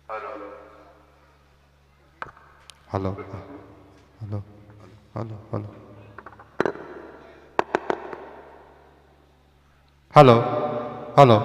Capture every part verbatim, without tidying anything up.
Hello. Hello. Hello. Hello. Hello. Hello. Hello.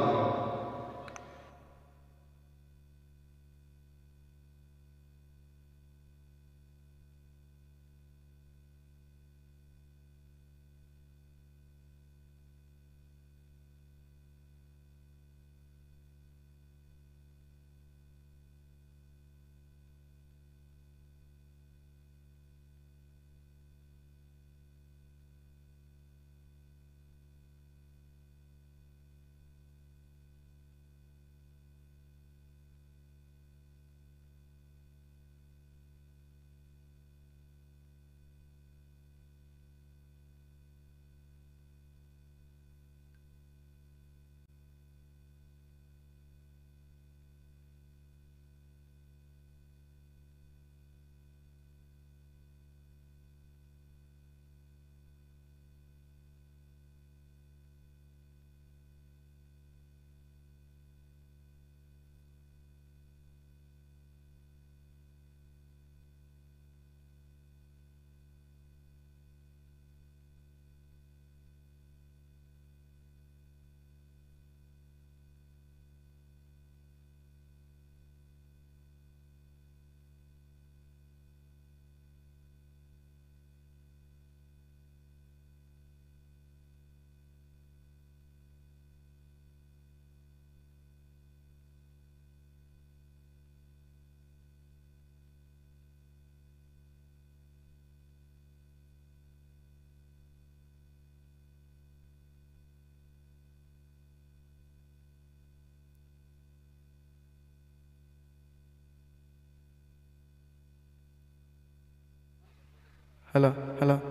Hello, hello.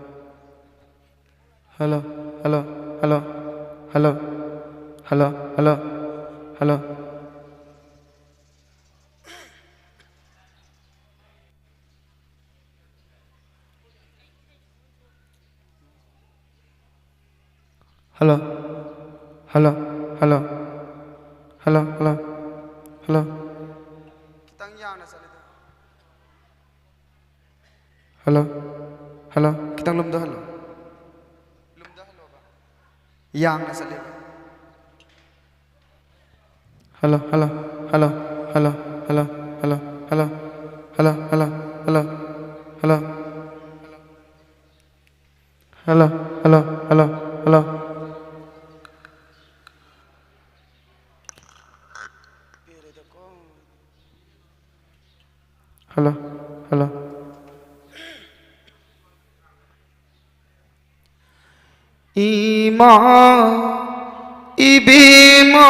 Hello, hello, hello. Hello, hello, hello. Hello. Hello, hello, hello. Hello, hello, hello. Hello, hello, ꯈꯤꯇꯪ ꯂꯨꯝꯗꯍꯜꯂꯣ꯫ ꯂꯨꯝꯗꯍꯜꯂꯣꯕ꯫ ꯌꯥꯡꯅ ꯆꯠꯂꯦꯕ꯫ Hello, hello, hello, hello, hello, hello, hello, hello, hello, hello, hello, hello, hello, hello, hello, hello, hello. Hello, hello. ꯏꯃꯥ ꯏꯕꯦꯝꯃ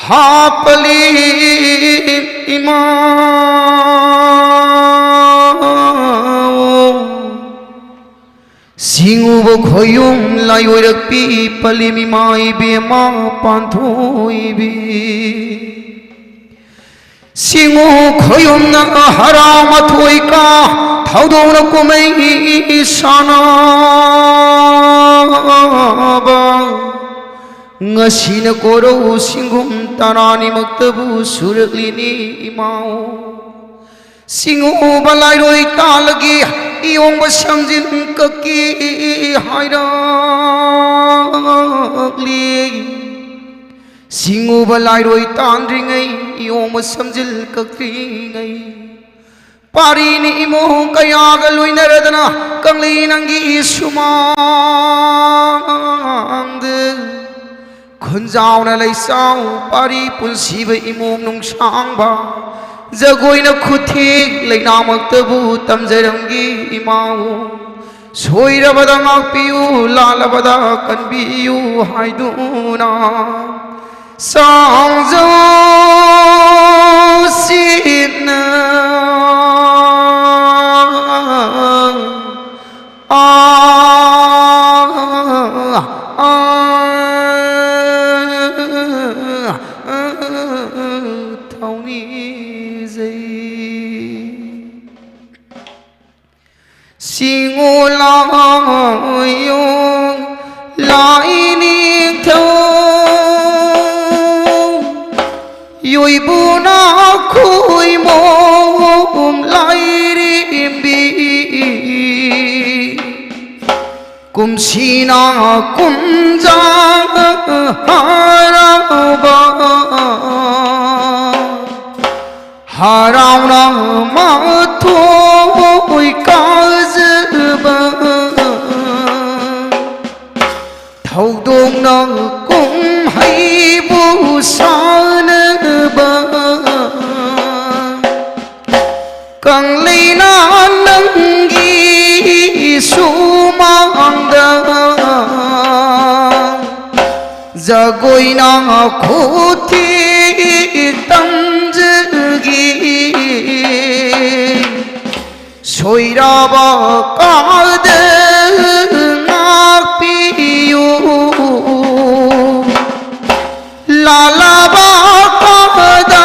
ꯍꯥꯞꯄꯂꯤ ꯏꯃꯥ꯫ ꯁꯤꯡꯎꯕ ꯈꯣꯌꯨꯝ ꯂꯥꯏꯑꯣꯏꯔꯛꯄꯤ ꯄꯂꯦꯝ ꯏꯃꯥ ꯏꯕꯦꯝꯃ ꯄꯥꯟꯊꯣꯏꯕꯤ꯫ ꯁꯤꯡꯎ ꯈꯣꯌꯨꯝꯅ ꯍꯔꯥꯎ ꯃꯊꯣꯏ ꯀꯥ ꯊꯧꯗꯣꯛꯅ ꯀꯨꯝꯍꯩ ꯁꯥꯟꯅꯕ꯫ ꯉꯁꯤꯅ ꯀꯣꯔꯧ ꯁꯤꯡꯒꯨꯝ ꯇꯔꯥꯅꯤꯃꯛꯇꯕꯨ ꯁꯨꯔꯛꯂꯤꯅꯤ ꯏꯃꯥꯎ꯫ ꯁꯤꯡꯎꯕ ꯂꯥꯏꯔꯣꯏ ꯇꯥꯜꯂꯒꯤ ꯏꯌꯣꯡꯕ ꯁꯝꯖꯤꯟ ꯀꯛꯀꯤ ꯍꯥꯏꯔꯛꯂꯤ꯫ ꯁꯤꯡꯎꯕ ꯂꯥꯏꯔꯣꯏ ꯇꯥꯟꯗ꯭ꯔꯤꯉꯩ, ꯏꯌꯣꯡꯕ ꯁꯝꯖꯤꯜ ꯀꯛꯇ꯭ꯔꯤꯉꯩ, ꯄꯥꯔꯤꯅꯤ ꯏꯃꯣ ꯀꯌꯥꯒ ꯂꯣꯏꯅꯔꯗꯅ ꯀꯪꯂꯩ ꯅꯪꯒꯤ ꯁꯨꯃꯥꯡꯗ꯫ ꯈꯨꯟꯖꯥꯎꯅ ꯂꯩꯆꯥꯎ ꯄꯥꯔꯤ ꯄꯨꯟꯁꯤꯕ ꯏꯃꯣꯝ ꯅꯨꯡꯁꯥꯡꯕ, ꯖꯒꯣꯏꯅ ꯈꯨꯊꯦꯛ ꯂꯩꯅꯥꯃꯛꯇꯕꯨ ꯇꯝꯖꯔꯝꯒꯤ ꯏꯃꯥꯎ꯫ ꯁꯣꯏꯔꯕꯗ ꯉꯥꯛꯄꯤꯌꯨ, ꯂꯥꯜꯂꯕꯗ ꯀꯟꯕꯤꯌꯨ ꯍꯥꯏꯗꯨꯅ ꯆꯥꯎꯖꯧꯁꯤꯅ꯫ ꯑꯥ, ꯑꯥ, ꯑꯥ, ꯊꯧꯅꯤꯖꯩ꯫ ꯁꯤꯡꯉꯣ ꯂꯥꯏꯑꯣ ꯂꯥꯏꯅꯤꯡꯊꯧ꯫ ꯏꯕꯨꯅ ꯈꯨꯏꯃꯣꯝ ꯂꯥꯏꯔꯦꯝꯕꯤ, ꯀꯨꯝꯁꯤꯅ ꯀꯨꯝꯖꯥ ꯍꯔꯥꯎꯕ, ꯍꯔꯥꯎꯅ ꯃꯊꯣꯏ ꯀꯥꯖꯕ, ꯊꯧꯗꯣꯛꯅ ꯀꯨꯝꯍꯩꯕꯨ ꯁꯥꯟꯅꯕ, ꯀꯪꯂꯩꯅ ꯅꯪꯒꯤ ꯁꯨꯃꯥꯡꯗ ꯖꯒꯣꯏꯅ ꯈꯨꯊꯦꯛ ꯇꯝꯖꯒꯦ꯫ ꯁꯣꯏꯔꯕ ꯀꯥꯗ ꯉꯥꯛꯄꯤꯌꯨ, ꯂꯥꯜꯂꯕ ꯀꯥꯗ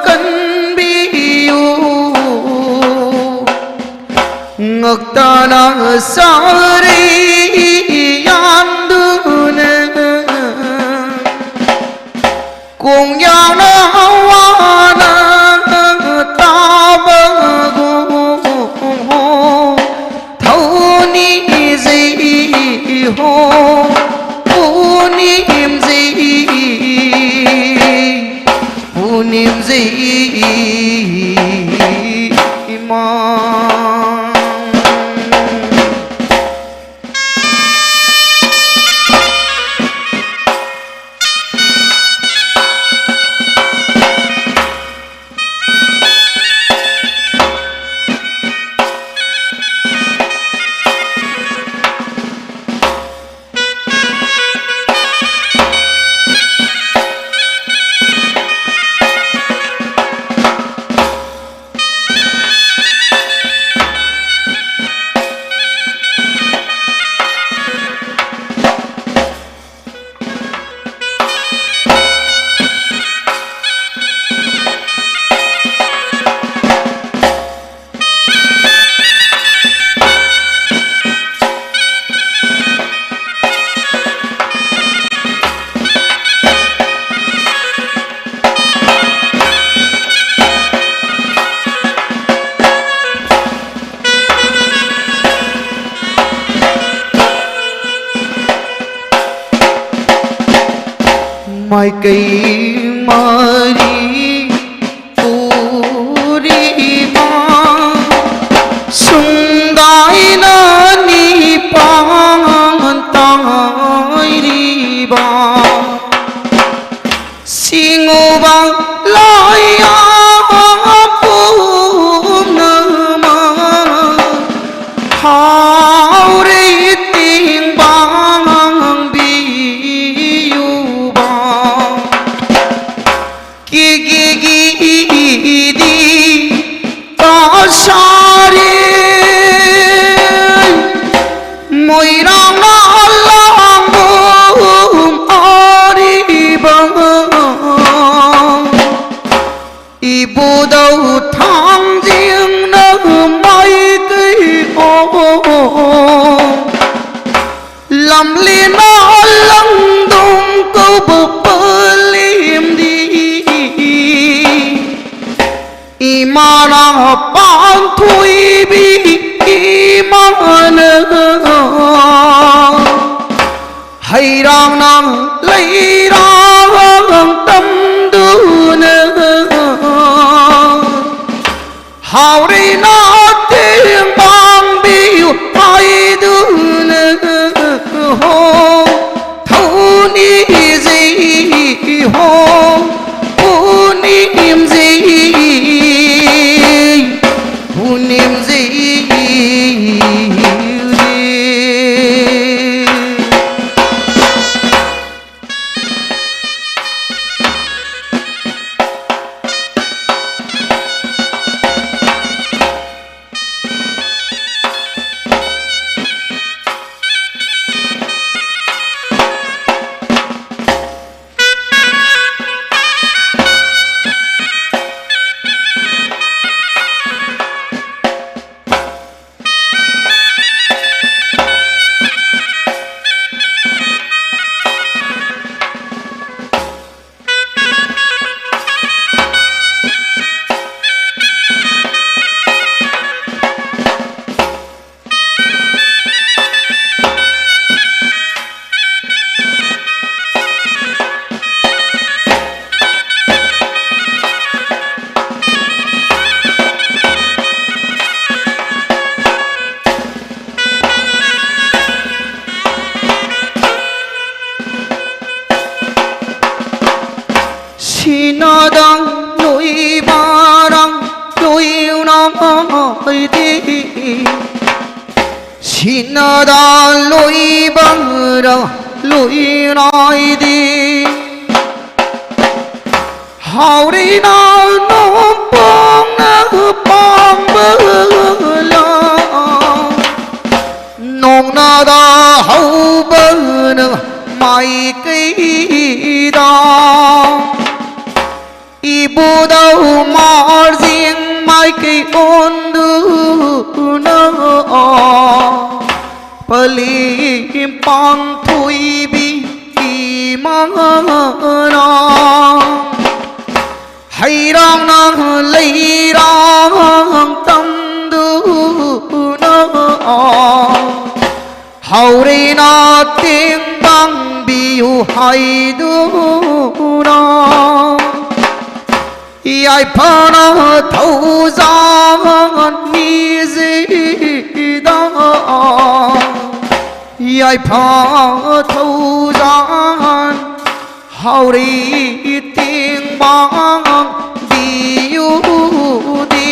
ꯀꯟꯕꯤꯌꯨ꯫ ꯉꯛꯇꯅ ꯆꯥꯔꯤ ꯌꯥꯟꯗꯨꯅ, ꯀꯣꯡꯌꯥꯅ ꯋꯥꯅ ꯇꯥꯕꯒꯨꯝ, ꯊꯧꯅꯤꯖꯩ ꯍꯣ, ꯄꯨꯅꯤꯝꯖꯩ, ꯄꯨꯅꯤꯝꯖꯩ ꯏꯃꯥ꯫ ꯃꯥꯏꯀꯩ ꯃꯔꯤ ꯄꯨꯔꯤꯕ, ꯁꯨꯡꯒꯥꯏꯅ ꯅꯤꯄꯥꯟ ꯇꯥꯏꯔꯤꯕ, ꯁꯤꯡꯎꯕ ꯂꯥꯏꯌꯥ ꯄꯨꯝꯅꯃꯛ ꯊꯥꯎꯔꯩ ꯇꯦꯡꯕꯥꯡꯕꯤꯌꯨꯕ꯫ ꯀꯤꯒꯤꯒꯤꯗꯤ ꯀꯁꯥꯔꯤ ꯃꯣꯏꯔꯥꯡꯅ ꯂꯥꯡꯕꯨꯝ ꯑꯔꯤꯕ꯫ ꯏꯕꯨꯙꯧ ꯊꯥꯡꯖꯤꯡꯅ ꯃꯥꯏꯀꯩ ꯑꯣ, ꯂꯝꯂꯤꯅ ꯂꯪꯗꯨꯝ ꯀꯧꯕ ꯄꯂꯦꯝꯗꯤ, ꯏꯃꯥꯅ ꯄꯥꯟꯊꯣꯏꯕꯤ ꯏꯃꯥꯅ ꯍꯩꯔꯥꯡꯅ ꯂꯩꯔꯥꯡ ꯇꯝꯗꯨꯅ, ꯍꯥꯎꯔꯩꯅ ꯇꯦꯡꯕꯥꯡꯕꯤꯌꯨ ꯍꯥꯏꯗꯨꯅ ꯍꯣ ꯊꯧꯅꯤꯖꯩ ꯍꯣ ꯄꯨꯅꯤꯝꯖꯩ ꯄꯨꯅꯤꯝꯖꯩ꯫ ꯁꯤꯅꯗ ꯂꯣꯏꯕꯔ ꯂꯣꯏꯅꯥꯏꯗꯦ꯫ ꯁꯤꯅꯗ ꯂꯣꯏꯕꯔ ꯂꯣꯏꯅꯥꯏꯗꯦ꯫ ꯍꯥꯎꯔꯤꯅ ꯅꯣꯡꯄꯣꯛꯅ ꯄꯥꯡꯕ ꯂꯥꯎ꯫ ꯅꯣꯡꯅꯗ ꯍꯧꯕꯅ ꯃꯥꯏꯀꯩꯗ ꯏꯕꯨꯙꯧ ꯃꯥꯔꯖꯤꯡ ꯃꯥꯏꯀꯩ ꯑꯣꯟꯗꯨꯅ ꯄꯂꯦꯝ ꯄꯥꯟꯊꯣꯏꯕꯤ ꯏꯃꯥꯅ ꯍꯩꯔꯥꯡꯅ ꯂꯩꯔꯥꯡ ꯇꯝꯗꯨꯅ ꯍꯧꯔꯦꯅ ꯇꯦꯡꯕꯥꯡꯕꯤꯌꯨ ꯍꯥꯏꯗꯨꯅ ꯌꯥꯏꯐꯅ ꯊꯧꯖꯥꯟ ꯅꯤꯖꯩꯗ꯫ ꯌꯥꯏꯐ ꯊꯧꯖꯥꯟ ꯍꯥꯎꯔꯤ ꯇꯦꯡꯕꯥꯡ ꯗꯤꯌꯨ ꯗꯤ꯫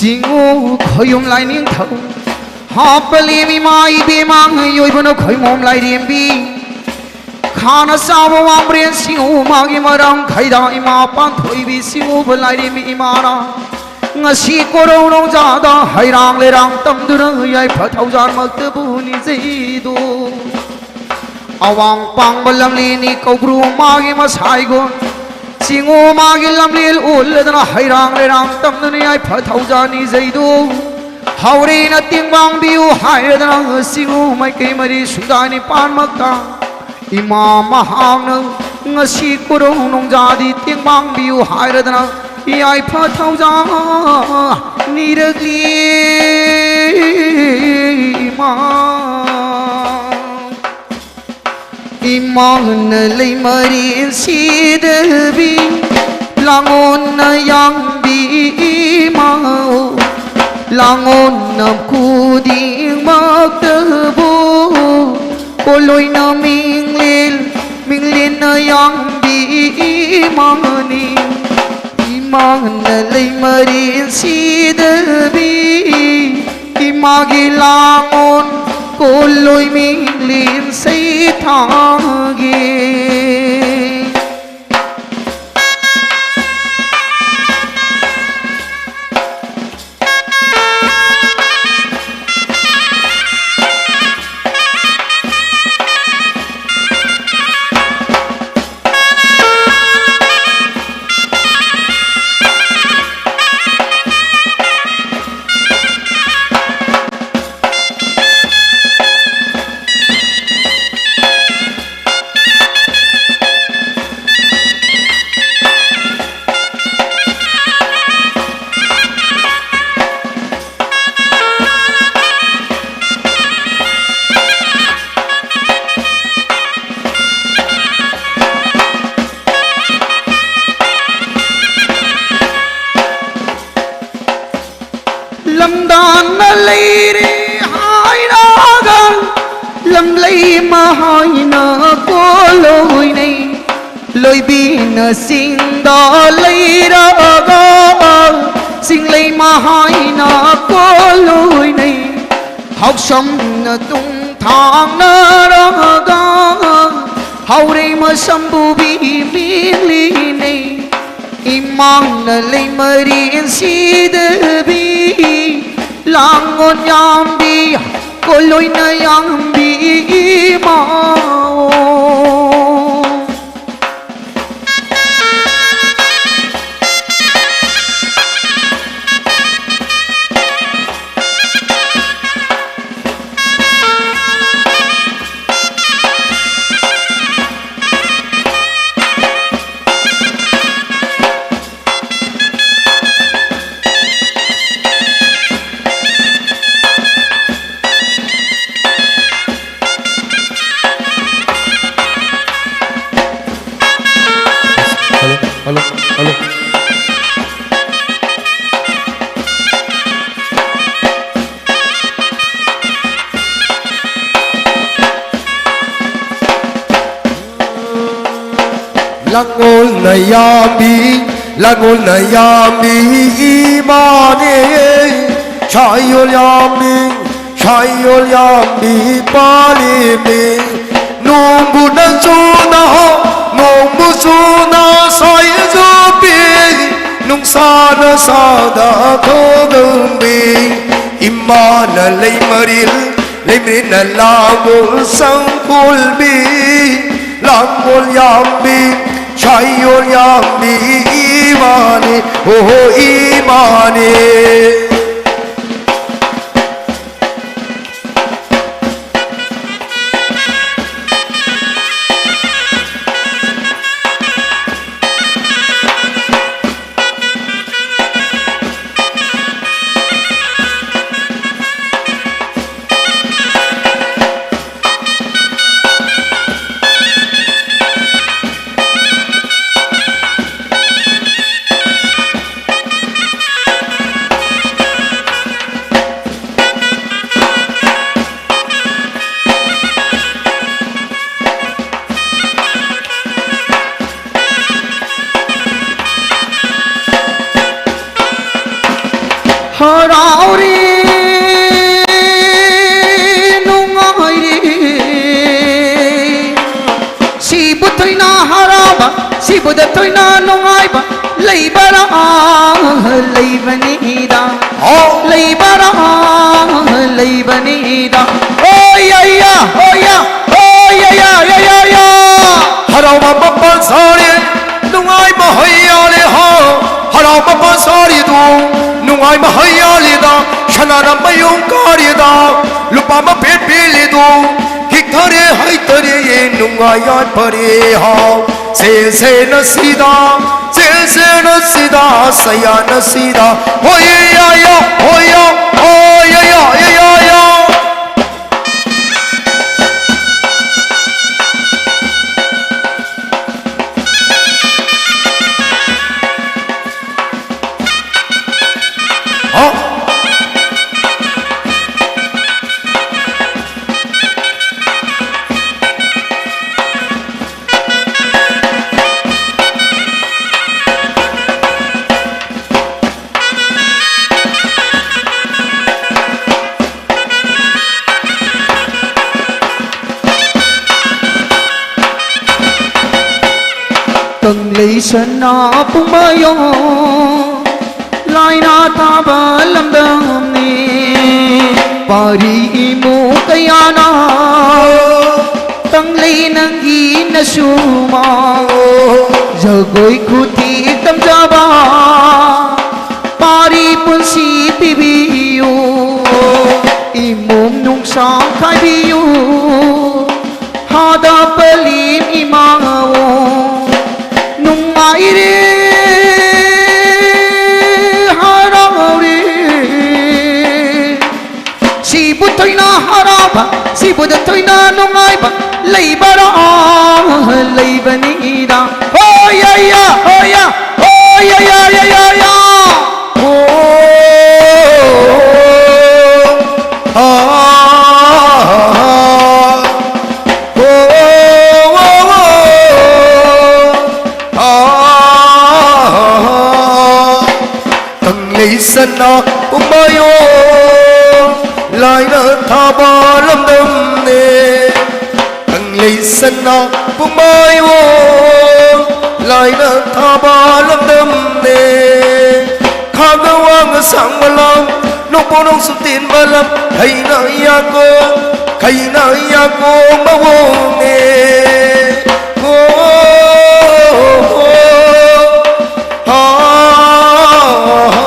ꯆꯤꯡꯉꯨ ꯈꯣꯌꯨꯝ ꯂꯥꯏꯅꯤꯡꯊꯧ ꯍꯥꯞꯄꯂꯦꯝ ꯏꯃꯥ ꯏꯕꯦꯝꯃ ꯌꯣꯏꯕꯅ ꯈꯣꯏꯃꯣꯝ ꯂꯥꯏꯔꯦꯝꯕꯤ꯫ ꯈꯥꯅ ꯆꯥꯕ ꯋꯥꯡꯕ꯭ꯔꯦꯟ ꯁꯤꯡꯉꯨ ꯃꯥꯒꯤ ꯃꯔꯝ ꯈꯩꯗꯥ ꯏꯃꯥ ꯄꯥꯟꯊꯣꯏꯕꯤ ꯁꯤꯡꯉꯨꯕ ꯂꯥꯏꯔꯦꯝꯕꯤ ꯏꯃꯥꯅ ꯉꯁꯤ ꯀꯣꯔꯧ ꯅꯣꯡꯖꯥꯗ ꯍꯩꯔꯥꯡ ꯂꯩꯔꯥꯡ ꯇꯝꯗꯨꯅ ꯌꯥꯏꯐ ꯊꯧꯖꯥꯟꯃꯛꯇꯕꯨ ꯅꯤꯖꯩꯗꯣ꯫ ꯑꯋꯥꯡ ꯄꯥꯡꯕ ꯂꯝꯂꯦꯟꯅꯤ ꯀꯧꯕ꯭ꯔꯨ ꯃꯥꯒꯤ ꯃꯁꯥꯏꯒꯣꯟ ꯆꯤꯡꯉꯨ ꯃꯥꯒꯤ ꯂꯝꯂꯦꯟ ꯎꯠꯂꯗꯅ ꯍꯩꯔꯥꯡ ꯂꯩꯔꯥꯡ ꯇꯝꯗꯨꯅ ꯌꯥꯏꯐ ꯊꯧꯖꯥꯟ ꯅꯤꯖꯩꯗꯣ꯫ ꯍꯧꯔꯦꯅ ꯇꯦꯡꯕꯥꯡꯕꯤꯌꯨ ꯍꯥꯏꯔꯗꯅ ꯆꯤꯡꯉꯨ ꯃꯥꯏꯀꯩ ꯃꯔꯤ ꯁꯨꯡꯗꯥ ꯅꯤꯄꯥꯟꯃꯛꯇ ꯏꯃꯥ ꯃꯍꯥꯛꯅ ꯉꯁꯤ ꯀꯣꯔꯧ ꯅꯣꯡꯖꯥꯗꯤ ꯇꯦꯡꯕꯥꯡꯕꯤꯌꯨ ꯍꯥꯏꯔꯗꯅ ꯌꯥꯏꯐ ꯊꯧꯖꯥꯟ ꯅꯤꯔꯛꯂꯤ ꯏꯃꯥ꯫ ꯃꯥꯅ ꯂꯩꯃꯔꯦꯟ ꯁꯤꯗꯕꯤ, ꯂꯥꯡꯑꯣꯟꯅ ꯌꯥꯝꯕꯤ ꯏꯃꯥ, ꯂꯥꯡꯑꯣꯟꯅ ꯈꯨꯗꯤꯡꯃꯛꯇꯕꯨ, ꯄꯣꯠꯂꯣꯏꯅ ꯃꯤꯡꯂꯦꯟ, ꯃꯤꯡꯂꯦꯟꯅ ꯌꯥꯝꯕꯤ ꯏꯃꯥꯅꯤ꯫ ꯏꯃꯥꯅ ꯂꯩꯃꯔꯦꯟ ꯁꯤꯗꯕꯤ, ꯏꯃꯥꯒꯤ ꯂꯥꯡꯑꯣꯟ ꯄꯣꯠꯂꯣꯏ ꯃꯤꯡꯂꯦꯟ ꯁꯩꯊꯥꯒꯦ꯫ ꯂꯝꯗꯥꯡꯅ ꯂꯩꯔꯦ ꯍꯥꯏꯔꯒ, ꯂꯝꯂꯩꯃ ꯍꯥꯏꯅ ꯀꯣꯜꯂꯣꯏꯅꯩ꯫ ꯂꯣꯏꯕꯤꯅ ꯆꯤꯡꯗ ꯂꯩꯔꯒ, ꯆꯤꯡꯂꯩꯃ ꯍꯥꯏꯅ ꯀꯣꯜꯂꯣꯏꯅꯩ꯫ ꯍꯥꯎꯁꯝꯅ ꯇꯨꯡ ꯊꯥꯡꯅꯔꯒ, ꯍꯥꯎꯔꯩꯃ ꯁꯝꯕꯨꯕꯤ ꯃꯤꯡꯂꯤꯅꯩ꯫ ꯏꯃꯥꯡꯅ ꯂꯩꯃꯔꯦꯟ ꯁꯤꯗꯕꯤ, ꯂꯥꯡꯑꯣꯟ ꯌꯥꯝꯕꯤ, ꯀꯣꯜꯂꯣꯏꯅ ꯌꯥꯝꯕꯤ ꯏꯃꯥꯑꯣ꯫ ꯂꯥꯡꯒꯣꯜꯅ ꯌꯥꯝꯕꯤ, ꯂꯥꯡꯒꯣꯜꯅ ꯌꯥꯝꯕꯤ ꯏꯃꯥꯅꯦ꯫ ꯁꯥꯏꯌꯣꯜ ꯌꯥꯝꯕꯤ, ꯁꯥꯏꯌꯣꯜ ꯌꯥꯝꯕꯤ ꯄꯥꯂꯤꯃꯤ꯫ ꯅꯣꯡꯕꯨ ꯅꯆꯨꯅ, ꯅꯣꯡꯕꯨ ꯆꯨꯅ ꯁꯥꯏꯖꯣꯄꯤ꯫ ꯅꯨꯡꯁꯥꯅ ꯁꯥꯗ ꯊꯣꯗꯝꯕꯤ꯫ ꯏꯃꯥꯅ ꯂꯩꯃꯔꯤꯜ, ꯂꯩꯃꯔꯤꯜꯅ ꯂꯥꯡꯒꯣꯜ ꯁꯪꯒꯣꯜꯕꯤ꯫ ꯂꯥꯡꯒꯣꯜ ꯌꯥꯝꯕꯤ, ꯁꯥꯏꯌꯣꯜ ꯌꯥꯝꯕꯤ ꯏꯃꯥꯅꯤ, ꯍꯣ ꯍꯣ ꯏꯃꯥꯅꯤ꯫ ꯍꯔꯥꯎꯔꯤ, ꯅꯨꯡꯉꯥꯏꯔꯤ꯫ ꯁꯤꯕꯨ ꯊꯣꯏꯅ ꯍꯔꯥꯎꯕ, ꯁꯤꯕꯨꯗ ꯊꯣꯏꯅ ꯅꯨꯡꯉꯥꯏꯕ ꯂꯩꯕꯔꯥ? ꯂꯩꯕꯅꯤꯗ꯫ ꯍꯥꯎ꯫ ꯂꯩꯕꯔꯥ? ꯂꯩꯕꯅꯤꯗ꯫ ꯍꯣꯏ ꯌꯥ ꯌꯥ, ꯍꯣꯏ ꯌꯥ, ꯍꯣꯏ ꯌꯥ ꯌꯥ, ꯌꯥ ꯌꯥ ꯌꯥ꯫ ꯍꯔꯥꯎꯕ ꯃꯄꯥꯟ ꯁꯥꯔꯦ, ꯅꯨꯡꯉꯥꯏꯕ ꯍꯩꯌꯥꯔꯦ ꯍꯥ꯫ ꯍꯔꯥꯎ ꯃꯄꯥꯟ ꯁꯥꯔꯤꯗꯨ, ꯅꯨꯡꯉꯥꯏꯕ ꯍꯩꯌꯥꯔꯤꯗ, ꯁꯅꯥꯅ ꯃꯌꯨꯝ ꯀꯥꯔꯤꯗ, ꯂꯨꯄꯥ ꯃꯄꯦꯠ ꯄꯤꯔꯤꯗꯨ, ꯍꯤꯛꯊꯔꯦ ꯍꯩꯊꯔꯦ, ꯅꯨꯡꯉꯥꯏ ꯌꯥꯏꯐꯔꯦ ꯍꯥꯎ꯫ ꯁꯦꯜꯁꯦꯅ ꯁꯤꯗ, ꯁꯦꯜꯁꯦꯅ ꯁꯤꯗ, ꯁꯌꯥꯅ ꯁꯤꯗ, ꯍꯣꯏ ꯌꯥ ꯌꯥ, ꯍꯣꯏ ꯌꯥ, ꯍꯣꯏ ꯌꯥ ꯌꯥ, ꯌꯥ ꯌꯥ ꯌꯥ꯫ ꯍꯥꯎ꯫ ꯀꯪꯂꯩ ꯁꯅꯥ ꯄꯨꯡꯃꯌꯣ ꯂꯥꯏꯅ ꯊꯥꯕ ꯂꯝꯗꯝꯅꯤ꯫ ꯄꯥꯔꯤ ꯏꯃꯨ ꯀꯌꯥꯅ ꯀꯪꯂꯩ ꯅꯪꯒꯤ ꯅꯁꯨꯃ ꯖꯒꯣꯏ ꯈꯨꯊꯦꯛ ꯇꯝꯖꯕ꯫ ꯄꯥꯔꯤ ꯄꯨꯟꯁꯤ ꯄꯤꯕꯤꯌꯨ, ꯏꯃꯨꯡ ꯅꯨꯡꯁꯥꯡ ꯈꯥꯏꯕꯤꯌꯨ꯫ ꯍꯥꯗ ꯄꯂꯤꯝ ꯏꯃꯥꯋꯣ ꯅꯨꯡꯉꯥꯏꯔꯦ, ꯍꯔꯥꯎꯔꯦ꯫ ꯁꯤꯕꯨ ꯊꯣꯏꯅ ꯍꯔꯥꯎꯕ, ꯁꯤꯕꯨꯗ ꯊꯣꯏꯅ ꯅꯨꯡꯉꯥꯏꯕ ꯂꯩꯕꯔꯥ? ꯂꯩꯕꯅꯤꯗ꯫ ꯍꯣ ꯌꯥ ꯌꯥ, ꯍꯣ ꯌꯥ, ꯍꯣ ꯌꯥ ꯌꯥ ꯌꯥ ꯌꯥ ꯌꯥ꯫ ꯍꯣ, ꯍꯥ, ꯍꯥ, ꯍꯥ꯫ ꯍꯣ, ꯍꯣ, ꯍꯣ, ꯍꯥ, ꯍꯥ, ꯍꯥ꯫ ꯀꯪꯂꯩ ꯁꯅꯥ ꯄꯨꯝꯕꯥꯌꯣ ꯂꯥꯏꯅ ꯊꯥꯕ ꯂꯝꯗꯝꯅꯦ꯫ ꯀꯪꯂꯩ ꯁꯅꯥ ꯄꯨꯝꯕꯥꯌꯣ ꯂꯥꯏꯅ ꯊꯥꯕ ꯂꯝꯗꯝꯅꯦ꯫ ꯈꯥꯒ ꯋꯥꯡꯒ ꯁꯥꯡꯕ ꯂꯝ, ꯅꯣꯡꯄꯣꯛ ꯅꯣꯡꯆꯨꯞ ꯇꯦꯟꯕ ꯂꯝ, ꯈꯩꯅ ꯌꯥꯀꯣ, ꯈꯩꯅ ꯌꯥꯀꯣ ꯃꯑꯣꯡꯅꯦ꯫ ꯍꯣ, ꯍꯣ, ꯍꯣ꯫ ꯍꯥ, ꯍꯥ꯫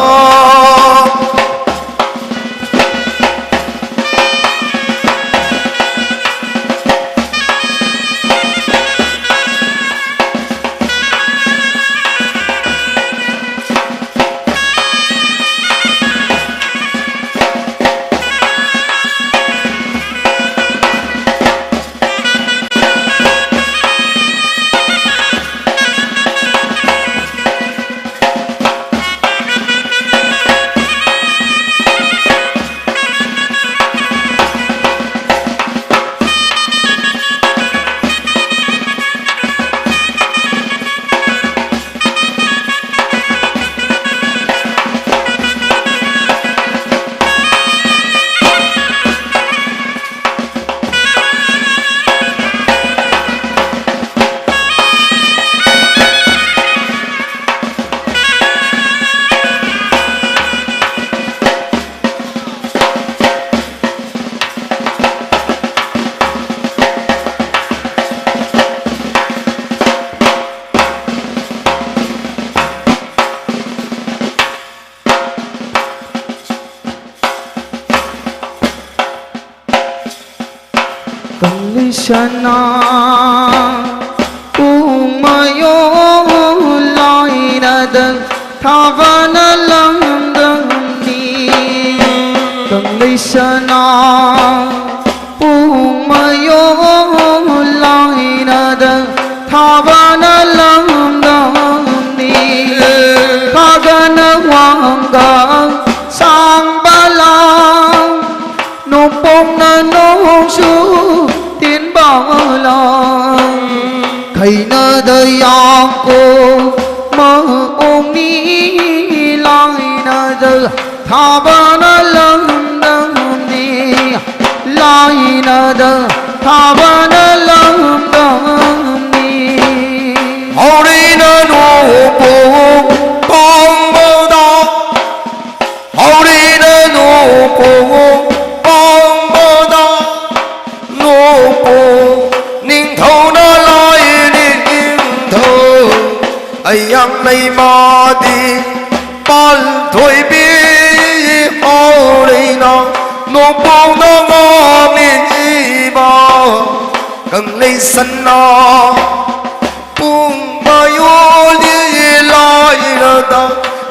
ꯀꯪꯂꯩꯁꯅꯥ ꯄꯨꯡ ꯃꯌꯣꯜ ꯂꯥꯏꯅꯗ ꯊꯥꯕꯅ ꯂꯝꯗꯝꯅꯤ꯫ ꯀꯪꯂꯩꯁꯅꯥ ꯄꯨꯡ ꯃꯌꯣꯜ ꯂꯥꯏꯅꯗ ꯊꯥꯕꯅ ꯂꯝꯗꯝꯅꯤ꯫ ꯊꯥꯒꯅ ꯋꯥꯡꯒ ꯁꯥꯡꯕ ꯂꯝ ꯅꯣꯡꯄꯣꯛꯅ ꯅꯣꯡꯁꯨ ꯇꯤꯟꯕꯂꯥ ꯈꯩꯅꯗ ꯌꯥꯀꯣ ꯃꯑꯣꯡꯅꯤ ꯂꯥꯏꯅꯗ ꯊꯥꯕꯅ ꯂꯝꯗꯝꯅꯤ ꯂꯥꯏꯅꯗ ꯊꯥꯕꯅ ꯂꯝꯗꯝꯅꯤ ꯍꯧꯔꯤꯅ ꯅꯣꯡꯄꯣꯛ ꯄꯥꯡꯕꯗ ꯍꯧꯔꯤꯅ ꯅꯣꯡꯄꯣꯛ ꯄꯥꯡꯕꯗ ꯅꯣꯡꯄꯣꯛ ꯅꯤꯡꯊꯧꯅ ꯂꯥꯏ ꯅꯤꯡꯊꯧ ꯑꯌꯥꯡ ꯂꯩꯃꯥꯗꯤ ꯄꯥꯜꯊꯣꯏꯕꯤ ꯍꯧꯔꯤꯅ ꯅꯣꯡꯄꯣꯛꯅ ꯉꯥꯝꯃꯤꯕ ꯀꯪꯂꯩ ꯁꯅꯥ ꯄꯨꯡ ꯃꯌꯣꯜꯂꯤ ꯂꯥꯏꯔꯗ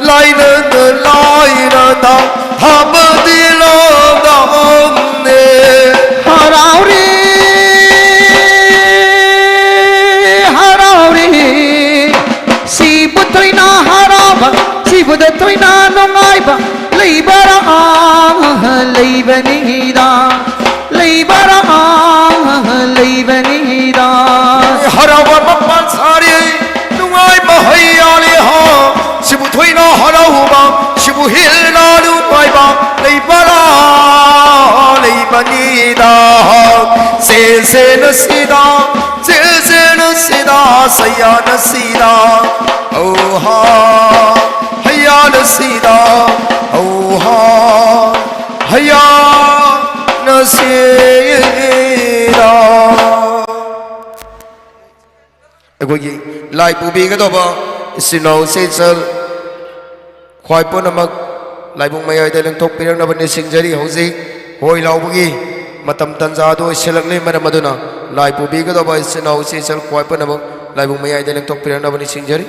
ꯂꯥꯏꯔꯗ ꯂꯥꯏꯔꯗ ꯍꯥꯕꯗꯤ ꯂꯥꯗꯝꯅꯦ ꯍꯔꯥꯎꯔꯤ ꯍꯔꯥꯎꯔꯤ ꯁꯤꯕꯨ ꯊꯣꯏꯅ ꯍꯔꯥꯎꯕ ꯁꯤꯕꯨꯗ ꯊꯣꯏꯅ ꯅꯨꯡꯉꯥꯏꯕ ꯂꯩꯕꯔꯥ ꯂꯩꯕꯅꯤꯗ ꯂꯩꯕꯔꯥ ꯂꯩꯕꯅꯤꯗ ꯍꯔꯥꯎꯕ ꯃꯄꯥꯟ ꯁꯥꯔꯤ ꯅꯨꯡꯉꯥꯏꯕ ꯍꯩꯌꯥꯂꯤ ꯍꯥ ꯁꯤꯕꯨ ꯊꯣꯏꯅ ꯍꯔꯥꯎꯕ ꯁꯤꯕꯨ ꯍꯦꯟꯅ ꯅꯨꯡꯉꯥꯏꯕ ꯂꯩꯕꯔꯥ ꯂꯩꯕꯅꯤꯗ ꯆꯦꯁꯦꯅ ꯁꯤꯗ ꯆꯦꯁꯦꯅ ꯁꯤꯗ ꯁꯩꯌꯥꯅ ꯁꯤꯗ ꯍꯧꯍꯥ ꯍꯩꯌꯥꯅ ꯁꯤꯗ ꯍꯧꯍꯥ ꯍꯩꯌꯥꯅ ꯁꯤꯗ ꯑꯩꯈꯣꯏꯒꯤ ꯂꯥꯏ ꯄꯨꯕꯤꯒꯗꯧꯕ ꯏꯆꯤꯟ ꯏꯅꯥꯎ ꯏꯆꯦ ꯏꯆꯜ ꯈ꯭ꯋꯥꯏ ꯄꯨꯝꯅꯃꯛ ꯂꯥꯏꯕꯨꯡ ꯃꯌꯥꯏꯗ ꯂꯦꯡꯊꯣꯛꯄꯤꯔꯛꯅꯕ ꯅꯤꯡꯁꯤꯡꯖꯔꯤ꯫ ꯍꯧꯖꯤꯛ ꯍꯣꯏ ꯂꯥꯎꯕꯒꯤ ꯃꯇꯝ ꯇꯥꯟꯖꯥ ꯑꯗꯨ ꯑꯣꯏꯁꯤꯜꯂꯛꯂꯦ꯫ ꯃꯔꯝ ꯑꯗꯨꯅ ꯂꯥꯏ ꯄꯨꯕꯤꯒꯗꯧꯕ ꯏꯆꯤꯟ ꯏꯅꯥꯎ ꯏꯆꯦ ꯏꯆꯜ ꯈ꯭ꯋꯥꯏ ꯄꯨꯝꯅꯃꯛ ꯂꯥꯏꯕꯨꯡ ꯃꯌꯥꯏꯗ ꯂꯦꯡꯊꯣꯛꯄꯤꯔꯛꯅꯕ ꯅꯤꯡꯁꯤꯡꯖꯔꯤ꯫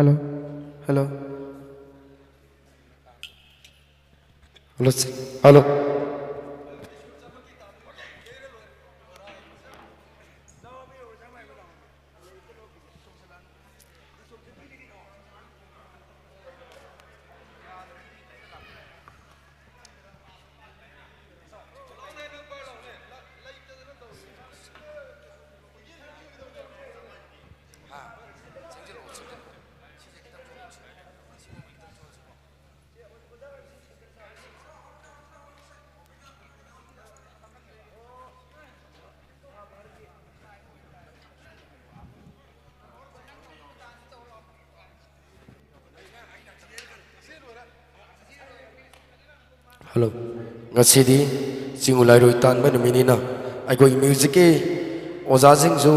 Hello. Hello. Hello. Hello. Hello. ꯉꯁꯤꯗꯤ ꯆꯤꯡꯉꯨ ꯂꯥꯏꯔꯣꯏ ꯇꯥꯟꯕ ꯅꯨꯃꯤꯠꯅꯤꯅ ꯑꯩꯈꯣꯏꯒꯤ musicꯀꯤ ꯑꯣꯖꯥꯁꯤꯡꯁꯨ,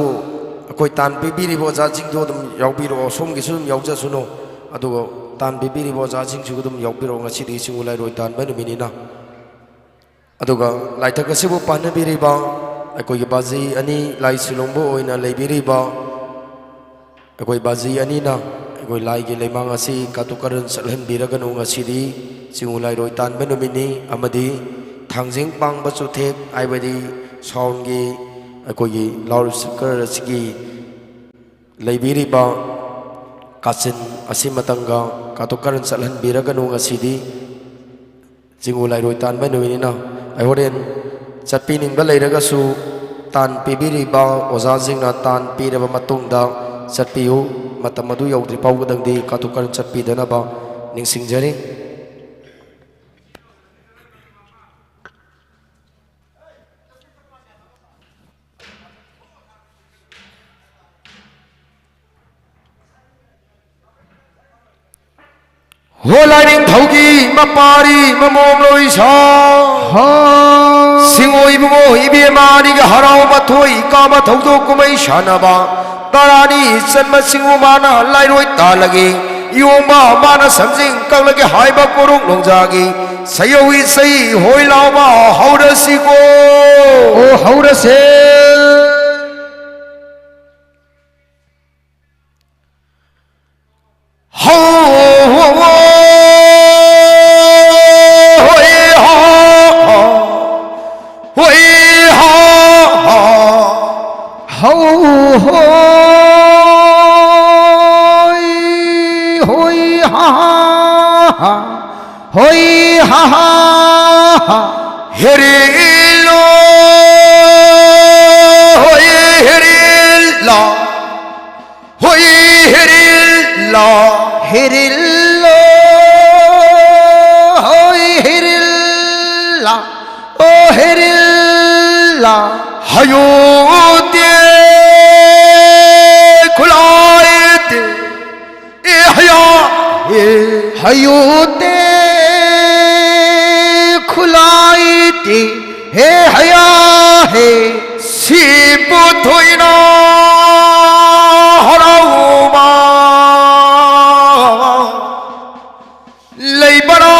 ꯑꯩꯈꯣꯏ ꯇꯥꯟ ꯄꯤꯕꯤꯔꯤꯕ ꯑꯣꯖꯥꯁꯤꯡꯗꯣ ꯑꯗꯨꯝ ꯌꯥꯎꯕꯤꯔꯛꯑꯣ, ꯁꯣꯝꯒꯤꯁꯨ ꯑꯗꯨꯝ ꯌꯥꯎꯖꯁꯅꯨ꯫ ꯑꯗꯨꯒ ꯇꯥꯟ ꯄꯤꯕꯤꯔꯤꯕ ꯑꯣꯖꯥꯁꯤꯡꯁꯨ ꯑꯗꯨꯝ ꯌꯥꯎꯕꯤꯔꯛꯑꯣ, ꯉꯁꯤꯗꯤ ꯆꯤꯡꯉꯨ ꯂꯥꯏꯔꯣꯏ ꯇꯥꯟꯕ ꯅꯨꯃꯤꯠꯅꯤꯅ꯫ ꯑꯗꯨꯒ ꯂꯥꯏꯊꯛ ꯑꯁꯤꯕꯨ ꯄꯥꯟꯅꯕꯤꯔꯤꯕ ꯑꯩꯈꯣꯏꯒꯤ ꯕꯥꯖꯤ ꯑꯅꯤ, ꯂꯥꯏ ꯁꯤꯂꯣꯡꯕ ꯑꯣꯏꯅ ꯂꯩꯕꯤꯔꯤꯕ ꯑꯩꯈꯣꯏ ꯕꯥꯖꯤ ꯑꯅꯤꯅ ꯑꯩꯈꯣꯏ ꯂꯥꯏꯒꯤ ꯂꯩꯃꯥꯡ ꯑꯁꯤ ꯀꯥꯇꯨ ꯀꯥꯔꯟ ꯆꯠꯍꯟꯕꯤꯔꯒꯅꯨ꯫ ꯉꯁꯤꯗꯤ ꯆꯤꯡꯉꯨ ꯂꯥꯏꯔꯣꯏ ꯇꯥꯟꯕ ꯅꯨꯃꯤꯠꯅꯤ ꯑꯃꯗꯤ ꯊꯥꯡꯖꯤꯡ ꯄꯥꯡꯕ ꯆꯨꯊꯦꯛ ꯍꯥꯏꯕꯗꯤ soundꯒꯤ ꯑꯩꯈꯣꯏꯒꯤ loudspeaker ꯑꯁꯤꯒꯤ ꯂꯩꯕꯤꯔꯤꯕ ꯀꯥꯆꯤꯟ ꯑꯁꯤ ꯃꯇꯝꯒ ꯀꯥꯇꯨ ꯀꯥꯔꯟ ꯆꯠꯍꯟꯕꯤꯔꯒꯅꯨ꯫ ꯉꯁꯤꯗꯤ ꯆꯤꯡꯉꯨ ꯂꯥꯏꯔꯣꯏ ꯇꯥꯟꯕ ꯅꯨꯃꯤꯠꯅꯤꯅ ꯑꯩ ꯍꯣꯔꯦꯟ ꯆꯠꯄꯤꯅꯤꯡꯕ ꯂꯩꯔꯒꯁꯨ ꯇꯥꯟ ꯄꯤꯕꯤꯔꯤꯕ ꯑꯣꯖꯥꯁꯤꯡꯅ ꯇꯥꯟ ꯄꯤꯔꯕ ꯃꯇꯨꯡꯗ ꯆꯠꯄꯤꯌꯨ꯫ ꯃꯇꯝ ꯑꯗꯨ ꯌꯧꯗ꯭ꯔꯤ ꯐꯥꯎꯕꯗꯪꯗꯤ ꯀꯥꯇꯨ ꯀꯥꯔꯟ ꯆꯠꯄꯤꯗꯅꯕ ꯅꯤꯡꯁꯤꯡꯖꯔꯤ꯫ ꯍꯣ ꯂꯥꯏꯅꯤꯡꯊꯧꯒꯤ ꯃꯄꯥꯔꯤ ꯃꯃꯣꯝ ꯂꯣꯏꯁꯥ꯫ ꯍꯥ꯫ ꯁꯤꯡꯉꯣ ꯏꯕꯨꯡꯉꯣ ꯏꯕꯦꯝꯃ ꯑꯅꯤꯒꯤ ꯍꯔꯥꯎ ꯃꯊꯣꯏ ꯀꯥꯕ ꯊꯧꯗꯣꯛ ꯀꯨꯝꯍꯩ ꯁꯥꯟꯅꯕ ꯇꯔꯥꯅꯤ ꯆꯟꯕ ꯁꯤꯡꯉꯣ ꯃꯥꯅ ꯂꯥꯏꯔꯣꯏ ꯇꯥꯜꯂꯒꯦ꯫ ꯏꯌꯣꯡꯕ ꯃꯥꯅ ꯁꯝꯖꯤꯡ ꯀꯛꯂꯒꯦ ꯍꯥꯏꯕ ꯀꯣꯔꯣꯛ ꯅꯣꯡꯖꯥꯒꯤ ꯁꯌꯧ ꯏꯁꯩ ꯍꯣꯏ ꯂꯥꯎꯕ ꯍꯧꯔꯁꯤꯀꯣ꯫ ꯑꯣ ꯍꯧꯔꯁꯦ꯫ ꯍꯣꯏ ꯍꯥ ꯍꯥ ꯍꯥ꯫ ꯍꯦꯔꯤꯂꯣ, ꯍꯣꯏ ꯍꯦꯔꯤꯂꯥ, ꯍꯣꯏ ꯍꯦꯔꯤꯂꯥ꯫ ꯍꯦꯔꯤꯂꯣ, ꯍꯣꯏ ꯍꯦꯔꯤꯂꯥ, ꯑꯣ ꯍꯦꯔꯤꯂꯥ꯫ ꯍꯌꯣꯇꯦ ꯈꯨꯂꯥꯏꯇꯦ꯫ ꯑꯦ ꯍꯌꯥ, ꯑꯦ ꯍꯌꯣꯇꯦ ꯈꯨꯂꯥꯏꯇꯦ꯫ ꯍꯦ ꯍꯌꯥ ꯍꯦ꯫ ꯁꯤꯕꯨ ꯊꯣꯏꯅ ꯍꯔꯥꯎꯕ ꯂꯩꯕꯔꯥ?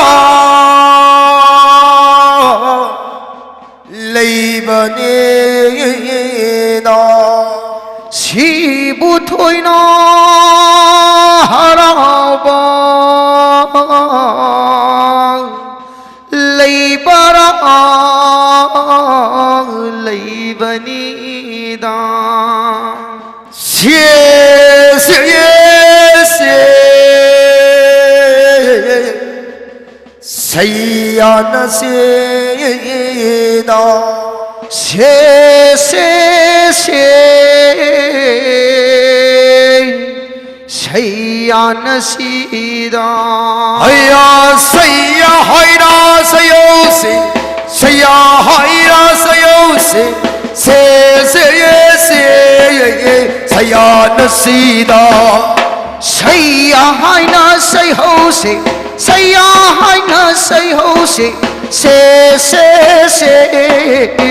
ꯂꯩꯕꯅꯤꯗ꯫ ꯁꯤꯕꯨ ꯊꯣꯏꯅ ꯍꯔꯥꯎꯕ ꯂꯩꯕꯔꯥ? ꯂꯩꯕꯅꯤꯗ꯫ ꯁꯦ, ꯁꯦ, ꯌꯦ, ꯁꯦ꯫ ꯁꯩꯌꯥꯅ ꯁꯤꯗ꯫ ꯁꯦ, ꯁꯦ, ꯁꯦ꯫ ꯁꯩꯌꯥꯅ ꯁꯤꯗ꯫ ꯍꯩꯌꯥ ꯁꯩꯌꯥ ꯍꯩꯔꯥ ꯁꯌꯧꯁꯤ꯫ ꯁꯩꯌꯥ ꯍꯩꯔꯥ ꯁꯌꯧꯁꯤ꯫ ꯁꯦ, ꯁꯦ, ꯌꯦ, ꯁꯦ, ꯌꯦ, ꯌꯦ꯫ ꯁꯩꯌꯥꯅ ꯁꯤꯗ꯫ ꯁꯩꯌꯥ ꯍꯥꯏꯅ ꯁꯩꯍꯧꯁꯦ, ꯁꯩꯌꯥ ꯍꯥꯏꯅ ꯁꯩꯍꯧꯁꯦ, ꯁꯦ, ꯁꯦ, ꯁꯦ,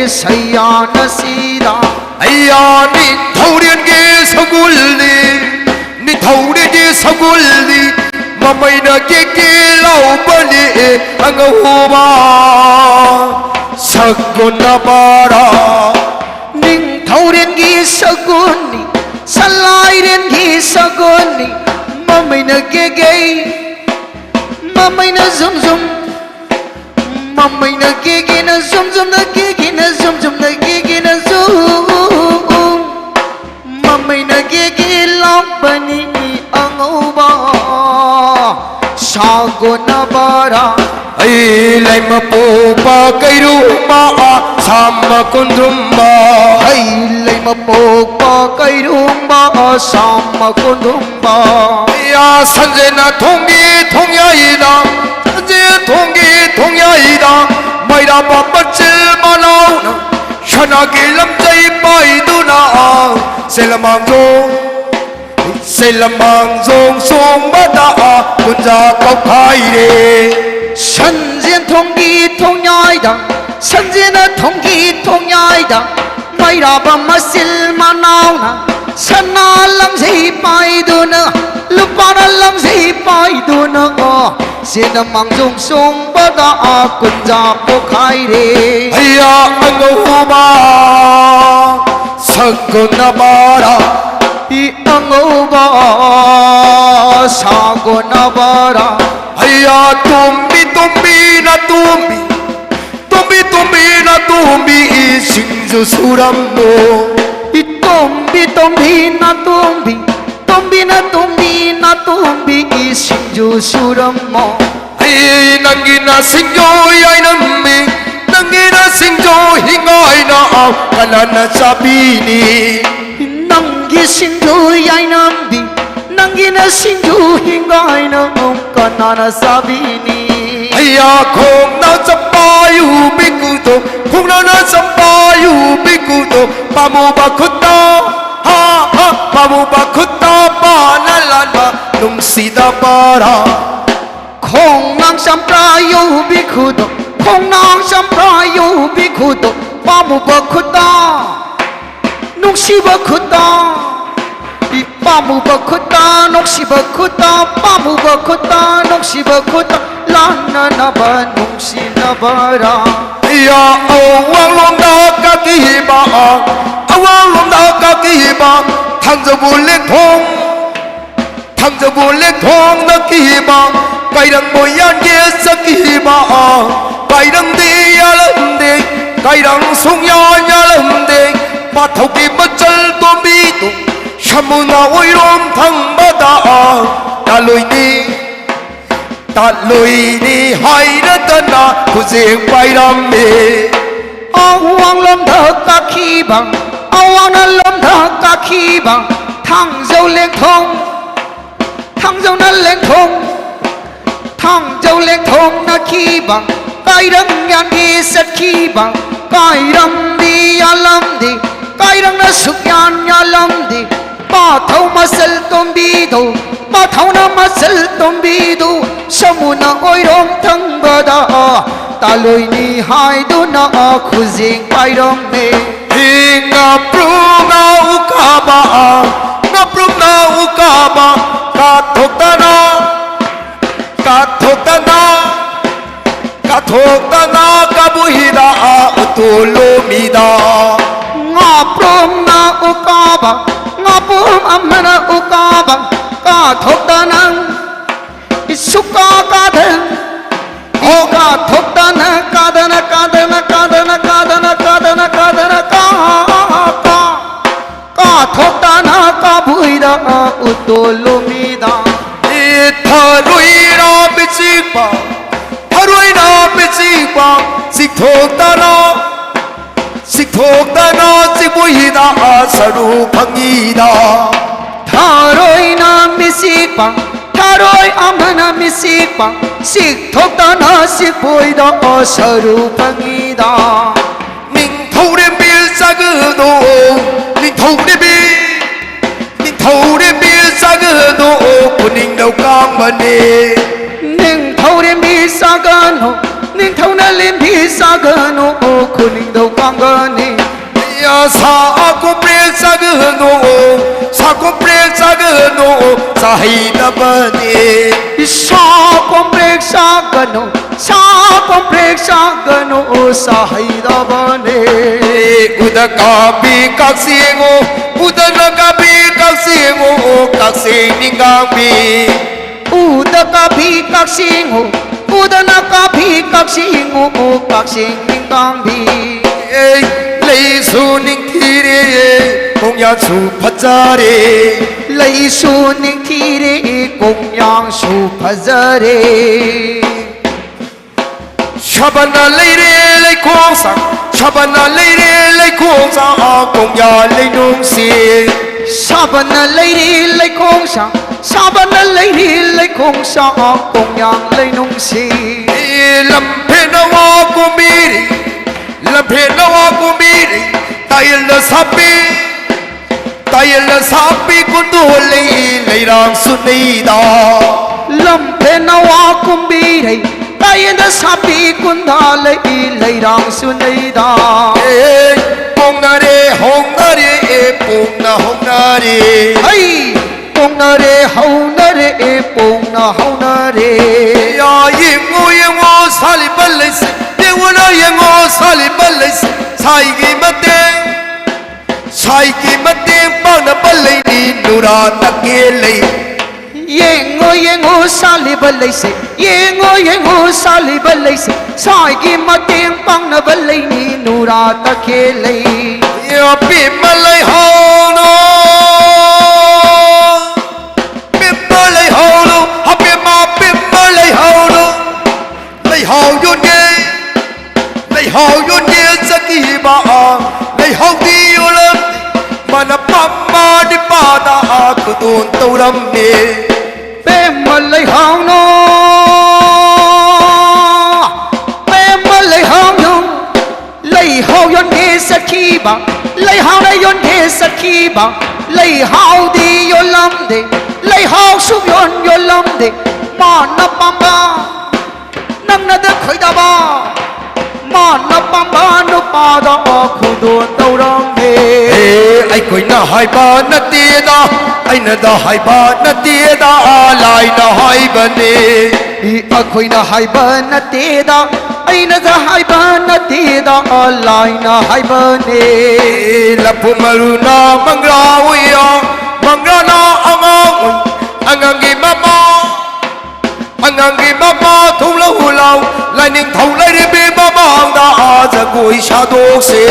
ꯁꯩꯌꯥꯅ ꯁꯤꯗ꯫ ꯑꯩꯌꯥ ꯅꯤꯡꯊꯧꯔꯦꯟꯒꯤ ꯁꯒꯨꯜꯅꯤ, ꯅꯤꯡꯊꯧꯔꯦꯟꯒꯤ ꯁꯒꯨꯜꯅꯤ, ꯃꯃꯩꯅ ꯀꯦ ꯀꯦ ꯂꯥꯎꯕꯅꯤ ꯑꯉꯧꯕ ꯁꯒꯨꯜ ꯅꯕꯥꯔꯥ꯫ ꯅꯤꯡꯊꯧꯔꯦꯟꯒꯤ ꯁꯒꯨꯜꯅꯤ, ꯁꯂꯥꯏꯔꯦꯟꯒꯤ ꯁꯒꯨꯜꯅꯤ, ꯃꯃꯩꯅ ꯀꯦꯒꯦ, ꯃꯃꯩꯅ ꯖꯨꯝ ꯖꯨꯝ, ꯃꯃꯩꯅ ꯀꯦꯒꯦꯅ ꯖꯨꯝ ꯖꯨꯝꯅ ꯀꯦꯒꯦꯅ ꯖꯨꯝ ꯖꯨꯝꯅ ꯀꯦꯒꯦꯅ ꯖꯨꯝ, ꯃꯃꯩꯅ ꯀꯦꯒꯦ ꯂꯥꯎꯕꯅꯤ ꯑꯉꯧꯕ ꯁꯒꯣꯜ ꯅꯕꯥꯔꯥ꯫ ꯂꯩꯃ ꯄꯣꯛꯄ ꯀꯩꯔꯨꯝꯕ ꯁꯥꯝꯃ ꯀꯣꯟꯗ꯭ꯔꯨꯝꯕ꯫ ꯍꯩ ꯂꯩꯃ ꯄꯣꯛꯄ ꯀꯩꯔꯨꯝꯕ ꯁꯥꯝꯃ ꯀꯣꯟꯗ꯭ꯔꯨꯝꯕ꯫ ꯌꯥ ꯁꯟꯖꯦꯅ ꯊꯣꯡꯒꯤ ꯊꯣꯡꯌꯥꯏꯗ, ꯁꯟꯖꯦ ꯊꯣꯡꯒꯤ ꯊꯣꯡꯌꯥꯏꯗ, ꯃꯩꯔꯥꯕ ꯃꯆꯤꯜ ꯃꯅꯥꯎꯅ ꯁꯅꯥꯒꯤ ꯂꯝꯖꯩ ꯄꯥꯏꯗꯨꯅ ꯁꯦꯂꯃꯥꯡꯗꯣ ꯁꯦꯂꯃꯥꯡꯖꯣꯡ ꯁꯣꯡꯕꯗ ꯀꯨꯟꯖꯥ ꯀꯧꯈꯥꯏꯔꯦ꯫ ꯁꯟꯖꯦꯟ ꯊꯣꯡꯒꯤ ꯊꯣꯡꯌꯥꯏꯗ, ꯁꯟꯖꯦꯟ ꯊꯣꯡꯒꯤ ꯊꯣꯡꯌꯥꯏꯗ, ꯃꯩꯔꯥꯕ ꯃꯆꯤꯜ ꯃꯅꯥꯎꯅ ꯁꯅꯥ ꯂꯪꯖꯩ ꯄꯥꯏꯗꯨꯅ, ꯂꯨꯄꯥꯅ ꯂꯪꯖꯩ ꯄꯥꯏꯗꯨꯅ, ꯁꯦꯂꯃꯥꯡꯖꯣꯡ ꯁꯣꯡꯕꯗ ꯀꯨꯟꯖꯥ ꯀꯧꯈꯥꯏꯔꯦ꯫ ꯍꯩꯌꯥ ꯑꯉꯧꯕ ꯁꯒꯣꯜꯅꯕꯔꯥ, ꯏ ꯑꯉꯧꯕ ꯁꯒꯣꯜꯅꯕꯔꯥ꯫ ꯍꯩꯌꯥ ꯇꯣꯝꯕꯤ ꯇꯣꯝꯕꯤꯅ ꯇꯣꯝꯕꯤ, ꯇꯣꯝꯕꯤ ꯇꯣꯝꯕꯤꯅ ꯇꯣꯝꯕꯤ ꯏꯁꯤꯡꯁꯨ ꯁꯨꯔꯝꯃꯣ꯫ ꯏ ꯇꯣꯝꯕꯤ ꯇꯣꯝꯕꯤꯅ ꯇꯣꯝꯕꯤ, ꯇꯣꯝꯕꯤꯅ ꯇꯣꯝꯕꯤꯅ ꯇꯣꯝꯕꯤ ꯏꯁꯤꯡꯁꯨ ꯁꯨꯔꯝꯃꯣ꯫ ꯑꯩ ꯅꯪꯒꯤ ꯅꯁꯤꯡꯖꯣ ꯌꯥꯏꯅꯝꯃꯤ, ꯅꯪꯒꯤ ꯅꯁꯤꯡꯖꯣ ꯍꯤꯡꯒꯥꯏꯅ ꯑꯥꯎ ꯀꯅꯥꯅ ꯆꯥꯕꯤꯅꯤ? ꯅꯪꯒꯤ ꯁꯤꯡꯖꯨ ꯌꯥꯏꯅꯝꯕꯤ, ꯅꯪꯒꯤ ꯅꯁꯤꯡꯖꯨ ꯍꯤꯡꯒꯥꯏꯅ ꯑꯥꯎ ꯀꯅꯥꯅ ꯆꯥꯕꯤꯅꯤ? ꯑꯩꯌꯥ ꯈꯣꯡꯅ ꯆꯞꯄꯥꯌꯨ ꯕꯤꯀꯨꯗꯣ, ꯈꯣꯡꯅꯅ ꯆꯞꯄꯥꯌꯨ ꯕꯤꯀꯨꯗꯣ, ꯄꯥꯃꯨꯕ ꯈꯨꯠꯇ, ꯍꯥ, ꯍꯥ, ꯄꯥꯃꯨꯕ ꯈꯨꯠꯇ ꯄꯥꯅ ꯂꯥꯟꯕ ꯅꯨꯡꯁꯤꯗꯕꯔꯥ? ꯈꯣꯡꯅꯥꯡ ꯆꯝꯄ꯭ꯔꯥ ꯌꯨꯕꯤ ꯈꯨꯗꯣ, ꯈꯣꯡꯅꯥꯡ ꯆꯝꯄ꯭ꯔꯥ ꯌꯨꯕꯤ ꯈꯨꯗꯣ, ꯄꯥꯝꯃꯨꯕ ꯈꯨꯠꯇ, ꯅꯨꯡꯁꯤꯕ ꯈꯨꯠꯇ, ꯏ ꯄꯥꯝꯃꯨꯕ ꯈꯨꯠꯇ, ꯅꯨꯡꯁꯤꯕ ꯈꯨꯠꯇ, ꯄꯥꯝꯃꯨꯕ ꯈꯨꯠꯇ, ꯅꯨꯡꯁꯤꯕ ꯈꯨꯠꯇ, ꯂꯥꯟꯅꯅꯕ ꯅꯨꯡꯁꯤꯅꯕꯔꯥ? ꯏꯌꯥ ꯑꯋꯥꯡꯂꯣꯝꯗ ꯀꯥꯀꯤꯕ, ꯑꯋꯥꯡꯂꯣꯝꯗ ꯀꯥꯀꯤꯕ, ꯊꯥꯡꯖꯕꯨ ꯂꯦꯛꯊꯣꯡ꯫ ꯊꯥꯡꯖꯕꯨ ꯂꯦꯛꯊꯣꯡꯗ ꯀꯤꯕ, ꯀꯩꯔꯪꯕꯨ ꯌꯥꯟꯒꯦ ꯆꯠꯈꯤꯕ, ꯀꯩꯔꯪꯗꯤ ꯌꯥꯜꯂꯝꯗꯦ, ꯀꯩꯔꯪ ꯁꯨꯡꯌꯥ ꯌꯥꯜꯂꯝꯗꯦ, ꯄꯥꯊꯧꯒꯤ ꯃꯆꯜ ꯇꯣꯝꯕꯤꯗꯨ ꯁꯃꯨꯅ ꯑꯣꯏꯔꯣꯝ ꯊꯪꯕꯗ ꯇꯥꯂꯣꯏꯅꯤ, ꯇꯥꯂꯣꯏꯅꯤ ꯍꯥꯏꯔꯒꯅ ꯆꯦꯡ ꯄꯥꯏꯔꯝꯃꯤ꯫ ꯑꯋꯥꯡꯂꯣꯝꯗ ꯀꯥꯈꯤꯕ, ꯑꯋꯥꯡꯅꯂꯣꯝꯗ ꯀꯥꯈꯤꯕ, ꯊꯥꯡꯖꯧ ꯂꯦꯡꯊꯣꯡ, ꯊꯥꯡꯖꯧꯅ ꯂꯦꯡꯊꯣꯡ, ꯊꯥꯡꯖꯧ ꯂꯦꯡꯊꯣꯡꯅꯈꯤꯕ, ꯀꯥꯏꯔꯪ ꯌꯥꯟꯒꯤ ꯆꯠꯈꯤꯕ, ꯀꯥꯏꯔꯪꯗꯤ ꯌꯥꯜꯂꯝꯗꯦ, ꯀꯥꯏꯔꯪꯅ ꯁꯨꯛꯌꯥꯟ ꯌꯥꯜꯂꯝꯗꯦ꯫ ꯄꯥꯊꯧ ꯃꯆꯜ ꯇꯣꯝꯕꯤꯗꯣ, ꯄꯥꯊꯧꯅ ꯃꯆꯜ ꯇꯣꯝꯕꯤꯗꯣ, ꯁꯃꯨꯅ ꯑꯣꯏꯔꯣꯝ ꯊꯪꯕꯗ ꯇꯥꯂꯣꯏꯅꯤ ꯍꯥꯏꯗꯨꯅ ꯈꯨꯖꯦꯡ ꯄꯥꯏꯔꯝꯃꯦ꯫ ꯍꯤ ꯉꯥꯄ꯭ꯔꯨꯝꯅ ꯎꯀꯥꯕ, ꯉꯥꯄ꯭ꯔꯨꯝꯅ ꯎꯀꯥꯕ, ꯀꯥꯊꯣꯛꯇꯅ, ꯀꯥꯊꯣꯛꯇꯅ, ꯀꯥꯊꯣꯛꯇꯅ ꯀꯥꯕꯨ ꯍꯤꯗ ꯎꯇꯣꯜꯂꯣꯃꯤꯗ꯫ ꯉꯥꯄ꯭ꯔꯨꯝꯅ ꯎꯀꯥꯕ, ꯉꯥꯄ꯭ꯔꯨꯝ ꯑꯃꯅ ꯎꯀꯥꯕ, ꯀꯥꯊꯣꯛꯇꯅ ꯁꯨꯀꯥ ꯀꯥꯗ, ꯍꯣ꯫ ꯀꯥꯊꯣꯛꯇꯅ ꯀꯥꯗꯅ ꯀꯥꯗꯅ ꯀꯥꯗꯅ ꯀꯥꯗꯅ ꯀꯥꯗꯅ ꯀꯥꯗꯅ ꯀꯥ, ꯀꯥ, ꯀꯥꯊꯣꯛꯇꯅ ꯀꯥꯕꯨꯏꯗ ꯎꯇꯣꯜꯂꯣꯃꯤꯗ꯫ ꯏ ꯊꯔꯣꯏꯅ ꯃꯤꯆꯤꯛꯄ, ꯊꯔꯣꯏꯅ ꯃꯤꯆꯤꯛꯄ, ꯆꯤꯛꯊꯣꯛꯇꯅ, ꯆꯤꯛꯊꯣꯛꯇꯅ ꯆꯤꯛꯄꯨꯏꯗ ꯁꯔꯨ ꯐꯪꯉꯤꯗ꯫ ꯊꯔꯣꯏꯅ ꯃꯤꯆꯤꯛꯄ, ꯊꯔꯣꯏ ꯑꯃꯅ ꯃꯤꯆꯤꯛꯄ, ꯆꯤꯛꯊꯣꯛꯇꯅ ꯆꯤꯛꯄꯨꯏꯗ ꯁꯔꯨ ꯐꯪꯉꯤꯗ꯫ ꯅꯤꯡꯊꯧꯔꯦꯝꯕꯤ ꯆꯥꯒꯅꯨ, ꯅꯤꯡꯊꯧꯔꯦꯝꯕꯤ, ꯅꯤꯡꯊꯧꯔꯦꯝꯕꯤ ꯆꯥꯒꯅꯨ, ꯈꯨꯅꯤꯡꯗꯧ ꯀꯥꯡꯕꯅꯤ꯫ ꯅꯤꯡꯊꯧꯔꯦꯝꯕꯤ ꯆꯥꯒꯅꯨ, ꯅꯤꯡꯊꯧꯅ ꯂꯦꯝꯕꯤ ꯆꯥꯒꯅꯨ, ꯈꯨꯅꯤꯡꯗꯧ ꯀꯥꯡꯕꯅꯤ꯫ ꯌꯥ ꯁꯥ ꯀꯣꯝꯄ꯭ꯔꯦꯛ ꯆꯥꯒꯅꯨ, ꯁꯥ ꯀꯣꯝꯄ꯭ꯔꯦꯛ ꯆꯥꯒꯅꯨ, ꯆꯥꯍꯩꯗꯕꯅꯤ꯫ ꯁꯥ ꯀꯣꯝꯄ꯭ꯔꯦꯛ ꯆꯥꯒꯅꯨ, ꯁꯥ ꯀꯣꯝꯄ꯭ꯔꯦꯛ ꯆꯥꯒꯅꯨ, ꯆꯥꯍꯩꯗꯕꯅꯤ꯫ ꯎꯗ ꯀꯥꯕꯤ ꯀꯛꯆꯦꯡꯉꯣ, ꯎꯗꯅ ꯀꯥꯕꯤ ꯀꯛꯆꯦꯡꯉꯣ, ꯀꯛꯆꯦꯡ ꯅꯤꯡꯒꯥꯡꯕꯤ꯫ ꯎꯗ ꯀꯥꯕꯤ ꯀꯛꯆꯦꯡꯉꯣ, ꯎꯗꯅ ꯀꯥꯕꯤ ꯀꯛꯆꯦꯡꯉꯣ, ꯀꯛꯆꯦꯡ ꯅꯤꯡꯒꯥꯡꯕꯤ꯫ ꯑꯦ, ꯂꯩꯁꯨ ꯅꯤꯡꯊꯤꯔꯦ, ꯈꯣꯡꯌꯥꯁꯨ ꯐꯖꯔꯦ꯫ ꯂꯩꯁꯨ ꯅꯤꯡꯊꯤꯔꯦ, ꯈꯣꯡꯌꯥꯁꯨ ꯐꯖꯔꯦ꯫ ꯁꯨ ꯁꯥꯕꯅ ꯂꯩꯔꯦ ꯂꯩꯈꯣꯡꯁꯥꯡ, ꯁꯥꯕꯅ ꯂꯩꯔꯦ ꯂꯩꯈꯣꯡꯁꯥꯡ, ꯀꯣꯡꯌꯥ ꯂꯩꯅꯨꯡꯁꯤ꯫ ꯁꯥꯕꯅ ꯂꯩꯔꯦ ꯂꯩꯈꯣꯡꯁꯥꯡ, ꯁꯥꯕꯅ ꯂꯩꯔꯦ ꯂꯩꯈꯣꯡꯁꯥꯡ, ꯀꯣꯡꯌꯥ ꯂꯩꯅꯨꯡꯁꯤ꯫ ꯂꯝꯐꯦꯠꯅ ꯋꯥ ꯀꯨꯝꯕꯤꯔꯤ, ꯂꯝꯐꯦꯠꯅ ꯋꯥ ꯀꯨꯝꯕꯤꯔꯤ, ꯇꯥꯏꯌꯦꯜꯅ ꯁꯥꯄꯤ꯫ ꯇꯥꯏꯌꯦꯜꯅ ꯁꯥꯄꯤ ꯀꯨꯟꯗꯣ ꯂꯩ ꯂꯩꯔꯥꯡꯁꯨ ꯅꯩꯗ꯫ ꯂꯝꯐꯦꯟꯅ ꯋꯥ ꯀꯨꯝꯕꯤꯔꯩ, ꯇꯥꯏꯌꯦꯜꯅ ꯁꯥꯄꯤ ꯀꯨꯟꯗꯥ ꯂꯩ ꯂꯩꯔꯥꯡꯁꯨ ꯅꯩꯗ꯫ ꯑꯦ, ꯄꯣꯡꯅꯔꯦ, ꯍꯧꯅꯔꯦ, ꯑꯦ, ꯄꯣꯡꯅ ꯍꯧꯅꯔꯦ꯫ ꯍꯩ! ꯄꯣꯡꯅꯔꯦ, ꯍꯧꯅꯔꯦ, ꯑꯦ, ꯄꯣꯡꯅ ꯍꯧꯅꯔꯦ꯫ ꯌꯥ, ꯌꯦꯡꯉꯣ, ꯌꯦꯡꯉꯣ, ꯁꯥꯠꯂꯤꯕ ꯂꯩꯁꯦ, ꯌꯦꯡꯉꯨꯅ, ꯌꯦꯡꯉꯣ, ꯁꯥꯠꯂꯤꯕ ꯂꯩꯁꯦ, ꯁꯥꯏꯒꯤ ꯃꯇꯦꯡ꯫ ꯁꯥꯏꯒꯤ ꯃꯇꯦꯡ ꯄꯥꯡꯅꯕ ꯂꯩꯅꯤ ꯅꯨꯔꯥ ꯇꯀꯦꯜ ꯂꯩ꯫ ꯌꯦꯡꯉꯣ, ꯌꯦꯡꯉꯣ ꯁꯥꯠꯂꯤꯕ ꯂꯩꯁꯦ, ꯌꯦꯡꯉꯣ, ꯌꯦꯡꯉꯣ ꯁꯥꯠꯂꯤꯕ ꯂꯩꯁꯦ, ꯁꯥꯏꯒꯤ ꯃꯇꯦꯡ ꯄꯥꯡꯅꯕ ꯂꯩꯅꯤ ꯅꯨꯔꯥ ꯇꯈꯦꯜ ꯂꯩ꯫ ꯑꯄꯦꯝꯃ ꯂꯩꯍꯧꯅꯣ, ꯑꯄꯦꯝꯃ ꯂꯩꯍꯧꯅꯣ, ꯑꯄꯦꯝꯃ, ꯑꯄꯦꯝꯃ ꯂꯩꯍꯧꯅꯣ꯫ ꯂꯩꯍꯥꯎ ꯌꯣꯟꯒꯦ, ꯂꯩꯍꯥꯎ ꯌꯣꯟꯒꯦ ꯆꯠꯈꯤꯕ, ꯂꯩꯍꯥꯎꯗꯤ ꯌꯣꯜꯂꯝꯗꯦ꯫ ꯃꯥꯅ ꯄꯥꯝꯕ ꯅꯤꯄꯥꯗ ꯈꯨꯗꯣꯜ ꯇꯧꯔꯝꯃꯦ꯫ ꯄꯦꯝꯃ ꯂꯩꯍꯥꯎꯅꯣ, ꯄꯦꯝꯃ ꯂꯩꯍꯥꯎꯅꯣ, ꯂꯩꯍꯥꯎ ꯌꯣꯟꯒꯦ ꯆꯠꯈꯤꯕ, ꯂꯩꯍꯥꯎꯅ ꯌꯣꯟꯒꯦ ꯆꯠꯈꯤꯕ, ꯂꯩꯍꯥꯎꯗꯤ ꯌꯣꯜꯂꯝꯗꯦ, ꯂꯩꯍꯥꯎ ꯁꯨꯛ ꯌꯣꯟ ꯌꯣꯜꯂꯝꯗꯦ꯫ ꯃꯥꯅ ꯄꯥꯝꯕ ꯅꯪꯅꯗ ꯈꯣꯏꯗꯥꯕ, ꯃꯥꯅ ꯄꯥꯝꯕ ꯅꯨꯄꯥꯗ ꯈꯨꯗꯣꯜ ꯇꯧꯔꯝꯃꯦ꯫ ꯑꯦ, ꯑꯩꯈꯣꯏꯅ ꯍꯥꯏꯕ ꯅꯠꯇꯦꯗ, ꯑꯩꯅꯗ ꯍꯥꯏꯕ ꯅꯠꯇꯦꯗ, ꯂꯥꯏꯅ ꯍꯥꯏꯕꯅꯦ꯫ ꯑꯦ, ꯑꯩꯈꯣꯏꯅ ꯍꯥꯏꯕ ꯅꯠꯇꯦꯗ, ꯑꯩꯅꯗ ꯍꯥꯏꯕ ꯅꯠꯇꯦꯗ, ꯂꯥꯏꯅ ꯍꯥꯏꯕꯅꯦ꯫ ꯑꯦ, ꯂꯐꯨ ꯃꯔꯨꯅ ꯃꯪꯒ꯭ꯔꯥ ꯎꯏꯌꯣ, ꯃꯪꯒ꯭ꯔꯥꯅ ꯑꯉꯥꯡ ꯎꯏ, ꯑꯉꯥꯡꯒꯤ ꯃꯃꯥ꯫ ꯑꯉꯥꯡꯒꯤ ꯃꯃꯥ ꯊꯣꯛꯂꯛꯎ ꯂꯥꯎ, ꯂꯥꯏꯅꯤꯡꯊꯧ ꯂꯩꯔꯤꯕꯤ ꯃꯃꯥꯡꯗ ꯖꯒꯣꯏ ꯁꯥꯗꯣꯛꯁꯦ꯫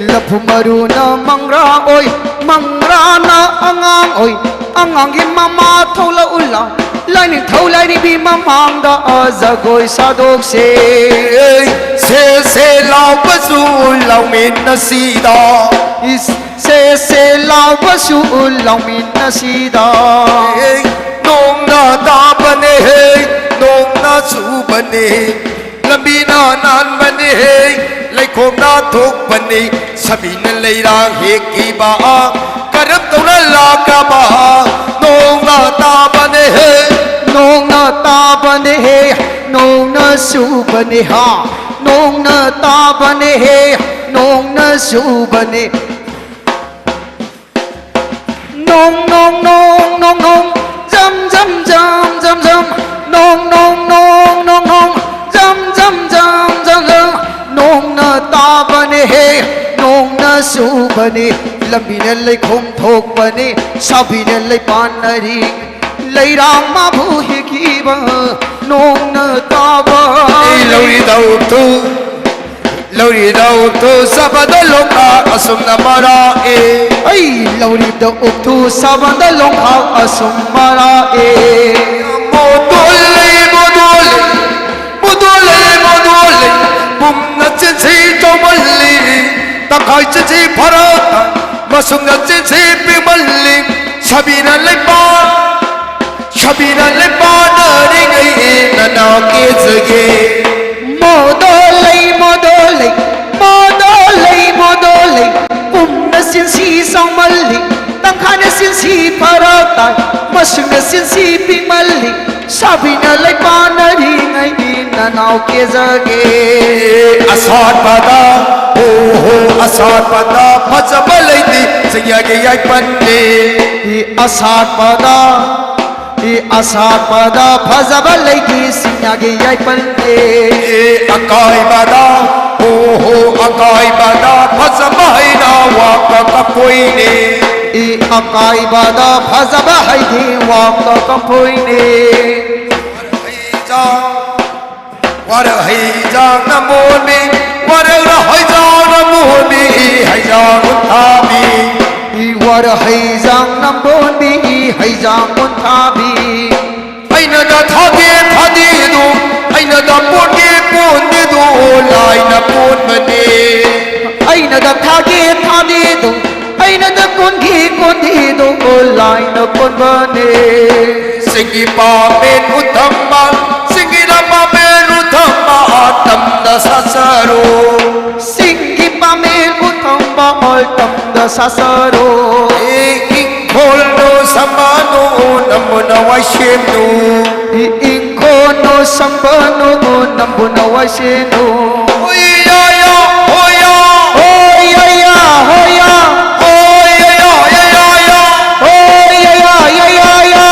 ꯂꯐꯨ ꯃꯔꯨꯅ ꯃꯪꯒ꯭ꯔꯥ ꯑꯣꯏ, ꯃꯪꯒ꯭ꯔꯥꯅ ꯑꯉꯥꯡ ꯑꯣꯏ, ꯑꯉꯥꯡꯒꯤ ꯃꯃꯥ ꯊꯣꯛꯂꯛꯎ ꯂꯥꯎ, ꯂꯥꯏꯅꯤꯡꯊꯧ ꯂꯥꯏꯔꯦꯝꯕꯤ ꯃꯃꯥꯡꯗ ꯖꯒꯣꯏ ꯁꯥꯗꯣꯛꯁꯦ꯫ ꯁꯦ ꯁꯦ ꯂꯥꯎꯕꯁꯨ ꯂꯥꯎꯃꯤꯟꯅꯁꯤꯗ꯫ ꯏꯁ, ꯁꯦ ꯁꯦ ꯂꯥꯎꯕꯁꯨ ꯂꯥꯎꯃꯤꯟꯅꯁꯤꯗ꯫ ꯅꯣꯡꯅ ꯇꯥꯕꯅꯦ ꯍꯦ, ꯅꯣꯡꯅ ꯆꯨꯕꯅꯦ, ꯂꯝꯕꯤꯅ ꯅꯥꯟꯕꯅꯦ ꯍꯦ, ꯂꯩꯈꯣꯝꯅ ꯊꯣꯛꯄꯅꯤ, ꯁꯥꯕꯤꯅ ꯂꯩꯔꯥꯡ ꯍꯦꯛꯈꯤꯕ꯫ ꯀꯔꯝ ꯇꯧꯅ ꯂꯥꯛꯈ꯭ꯔꯕ? ꯅꯣꯡꯅ ꯇꯥꯕꯅꯦ ꯍꯦ꯫ ꯅꯣꯡꯅ ꯇꯥꯕꯅꯦ ꯍꯦ, ꯅꯣꯡꯅ ꯆꯨꯕꯅꯦ ꯍꯥ꯫ ꯅꯣꯡꯅ ꯇꯥꯕꯅꯦ ꯍꯦ, ꯅꯣꯡꯅ ꯆꯨꯕꯅꯦ꯫ ꯅꯣꯡ ꯅꯣꯡ ꯅꯣꯡ ꯅꯣꯡ ꯅꯣꯡ, ꯖꯝ ꯖꯝ ꯖꯝ ꯖꯝ ꯖꯝ꯫ ꯅꯣꯡ ꯅꯣꯡ ꯅꯣꯡ ꯅꯣꯡ ꯅꯣꯡ, ꯖꯝ ꯖꯝ ꯖꯝ ꯖꯝ ꯖꯝ꯫ ꯅꯣꯡꯅ ꯇꯥꯕꯅꯦ ꯍꯦ, ꯅꯣꯡꯅ ꯆꯨꯕꯅꯦ, ꯂꯝꯕꯤꯅ ꯂꯩꯈꯣꯝ ꯊꯣꯛꯄꯅꯦ, ꯁꯥꯕꯤꯅ ꯂꯩꯄꯥꯟꯅꯔꯤ, ꯂꯩꯔꯥꯡ ꯃꯥꯕꯨ ꯍꯦꯛꯈꯤꯕ꯫ ꯅꯣꯡꯅ ꯇꯥꯕ꯫ ꯑꯩ ꯂꯧꯔꯤꯗ ꯎꯞꯇꯨ, ꯂꯧꯔꯤꯗ ꯎꯞꯇꯨ ꯁꯥꯕꯗ ꯂꯣꯡꯈꯥꯛ ꯑꯁꯨꯝꯅ ꯃꯔꯥꯛꯑꯦ꯫ ꯑꯩ ꯂꯧꯔꯤꯗ ꯎꯞꯇꯨ ꯁꯥꯕꯗ ꯂꯣꯡꯈꯥꯛ ꯑꯁꯨꯝ ꯃꯔꯥꯛꯑꯦ꯫ ꯃꯣꯗꯣꯜꯂꯦ, ꯃꯣꯗꯣꯜꯂꯦ, ꯃꯣꯗꯣꯜꯂꯦ, ꯃꯣꯗꯣꯜꯂꯦ꯫ ꯄꯨꯝꯅ ꯆꯤꯟꯁꯤ ꯆꯥꯎꯃꯜꯂꯤ, ꯇꯪꯈꯥꯏ ꯆꯤꯟꯁꯤ ꯐꯔꯛ ꯇꯥꯏ, ꯃꯁꯨꯝꯅ ꯆꯤꯟꯁꯤ ꯄꯤꯛꯃꯜꯂꯤ꯫ ꯁꯥꯕꯤꯅ ꯂꯩꯄꯥꯛ, ꯁꯥꯕꯤꯅ ꯂꯩꯄꯥꯛꯅꯔꯤꯉꯩ ꯅꯅꯥꯎ ꯀꯦꯖꯒꯦ꯫ ꯃꯣꯗꯣꯜꯂꯩ, ꯃꯣꯗꯣꯜꯂꯩ, ꯃꯣꯗꯣꯜꯂꯩ, ꯃꯣꯗꯣꯜꯂꯩ꯫ ꯄꯨꯝꯅ ꯆꯤꯟꯁꯤ ꯆꯥꯎꯃꯜꯂꯤ, ꯇꯪꯈꯥꯏꯅ ꯆꯤꯟꯁꯤ ꯐꯔꯛ ꯇꯥꯏ, ꯃꯁꯨꯝꯅ ꯆꯤꯟꯁꯤ ꯄꯤꯛꯃꯜꯂꯤ꯫ ꯁꯥꯕꯤꯅ ꯂꯩꯄꯥꯛꯅꯔꯤꯉꯩ ꯅꯅꯥꯎ ꯀꯦꯖꯒꯦ꯫ ꯑꯁꯥꯠꯄꯗ, ꯍꯣ ꯍꯣ, ꯑꯁꯥꯠꯄꯗ ꯐꯖꯕ ꯂꯩꯇꯦ, ꯆꯤꯡꯌꯥꯒꯤ ꯌꯥꯏꯄꯟꯅꯦ꯫ ꯏ ꯑꯁꯥꯠꯄꯗ, ꯏ ꯑꯁꯥꯠꯄꯗ ꯐꯖꯕ ꯂꯩꯇꯦ, ꯆꯤꯡꯌꯥꯒꯤ ꯌꯥꯏꯄꯟꯅꯦ꯫ ꯑꯀꯥꯏꯕꯗ, ꯍꯣ ꯍꯣ, ꯑꯀꯥꯏꯕꯗ ꯐꯖꯕ ꯍꯩꯅ ꯋꯥꯛꯇ ꯀꯐꯣꯏꯅꯦ꯫ ꯏ ꯑꯀꯥꯏꯕꯗ ꯐꯖꯕ ꯍꯩꯗꯤ ꯋꯥꯛꯇ ꯀꯐꯣꯏꯅꯦ꯫ ꯍꯩꯖꯥꯡ, ꯋꯥꯔ ꯍꯩꯖꯥꯡ ꯅꯝꯕꯣꯟꯕꯤ, ꯋꯥꯔ ꯍꯩꯖꯥꯡ ꯅꯝꯕꯣꯟꯕꯤ, ꯍꯩꯖꯥꯡ ꯎꯟꯊꯥꯕꯤ꯫ E war ꯍꯩꯖꯥꯡ ꯅꯝꯕꯣꯟꯕꯤ, ꯍꯩꯖꯥꯡ ꯎꯟꯊꯥꯕꯤ꯫ ꯊꯥꯒꯤ ꯊꯥꯗꯤꯗꯨ, ꯑꯩꯅꯗ ꯀꯣꯟꯒꯤ ꯀꯣꯟꯗꯤꯗꯨ, ꯂꯥꯏꯅ ꯀꯣꯟꯕꯅꯦ꯫ ꯁꯤꯡꯒꯤ ꯄꯥꯃꯦꯟ ꯎꯊꯝꯕ, ꯁꯤꯡꯒꯤ ꯄꯥꯃꯦꯟ ꯎꯊꯝꯕ, ꯑꯇꯝꯗ ꯁꯥꯁꯔꯣ꯫ ꯁꯤꯡꯒꯤ ꯄꯥꯃꯦꯟ ꯎꯊꯝꯕ, ꯑꯇꯝꯗ ꯁꯥꯁꯔꯣ꯫ ꯏꯪꯈꯣꯜꯅꯨ ꯁꯝꯕꯅꯨ, ꯅꯝꯕꯨꯅ ꯋꯥꯏꯁꯦꯝꯅꯨ꯫ ꯏꯪꯈꯣꯜꯅꯨ ꯁꯝꯕꯅꯨ, ꯅꯝꯕꯨꯅ ꯋꯥꯏꯁꯦꯝꯅꯨ꯫ ꯍꯣꯏꯌꯥ, ꯍꯣꯏꯌꯥ꯫ ꯍꯣꯏꯌꯥ, ꯍꯣꯏꯌꯥ꯫ ꯍꯣꯏꯌꯥ, ꯌꯥ, ꯌꯥ, ꯌꯥ꯫ ꯍꯣꯏꯌꯥ, ꯌꯥ, ꯌꯥ, ꯌꯥ꯫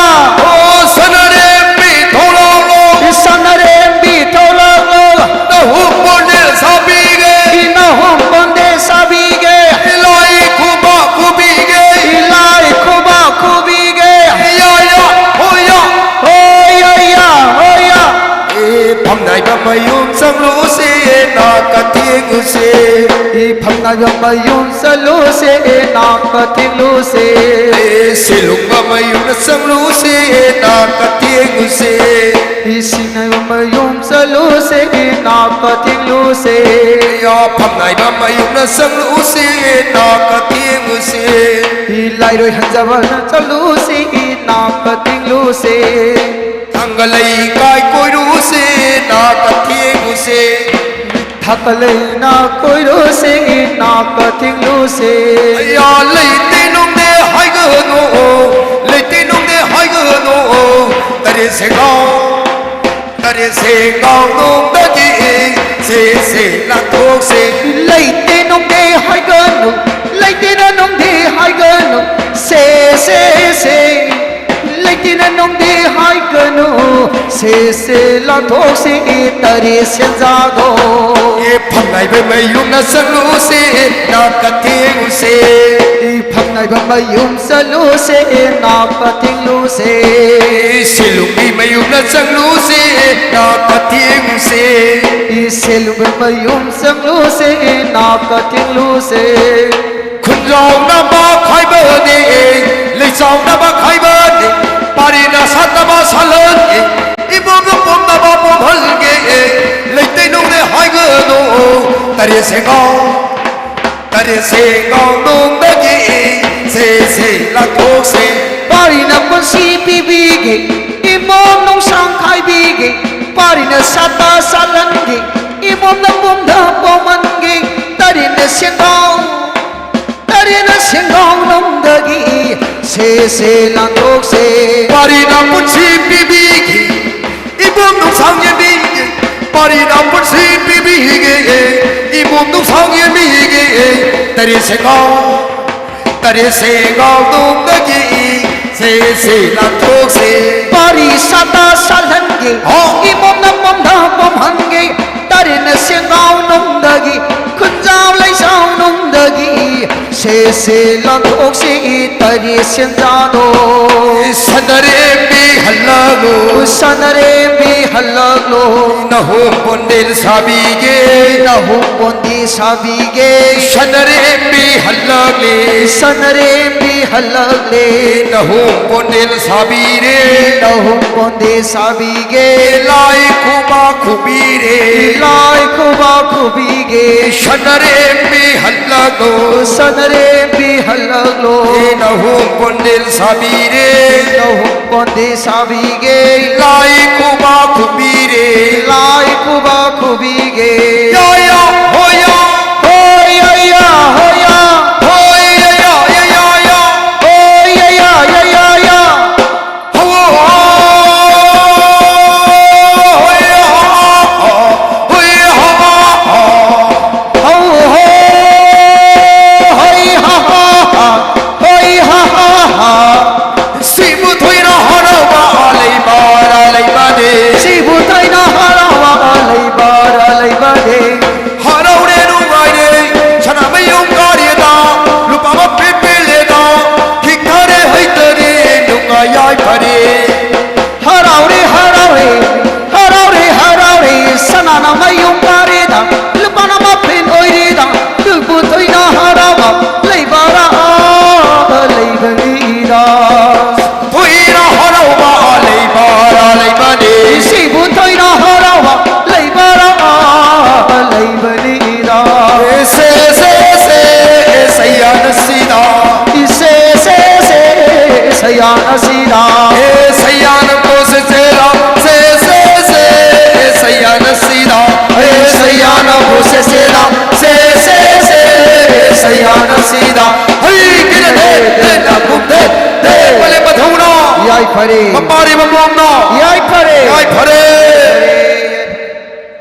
ꯑꯣ, ꯁꯅꯔꯦꯝꯕꯤ ꯊꯧꯂꯥꯡꯂꯣ꯫ ꯁꯅꯔꯦꯝꯕꯤ ꯊꯧꯂꯥꯡꯂꯣ꯫ ꯅꯍꯨꯝ ꯄꯣꯟꯗꯦ ꯁꯥꯕꯤꯒꯦ꯫ ꯏꯅꯍꯨꯝ ꯄꯣꯟꯗꯦ ꯁꯥꯕꯤꯒꯦ꯫ ꯏꯂꯥꯏ ꯈꯨꯕꯥꯛ ꯈꯨꯕꯤꯒꯦ꯫ ꯏꯂꯥꯏ ꯈꯨꯕꯥꯛ ꯈꯨꯕꯤꯒꯦ꯫ ꯌꯥ, ꯌꯥ, ꯍꯣꯏꯌꯥ꯫ ꯍꯣꯏꯌꯥ, ꯌꯥ, ꯍꯣꯏꯌꯥ꯫ ꯑꯦ, ꯐꯝꯅꯥꯏꯕ ꯃꯌꯨꯝ ꯆꯪꯂꯨꯁꯦ, ꯅꯥꯀ ꯊꯦꯡꯉꯨꯁꯦ꯫ ꯑꯦ, ꯐꯝꯅꯥꯏꯕ ꯃꯌꯨꯝ ꯆꯠꯂꯨꯁꯦ, ꯅꯥꯀ ꯊꯦꯡꯂꯨꯁꯦ꯫ ꯑꯦ, ꯁꯤꯂꯨꯡꯕ ꯃꯌꯨꯝꯗ ꯆꯪꯂꯨꯁꯦ, ꯅꯥꯀ ꯊꯦꯡꯉꯨꯁꯦ꯫ ꯑꯦ, ꯁꯤꯅꯥꯏꯕ ꯃꯌꯨꯝ ꯆꯠꯂꯨꯁꯦ, ꯅꯥꯀ ꯊꯦꯡꯂꯨꯁꯦ꯫ ꯌꯥ, ꯐꯝꯅꯥꯏꯕ ꯃꯌꯨꯝꯗ ꯆꯪꯂꯨꯁꯦ, ꯅꯥꯀ ꯊꯦꯡꯉꯨꯁꯦ꯫ ꯑꯦ, ꯂꯥꯏꯔꯣꯏ ꯍꯟꯖꯕꯅ ꯆꯠꯂꯨꯁꯦ, ꯅꯥꯀ ꯊꯦꯡꯂꯨꯁꯦ꯫ ꯊꯥꯡꯒ ꯂꯩꯀꯥꯏ ꯀꯣꯏꯔꯨꯁꯦ, ꯅꯥꯀ ꯊꯦꯡꯉꯨꯁꯦ꯫ ꯊꯥꯡꯒ ꯂꯩꯅ ꯀꯣꯏꯔꯨꯁꯦ, ꯅꯥꯀ ꯊꯦꯡꯂꯨꯁꯦ꯫ ꯑꯌꯥ, ꯂꯩꯇꯦ ꯅꯨꯡꯗꯦ ꯍꯥꯏꯒꯅꯨ, ꯂꯩꯇꯦ ꯅꯨꯡꯗꯦ ꯍꯥꯏꯒꯅꯨ, ꯇꯔꯦꯠ ꯁꯦꯒꯥꯎ, ꯇꯔꯦꯠ ꯁꯦꯒꯥꯎ ꯅꯨꯡꯗꯒꯤ ꯁꯦ, ꯁꯦ, ꯂꯥꯟꯊꯣꯛꯁꯦ꯫ ꯂꯩꯇꯦ ꯅꯨꯡꯗꯦ ꯍꯥꯏꯒꯅꯨ, ꯂꯩꯇꯦꯅ ꯅꯨꯡꯗꯦ ꯍꯥꯏꯒꯅꯨ, ꯁꯦ, ꯁꯦ, ꯁꯦ꯫ ꯂꯩꯇꯦꯅ ꯅꯨꯡꯗꯤ ꯍꯥꯏꯒꯅꯨ, ꯁꯦ, ꯁꯦ, ꯂꯥꯟꯊꯣꯛꯁꯤ ꯇꯔꯦꯠ ꯁꯦꯟꯖꯥꯗꯣ꯫ ꯑꯦ, ꯐꯝꯅꯥꯏꯕ ꯃꯌꯨꯝꯅ ꯆꯪꯂꯨꯁꯤ, ꯅꯥꯀ ꯊꯦꯡꯉꯨꯁꯦ꯫ ꯑꯦ, ꯐꯝꯅꯥꯏꯕ ꯃꯌꯨꯝ ꯆꯠꯂꯨꯁꯦ, ꯅꯥꯀ ꯊꯦꯡꯂꯨꯁꯦ꯫ ꯑꯦ, ꯁꯤꯂꯨꯡꯒꯤ ꯃꯌꯨꯝꯅ ꯆꯪꯂꯨꯁꯦ, ꯅꯥꯀ ꯊꯦꯡꯉꯨꯁꯦ꯫ ꯑꯦ, ꯁꯤꯂꯨꯡꯒꯤ ꯃꯌꯨꯝ ꯆꯪꯂꯨꯁꯦ, ꯅꯥꯀ ꯊꯦꯡꯂꯨꯁꯦ꯫ ꯈꯨꯟꯖꯥꯎꯅꯕ ꯈꯥꯏꯕꯅꯦ, ꯂꯩꯆꯥꯎꯅꯕ ꯈꯥꯏꯕꯅꯦ, ꯄꯥꯔꯤꯅ ꯁꯥꯠꯅꯕ ꯁꯥꯠꯍꯟꯒꯦ, ꯏꯃꯣꯝꯅ ꯄꯣꯝꯅꯕ ꯄꯣꯝꯍꯟꯒꯦ, ꯂꯩꯇꯩ ꯅꯨꯡꯅꯦ ꯍꯥꯏꯒꯅꯨ, ꯇꯔꯦꯠ ꯁꯦꯒꯥꯎ꯫ ꯇꯔꯦꯠ ꯁꯦꯡꯒꯥꯎ ꯅꯨꯡꯗꯒꯤ ꯁꯦ ꯁꯦ ꯂꯥꯟꯊꯣꯛꯁꯦ꯫ ꯄꯥꯔꯤꯅ ꯄꯨꯟꯁꯤ ꯄꯤꯕꯤꯒꯦ, ꯏꯃꯣꯝ ꯅꯨꯡꯁꯥꯡ ꯈꯥꯏꯕꯤꯒꯦ꯫ ꯄꯥꯔꯤꯅ ꯁꯥꯇ ꯁꯥꯠꯍꯟꯒꯦ, ꯏꯃꯣꯝꯅ ꯄꯨꯝꯗ ꯄꯣꯝꯍꯟꯒꯦ꯫ ꯇꯔꯦꯠꯅ ꯁꯦꯡꯒꯥꯎ, ꯇꯔꯦꯠꯅ ꯁꯦꯡꯒꯥꯎ ꯅꯨꯡꯗꯒꯤ ꯁꯦ ꯁꯦ ꯂꯥꯟꯊꯣꯛꯁꯦ꯫ ꯄꯥꯔꯤꯅ ꯄꯨꯟꯁꯤ ꯄꯤꯕꯤꯒꯦ, ꯏꯕꯨꯝ ꯅꯨꯡꯁꯥꯡ ꯌꯦꯟꯕꯤꯒꯦ꯫ ꯄꯥꯔꯤꯅ ꯄꯨꯟꯁꯤ ꯄꯤꯕꯤꯒꯦ, ꯏꯕꯨꯝ ꯅꯨꯡꯁꯥꯡ ꯌꯦꯟꯕꯤꯒꯦ꯫ ꯇꯔꯦꯠ ꯁꯦꯡꯒꯥꯎ, ꯇꯔꯦꯠ ꯁꯦꯡꯒꯥꯎ ꯅꯨꯡꯗꯒꯤ ꯁꯦ ꯁꯦ ꯂꯥꯟꯊꯣꯛꯁꯦ꯫ ꯄꯥꯔꯤ ꯁꯥꯇ ꯁꯥꯠꯍꯟꯒꯦ, ꯍꯣ꯫ ꯏꯃꯣꯝꯅ ꯄꯝꯗ ꯄꯝꯍꯟꯒꯦ꯫ ꯇꯔꯦꯠꯅ ꯁꯦꯡꯒꯥꯎ ꯅꯨꯡꯗꯒꯤ, ꯈꯨꯟꯖꯥꯎ ꯂꯩꯖꯥꯎ ꯅꯨꯡꯗꯒꯤ ꯁꯦ ꯁꯦ ꯂꯥꯟꯊꯣꯛꯁꯤ꯫ ꯇꯔꯦꯠ ꯁꯦꯟꯖꯥꯗꯣ ꯁꯅꯔꯦꯝꯕꯤ ꯍꯜꯂꯛꯂꯣ꯫ ꯁꯅꯔꯦꯝꯕꯤ ꯍꯜꯂꯛꯂꯣ꯫ ꯅꯍꯨꯝ ꯄꯣꯟꯗꯦꯜ ꯁꯥꯕꯤꯒꯦ꯫ ꯅꯍꯨꯝ ꯄꯣꯟꯗꯤ ꯁꯥꯕꯤꯒꯦ꯫ ꯁꯅꯔꯦꯝꯕꯤ ꯍꯜꯂꯛꯂꯦ꯫ ꯁꯅꯔꯦꯝꯕꯤ ꯍꯜꯂꯛꯂꯦ꯫ ꯅꯍꯨꯝ ꯄꯣꯟꯗꯦꯜ ꯁꯥꯕꯤꯔꯦ꯫ ꯅꯍꯨꯝ ꯄꯣꯟꯗꯤ ꯁꯥꯕꯤꯒꯦ꯫ ꯂꯥꯏ ꯈꯨꯕꯥꯛ ꯈꯨꯕꯤꯔꯦ꯫ ꯂꯥꯏ ꯈꯨꯕꯥꯛ ꯈꯨꯕꯤꯒꯦ꯫ ꯁꯅꯔꯦꯝꯕꯤ ꯍꯜꯂꯛꯂꯣ꯫ ꯁꯅꯔꯦꯝꯕꯤ ꯍꯜꯂꯛꯂꯣ꯫ ꯅꯍꯨꯝ ꯄꯣꯟꯗꯦꯜ ꯁꯥꯕꯤꯔꯦ꯫ ꯅꯍꯨꯝ ꯄꯣꯟꯗꯤ ꯁꯥꯕꯤꯒꯦ꯫ ꯂꯥꯏ ꯈꯨꯕꯥꯛ ꯈꯨꯕꯤꯔꯦ꯫ ꯂꯥꯏ ꯈꯨꯕꯥꯛ ꯈꯨꯕꯤꯒꯦ꯫ ꯌꯥ ꯌꯥ ꯍꯣ ꯌꯥ꯫ ꯍꯣꯏ ꯌꯥ ꯌꯥ ꯍꯣꯏ ꯌꯥ꯫ ꯍꯣꯏ ꯌꯥ ꯌꯥ ꯌꯥ ꯌꯥ ꯌꯥ꯫ ꯍꯣꯏ ꯌꯥ ꯌꯥ ꯌꯥ ꯌꯥ ꯌꯥ꯫ ꯍꯣ ꯍꯣ ꯍꯣꯏ ꯌꯥ ꯍꯣꯏ ꯌꯥ꯫ ꯍꯧ ꯍꯣ ꯍꯩ ꯍꯥ ꯍꯥ ꯍꯥ ꯍꯩ ꯍꯥ ꯍꯥ ꯍꯥ꯫ ꯁꯤꯕꯨ ꯊꯣꯏꯅ ꯍꯔꯥꯎꯕ ꯂꯩꯕ ꯂꯩꯕꯅꯦ꯫ ꯁꯤꯕꯨ ꯊꯣꯏꯅ ꯍꯔꯥꯎꯕ ꯂꯩꯕ ꯂꯩꯕꯅꯦ꯫ ꯍꯔꯥꯎ ꯁꯤꯗ ꯍꯩ ꯀꯤꯔꯗꯦ, ꯇꯦꯟꯅ ꯀꯨꯝꯗꯦ, ꯇꯦ ꯄꯂꯦ ꯄꯊꯧꯅ, ꯌꯥꯏꯐꯔꯦ꯫ ꯃꯄꯥꯔꯤ ꯃꯃꯣꯝꯅ, ꯌꯥꯏꯐꯔꯦ꯫ ꯌꯥꯏꯐꯔꯦ꯫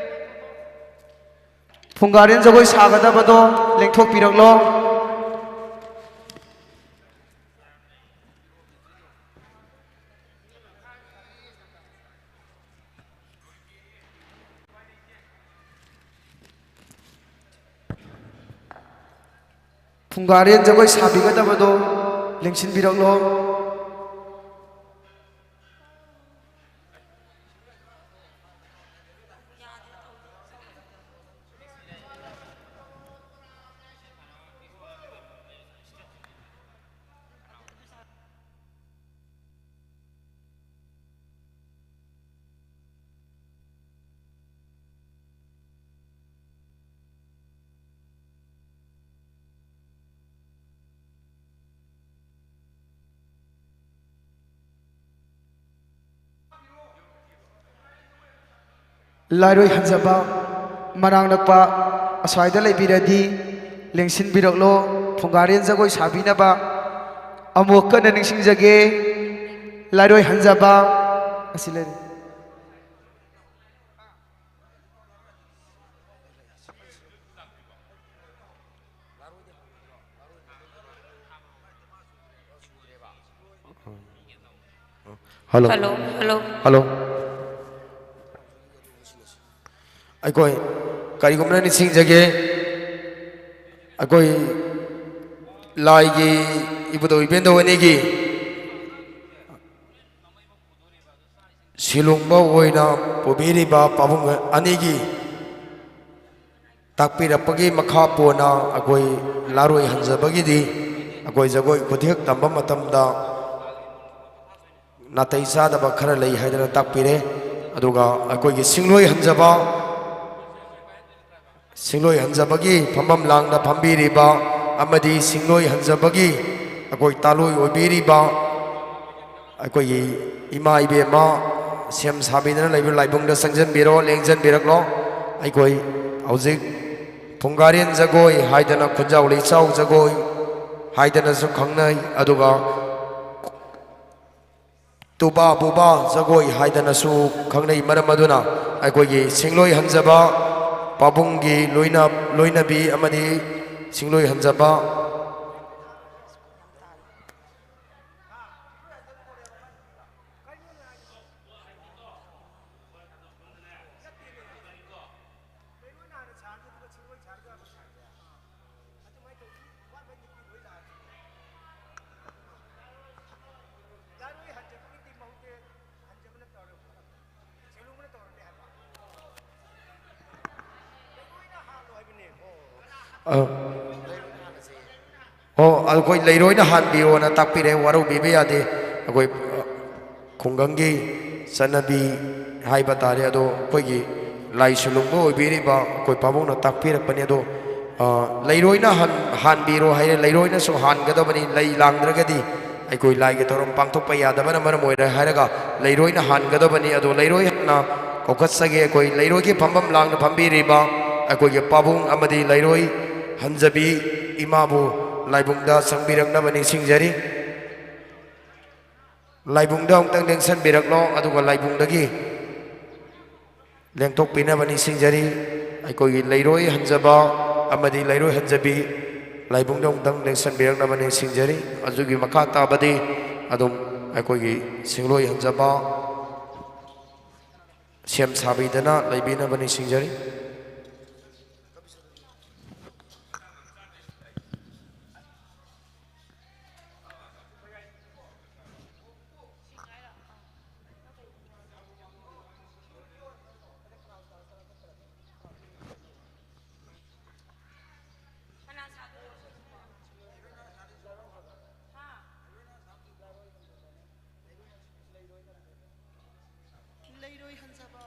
ꯐꯨꯡꯒꯥꯔꯦꯟ ꯖꯒꯣꯏ ꯁꯥꯒꯗꯕꯗꯣ ꯂꯦꯡꯊꯣꯛꯄꯤꯔꯛꯂꯣ꯫ ꯐꯨꯡꯒꯥꯔꯦꯟ ꯖꯒꯣꯏ ꯁꯥꯕꯤꯒꯗꯕꯗꯣ ꯂꯦꯡꯁꯤꯟꯕꯤꯔꯛꯂꯣ꯫ ꯂꯥꯏꯔꯣꯏ ꯍꯟꯖꯕ ꯃꯅꯥꯛ ꯅꯛꯄ ꯑꯁ꯭ꯋꯥꯏꯗ ꯂꯩꯕꯤꯔꯗꯤ ꯂꯦꯡꯁꯤꯟꯕꯤꯔꯛꯂꯣ꯫ ꯐꯨꯡꯒꯥꯔꯦꯟ ꯖꯒꯣꯏ ꯁꯥꯕꯤꯅꯕ ꯑꯃꯨꯛ ꯀꯟꯅ ꯅꯤꯡꯁꯤꯡꯖꯒꯦ꯫ ꯂꯥꯏꯔꯣꯏ ꯍꯟꯖꯕ ꯑꯁꯤ ꯂꯩꯔꯦ꯫ ꯍꯜꯂꯣ꯫ Hello, hello. ꯍꯜꯂꯣ꯫ ꯑꯩꯈꯣꯏ ꯀꯔꯤꯒꯨꯝꯕꯅ ꯅꯤꯡꯁꯤꯡꯖꯒꯦ, ꯑꯩꯈꯣꯏ ꯂꯥꯏꯒꯤ ꯏꯕꯨꯙꯧ ꯏꯕꯦꯟꯗꯧ ꯑꯅꯤꯒꯤ ꯁꯤꯂꯣꯡꯕ ꯑꯣꯏꯅ ꯄꯨꯕꯤꯔꯤꯕ ꯄꯥꯕꯨꯡ ꯑꯅꯤꯒꯤ ꯇꯥꯛꯄꯤꯔꯛꯄꯒꯤ ꯃꯈꯥ ꯄꯣꯟꯅ ꯑꯩꯈꯣꯏ ꯂꯥꯔꯣꯏ ꯍꯟꯖꯕꯒꯤꯗꯤ ꯑꯩꯈꯣꯏ ꯖꯒꯣꯏ ꯈꯨꯊꯦꯛ ꯇꯝꯕ ꯃꯇꯝꯗ ꯅꯥꯇꯩ ꯆꯥꯗꯕ ꯈꯔ ꯂꯩ ꯍꯥꯏꯗꯅ ꯇꯥꯛꯄꯤꯔꯦ꯫ ꯑꯗꯨꯒ ꯑꯩꯈꯣꯏꯒꯤ ꯁꯤꯡꯂꯣꯏ ꯍꯟꯖꯕ, ꯁꯤꯡꯂꯣꯏ ꯍꯟꯖꯕꯒꯤ ꯐꯝꯐꯝ ꯂꯥꯡꯗ ꯐꯝꯕꯤꯔꯤꯕ ꯑꯃꯗꯤ ꯁꯤꯡꯂꯣꯏ ꯍꯟꯖꯕꯒꯤ ꯑꯩꯈꯣꯏ ꯇꯥꯂꯣꯏ ꯑꯣꯏꯕꯤꯔꯤꯕ ꯑꯩꯈꯣꯏꯒꯤ ꯏꯃꯥ ꯏꯕꯦꯝꯃ ꯁꯦꯝ ꯁꯥꯕꯤꯗꯅ ꯂꯩꯕ ꯂꯥꯏꯕꯨꯡꯗ ꯆꯪꯁꯤꯟꯕꯤꯔꯣ, ꯂꯦꯡꯁꯤꯟꯕꯤꯔꯛꯂꯣ꯫ ꯑꯩꯈꯣꯏ ꯍꯧꯖꯤꯛ ꯄꯨꯡꯒꯥꯔꯦꯟ ꯖꯒꯣꯏ ꯍꯥꯏꯗꯅ, ꯈꯨꯟꯖꯥꯎ ꯂꯩꯆꯥꯎ ꯖꯒꯣꯏ ꯍꯥꯏꯗꯅꯁꯨ ꯈꯪꯅꯩ, ꯑꯗꯨꯒ ꯇꯨꯕꯥ ꯕꯨꯕꯥ ꯖꯒꯣꯏ ꯍꯥꯏꯗꯅꯁꯨ ꯈꯪꯅꯩ꯫ ꯃꯔꯝ ꯑꯗꯨꯅ ꯑꯩꯈꯣꯏꯒꯤ ꯁꯤꯡꯂꯣꯏ ꯍꯟꯖꯕ, ꯄꯥꯕꯨꯡꯒꯤ ꯂꯣꯏꯅ-, ꯂꯣꯏꯅꯕꯤ ꯑꯃꯗꯤ ꯁꯤꯡꯂꯣꯏ ꯍꯟꯖꯕ ꯑ꯫ ꯑꯣ, ꯑꯩꯈꯣꯏ ꯂꯩꯔꯣꯏꯅ ꯍꯥꯟꯕꯤꯌꯣꯅ ꯇꯥꯛꯄꯤꯔꯦ, ꯋꯥꯔꯧꯕꯤꯕ ꯌꯥꯗꯦ꯫ ꯑꯩꯈꯣꯏ, ꯑ, ꯈꯨꯡꯒꯪꯒꯤ ꯆꯠꯅꯕꯤ ꯍꯥꯏꯕ ꯇꯥꯔꯦ꯫ ꯑꯗꯣ ꯑꯩꯈꯣꯏꯒꯤ ꯂꯥꯏꯁꯨ ꯂꯨꯝꯕ ꯑꯣꯏꯕꯤꯔꯤꯕ ꯑꯩꯈꯣꯏ ꯄꯥꯕꯨꯡꯅ ꯇꯥꯛꯄꯤꯔꯛꯄꯅꯤ꯫ ꯑꯗꯣ, ꯑ, ꯂꯩꯔꯣꯏꯅ ꯍꯥꯟ-, ꯍꯥꯟꯕꯤꯔꯣ ꯍꯥꯏꯔꯦ, ꯂꯩꯔꯣꯏꯅꯁꯨ ꯍꯥꯟꯒꯗꯕꯅꯤ꯫ ꯂꯩ ꯂꯥꯡꯗ꯭ꯔꯒꯗꯤ ꯑꯩꯈꯣꯏ ꯂꯥꯏꯒꯤ ꯊꯧꯔꯝ ꯄꯥꯡꯊꯣꯛꯄ ꯌꯥꯗꯕꯅ ꯃꯔꯝ ꯑꯣꯏꯔꯦ ꯍꯥꯏꯔꯒ ꯂꯩꯔꯣꯏꯅ ꯍꯥꯟꯒꯗꯕꯅꯤ꯫ ꯑꯗꯣ ꯂꯩꯔꯣꯏ ꯍꯥꯟꯅ ꯀꯧꯈꯠꯆꯒꯦ꯫ ꯑꯩꯈꯣꯏ ꯂꯩꯔꯣꯏꯒꯤ ꯐꯝꯐꯝ ꯂꯥꯡꯅ ꯐꯝꯕꯤꯔꯤꯕ ꯑꯩꯈꯣꯏꯒꯤ ꯄꯥꯕꯨꯡ ꯑꯃꯗꯤ ꯂꯩꯔꯣꯏ ꯍꯟꯖꯕꯤ ꯏꯃꯥꯕꯨ ꯂꯥꯏꯕꯨꯡꯗ ꯆꯪꯕꯤꯔꯛꯅꯕ ꯅꯤꯡꯁꯤꯡꯖꯔꯤ꯫ ꯂꯥꯏꯕꯨꯡꯗ ꯑꯃꯨꯛꯇꯪ ꯂꯦꯡꯁꯟꯕꯤꯔꯛꯂꯣ, ꯑꯗꯨꯒ ꯂꯥꯏꯕꯨꯡꯗꯒꯤ ꯂꯦꯡꯊꯣꯛꯄꯤꯅꯕ ꯅꯤꯡꯁꯤꯡꯖꯔꯤ꯫ ꯑꯩꯈꯣꯏꯒꯤ ꯂꯩꯔꯣꯏ ꯍꯟꯖꯕ ꯑꯃꯗꯤ ꯂꯩꯔꯣꯏ ꯍꯟꯖꯕꯤ ꯂꯥꯏꯕꯨꯡꯗ ꯑꯃꯨꯛꯇꯪ ꯂꯦꯡꯁꯟꯕꯤꯔꯛꯅꯕ ꯅꯤꯡꯁꯤꯡꯖꯔꯤ꯫ ꯑꯗꯨꯒꯤ ꯃꯈꯥ ꯇꯥꯕꯗꯤ ꯑꯗꯨꯝ ꯑꯩꯈꯣꯏꯒꯤ ꯁꯤꯡꯂꯣꯏ ꯍꯟꯖꯕ ꯁꯦꯝ ꯁꯥꯕꯤꯗꯅ ꯂꯩꯕꯤꯅꯕ ꯅꯤꯡꯁꯤꯡꯖꯔꯤ꯫ ꯂꯩꯔꯣꯏ ꯍꯟꯖꯕ꯫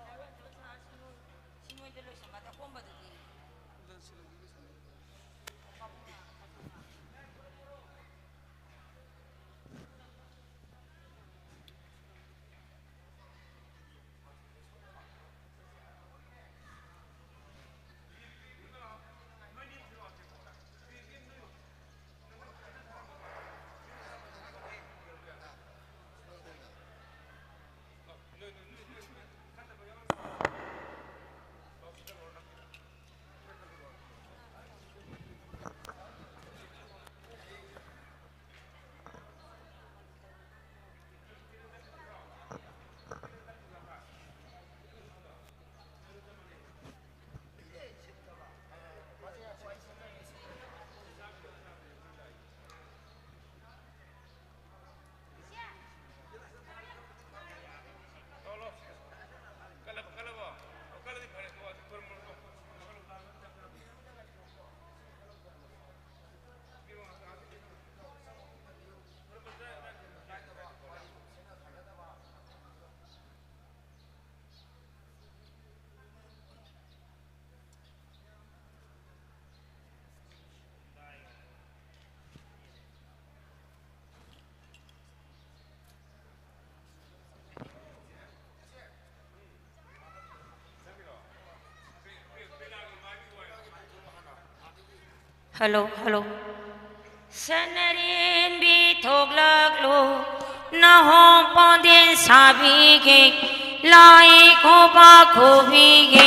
Hello, hello. ꯁꯅꯔꯦꯟꯕꯤ ꯊꯣꯛꯂꯛꯂꯣ, ꯅꯍꯣꯡ ꯄꯣꯟꯗꯦꯟ ꯁꯥꯕꯤꯒꯦ, ꯂꯥꯏ ꯈꯨꯕꯥꯛ ꯈꯨꯕꯤꯒꯦ,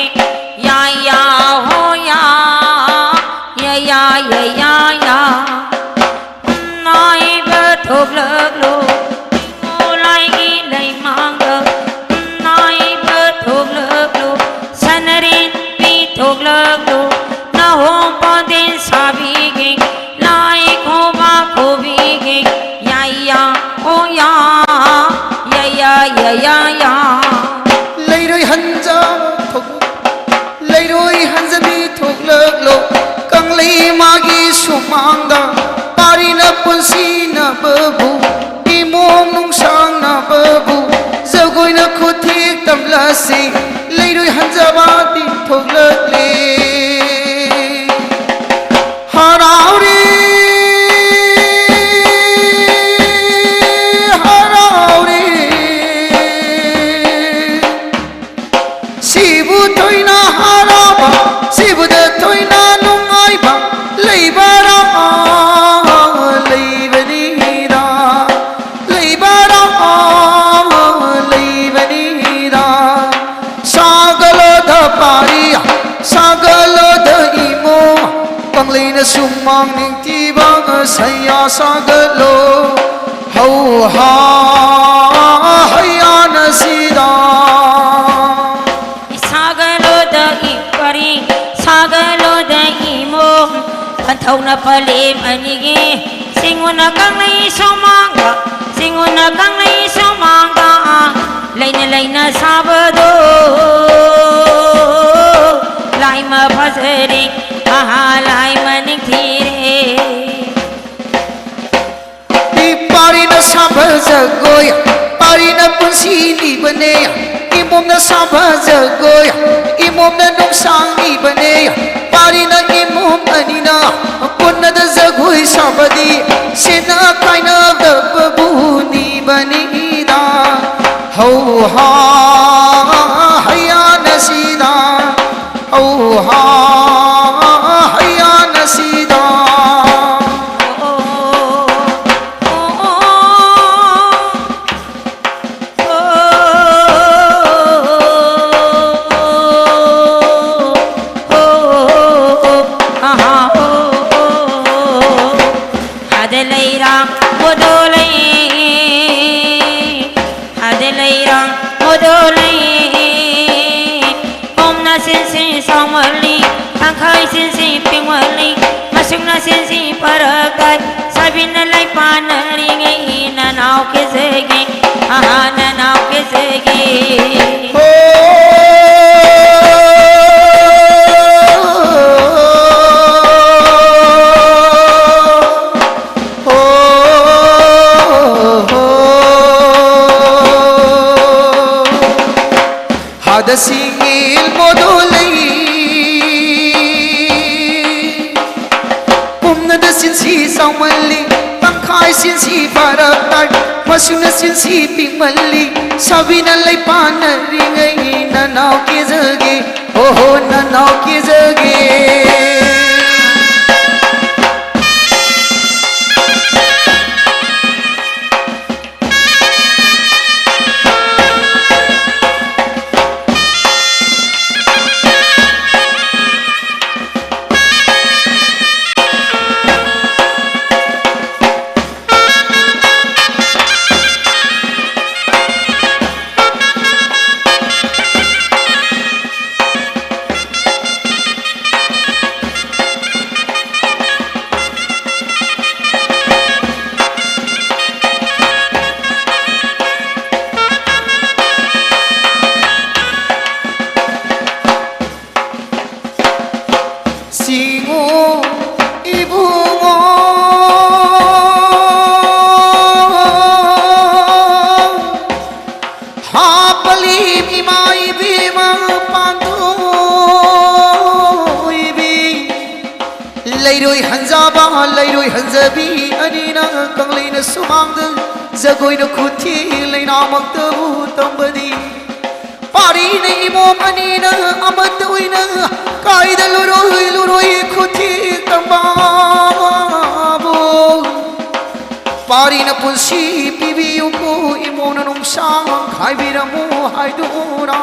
ꯌꯥ ꯌꯥ ꯍꯣ ꯌꯥ, ꯌꯥ ꯌꯥ ꯌꯥ ꯌꯥ ꯌꯥ꯫ ꯅꯥꯏꯕ ꯊꯣꯛꯂꯛꯂꯣ, ꯅꯤꯉꯣꯜ ꯂꯥꯏꯒꯤ ꯂꯩꯃꯥꯡꯗ꯫ ꯅꯥꯏꯕ ꯊꯣꯛꯂꯛꯂꯣ, ꯁꯅꯔꯦꯟꯕꯤ ꯊꯣꯛꯂꯛꯂꯣ, ꯅꯍꯣꯡ ꯄꯣꯟꯗꯦꯟ ꯁꯥꯕꯤꯒꯦ, ꯂꯥꯏ ꯈꯨꯕꯥꯛ ꯈꯨꯕꯤꯒꯦ, ꯌꯥ ꯌꯥ ꯍꯣ ꯌꯥ, ꯌꯥ ꯌꯥ ꯌꯥ ꯌꯥ ꯌꯥ꯫ ꯂꯩꯔꯣꯏ ꯍꯟꯖ ꯊꯣꯛ-, ꯂꯩꯔꯣꯏ ꯍꯟꯖꯕꯤ ꯊꯣꯛꯂꯛꯂꯣ, ꯀꯪꯂꯩ ꯃꯥꯒꯤ ꯁꯨꯃꯥꯡꯗ꯫ ꯄꯥꯔꯤꯅ ꯄꯨꯟꯁꯤꯅꯕꯕꯨ, ꯏꯃꯣꯝ ꯅꯨꯡꯁꯥꯡꯅꯕꯕꯨ, ꯖꯒꯣꯏꯅ ꯈꯨꯊꯦꯛ ꯇꯝꯂꯁꯤ꯫ ꯂꯩꯔꯣꯏ ꯍꯟꯖꯕꯗꯤ ꯊꯣꯛꯂꯛꯂꯦ꯫ ꯍꯔꯥꯎꯔꯦ, ꯍꯔꯥꯎꯔꯦ꯫ ꯁꯤꯕꯨ ꯊꯣꯏꯅ ꯍꯔꯥꯎꯕ, ꯁꯤꯕꯨꯗ ꯊꯣꯏꯅ ꯅꯨꯡꯉꯥꯏꯕ ꯂꯩꯕꯔꯥ? ꯂꯩꯕꯅꯤꯗ, ꯂꯩꯕꯔꯥ? ꯂꯩꯕꯅꯤꯗ꯫ ꯁꯥꯒꯠꯂꯣꯗ ꯄꯥꯔꯤ, ꯁꯥꯒꯠꯂꯣꯗ ꯏꯃꯣ, ꯀꯪꯂꯩꯅ ꯁꯨꯃꯥꯡ ꯅꯤꯡꯊꯤꯕ ꯁꯩꯌꯥ ꯁꯥꯒꯠꯂꯣ꯫ ꯍꯧ ꯍꯥ ꯍꯩꯌꯥꯅ ꯁꯤꯗ꯫ ꯁꯥꯒꯠꯂꯣꯗ ꯏ ꯄꯔꯤ, ꯁꯥꯒꯠꯂꯣꯗ ꯏꯃꯣ, ꯄꯟꯊꯧꯅ ꯄꯂꯦꯝ ꯑꯅꯤꯒꯤ, ꯁꯤꯡꯉꯨꯅ ꯀꯪꯂꯩ ꯁꯨꯃꯥꯡꯗ, ꯁꯤꯡꯉꯨꯅ ꯀꯪꯂꯩ ꯁꯨꯃꯥꯡꯗ, ꯂꯩꯅ ꯂꯩꯅ ꯁꯥꯕꯗꯣ ꯂꯥꯏꯃ ꯐꯖꯔꯦ, ꯑꯍꯥ ꯂꯥꯏꯃ ꯅꯤꯡꯊꯤꯔꯦ꯫ ꯄꯥꯔꯤꯅ ꯁꯥꯕ ꯖꯒꯣꯏ, ꯄꯥꯔꯤꯅ ꯄꯨꯟꯁꯤ ꯅꯤꯕꯅꯦ꯫ ꯏꯃꯣꯝꯅ ꯁꯥꯕ ꯖꯒꯣꯏ, ꯏꯃꯣꯝꯅ ꯅꯨꯡꯁꯥꯡ ꯅꯤꯕꯅꯦ꯫ ꯄꯥꯔꯤꯅ ꯏꯃꯣꯝ ꯑꯅꯤꯅ ꯄꯨꯟꯅꯗ ꯖꯒꯣꯏ ꯁꯥꯕꯗꯤ, ꯁꯦꯟꯅ ꯀꯥꯏꯅꯗꯕꯕꯨ ꯅꯤꯕꯅꯤꯗ꯫ ꯍꯧ ꯍꯥ ꯍꯩꯌꯥꯅ ꯁꯤꯗ, ꯍꯧ ꯍꯥ ꯍꯩꯌꯥꯅ ꯁꯤꯗ꯫ ꯑꯗ ꯂꯩꯔꯥꯡ ꯃꯣꯗꯣ ꯂꯩ, ꯑꯗ ꯂꯩꯔꯥꯡ ꯃꯣꯗꯣ ꯂꯩ꯫ ꯄꯨꯝꯅ ꯁꯤꯟꯁꯤ ꯁꯥꯎꯃꯜꯂꯤ, ꯇꯪꯈꯥꯏ ꯁꯤꯟꯁꯤ ꯄꯤꯛꯃꯜꯂꯤ, ꯃꯁꯨꯛꯅ ꯁꯤꯟꯁꯤ ꯐꯔꯛ ꯇꯥꯏ꯫ ꯁꯥꯕꯤꯅ ꯂꯩꯄꯥꯟꯅꯔꯤꯉꯩ ꯅꯅꯥꯎ ꯀꯦꯖꯒꯦ, ꯑꯍꯥ ꯅꯅꯥꯎ ꯀꯦꯖꯒꯦ꯫ ꯍꯣ꯫ ꯍꯣ, ꯍꯣ, ꯍꯣ꯫ ꯍꯥꯗ ꯁꯤꯡꯒꯤꯜ ꯃꯣꯗꯣ ꯂꯩ꯫ ꯄꯨꯝꯅꯗ ꯁꯤꯟꯁꯤ ꯆꯥꯎꯃꯜꯂꯤ, ꯇꯪꯈꯥꯏ ꯁꯤꯟꯁꯤ ꯐꯔꯛ ꯇꯥꯏ꯫ ꯃꯁꯨꯅ ꯁꯤꯟꯁꯤ ꯄꯤꯛꯃꯜꯂꯤ, ꯁꯥꯕꯤꯅ ꯂꯩꯄꯥꯟꯅꯔꯤꯉꯩ ꯅꯅꯥꯎ ꯀꯦꯖꯒꯦ꯫ ꯍꯣ ꯍꯣ ꯅꯅꯥꯎ ꯀꯤꯖꯒꯦ꯫ ꯁꯤꯡꯉꯨ ꯏꯕꯨꯡꯉꯣ꯫ ꯍꯥꯞꯄꯂꯤ ꯏꯃꯥ ꯏꯕꯦꯝꯃ ꯄꯥꯟꯊꯣꯏꯕꯤ꯫ ꯂꯩꯔꯣꯏ ꯍꯟꯖꯕ ꯂꯩꯔꯣꯏ ꯍꯟꯖꯕꯤ ꯑꯅꯤꯅ ꯀꯪꯂꯩꯅ ꯁꯨꯃꯥꯡꯗ ꯖꯒꯣꯏꯅ ꯈꯨꯠꯊꯦꯛ ꯂꯩꯅꯥꯃꯛꯇꯕꯨ ꯇꯝꯕꯗꯤ꯫ ꯄꯥꯔꯤꯅ ꯏꯃꯣꯝ ꯑꯅꯤꯅ ꯑꯃꯠꯇ ꯑꯣꯏꯅ ꯀꯥꯏꯗ ꯂꯨꯔꯣꯏ ꯂꯨꯔꯣꯏ ꯈꯨꯠꯊꯦꯛ ꯇꯝꯕꯕꯨ꯫ ꯄꯥꯔꯤꯅ ꯄꯨꯟꯁꯤ ꯄꯤꯕꯤꯌꯨꯀꯣ ꯏꯃꯣꯅ ꯅꯨꯡꯁꯥꯡ ꯈꯥꯏꯕꯤꯔꯝꯃꯨ ꯍꯥꯏꯗꯨꯅ꯫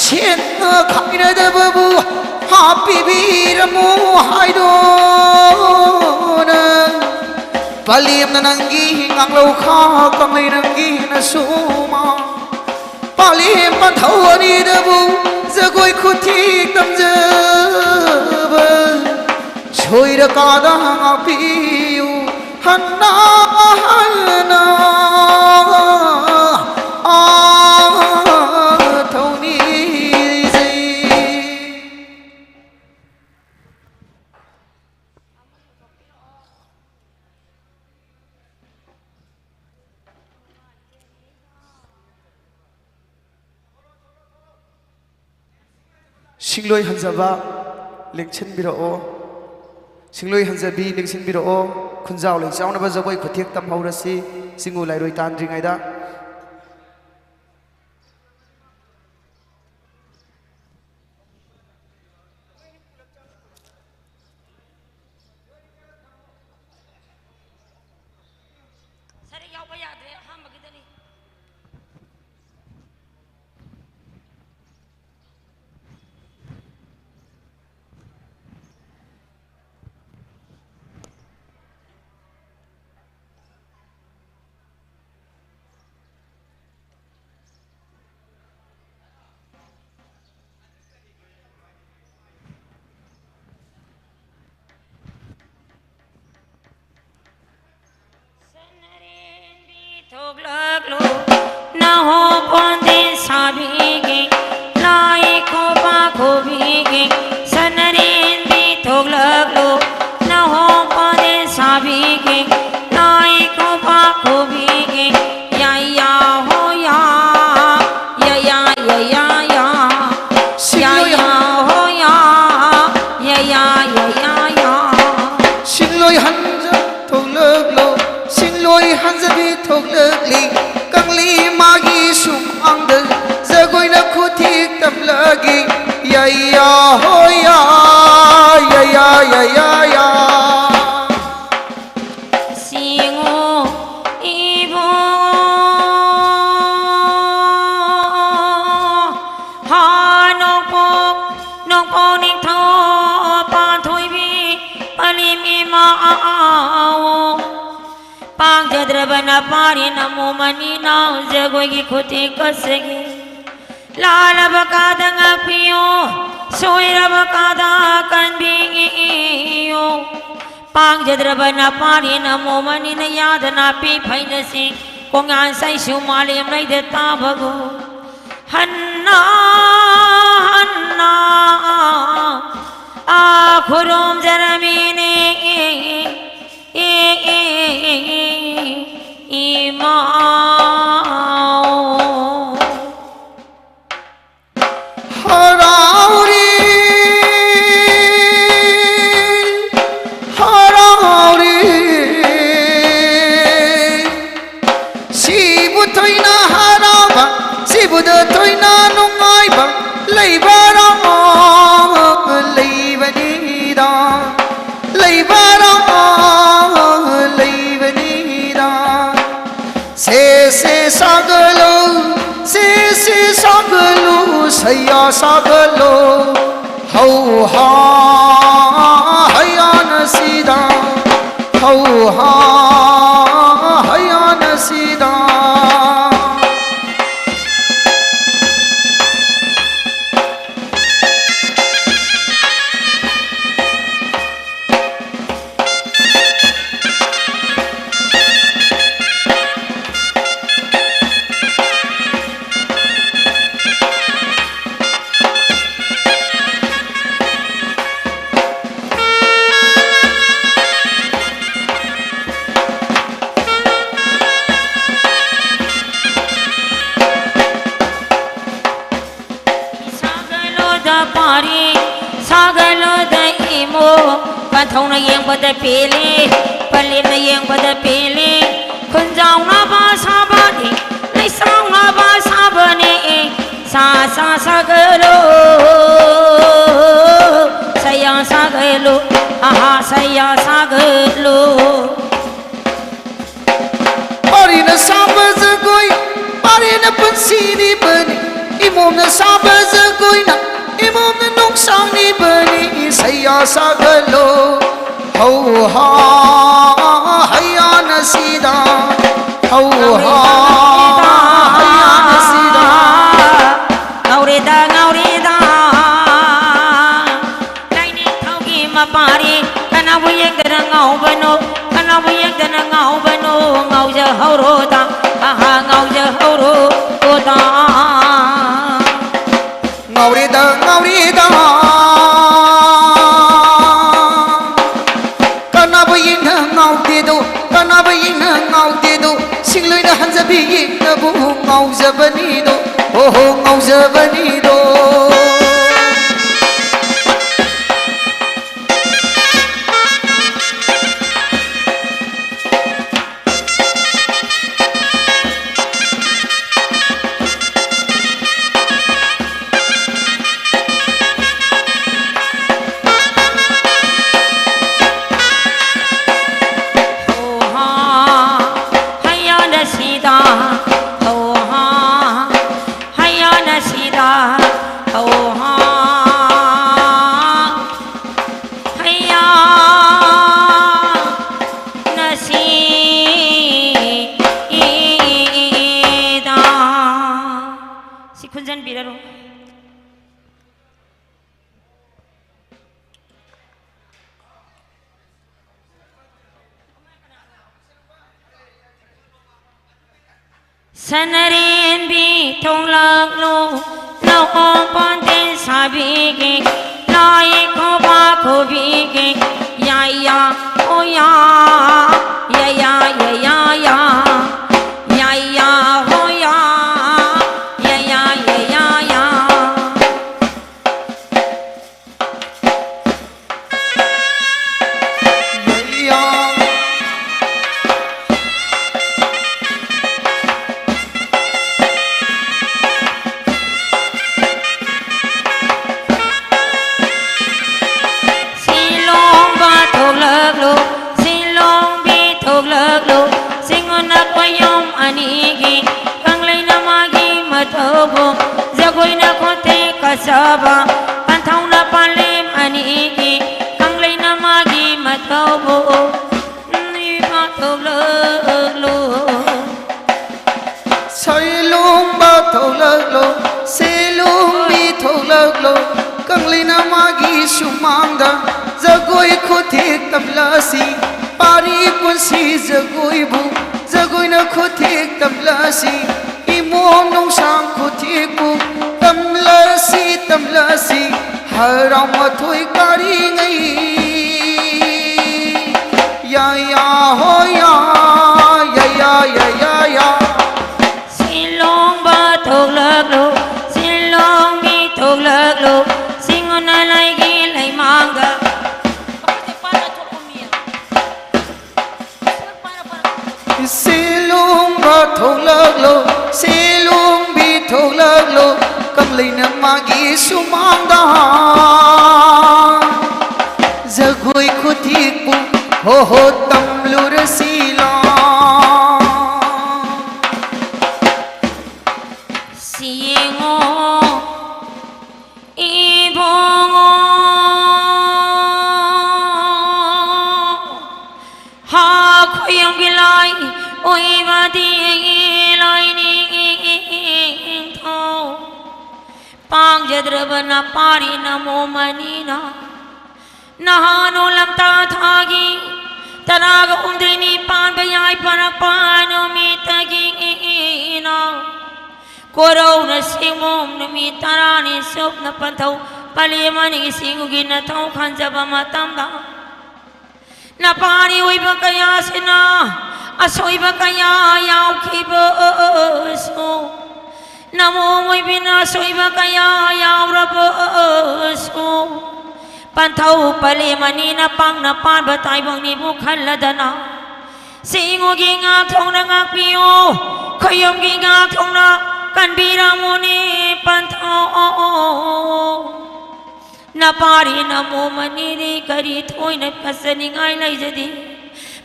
ꯁꯦꯟꯅ ꯈꯥꯏꯅꯗꯕꯕꯨ ꯍꯥꯞꯄꯤꯕꯤꯔꯝꯃꯨ ꯍꯥꯏꯗꯨꯅ꯫ ꯄꯂꯦꯝꯅ ꯅꯪꯒꯤ ꯉꯥꯡꯂꯧ ꯈꯥ, ꯀꯪꯂꯩ ꯅꯪꯒꯤ ꯅꯁꯨꯃ꯫ ꯄꯂꯦꯝ ꯄꯟꯊꯧ ꯑꯅꯤꯗꯕꯨ ꯖꯒꯣꯏ ꯈꯨꯊꯦꯛ ꯇꯝꯖꯕ꯫ ꯁꯣꯏꯔꯀꯥꯗ ꯉꯥꯛꯄꯤꯌꯨ ꯍꯟꯅ ꯍꯟꯅ꯫ ꯑꯥ ꯊꯧꯅꯤꯖꯩ꯫ ꯁꯤꯡꯂꯣꯏ ꯍꯟꯖꯕ ꯂꯦꯡꯁꯤꯟꯕꯤꯔꯛꯑꯣ꯫ ꯁꯤꯡꯂꯣꯏ ꯍꯟꯖꯕꯤ ꯂꯦꯡꯁꯤꯟꯕꯤꯔꯛꯑꯣ꯫ ꯈꯨꯟꯖꯥꯎ ꯂꯩ ꯆꯥꯎꯅꯕ ꯖꯒꯣꯏ ꯈꯨꯊꯦꯛ ꯇꯝꯍꯧꯔꯁꯤ꯫ ꯆꯤꯡꯉꯨ ꯂꯥꯏꯔꯣꯏ ꯇꯥꯟꯗ꯭ꯔꯤꯉꯩꯗ꯫ ꯁꯔꯦ ꯌꯥꯎꯕ ꯌꯥꯗ꯭ꯔꯦ ꯑꯍꯥꯟꯕꯒꯤꯗꯅꯤ꯫ ꯊꯣꯛꯂꯛꯂꯣ ꯅꯍꯣ ꯄꯣꯟꯗꯦ ꯁꯥꯕꯤꯒꯦ ꯂꯥꯏ ꯈꯣꯕ ꯈꯣꯕꯤꯒꯦ ꯁꯅꯔꯦꯟꯕꯤ ꯊꯣꯛꯂꯛꯂꯣ ꯅꯍꯣ ꯄꯣꯟꯗꯦ ꯁꯥꯕꯤꯒꯦ ꯂꯥꯏ ꯈꯣꯕ ꯈꯣꯕꯤꯒꯦ ꯌꯥ ꯌꯥ ꯍꯣ ꯌꯥ ꯌꯥ ꯌꯥ ꯌꯥ ꯌꯥ ꯌꯥ ꯌꯥ ꯍꯣ ꯌꯥ ꯌꯥ ꯌꯥ ꯌꯥ ꯌꯥ ꯌꯥ ꯁꯤꯡꯂꯣꯏ ꯍꯟꯖ ꯊꯣꯛꯂꯛꯂꯣ ꯁꯤꯡꯂꯣꯏ ꯍꯟꯖꯕꯤ ꯊꯣꯛꯂꯛꯂꯤ ꯀꯪꯂꯤ ꯃꯥꯒꯤ ꯁꯨꯃꯥꯡꯗ ꯖꯒꯣꯏꯅ ꯈꯨꯊꯦꯛ ꯇꯝꯂꯛꯏ ꯌꯥ ꯌꯥ ꯍꯣ ꯌꯥ ꯌꯥ ꯌꯥ ꯌꯥ ꯌꯥ ꯌꯥ ꯁꯤꯡꯉꯣ ꯏꯕꯨꯡꯉꯣ ꯍꯥ ꯅꯣꯡꯄꯣꯛ ꯅꯣꯡꯄꯣꯛ ꯅꯤꯡꯊꯧ ꯄꯥꯟꯊꯣꯏꯕꯤ ꯄꯂꯦꯝ ꯏꯃꯥ ꯑꯥ ꯑꯥ ꯑꯥ ꯑꯣ ꯄꯥꯡꯖꯗ꯭ꯔꯕ ꯅꯄꯥꯔꯤ ꯅꯃꯣ ꯃꯅꯤꯅ ꯖꯒꯣꯏꯒꯤ ꯈꯨꯊꯦꯛ ꯀꯠꯆꯒꯦ꯫ ꯂꯥꯜꯂꯕ ꯀꯥꯗ ꯉꯥꯛꯄꯤꯌꯨ, ꯁꯣꯏꯔꯕ ꯀꯥꯗ ꯀꯟꯕꯤꯌꯨ꯫ ꯄꯥꯡꯖꯗ꯭ꯔꯕ ꯅꯄꯥꯔꯤ ꯅꯃꯣ ꯃꯅꯤꯅ ꯌꯥꯗ ꯅꯥꯄꯤ ꯐꯩꯅꯁꯤ ꯀꯣꯡꯉꯥꯟ ꯁꯩꯁꯨ ꯃꯥꯂꯦꯝ ꯂꯩꯗ ꯇꯥꯕꯒꯨ꯫ ꯍꯟꯅ ꯍꯟꯅ ꯑꯥ ꯈꯨꯔꯨꯝꯖꯔꯝꯃꯤꯅꯦ꯫ ꯏꯃꯥ꯫ ꯍꯔꯥꯎꯔꯤ, ꯍꯔꯥꯎꯔꯤ꯫ ꯁꯤꯕꯨ ꯊꯣꯏꯅ ꯍꯔꯥꯎꯕ, ꯁꯤꯕꯨꯗ ꯊꯣꯏꯅ ꯅꯨꯡꯉꯥꯏꯕ ꯂꯩꯕꯔꯣ? ꯂꯩꯕꯅꯤꯗ, ꯂꯩꯕꯔꯣ? ꯂꯩꯕꯅꯤꯗ꯫ ꯁꯦ ꯁꯦ ꯁꯥꯒꯠꯂꯣ, ꯁꯦ ꯁꯦ ꯁꯥꯒꯠꯂꯣ, ꯁꯩꯌꯥ ꯁꯥꯒꯠꯂꯣ꯫ ꯍꯧ ꯍꯥ ꯍꯌꯥꯅ ꯁꯤꯗ, ꯍꯧ ꯍꯥ ꯍꯌꯥꯅ ꯁꯤꯗ꯫ ꯁꯥꯒꯠꯂꯣꯗ ꯄꯥꯔꯤ, ꯁꯥꯒꯠꯂꯣꯗ ꯏꯃꯣ, ꯄꯟꯊꯧꯅ ꯌꯦꯡꯕꯗ ꯄꯦꯜꯂꯤ, ꯄꯂꯦꯝꯅ ꯌꯦꯡꯕꯗ ꯄꯦꯜꯂꯤ, ꯈꯨꯟꯖꯥꯎꯅꯕ ꯁꯥꯕꯅꯤ, ꯂꯩꯁꯥꯎꯅꯕ ꯁꯥꯕꯅꯤ, ꯁꯥ ꯁꯥ ꯁꯥꯒꯠꯂꯣ, ꯁꯌꯥ ꯁꯥꯒꯠꯂꯣ, ꯑꯍꯥ ꯁꯌꯥ ꯁꯥꯒꯠꯂꯣ꯫ ꯄꯥꯔꯤꯅ ꯁꯥꯕ ꯖꯒꯣꯏ, ꯄꯥꯔꯤꯅ ꯄꯨꯟꯁꯤꯔꯤꯕꯅꯤ, ꯏꯃꯣꯝꯅ ꯁꯥꯕ ꯖꯒꯣꯏꯅ, ꯏꯃꯣꯝꯅ ꯅꯨꯡꯁꯥꯡꯂꯤꯕꯅꯤ, ꯁꯌꯥ ꯁꯥꯒꯠꯂꯣ, ꯍꯧ ꯍꯥ ꯍꯌꯥꯅ ꯁꯤꯗ ꯍꯧꯍꯥ ꯍꯩꯌꯥꯅ ꯁꯤꯗ ꯉꯥꯎꯔꯦꯗ, ꯉꯥꯎꯔꯦꯗ꯫ ꯂꯥꯏꯅꯤꯡꯊꯧꯒꯤ ꯃꯄꯥꯔꯤ ꯀꯅꯥꯕꯨ ꯌꯦꯡꯗꯅ ꯉꯥꯎꯕꯅꯣ? ꯀꯅꯥꯕꯨ ꯌꯦꯡꯗꯅ ꯉꯥꯎꯕꯅꯣ? ꯉꯥꯎꯖꯍꯧꯔꯣꯗ, ꯑꯍꯥ, ꯉꯥꯎꯖꯍꯧꯔꯣꯗ꯫ ꯉꯥꯎꯔꯦꯗ, ꯉꯥꯎꯔꯦꯗ꯫ ꯀꯅꯥꯕꯨ ꯌꯦꯡꯅ ꯉꯥꯎꯗꯦꯗꯣ, ꯀꯅꯥꯕꯨ ꯌꯦꯡꯅ ꯉꯥꯎꯗꯦꯗꯣ? ꯁꯤꯡꯂꯣꯏꯅ ꯍꯟꯖꯕꯤ ꯌꯦꯡꯅꯕꯨ ꯉꯥꯎꯖꯕꯅꯤꯗꯣ, ꯍꯣ ꯍꯣ ꯉꯥꯎꯖꯕꯅꯤꯗꯣ꯫ ꯍꯣꯍꯥ, ꯍꯩꯌꯥꯅ ꯁꯤꯗ, ꯍꯣꯍꯥ, ꯍꯩꯌꯥꯅ ꯁꯤꯗ, ꯍꯣꯍꯥ, ꯍꯩꯌꯥꯅ ꯁꯤꯗ꯫ ꯁꯤ ꯈꯨꯟꯖꯟꯕꯤꯔꯔꯣ꯫ ꯁꯅꯔꯦꯟꯕꯤ ꯊꯣꯛꯂꯛꯂꯨ, ꯂꯧꯍꯣꯡ ꯄꯥꯟꯊꯦ ꯁꯥꯕꯤꯒꯦ, ꯂꯥꯏ ꯈꯨꯕꯥꯛ ꯈꯨꯕꯤꯒꯦ, ꯌꯥ ꯌꯥ, ꯑꯣ ꯌꯥ, ꯌꯥ ꯌꯥ, ꯌꯥ ꯌꯥ ꯌꯥ, ꯌꯥ ꯌꯥ, ꯍꯣ ꯌꯥ, ꯌꯥ ꯌꯥ, ꯌꯥ ꯌꯥ, ꯌꯥ꯫ ꯁꯤꯂꯣꯡꯕ ꯊꯣꯛꯂꯛꯂꯣ, ꯁꯤꯂꯣꯡꯕꯤ ꯊꯣꯛꯂꯛꯂꯣ, ꯁꯤꯡꯉꯨꯅ ꯈꯣꯏꯌꯨꯝ ꯑꯅꯤꯒꯤ ꯀꯪꯂꯩꯅ ꯃꯥꯒꯤ ꯃꯊꯧꯕꯨ, ꯖꯒꯣꯏꯅ ꯈꯣꯟꯊꯦꯛ ꯀꯆꯥꯕ, ꯄꯟꯊꯧꯅ ꯄꯥꯂꯦꯝ ꯑꯅꯤꯒꯤ ꯀꯪꯂꯩꯅ ꯃꯥꯒꯤ ꯃꯊꯧꯕꯨ꯫ ꯊꯣꯛꯂꯛꯂꯣ꯫ ꯁꯩꯂꯣꯡꯕ ꯊꯣꯛꯂꯛꯂꯣ, ꯁꯦꯂꯣꯡꯕꯤ ꯊꯣꯛꯂꯛꯂꯣ, ꯀꯪꯂꯩꯅ ꯃꯥꯒꯤ ꯁꯨꯃꯥꯡꯗ ꯖꯒꯣꯏ ꯈꯨꯊꯦꯛ ꯇꯝꯂꯁꯤ꯫ ꯄꯥꯔꯤ ꯄꯨꯟꯁꯤ ꯖꯒꯣꯏꯕꯨ ꯖꯒꯣꯏꯅ ꯈꯨꯊꯦꯛ ꯇꯝꯂꯁꯤ꯫ ꯏꯃꯣꯝ ꯅꯣꯡꯁꯥꯡ ꯈꯨꯊꯦꯛꯄꯨ ꯇꯝꯂꯁꯤ, ꯇꯝꯂꯁꯤ꯫ ꯍꯔꯥꯎ ꯃꯊꯣꯏ ꯀꯥꯔꯤꯉꯩ꯫ ꯌꯥ ꯌꯥ ꯍꯣ ꯌꯥ, ꯌꯥ ꯌꯥ ꯌꯥ ꯌꯥ ꯌꯥ꯫ ꯁꯤꯂꯣꯡꯕ ꯊꯣꯛꯂꯛꯂꯣ, ꯁꯤꯂꯣꯡꯕꯤ ꯊꯣꯛꯂꯛꯂꯣ, ꯁꯤꯡꯉꯨꯅ ꯂꯩꯒꯤ ꯂꯩꯃꯥꯡꯗ꯫ ꯁꯤꯂꯣꯡꯕ ꯊꯣꯛꯂꯛꯂꯣ, ꯁꯤꯂꯣꯡꯕꯤ ꯊꯣꯛꯂꯛꯂꯣ, ꯀꯪꯂꯩꯅ ꯃꯥꯒꯤ ꯁꯨꯃꯥꯡꯗ ꯖꯒꯣꯏ ꯈꯨꯊꯦꯛꯄꯨ ꯍꯣ ꯍꯣ ꯇꯝꯂꯨꯔꯁꯤ ꯂꯥꯎ꯫ ꯁꯤ ꯌꯦꯡꯉꯣ ꯏꯕꯨꯡꯉꯣ, ꯍꯥ ꯈꯣꯏꯌꯨꯝꯒꯤ ꯂꯥꯏ ꯑꯣꯏꯕꯗꯤ ꯂꯥꯏꯅꯤꯡꯊꯧ꯫ ꯄꯥꯡꯖꯗ꯭ꯔꯕ ꯅꯄꯥꯔꯤ ꯅꯃꯣꯃꯅꯤꯅ ꯅꯍꯥꯟ ꯂꯝꯇꯥ ꯊꯥꯒꯤ ꯇꯔꯥꯒ ꯍꯨꯝꯗꯣꯏꯅꯤ ꯄꯥꯟꯕ ꯌꯥꯏꯐꯔꯛꯄ ꯅꯨꯃꯤꯠꯇꯒꯤꯅ ꯀꯣꯔꯧꯅ ꯁꯤꯡꯕꯨꯝ ꯅꯨꯃꯤꯠ ꯇꯔꯥꯅꯤ ꯁꯨꯞꯅ ꯄꯟꯊꯧ ꯄꯂꯦꯝ ꯑꯅꯤꯒꯤ ꯁꯤꯡꯒꯤ ꯅꯊꯧ ꯈꯟꯖꯕ ꯃꯇꯝꯗ ꯅꯄꯥꯔꯤ ꯑꯣꯏꯕ ꯀꯌꯥꯁꯤꯅ ꯑꯁꯣꯏꯕ ꯀꯌꯥ ꯌꯥꯎꯈꯤꯕꯁꯨ, ꯅꯃꯣꯝ ꯑꯣꯏꯕꯤꯅ ꯑꯁꯣꯏꯕ ꯀꯌꯥ ꯌꯥꯎꯔꯕꯁꯨ, ꯄꯟꯊꯧ ꯄꯂꯦꯝ ꯑꯅꯤꯅ ꯄꯥꯡꯅ ꯄꯥꯟꯕ ꯇꯥꯏꯕꯪꯅꯤꯕꯨ ꯈꯜꯂꯗꯅ, ꯁꯤꯡꯉꯨꯒꯤ ꯉꯥꯛꯊꯣꯡꯅ ꯉꯥꯛꯄꯤꯌꯨ, ꯈꯣꯏꯌꯨꯝꯒꯤ ꯉꯥꯛꯊꯣꯡꯅ ꯀꯟꯕꯤꯔꯝꯃꯨꯅꯦ ꯄꯟꯊꯧ꯫ ꯅꯄꯥꯔꯤ ꯅꯃꯣꯝ ꯑꯅꯤꯗꯤ ꯀꯔꯤ ꯊꯣꯏꯅ ꯐꯖꯅꯤꯡꯉꯥꯏ ꯂꯩꯖꯗꯦ꯫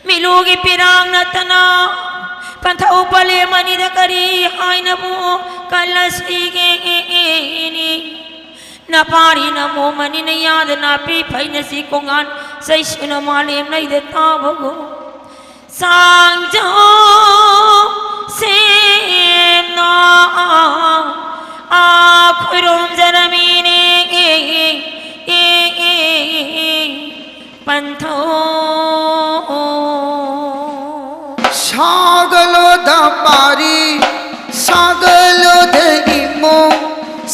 ꯃꯤꯂꯨꯒꯤ ꯄꯤꯔꯥꯡ ꯅꯠꯇꯅ ꯄꯟꯊꯧ ꯄꯂꯦꯝ ꯑꯅꯤꯗ ꯀꯔꯤ ꯍꯥꯏꯅꯕꯨ ꯀꯜꯂꯁꯤꯒꯦꯅꯤ? ꯅꯄꯥꯔꯤ ꯅꯃꯣꯝ ꯑꯅꯤꯅ ꯌꯥꯗ ꯅꯥꯄꯤ ꯐꯩꯅꯁꯤ ꯀꯣꯡꯉꯥꯟ ꯆꯩꯁꯨꯅ ꯃꯥꯂꯦꯝ ꯂꯩꯗ ꯇꯥꯕꯒꯨꯝ ꯆꯥꯡꯖꯧ ꯁꯦꯝꯅ ꯈꯨꯔꯨꯝꯖꯔꯝꯃꯤꯅꯦ꯫ ꯄꯟꯊꯧ꯫ ꯁꯥꯒꯠꯂꯣꯗ ꯄꯥꯔꯤ, ꯁꯥꯒꯠꯂꯣꯗ ꯏꯃꯣ,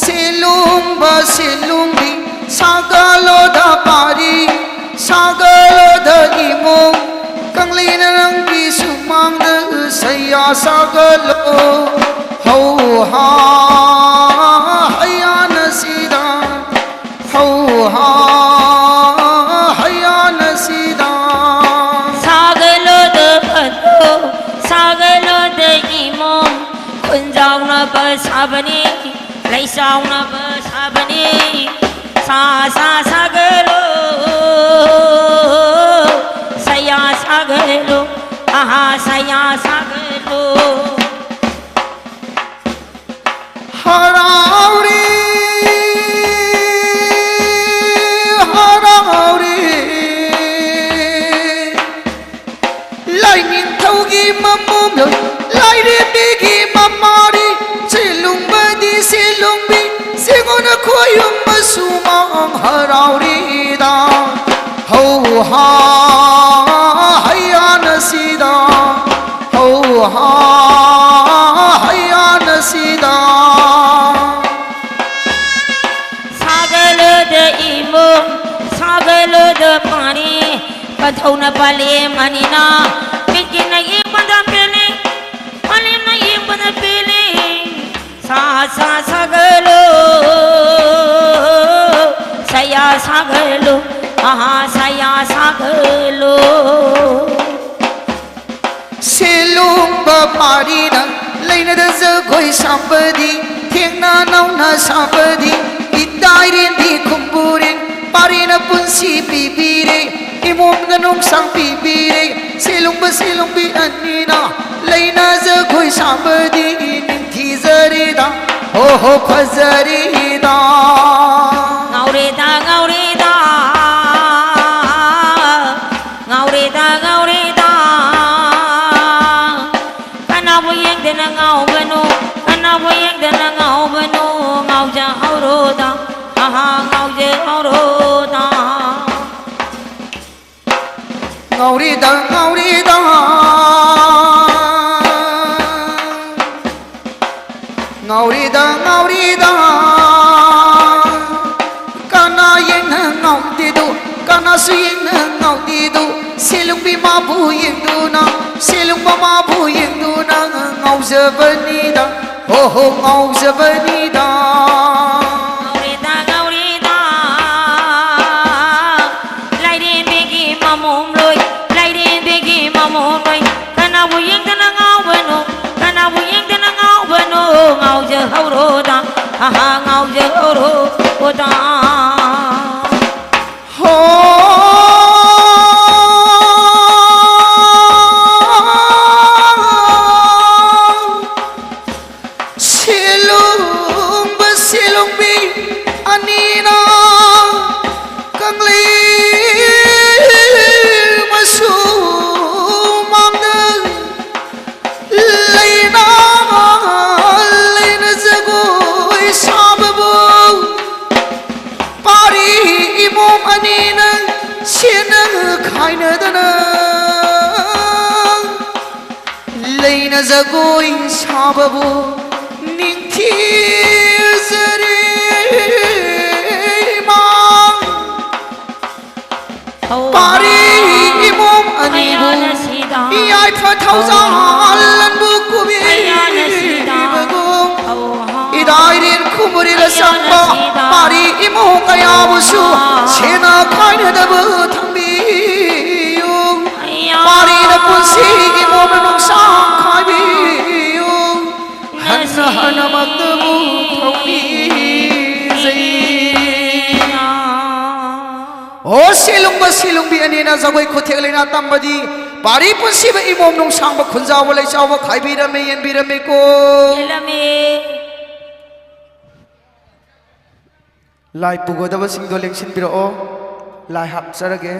ꯁꯦꯂꯨꯡꯕ ꯁꯦꯂꯨꯡꯕꯤ, ꯁꯥꯒꯠꯂꯣꯗ ꯄꯥꯔꯤ, ꯁꯥꯒꯠꯂꯣꯗ ꯏꯃꯣ, ꯀꯪꯂꯩꯅ ꯅꯪꯒꯤ ꯁꯨꯃꯥꯡꯗ ꯁꯩꯌꯥ ꯁꯥꯒꯠꯂꯣ꯫ ꯍꯧ ꯍꯥ ꯍꯩꯌꯥꯅ ꯁꯤꯗ, ꯍꯧ ꯍꯥ ꯍꯩꯌꯥꯅ ꯁꯤꯗ꯫ ꯁꯥꯒꯠꯂꯣꯗ ꯐꯠꯇꯣ, ꯁꯥꯒꯠꯂꯣꯗ ꯏꯃꯣ, ꯈꯨꯟꯖꯥꯎꯅꯕ ꯁꯥꯕꯅꯤ, ꯂꯩꯆꯥꯎꯅꯕ ꯁꯥꯕꯅꯤ꯫ ꯁꯥ ꯁꯥ ꯁꯥꯒꯠꯂꯣ, ꯁꯌꯥ ꯁꯥꯒꯠꯂꯣ, ꯑꯍꯥ ꯁꯌꯥ ꯁꯥꯒꯠꯂꯣ꯫ ꯍꯔꯥꯎꯔꯤ, ꯍꯔꯥꯎꯔꯤ꯫ ꯂꯥꯏꯅꯤꯡꯊꯧꯒꯤ ꯃꯃꯣꯝ, ꯂꯥꯏꯔꯦꯝꯕꯤꯒꯤ ꯃꯃꯥꯔꯤ, ꯁꯦꯂꯨꯡꯕꯗꯤ ꯁꯦꯂꯨꯡꯕꯤ, ꯁꯦꯡꯉꯣꯅ ꯈꯣꯏꯌꯨꯝ ꯃꯁꯨꯃꯥꯡ ꯍꯔꯥꯎꯔꯤꯗ꯫ ꯍꯧ ꯍꯥ ꯍꯩꯌꯥꯅ ꯁꯤꯗ, ꯍꯧ ꯍꯥ ꯍꯩꯌꯥꯅ ꯁꯤꯗ꯫ ꯁꯥꯒꯠꯂꯣꯗ ꯏꯃꯣ, ꯁꯥꯒꯠꯂꯣꯗ ꯄꯥꯔꯤ, ꯄꯟꯊꯧꯅ ꯄꯥꯂꯦꯝ ꯑꯅꯤꯅ, ꯃꯤꯠꯀꯤꯅ ꯌꯦꯡꯕꯗ ꯄꯦꯜꯂꯤ, ꯄꯥꯂꯦꯝꯅ ꯌꯦꯡꯕꯗ ꯄꯦꯜꯂꯤ꯫ ꯁꯥ ꯁꯥ ꯁꯥꯒꯠꯂꯣ, ꯁꯌꯥ ꯁꯥꯒꯠꯂꯣ, ꯑꯍꯥ ꯁꯌꯥ ꯁꯥꯒꯠꯂꯣ꯫ ꯁꯦꯂꯨꯡꯕ ꯄꯥꯔꯤꯅ ꯂꯩꯅꯗ ꯖꯒꯣꯏ ꯁꯥꯕꯗꯤ, ꯊꯦꯡꯅ ꯅꯧꯅ ꯁꯥꯕꯗꯤ, ꯏꯇꯥꯏꯔꯦꯟꯕꯤ ꯈꯨꯝꯕꯨꯔꯦ, ꯄꯥꯔꯤꯅ ꯄꯨꯟꯁꯤ ꯄꯤꯕꯤꯔꯦ, ꯏꯃꯣꯝꯅ ꯅꯨꯡꯁꯥꯡ ꯄꯤꯕꯤꯔꯦ, ꯁꯦꯂꯨꯡꯕ ꯁꯦꯂꯨꯡꯕꯤ ꯑꯅꯤꯅ ꯂꯩꯅ ꯖꯒꯣꯏ ꯁꯥꯕꯗꯤ ꯅꯤꯡꯊꯤꯖꯔꯤꯗ, ꯍꯣ ꯍꯣ ꯐꯖꯔꯤꯗ꯫ ꯉꯥꯎꯔꯦꯗ, ꯉꯥꯎꯔꯦꯗ, ꯉꯥꯎꯔꯦꯗ, ꯉꯥꯎꯔꯦꯗ꯫ ꯌꯦꯡꯗꯨꯅ, ꯁꯦꯂꯨꯡꯕ ꯃꯥꯕꯨ ꯌꯦꯡꯗꯨꯅ ꯉꯥꯎꯖꯕꯅꯤꯗ, ꯍꯣ ꯍꯣ ꯉꯥꯎꯖꯕꯅꯤꯗ꯫ ꯉꯥꯎꯔꯦꯗ, ꯉꯥꯎꯔꯦꯗ, ꯂꯥꯏꯔꯦꯝꯕꯤꯒꯤ ꯃꯃꯣꯝꯂꯣꯏ, ꯂꯥꯏꯔꯦꯝꯕꯤꯒꯤ ꯃꯃꯣꯝꯂꯣꯏ꯫ ꯀꯅꯥꯕꯨ ꯌꯦꯡꯗꯅ ꯉꯥꯎꯕꯅꯣ, ꯀꯅꯥꯕꯨ ꯌꯦꯡꯗꯅ ꯉꯥꯎꯕꯅꯣ? ꯉꯥꯎꯖꯍꯧꯔꯣꯗ, ꯑꯍꯥ, ꯉꯥꯎꯖꯍꯧꯔꯣꯗ꯫ ꯍꯣ꯫ ꯁꯦꯂꯨꯡꯕ ꯁꯦꯂꯨꯡꯕꯤ ꯑꯅꯤꯅ ꯀꯪꯂꯩ ꯃꯆꯨ ꯃꯥꯡꯗ ꯂꯩꯅ, ꯂꯩꯅ ꯖꯒꯣꯏ ꯁꯥꯕꯕꯨ ꯄꯥꯔꯤ ꯏꯃꯣꯝ ꯑꯅꯤꯅ ꯁꯦꯠꯅ ꯈꯥꯏꯅꯗꯅ ꯂꯩꯅ ꯖꯒꯣꯏ ꯁꯥꯕꯕꯨ ꯅꯤꯡꯊꯤꯖꯔꯦ ꯏꯃꯥ꯫ ꯄꯥꯔꯤ ꯏꯃꯣꯝ ꯑꯅꯤꯕꯨ ꯌꯥꯏꯐ ꯊꯧꯖꯥꯜ ꯂꯟꯕꯨ ꯀꯨꯕꯤꯕꯒꯨꯝ ꯏꯗꯥꯏꯔꯦꯟ ꯈꯨꯃꯨꯔꯤꯗ ꯆꯪꯕ ꯄꯥꯔꯤ ꯏꯃꯣꯝ ꯀꯌꯥꯕꯨꯁꯨ ꯁꯦꯟꯅ ꯈꯥꯏꯅꯗꯕ ꯊꯝꯕꯤꯌꯨ꯫ ꯄꯥꯔꯤꯅ ꯄꯨꯟꯁꯤ ꯏꯃꯣꯝꯅ ꯅꯨꯡꯁꯥꯡ ꯈꯥꯏꯕꯤꯌꯨ꯫ ꯍꯟꯅ ꯍꯟꯅ ꯃꯛꯇꯕꯨ ꯊꯧꯅꯤꯖꯩ꯫ ꯑꯣ, ꯁꯦꯂꯨꯡꯕ ꯁꯦꯂꯨꯡꯕꯤ ꯑꯅꯤꯅ ꯖꯒꯣꯏ ꯈꯨꯊꯦꯛ ꯂꯩꯅ ꯇꯝꯕꯗꯤ ꯄꯥꯔꯤ ꯄꯨꯟꯁꯤꯕ ꯏꯃꯣꯝ ꯅꯨꯡꯁꯥꯡꯕ ꯈꯨꯟꯖꯥꯎꯕ ꯂꯩꯆꯥꯎꯕ ꯈꯥꯏꯕꯤꯔꯝꯃꯦ, ꯌꯦꯟꯕꯤꯔꯝꯃꯦꯀꯣ꯫ ꯌꯦꯜꯂꯝꯃꯦ꯫ ꯂꯥꯏ ꯄꯨꯒꯗꯕꯁꯤꯡꯗꯣ ꯂꯦꯡꯁꯤꯟꯕꯤꯔꯛꯑꯣ꯫ ꯂꯥꯏ ꯍꯥꯞꯆꯔꯒꯦ꯫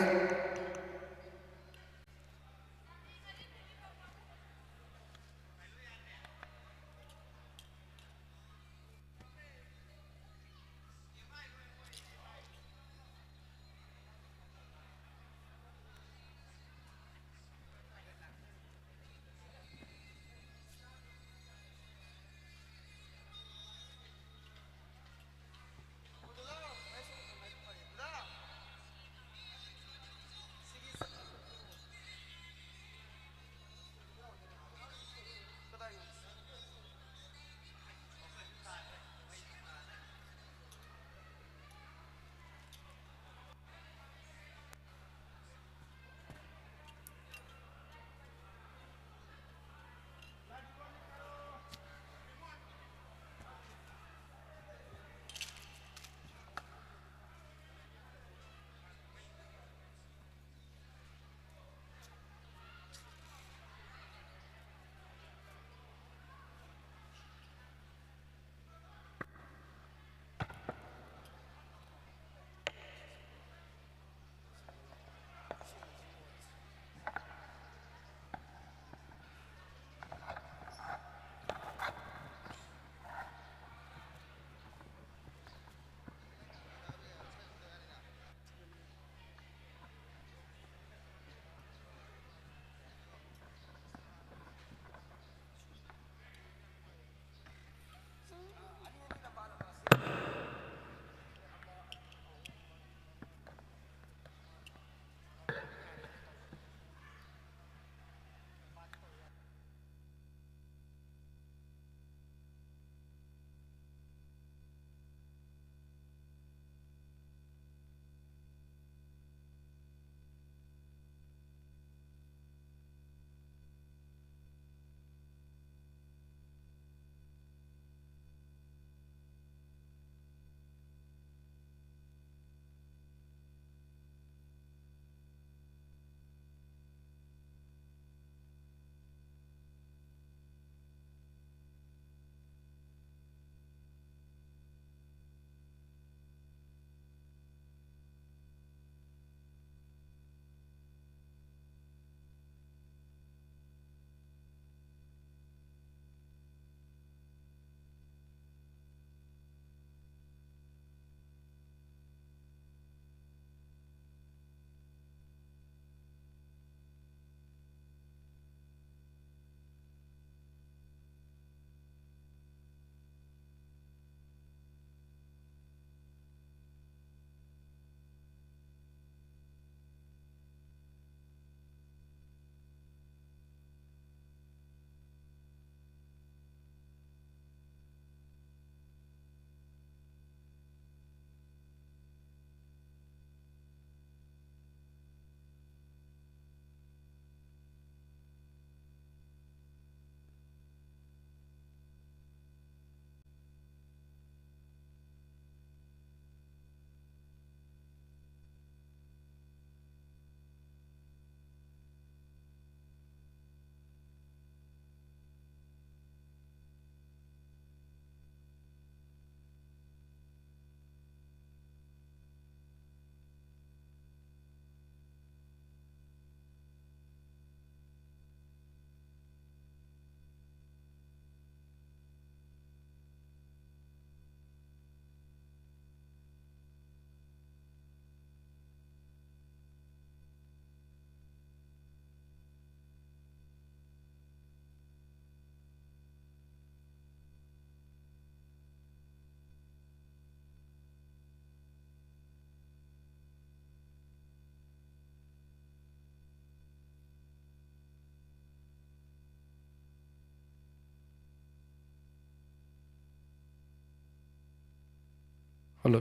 ꯍꯜꯂꯣ꯫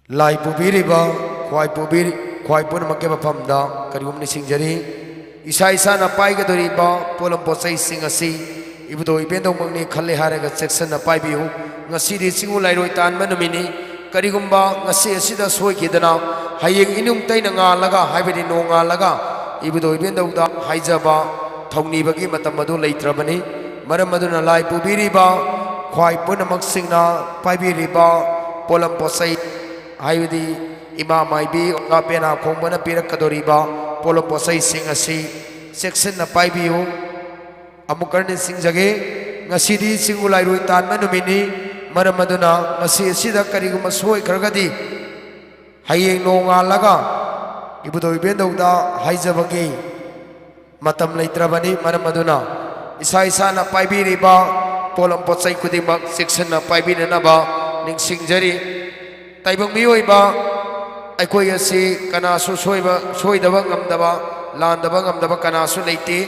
ꯂꯥꯏ ꯄꯨꯕꯤꯔꯤꯕ ꯈ꯭ꯋꯥꯏ ꯄꯨꯕꯤꯔꯤ-, ꯈ꯭ꯋꯥꯏ ꯄꯨꯝꯅꯃꯛꯀꯤ ꯃꯐꯝꯗ ꯀꯔꯤꯒꯨꯝꯕ ꯅꯤꯡꯁꯤꯡꯖꯔꯤ꯫ ꯏꯁꯥ ꯏꯁꯥꯅ ꯄꯥꯏꯒꯗꯧꯔꯤꯕ ꯄꯣꯠꯂꯝ ꯄꯣꯠ ꯆꯩꯁꯤꯡ ꯑꯁꯤ ꯏꯕꯨꯙꯧ ꯏꯕꯦꯟꯗꯧꯃꯛꯅꯤ ꯈꯜꯂꯦ ꯍꯥꯏꯔꯒ ꯆꯦꯛꯁꯤꯟꯅ ꯄꯥꯏꯕꯤꯌꯨ꯫ ꯉꯁꯤꯗꯤ ꯆꯤꯡꯉꯨ ꯂꯥꯏꯔꯣꯏ ꯇꯥꯟꯕ ꯅꯨꯃꯤꯠꯅꯤ꯫ ꯀꯔꯤꯒꯨꯝꯕ ꯉꯁꯤ ꯑꯁꯤꯗ ꯁꯣꯏꯈꯤꯗꯅ ꯍꯌꯦꯡ ꯏꯅꯨꯡ ꯇꯩꯅ ꯉꯥꯜꯂꯒ, ꯍꯥꯏꯕꯗꯤ ꯅꯣꯡꯉꯥꯜꯂꯒ ꯏꯕꯨꯙꯧ ꯏꯕꯦꯟꯗꯧꯗ ꯍꯥꯏꯖꯕ ꯊꯧꯅꯤꯕꯒꯤ ꯃꯇꯝ ꯑꯗꯨ ꯂꯩꯇ꯭ꯔꯕꯅꯤ꯫ ꯃꯔꯝ ꯑꯗꯨꯅ ꯂꯥꯏ ꯄꯨꯕꯤꯔꯤꯕ ꯈ꯭ꯋꯥꯏ ꯄꯨꯝꯅꯃꯛꯁꯤꯡꯅ ꯄꯥꯏꯕꯤꯔꯤꯕ ꯄꯣꯠꯂꯝ ꯄꯣꯠꯆꯩ, ꯍꯥꯏꯕꯗꯤ ꯏꯃꯥ ꯃꯥꯏꯕꯤ ꯑꯣꯖꯥ ꯄꯦꯅꯥ ꯈꯣꯡꯕꯅ ꯄꯤꯔꯛꯀꯗꯧꯔꯤꯕ ꯄꯣꯠꯂꯝ ꯄꯣꯠꯆꯩꯁꯤꯡ ꯑꯁꯤ ꯆꯦꯛꯁꯤꯟꯅ ꯄꯥꯏꯕꯤꯌꯨ꯫ ꯑꯃꯨꯛꯀ ꯅꯤꯡꯁꯤꯡꯖꯒꯦ, ꯉꯁꯤꯗꯤ ꯆꯤꯡꯉꯨ ꯂꯥꯏꯔꯣꯏ ꯇꯥꯟꯕ ꯅꯨꯃꯤꯠꯅꯤ꯫ ꯃꯔꯝ ꯑꯗꯨꯅ ꯉꯁꯤ ꯑꯁꯤꯗ ꯀꯔꯤꯒꯨꯝꯕ ꯁꯣꯏꯈ꯭ꯔꯒꯗꯤ ꯍꯌꯦꯡ ꯅꯣꯡꯉꯥꯜꯂꯒ ꯏꯕꯨꯙꯧ ꯏꯕꯦꯟꯗꯧꯗ ꯍꯥꯏꯖꯕꯒꯤ ꯃꯇꯝ ꯂꯩꯇ꯭ꯔꯕꯅꯤ꯫ ꯃꯔꯝ ꯑꯗꯨꯅ ꯏꯁꯥ ꯏꯁꯥꯅ ꯄꯥꯏꯕꯤꯔꯤꯕ ꯄꯣꯠꯂꯝ ꯄꯣꯠ ꯆꯩ ꯈꯨꯗꯤꯡꯃꯛ ꯆꯦꯛꯁꯤꯟꯅ ꯄꯥꯏꯕꯤꯅꯅꯕ ꯅꯤꯡꯁꯤꯡꯖꯔꯤ꯫ ꯇꯥꯏꯕꯪ ꯃꯤꯑꯣꯏꯕ ꯑꯩꯈꯣꯏ ꯑꯁꯤ ꯀꯅꯥꯁꯨ ꯁꯣꯏꯕ, ꯁꯣꯏꯗꯕ ꯉꯝꯗꯕ, ꯂꯥꯟꯗꯕ ꯉꯝꯗꯕ ꯀꯅꯥꯁꯨ ꯂꯩꯇꯦ꯫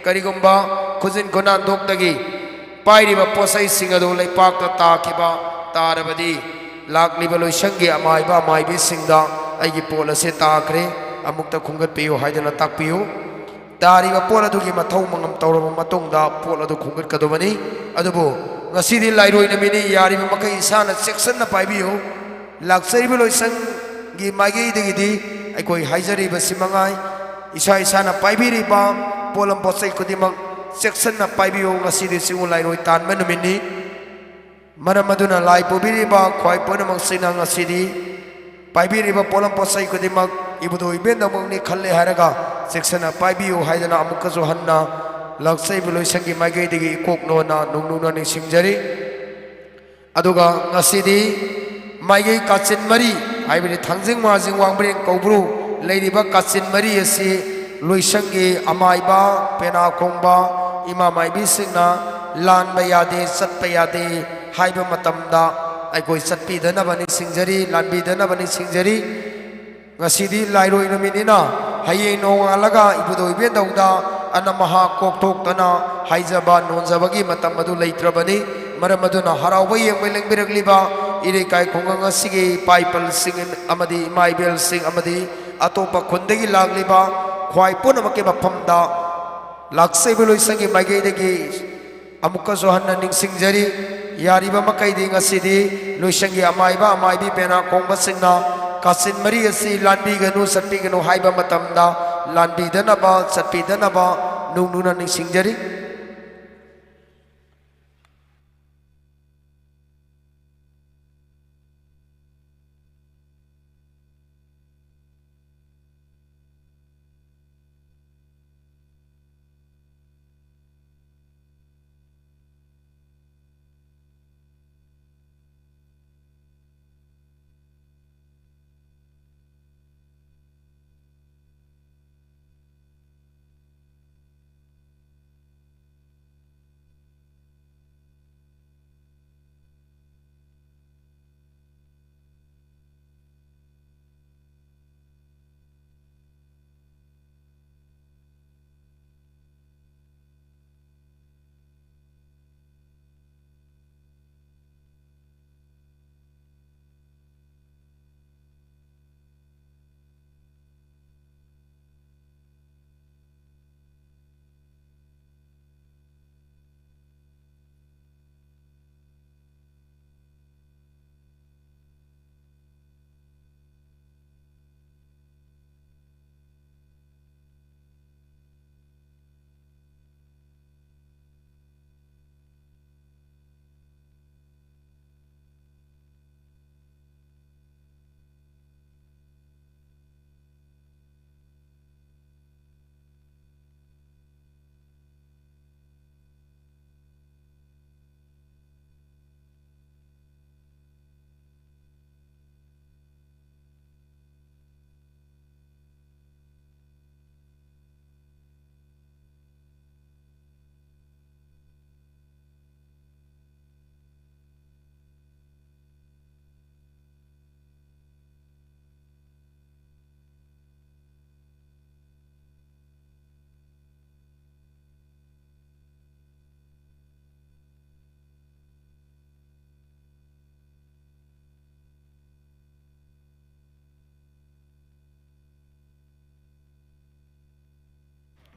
ꯀꯔꯤꯒꯨꯝꯕ ꯈꯨꯖꯤꯟ ꯈꯨꯅꯥꯟꯊꯣꯛꯇꯒꯤ ꯄꯥꯏꯔꯤꯕ ꯄꯣꯠꯆꯩꯁꯤꯡ ꯑꯗꯨ ꯂꯩꯄꯥꯛꯇ ꯇꯥꯈꯤꯕ ꯇꯥꯔꯕꯗꯤ, ꯂꯥꯛꯂꯤꯕ ꯂꯣꯏꯁꯪꯒꯤ ꯑꯃꯥꯏꯕ ꯑꯃꯥꯏꯕꯤꯁꯤꯡꯗ ꯑꯩꯒꯤ ꯄꯣꯠ ꯑꯁꯤ ꯇꯥꯈ꯭ꯔꯦ, ꯑꯃꯨꯛꯇ ꯈꯨꯝꯒꯠꯄꯤꯌꯨ ꯍꯥꯏꯗꯨꯅ ꯇꯥꯛꯄꯤꯌꯨ꯫ ꯇꯥꯔꯤꯕ ꯄꯣꯠ ꯑꯗꯨꯒꯤ ꯃꯊꯧ ꯃꯉꯝ ꯇꯧꯔꯕ ꯃꯇꯨꯡꯗ ꯄꯣꯠ ꯑꯗꯨ ꯈꯨꯝꯒꯠꯀꯗꯕꯅꯤ꯫ ꯑꯗꯨꯕꯨ ꯉꯁꯤꯗꯤ ꯂꯥꯏꯔꯣꯏ ꯅꯨꯃꯤꯠꯅꯤ, ꯌꯥꯔꯤꯕ ꯃꯈꯩ ꯏꯁꯥꯅ ꯆꯦꯛꯁꯤꯟꯅ ꯄꯥꯏꯕꯤꯌꯨ꯫ ꯂꯥꯛꯆꯔꯤꯕ ꯂꯣꯏꯁꯪꯒꯤ ꯃꯥꯏꯀꯩꯗꯒꯤꯗꯤ ꯑꯩꯈꯣꯏ ꯍꯥꯏꯖꯔꯤꯕꯁꯤ ꯃꯉꯥꯏ, ꯏꯁꯥ ꯏꯁꯥꯅ ꯄꯥꯏꯕꯤꯔꯤꯕ ꯄꯣꯠꯂꯝ ꯄꯣꯠ ꯆꯩ ꯈꯨꯗꯤꯡꯃꯛ ꯆꯦꯛꯁꯤꯟꯅ ꯄꯥꯏꯕꯤꯌꯨ꯫ ꯉꯁꯤꯗꯤ ꯆꯤꯡꯉꯨ ꯂꯥꯏꯔꯣꯏ ꯇꯥꯟꯕ ꯅꯨꯃꯤꯠꯅꯤ꯫ ꯃꯔꯝ ꯑꯗꯨꯅ ꯂꯥꯏ ꯄꯨꯕꯤꯔꯤꯕ ꯈ꯭ꯋꯥꯏ ꯄꯨꯝꯅꯃꯛꯁꯤꯅ ꯉꯁꯤꯗꯤ ꯄꯥꯏꯕꯤꯔꯤꯕ ꯄꯣꯠꯂꯝ ꯄꯣꯠ ꯆꯩ ꯈꯨꯗꯤꯡꯃꯛ ꯏꯕꯨꯙꯧ ꯏꯕꯦꯟꯗꯧꯃꯛꯅꯤ ꯈꯜꯂꯦ ꯍꯥꯏꯔꯒ ꯆꯦꯛꯁꯤꯟꯅ ꯄꯥꯏꯕꯤꯌꯨ ꯍꯥꯏꯗꯅ ꯑꯃꯨꯛꯀꯁꯨ ꯍꯟꯅ ꯂꯥꯛꯆꯔꯤꯕ ꯂꯣꯏꯁꯪꯒꯤ ꯃꯥꯏꯀꯩꯗꯒꯤ ꯏꯀꯣꯛ ꯅꯣꯟꯅ ꯅꯨꯡ ꯅꯨꯡꯅ ꯅꯤꯡꯁꯤꯡꯖꯔꯤ꯫ ꯑꯗꯨꯒ ꯉꯁꯤꯗꯤ ꯃꯥꯏꯀꯩ ꯀꯥꯆꯤꯟ ꯃꯔꯤ, ꯍꯥꯏꯕꯗꯤ ꯊꯥꯡꯖꯤꯡ, ꯃꯥꯔꯖꯤꯡ, ꯋꯥꯡꯕ꯭ꯔꯦꯟ, ꯀꯧꯕ꯭ꯔꯨ ꯂꯩꯔꯤꯕ ꯀꯥꯆꯤꯟ ꯃꯔꯤ ꯑꯁꯤ ꯂꯣꯏꯁꯪꯒꯤ ꯑꯃꯥꯏꯕ, ꯄꯦꯅꯥ ꯈꯣꯡꯕ, ꯏꯃꯥ ꯃꯥꯏꯕꯤꯁꯤꯡꯅ ꯂꯥꯟꯕ ꯌꯥꯗꯦ, ꯆꯠꯄ ꯌꯥꯗꯦ ꯍꯥꯏꯕ ꯃꯇꯝꯗ ꯑꯩꯈꯣꯏ ꯆꯠꯄꯤꯗꯅꯕ ꯅꯤꯡꯁꯤꯡꯖꯔꯤ, ꯂꯥꯟꯕꯤꯗꯅꯕ ꯅꯤꯡꯁꯤꯡꯖꯔꯤ꯫ ꯉꯁꯤꯗꯤ ꯂꯥꯏꯔꯣꯏ ꯅꯨꯃꯤꯠꯅꯤꯅ ꯍꯌꯦꯡ ꯅꯣꯡꯉꯥꯜꯂꯒ ꯏꯕꯨꯙꯧ ꯏꯕꯦꯟꯗꯧꯗ ꯑꯅꯝ ꯑꯍꯥ ꯀꯣꯛꯊꯣꯛꯇꯅ ꯍꯥꯏꯖꯕ ꯅꯣꯟꯖꯕꯒꯤ ꯃꯇꯝ ꯑꯗꯨ ꯂꯩꯇ꯭ꯔꯕꯅꯤ꯫ ꯃꯔꯝ ꯑꯗꯨꯅ ꯍꯔꯥꯎꯕ ꯌꯦꯡꯕ ꯂꯦꯡꯕꯤꯔꯛꯂꯤꯕ ꯏꯔꯩꯀꯥꯏ ꯈꯨꯡꯒꯪ ꯑꯁꯤꯒꯤ ꯏꯄꯥ ꯏꯄꯜꯁꯤꯡ ꯑꯃꯗꯤ ꯏꯃꯥ ꯏꯕꯦꯜꯁꯤꯡ ꯑꯃꯗꯤ ꯑꯇꯣꯞꯄ ꯈꯨꯟꯗꯒꯤ ꯂꯥꯛꯂꯤꯕ ꯈ꯭ꯋꯥꯏ ꯄꯨꯝꯅꯃꯛꯀꯤ ꯃꯐꯝꯗ ꯂꯥꯛꯆꯔꯤꯕ ꯂꯣꯏꯁꯪꯒꯤ ꯃꯥꯏꯀꯩꯗꯒꯤ ꯑꯃꯨꯛꯀꯁꯨ ꯍꯟꯅ ꯅꯤꯡꯁꯤꯡꯖꯔꯤ꯫ ꯌꯥꯔꯤꯕ ꯃꯈꯩꯗꯤ ꯉꯁꯤꯗꯤ ꯂꯣꯏꯁꯪꯒꯤ ꯑꯃꯥꯏꯕ ꯑꯃꯥꯏꯕꯤ ꯄꯦꯅꯥ ꯈꯣꯡꯕꯁꯤꯡꯅ ꯀꯥꯆꯤꯟ ꯃꯔꯤ ꯑꯁꯤ ꯂꯥꯟꯕꯤꯒꯅꯨ, ꯆꯠꯄꯤꯒꯅꯨ ꯍꯥꯏꯕ ꯃꯇꯝꯗ ꯂꯥꯟꯕꯤꯗꯅꯕ, ꯆꯠꯄꯤꯗꯅꯕ ꯅꯨꯡ ꯅꯨꯡꯅ ꯅꯤꯡꯁꯤꯡꯖꯔꯤ꯫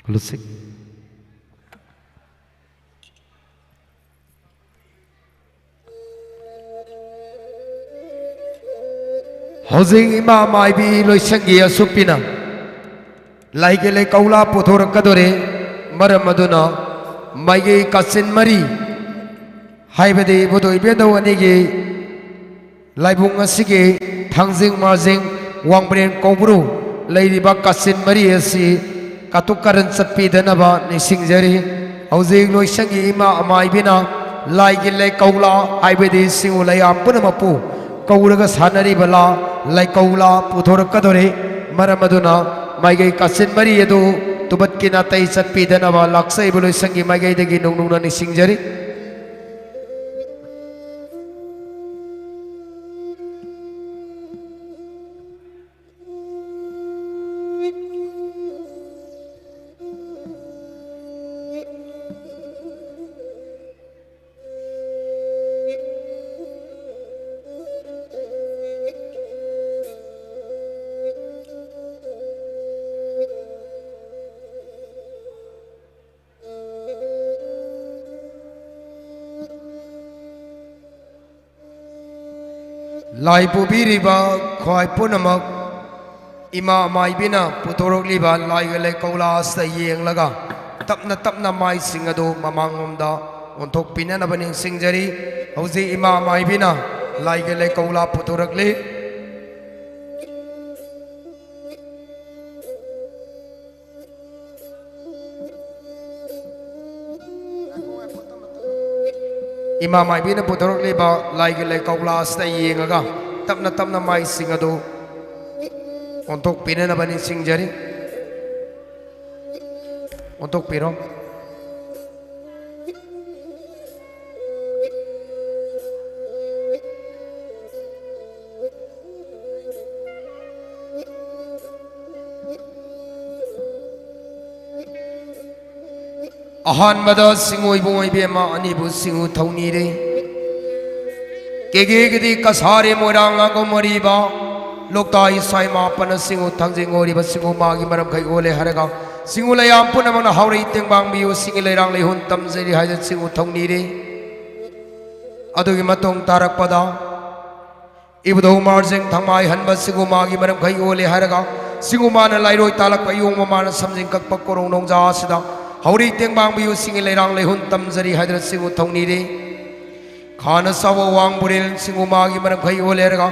ꯈꯨꯂꯨꯁꯤꯛ꯫ ꯍꯧꯖꯤꯛ ꯏꯃꯥ ꯃꯥꯏꯕꯤ ꯂꯣꯏꯁꯪꯒꯤ ꯑꯁꯨꯞꯄꯤꯅ ꯂꯥꯏꯒꯤ ꯂꯩꯀꯧꯂꯥ ꯄꯨꯊꯣꯔꯛꯀꯗꯣꯔꯦ꯫ ꯃꯔꯝ ꯑꯗꯨꯅ ꯃꯥꯏꯀꯩ ꯀꯥꯆꯤꯟ ꯃꯔꯤ ꯍꯥꯏꯕꯗꯤ ꯏꯕꯨꯙꯧ ꯏꯕꯦꯟꯙꯧ ꯑꯅꯤꯒꯤ ꯂꯥꯏꯕꯨꯡ ꯑꯁꯤꯒꯤ ꯊꯥꯡꯖꯤꯡ ꯃꯥꯔꯖꯤꯡ ꯋꯥꯡꯕ꯭ꯔꯦꯟ ꯀꯧꯕ꯭ꯔꯨ ꯂꯩꯔꯤꯕ ꯀꯥꯆꯤꯟ ꯃꯔꯤ ꯑꯁꯤ ꯀꯇꯨꯛ ꯀꯥꯔꯟ ꯆꯠꯄꯤꯗꯅꯕ ꯅꯤꯡꯁꯤꯡꯖꯔꯤ꯫ ꯍꯧꯖꯤꯛ ꯂꯣꯏꯁꯪꯒꯤ ꯏꯃꯥ ꯑꯃꯥꯏꯕꯤꯅ ꯂꯥꯏꯒꯤ ꯂꯩꯀꯧꯂꯥ ꯍꯥꯏꯕꯗꯤ ꯁꯤꯡꯎ ꯂꯩꯌꯥꯝ ꯄꯨꯝꯅꯃꯛꯄꯨ ꯀꯧꯔꯒ ꯁꯥꯟꯅꯔꯤꯕ ꯂꯥ ꯂꯩꯀꯧꯂꯥ ꯄꯨꯊꯣꯔꯛꯀꯗꯣꯔꯦ꯫ ꯃꯔꯝ ꯑꯗꯨꯅ ꯃꯥꯏꯀꯩ ꯀꯥꯆꯤꯟ ꯃꯔꯤ ꯑꯗꯨ ꯇꯨꯕꯠꯀꯤ ꯅꯥꯇꯩ ꯆꯠꯄꯤꯗꯅꯕ ꯂꯥꯛꯆꯔꯤꯕ ꯂꯣꯏꯁꯪꯒꯤ ꯃꯥꯏꯀꯩꯗꯒꯤ ꯅꯧꯅꯧꯅ ꯅꯤꯡꯁꯤꯡꯖꯔꯤ꯫ ꯂꯥꯏ ꯄꯨꯕꯤꯔꯤꯕ ꯈ꯭ꯋꯥꯏ ꯄꯨꯝꯅꯃꯛ ꯏꯃꯥ ꯃꯥꯏꯕꯤꯅ ꯄꯨꯊꯣꯔꯛꯂꯤꯕ ꯂꯥꯏꯒ ꯂꯩꯀꯧꯂꯥ ꯑꯁꯤꯗ ꯌꯦꯡꯂꯒ ꯇꯞꯅ ꯇꯞꯅ ꯃꯥꯏꯁꯤꯡ ꯑꯗꯨ ꯃꯃꯥꯡꯂꯣꯝꯗ ꯑꯣꯟꯊꯣꯛꯄꯤꯅꯅꯕ ꯅꯤꯡꯁꯤꯡꯖꯔꯤ꯫ ꯍꯧꯖꯤꯛ ꯏꯃꯥ ꯃꯥꯏꯕꯤꯅ ꯂꯥꯏꯒ ꯂꯩꯀꯧꯂꯥ ꯄꯨꯊꯣꯔꯛꯂꯤ꯫ ꯏꯃꯥ ꯃꯥꯏꯕꯤꯅ ꯄꯨꯊꯣꯔꯛꯂꯤꯕ ꯂꯥꯏꯒꯤ ꯂꯩꯀꯧꯂꯥ ꯑꯁꯤꯗ ꯌꯦꯡꯉꯒ ꯇꯞꯅ ꯇꯞꯅ ꯃꯥꯏꯁꯤꯡ ꯑꯗꯨ ꯑꯣꯟꯊꯣꯛꯄꯤꯅꯅꯕ ꯅꯤꯡꯁꯤꯡꯖꯔꯤ꯫ ꯑꯣꯟꯊꯣꯛꯄꯤꯔꯣ꯫ ꯑꯍꯥꯟꯕꯗ ꯁꯤꯡꯎ ꯏꯕꯨꯡꯉꯣ ꯏꯕꯦꯝꯃ ꯑꯅꯤꯕꯨ ꯁꯤꯡꯎ ꯊꯧꯅꯤꯔꯦ꯫ ꯀꯦꯒꯦꯒꯤꯗꯤ ꯀꯁꯥꯔꯦ ꯃꯣꯏꯔꯥꯡ ꯂꯥꯡꯒꯣ ꯃꯔꯤꯕ ꯂꯣꯛꯇꯥ ꯏꯁꯥ ꯏꯃꯥ ꯑꯄꯟꯅ ꯁꯤꯡꯎ ꯊꯥꯡꯖꯤꯡ ꯑꯣꯏꯔꯤꯕ ꯁꯤꯡꯎ ꯃꯥꯒꯤ ꯃꯔꯝꯈꯩ ꯑꯣꯜꯂꯦ ꯍꯥꯏꯔꯒ ꯆꯤꯡꯉꯨ ꯂꯩꯌꯥꯝ ꯄꯨꯝꯅꯃꯛꯅ ꯍꯧꯔꯩ ꯇꯦꯡꯕꯥꯡꯕꯤꯌꯨ, ꯆꯤꯡꯒꯤ ꯂꯩꯔꯥꯡ ꯂꯩꯍꯨꯟ ꯇꯝꯖꯔꯤ ꯍꯥꯏꯗꯅ ꯆꯤꯡꯉꯨ ꯊꯧꯅꯤꯔꯦ꯫ ꯑꯗꯨꯒꯤ ꯃꯇꯨꯡ ꯇꯥꯔꯛꯄꯗ ꯏꯕꯨꯙꯧ ꯃꯥꯔꯖꯦꯡ ꯊꯪꯃꯥꯏ ꯍꯟꯕ ꯆꯤꯡꯉꯨ ꯃꯥꯒꯤ ꯃꯔꯝꯈꯩ ꯑꯣꯜꯂꯦ ꯍꯥꯏꯔꯒ, ꯆꯤꯡꯉꯨ ꯃꯥꯅ ꯂꯥꯏꯔꯣꯏ ꯇꯥꯜꯂꯛꯄ ꯌꯣꯡꯕ ꯃꯥꯅ ꯁꯝꯖꯤꯟ ꯀꯛꯄ ꯀꯣꯔꯧ ꯅꯣꯡꯖꯥ ꯑꯁꯤꯗ ꯍꯧꯔꯩ ꯇꯦꯡꯕꯥꯡꯕꯤꯌꯨ, ꯆꯤꯡꯒꯤ ꯂꯩꯔꯥꯡ ꯂꯩꯍꯨꯟ ꯇꯝꯖꯔꯤ ꯍꯥꯏꯗꯅ ꯆꯤꯡꯉꯨ ꯊꯧꯅꯤꯔꯦ꯫ ꯈꯥꯅ ꯆꯥꯎꯕ ꯋꯥꯡ ꯕꯨꯔꯦꯜ ꯆꯤꯡꯉꯨ ꯃꯥꯒꯤ ꯃꯔꯝꯈꯩ ꯑꯣꯜꯂꯦ ꯍꯥꯏꯔꯒ,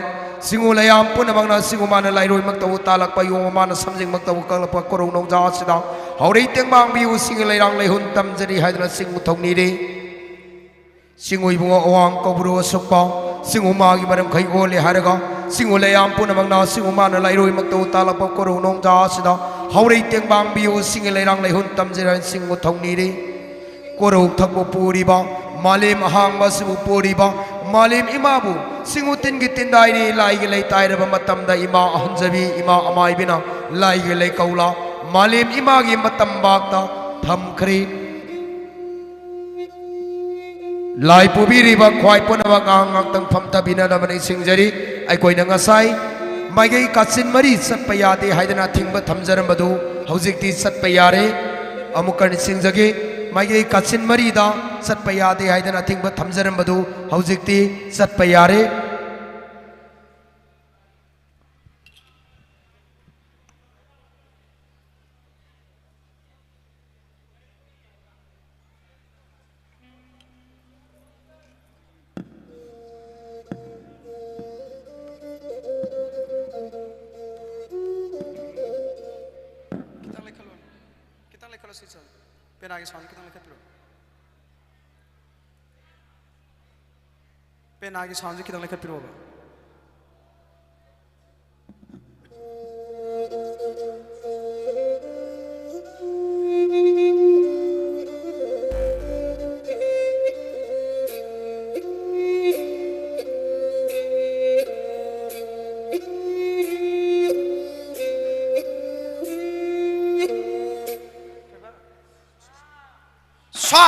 ꯆꯤꯡꯉꯨ ꯂꯩꯌꯥꯝ ꯄꯨꯝꯅꯃꯛꯅ ꯆꯤꯡꯉꯨ ꯃꯥꯅ ꯂꯥꯏꯔꯣꯏꯃꯛꯇꯕꯨ ꯇꯥꯜꯂꯛꯄ ꯌꯣꯡꯕ ꯃꯥꯅ ꯁꯝꯖꯤꯟꯃꯛꯇꯕꯨ ꯀꯛꯂꯛꯄ ꯀꯣꯔꯧ ꯅꯣꯡꯖꯥ ꯑꯁꯤꯗ ꯍꯧꯔꯩ ꯇꯦꯡꯕꯥꯡꯕꯤꯌꯨ, ꯆꯤꯡꯒꯤ ꯂꯩꯔꯥꯡ ꯂꯩꯍꯨꯟ ꯇꯝꯖꯔꯤ ꯍꯥꯏꯗꯅ ꯆꯤꯡꯉꯨ ꯊꯧꯅꯤꯔꯦ꯫ ꯆꯤꯡꯉꯨ ꯏꯕꯨꯡꯉꯣ ꯑꯋꯥꯡ ꯀꯧꯕ꯭ꯔꯨ ꯑꯁꯨꯛꯄ ꯆꯤꯡꯉꯨ ꯃꯥꯒꯤ ꯃꯔꯝꯈꯩ ꯑꯣꯜꯂꯦ ꯍꯥꯏꯔꯒ, ꯆꯤꯡꯉꯨ ꯂꯩꯌꯥꯝ ꯄꯨꯝꯅꯃꯛꯅ ꯆꯤꯡꯉꯨ ꯃꯥꯅ ꯂꯥꯏꯔꯣꯏꯃꯛꯇꯕꯨ ꯇꯥꯜꯂꯛꯄ ꯀꯣꯔꯧ ꯅꯣꯡꯖꯥ ꯑꯁꯤꯗ ꯍꯧꯔꯩ ꯇꯦꯡꯕꯥꯡꯕꯤꯌꯨ, ꯆꯤꯡꯒꯤ ꯂꯩꯔꯥꯡ ꯂꯩꯍꯨꯟ ꯇꯝꯖꯔ ꯆꯤꯡꯉꯨ ꯊꯧꯅꯤꯔꯦ꯫ ꯀꯣꯔꯧ ꯊꯛꯄ ꯄꯨꯔꯤꯕ ꯃꯥꯂꯦꯝ ꯑꯍꯥꯡꯕ ꯑꯁꯤꯕꯨ ꯄꯨꯔꯤꯕ ꯃꯥꯂꯦꯝ ꯏꯃꯥꯕꯨ ꯆꯤꯡꯉꯨ ꯇꯤꯟꯒꯤ ꯇꯤꯟꯗꯥꯏꯔꯤ ꯂꯥꯏꯒꯤ ꯂꯩꯇꯥꯏꯔꯕ ꯃꯇꯝꯗ ꯏꯃꯥ ꯑꯍꯟꯖꯕꯤ, ꯏꯃꯥ ꯑꯃꯥꯏꯕꯤꯅ ꯂꯥꯏꯒꯤ ꯂꯩꯀꯧꯂ ꯃꯥꯂꯦꯝ ꯏꯃꯥꯒꯤ ꯃꯇꯝꯕꯥꯛꯇ ꯊꯝꯈ꯭ꯔꯦ꯫ ꯂꯥꯏ ꯄꯨꯕꯤꯔꯤꯕ ꯈ꯭ꯋꯥꯏ ꯄꯨꯝꯅꯃꯛ ꯉꯥꯏꯍꯥꯛ ꯉꯥꯛꯇꯪ ꯐꯝꯊꯕꯤꯅꯅꯕ ꯅꯤꯡꯁꯤꯡꯖꯔꯤ꯫ ꯑꯩꯈꯣꯏꯅ ꯉꯁꯥꯏ ꯃꯥꯏꯀꯩ ꯀꯥꯆꯤꯟ ꯃꯔꯤ ꯆꯠꯄ ꯌꯥꯗꯦ ꯍꯥꯏꯗꯅ ꯑꯊꯤꯡꯕ ꯊꯝꯖꯔꯝꯕꯗꯨ ꯍꯧꯖꯤꯛꯇꯤ ꯆꯠꯄ ꯌꯥꯔꯦ꯫ ꯑꯃꯨꯛꯀ ꯅꯤꯡꯁꯤꯡꯖꯒꯦ, ꯃꯥꯏꯀꯩ ꯀꯥꯆꯤꯟ ꯃꯔꯤꯗ ꯆꯠꯄ ꯌꯥꯗꯦ ꯍꯥꯏꯗꯅ ꯑꯊꯤꯡꯕ ꯊꯝꯖꯔꯝꯕꯗꯨ ꯍꯧꯖꯤꯛꯇꯤ ꯆꯠꯄ ꯌꯥꯔꯦ꯫ ꯈꯤꯇꯪ ꯂꯩꯈꯠꯂꯣ, ꯈꯤꯇꯪ ꯂꯩꯈꯠꯂꯣ, ꯁꯤ ꯆꯠꯂꯣ꯫ ꯄꯦꯅꯥꯒꯤ sound ꯈꯤꯇꯪ ꯂꯩꯈꯠꯄꯤꯔꯣ꯫ ꯄꯦꯅꯥꯒꯤ soundꯁꯦ ꯈꯤꯇꯪ ꯂꯩꯈꯠꯄꯤꯔꯛꯑꯣꯕ꯫ ꯁꯥ꯫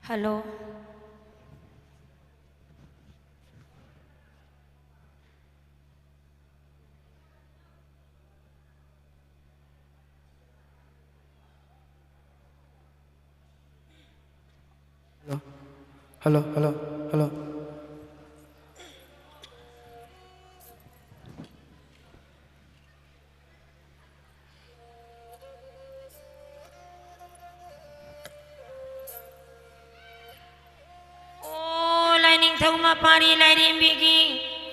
Hello. Hello, hello, hello, hello. ꯑꯣ, ꯂꯥꯏꯅꯤꯡꯊꯧ ꯃꯄꯥꯔꯤ ꯂꯥꯏꯔꯦꯝꯕꯤꯒꯤ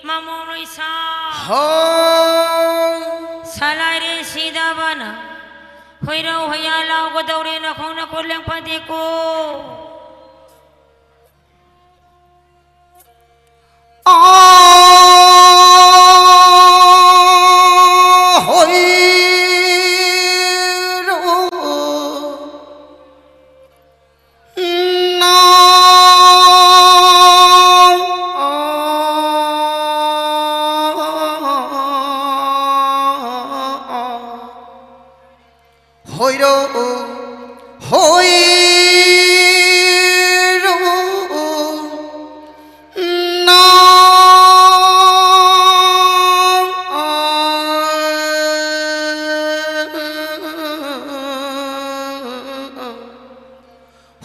ꯃꯃꯣꯝ ꯂꯣꯏꯁꯥ꯫ ꯍꯣ꯫ ꯁꯂꯥꯏꯔꯦ ꯁꯤꯗꯕꯅ꯫ ꯍꯣꯏꯔꯧ ꯍꯣꯌꯥ ꯂꯥꯎꯒꯗꯧꯔꯦ ꯅꯈꯣꯡ ꯅꯈꯨꯠ ꯂꯦꯡ ꯐꯗꯦꯀꯣ꯫ ꯍꯣꯏꯔꯣ, ꯍꯣꯏꯔꯣ, ꯅꯥ꯫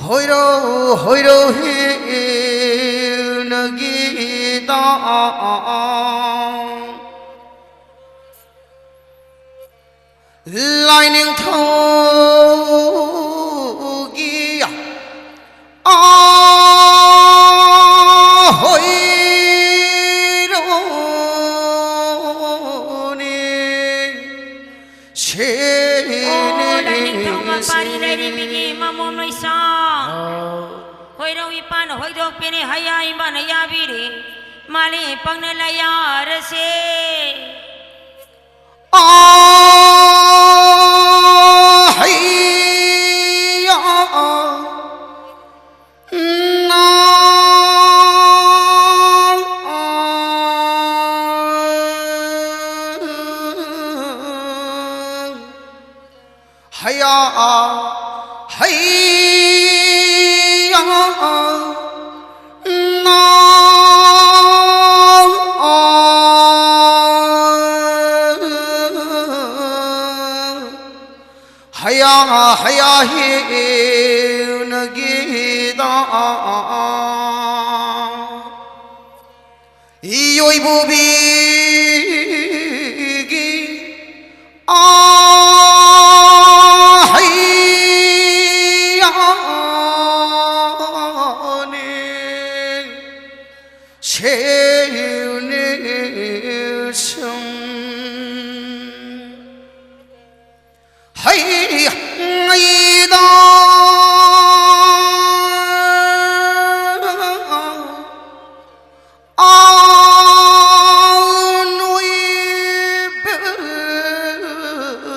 ꯍꯣꯏꯔꯣ, ꯍꯣꯏꯔꯣ, ꯍꯦ ꯅꯒꯤ ꯇꯥ꯫ ꯂꯥꯏꯅꯤꯡꯊꯧꯒꯤ ꯑꯥ ꯍꯣꯏꯔꯣꯅꯦ꯫ ꯁꯦꯅꯦ꯫ ꯑꯣ, ꯂꯥꯏꯅꯤꯡꯊꯧ ꯃꯄꯥꯔꯤ ꯂꯩꯔꯦꯝꯕꯤꯒꯤ ꯃꯃꯣꯝ ꯂꯣꯏꯁꯥ꯫ ꯑꯥ꯫ ꯍꯣꯏꯔꯧ ꯏꯄꯥꯅ ꯍꯣꯏꯗꯣꯛꯄꯤꯔꯦ, ꯍꯌꯥ ꯏꯃꯥꯅ ꯌꯥꯕꯤꯔꯦ꯫ ꯃꯥꯂꯦ ꯄꯪꯅ ꯂꯩꯌꯥꯔꯁꯦ꯫ ꯑꯥ ꯍꯩꯌꯥ ꯅꯥ꯫ ꯍꯩꯌꯥ ꯍꯩꯌꯥ ꯍꯦꯅꯒꯤꯗ ꯏꯌꯣꯏꯕꯨꯕꯤꯒꯤ ꯑꯥ ꯍꯩꯌꯥꯅꯦ ꯁꯦꯅꯦ ꯁꯨꯝ ꯍꯩꯉꯩꯗ ꯑꯥ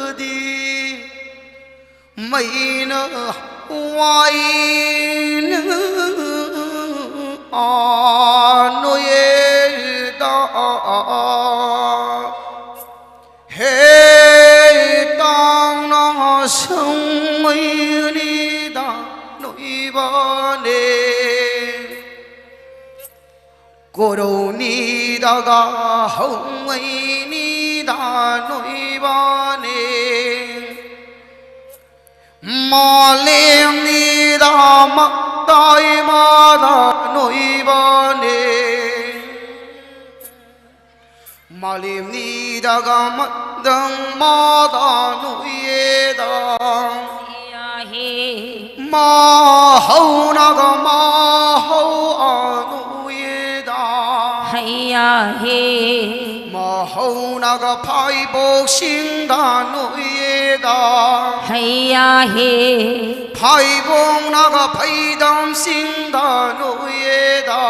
ꯅꯣꯏꯕꯗꯤ ꯃꯩꯅ ꯋꯥꯏꯅ ꯑꯥ ꯅꯣꯏꯗ ꯍꯦ ꯇꯥꯡꯅ ꯁꯪꯉꯩꯅꯤꯗ ꯅꯣꯏꯕꯅꯦ ꯀꯣꯔꯧꯅꯤꯗꯒ ꯍꯧꯉꯩꯅꯤꯗ ꯅꯣꯏꯕꯅꯦ ꯃꯥꯂꯦꯝꯅꯤꯗ ꯃꯛꯇꯥꯏꯃꯗ ꯅꯣꯏꯕꯅꯦ ꯃꯥꯂꯦꯝꯅꯤꯗꯒ ꯃꯗꯪ ꯃꯥꯗ ꯅꯣꯏꯌꯦꯗ ꯍꯩꯌꯥꯍꯦ ꯃꯥꯍꯧꯅꯒ ꯃꯥꯍꯧ ꯑꯅꯣꯏꯌꯦꯗ ꯍꯩꯌꯥꯍꯦ ꯃꯥꯍꯧꯅꯒ ꯐꯥꯏꯕꯣꯛꯁꯤꯡꯗ ꯅꯣꯏꯌꯦꯗ ꯍꯩꯌꯥꯍꯦ ꯐꯥꯏꯕꯣꯡꯅꯒ ꯐꯩꯗꯝꯁꯤꯡꯗ ꯅꯣꯏꯌꯦꯗ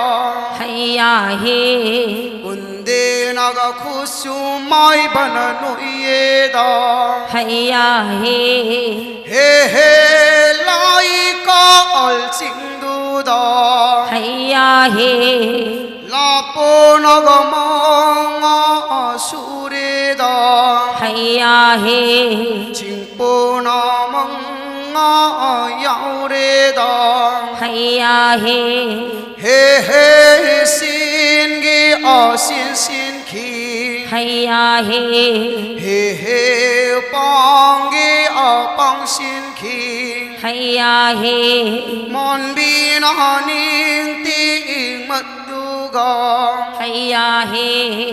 ꯍꯩꯌꯥꯍꯦ ꯎꯟꯗꯦꯅꯒ ꯈꯨꯠꯁꯨ ꯃꯥꯏꯕꯅ ꯅꯣꯏꯌꯦꯗ ꯍꯩꯌꯥꯍꯦ ꯍꯦ ꯍꯦ ꯂꯥꯏ ꯀꯥꯜꯁꯤꯡꯗꯨꯗ ꯍꯩꯌꯥꯍꯦ ꯂꯥꯄꯣꯅꯒ ꯃꯉꯥ ꯁꯨꯔꯦꯗ ꯍꯩꯌꯥꯍꯦ ꯆꯤꯡꯄꯣꯅ ꯃꯉꯥ ꯌꯥꯎꯔꯦꯗ ꯍꯩꯌꯥꯍꯦ ꯍꯦ ꯍꯦ ꯁꯤꯟꯒꯤ ꯑꯁꯤꯟ ꯁꯤꯟꯈꯤ ꯍꯩꯌꯥ ꯍꯦ꯫ ꯍꯦ ꯍꯦ ꯄꯥꯡꯒꯦ ꯑꯄꯥꯡ ꯁꯤꯟꯈꯤ꯫ ꯍꯩꯌꯥ ꯍꯦ꯫ ꯃꯥꯟꯕꯤꯅ ꯅꯤꯡꯇꯤꯡ ꯃꯗꯨꯒ꯫ ꯍꯩꯌꯥ ꯍꯦ꯫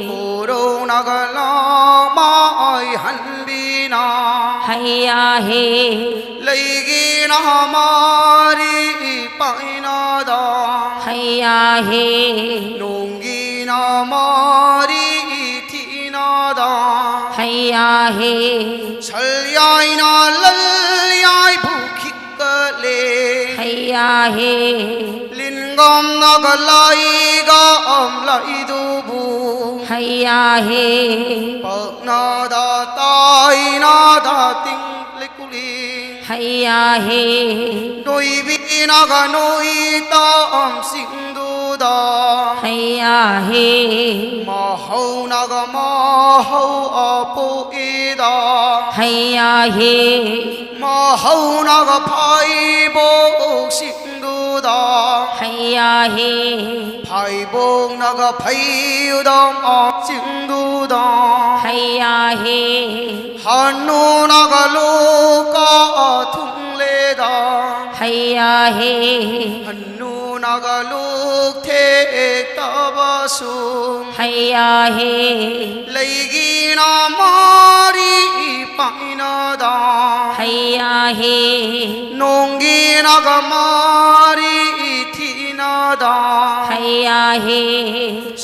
ꯀꯣꯔꯧꯅꯒ ꯂꯥꯃꯥꯏ ꯍꯟꯕꯤꯅ꯫ ꯍꯩꯌꯥ ꯍꯦ꯫ ꯂꯩꯒꯤꯅ ꯃꯥꯔꯤ ꯄꯥꯏꯅꯗ꯫ ꯍꯩꯌꯥ ꯍꯦ꯫ ꯅꯣꯡꯒꯤꯅ ꯃꯥꯔꯤ ꯊꯤꯅꯗ꯫ ꯍꯩꯌꯥ ꯍꯦ꯫ ꯁꯜꯌꯥꯏꯅ ꯂꯜꯌꯥꯏꯕꯨ ꯈꯤꯛꯀꯠꯂꯦ꯫ ꯍꯩꯌꯥ ꯍꯦ꯫ ꯂꯤꯟꯒꯝꯅꯒ ꯂꯥꯏꯒ ꯑꯝ ꯂꯥꯏꯗꯨꯕꯨ꯫ ꯍꯩꯌꯥ ꯍꯦ꯫ ꯄꯛꯅꯗ ꯇꯥꯏꯅꯗ ꯇꯤꯡ ꯂꯩꯀꯨꯂꯤ꯫ ꯍꯩꯌꯥ ꯍꯦ꯫ ꯅꯣꯏꯕꯤꯅꯒ ꯅꯣꯏ ꯇꯥꯝꯁꯤꯡꯗꯨꯗ꯫ ꯍꯩꯌꯥ ꯍꯦ꯫ ꯃꯍꯧꯅꯒ ꯃꯍꯧ ꯑꯄꯣꯛꯏꯗ꯫ ꯍꯩꯌꯥ ꯍꯦ꯫ ꯃꯍꯧꯅꯒ ꯐꯩꯕꯣꯛꯁꯤꯡꯗꯨꯗ꯫ ꯍꯩꯌꯥ ꯍꯦ꯫ ꯐꯩꯕꯣꯛꯅꯒ ꯐꯩꯗꯝ ꯑꯥꯛꯁꯤꯡꯗꯨꯗ꯫ ꯍꯩꯌꯥ ꯍꯦ꯫ ꯍꯟꯅꯨꯅꯒ ꯂꯨꯀ ꯑꯊꯨꯡꯂꯦꯗ꯫ ꯍꯩꯌꯥ ꯍꯦ꯫ ꯍꯟꯅꯨꯅꯒ ꯂꯨꯛ ꯊꯦꯛꯇꯕꯁꯨ꯫ ꯍꯩꯌꯥ ꯍꯦ꯫ ꯂꯩꯒꯤꯅ ꯃꯥꯔꯤ ꯄꯥꯏꯅꯗ꯫ ꯍꯩꯌꯥ ꯍꯦ꯫ ꯅꯣꯡꯒꯤꯅꯒ ꯃꯥꯔꯤ ꯊꯤꯅꯗ꯫ ꯍꯩꯌꯥ ꯍꯦ꯫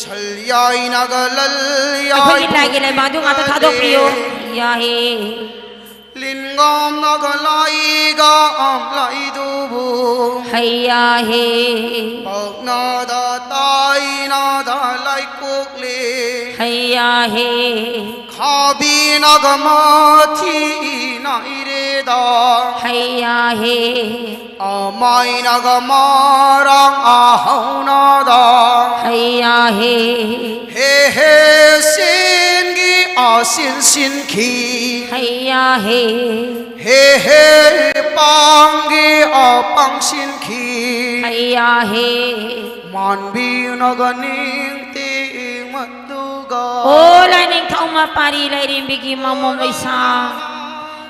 ꯁꯜꯌꯥꯏꯅꯒ ꯂꯜꯌꯥꯏ ꯑꯩꯈꯣꯏꯒꯤ ꯂꯥꯏꯒꯤ ꯂꯩꯕꯥꯛ ꯑꯗꯨ ꯉꯥꯛꯇ ꯊꯥꯗꯣꯛꯄꯤꯌꯨ꯫ ꯍꯩꯌꯥ ꯍꯦ꯫ ꯂꯤꯟꯒꯝꯅꯒ ꯂꯥꯏꯒ ꯑꯝ ꯂꯥꯏꯗꯨꯕꯨ꯫ ꯍꯩꯌꯥ ꯍꯦ꯫ ꯄꯛꯅꯗ ꯇꯥꯏꯅꯗ ꯂꯥꯏꯀꯣꯛꯂꯦ꯫ ꯍꯩꯌꯥ ꯍꯦ꯫ ꯈꯥꯕꯤꯅꯒ ꯃꯊꯤ ꯅꯥꯏꯔꯦꯗ꯫ ꯍꯩꯌꯥ ꯍꯦ꯫ ꯑꯃꯥꯏꯅꯒ ꯃꯔꯥꯡ ꯑꯍꯧꯅꯗ꯫ ꯍꯩꯌꯥ ꯍꯦ꯫ ꯍꯦ ꯍꯦ ꯁꯤꯟꯒꯤ ꯑꯁꯤꯟ ꯁꯤꯟꯈꯤ꯫ ꯍꯩꯌꯥ ꯍꯦ꯫ ꯍꯦ ꯍꯦ ꯄꯥꯡꯒꯤ ꯑꯄꯥꯡ ꯁꯤꯟꯈꯤ꯫ ꯍꯩꯌꯥ ꯍꯦ꯫ ꯃꯥꯟꯕꯤꯅꯒ ꯅꯤꯡꯇꯤꯡ ꯃꯗꯨꯒ꯫ ꯑꯣ ꯂꯥꯏꯅꯤꯡꯊꯧ ꯃꯄꯥꯔꯤ ꯂꯥꯏꯔꯦꯝꯕꯤꯒꯤ ꯃꯃꯣꯝ ꯂꯩꯁꯥ,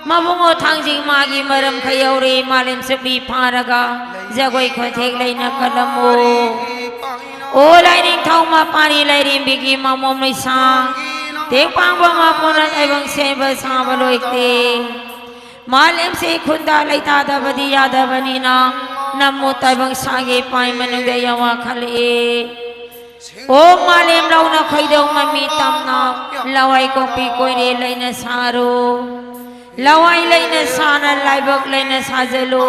ꯃꯕꯨꯡꯉꯣ ꯊꯥꯡꯖꯤꯡ ꯃꯥꯒꯤ ꯃꯔꯝ ꯈꯔ ꯌꯧꯔꯦ, ꯃꯥꯂꯦꯝ ꯆꯨꯞꯂꯤ ꯐꯥꯔꯒ ꯖꯒꯣꯏ ꯈꯨꯊꯦꯛ ꯂꯩꯅ ꯀꯜꯂꯝꯃꯨ꯫ ꯑꯣ ꯂꯥꯏꯅꯤꯡꯊꯧ ꯃꯄꯥꯔꯤ ꯂꯥꯏꯔꯦꯝꯕꯤꯒꯤ ꯃꯃꯣꯝ ꯂꯩꯁꯥ, ꯇꯦꯡ ꯄꯥꯡꯕ ꯃꯄꯨꯅ ꯇꯥꯏꯕꯪ ꯁꯦꯝꯕ ꯁꯥꯕ ꯂꯣꯏꯇꯦ꯫ ꯃꯥꯂꯦꯝꯁꯤ ꯈꯨꯟꯗꯥ ꯂꯩꯇꯥꯗꯕꯗꯤ ꯌꯥꯗꯕꯅꯤꯅ, ꯅꯝꯃꯨ ꯇꯥꯏꯕꯪ ꯁꯥꯒꯦ ꯄꯥꯏ ꯃꯅꯨꯡꯗ ꯌꯥꯋꯥ ꯈꯜꯂꯛꯑꯦ꯫ ꯑꯣ ꯃꯥꯂꯦꯝ ꯂꯧꯅ ꯈꯣꯏꯗꯧ ꯃꯃꯤ ꯇꯝꯅ, ꯂꯋꯥꯏ ꯀꯣꯛꯄꯤ ꯀꯣꯏꯔꯦ ꯂꯩꯅ ꯁꯥꯔꯣ꯫ ꯂꯋꯥꯏ ꯂꯩꯅ ꯁꯥꯅ ꯂꯥꯏꯕꯛ ꯂꯩꯅ ꯁꯥꯖꯜꯂꯨ꯫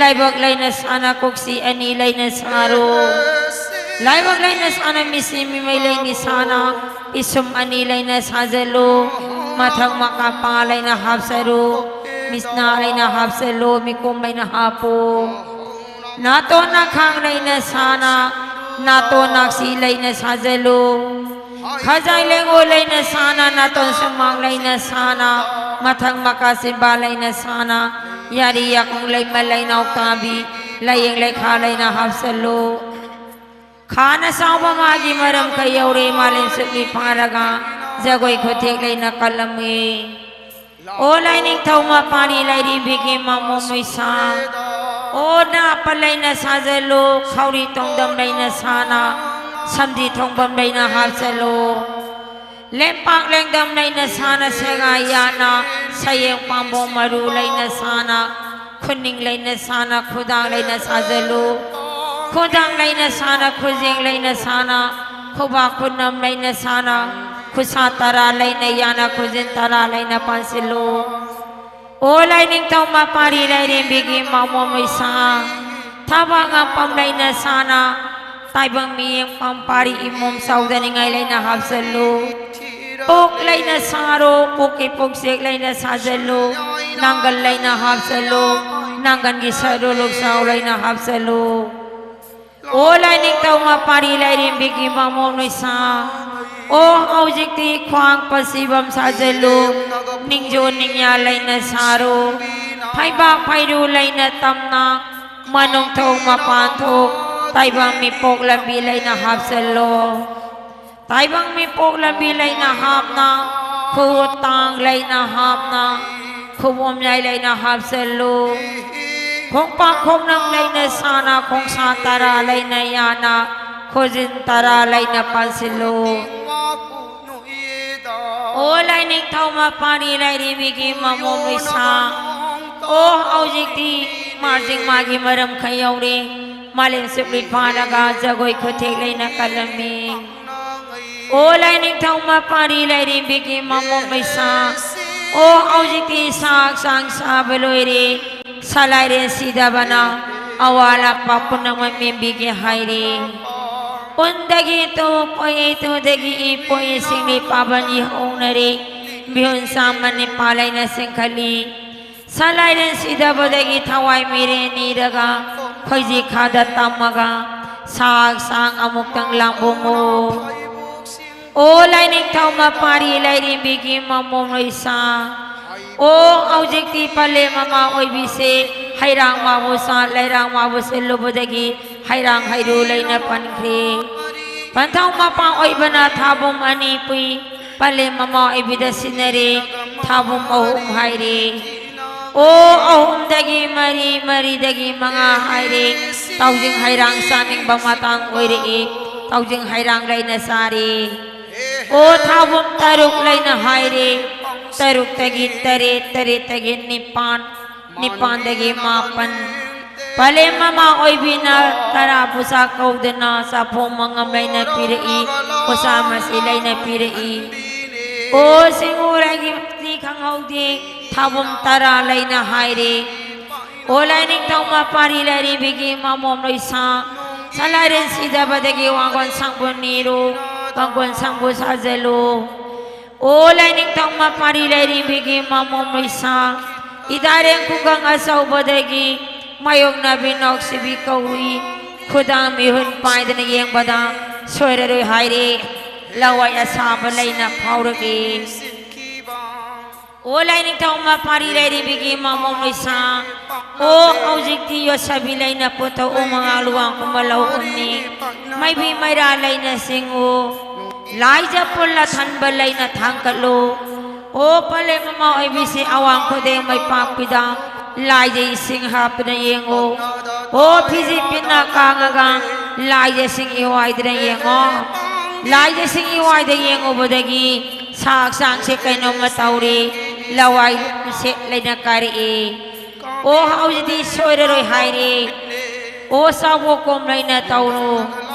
ꯂꯥꯏꯕꯛ ꯂꯩꯅ ꯁꯥꯅ ꯀꯣꯛꯁꯤ ꯑꯅꯤ ꯂꯩꯅ ꯁꯥꯔꯣ꯫ ꯂꯥꯏꯕꯛ ꯂꯩꯅ ꯁꯥꯅ ꯃꯤꯁꯤ ꯃꯤꯃꯩ ꯂꯩꯅꯤ ꯁꯥꯅ ꯄꯤꯁꯨꯝ ꯑꯅꯤ ꯂꯩꯅ ꯁꯥꯖꯜꯂꯨ꯫ ꯃꯊꯛ ꯃꯈꯥ ꯄꯥ ꯂꯩꯅ ꯍꯥꯞꯆꯔꯨ꯫ ꯃꯤꯠꯅꯥ ꯂꯩꯅ ꯍꯥꯞꯆꯜꯂꯨ꯫ ꯃꯤꯀꯣꯝ ꯂꯩꯅ ꯍꯥꯞꯄꯨ꯫ ꯅꯥꯇꯣꯟ ꯅꯥꯈꯥꯡ ꯂꯩꯅ ꯁꯥꯅ, ꯅꯥꯇꯣꯟ ꯅꯥꯛꯁꯤ ꯂꯩꯅ ꯁꯥꯖꯜꯂꯨ꯫ ꯈꯖꯥꯏ ꯂꯦꯡꯉꯣ ꯂꯩꯅ ꯁꯥꯅ, ꯅꯥꯇꯣꯟ ꯁꯨꯃꯥꯡ ꯂꯩꯅ ꯁꯥꯅ, ꯃꯊꯛ ꯃꯈꯥ ꯆꯤꯟꯕꯥ ꯂꯩꯅ ꯁꯥꯅ, ꯌꯥꯔꯤ ꯌꯥꯈꯣꯡ ꯂꯩꯃ ꯂꯩꯅꯥꯎ ꯇꯥꯕꯤ, ꯂꯥꯏꯌꯦꯡ ꯂꯩꯈꯥ ꯂꯩꯅ ꯍꯥꯞꯆꯜꯂꯨ꯫ ꯈꯥꯅ ꯆꯥꯎꯕ ꯃꯥꯒꯤ ꯃꯔꯝ ꯈꯔ ꯌꯧꯔꯦ, ꯃꯥꯂꯦꯝ ꯆꯨꯞꯂꯤ ꯐꯥꯔꯒ ꯖꯒꯣꯏ ꯈꯨꯊꯦꯛ ꯂꯩꯅ ꯀꯜꯂꯝꯃꯤ꯫ ꯑꯣ ꯂꯥꯏꯅꯤꯡꯊꯧ ꯃꯄꯥꯔꯤ ꯂꯥꯏꯔꯦꯝꯕꯤꯒꯤ ꯃꯃꯣꯝ ꯃꯩꯁꯥ, ꯑꯣ ꯅꯥꯄ ꯂꯩꯅ ꯁꯥꯖꯜꯂꯨ, ꯈꯥꯎꯔꯤ ꯇꯣꯡꯗꯝ ꯂꯩꯅ ꯁꯥꯅ, ꯁꯝꯗꯤ ꯊꯣꯡꯐꯝ ꯂꯩꯅ ꯍꯥꯞꯆꯜꯂꯨ꯫ ꯂꯦꯝꯄꯥꯛ ꯂꯦꯡꯗꯝ ꯂꯩꯅ ꯁꯥꯅ, ꯁꯦꯒꯥꯏ ꯌꯥꯅ, ꯁꯌꯦꯡ ꯄꯥꯝꯕꯣꯝ ꯃꯔꯨ ꯂꯩꯅ ꯁꯥꯅ, ꯈꯨꯅꯤꯡ ꯂꯩꯅ ꯁꯥꯅ, ꯈꯨꯗꯥꯡ ꯂꯩꯅ ꯁꯥꯖꯜꯂꯨ꯫ ꯈꯨꯗꯥꯡ ꯂꯩꯅ ꯁꯥꯅ, ꯈꯨꯖꯦꯡ ꯂꯩꯅ ꯁꯥꯅ, ꯈꯨꯕꯥꯛ ꯈꯨꯅꯝ ꯂꯩꯅ ꯁꯥꯅ, ꯈꯨꯠꯁꯥ ꯇꯔꯥ ꯂꯩꯅ ꯌꯥꯅ, ꯈꯨꯖꯤꯟ ꯇꯔꯥ ꯂꯩꯅ ꯄꯥꯟꯁꯤꯜꯂꯨ꯫ ꯑꯣ ꯂꯥꯏꯅꯤꯡꯊꯧ ꯃꯄꯥꯔꯤ ꯂꯥꯏꯔꯦꯝꯕꯤꯒꯤ ꯃꯃꯣꯝ ꯃꯩꯁꯥ, ꯊꯕꯛ ꯉꯝꯐꯝ ꯂꯩꯅ ꯁꯥꯅ, ꯇꯥꯏꯕꯪ ꯃꯤꯠꯌꯦꯡꯐꯝ ꯄꯥꯔꯤ ꯏꯃꯣꯝ ꯆꯥꯎꯗꯅꯤꯡꯉꯥꯏ ꯂꯩꯅ ꯍꯥꯞꯆꯜꯂꯨ꯫ ꯄꯣꯛ ꯂꯩꯅ ꯁꯥꯔꯣ, ꯄꯣꯛꯀꯤ ꯄꯣꯛꯆꯦꯛ ꯂꯩꯅ ꯁꯥꯖꯜꯂꯨ, ꯅꯥꯡꯒꯜ ꯂꯩꯅ ꯍꯥꯞꯆꯜꯂꯨ, ꯅꯥꯡꯒꯜꯒꯤ ꯁꯔꯨ ꯂꯨꯛꯆꯥꯎ ꯂꯩꯅ ꯍꯥꯞꯆꯜꯂꯨ꯫ ꯑꯣ ꯂꯥꯏꯅꯤꯡꯊꯧ ꯃꯄꯥꯔꯤ ꯂꯥꯏꯔꯦꯝꯕꯤꯒꯤ ꯃꯃꯣꯝ ꯂꯩꯁꯥ, ꯑꯣ ꯍꯧꯖꯤꯛꯇꯤ ꯈ꯭ꯋꯥꯡ ꯄꯁꯤꯕꯝ ꯁꯥꯖꯜꯂꯨ, ꯅꯤꯡꯖꯣ ꯅꯤꯡꯌꯥ ꯂꯩꯅ ꯁꯥꯔꯨ, ꯐꯩꯕꯥꯛ ꯐꯩꯔꯨ ꯂꯩꯅ ꯇꯝꯅ, ꯃꯅꯨꯡ ꯊꯣꯛ ꯃꯄꯥꯟ ꯊꯣꯛ, ꯇꯥꯏꯕꯪ ꯃꯤꯄꯣꯛ ꯂꯝꯕꯤ ꯂꯩꯅ ꯍꯥꯞꯆꯜꯂꯣ꯫ ꯇꯥꯏꯕꯪ ꯃꯤꯄꯣꯛ ꯂꯝꯕꯤ ꯂꯩꯅ ꯍꯥꯞꯅ, ꯈꯨꯠ ꯇꯥꯡ ꯂꯩꯅ ꯍꯥꯞꯅ, ꯈꯨꯕꯣꯝ ꯌꯥꯏ ꯂꯩꯅ ꯍꯥꯞꯆꯜꯂꯨ꯫ ꯈꯣꯡꯄꯥꯛ ꯈꯣꯡꯅꯝ ꯂꯩꯅ ꯁꯥꯅ, ꯈꯣꯡꯁꯥ ꯇꯔꯥ ꯂꯩꯅ ꯌꯥꯅ, ꯈꯣꯖꯤꯟ ꯇꯔꯥ ꯂꯩꯅ ꯄꯥꯟꯁꯤꯜꯂꯨ꯫ ꯑꯣ ꯂꯥꯏꯅꯤꯡꯊꯧ ꯃꯄꯥꯔꯤ ꯂꯥꯏꯔꯦꯝꯕꯤꯒꯤ ꯃꯃꯣꯝ ꯂꯣꯏꯁꯥ, ꯑꯣ ꯍꯧꯖꯤꯛꯇꯤ ꯃꯥꯔꯖꯤꯡ ꯃꯥꯒꯤ ꯃꯔꯝ ꯈꯔ ꯌꯧꯔꯦ꯫ ꯃꯥꯂꯦꯝ ꯆꯨꯞꯂꯤ ꯐꯥꯔꯒ ꯖꯒꯣꯏ ꯈꯨꯊꯦꯛ ꯂꯩꯅ ꯀꯜꯂꯝꯃꯤ꯫ ꯑꯣ ꯂꯥꯏꯅꯤꯡꯊꯧ ꯃꯄꯥꯔꯤ ꯂꯥꯏꯔꯦꯝꯕꯤꯒꯤ ꯃꯃꯣꯝ ꯃꯩꯁꯥ, ꯑꯣ ꯍꯧꯖꯤꯛꯇꯤ ꯁꯥ ꯍꯛꯆꯥꯡ ꯁꯥꯕ ꯂꯣꯏꯔꯦ꯫ ꯁꯂꯥꯏꯔꯦꯟ ꯁꯤꯗꯕꯅ ꯑꯋꯥ ꯑꯄꯥ ꯄꯨꯝꯅꯃꯛ ꯃꯦꯟꯕꯤꯒꯦ ꯍꯥꯏꯔꯦ꯫ ꯎꯟꯗꯒꯤ ꯇꯨ ꯄꯣꯛꯏ, ꯇꯨꯗꯒꯤ ꯏ ꯄꯣꯛꯏ, ꯁꯤꯡꯂꯤ ꯄꯥꯕꯟ ꯏꯍꯧꯅꯔꯦ꯫ ꯃꯤꯍꯨꯟ ꯆꯥꯝꯃ ꯅꯤꯄꯥꯜ ꯂꯩꯅ ꯆꯤꯡꯈꯠꯂꯤ꯫ ꯁꯂꯥꯏꯔꯦꯟ ꯁꯤꯗꯕꯗꯒꯤ ꯊꯋꯥꯏ ꯃꯤꯔꯦꯟ ꯅꯤꯔꯒ ꯈꯣꯏꯖꯤ ꯈꯥꯗ ꯇꯝꯃꯒ ꯁꯥ ꯍꯛꯆꯥꯡ ꯑꯃꯨꯛꯇꯪ ꯂꯥꯡꯕꯣꯃꯨ꯫ ꯑꯣ ꯂꯥꯏꯅꯤꯡꯊꯧ ꯃꯄꯥꯔꯤ ꯂꯥꯏꯔꯦꯝꯕꯤꯒꯤ ꯃꯃꯣꯝ ꯂꯣꯏꯁꯥ, ꯑꯣ ꯍꯧꯖꯤꯛꯇꯤ ꯄꯂꯦꯝ ꯃꯃꯥ ꯑꯣꯏꯕꯤꯁꯦ ꯍꯩꯔꯥꯡ ꯃꯥꯕꯨ ꯁꯥ ꯂꯩꯔꯥꯡ ꯃꯥꯕꯨ ꯁꯤꯜꯂꯨꯕꯗꯒꯤ ꯍꯩꯔꯥꯡ ꯍꯩꯔꯨ ꯂꯩꯅ ꯄꯟꯈ꯭ꯔꯦ꯫ ꯄꯟꯊꯧ ꯃꯄꯥ ꯑꯣꯏꯕꯅ ꯊꯥꯕꯨꯝ ꯑꯅꯤ ꯄꯨꯏ꯫ ꯄꯂꯦꯝ ꯃꯃꯥ ꯑꯣꯏꯕꯤꯗ ꯁꯤꯟꯅꯔꯦ ꯊꯥꯕꯨꯝ ꯑꯍꯨꯝ ꯍꯥꯏꯔꯦ꯫ ꯑꯣ ꯑꯍꯨꯝꯗꯒꯤ ꯃꯔꯤ, ꯃꯔꯤꯗꯒꯤ ꯃꯉꯥ ꯍꯥꯏꯔꯦ꯫ ꯇꯥꯎꯖꯤꯡ ꯍꯩꯔꯥꯡ ꯆꯥꯅꯤꯡꯕ ꯃꯇꯥꯡ ꯑꯣꯏꯔꯛꯏ꯫ ꯇꯥꯎꯖꯤꯡ ꯍꯩꯔꯥꯡ ꯂꯩꯅ ꯆꯥꯔꯦ꯫ ꯑꯣ ꯊꯥꯕꯨꯝ ꯇꯔꯨꯛ ꯂꯩꯅ ꯍꯥꯏꯔꯦ꯫ ꯇꯔꯨꯛꯇꯒꯤ ꯇꯔꯦꯠ, ꯇꯔꯦꯠꯇꯒꯤ ꯅꯤꯄꯥꯟ, ꯅꯤꯄꯥꯟꯗꯒꯤ ꯃꯥꯄꯟ꯫ ꯄꯂꯦꯝ ꯃꯃꯥ ꯑꯣꯏꯕꯤꯅ ꯇꯔꯥ ꯄꯨꯁꯥ ꯀꯧꯗꯅ ꯆꯥꯐꯣꯝ ꯃꯉꯝ ꯂꯩꯅ ꯄꯤꯔꯛꯏ, ꯄꯨꯁꯥ ꯃꯁꯤ ꯂꯩꯅ ꯄꯤꯔꯛꯏ꯫ ꯑꯣ ꯁꯤꯡꯎꯔꯒꯤ ꯃꯁꯤ ꯈꯪꯍꯧꯗꯦ, ꯊꯥꯕꯨꯝ ꯇꯔꯥ ꯂꯩꯅ ꯍꯥꯏꯔꯦ꯫ ꯑꯣ ꯂꯥꯏꯅꯤꯡꯊꯧ ꯃꯄꯥꯔꯤ ꯂꯥꯏꯔꯦꯝꯕꯤꯒꯤ ꯃꯃꯣꯝ ꯂꯣꯏꯁꯥ, ꯁꯂꯥꯏꯔꯦꯟ ꯁꯤꯗꯕꯗꯒꯤ ꯋꯥꯡꯒꯣꯟ ꯁꯪꯕꯨ ꯅꯤꯔꯨ, ꯋꯥꯡꯒꯣꯟ ꯁꯪꯕꯨ ꯁꯥꯖꯜꯂꯨ꯫ ꯑꯣ ꯂꯥꯏꯅꯤꯡꯊꯧ ꯃꯄꯥꯔꯤ ꯂꯥꯏꯔꯦꯝꯕꯤꯒꯤ ꯃꯃꯣꯝ ꯂꯣꯏꯁꯥ, ꯏꯗꯥꯔꯦꯡ ꯈꯨꯡꯒꯪ ꯑꯆꯧꯕꯗꯒꯤ ꯃꯥꯌꯣꯛꯅꯕꯤ ꯅꯥꯎꯁꯤꯕꯤ ꯀꯧꯏ꯫ ꯈꯨꯗꯥꯡ ꯃꯤꯍꯨꯟ ꯄꯥꯏꯗꯅ ꯌꯦꯡꯕꯗ ꯁꯣꯏꯔꯔꯣꯏ ꯍꯥꯏꯔꯦ꯫ ꯂꯋꯥꯏ ꯑꯁꯥꯕ ꯂꯩꯅ ꯐꯥꯎꯔꯛꯏ꯫ ꯑꯣ ꯂꯥꯏꯅꯤꯡꯊꯧ ꯃꯄꯥꯔꯤ ꯂꯥꯏꯔꯦꯝꯕꯤꯒꯤ ꯃꯃꯣꯝ ꯂꯣꯏꯁꯥ, ꯑꯣ ꯍꯧꯖꯤꯛꯇꯤ ꯌꯣꯠꯁꯕꯤ ꯂꯩꯅ ꯄꯨꯊꯣꯛꯎ, ꯃꯉꯥ ꯂꯨꯋꯥꯡ ꯀꯨꯝꯕ ꯂꯧ ꯎꯅꯤ꯫ ꯃꯥꯏꯕꯤ ꯃꯩꯔꯥ ꯂꯩꯅ ꯆꯤꯡꯉꯨ꯫ ꯂꯥꯏꯖ ꯄꯨꯜꯂ ꯊꯟꯕ ꯂꯩꯅ ꯊꯥꯡꯒꯠꯂꯨ꯫ ꯑꯣ ꯄꯂꯦꯝ ꯃꯃꯥ ꯑꯣꯏꯕꯤꯁꯦ, ꯑꯋꯥꯡ ꯈꯨꯗꯦꯡ ꯃꯩ ꯄꯥꯛꯄꯤꯗ ꯂꯥꯏꯖ ꯏꯁꯤꯡ ꯍꯥꯞꯇꯨꯅ ꯌꯦꯡꯉꯨ꯫ ꯑꯣ ꯐꯤꯖꯤ ꯄꯤꯟꯅ ꯀꯥꯡꯉꯒ ꯂꯥꯏꯖ ꯏꯁꯤꯡ ꯏꯋꯥꯏꯗꯅ ꯌꯦꯡꯉꯣ꯫ ꯂꯥꯏꯖ ꯏꯁꯤꯡ ꯏꯋꯥꯏꯗ ꯌꯦꯡꯉꯨꯕꯗꯒꯤ ꯁꯥ ꯍꯛꯆꯥꯡꯁꯦ ꯀꯩꯅꯣꯝꯃ ꯇꯧꯔꯤ, ꯂꯋꯥꯏ ꯁꯦꯠ ꯂꯩꯅ ꯀꯥꯔꯛꯏ꯫ ꯑꯣ ꯍꯧꯖꯤꯛꯇꯤ ꯁꯣꯏꯔꯔꯣꯏ ꯍꯥꯏꯔꯦ꯫ ꯑꯣ ꯆꯥꯎꯕꯣꯛ ꯀꯣꯝ ꯂꯩꯅ ꯇꯧꯔꯨ꯫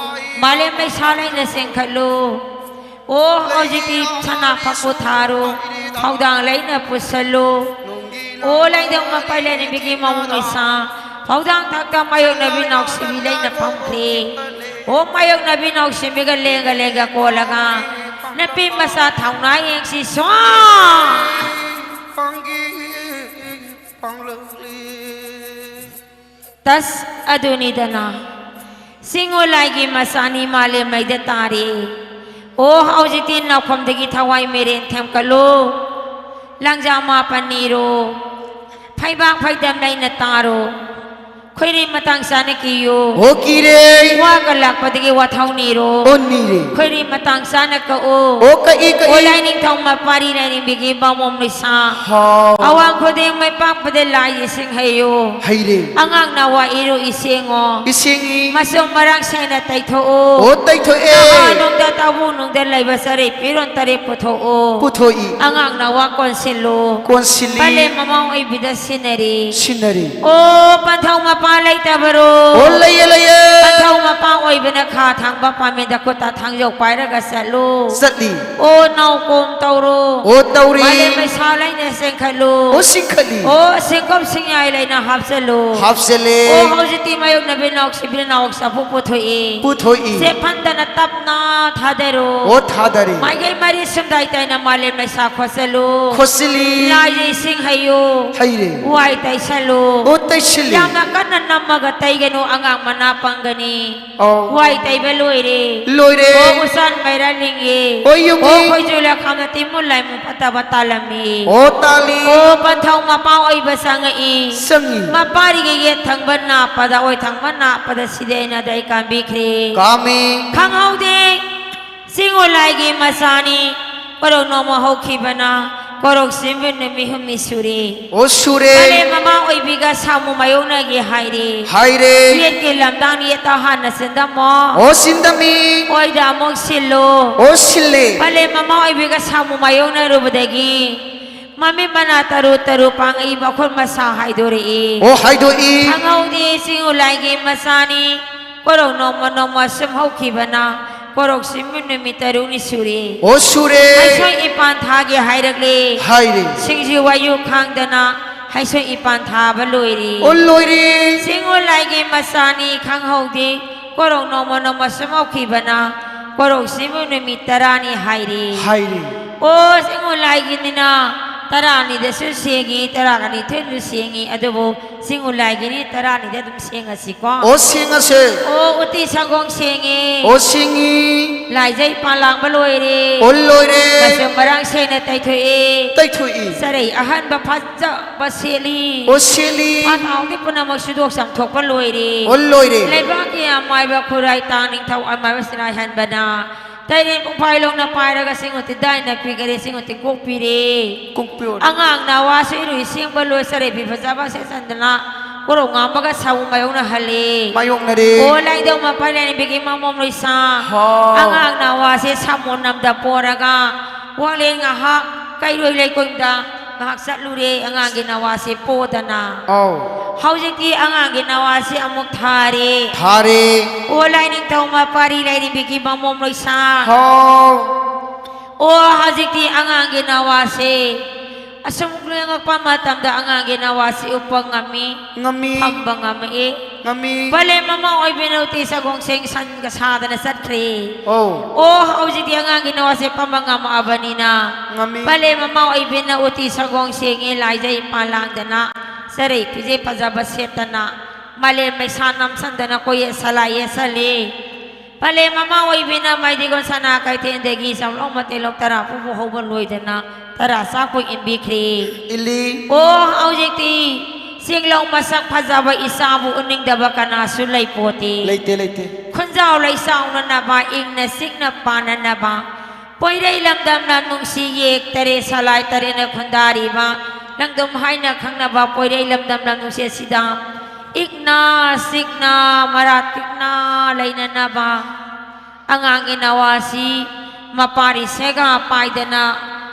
ꯃꯥꯂꯦꯝ ꯃꯩꯁꯥ ꯂꯩꯅ ꯆꯦꯟꯈꯠꯂꯨ꯫ ꯑꯣ ꯍꯧꯖꯤꯛꯇꯤ ꯁꯅꯥ ꯐꯛꯄꯨ ꯊꯥꯔꯨ꯫ ꯊꯧꯗꯥꯡ ꯂꯩꯅ ꯄꯨꯁꯜꯂꯨ꯫ ꯑꯣ ꯂꯩꯗꯧ ꯃꯄꯩ ꯂꯩꯔꯤꯕꯤꯒꯤ ꯃꯃꯨ ꯃꯩꯁꯥ꯫ ꯐꯧꯗꯥꯡ ꯊꯛꯇ ꯃꯥꯌꯣꯛꯅꯕꯤ ꯅꯥꯎꯁꯤꯕꯤ ꯂꯩꯅ ꯐꯝꯈ꯭ꯔꯦ꯫ ꯑꯣ ꯃꯥꯌꯣꯛꯅꯕꯤ ꯅꯥꯎꯁꯤꯕꯤꯒ ꯂꯦꯡꯒ ꯂꯦꯡꯒ ꯀꯣꯜꯂꯒ ꯅꯨꯄꯤ ꯃꯆꯥ ꯊꯧꯅꯥ ꯌꯦꯡꯁꯤ ꯁ꯭ꯋꯥ꯫ ꯄꯥꯡꯒꯤ ꯄꯥꯡꯂꯛꯂꯤ꯫ ꯇꯁ ꯑꯗꯨꯅꯤꯗꯅ꯫ ꯆꯤꯡꯉꯨ ꯂꯥꯏꯒꯤ ꯃꯆꯥꯅꯤ ꯃꯥꯂꯦꯝ ꯃꯩꯗ ꯇꯥꯔꯦ꯫ ꯑꯣ ꯍꯧꯖꯤꯛꯇꯤ ꯅꯥꯎꯈꯣꯝꯗꯒꯤ ꯊꯋꯥꯏ ꯃꯦꯔꯦꯟ ꯊꯦꯝꯀꯠꯂꯨ꯫ ꯂꯪꯖꯥ ꯃꯥꯄꯟ ꯅꯤꯔꯣ꯫ ꯐꯩꯕꯥꯛ ꯐꯩꯗꯝ ꯂꯩꯅ ꯇꯥꯔꯣ꯫ ꯈꯣꯏꯔꯤ ꯃꯇꯥꯡ ꯆꯥꯅ ꯀꯤꯌꯨ꯫ ꯑꯣ ꯀꯤꯔꯦ꯫ ꯋꯥꯒ ꯂꯥꯛꯄꯗꯒꯤ ꯋꯥꯊꯧ ꯅꯤꯔꯣ꯫ ꯑꯣ ꯅꯤꯔꯦ꯫ ꯈꯣꯏꯔꯤ ꯃꯇꯥꯡ ꯆꯥꯅ ꯀꯛꯎ꯫ ꯑꯣ ꯀꯛꯏ ꯀꯛꯏ꯫ ꯑꯣ ꯂꯥꯏꯅꯤꯡꯊꯧ ꯃꯄꯥꯔꯤ ꯂꯥꯏꯔꯦꯝꯕꯤꯒꯤ ꯃꯃꯣꯝ ꯂꯩꯁꯥ꯫ ꯍꯥꯎ꯫ ꯑꯋꯥꯡ ꯈꯨꯗꯤꯡ ꯃꯩ ꯄꯥꯛꯄꯗ ꯂꯥꯏ ꯏꯁꯤꯡ ꯍꯩꯌꯨ꯫ ꯍꯩꯔꯦ꯫ ꯑꯉꯥꯡꯅ ꯋꯥ ꯏꯔꯨ ꯏꯁꯤꯡꯉꯣ꯫ ꯏꯁꯤꯡꯏ꯫ ꯃꯆꯨꯝ ꯃꯔꯥꯡ ꯁꯦꯡꯅ ꯇꯩꯊꯣꯛꯎ꯫ ꯑꯣ ꯇꯩꯊꯣꯛꯑꯦ꯫ ꯅꯍꯥ ꯅꯨꯡꯗ ꯇꯥꯕꯨ ꯅꯨꯡꯗ ꯂꯩꯕ ꯆꯔꯩ ꯄꯤꯔꯣꯟ ꯇꯔꯦꯠ ꯄꯨꯊꯣꯛꯎ꯫ ꯄꯨꯊꯣꯛꯏ꯫ ꯑꯉꯥꯡꯅ ꯋꯥ ꯀꯣꯟꯁꯤꯜꯂꯨ꯫ ꯀꯣꯟꯁꯤꯜꯂꯤ꯫ ꯄꯂꯦꯝ ꯃꯃꯥ ꯑꯣꯏꯕꯤꯗ ꯁꯤꯟꯅꯔꯤ꯫ ꯁꯤꯟꯅꯔꯤ꯫ ꯑꯣ ꯄꯟꯊꯧ ꯃꯄꯥ ꯂꯩꯇꯕꯔꯣ? ꯑꯣ ꯂꯩꯌꯦ ꯂꯩꯌꯦ꯫ ꯄꯟꯊꯧ ꯃꯄꯥ ꯑꯣꯏꯕꯅ ꯈꯥ ꯊꯥꯡꯕ ꯄꯥꯝꯃꯤꯗ ꯈꯨꯠꯇ ꯊꯥꯡꯖꯧ ꯄꯥꯏꯔꯒ ꯆꯠꯂꯨ꯫ ꯆꯠꯂꯤ꯫ ꯑꯣ ꯅꯥꯎꯀꯣꯝ ꯇꯧꯔꯣ꯫ ꯑꯣ ꯇꯧꯔꯤ꯫ ꯃꯥꯂꯦꯝ ꯃꯩꯁꯥ ꯂꯩꯅ ꯆꯦꯟꯈꯠꯂꯨ꯫ ꯑꯣ ꯆꯤꯡꯈꯠꯂꯤ꯫ ꯑꯣ ꯁꯦꯡꯀꯝ ꯁꯤꯡꯌꯥꯏ ꯂꯩꯅ ꯍꯥꯞꯆꯜꯂꯨ꯫ ꯍꯥꯞꯆꯜꯂꯦ꯫ ꯑꯣ ꯍꯧꯖꯤꯛꯇꯤ ꯃꯥꯌꯣꯛꯅꯕꯤ ꯅꯥꯎꯁꯤꯕꯤ ꯅꯥꯎ ꯆꯐꯨ ꯄꯨꯊꯣꯛꯏ꯫ ꯄꯨꯊꯣꯛꯏ꯫ ꯆꯦ ꯐꯟꯗꯅ ꯇꯞꯅ ꯊꯥꯗꯔꯣ꯫ ꯑꯣ ꯊꯥꯗꯔꯦ꯫ ꯃꯥꯏꯀꯩ ꯃꯔꯤ ꯁꯨꯝꯗꯥꯏ ꯇꯩꯅ ꯃꯥꯂꯦꯝ ꯃꯩꯁꯥ ꯈꯣꯠꯆꯜꯂꯨ꯫ ꯈꯣꯠꯆꯜꯂꯤ꯫ ꯂꯥꯏꯗ ꯏꯁꯤꯡ ꯍꯩꯌꯨ꯫ ꯍꯩꯔꯦ꯫ ꯋꯥꯏ ꯇꯩꯁꯜꯂꯨ꯫ ꯑꯣ ꯇꯩꯁꯜꯂꯤ꯫ ꯌꯥꯝꯅ ꯀꯟꯅ ꯅꯝꯃꯒ ꯇꯩꯒꯅꯨ, ꯑꯉꯥꯡ ꯃꯅꯥ ꯄꯪꯒꯅꯤ꯫ ꯑꯧ꯫ ꯋꯥꯏ ꯇꯩꯕ ꯂꯣꯏꯔꯦ꯫ ꯂꯣꯏꯔꯦ꯫ ꯑꯣ ꯎꯆꯥꯟ ꯃꯩꯔꯥ ꯂꯤꯡꯉꯦ꯫ ꯍꯣꯏ ꯌꯨꯝꯒꯤ꯫ ꯑꯣ ꯈꯣꯏꯖꯨ ꯂꯩꯈꯥꯝꯅ ꯇꯤꯟꯃꯨ ꯂꯥꯏꯃꯨ ꯐꯠꯇꯕ ꯇꯥꯜꯂꯝꯃꯤ꯫ ꯑꯣ ꯇꯥꯜꯂꯤ꯫ ꯑꯣ ꯄꯟꯊꯧ ꯃꯄꯥ ꯑꯣꯏꯕ ꯆꯪꯉꯛꯏ꯫ ꯆꯪꯉꯤ꯫ ꯃꯄꯥꯔꯤꯒꯤ ꯌꯦꯠ ꯊꯪꯕ ꯅꯥꯞꯄꯗ ꯑꯣꯏ ꯊꯪꯕ ꯅꯥꯞꯄꯗ ꯁꯤꯗꯤ ꯑꯩꯅ ꯑꯗꯩ ꯀꯥꯝꯕꯤꯈ꯭ꯔꯦ꯫ ꯀꯥꯝꯃꯤ꯫ ꯈꯪꯍꯧꯗꯦ꯫ ꯆꯤꯡꯉꯨ ꯂꯥꯏꯒꯤ ꯃꯆꯥꯅꯤ, ꯀꯣꯔꯧ ꯅꯣꯡꯃ ꯍꯧꯈꯤꯕꯅ ꯀꯣꯔꯧ ꯁꯤꯟꯕ ꯅꯨꯃꯤꯠ ꯍꯨꯝꯅꯤ ꯁꯨꯔꯦ꯫ ꯑꯣ ꯁꯨꯔꯦ꯫ ꯀꯥꯂꯦꯟ ꯃꯃꯥ ꯑꯣꯏꯕꯤꯒ ꯁꯥꯃꯨ ꯃꯥꯌꯣꯛꯅꯒꯦ ꯍꯥꯏꯔꯦ꯫ ꯍꯥꯏꯔꯦ꯫ ꯌꯦꯠꯀꯤ ꯂꯝꯗꯥꯡ ꯌꯦꯠꯇ ꯍꯥꯟꯅ ꯆꯤꯟꯗꯝꯃꯣ꯫ ꯑꯣ ꯁꯤꯟꯗꯝꯃꯤ꯫ ꯑꯣꯏꯗ ꯑꯃꯨꯛ ꯁꯤꯜꯂꯣ꯫ ꯑꯣ ꯁꯤꯜꯂꯦ꯫ ꯀꯥꯂꯦꯟ ꯃꯃꯥ ꯑꯣꯏꯕꯤꯒ ꯁꯥꯃꯨ ꯃꯥꯌꯣꯛꯅꯔꯨꯕꯗꯒꯤ ꯃꯃꯤꯠ ꯃꯅꯥ ꯇꯔꯨ ꯇꯔꯨ ꯄꯥꯡꯉꯛꯏ, ꯃꯈꯨꯠ ꯃꯁꯥ ꯍꯥꯏꯗꯣꯔꯛꯏ꯫ ꯑꯣ ꯍꯥꯏꯗꯣꯛꯏ꯫ ꯈꯪꯍꯧꯗꯦ ꯆꯤꯡꯉꯨ ꯂꯥꯏꯒꯤ ꯃꯆꯥꯅꯤ꯫ ꯀꯣꯔꯧ ꯅꯣꯡꯃ ꯅꯣꯡꯃ ꯁꯨꯝ ꯍꯧꯈꯤꯕꯅ ꯀꯣꯔꯧ ꯁꯤꯟꯕ ꯅꯨꯃꯤꯠ ꯇꯔꯨꯛꯅꯤ ꯁꯨꯔꯦ꯫ ꯑꯣ ꯁꯨꯔꯦ꯫ ꯍꯩꯁꯣꯏ ꯏꯄꯥꯟ ꯊꯥꯒꯦ ꯍꯥꯏꯔꯛꯂꯦ꯫ ꯍꯥꯏꯔꯦ꯫ ꯁꯤꯡꯖꯨ ꯋꯥꯌꯨ ꯈꯥꯡꯗꯅ ꯍꯩꯁꯣꯏ ꯏꯄꯥꯟ ꯊꯥꯕ ꯂꯣꯏꯔꯦ꯫ ꯑꯣ ꯂꯣꯏꯔꯦ꯫ ꯆꯤꯡꯉꯨ ꯂꯥꯏꯒꯤ ꯃꯆꯥꯅꯤ ꯈꯪꯍꯧꯗꯦ꯫ ꯀꯣꯔꯧ ꯅꯣꯡꯃ ꯅꯣꯡꯃ ꯁꯨꯝ ꯍꯧꯈꯤꯕꯅ ꯀꯣꯔꯧ ꯁꯤꯟꯕ ꯅꯨꯃꯤꯠ ꯇꯔꯥꯅꯤ ꯍꯥꯏꯔꯦ꯫ ꯍꯥꯏꯔꯦ꯫ ꯑꯣ ꯆꯤꯡꯉꯨ ꯂꯥꯏꯒꯤꯅꯤꯅ ꯇꯔꯥꯅꯤꯗꯁꯨ ꯁꯦꯡꯉꯤ, ꯇꯔꯥꯅꯤꯊꯣꯏꯗꯁꯨ ꯁꯦꯡꯉꯤ, ꯑꯗꯨꯕꯨ ꯆꯤꯡꯉꯨ ꯂꯥꯏꯒꯤꯅꯤ ꯇꯔꯥꯅꯤꯗ ꯑꯗꯨꯝ ꯁꯦꯡꯉꯁꯤꯀꯣ꯫ ꯑꯣ ꯁꯦꯡꯉꯁꯦ꯫ ꯑꯣ ꯎꯇꯤ ꯁꯪꯒꯣꯡ ꯁꯦꯡꯉꯤ꯫ ꯑꯣ ꯁꯦꯡꯉꯤ꯫ ꯂꯥꯏꯖꯩ ꯄꯥꯟ ꯂꯥꯡꯕ ꯂꯣꯏꯔꯦ꯫ ꯑꯣ ꯂꯣꯏꯔꯦ꯫ ꯃꯆꯨ ꯃꯔꯥꯡ ꯁꯦꯡꯅ ꯇꯩꯊꯣꯛꯏ꯫ ꯇꯩꯊꯣꯛꯏ꯫ ꯆꯔꯩ ꯑꯍꯟꯕ ꯐꯖꯕ ꯁꯦꯠꯂꯤ꯫ ꯑꯣ ꯁꯦꯠꯂꯤ꯫ ꯐꯥꯟ ꯍꯥꯎꯗꯤ ꯄꯨꯝꯅꯃꯛ ꯁꯨꯗꯣꯛ ꯆꯥꯝꯊꯣꯛꯄ ꯂꯣꯏꯔꯦ꯫ ꯑꯣ ꯂꯣꯏꯔꯦ꯫ ꯂꯩꯕꯥꯛꯀꯤ ꯑꯃꯥꯏꯕ ꯈꯨꯔꯥꯏ ꯇꯥꯡ ꯅꯤꯡꯊꯧ ꯑꯃꯥꯏꯕ ꯁꯤꯔꯥꯏ ꯍꯟꯕꯅ ꯇꯩꯔꯦꯟ ꯄꯨꯡꯐꯥꯏ ꯂꯣꯡꯅ ꯄꯥꯏꯔꯒ ꯆꯤꯡ ꯎꯇꯤ ꯗꯥꯏꯅ ꯄꯤꯒꯔꯦ, ꯆꯤꯡ ꯎꯇꯤ ꯀꯣꯛꯄꯤꯔꯦ꯫ ꯀꯣꯛꯄꯤꯌꯣ꯫ ꯑꯉꯥꯡ ꯅꯋꯥꯁꯨ ꯏꯔꯨ ꯏꯁꯤꯡꯕ ꯂꯣꯏ ꯆꯔꯩ ꯐꯤ ꯐꯖꯕ ꯁꯦꯠꯆꯟꯗꯅ ꯀꯣꯔꯧ ꯉꯥꯟꯕꯒ ꯁꯥꯃꯨ ꯃꯥꯌꯣꯛꯅꯍꯜꯂꯦ꯫ ꯃꯥꯌꯣꯛꯅꯔꯦ꯫ ꯑꯣ ꯂꯥꯏꯗꯧ ꯃꯄꯥ ꯂꯥꯏꯔꯦꯝꯕꯤꯒꯤ ꯃꯃꯣꯝ ꯂꯣꯏꯁꯥ꯫ ꯍꯥꯎ꯫ ꯑꯉꯥꯡ ꯅꯋꯥꯁꯦ ꯁꯥꯃꯨ ꯅꯝꯗ ꯄꯣꯔꯒ ꯋꯥꯡꯂꯦꯟ ꯉꯥꯏꯍꯥꯛ ꯀꯩꯔꯣꯏ ꯂꯩꯀꯣꯏꯗ ꯉꯥꯏꯍꯥꯛ ꯆꯠꯂꯨꯔꯦ ꯑꯉꯥꯡꯒꯤ ꯅꯋꯥꯁꯦ ꯄꯣꯗꯅ꯫ ꯑꯧ꯫ ꯍꯧꯖꯤꯛꯇꯤ ꯑꯉꯥꯡꯒꯤ ꯅꯋꯥꯁꯦ ꯑꯃꯨꯛ ꯊꯥꯔꯦ꯫ ꯊꯥꯔꯦ꯫ ꯑꯣ ꯂꯥꯏꯅꯤꯡꯊꯧ ꯃꯄꯥꯔꯤ ꯂꯥꯏꯔꯦꯝꯕꯤꯒꯤ ꯃꯃꯣꯝ ꯂꯣꯏꯁꯥ꯫ ꯍꯥꯎ꯫ ꯑꯣ ꯍꯧꯖꯤꯛꯇꯤ ꯑꯉꯥꯡꯒꯤ ꯅꯋꯥꯁꯦ ꯑꯁꯨꯝ ꯂꯦꯡꯉꯛꯄ ꯃꯇꯝꯗ ꯑꯉꯥꯡꯒꯤ ꯅꯋꯥꯁꯤ ꯎꯞꯄ ꯉꯝꯃꯤ꯫ ꯉꯝꯃꯤ꯫ ꯐꯝꯕ ꯉꯝꯃꯛꯏ꯫ ꯉꯝꯃꯤ꯫ ꯕꯂꯦ ꯃꯃꯥ ꯑꯣꯏꯕꯤꯅ ꯎꯇꯤ ꯁꯒꯣꯡꯁꯦꯡ ꯁꯟꯒ ꯁꯥꯗꯅ ꯆꯠꯈ꯭ꯔꯦ꯫ ꯑꯧ꯫ ꯑꯣ ꯍꯧꯖꯤꯛꯇꯤ ꯑꯉꯥꯡꯒꯤ ꯅꯋꯥꯁꯦ ꯐꯝꯕ ꯉꯝꯃꯛꯑꯕꯅꯤꯅ ꯉꯝꯃꯤ꯫ ꯕꯂꯦ ꯃꯃꯥ ꯑꯣꯏꯕꯤꯅ ꯎꯇꯤ ꯁꯒꯣꯡ ꯁꯦꯡꯉꯦ, ꯂꯥꯏꯖꯩ ꯏꯄꯥꯟ ꯂꯥꯡꯗꯅ ꯆꯔꯩ ꯐꯤꯖꯦ ꯐꯖꯕ ꯁꯦꯠꯇꯅ ꯃꯥꯂꯦꯝ ꯃꯩꯁꯥ ꯅꯝꯁꯟꯗꯅ ꯀꯣꯏꯌꯦꯠ ꯁꯂꯥꯏ ꯌꯦꯠꯁꯜꯂꯤ꯫ ꯄꯂꯦꯝ ꯑꯃ ꯑꯣꯏꯕꯤꯅ ꯃꯥꯏꯗꯤꯒꯣꯟ ꯁꯅꯥ ꯀꯩꯊꯦꯜꯗꯒꯤ ꯆꯥꯎꯂꯧ ꯃꯇꯦꯜꯂꯧ ꯇꯔꯥ ꯄꯨꯕ ꯍꯧꯕ ꯂꯣꯏꯗꯅ ꯇꯔꯥ ꯆꯥꯛꯄꯣꯏ ꯏꯟꯕꯤꯈ꯭ꯔꯦ꯫ ꯏꯜꯂꯤ꯫ ꯑꯣ ꯍꯧꯖꯤꯛꯇꯤ ꯆꯤꯡꯂꯧ ꯃꯁꯛ ꯐꯖꯕ ꯏꯆꯥꯕꯨ ꯎꯅꯤꯡꯗꯕ ꯀꯅꯥꯁꯨ ꯂꯩꯄꯣꯠꯇꯦ꯫ ꯂꯩꯇꯦ, ꯂꯩꯇꯦ꯫ ꯈꯨꯟꯖꯥꯎ ꯂꯩꯆꯥꯎꯅꯅꯕ, ꯏꯪꯅ ꯆꯤꯛꯅ ꯄꯥꯟꯅꯅꯕ, ꯄꯣꯏꯔꯩ ꯂꯝꯗꯝ ꯂꯝ ꯅꯨꯡꯁꯤ ꯌꯦꯛ ꯇꯔꯦꯠ ꯁꯂꯥꯏ ꯇꯔꯦꯠꯅ ꯈꯨꯟꯗꯥꯔꯤꯕ ꯂꯪꯗꯨꯝ ꯍꯥꯏꯅ ꯈꯪꯅꯕ ꯄꯣꯏꯔꯩ ꯂꯝꯗꯝ ꯂꯝ ꯅꯨꯡꯁꯤ ꯑꯁꯤꯗ ꯏꯪꯅ ꯆꯤꯛꯅ ꯃꯔꯥ ꯇꯤꯛꯅ ꯂꯩꯅꯅꯕ ꯑꯉꯥꯡꯒꯤ ꯅꯋꯥꯁꯤ ꯃꯄꯥꯔꯤ ꯁꯦꯒꯥ ꯄꯥꯏꯗꯅ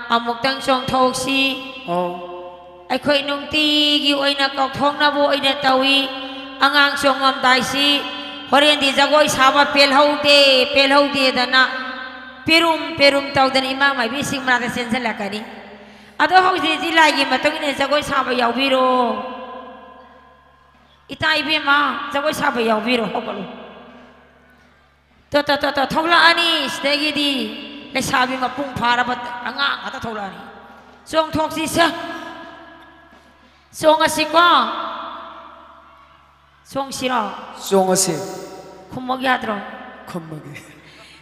ꯑꯃꯨꯛꯇꯪ ꯆꯣꯡꯊꯣꯛꯁꯤ꯫ ꯑꯧ꯫ ꯑꯩꯈꯣꯏ ꯅꯨꯡꯇꯤꯒꯤ ꯑꯣꯏꯅ ꯀꯧꯊꯣꯛꯅꯕ ꯑꯣꯏꯅ ꯇꯧꯏ꯫ ꯑꯉꯥꯡ ꯆꯣꯡꯉꯝꯗꯥꯏꯁꯤ ꯍꯣꯔꯦꯟꯗꯤ ꯖꯒꯣꯏ ꯁꯥꯕ ꯄꯦꯜꯍꯧꯗꯦ, ꯄꯦꯜꯍꯧꯗꯦꯗꯅ ꯄꯦꯔꯨꯝ ꯄꯦꯔꯨꯝ ꯇꯧꯗꯅ ꯏꯃꯥ ꯃꯥꯏꯕꯤꯁꯤꯡ ꯃꯅꯥꯛꯇ ꯆꯦꯟꯁꯤꯜꯂꯛꯀꯅꯤ꯫ ꯑꯗꯣ ꯍꯧꯖꯤꯛꯇꯤ ꯂꯥꯏꯒꯤ ꯃꯇꯨꯡ ꯏꯟꯅ ꯖꯒꯣꯏ ꯁꯥꯕ ꯌꯥꯎꯕꯤꯔꯣ꯫ ꯏꯇꯥ ꯏꯕꯦꯝꯃ, ꯖꯒꯣꯏ ꯁꯥꯕ ꯌꯥꯎꯕꯤꯔꯣ, ꯍꯧꯒꯠꯂꯣ꯫ ꯇꯣ, ꯇꯣ, ꯇꯣ, ꯇꯣ, ꯊꯣꯛꯂꯛꯑꯅꯤ꯫ ꯁꯤꯗꯒꯤꯗꯤ ꯂꯩꯁꯥꯕꯤ ꯃꯄꯨꯡ ꯐꯥꯔꯕ ꯑꯉꯥꯡ ꯉꯥꯛꯇ ꯊꯣꯛꯂꯛꯑꯅꯤ꯫ ꯆꯣꯡꯊꯣꯛꯁꯤꯁꯦ꯫ ꯆꯣꯡꯉꯁꯤꯀꯣ꯫ ꯆꯣꯡꯁꯤꯔꯣ? ꯆꯣꯡꯉꯁꯤ꯫ ꯈꯨꯝꯃꯛ ꯌꯥꯗ꯭ꯔꯣ? ꯈꯨꯝꯃꯒꯦ꯫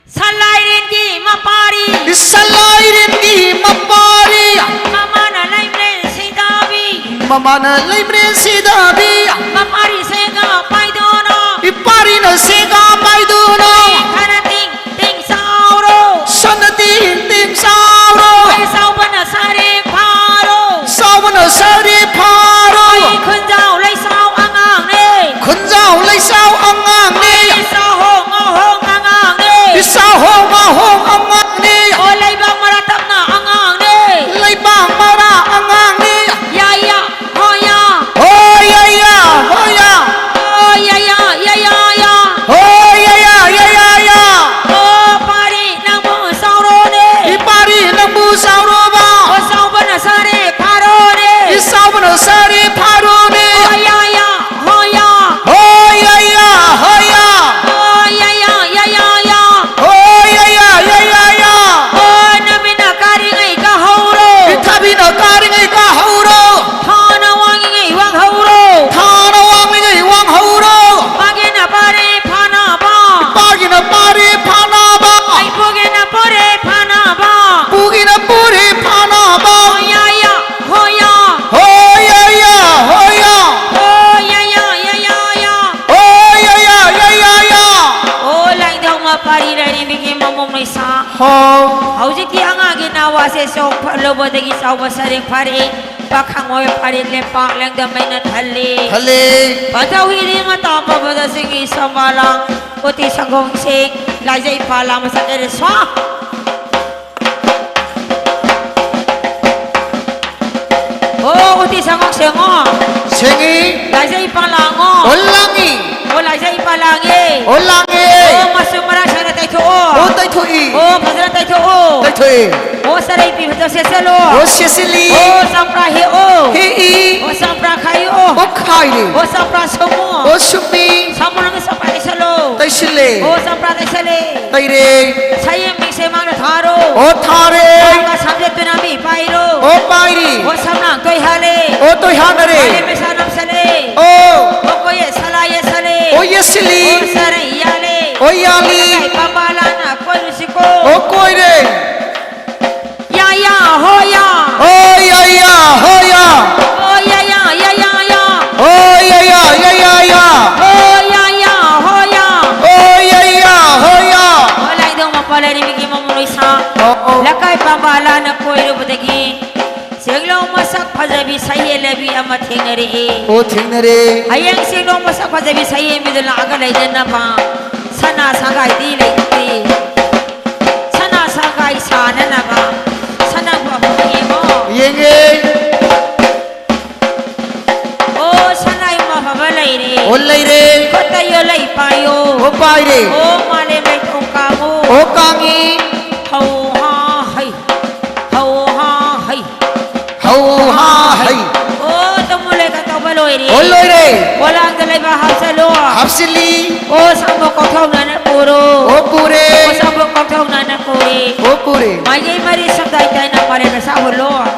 ꯁꯂꯥꯏꯔꯦꯟꯒꯤ ꯃꯄꯥꯔꯤ꯫ ꯁꯂꯥꯏꯔꯦꯟꯒꯤ ꯃꯄꯥꯔꯤ꯫ ꯃꯃꯥꯅ ꯂꯩꯃꯔꯦꯟ ꯁꯤꯗꯥꯕꯤ꯫ ꯃꯃꯥꯅ ꯂꯩꯃꯔꯦꯟ ꯁꯤꯗꯥꯕꯤ꯫ ꯃꯄꯥꯔꯤ ꯁꯦꯒꯥ ꯄꯥꯏꯗꯨꯅ꯫ ꯏꯄꯥꯔꯤꯅ ꯁꯦꯒꯥ ꯄꯥꯏꯗꯨꯅ꯫ ꯈꯔ ꯇꯤꯡ ꯇꯤꯡ ꯆꯥꯎꯔꯣ꯫ ꯁꯅ ꯇꯤꯡ ꯇꯤꯡ ꯆꯥꯎꯔꯣ꯫ ꯑꯩ ꯆꯥꯎꯕꯅ ꯁꯥꯔꯦ ꯐꯥꯔꯣ꯫ ꯆꯥꯎꯕꯅ ꯁꯥꯔꯦ ꯐꯥꯔꯣ꯫ ꯑꯩ ꯈꯨꯟꯖꯥꯎ ꯂꯩꯁꯥꯎ ꯑꯉꯥꯡꯅꯦ꯫ ꯈꯨꯟꯖꯥꯎ ꯂꯩꯁꯥꯎ ꯑꯉꯥꯡꯅꯦ꯫ ꯑꯩ ꯏꯆꯥ ꯍꯣꯡ ꯉꯥ ꯍꯣꯡ ꯑꯉꯥꯡꯅꯦ꯫ ꯏꯆꯥ ꯍꯣꯡ ꯉꯥ ꯍꯣꯡ ꯑꯉꯥꯡꯅꯦ꯫ ꯑꯣ ꯂꯩꯕꯥꯛ ꯃꯔꯥ ꯇꯞꯅ ꯑꯉꯥꯡꯅꯦ꯫ ꯂꯩꯕꯥꯛ ꯃꯔꯥ ꯑꯉꯥꯡꯅꯦ꯫ ꯌꯥ ꯌꯥ ꯍꯣ ꯌꯥ꯫ ꯍꯣ ꯌꯥ ꯌꯥ ꯍꯣ ꯌꯥ꯫ ꯍꯣ ꯌꯥ ꯌꯥ ꯌꯥ ꯌꯥ ꯌꯥ꯫ ꯍꯣ ꯍꯥꯎ꯫ ꯍꯧꯖꯤꯛꯇꯤ ꯑꯉꯥꯡꯒꯤ ꯅꯥꯋꯥꯁꯦ ꯆꯥꯎꯈꯠꯂꯨꯕꯗꯒꯤ ꯆꯥꯎꯕ ꯁꯔꯦꯡ ꯐꯥꯔꯛꯏ꯫ ꯄꯥꯈꯪ ꯑꯣꯏ ꯐꯥꯔꯦ, ꯂꯦꯝꯄꯥꯛ ꯂꯦꯡꯗ ꯃꯩꯅ ꯊꯜꯂꯤ꯫ ꯊꯜꯂꯤ꯫ ꯄꯟꯊꯧ ꯍꯤꯗꯤ ꯃꯇꯥ ꯄꯥꯕꯗ ꯆꯤꯡꯒꯤ ꯁꯝꯕꯥꯂꯥꯡ, ꯎꯇꯤ ꯁꯪꯒꯣꯝꯁꯤꯡ, ꯂꯥꯏꯖꯩ ꯄꯥꯂꯥ ꯃꯁꯛ ꯂꯩꯔꯦ ꯁ꯭ꯋꯥ꯫ ꯑꯣ, ꯎꯇꯤ ꯁꯪꯒꯣꯝ ꯁꯦꯡꯉꯣ꯫ ꯁꯦꯡꯉꯤ꯫ ꯂꯥꯏꯖꯩ ꯄꯥꯂꯥꯡꯉꯣ꯫ ꯑꯣ, ꯂꯥꯡꯉꯤ꯫ ꯑꯣ, ꯂꯥꯏꯖꯩ ꯄꯥꯂꯥꯡꯉꯦ꯫ ꯑꯣ, ꯂꯥꯡꯉꯦ꯫ ꯑꯣ, ꯃꯆꯨ ꯃꯔꯥꯡ ꯁꯦꯡꯅ ꯇꯩꯊꯣꯛꯑꯣ꯫ ꯑꯣ, ꯇꯩꯊꯣꯛꯏ꯫ ꯑꯣ, ꯐꯖꯅ ꯇꯩꯊꯣꯛꯑꯣ꯫ ꯇꯩꯊꯣꯛꯏ꯫ ꯑꯣ, ꯆꯔꯩ ꯄꯤ ꯐꯖꯅ ꯁꯦꯠꯆꯜꯂꯣ꯫ ꯑꯣ, ꯁꯦꯠꯆꯜꯂꯤ꯫ ꯑꯣ, ꯆꯝꯄ꯭ꯔꯥ ꯍꯦꯛꯑꯣ꯫ ꯍꯦꯛꯏ꯫ ꯑꯣ, ꯆꯝꯄ꯭ꯔꯥ ꯈꯥꯏꯌꯣ꯫ ꯑꯣ, ꯈꯥꯏꯔꯤ꯫ ꯑꯣ, ꯆꯝꯄ꯭ꯔꯥ ꯁꯨꯝꯃꯣ꯫ ꯑꯣ, ꯁꯨꯝꯃꯤ꯫ ꯁꯥꯃꯨ ꯅꯪꯒꯤ ꯆꯝꯄ꯭ꯔꯥ ꯇꯩꯁꯜꯂꯣ꯫ ꯇꯩꯁꯤꯜꯂꯦ꯫ ꯑꯣ, ꯆꯝꯄ꯭ꯔꯥ ꯇꯩꯁꯜꯂꯦ꯫ ꯇꯩꯔꯦ꯫ ꯁꯌꯦꯡ ꯃꯤꯡꯁꯦ ꯃꯥꯡꯗ ꯊꯥꯔꯣ꯫ ꯑꯣ, ꯊꯥꯔꯦ꯫ ꯃꯥꯡꯗ ꯁꯝꯖꯦꯠꯇꯨꯅ ꯃꯤ ꯄꯥꯏꯔꯣ꯫ ꯑꯣ, ꯄꯥꯏꯔꯤ꯫ ꯑꯣ, ꯁꯝꯂꯥꯡ ꯇꯣꯏꯍꯜꯂꯦ꯫ ꯑꯣ, ꯇꯣꯏꯍꯥꯟꯅꯔꯦ꯫ ꯃꯥꯂꯦꯝ ꯃꯩꯁꯥ ꯅꯝꯁꯜꯂꯦ꯫ ꯑꯣ꯫ ꯑꯣ, ꯀꯣꯏꯌꯦ ꯁꯂꯥ ꯌꯦꯁꯜꯂꯦ꯫ ꯑꯣ, ꯌꯦꯁꯤꯜꯂꯤ꯫ ꯑꯣ, ꯆꯔꯩ ꯌꯥꯜꯂꯦ꯫ ꯑꯣ, ꯌꯥꯜꯂꯤ꯫ ꯂꯩꯀꯥꯏ ꯄꯥꯝꯕ ꯂꯥꯟꯅ ꯀꯣꯏꯔꯨꯁꯤꯀꯣ꯫ ꯑꯣ, ꯀꯣꯏꯔꯦ꯫ ꯌꯥ, ꯌꯥ, ꯍꯣ, ꯌꯥ꯫ ꯍꯣ, ꯌꯥ, ꯌꯥ, ꯍꯣ, ꯌꯥ꯫ ꯍꯣ, ꯌꯥ, ꯌꯥ, ꯌꯥ, ꯌꯥ, ꯌꯥ꯫ ꯍꯣ, ꯌꯥ, ꯌꯥ, ꯌꯥ, ꯌꯥ, ꯌꯥ꯫ ꯍꯣ, ꯌꯥ, ꯌꯥ, ꯍꯣ, ꯌꯥ꯫ ꯍꯣ, ꯌꯥ, ꯌꯥ, ꯍꯣ, ꯌꯥ꯫ ꯍꯣ, ꯂꯥꯏꯗꯣꯡ ꯃꯄꯥ ꯂꯥꯏꯔꯦꯝꯕꯤꯒꯤ ꯃꯃꯨ ꯂꯣꯏꯁꯥ꯫ ꯑꯣ, ꯑꯣ꯫ ꯂꯩꯀꯥꯏ ꯄꯥꯝꯕ ꯂꯥꯟꯅ ꯀꯣꯏꯔꯨꯕꯗꯒꯤ ꯁꯦꯡꯂꯧ ꯃꯁꯛ ꯐꯖꯕꯤ ꯁꯍꯦꯂꯕꯤ ꯑꯃ ꯊꯦꯡꯅꯔꯛꯏ꯫ ꯑꯣ, ꯊꯦꯡꯅꯔꯦ꯫ ꯍꯌꯦꯡ ꯁꯦꯡꯂꯧ ꯃꯁꯛ ꯐꯖꯕꯤ ꯁꯍꯦꯟꯕꯤꯗꯨ ꯂꯥꯛꯑꯒ ꯂꯩꯗꯅꯕ ꯁꯅꯥ ꯁꯪꯒꯥꯏꯗꯤ ꯂꯩꯇꯦ꯫ ꯁꯅꯥ ꯁꯪꯒꯥꯏ ꯁꯥꯅꯅꯕ ꯁꯅꯥꯕꯨ ꯑꯐꯕ ꯌꯦꯡꯉꯣ꯫ ꯌꯦꯡꯉꯦ꯫ ꯑꯣ, ꯁꯅꯥ ꯏꯃꯥ ꯑꯐꯕ ꯂꯩꯔꯦ꯫ ꯑꯣ, ꯂꯩꯔꯦ꯫ ꯈꯨꯠꯇ ꯌꯣꯠꯂꯩ ꯄꯥꯏꯌꯣ꯫ ꯑꯣ, ꯄꯥꯏꯔꯦ꯫ ꯑꯣ, ꯃꯥꯂꯦꯝ ꯂꯩꯊꯣꯡ ꯀꯥꯡꯉꯨ꯫ ꯑꯣ, ꯀꯥꯡꯉꯤ꯫ ꯍꯧ ꯍꯥ ꯍꯩ꯫ ꯍꯧ ꯍꯥ ꯍꯩ꯫ ꯍꯧ ꯍꯥ ꯍꯩ꯫ ꯑꯣ, ꯇꯃꯨ ꯂꯩꯀ ꯇꯧꯕ ꯂꯣꯏꯔꯦ꯫ ꯑꯣ, ꯂꯣꯏꯔꯦ꯫ ꯄꯣꯂꯥꯡꯗ ꯂꯩꯕ ꯍꯥꯞꯆꯜꯂꯣ꯫ ꯍꯥꯞꯆꯤꯜꯂꯤ꯫ ꯑꯣ, ꯁꯪꯕ ꯀꯣꯛꯊꯧꯅꯅ ꯄꯨꯔꯣ꯫ ꯑꯣ, ꯄꯨꯔꯦ꯫ ꯑꯣ, ꯁꯪꯕ ꯀꯣꯛꯊꯧꯅꯅ ꯄꯨꯔꯦ꯫ ꯑꯣ, ꯄꯨꯔꯦ꯫ ꯃꯥꯏꯀꯩ ꯃꯔꯤ ꯁꯝꯗꯥꯏ ꯇꯥꯏꯅ ꯃꯔꯦ ꯃꯁꯥ ꯍꯨꯜꯂꯣ꯫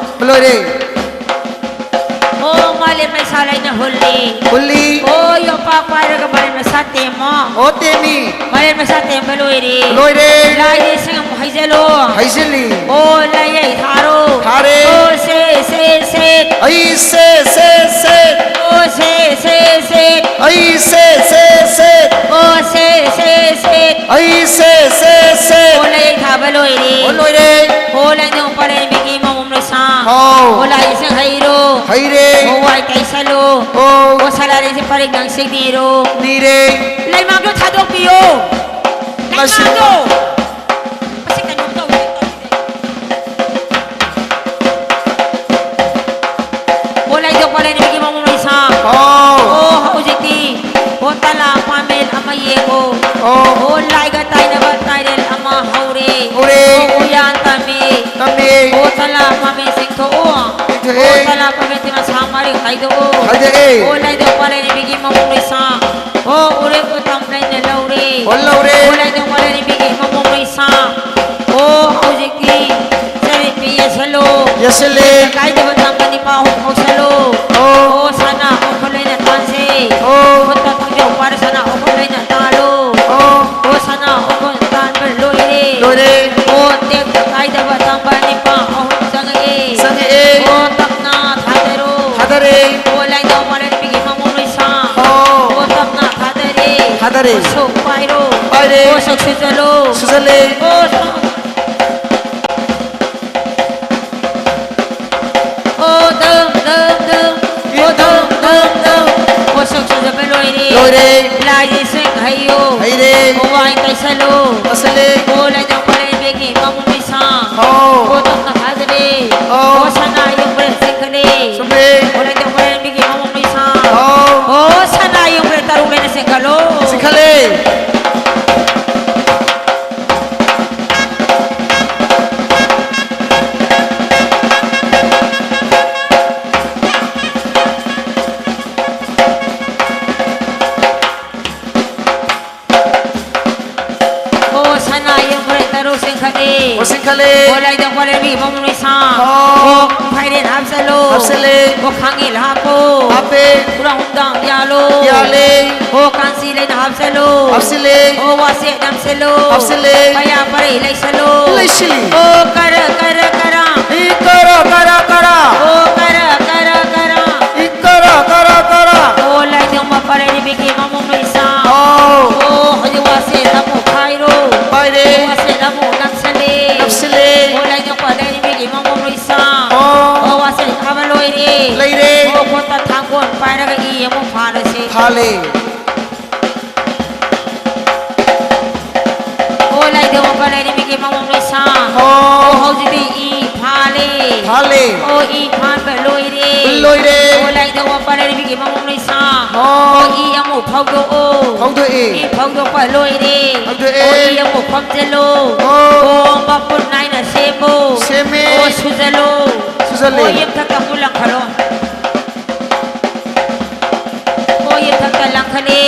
ꯂꯣꯏꯔꯦ꯫ ꯑꯣ, ꯃꯥꯂꯦꯝ ꯃꯩꯁꯥ ꯂꯩꯅ ꯍꯨꯜꯂꯤ꯫ ꯍꯨꯜꯂꯤ꯫ ꯑꯣ, ꯌꯣꯄꯥꯛ ꯄꯥꯏꯔꯒ ꯃꯥꯂꯦꯝ ꯃꯩꯁꯥ ꯇꯦꯝꯃꯣ꯫ ꯑꯣ, ꯇꯦꯝꯃꯤ꯫ ꯃꯥꯂꯦꯝ ꯃꯩꯁꯥ ꯇꯦꯝꯕ ꯂꯣꯏꯔꯦ꯫ ꯂꯣꯏꯔꯦ꯫ ꯂꯥꯏꯗꯤ ꯏꯁꯤꯡ ꯑꯃꯨꯛ ꯍꯩꯖꯜꯂꯣ꯫ ꯍꯩꯖꯤꯜꯂꯤ꯫ ꯑꯣ, ꯂꯥꯏꯌꯩ ꯊꯥꯔꯣ꯫ ꯊꯥꯔꯦ꯫ ꯑꯣ, ꯁꯦ, ꯁꯦ, ꯁꯦ꯫ ꯑꯩ ꯁꯦ, ꯁꯦ, ꯁꯦ꯫ ꯑꯣ, ꯁꯦ, ꯁꯦ, ꯁꯦ꯫ ꯑꯩ ꯁꯦ, ꯁꯦ, ꯁꯦ꯫ ꯑꯣ, ꯁꯦ, ꯁꯦ, ꯁꯦ꯫ ꯑꯩ ꯁꯦ, ꯁꯦ, ꯁꯦ꯫ ꯑꯣ, ꯂꯥꯏꯌꯩ ꯊꯥꯕ ꯍꯥꯎ꯫ ꯑꯣ, ꯂꯥꯏ ꯏꯁꯤꯡ ꯍꯩꯔꯣ꯫ ꯍꯩꯔꯦ꯫ ꯑꯣ, ꯋꯥꯏ ꯇꯩꯁꯜꯂꯣ꯫ ꯑꯣ꯫ ꯑꯣ, ꯁꯂꯥꯔꯤꯁꯦ ꯄꯔꯦꯡ ꯅꯪ ꯁꯤꯡꯅꯤꯔꯣ꯫ ꯅꯤꯔꯦ꯫ ꯂꯩꯃꯥꯡꯗꯣ ꯊꯥꯗꯣꯛꯄꯤꯌꯣ꯫ ꯂꯩꯃꯥꯡꯗꯣ꯫ ꯃꯁꯤ ꯀꯩꯅꯣꯝ ꯇꯧꯔꯦ꯫ ꯑꯣ, ꯂꯥꯏꯗꯣ ꯄꯔꯦꯡ ꯅꯨꯃꯤꯠꯀꯤ ꯃꯃꯣꯟ ꯃꯩꯁꯥ꯫ ꯍꯥꯎ꯫ ꯑꯣ, ꯍꯧꯖꯤꯛꯇꯤ꯫ ꯑꯣ, ꯇꯂꯥ ꯄꯥꯃꯦꯟ ꯑꯃ ꯌꯦꯡꯉꯣ꯫ ꯑꯣ꯫ ꯑꯣ, ꯂꯥꯏꯒ ꯇꯥꯏꯅꯕ ꯇꯥꯏꯔꯦꯜ ꯑꯃ ꯍꯧꯔꯦ꯫ ꯍꯧꯔꯦ꯫ ꯑꯣ, ꯎꯌꯥꯟ ꯇꯝꯃꯤ꯫ ꯇꯝꯃꯤ꯫ ꯑꯣ, ꯇꯂꯥ ꯄꯥꯃꯦꯟ ꯆꯤꯡꯊꯣꯛꯑꯣ꯫ ꯆꯤꯡꯊꯣꯛꯑꯦ꯫ ꯑꯣ, ꯇꯂꯥ ꯄꯥꯃꯦꯟ ꯇꯤꯃ ꯁꯥ ꯃꯔꯤ ꯈꯥꯏꯗꯣꯛꯑꯣ꯫ ꯈꯥꯏꯗꯣꯛꯑꯦ꯫ ꯑꯣ, ꯂꯥꯏꯗꯣ ꯄꯔꯦꯡ ꯅꯨꯃꯤꯠꯀꯤ ꯃꯃꯣꯟ ꯃꯩꯁꯥ꯫ ꯑꯣ, ꯎꯔꯦꯞ ꯎꯇꯝ ꯂꯩꯅ ꯂꯧꯔꯦ꯫ ꯑꯣ, ꯂꯧꯔꯦ꯫ ꯑꯣ, ꯂꯥꯏꯗꯣ ꯄꯔꯦꯡ ꯅꯨꯃꯤꯠꯀꯤ ꯃꯃꯣꯟ ꯃꯩꯁꯥ꯫ ꯑꯣ, ꯍꯧꯖꯤꯛꯇꯤ ꯆꯔꯤꯠꯄꯤ ꯌꯦꯁꯜꯂꯣ꯫ ꯌꯦꯁꯜꯂꯦ꯫ ꯀꯥꯏꯗꯕ ꯇꯝꯕ ꯅꯤꯄꯥ ꯑꯍꯨꯝ ꯍꯧꯁꯜꯂꯣ꯫ ꯑꯣ꯫ ꯑꯣ, ꯁꯅꯥ ꯑꯣꯈꯣꯜ ꯂꯩꯅ ꯇꯥꯟꯁꯦ꯫ ꯑꯣ꯫ ꯈꯨꯠꯇ ꯈꯣꯡꯖꯥꯎ ꯄꯥꯏꯔ ꯁꯅꯥ ꯑꯣꯈꯣꯜ ꯂꯩꯅ ꯇꯥꯜꯂꯣ꯫ ꯑꯣ꯫ ꯑꯣ, ꯁꯅꯥ ꯑꯣꯈꯣꯜ ꯇꯥꯟꯕ ꯂꯣꯏꯔꯦ꯫ ꯂꯣꯏꯔꯦ꯫ ꯑꯣ, ꯇꯦꯛꯇ ꯀꯥꯏꯗꯕ ꯇꯝꯕ ꯅꯤꯄꯥ ꯑꯍꯨꯝ ꯆꯪꯉꯛꯑꯦ꯫ ꯆꯪꯉꯛꯑꯦ꯫ ꯑꯣ, ꯇꯞꯅ ꯊꯥꯗꯔꯣ꯫ ꯊꯥꯗꯔꯦ꯫ ꯑꯣ, ꯂꯥꯏꯅꯥꯎ ꯃꯥꯂꯦꯝꯕꯤꯒꯤ ꯃꯃꯣꯟ ꯃꯩꯁꯥ꯫ ꯑꯣ꯫ ꯑꯣ, ꯇꯞꯅ ꯊꯥꯗꯔꯦ꯫ ꯊꯥꯗꯔꯦ꯫ ꯑꯣ, ꯁꯣꯛ ꯄꯥꯏꯔꯣ꯫ ꯄꯥꯏꯔꯦ꯫ ꯑꯣ, ꯁꯣꯛ ꯁꯨꯖꯜꯂꯣ꯫ ꯁꯨꯖꯜꯂꯦ꯫ ꯑꯣ, ꯁꯣꯛ ꯑꯣ, ꯗꯝ, ꯗꯝ, ꯗꯝ꯫ ꯑꯣ, ꯗꯝ, ꯗꯝ, ꯗꯝ꯫ ꯑꯣ, ꯁꯣꯛ ꯁꯨꯖꯕ ꯂꯣꯏꯔꯦ꯫ ꯂꯣꯏꯔꯦ꯫ ꯂꯥꯏꯒꯤ ꯏꯁꯤꯡ ꯍꯩꯌꯨ꯫ ꯍꯩꯔꯦ꯫ ꯑꯣ, ꯋꯥꯏ ꯇꯩꯁꯜꯂꯨ꯫ ꯇꯩꯁꯜꯂꯦ꯫ ꯑꯣ, ꯂꯥꯏꯅꯥꯎ ꯃꯥꯂꯦꯝꯕꯤꯒꯤ ꯃꯃꯣꯟ ꯃꯩꯁꯥ꯫ ꯑꯣ꯫ ꯑꯣ, ꯇꯞꯅ ꯊꯥꯗꯔꯦ꯫ ꯑꯣ꯫ ꯑꯣ, ꯁꯅꯥ ꯌꯨꯝꯕ꯭ꯔꯦ ꯆꯤꯡꯈꯠꯂꯦ꯫ ꯆꯨꯝꯃꯦ꯫ ꯑꯣ, ꯂꯥꯏꯅꯥꯎ ꯃꯥꯂꯦꯝꯕꯤꯒꯤ ꯃꯃꯣꯟ ꯃꯩꯁꯥ꯫ ꯑꯣ꯫ ꯑꯣ, ꯁꯅꯥ ꯌꯨꯝꯕ꯭ꯔꯦ ꯇꯔꯨꯛ ꯂꯩꯅ ꯆꯤꯡꯈꯠꯂꯣ꯫ ꯆꯤꯡꯈꯠꯂꯦ꯫ ꯑꯣ, ꯁꯅꯥ ꯌꯨꯝꯕ꯭ꯔꯦ ꯇꯔꯨꯛ ꯆꯤꯡꯈꯠꯂꯦ꯫ ꯑꯣ, ꯆꯤꯡꯈꯠꯂꯦ꯫ ꯑꯣ, ꯂꯥꯏꯗ ꯄꯔꯦꯡꯒꯤ ꯃꯃꯣꯟ ꯃꯩꯁꯥ꯫ ꯑꯣ꯫ ꯑꯣ, ꯐꯥꯏꯔꯦꯟ ꯍꯥꯞꯆꯜꯂꯣ꯫ ꯍꯥꯞꯆꯜꯂꯦ꯫ ꯑꯣ, ꯈꯥꯡꯉꯦꯜ ꯍꯥꯞꯄꯣ꯫ ꯍꯥꯞꯄꯦ꯫ ꯄꯨꯔꯥ ꯍꯨꯝꯗꯥꯡ ꯌꯥꯜꯂꯣ꯫ ꯌꯥꯜꯂꯦ꯫ ꯑꯣ, ꯀꯥꯟꯆꯤ ꯂꯩꯅ ꯍꯥꯞꯆꯜꯂꯣ꯫ ꯍꯥꯞꯆꯜꯂꯦ꯫ ꯑꯣ, ꯋꯥꯁꯦꯠ ꯅꯝꯁꯜꯂꯣ꯫ ꯍꯥꯞꯆꯜꯂꯦ꯫ ꯄꯌꯥ ꯄꯔꯩ ꯂꯩꯁꯜꯂꯣ꯫ ꯂꯩꯁꯤꯜꯂꯤ꯫ ꯑꯣ, ꯀꯔ, ꯀꯔ, ꯀꯔ꯫ ꯏ ꯀꯔ, ꯀꯔ, ꯀꯔ꯫ ꯑꯣ, ꯀꯔ, ꯀꯔ, ꯀꯔ꯫ ꯏ ꯀꯔ, ꯀꯔ, ꯀꯔ꯫ ꯑꯣ, ꯂꯥꯏꯅꯤꯡꯕ ꯄꯔꯩ ꯅꯨꯄꯤꯒꯤ ꯃꯃꯣꯟ ꯃꯩꯁꯥ꯫ ꯑꯥꯎ꯫ ꯑꯣ, ꯍꯧꯖꯤꯛ ꯋꯥꯁꯦꯠ ꯑꯃꯨꯛ ꯈꯥꯏꯔꯣ꯫ ꯄꯥꯏꯔꯦ꯫ ꯋꯥꯁꯦꯠ ꯑꯃꯨꯛ ꯅꯝꯁꯜꯂꯦ꯫ ꯅꯝꯁꯤꯜꯂꯦ꯫ ꯑꯣ, ꯂꯥꯏꯅꯤꯡꯕ ꯄꯔꯩ ꯅꯨꯄꯤꯒꯤ ꯃꯃꯣꯟ ꯃꯩꯁꯥ꯫ ꯑꯥꯎ꯫ ꯐꯥꯜꯂꯦ꯫ ꯑꯣ ꯂꯥꯏꯙꯧ ꯃꯄꯥꯜ ꯂꯥꯏꯔꯦꯝꯕꯤꯒꯤ ꯃꯃꯣꯝ ꯂꯣꯏꯁꯥꯡ꯫ ꯑꯣ꯫ ꯑꯣ ꯍꯧꯖꯤꯛꯇꯤ ꯏ ꯐꯥꯜꯂꯦ꯫ ꯐꯥꯜꯂꯦ꯫ ꯑꯣ ꯏ ꯐꯥꯟꯕ ꯂꯣꯏꯔꯦ꯫ ꯂꯣꯏꯔꯦ꯫ ꯑꯣ ꯂꯥꯏꯙꯧ ꯃꯄꯥꯜ ꯂꯥꯏꯔꯦꯝꯕꯤꯒꯤ ꯃꯃꯣꯝ ꯂꯣꯏꯁꯥꯡ꯫ ꯑꯣ꯫ ꯑꯣ ꯏ ꯑꯃꯨꯛ ꯐꯧꯗꯣꯛꯑꯣ꯫ ꯐꯧꯗꯣꯛꯑꯦ꯫ ꯏ ꯐꯧꯗꯣꯛꯄ ꯂꯣꯏꯔꯦ꯫ ꯐꯧꯗꯣꯛꯑꯦ꯫ ꯑꯣ ꯏ ꯑꯃꯨꯛ ꯐꯝꯖꯜꯂꯣ꯫ ꯑꯣ꯫ ꯑꯣ ꯃꯄꯨꯟ ꯅꯥꯏꯅ ꯁꯦꯝꯃꯣ꯫ ꯁꯦꯝꯃꯦ꯫ ꯑꯣ ꯁꯨꯖꯜꯂꯣ꯫ ꯁꯨꯖꯜꯂꯦ꯫ ꯑꯣ ꯌꯨꯝꯊꯛꯇ ꯑꯃꯨꯛ ꯂꯪꯈꯠꯂꯣ꯫ ꯑꯣ ꯌꯨꯝꯊꯛꯇ ꯂꯪꯈꯠꯂꯦ꯫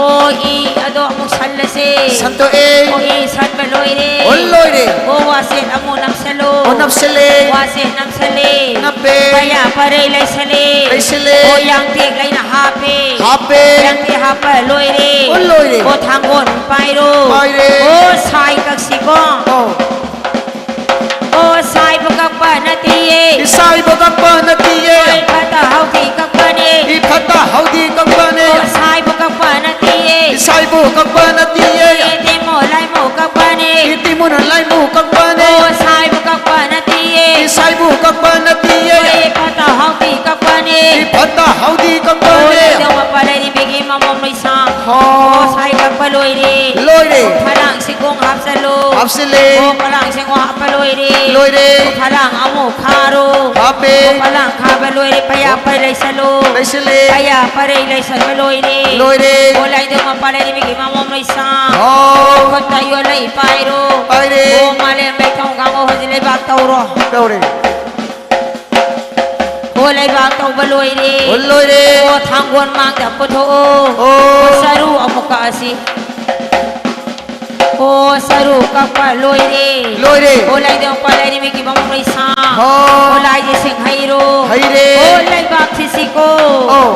ꯑꯣ ꯏ ꯑꯗꯣ ꯑꯃꯨꯛ ꯁꯜꯂꯁꯦ꯫ ꯁꯟꯇꯣꯛꯑꯦ꯫ ꯑꯣ ꯏ ꯁꯟꯕ ꯂꯣꯏꯔꯦ꯫ ꯑꯣ ꯂꯣꯏꯔꯦ꯫ ꯑꯣ ꯋꯥꯁꯦꯠ ꯑꯃꯨꯛ ꯅꯝꯁꯜꯂꯣ꯫ ꯑꯣ ꯅꯞꯁꯜꯂꯦ꯫ ꯋꯥꯁꯦꯠ ꯅꯝꯁꯜꯂꯦ꯫ ꯅꯞꯄꯦ꯫ ꯄꯌꯥ ꯄꯔꯩ ꯂꯩꯁꯜꯂꯦ꯫ ꯂꯩꯁꯜꯂꯦ꯫ ꯑꯣ ꯌꯥꯡꯇꯦꯛ ꯂꯩꯅ ꯍꯥꯞꯄꯦ꯫ ꯍꯥꯞꯄꯦ꯫ ꯌꯥꯡꯇꯦꯛ ꯍꯥꯞꯄ ꯂꯣꯏꯔꯦ꯫ ꯑꯣ ꯂꯣꯏꯔꯦ꯫ ꯑꯣ ꯊꯥꯡꯒꯣꯟ ꯄꯥꯏꯔꯣ꯫ ꯄꯥꯏꯔꯦ꯫ ꯑꯣ ꯁꯥꯏ ꯀꯛꯁꯤꯀꯣ꯫ ꯑꯧ꯫ ꯑꯣ ꯁꯥꯏꯕꯨ ꯀꯛꯄ ꯅꯠꯇꯤꯌꯦ꯫ ꯏꯁꯥꯏꯕꯨ ꯀꯛꯄ ꯅꯠꯇꯤꯌꯦ꯫ ꯑꯣ ꯏꯐꯠꯇ ꯍꯥꯎꯗꯤ ꯀꯛꯄꯅꯦ꯫ ꯏꯐꯠꯇ ꯍꯥꯎꯗꯤ ꯀꯛꯄꯅꯦ꯫ ꯑꯣ ꯁꯥꯏꯕꯨ ꯀꯛꯄ ꯅꯠꯇꯤꯌꯦ꯫ ꯏꯁꯥꯏꯕꯨ ꯀꯛꯄ ꯅꯠꯇꯤꯌꯦ꯫ ꯏꯇꯤꯃꯣ ꯂꯥꯏꯃꯣ ꯀꯛꯄꯅꯦ꯫ ꯏꯇꯤꯃꯨꯅ ꯂꯥꯏꯃꯨ ꯀꯛꯄꯅꯦ꯫ ꯑꯣ ꯁꯥꯏꯕꯨ ꯀꯛꯄ ꯅꯠꯇꯤꯌꯦ꯫ ꯏꯁꯥꯏꯕꯨ ꯀꯛꯄ ꯅꯠꯇꯤꯌꯦ꯫ ꯑꯣ ꯏꯐꯠꯇ ꯍꯥꯎꯗꯤ ꯀꯛꯄꯅꯦ꯫ ꯏꯐꯠꯇ ꯍꯥꯎꯗꯤ ꯑꯣ ꯀꯛꯄꯅꯦ꯫ ꯂꯩꯗꯧ ꯃꯄꯥ ꯂꯩꯔꯤꯕꯤꯒꯤ ꯃꯃꯣꯝ ꯂꯣꯏꯁꯥꯡ꯫ ꯍꯣ꯫ ꯑꯣ ꯁꯥꯏ ꯀꯛꯄ ꯂꯣꯏꯔꯦ꯫ ꯂꯣꯏꯔꯦ꯫ ꯑꯣ ꯐꯂꯥꯡ ꯁꯤꯒꯣꯡ ꯍꯥꯞꯆꯜꯂꯣ꯫ ꯍꯥꯞꯆꯤꯜꯂꯦ꯫ ꯑꯣ ꯐꯂꯥꯡ ꯁꯤꯒꯣꯡ ꯍꯥꯞꯄ ꯂꯣꯏꯔꯦ꯫ ꯂꯣꯏꯔꯦ꯫ ꯑꯣ ꯐꯂꯥꯡ ꯑꯃꯨꯛ ꯈꯥꯔꯣ꯫ ꯍꯥꯞꯄꯦ꯫ ꯑꯣ ꯐꯂꯥꯡ ꯈꯥꯕ ꯂꯣꯏꯔꯦ꯫ ꯄꯌꯥ ꯄꯔꯩ ꯂꯩꯁꯜꯂꯣ꯫ ꯂꯩꯁꯤꯜꯂꯦ꯫ ꯄꯌꯥ ꯄꯔꯩ ꯂꯩꯁꯟꯕ ꯂꯣꯏꯔꯦ꯫ ꯂꯣꯏꯔꯦ꯫ ꯑꯣ ꯂꯥꯏꯗꯧ ꯃꯄꯥ ꯂꯩꯔꯤꯕꯤꯒꯤ ꯃꯃꯣꯝ ꯂꯣꯏꯁꯥꯡ꯫ ꯍꯥꯎ꯫ ꯑꯣ ꯈꯨꯠꯇ ꯌꯣꯠꯂꯩ ꯄꯥꯏꯔꯣ꯫ ꯄꯥꯏꯔꯦ꯫ ꯑꯣ ꯃꯥꯂꯦꯝ ꯂꯩꯊꯧ ꯉꯥꯡꯉꯣ ꯍꯧꯖꯤꯛ ꯂꯩꯕꯥꯛ ꯇꯧꯔꯣ꯫ ꯇꯧꯔꯦ꯫ ꯑꯣ ꯂꯩꯕꯥꯛ ꯇꯧꯕ ꯂꯣꯏꯔꯦ꯫ ꯑꯣ ꯂꯣꯏꯔꯦ꯫ ꯑꯣ ꯊꯥꯡꯒꯣꯟ ꯃꯥꯡꯗ ꯄꯨꯊꯣꯛꯑꯣ꯫ ꯑꯣ꯫ ꯑꯣ ꯆꯔꯨ ꯑꯃꯨꯛ ꯀꯛꯑꯁꯤ꯫ ꯑꯣ ꯆꯔꯨ ꯀꯛꯄ ꯂꯣꯏꯔꯦ꯫ ꯂꯣꯏꯔꯦ꯫ ꯑꯣ ꯂꯩꯗꯧ ꯃꯄꯥ ꯂꯩꯔꯤꯕꯤꯒꯤ ꯃꯃꯣꯝ ꯂꯣꯏꯁꯥꯡ꯫ ꯍꯣ꯫ ꯑꯣ ꯂꯥꯏꯒꯤ ꯁꯤꯡ ꯍꯩꯔꯣ꯫ ꯍꯩꯔꯦ꯫ ꯑꯣ ꯂꯩꯕꯥꯛ ꯊꯤꯠꯁꯤꯀꯣ꯫ ꯑꯧ꯫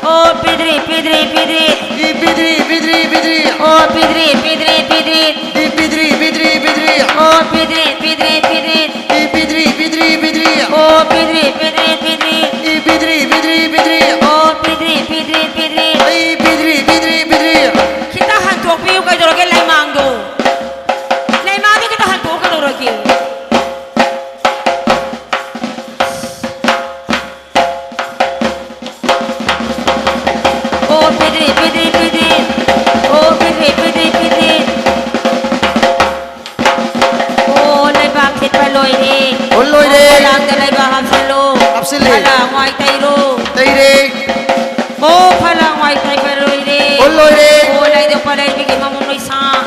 ꯑꯣ ꯄꯤꯗ꯭ꯔꯤ ꯄꯤꯗ꯭ꯔꯤ ꯄꯤꯗ꯭ꯔꯤ꯫ ꯏ ꯄꯤꯗ꯭ꯔꯤ ꯄꯤꯗ꯭ꯔꯤ ꯄꯤꯗ꯭ꯔꯤ꯫ ꯑꯣ ꯄꯤꯗ꯭ꯔꯤ ꯄꯤꯗ꯭ꯔꯤ ꯄꯤꯗ꯭ꯔꯤ꯫ ꯏ ꯄꯤꯗ꯭ꯔꯤ ꯄꯤꯗ꯭ꯔꯤ ꯄꯤꯗ꯭ꯔꯤ꯫ ꯑꯣ ꯄꯤꯗ꯭ꯔꯤ ꯄꯤꯗ꯭ꯔꯤ ꯄꯤꯗ꯭ꯔꯤ꯫ ꯏ ꯄꯤꯗ꯭ꯔꯤ ꯄꯤꯗ꯭ꯔꯤ ꯄꯤꯗ꯭ꯔꯤ꯫ ꯑꯣ ꯄꯤꯗ꯭ꯔꯤ ꯄꯤꯗ꯭ꯔꯤ ꯄꯤꯗ꯭ꯔꯤ꯫ ꯏ ꯄꯤꯗ꯭ꯔꯤ ꯄꯤꯗ꯭ꯔꯤ ꯄꯤꯗ꯭ꯔꯤ꯫ ꯑꯣ ꯄꯤꯗ꯭ꯔꯤ ꯄꯤꯗ꯭ꯔꯤ ꯄꯤꯗ꯭ꯔꯤ꯫ ꯑꯩ ꯄꯤꯗ꯭ꯔꯤ ꯄꯤꯗ꯭ꯔꯤ ꯄꯤꯗ꯭ꯔꯤ꯫ ꯈꯤꯇ ꯍꯟꯇꯣꯛꯄꯤꯌꯨ ꯀꯩꯗꯧꯔꯒꯦ ꯂꯩꯃꯥꯡꯗꯣ꯫ ꯂꯩꯃꯥꯡꯗꯣ ꯈꯤꯇ ꯍꯟꯇꯣꯛꯑꯣ ꯀꯩꯗꯧꯔꯒꯦ꯫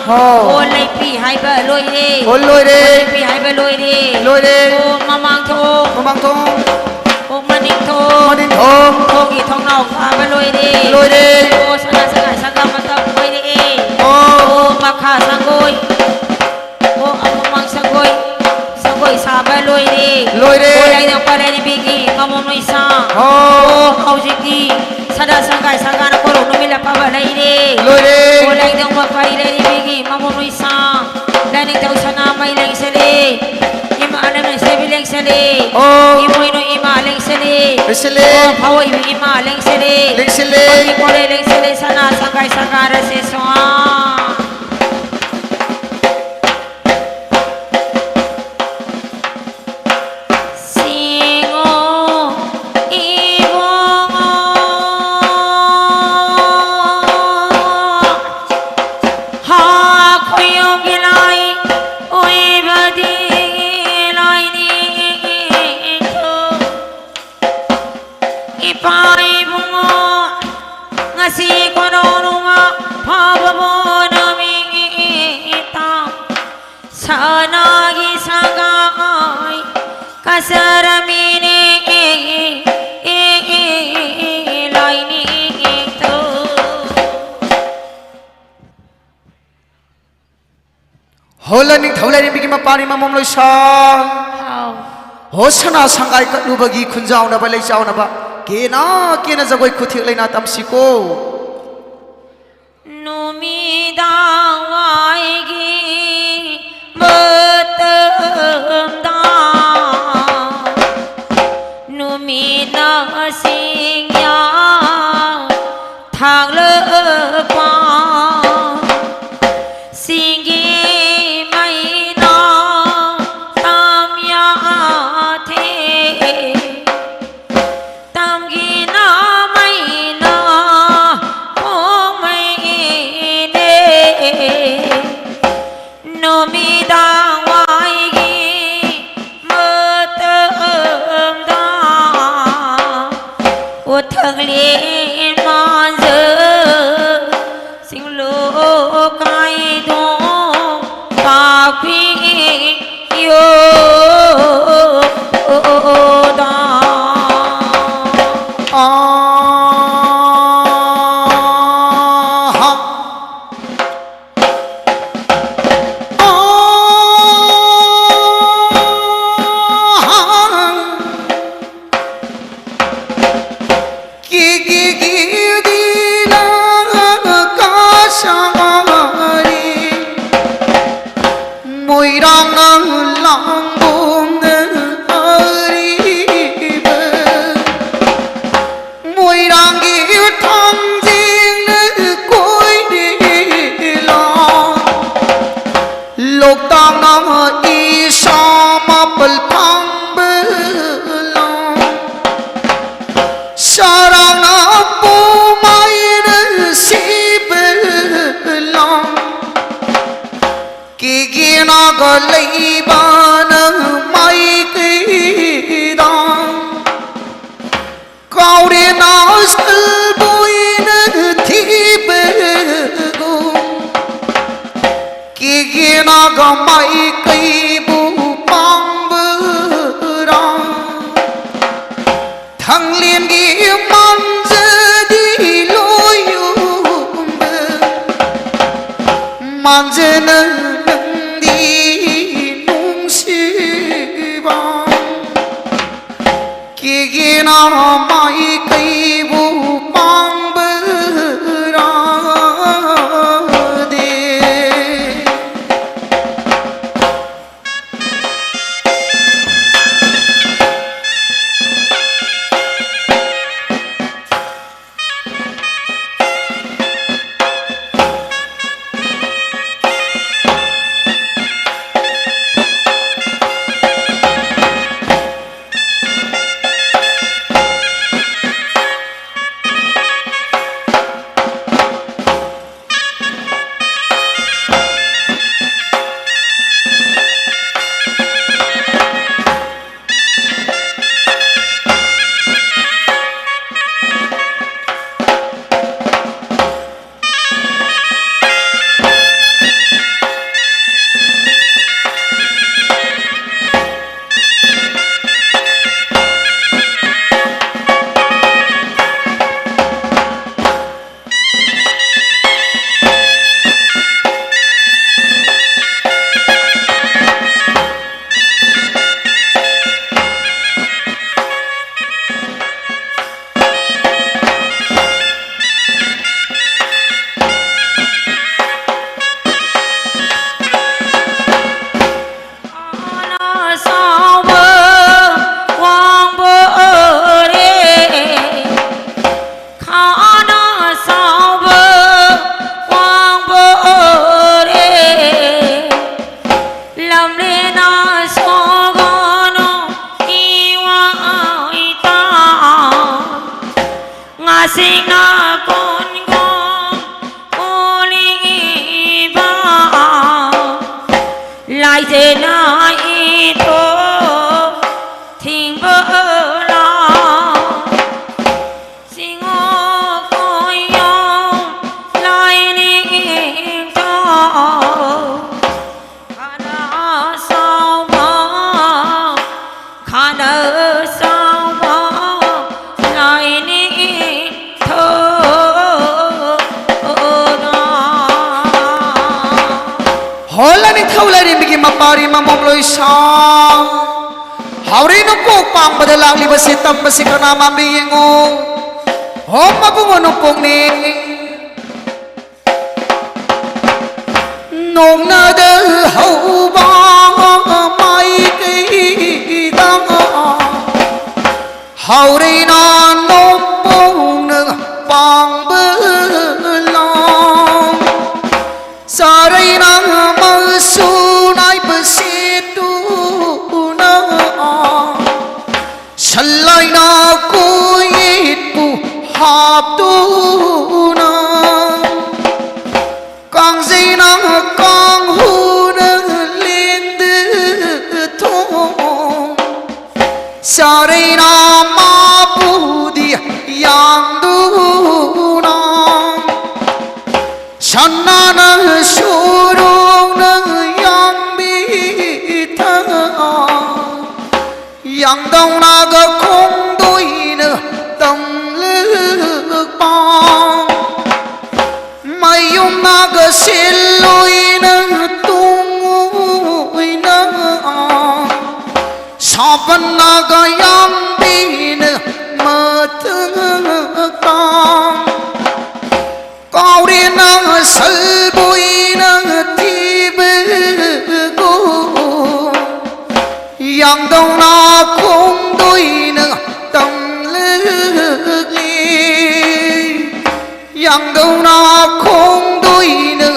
ꯍꯥꯎ꯫ ꯑꯣ, ꯂꯩꯄꯤ ꯍꯥꯏꯕ ꯂꯣꯏꯔꯦ꯫ ꯑꯣ, ꯂꯣꯏꯔꯦ꯫ ꯑꯣ, ꯂꯩꯄꯤ ꯍꯥꯏꯕ ꯂꯣꯏꯔꯦ꯫ ꯂꯣꯏꯔꯦ꯫ ꯑꯣ, ꯃꯃꯥꯡ ꯊꯣꯡ꯫ ꯃꯃꯥꯡ ꯊꯣꯡ꯫ ꯑꯣ, ꯃꯅꯤꯡ ꯊꯣꯡ꯫ ꯃꯅꯤꯡ ꯊꯣꯡ꯫ ꯊꯣꯡꯒꯤ ꯊꯣꯡꯅꯥꯎ ꯐꯥꯕ ꯂꯣꯏꯔꯦ꯫ ꯂꯣꯏꯔꯦ꯫ ꯑꯣ, ꯁꯅꯥ ꯁꯉꯥꯏ ꯁꯪꯒꯥ ꯃꯇꯝ ꯑꯣꯏꯔꯛꯑꯦ꯫ ꯑꯣ꯫ ꯑꯣ, ꯃꯈꯥ ꯁꯪꯒꯣꯏ꯫ ꯑꯣ, ꯑꯃꯃꯥꯡ ꯁꯪꯒꯣꯏ꯫ ꯁꯪꯒꯣꯏ ꯁꯥꯕ ꯂꯣꯏꯔꯦ꯫ ꯂꯣꯏꯔꯦ꯫ ꯑꯣ, ꯂꯥꯏꯅꯤꯡꯊꯧ ꯄꯥꯏ ꯂꯩꯔꯤꯕꯤꯒꯤ ꯃꯃꯣꯟ ꯃꯩꯁꯥ꯫ ꯑꯣ꯫ ꯑꯣ, ꯍꯧꯖꯤꯛꯇꯤ ꯁꯅꯥ ꯁꯪꯒꯥꯏ ꯁꯪꯒꯥꯅ ꯀꯣꯔꯧ ꯅꯨꯃꯤꯠ ꯂꯥꯞꯄꯕ ꯂꯩꯔꯦ꯫ ꯂꯣꯏꯔꯦ꯫ ꯑꯣ, ꯂꯥꯏꯅꯤꯡꯊꯧ ꯄꯥꯏ ꯂꯩꯔꯤꯕꯤꯒꯤ ꯃꯃꯣꯟ ꯃꯩꯁꯥ꯫ ꯂꯥꯏꯅꯤꯡꯊꯧ ꯁꯅꯥꯃꯩ ꯂꯦꯡꯁꯤꯜꯂꯦ꯫ ꯏꯃꯥ ꯂꯩꯃꯔꯦꯟ ꯁꯦꯕꯤ ꯂꯦꯡꯁꯤꯜꯂꯦ꯫ ꯑꯣ꯫ ꯏꯃꯣꯏꯅꯨ ꯏꯃꯥ ꯂꯦꯡꯁꯤꯜꯂꯦ꯫ ꯂꯦꯡꯁꯤꯜꯂꯦ꯫ ꯑꯣ, ꯐꯥꯑꯣꯏꯕꯤ ꯏꯃꯥ ꯂꯦꯡꯁꯤꯜꯂꯦ꯫ ꯂꯦꯡꯁꯤꯜꯂꯦ꯫ ꯄꯥꯛꯄꯤ ꯀꯣꯔꯩ ꯂꯦꯡꯁꯤꯜꯂꯦ꯫ ꯁꯅꯥ ꯁꯪꯒꯥꯏ ꯁꯪꯒꯥꯔꯁꯦ ꯁ꯭ꯋꯥ꯫ ꯁꯤꯡꯉꯣ ꯏꯕꯨꯡꯉꯣ, ꯍꯥ ꯈꯨꯌꯨꯝꯒꯤ ꯂꯥꯏ ꯑꯣꯏꯕꯗꯤ ꯂꯥꯏꯅꯤꯡꯊꯧ꯫ ꯏꯄꯥ ꯏꯕꯨꯡꯉꯣ, ꯉꯁꯤ ꯀꯣꯔꯧꯅꯨꯡ ꯐꯥꯎꯕꯕꯨ ꯅꯨꯃꯤꯠ ꯇꯥ ꯁꯅꯥꯒꯤ ꯁꯪꯒꯥꯏ ꯀꯠꯆꯔꯝꯃꯤꯅꯦ ꯂꯥꯏꯅꯤꯡꯊꯧ꯫ ꯍꯣ ꯂꯥꯏꯅꯤꯡꯊꯧ ꯂꯥꯏꯔꯦꯝꯕꯤꯒꯤ ꯃꯄꯥꯅꯤ ꯃꯃꯣꯝ ꯂꯣꯏꯁꯥ꯫ ꯍꯥꯎ꯫ ꯍꯣ ꯁꯅꯥ ꯁꯪꯒꯥꯏ ꯀꯠꯂꯨꯕꯒꯤ ꯈꯨꯟꯖꯥꯎꯅꯕ ꯂꯩꯆꯥꯎꯅꯕ ꯀꯦꯅ ꯀꯦꯅ ꯖꯒꯣꯏ ꯈꯨꯊꯦꯛ ꯂꯩꯅ ꯇꯝꯁꯤꯀꯣ꯫ ꯅꯨꯃꯤꯗꯥꯡ ꯋꯥꯏꯒꯤ ꯃꯇꯝꯗ ꯅꯨꯃꯤꯠꯅ ꯆꯤꯡꯌꯥ ꯊꯥꯡꯂꯛꯄ, ꯆꯤꯡꯒꯤ ꯃꯩꯅ ꯇꯝ ꯌꯥꯊꯦ꯫ ꯇꯝꯒꯤꯅ ꯃꯩꯅ ꯄꯣꯡꯃꯩꯅꯦ꯫ ꯅꯨꯃꯤꯗꯥꯡ ꯋꯥꯏꯒꯤ ꯃꯇꯝꯗ ꯎꯊꯛꯂꯦꯟ ꯃꯥꯟꯖ ꯆꯤꯡꯂꯣ ꯀꯥꯏꯗꯣ ꯆꯥꯔꯤ꯫ ꯃꯣꯏꯔꯥꯡꯅ ꯂꯥꯡꯕꯣꯡꯅ ꯑꯔꯤꯕ, ꯃꯣꯏꯔꯥꯡꯒꯤ ꯊꯥꯡꯖꯤꯡꯅ ꯀꯣꯏꯔꯦ ꯂꯥꯎ꯫ ꯂꯣꯛꯇꯥꯛꯅ ꯏꯁꯥ ꯃꯥꯄꯜ ꯊꯥꯡꯕ ꯂꯥꯎ꯫ ꯁꯔꯥꯡꯅ ꯄꯨꯃꯥꯏꯅ ꯁꯤꯕ ꯂꯥꯎ꯫ ꯀꯦꯒꯦꯅꯒ ꯂꯩꯕꯅ ꯃꯥꯏꯀꯩꯗ ꯀꯥꯎꯔꯦꯅ ꯁꯜꯕꯣꯏꯅ ꯊꯤꯕꯒꯨꯝ, ꯀꯦꯒꯦꯅꯒ ꯃꯥꯏꯀꯩꯕꯨ ꯄꯥꯡꯕ꯭ꯔꯥ? ꯊꯥꯡꯂꯦꯟꯒꯤ ꯃꯥꯟꯖꯗꯤ ꯂꯣꯏꯌꯨꯝꯕ, ꯃꯥꯟꯖꯅ ꯅꯪꯗꯤ ꯅꯨꯡꯁꯤꯕ꯫ ꯀꯦꯒꯦꯅ ꯃꯥꯏꯀꯩꯕꯨ ꯄꯥꯡꯕ꯭ꯔꯥꯗꯦ? ꯁꯤꯡꯅ ꯀꯣꯟꯒꯣꯝ ꯀꯣꯜꯂꯤꯕ ꯂꯥꯏꯖꯦꯅ ꯏꯊꯣ ꯊꯤꯡꯕꯂꯥ ꯁꯤꯡꯉꯣ ꯀꯣꯌꯣ ꯂꯥꯏꯅꯤꯡꯊꯣ ꯈꯅ ꯁꯥꯎꯕ ꯈꯅ ꯁꯥꯎꯕ ꯂꯥꯏꯅꯤꯡ ꯊꯧꯅ ꯍꯣꯜꯂ ꯅꯤꯡꯊꯧ ꯂꯥꯏꯔꯦꯝꯕꯤꯒꯤ ꯃꯄꯥꯔꯤ ꯃꯃꯣꯝ ꯂꯣꯏꯁꯥ ꯍꯥꯎꯔꯤ ꯅꯣꯡꯄꯣꯛ ꯄꯥꯡꯕꯗ ꯂꯥꯛꯂꯤꯕꯁꯤ ꯇꯝꯕꯁꯤ ꯀꯅꯥ ꯃꯥꯟꯕꯤ ꯌꯦꯡꯉꯨ꯫ ꯍꯣꯝ ꯃꯕꯨꯡꯉꯣ ꯅꯣꯡꯄꯣꯛꯅꯤ꯫ ꯅꯣꯡꯅꯗ ꯍꯧꯕ ꯃꯥꯏꯀꯩꯗ ꯍꯥꯎꯔꯩꯅ ꯅꯣꯡꯄꯣꯛꯅ ꯄꯥꯡꯕ ꯂꯥꯎ ꯆꯥꯔꯩꯅ ꯃꯁꯨ ꯅꯥꯏꯕ ꯁꯦꯠꯇꯨꯅ ꯁꯜꯂꯥꯏꯅ ꯀꯣꯏꯌꯦꯠꯄꯨ ꯍꯥꯞꯇꯨꯅ ꯀꯥꯡꯖꯩꯅ ꯀꯥꯡꯍꯨꯅ ꯂꯦꯟꯗ ꯊꯣꯡ ꯆꯥꯔꯩꯅ ꯃꯥꯕꯨꯗꯤ ꯌꯥꯡꯗꯨꯅ ꯁꯅꯥꯅ ꯁꯨꯔꯨꯅ ꯌꯥꯡꯕꯤ ꯊꯥ ꯌꯥꯡꯗꯧꯅꯒ ꯈꯣꯡꯗꯣꯏꯅ ꯇꯝꯂꯛꯄ ꯃꯌꯨꯝꯅꯒ ꯁꯤꯜꯂꯣꯏꯅ ꯇꯣꯡꯉꯣꯏꯅ ꯁꯥꯕꯟꯅꯒ ꯌꯥꯝꯕꯤꯅ ꯃꯊꯛꯇ ꯀꯥꯎꯔꯦꯅ ꯁꯜꯕꯣꯏꯅ ꯊꯤꯕꯒꯣ ꯌꯥꯡꯗꯧꯅ ꯈꯣꯡꯗꯣꯏꯅ ꯇꯝꯂꯛꯂꯤ ꯌꯥꯡꯗꯧꯅ ꯈꯣꯡꯗꯣꯏꯅ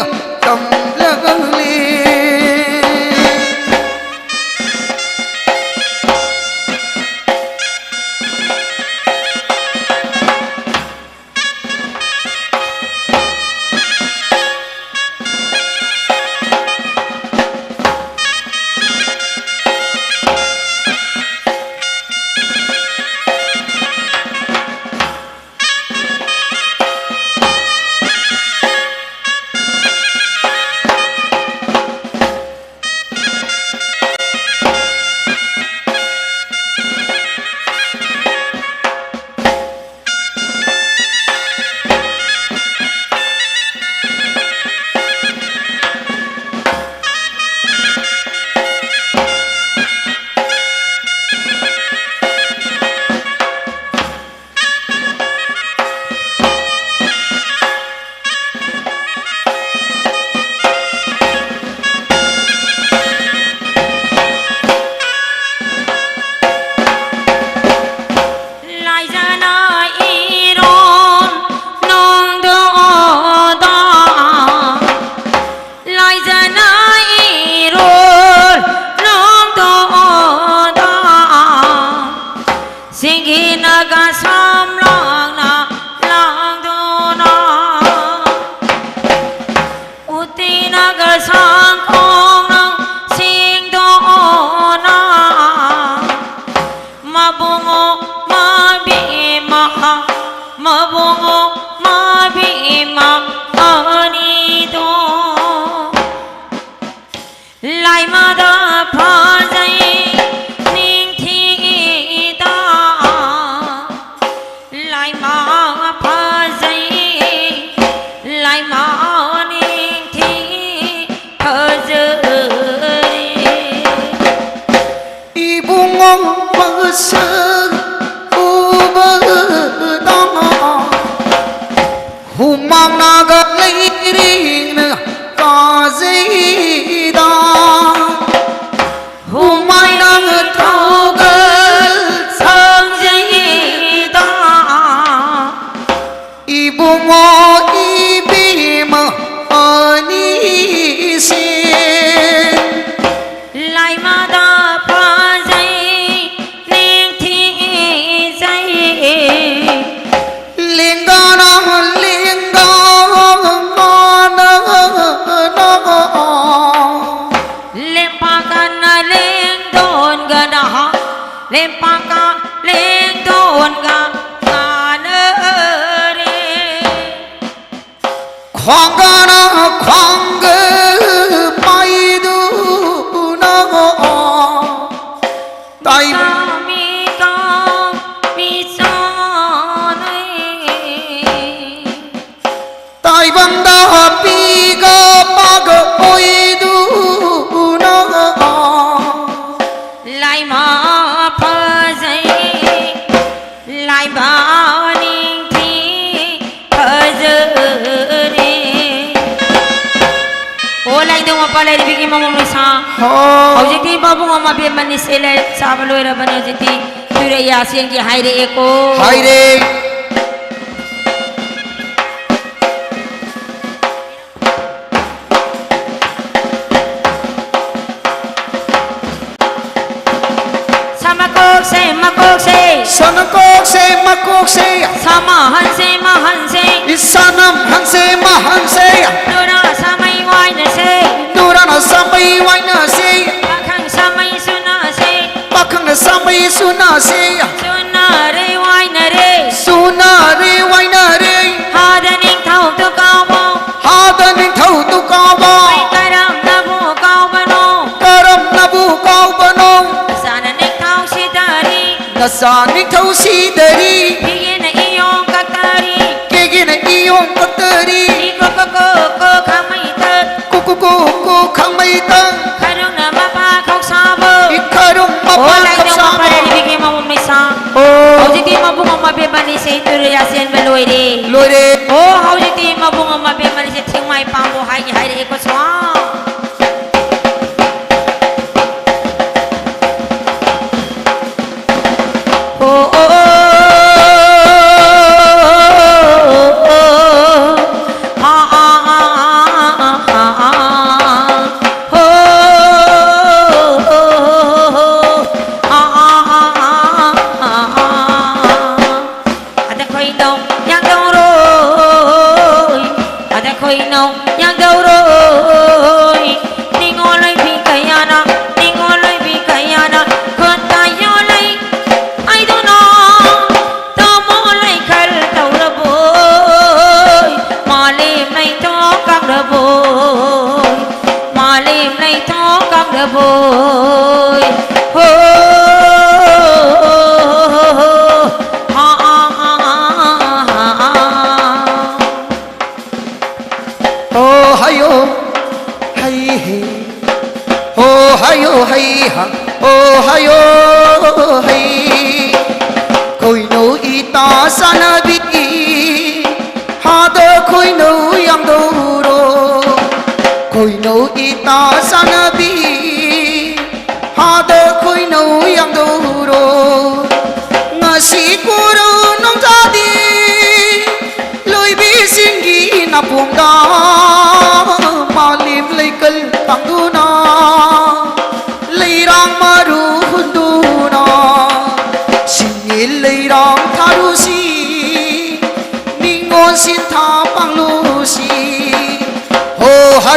ꯂꯥꯏꯅꯤꯡꯊꯧ ꯃꯄꯥ ꯂꯩꯔꯤꯕꯤꯒꯤ ꯃꯃꯧ ꯅꯨꯡꯁꯥ꯫ ꯍꯣ꯫ ꯍꯧꯖꯤꯛꯇꯤ ꯃꯕꯨꯡ ꯑꯃ ꯕꯦꯝꯃꯅꯤ ꯁꯦ ꯂꯩ ꯆꯥꯕ ꯂꯣꯏꯔꯕꯅꯤ꯫ ꯍꯧꯖꯤꯛꯇꯤ ꯇꯨꯔꯦ ꯌꯥꯁꯦꯟꯒꯤ ꯍꯥꯏꯔꯛꯑꯦꯀꯣ꯫ ꯍꯥꯏꯔꯦ꯫ ꯁꯃꯀꯣꯛꯁꯦ, ꯃꯀꯣꯛꯁꯦ꯫ ꯁꯃꯀꯣꯛꯁꯦ, ꯃꯀꯣꯛꯁꯦ꯫ ꯁꯃꯍꯟꯁꯦ, ꯃꯍꯟꯁꯦ꯫ ꯏꯁꯥꯅꯝ ꯍꯟꯁꯦ, ꯃꯍꯟꯁꯦ꯫ ꯅꯨꯔꯥ ꯁꯃꯩ ꯋꯥꯏꯅꯁꯦ꯫ ꯅꯨꯔꯥꯅ ꯁꯃꯩ ꯋꯥꯏꯅꯁꯦ꯫ ꯄꯥꯈꯪ ꯁꯃꯩ ꯁꯨꯅꯁꯦ꯫ ꯄꯥꯈꯪꯅ ꯁꯃꯩ ꯁꯨꯅꯁꯦ꯫ ꯁꯨꯅꯔꯦ ꯋꯥꯏꯅꯔꯦ꯫ ꯁꯨꯅꯔꯦ ꯋꯥꯏꯅꯔꯦ꯫ ꯍꯥꯗ ꯅꯤꯡꯊꯧꯗꯨ ꯀꯥꯎꯕ꯫ ꯍꯥꯗ ꯅꯤꯡꯊꯧꯗꯨ ꯀꯥꯎꯕ꯫ ꯀꯔꯝꯅꯕꯨ ꯀꯥꯎꯕꯅꯣ? ꯀꯔꯝꯅꯕꯨ ꯀꯥꯎꯕꯅꯣ? ꯅꯆꯥꯅ ꯅꯤꯡꯊꯧ ꯁꯤꯗꯔꯤ꯫ ꯅꯆꯥ ꯅꯤꯡꯊꯧ ꯁꯤꯗꯔꯤ꯫ ꯄꯤꯒꯦꯅ ꯏꯌꯣꯡ ꯀꯛꯇꯔꯤ꯫ ꯄꯤꯒꯦꯅ ꯏꯌꯣꯡ ꯀꯛꯇꯔꯤ꯫ ꯏꯀꯣ ꯀꯣ ꯀꯣ ꯀꯣ ꯈꯥꯃꯩ ꯇꯛ꯫ ꯀꯨ ꯀꯨ ꯀꯨ ꯀꯨ ꯈꯥꯃꯩ ꯇꯛ꯫ ꯈꯔꯨꯡꯅ ꯃꯄꯥ ꯈꯧꯁꯥꯕ꯫ ꯏꯈꯔꯨꯡ ꯃꯄꯥ ꯑꯣ, ꯂꯥꯏꯅꯤꯡꯊꯧ ꯈꯧꯁꯥꯕ꯫ ꯃꯄꯥ ꯂꯩꯔꯤꯕꯤꯒꯤ ꯃꯃꯧ ꯅꯨꯡꯁꯥ꯫ ꯑꯣ꯫ ꯍꯧꯖꯤꯛꯇꯤ ꯃꯕꯨꯡ ꯑꯃ ꯕꯦꯝꯃꯅꯤ ꯁꯦ ꯇꯨꯔꯦ ꯌꯥꯁꯦꯟꯕ ꯂꯣꯏꯔꯦ꯫ ꯂꯣꯏꯔꯦ꯫ ꯑꯣ, ꯍꯧꯖꯤꯛꯇꯤ ꯃꯕꯨꯡ ꯑꯃ ꯕꯦꯝꯃꯅꯤ ꯁꯦ ꯊꯤꯡꯃꯥꯏ ꯄꯥꯝꯕꯣ ꯍꯥꯏꯒꯦ ꯍꯥꯏꯔꯛꯑꯦꯀꯣ ꯁ꯭ꯋꯥ꯫ ꯑꯗ ꯈꯣꯏꯅꯧ ꯌꯥꯡꯗꯧꯔꯣꯏ, ꯑꯗ ꯈꯣꯏꯅꯧ ꯌꯥꯡꯗꯧꯔꯣꯏ꯫ ꯅꯤꯡꯉꯣꯜ ꯑꯣꯏꯕꯤ ꯀꯌꯥꯅ, ꯅꯤꯡꯉꯣꯜ ꯑꯣꯏꯕꯤ ꯀꯌꯥꯅ ꯈꯨꯠꯇ ꯌꯣꯜꯂꯩ꯫ ꯑꯩꯗꯨꯅ ꯇꯥꯃꯣ ꯂꯩꯈꯜ ꯇꯧꯔꯕꯣꯏ, ꯃꯥꯂꯦꯝ ꯂꯩꯊꯣꯛ ꯀꯥꯡꯂꯕꯣꯏ, ꯃꯥꯂꯦꯝ ꯂꯩꯊꯣꯛ ꯀꯥꯡꯂꯕꯣꯏ꯫ ꯍꯣ, ꯍꯥ, ꯑꯥ, ꯑꯥ, ꯑꯥ꯫ ꯍꯣ ꯍꯌꯣ ꯍꯩ ꯍꯦ꯫ ꯍꯣ ꯍꯌꯣ ꯍꯩ ꯍꯥ꯫ ꯍꯣ ꯍꯌꯣ ꯍꯩ꯫ ꯈꯣꯏꯅꯧ ꯏꯇꯥ ꯆꯥꯅꯕꯤ꯫ ꯍꯥꯗ ꯈꯣꯏꯅꯧ ꯌꯥꯝꯗꯧꯔꯣ꯫ ꯈꯣꯏꯅꯧ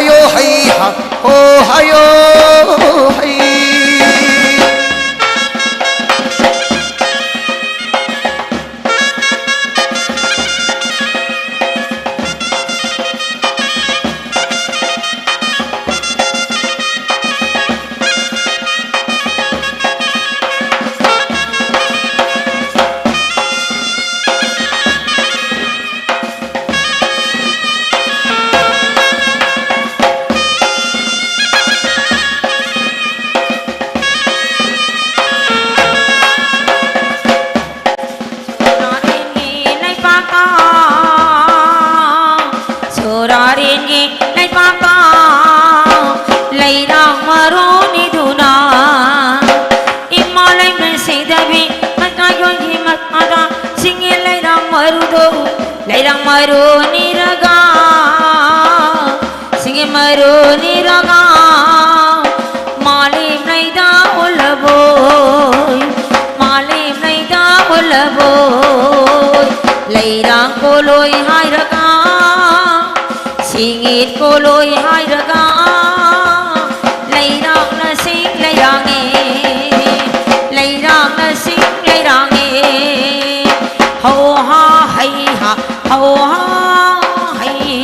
ꯍꯣ ꯍꯩ ꯍꯥ, ꯍꯣ ꯍꯩꯌꯣ ꯍꯩ꯫ ꯁꯣꯔꯥꯔꯦꯟꯒꯤ ꯂꯩꯄꯥꯛꯇ ꯂꯩꯔꯥꯡ ꯃꯔꯨꯅꯤꯗꯨꯅ ꯏꯃꯥ ꯂꯩꯃ ꯁꯤꯗꯕꯤ ꯃꯇꯥꯏꯒꯤ ꯃꯇꯥꯗ ꯁꯤꯡꯒꯤ ꯂꯩꯔꯥꯡ ꯃꯔꯨꯗꯣ ꯂꯩꯔꯥꯡ ꯃꯔꯨꯅꯤꯔꯒ ꯁꯤꯡꯒꯤ ꯃꯔꯨꯅꯤꯔꯒ ꯃꯥꯂꯦꯝ ꯂꯩꯗ ꯎꯠꯂꯕꯣꯏ ꯃꯥꯂꯦꯝ ꯂꯩꯗ ꯎꯠꯂꯕꯣꯏ ꯂꯩꯔꯥꯡ ꯀꯣꯂꯣꯏ ꯍꯥꯏꯔꯒ ꯁꯤꯡꯒꯤꯠ ꯀꯣꯂꯣꯏ ꯍꯥꯏꯔꯒ ꯂꯩꯔꯥꯡꯅ ꯁꯤꯡ ꯂꯩꯔꯥꯡꯅꯦ ꯂꯩꯔꯥꯡꯅ ꯁꯤꯡ ꯂꯩꯔꯥꯡꯅꯦ ꯍꯧ ꯍꯥ ꯍꯩ ꯍꯥ ꯍꯧ ꯍꯥ ꯍꯩ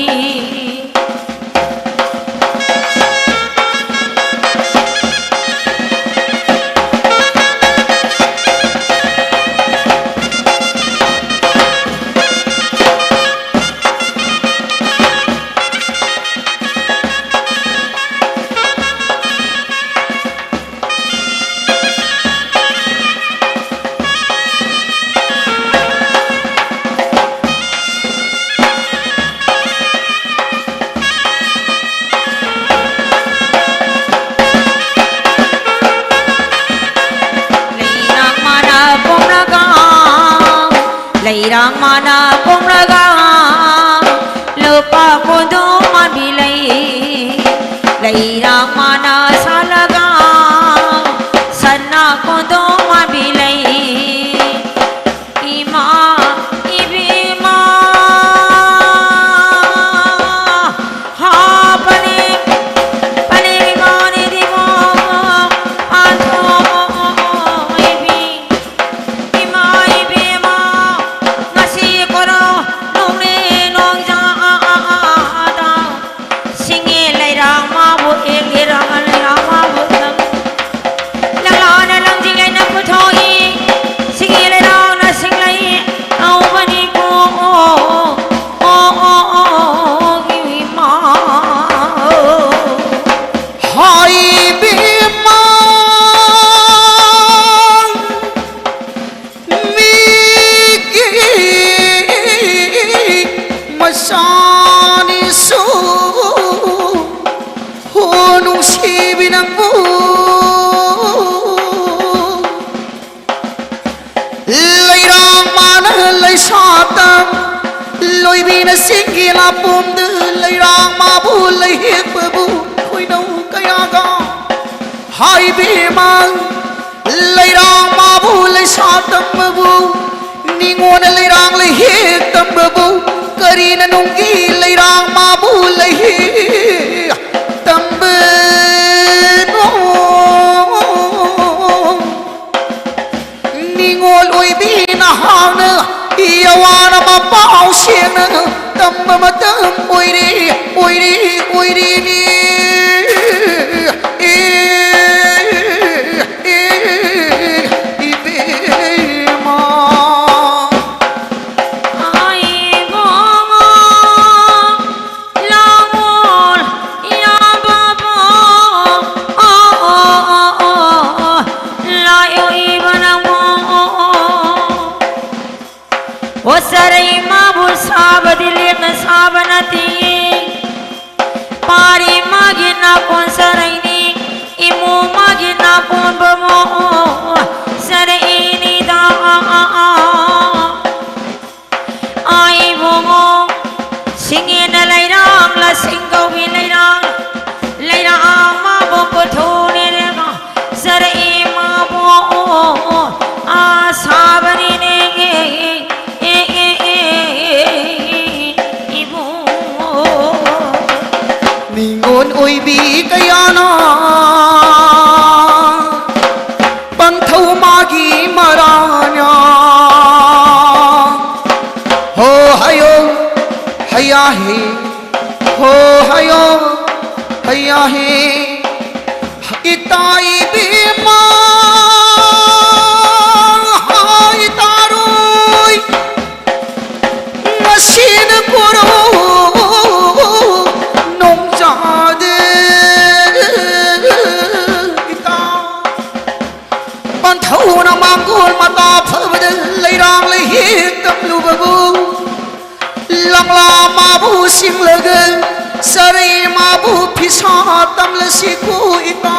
ꯂꯩꯔꯥꯡ ꯃꯥꯅ ꯄꯣꯝꯂꯒ ꯂꯩꯔꯥꯡ ꯃꯥꯅ ꯄꯣꯝꯂꯒ ꯂꯨꯄꯥ ꯀꯨꯟꯗꯣ ꯃꯥꯟꯕꯤ ꯂꯩ ꯂꯩꯔꯥꯡ ꯃꯥꯅ ꯁꯥꯠꯂꯒ ꯁꯅꯥ ꯀꯨꯟꯗꯣ ꯃꯥꯟꯕꯤ ꯂꯩ ꯏꯃꯥ ꯏꯕꯦꯝꯃ ꯍꯥꯞꯄꯅꯦ ꯆꯤꯡꯒꯤ ꯂꯥꯄꯣꯝꯗ ꯂꯩꯔꯥꯡ ꯃꯥꯕꯨ ꯂꯩꯍꯦꯛꯄꯕꯨ ꯈꯣꯏꯅꯧ ꯀꯌꯥꯒ ꯍꯥꯏꯕꯤꯃ ꯂꯩꯔꯥꯡ ꯃꯥꯕꯨ ꯂꯩꯁꯥ ꯇꯝꯕꯕꯨ ꯅꯤꯉꯣꯟꯅ ꯂꯩꯔꯥꯡ ꯂꯩꯍꯦꯛ ꯇꯝꯕꯕꯨ ꯀꯔꯤꯅ ꯅꯨꯡꯒꯤ ꯂꯩꯔꯥꯡ ꯃꯥꯕꯨ ꯂꯩꯍꯦꯛ ꯇꯝꯕꯅꯣ? ꯅꯤꯉꯣꯜ ꯑꯣꯏꯕꯤ ꯅꯍꯥꯛꯅ ꯌꯥꯋꯥꯅ ꯃꯄꯥꯎ ꯁꯦꯡꯅ ꯇꯝꯕ ꯃꯇꯝ ꯑꯣꯏꯔꯦ, ꯑꯣꯏꯔꯦ, ꯑꯣꯏꯔꯦꯅꯦ꯫ ꯑꯦ, ꯑꯦ, ꯏꯕꯦꯝꯃ꯫ ꯂꯥꯡꯒꯣꯜ ꯏꯌꯥꯝꯕꯕꯨ, ꯑꯣ, ꯑꯣ, ꯑꯣ, ꯑꯣ, ꯑꯣ, ꯂꯥꯛꯌꯣ ꯏꯕ ꯅꯪꯕꯨ꯫ ꯑꯣ, ꯆꯔꯩ ꯃꯥꯕꯨ ꯁꯥꯕꯗꯤ ꯂꯦꯝꯅ ꯁꯥꯕ ꯅꯠꯇꯦ꯫ ꯄꯥꯔꯤ ꯃꯥꯒꯤ ꯅꯥꯀꯣꯟ ꯆꯔꯩꯅꯤ, ꯏꯃꯨ ꯃꯥꯒꯤ ꯅꯥꯀꯣꯟ ꯕꯕꯨ ꯆꯔꯩꯅꯤꯗ꯫ ꯑꯥ ꯏꯕꯨꯡꯉꯣ, ꯁꯤꯡꯉꯦꯅ ꯂꯩꯔꯥꯡ, ꯂꯁꯤꯡ ꯀꯧꯕꯤ ꯂꯩꯔꯥꯡ, ꯂꯩꯔꯥꯡ ꯃꯥꯕꯨ ꯄꯨꯊꯣꯛꯅꯦꯅ ꯆꯔꯛꯏ ꯃꯥꯕꯨ ꯑꯥ ꯁꯥꯕꯅꯤꯅꯦ꯫ ꯑꯦ, ꯑꯦ, ꯑꯦ, ꯏꯕꯨꯡꯉꯣ꯫ ꯅꯤꯉꯣꯜ ꯑꯣꯏꯕꯤ ꯀꯌꯥꯅ ꯄꯟꯊꯧ ꯃꯥꯒꯤ ꯃꯔꯥꯅ꯫ ꯍꯣ ꯍꯌꯣ ꯍꯌꯥ ꯍꯦ, ꯍꯣ ꯍꯌꯣ ꯍꯌꯥ ꯍꯦ꯫ ꯏꯇꯥ ꯏꯕꯦꯝꯃ, ꯏꯇꯥꯔꯣꯏ꯫ ꯉꯁꯤꯅ ꯀꯣꯔꯧ ꯅꯣꯡꯖꯥꯗ ꯏꯇꯥ ꯄꯟꯊꯧꯅ ꯃꯥꯡꯒꯣꯜ ꯃꯇꯥ ꯐꯕꯗ ꯂꯩꯔꯥꯡ ꯂꯩꯍꯦꯛ ꯇꯝꯂꯨꯕꯕꯨ ꯂꯪꯂꯥ ꯃꯥꯕꯨ ꯁꯤꯡꯂꯒ ꯆꯔꯩ ꯃꯥꯕꯨ ꯐꯤꯁꯥ ꯇꯝꯂꯁꯤꯀꯣ ꯏꯇꯥ꯫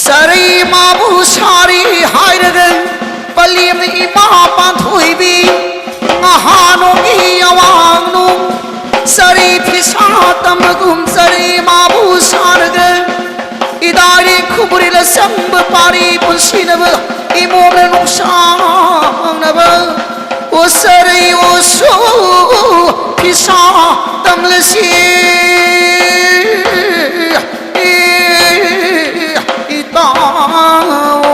ꯆꯔꯩ ꯃꯥꯕꯨ ꯁꯥꯔꯤ ꯍꯥꯏꯔꯒ ꯄꯂꯦꯝꯅ ꯏꯃꯥ ꯄꯥꯟꯊꯣꯏꯕꯤ ꯇꯝꯕꯒꯨꯝ ꯆꯔꯤ ꯃꯥꯕꯨ ꯁꯥꯔꯒ ꯏꯗꯥꯔꯤ ꯈꯨꯕꯨꯔꯤꯂ ꯆꯪꯕ ꯄꯥꯔꯤ ꯄꯨꯟꯁꯤꯅꯕ ꯏꯃꯣꯝꯅ ꯅꯨꯡꯁꯥꯡꯅꯕ ꯑꯣꯁꯔꯤ ꯑꯣꯁꯨ ꯐꯤꯁꯥ ꯇꯝꯂꯁꯤ ꯏꯇꯥꯎ꯫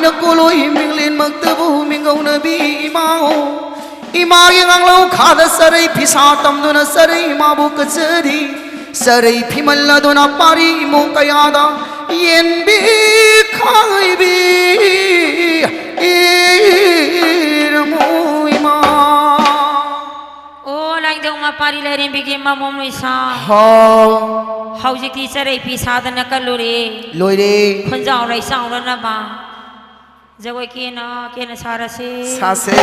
ꯅꯀꯣꯂꯣꯏ ꯃꯤꯡꯂꯦꯟꯃꯛꯇꯕꯨ ꯃꯤꯡꯒꯧꯅꯕꯤ ꯏꯃꯥꯍꯣ, ꯏꯃꯥꯒꯤ ꯉꯥꯡꯂꯧ ꯈꯥꯗ ꯆꯔꯩ ꯐꯤꯁꯥ ꯇꯝꯗꯨꯅ ꯆꯔꯩ ꯏꯃꯥꯕꯨ ꯀꯠꯆꯔꯤ꯫ ꯆꯔꯩ ꯐꯤꯃꯜ ꯑꯗꯨꯅ ꯄꯥꯔꯤ ꯏꯃꯨꯡ ꯀꯌꯥꯗ ꯌꯦꯟꯕꯤ ꯈꯥꯏꯕꯤ ꯏꯔꯃꯨ ꯏꯃꯥ꯫ ꯑꯣ, ꯂꯥꯏꯅꯤꯡꯊꯧ ꯃꯄꯥꯔꯤ ꯂꯥꯏꯔꯦꯝꯕꯤꯒꯤ ꯃꯃꯣꯝ ꯂꯣꯏꯁꯥ꯫ ꯍꯥꯎ꯫ ꯍꯧꯖꯤꯛꯇꯤ ꯆꯔꯩ ꯐꯤ ꯁꯥꯗꯅ ꯀꯜꯂꯨꯔꯦ꯫ ꯂꯣꯏꯔꯦ꯫ ꯈꯨꯟꯖꯥꯎ ꯂꯩꯆꯥꯎꯅꯅꯕ ꯖꯒꯣꯏ ꯀꯦꯅ ꯀꯦꯅ ꯁꯥꯔꯁꯦ꯫ ꯁꯥꯁꯦ꯫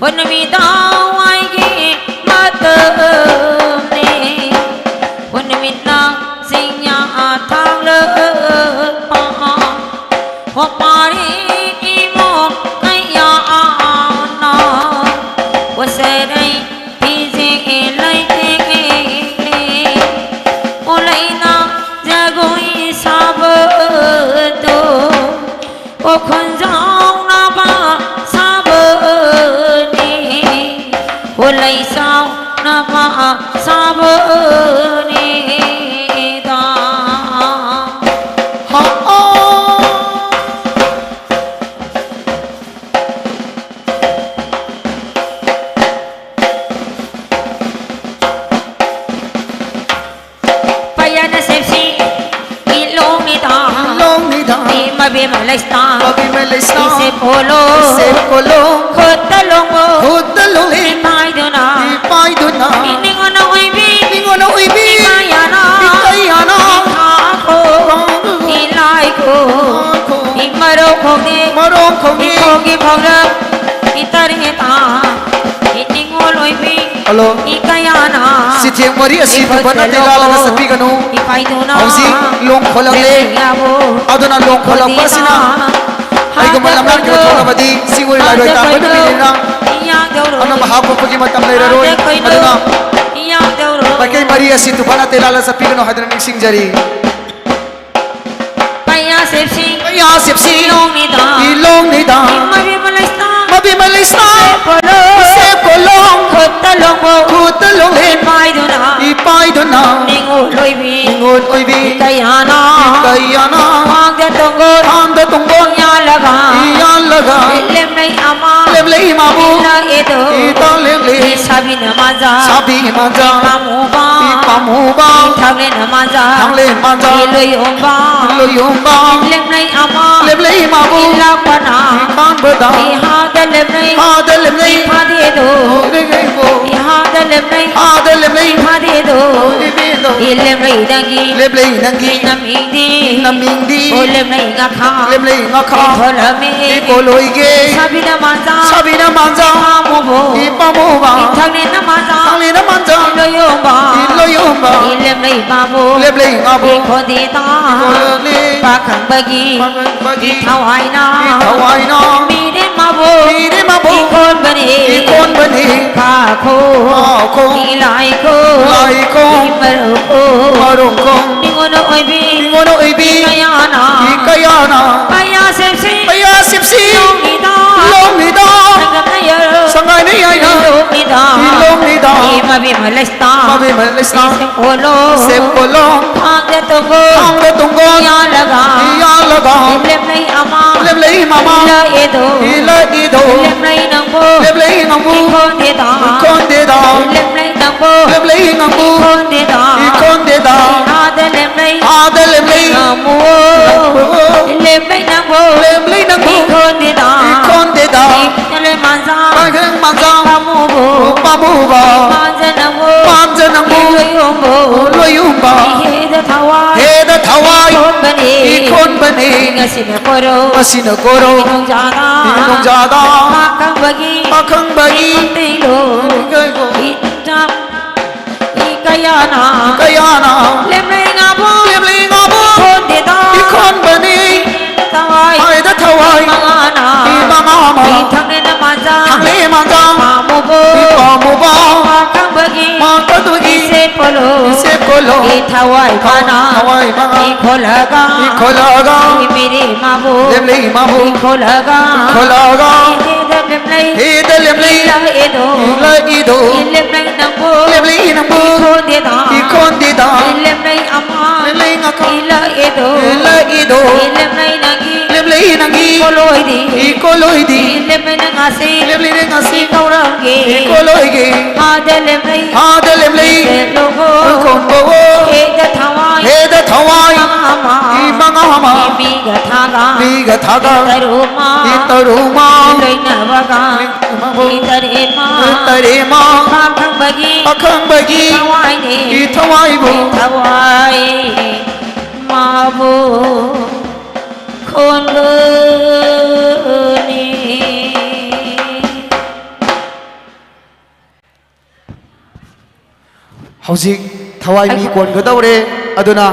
ꯍꯣ ꯅꯨꯃꯤꯗꯥꯡ ꯋꯥꯏꯒꯤ ꯃꯇꯝꯅꯤ꯫ ꯍꯣ ꯅꯨꯃꯤꯠꯅ ꯆꯤꯡꯌꯥ ꯊꯥꯡꯂꯛꯄ꯫ ꯍꯣ ꯄꯥꯔꯤ ꯏꯃꯣ ꯀꯌꯥꯅ꯫ ꯍꯣ ꯁꯦꯔꯩ ꯐꯤꯖꯦ ꯂꯩꯇꯦ꯫ ꯍꯣ ꯂꯩꯅ ꯖꯒꯣꯏ ꯁꯥꯕꯗꯣ꯫ ꯑꯣ ꯈꯣꯟꯖꯥꯎꯅꯕ ꯁꯥꯕꯅꯤ, ꯑꯣ ꯂꯩꯁꯥꯎꯅꯕ ꯁꯥꯕꯅꯤꯗ꯫ ꯍꯥ, ꯑꯣ꯫ ꯄꯌꯥꯅ ꯁꯦꯞꯁꯤ ꯏꯂꯣꯡ ꯅꯤꯗꯥ꯫ ꯏꯂꯣꯡ ꯅꯤꯗꯥ꯫ ꯏꯃꯥ ꯕꯦꯝꯃ ꯂꯩꯁꯥ꯫ ꯏꯃꯥ ꯕꯦꯝꯃ ꯂꯩꯁꯥ꯫ ꯏꯁꯦꯞ ꯀꯣꯂꯣ꯫ ꯏꯁꯦꯞ ꯀꯣꯂꯣ꯫ ꯈꯨꯠꯇ ꯂꯣꯡꯕꯣ꯫ ꯈꯨꯠꯇ ꯂꯣꯡꯂꯦ꯫ ꯏꯄꯥꯏꯗꯨꯅ꯫ ꯏꯄꯥꯏꯗꯨꯅ꯫ ꯏꯅꯤꯡꯉꯣꯅ ꯑꯣꯏꯕꯤ꯫ ꯏꯅꯤꯡꯉꯣꯅ ꯑꯣꯏꯕꯤ꯫ ꯏꯀꯥꯌꯥꯅ꯫ ꯏꯀꯥꯌꯥꯅ꯫ ꯏꯈꯥꯈꯣ꯫ ꯏꯈꯥꯈꯣ꯫ ꯏꯂꯥꯏꯈꯣ꯫ ꯏꯈꯥꯈꯣ꯫ ꯏꯃꯔꯣ ꯈꯣꯡꯅꯦ꯫ ꯃꯔꯣ ꯈꯣꯡꯅꯦ꯫ ꯏꯈꯣꯡꯒꯤ ꯐꯧꯔꯛ꯫ ꯏꯇꯔꯦꯇꯥ꯫ ꯏꯅꯤꯡꯉꯣ ꯂꯣꯏꯕꯤ꯫ ꯍꯜꯂꯣ꯫ ꯏꯀꯥꯌꯥꯅ꯫ ꯁꯤꯊꯦꯡ ꯃꯔꯤ ꯑꯁꯤ ꯏꯕꯣ ꯕꯨꯕꯠꯅ ꯆꯠꯂꯣ꯫ ꯇꯩꯂꯥꯂꯒ ꯆꯠꯄꯤꯒꯅꯨ꯫ ꯏꯄꯥꯏꯗꯨꯅ꯫ ꯍꯧꯖꯤꯛ ꯂꯣꯡ ꯈꯣꯠꯂꯛꯂꯦ꯫ ꯌꯥꯕꯣ꯫ ꯑꯗꯨꯅ ꯂꯣꯡ ꯈꯣꯠꯂꯛꯄ ꯑꯁꯤꯅ ꯀꯔꯤꯅ? ꯀꯩꯒꯨꯝꯕ ꯍꯥꯏꯕ ꯂꯝꯂꯥꯟꯒꯤ ꯀꯩꯅꯣ꯫ ꯊꯣꯛꯂꯕꯗꯤ ꯁꯤ ꯑꯣꯏ ꯂꯥꯏꯔꯣꯏ ꯍꯥꯏꯕ ꯇꯥꯡꯕ ꯀꯩꯅꯣ꯫ ꯅꯨꯃꯤꯠꯅꯤꯅ ꯏꯌꯥ ꯌꯧꯔꯣꯏ꯫ ꯑꯅꯝꯕ ꯍꯥꯞꯄ ꯈꯣꯠꯄꯒꯤ ꯃꯇꯝ ꯂꯩꯔꯔꯣꯏ꯫ ꯍꯥꯏꯕ ꯀꯩꯅꯣ꯫ ꯑꯗꯨꯅ ꯏꯌꯥ ꯌꯥꯎꯗꯧꯔꯣ꯫ ꯃꯥꯏꯀꯩ ꯃꯔꯤ ꯑꯁꯤ ꯇꯨꯐꯥꯟ ꯑꯇꯤꯌꯥ ꯂꯥꯜꯂ ꯆꯠꯄꯤꯒꯅꯨ ꯍꯥꯏꯗꯨꯅ ꯅꯤꯡꯁꯤꯡꯖꯔꯤ꯫ ꯄꯩꯌꯥꯁꯦꯞꯁꯤ ꯏꯂꯣꯡꯅꯤꯗ꯫ ꯏꯂꯣꯡꯅꯤꯗ꯫ ꯏꯃꯥꯕꯦꯝꯃ ꯂꯩꯁꯥ꯫ ꯃꯕꯦꯝꯃ ꯂꯩꯁꯥ꯫ ꯁꯦꯞ ꯀꯣꯂꯣꯡ꯫ ꯁꯦꯞ ꯀꯣꯂꯣꯡ꯫ ꯈꯨꯠꯇ ꯂꯣꯡꯕꯣ꯫ ꯈꯨꯠꯇ ꯂꯣꯡꯂꯦꯟ꯫ ꯏꯄꯥꯏꯗꯨꯅ꯫ ꯏꯄꯥꯏꯗꯨꯅ꯫ ꯅꯤꯉꯣꯜ ꯑꯣꯏꯕꯤ꯫ ꯅꯤꯉꯣꯜ ꯑꯣꯏꯕꯤ꯫ ꯏꯀꯥꯏꯌꯥꯅ꯫ ꯏꯀꯥꯏꯌꯥꯅ꯫ ꯈ꯭ꯋꯥꯡꯗ ꯇꯣꯡꯒꯣꯜ꯫ ꯈ꯭ꯋꯥꯡꯗ ꯇꯣꯡꯒꯣꯜ꯫ ꯌꯥꯜꯂꯒ꯫ ꯌꯥꯜꯂꯒ꯫ ꯂꯦꯝꯂꯩ ꯑꯃ꯫ ꯂꯦꯝꯂꯩ ꯃꯥꯕꯨ꯫ ꯏꯂꯥꯛꯑꯦꯗꯣ꯫ ꯏꯇꯥ ꯂꯦꯝꯂꯩ꯫ ꯏꯁꯥꯕꯤꯅ ꯃꯥꯟꯖꯥ꯫ ꯁꯥꯕꯤ ꯃꯥꯟꯖꯥ꯫ ꯏꯄꯥꯃꯨꯕ꯫ ꯏꯄꯥꯃꯨꯕ꯫ ꯏꯊꯥꯡꯂꯦꯟ ꯃꯥꯟꯖꯥ꯫ ꯊꯥꯡꯂꯦꯟ ꯃꯥꯟꯖꯥ꯫ ꯏꯂꯣꯌꯣꯝꯕ꯫ ꯏꯂꯣꯌꯣꯝꯕ꯫ ꯂꯦꯝꯂꯩ ꯑꯃ꯫ ꯂꯦꯝꯂꯩ ꯃꯥꯕꯨ꯫ ꯏꯂꯥꯛꯄꯅ꯫ ꯏꯄꯥꯟꯕꯗ꯫ ꯏꯍꯥꯗ ꯂꯦꯝꯂꯩ꯫ ꯍꯥꯗ ꯂꯦꯝꯂꯩ꯫ ꯏꯐꯥꯗꯦꯗꯣ꯫ ꯂꯦꯝꯂꯩꯕꯣ꯫ ꯏꯍꯥꯗ ꯂꯦꯝꯂꯩ꯫ ꯍꯥꯗ ꯂꯦꯝꯂꯩ꯫ ꯏꯐꯥꯗꯦꯗꯣ꯫ ꯏꯕꯦꯗꯣ꯫ ꯏꯂꯦꯝꯂꯩꯗꯒꯤ꯫ ꯂꯦꯝꯂꯩꯗꯒꯤ꯫ ꯏꯅꯝꯃꯤꯡꯗꯤ꯫ ꯏꯅꯝꯃꯤꯡꯗꯤ꯫ ꯑꯣ ꯂꯦꯝꯂꯩ ꯉꯥꯈꯥ꯫ ꯂꯦꯝꯂꯩ ꯉꯥꯈꯥ꯫ ꯏꯈꯣꯂꯝꯃꯤ꯫ ꯏꯀꯣꯂꯣꯏꯒꯦ꯫ ꯏꯁꯥꯕꯤꯅ ꯃꯥꯟꯖꯥ꯫ ꯁꯥꯕꯤꯅ ꯃꯥꯟꯖꯥ꯫ ꯏꯄꯥꯃꯨꯕꯣ꯫ ꯏꯄꯥꯃꯨꯕ꯫ ꯏꯊꯥꯡꯂꯦꯟꯅ ꯃꯥꯟꯖꯥ꯫ ꯊꯥꯡꯂꯦꯟꯅ ꯃꯥꯟꯖꯥ꯫ ꯏꯂꯣꯌꯣꯝꯕ꯫ ꯏꯂꯣꯌꯣꯝꯕ꯫ ꯏꯂꯦꯝꯂꯩ ꯃꯥꯕꯨ꯫ ꯂꯦꯝꯂꯩ ꯃꯥꯕꯨ꯫ ꯏꯈꯣꯟꯗꯦꯗ꯫ ꯏꯈꯣꯂꯝꯃꯤ꯫ ꯄꯥꯈꯪꯕꯒꯤ꯫ ꯄꯥꯈꯪꯕꯒꯤ꯫ ꯏꯊꯋꯥꯏꯅ꯫ ꯏꯊꯋꯥꯏꯅ꯫ ꯃꯤꯔꯦꯝ ꯃꯥꯕꯨ꯫ ꯃꯤꯔꯦꯝ ꯃꯥꯕꯨ꯫ ꯏꯈꯣꯟꯕꯅꯤ꯫ ꯏꯈꯣꯟꯕꯅꯤ꯫ ꯈꯥꯈꯣ꯫ ꯈꯥꯈꯣ꯫ ꯏꯂꯥꯏꯈꯣ꯫ ꯂꯥꯏꯈꯣ꯫ ꯏꯃꯔꯨꯈꯣ꯫ ꯃꯔꯨꯈꯣ꯫ ꯅꯤꯉꯣꯜ ꯑꯣꯏꯕꯤ꯫ ꯅꯤꯉꯣꯜ ꯑꯣꯏꯕꯤ꯫ ꯏꯀꯥꯏꯌꯥꯅ꯫ ꯏꯀꯥꯏꯌꯥꯅ꯫ ꯄꯩꯌꯥꯁꯦꯞꯁꯤ꯫ ꯄꯩꯌꯥꯁꯦꯞꯁꯤ꯫ ꯂꯣꯡꯅꯤꯗ꯫ ꯂꯣꯡꯅꯤꯗ꯫ ꯁꯪꯒꯝꯅ ꯌꯥꯔꯣ꯫ ꯁꯪꯒꯥꯏꯅ ꯌꯥꯏꯅ꯫ ꯏꯂꯣꯡꯅꯤꯗ꯫ ꯏꯂꯣꯡꯅꯤꯗ꯫ ꯏꯃꯥꯕꯦꯝꯃ ꯂꯩꯁꯥ꯫ ꯃꯕꯦꯝꯃ ꯂꯩꯁꯥ꯫ ꯁꯦꯞ ꯀꯣꯂꯣ꯫ ꯁꯦꯞ ꯀꯣꯂꯣ꯫ ꯈ꯭ꯋꯥꯡꯗ ꯇꯣꯡꯒꯣꯜ꯫ ꯈ꯭ꯋꯥꯡꯗ ꯇꯣꯡꯒꯣꯜ꯫ ꯌꯥꯜꯂꯒ꯫ ꯌꯥꯜꯂꯒ꯫ ꯂꯦꯝꯂꯩ ꯑꯃ꯫ ꯂꯦꯝꯂꯩ ꯃꯃꯥ꯫ ꯏꯂꯥꯛꯑꯦꯗꯣ꯫ ꯏꯂꯥꯛꯑꯦꯗꯣ꯫ ꯂꯦꯝꯂꯩ ꯅꯪꯕꯨ꯫ ꯂꯦꯝꯂꯩ ꯅꯪꯕꯨ꯫ ꯏꯈꯣꯟꯗꯦꯗ꯫ ꯏꯈꯣꯟꯗꯦꯗ꯫ ꯂꯦꯝꯂꯩ ꯅꯪꯕꯨ꯫ ꯂꯦꯝꯂꯩ ꯅꯪꯕꯨ꯫ ꯏꯈꯣꯟꯗꯦꯗ꯫ ꯏꯈꯣꯟꯗꯦꯗ꯫ ꯏꯍꯥꯗ ꯂꯦꯝꯂꯩ꯫ ꯍꯥꯗ ꯂꯦꯝꯂꯩ꯫ ꯉꯝꯃꯨ꯫ ꯉꯝꯃꯨ꯫ ꯂꯦꯝꯂꯩ ꯅꯪꯕꯨ꯫ ꯂꯦꯝꯂꯩ ꯅꯪꯕꯨ꯫ ꯏꯈꯣꯟꯗꯦꯗ꯫ ꯏꯈꯣꯟꯗꯦꯗ꯫ ꯏꯈꯣꯟꯗꯦ ꯃꯥꯟꯖꯥ꯫ ꯃꯥꯟꯖꯥ꯫ ꯄꯥꯃꯨꯕꯨ꯫ ꯄꯥꯃꯨꯕ꯫ ꯃꯥꯟꯖ ꯅꯪꯕꯨ꯫ ꯃꯥꯟꯖ ꯅꯪꯕꯨ꯫ ꯏꯂꯣꯌꯣꯝꯕꯨ꯫ ꯂꯣꯌꯣꯝꯕ꯫ ꯏꯍꯦꯗ ꯊꯋꯥꯏ꯫ ꯍꯦꯗ ꯊꯋꯥꯏ꯫ ꯏꯈꯣꯟꯕꯅꯤ꯫ ꯏꯈꯣꯟꯕꯅꯤ꯫ ꯉꯁꯤꯅ ꯀꯣꯔꯧ꯫ ꯉꯁꯤꯅ ꯀꯣꯔꯧ꯫ ꯏꯅꯣꯡꯖꯥꯗ꯫ ꯏꯅꯣꯡꯖꯥꯗ꯫ ꯄꯥꯈꯪꯕꯒꯤ꯫ ꯄꯥꯈꯪꯕꯒꯤ꯫ ꯏꯈꯣꯟꯗꯦꯂꯣ꯫ ꯏꯈꯣꯟꯗꯦꯂꯣ꯫ ꯏꯆꯥ ꯏꯀꯥꯏꯌꯥꯅ꯫ ꯏꯀꯥꯏꯌꯥꯅ꯫ ꯂꯦꯝꯂꯩ ꯉꯥꯕꯨ꯫ ꯂꯦꯝꯂꯩ ꯉꯥꯕꯨ꯫ ꯏꯈꯣꯟꯗꯦꯗ꯫ ꯏꯈꯣꯟꯕꯅꯤ꯫ ꯊꯋꯥꯏ꯫ ꯍꯥꯏꯗ ꯊꯋꯥꯏ꯫ ꯃꯉꯥꯅ꯫ ꯏꯃꯉꯥꯃ꯫ ꯏꯊꯥꯡꯂꯦꯟꯅ ꯃꯥꯟꯖꯥ꯫ ꯊꯥꯡꯂꯦꯟ ꯃꯥꯟꯖꯥ꯫ ꯏꯄꯥꯃꯨꯕꯨ꯫ ꯏꯄꯥꯃꯨꯕ꯫ ꯄꯥꯈꯪꯕꯒꯤ꯫ ꯄꯥꯈꯪ ꯊꯋꯥꯏ ꯃꯉꯥ ꯊꯋꯥꯏ ꯃꯉꯥ ꯏꯈꯣꯂꯒ ꯏꯈꯣꯂꯒ ꯏꯃꯤꯔꯤ ꯃꯥꯕꯨ ꯂꯦꯝꯂꯤ ꯃꯥꯕꯨ ꯏꯈꯣꯂꯒ ꯏꯈꯣꯂꯒ ꯏꯗꯦꯗ ꯂꯦꯝꯂꯩ ꯏꯗꯦꯗ ꯂꯦꯝꯂꯩ ꯏꯂ ꯏꯗꯣ ꯏꯂ ꯏꯗꯣ ꯏꯂꯦꯝꯂꯩ ꯅꯪꯕꯨ ꯂꯦꯝꯂꯤ ꯅꯪꯕꯨ ꯏꯈꯣꯟꯗꯦꯗ ꯏꯈꯣꯟꯗꯦꯗ ꯏꯂꯦꯝꯂꯩ ꯑꯃ ꯂꯦꯝꯂꯩ ꯉꯥꯈꯥ ꯏꯂ ꯏꯗꯣ ꯏꯂ ꯏꯗꯣ ꯏꯂꯦꯝꯂꯩ ꯅꯪꯒꯤ ꯂꯦꯝꯂꯩ ꯅꯪꯒꯤ ꯏꯈꯣꯂꯣꯏꯗꯤ ꯏꯈꯣꯂꯣꯏꯗꯤ ꯏꯂꯦꯝꯂꯩ ꯅꯪ ꯉꯁꯤ ꯂꯦꯝꯂꯩ ꯅꯪ ꯉꯁꯤ ꯏꯈꯧꯔꯝꯒꯤ ꯏꯈꯣꯂꯣꯏꯒꯤ ꯍꯥꯗ ꯂꯦꯝꯂꯩ ꯍꯥꯗ ꯂꯦꯝꯂꯩ ꯏꯈꯣꯟꯕꯣ ꯍꯦꯗ ꯊꯋꯥꯏ ꯍꯦꯗ ꯊꯋꯥꯏ ꯏꯃꯥ ꯑꯃ ꯏꯃꯥ ꯑꯃ ꯏꯃꯤꯒ ꯊꯥꯒ ꯏꯃꯤꯒ ꯊꯥꯒ ꯏꯇꯔꯨꯃ ꯏꯇꯔꯨꯃ ꯂꯣꯏꯅꯕꯒ ꯂꯣꯏꯅꯕꯒ ꯏꯇꯔꯦꯠ ꯃꯥ ꯏꯇꯔꯦꯠ ꯃꯥ ꯄꯥꯈꯪꯕꯒꯤ ꯄꯥꯈꯪꯕꯒꯤ ꯊꯋꯥꯏꯅꯦ ꯏꯊꯋꯥꯏꯕꯨ ꯊꯋꯥꯏ ꯃꯥꯕꯨ ꯈꯣꯟꯕꯅꯤ꯫ ꯍꯧꯖꯤꯛ ꯊꯋꯥꯏ ꯃꯤ ꯀꯣꯟꯒꯗꯧꯔꯦ꯫ ꯑꯗꯨꯅ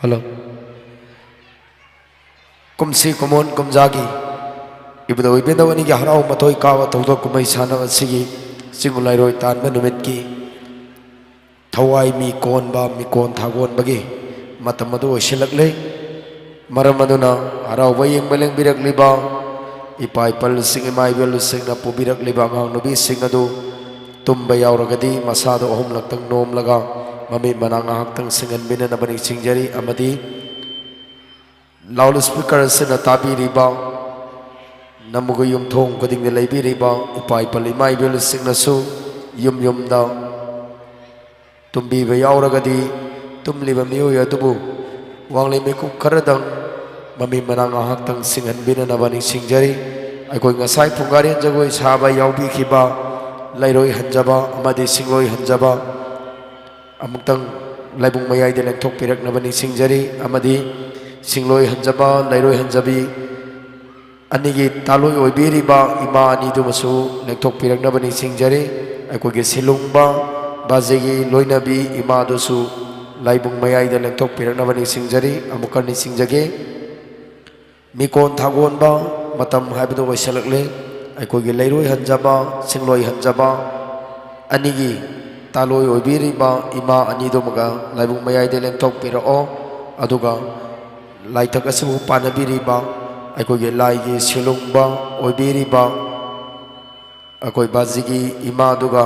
ꯍꯜꯂꯣ꯫ ꯀꯨꯝꯁꯤ ꯀꯨꯝꯑꯣꯟ ꯀꯨꯝꯖꯥꯒꯤ ꯏꯕꯨꯙꯧ ꯏꯕꯦꯟꯙꯧ ꯑꯅꯤꯒꯤ ꯍꯔꯥꯎ ꯃꯊꯣꯏ ꯀꯥꯕ ꯊꯧꯗꯣꯛ ꯀꯨꯝꯍꯩ ꯁꯥꯟꯅꯕ ꯑꯁꯤꯒꯤ ꯆꯤꯡꯒꯨꯂꯥꯏꯔꯣꯏ ꯇꯥꯟꯕ ꯅꯨꯃꯤꯠꯀꯤ ꯊꯋꯥꯏ ꯃꯤ ꯀꯣꯟꯕ, ꯃꯤꯀꯣꯟ ꯊꯥꯒꯣꯟꯕꯒꯤ ꯃꯇꯝ ꯑꯗꯨ ꯑꯣꯏꯁꯤꯜꯂꯛꯂꯦ꯫ ꯃꯔꯝ ꯑꯗꯨꯅ ꯍꯔꯥꯎꯕ ꯌꯦꯡꯕ ꯂꯦꯡꯕꯤꯔꯛꯂꯤꯕ ꯏꯄꯥ ꯏꯄꯜꯁꯤꯡ, ꯏꯃꯥ ꯏꯕꯦꯜꯁꯤꯡꯅ ꯄꯨꯕꯤꯔꯛꯂꯤꯕ ꯑꯉꯥꯡ ꯅꯨꯄꯤꯁꯤꯡ ꯑꯗꯨ ꯇꯨꯝꯕ ꯌꯥꯎꯔꯒꯗꯤ ꯃꯁꯥꯗꯣ ꯑꯍꯨꯝꯂꯛꯇꯪ ꯅꯣꯝꯂꯒ ꯃꯃꯤꯠ ꯃꯅꯥ ꯉꯥꯏꯍꯥꯛꯇꯪ ꯁꯤꯡꯍꯟꯕꯤꯅꯅꯕ ꯅꯤꯡꯁꯤꯡꯖꯔꯤ꯫ ꯑꯃꯗꯤ ꯂꯥꯎꯗ ꯁ꯭ꯄꯤꯀꯔ ꯑꯁꯤꯅ ꯇꯥꯕꯤꯔꯤꯕ ꯅꯝꯕꯒ ꯌꯨꯝꯊꯣꯡ ꯈꯨꯗꯤꯡꯗ ꯂꯩꯕꯤꯔꯤꯕ ꯏꯄꯥ ꯏꯄꯜ ꯏꯃꯥ ꯏꯕꯦꯜꯁꯤꯡꯅꯁꯨ ꯌꯨꯝ ꯌꯨꯝꯗ ꯇꯨꯝꯕꯤꯕ ꯌꯥꯎꯔꯒꯗꯤ ꯇꯨꯝꯂꯤꯕ ꯃꯤꯑꯣꯏ ꯑꯗꯨꯕꯨ ꯋꯥꯡꯂꯤ ꯃꯤꯀꯨꯞ ꯈꯔꯗꯪ ꯃꯃꯤ ꯃꯅꯥ ꯉꯥꯏꯍꯥꯛꯇꯪ ꯁꯤꯡꯍꯟꯕꯤꯅꯅꯕ ꯅꯤꯡꯁꯤꯡꯖꯔꯤ꯫ ꯑꯩꯈꯣꯏ ꯉꯁꯥꯏ ꯐꯨꯡꯒꯥꯔꯦꯟ ꯖꯒꯣꯏ ꯁꯥꯕ ꯌꯥꯎꯕꯤꯈꯤꯕ ꯂꯩꯔꯣꯏ ꯍꯟꯖꯕ ꯑꯃꯗꯤ ꯁꯤꯡꯂꯣꯏ ꯍꯟꯖꯕ ꯑꯃꯨꯛꯇꯪ ꯂꯥꯏꯕꯨꯡ ꯃꯌꯥꯏꯗ ꯂꯦꯡꯊꯣꯛꯄꯤꯔꯛꯅꯕ ꯅꯤꯡꯁꯤꯡꯖꯔꯤ꯫ ꯑꯃꯗꯤ ꯁꯤꯡꯂꯣꯏ ꯍꯟꯖꯕ, ꯂꯩꯔꯣꯏ ꯍꯟꯖꯕꯤ ꯑꯅꯤꯒꯤ ꯇꯥꯂꯣꯏ ꯑꯣꯏꯕꯤꯔꯤꯕ ꯏꯃꯥ ꯑꯅꯤꯗꯨꯃꯁꯨ ꯂꯦꯡꯊꯣꯛꯄꯤꯔꯛꯅꯕ ꯅꯤꯡꯁꯤꯡꯖꯔꯤ꯫ ꯑꯩꯈꯣꯏꯒꯤ ꯁꯤꯂꯨꯡꯕ ꯕꯥꯖꯤꯒꯤ ꯂꯣꯏꯅꯕꯤ ꯏꯃꯥꯗꯨꯁꯨ ꯂꯥꯏꯕꯨꯡ ꯃꯌꯥꯏꯗ ꯂꯦꯡꯊꯣꯛꯄꯤꯔꯛꯅꯕ ꯅꯤꯡꯁꯤꯡꯖꯔꯤ꯫ ꯑꯃꯨꯛꯀ ꯅꯤꯡꯁꯤꯡꯖꯒꯦ, ꯃꯤꯀꯣꯟ ꯊꯥꯒꯣꯟꯕ ꯃꯇꯝ ꯍꯥꯏꯕꯗꯨ ꯑꯣꯏꯁꯜꯂꯛꯂꯦ꯫ ꯑꯩꯈꯣꯏꯒꯤ ꯂꯩꯔꯣꯏ ꯍꯟꯖꯕ, ꯁꯤꯡꯂꯣꯏ ꯍꯟꯖꯕ ꯑꯅꯤꯒꯤ ꯇꯥꯂꯣꯏ ꯑꯣꯏꯕꯤꯔꯤꯕ ꯏꯃꯥ ꯑꯅꯤꯗꯨꯃꯒ ꯂꯥꯏꯕꯨꯡ ꯃꯌꯥꯏꯗ ꯂꯦꯡꯊꯣꯛꯄꯤꯔꯛꯑꯣ꯫ ꯑꯗꯨꯒ ꯂꯥꯏꯊꯛ ꯑꯁꯤꯕꯨ ꯄꯥꯟꯅꯕꯤꯔꯤꯕ ꯑꯩꯈꯣꯏꯒꯤ ꯂꯥꯏꯒꯤ ꯁꯤꯂꯨꯡꯕ ꯑꯣꯏꯕꯤꯔꯤꯕ ꯑꯩꯈꯣꯏ ꯕꯥꯖꯤꯒꯤ ꯏꯃꯥꯗꯨꯒ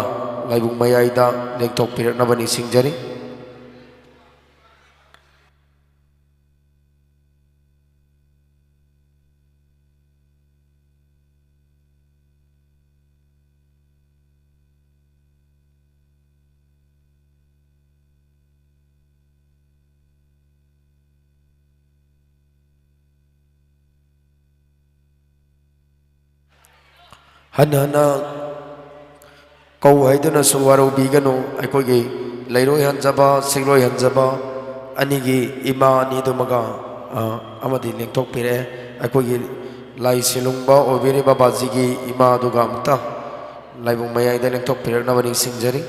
ꯂꯥꯏꯕꯨꯡ ꯃꯌꯥꯏꯗ ꯂꯦꯡꯊꯣꯛꯄꯤꯔꯛꯅꯕ ꯅꯤꯡꯁꯤꯡꯖꯔꯤ꯫ ꯍꯟꯅ ꯍꯟꯅ ꯀꯧ ꯍꯥꯏꯗꯨꯅꯁꯨ ꯋꯥꯔꯧꯕꯤꯒꯅꯨ꯫ ꯑꯩꯈꯣꯏꯒꯤ ꯂꯩꯔꯣꯏ ꯍꯟꯖꯕ, ꯁꯤꯡꯂꯣꯏ ꯍꯟꯖꯕ ꯑꯅꯤꯒꯤ ꯏꯃꯥ ꯑꯅꯤꯗꯨꯃꯒ, ꯑ, ꯑꯃꯗꯤ ꯂꯦꯡꯊꯣꯛꯄꯤꯔꯛꯑꯦ꯫ ꯑꯩꯈꯣꯏꯒꯤ ꯂꯥꯏ ꯁꯤꯂꯨꯡꯕ ꯑꯣꯏꯕꯤꯔꯤꯕ ꯕꯥꯖꯤꯒꯤ ꯏꯃꯥꯗꯨꯒ ꯑꯃꯨꯛꯇ ꯂꯥꯏꯕꯨꯡ ꯃꯌꯥꯏꯗ ꯂꯦꯡꯊꯣꯛꯄꯤꯔꯛꯅꯕ ꯅꯤꯡꯁꯤꯡꯖꯔꯤ꯫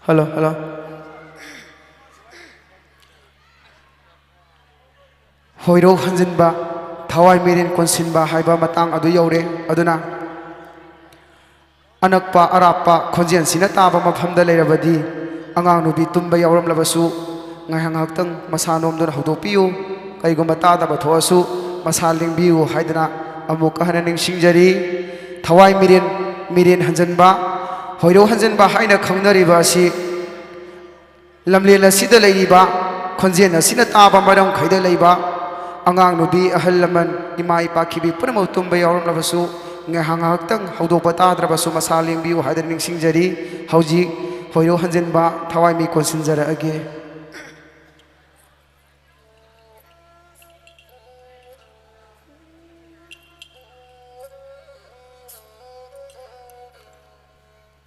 Hello, hello. ꯍꯣꯏꯔꯣꯛ ꯍꯟꯖꯤꯟꯕ, ꯊꯋꯥꯏ ꯃꯤꯔꯦꯟ ꯀꯣꯟꯁꯤꯟꯕ ꯍꯥꯏꯕ ꯃꯇꯥꯡ ꯑꯗꯨ ꯌꯧꯔꯦ꯫ ꯑꯗꯨꯅ ꯑꯅꯛꯄ ꯑꯔꯥꯞꯄ ꯈꯣꯟꯖꯦꯜꯁꯤꯅ ꯇꯥꯕ ꯃꯐꯝꯗ ꯂꯩꯔꯕꯗꯤ, ꯑꯉꯥꯡ ꯅꯨꯄꯤ ꯇꯨꯝꯕ ꯌꯥꯎꯔꯝꯂꯕꯁꯨ ꯉꯥꯏꯍꯥꯛ ꯉꯥꯏꯍꯥꯛꯇꯪ ꯃꯁꯥ ꯅꯣꯝꯗꯨꯅ ꯍꯧꯗꯣꯛꯄꯤꯌꯨ꯫ ꯀꯩꯒꯨꯝꯕ ꯇꯥꯗꯕ ꯊꯣꯛꯑꯁꯨ ꯃꯁꯥ ꯂꯦꯡꯕꯤꯌꯨ ꯍꯥꯏꯗꯅ ꯑꯃꯨꯛꯀ ꯍꯟꯅ ꯅꯤꯡꯁꯤꯡꯖꯔꯤ꯫ ꯊꯋꯥꯏ ꯃꯤꯔꯦꯟ, ꯃꯤꯔꯦꯟ ꯍꯟꯖꯤꯟꯕ, ꯍꯣꯏꯔꯣꯛ ꯍꯟꯖꯤꯟꯕ ꯍꯥꯏꯅ ꯈꯪꯅꯔꯤꯕ ꯑꯁꯤ ꯂꯝꯂꯦꯟ ꯑꯁꯤꯗ ꯂꯩꯔꯤꯕ, ꯈꯣꯟꯖꯦꯜ ꯑꯁꯤꯅ ꯇꯥꯕ ꯃꯔꯝꯈꯩꯗ ꯂꯩꯕ ꯑꯉꯥꯡ ꯅꯨꯄꯤ, ꯑꯍꯜ ꯂꯃꯟ, ꯏꯃꯥ ꯏꯄꯥ ꯈꯤꯕꯤ ꯄꯨꯝꯅꯃꯛ ꯇꯨꯝꯕ ꯌꯥꯎꯔꯝꯂꯕꯁꯨ, ꯉꯥꯏꯍꯥꯛ ꯉꯥꯏꯍꯥꯛꯇꯪ ꯍꯧꯗꯣꯛꯄ ꯇꯥꯗ꯭ꯔꯕꯁꯨ ꯃꯁꯥ ꯂꯦꯡꯕꯤꯌꯨ ꯍꯥꯏꯗꯅ ꯅꯤꯡꯁꯤꯡꯖꯔꯤ꯫ ꯍꯧꯖꯤꯛ ꯍꯣꯏꯔꯣꯛ ꯍꯟꯖꯤꯟꯕ ꯊꯋꯥꯏ ꯃꯤ ꯀꯣꯟꯁꯤꯟꯖꯔꯛꯑꯒꯦ꯫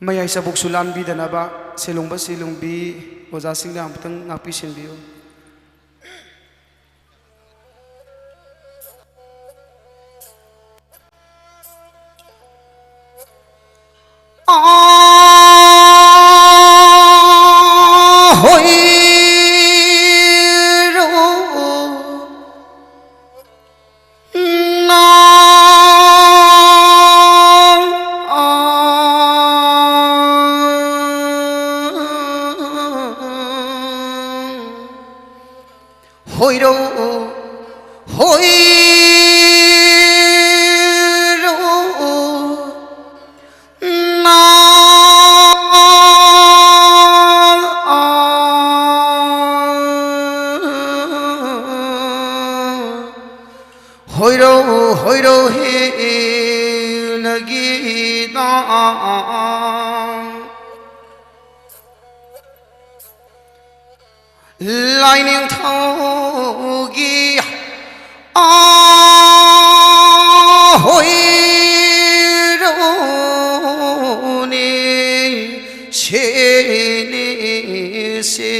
ꯃꯌꯥꯏ ꯆꯕꯨꯛꯁꯨ ꯂꯥꯟꯕꯤꯗꯅꯕ ꯁꯦꯂꯨꯡꯕ ꯁꯦꯂꯨꯡꯕꯤ ꯑꯣꯖꯥꯁꯤꯡꯅ ꯑꯃꯨꯛꯇꯪ ꯉꯥꯛꯄꯤ ꯁꯦꯟꯕꯤꯌꯨ꯫ ꯑꯥ, ꯍꯣꯏꯔꯣ꯫ ꯍꯣꯏꯔꯣ, ꯍꯣꯏꯔꯣ, ꯅꯥ꯫ ꯍꯣꯏꯔꯧ, ꯍꯣꯏꯔꯧ ꯍꯦ ꯅꯒꯤꯅ꯫ ꯂꯥꯏꯅꯤꯡꯊꯧꯒꯤ ꯑꯥ ꯍꯣꯏꯔꯧꯅꯦ ꯁꯦꯅꯦ ꯁꯦ꯫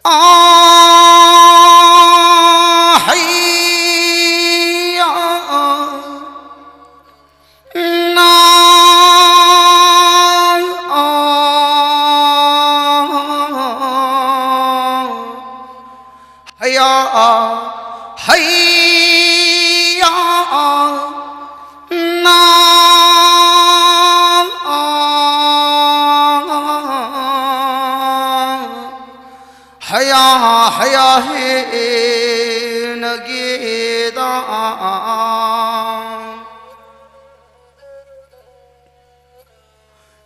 ꯑ, ꯍꯩ, ꯑ, ꯅ, ꯑ, ꯍꯩ, ꯑ, ꯍꯩ, ꯑ, ꯅ, ꯑ, ꯍꯌꯥ, ꯍꯌꯥ, ꯍꯦ, ꯅꯒꯦꯗ꯫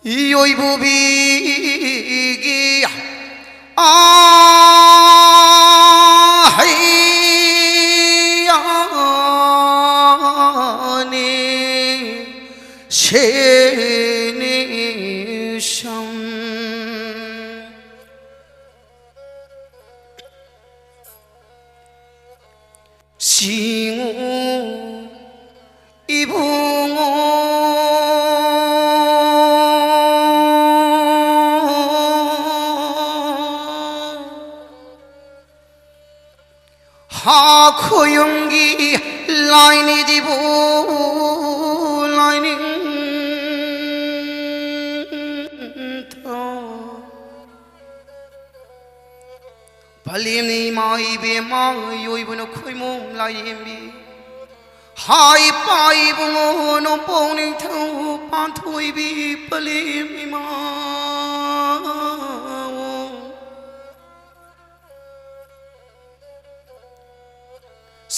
ꯏꯌꯣꯏꯕꯨꯕꯤꯒꯤ, ꯑ, ꯍꯩ, ꯑ, ꯅꯤ, ꯁꯦꯅꯤ, ꯁꯝ꯫ ꯁꯤꯡꯉꯨ ꯏꯕꯨꯡꯉꯣ꯫ ꯍꯥ ꯈꯣꯌꯨꯝꯒꯤ ꯂꯥꯏꯅꯤꯗꯤꯕꯨ ꯂꯥꯏꯅꯤꯡꯊꯧ꯫ ꯄꯂꯦꯝꯅꯤ ꯏꯃꯥ ꯏꯕꯦꯝꯃ ꯌꯣꯏꯕꯅ ꯈꯣꯏꯃꯣꯝ ꯂꯥꯏꯔꯦꯝꯕꯤ꯫ ꯍꯥꯏ ꯄꯥꯏꯕꯨꯡꯉꯣ ꯅꯣꯡꯄꯣꯛ ꯅꯤꯡꯊꯧ ꯄꯥꯟꯊꯣꯏꯕꯤ ꯄꯂꯦꯝ ꯏꯃꯥ꯫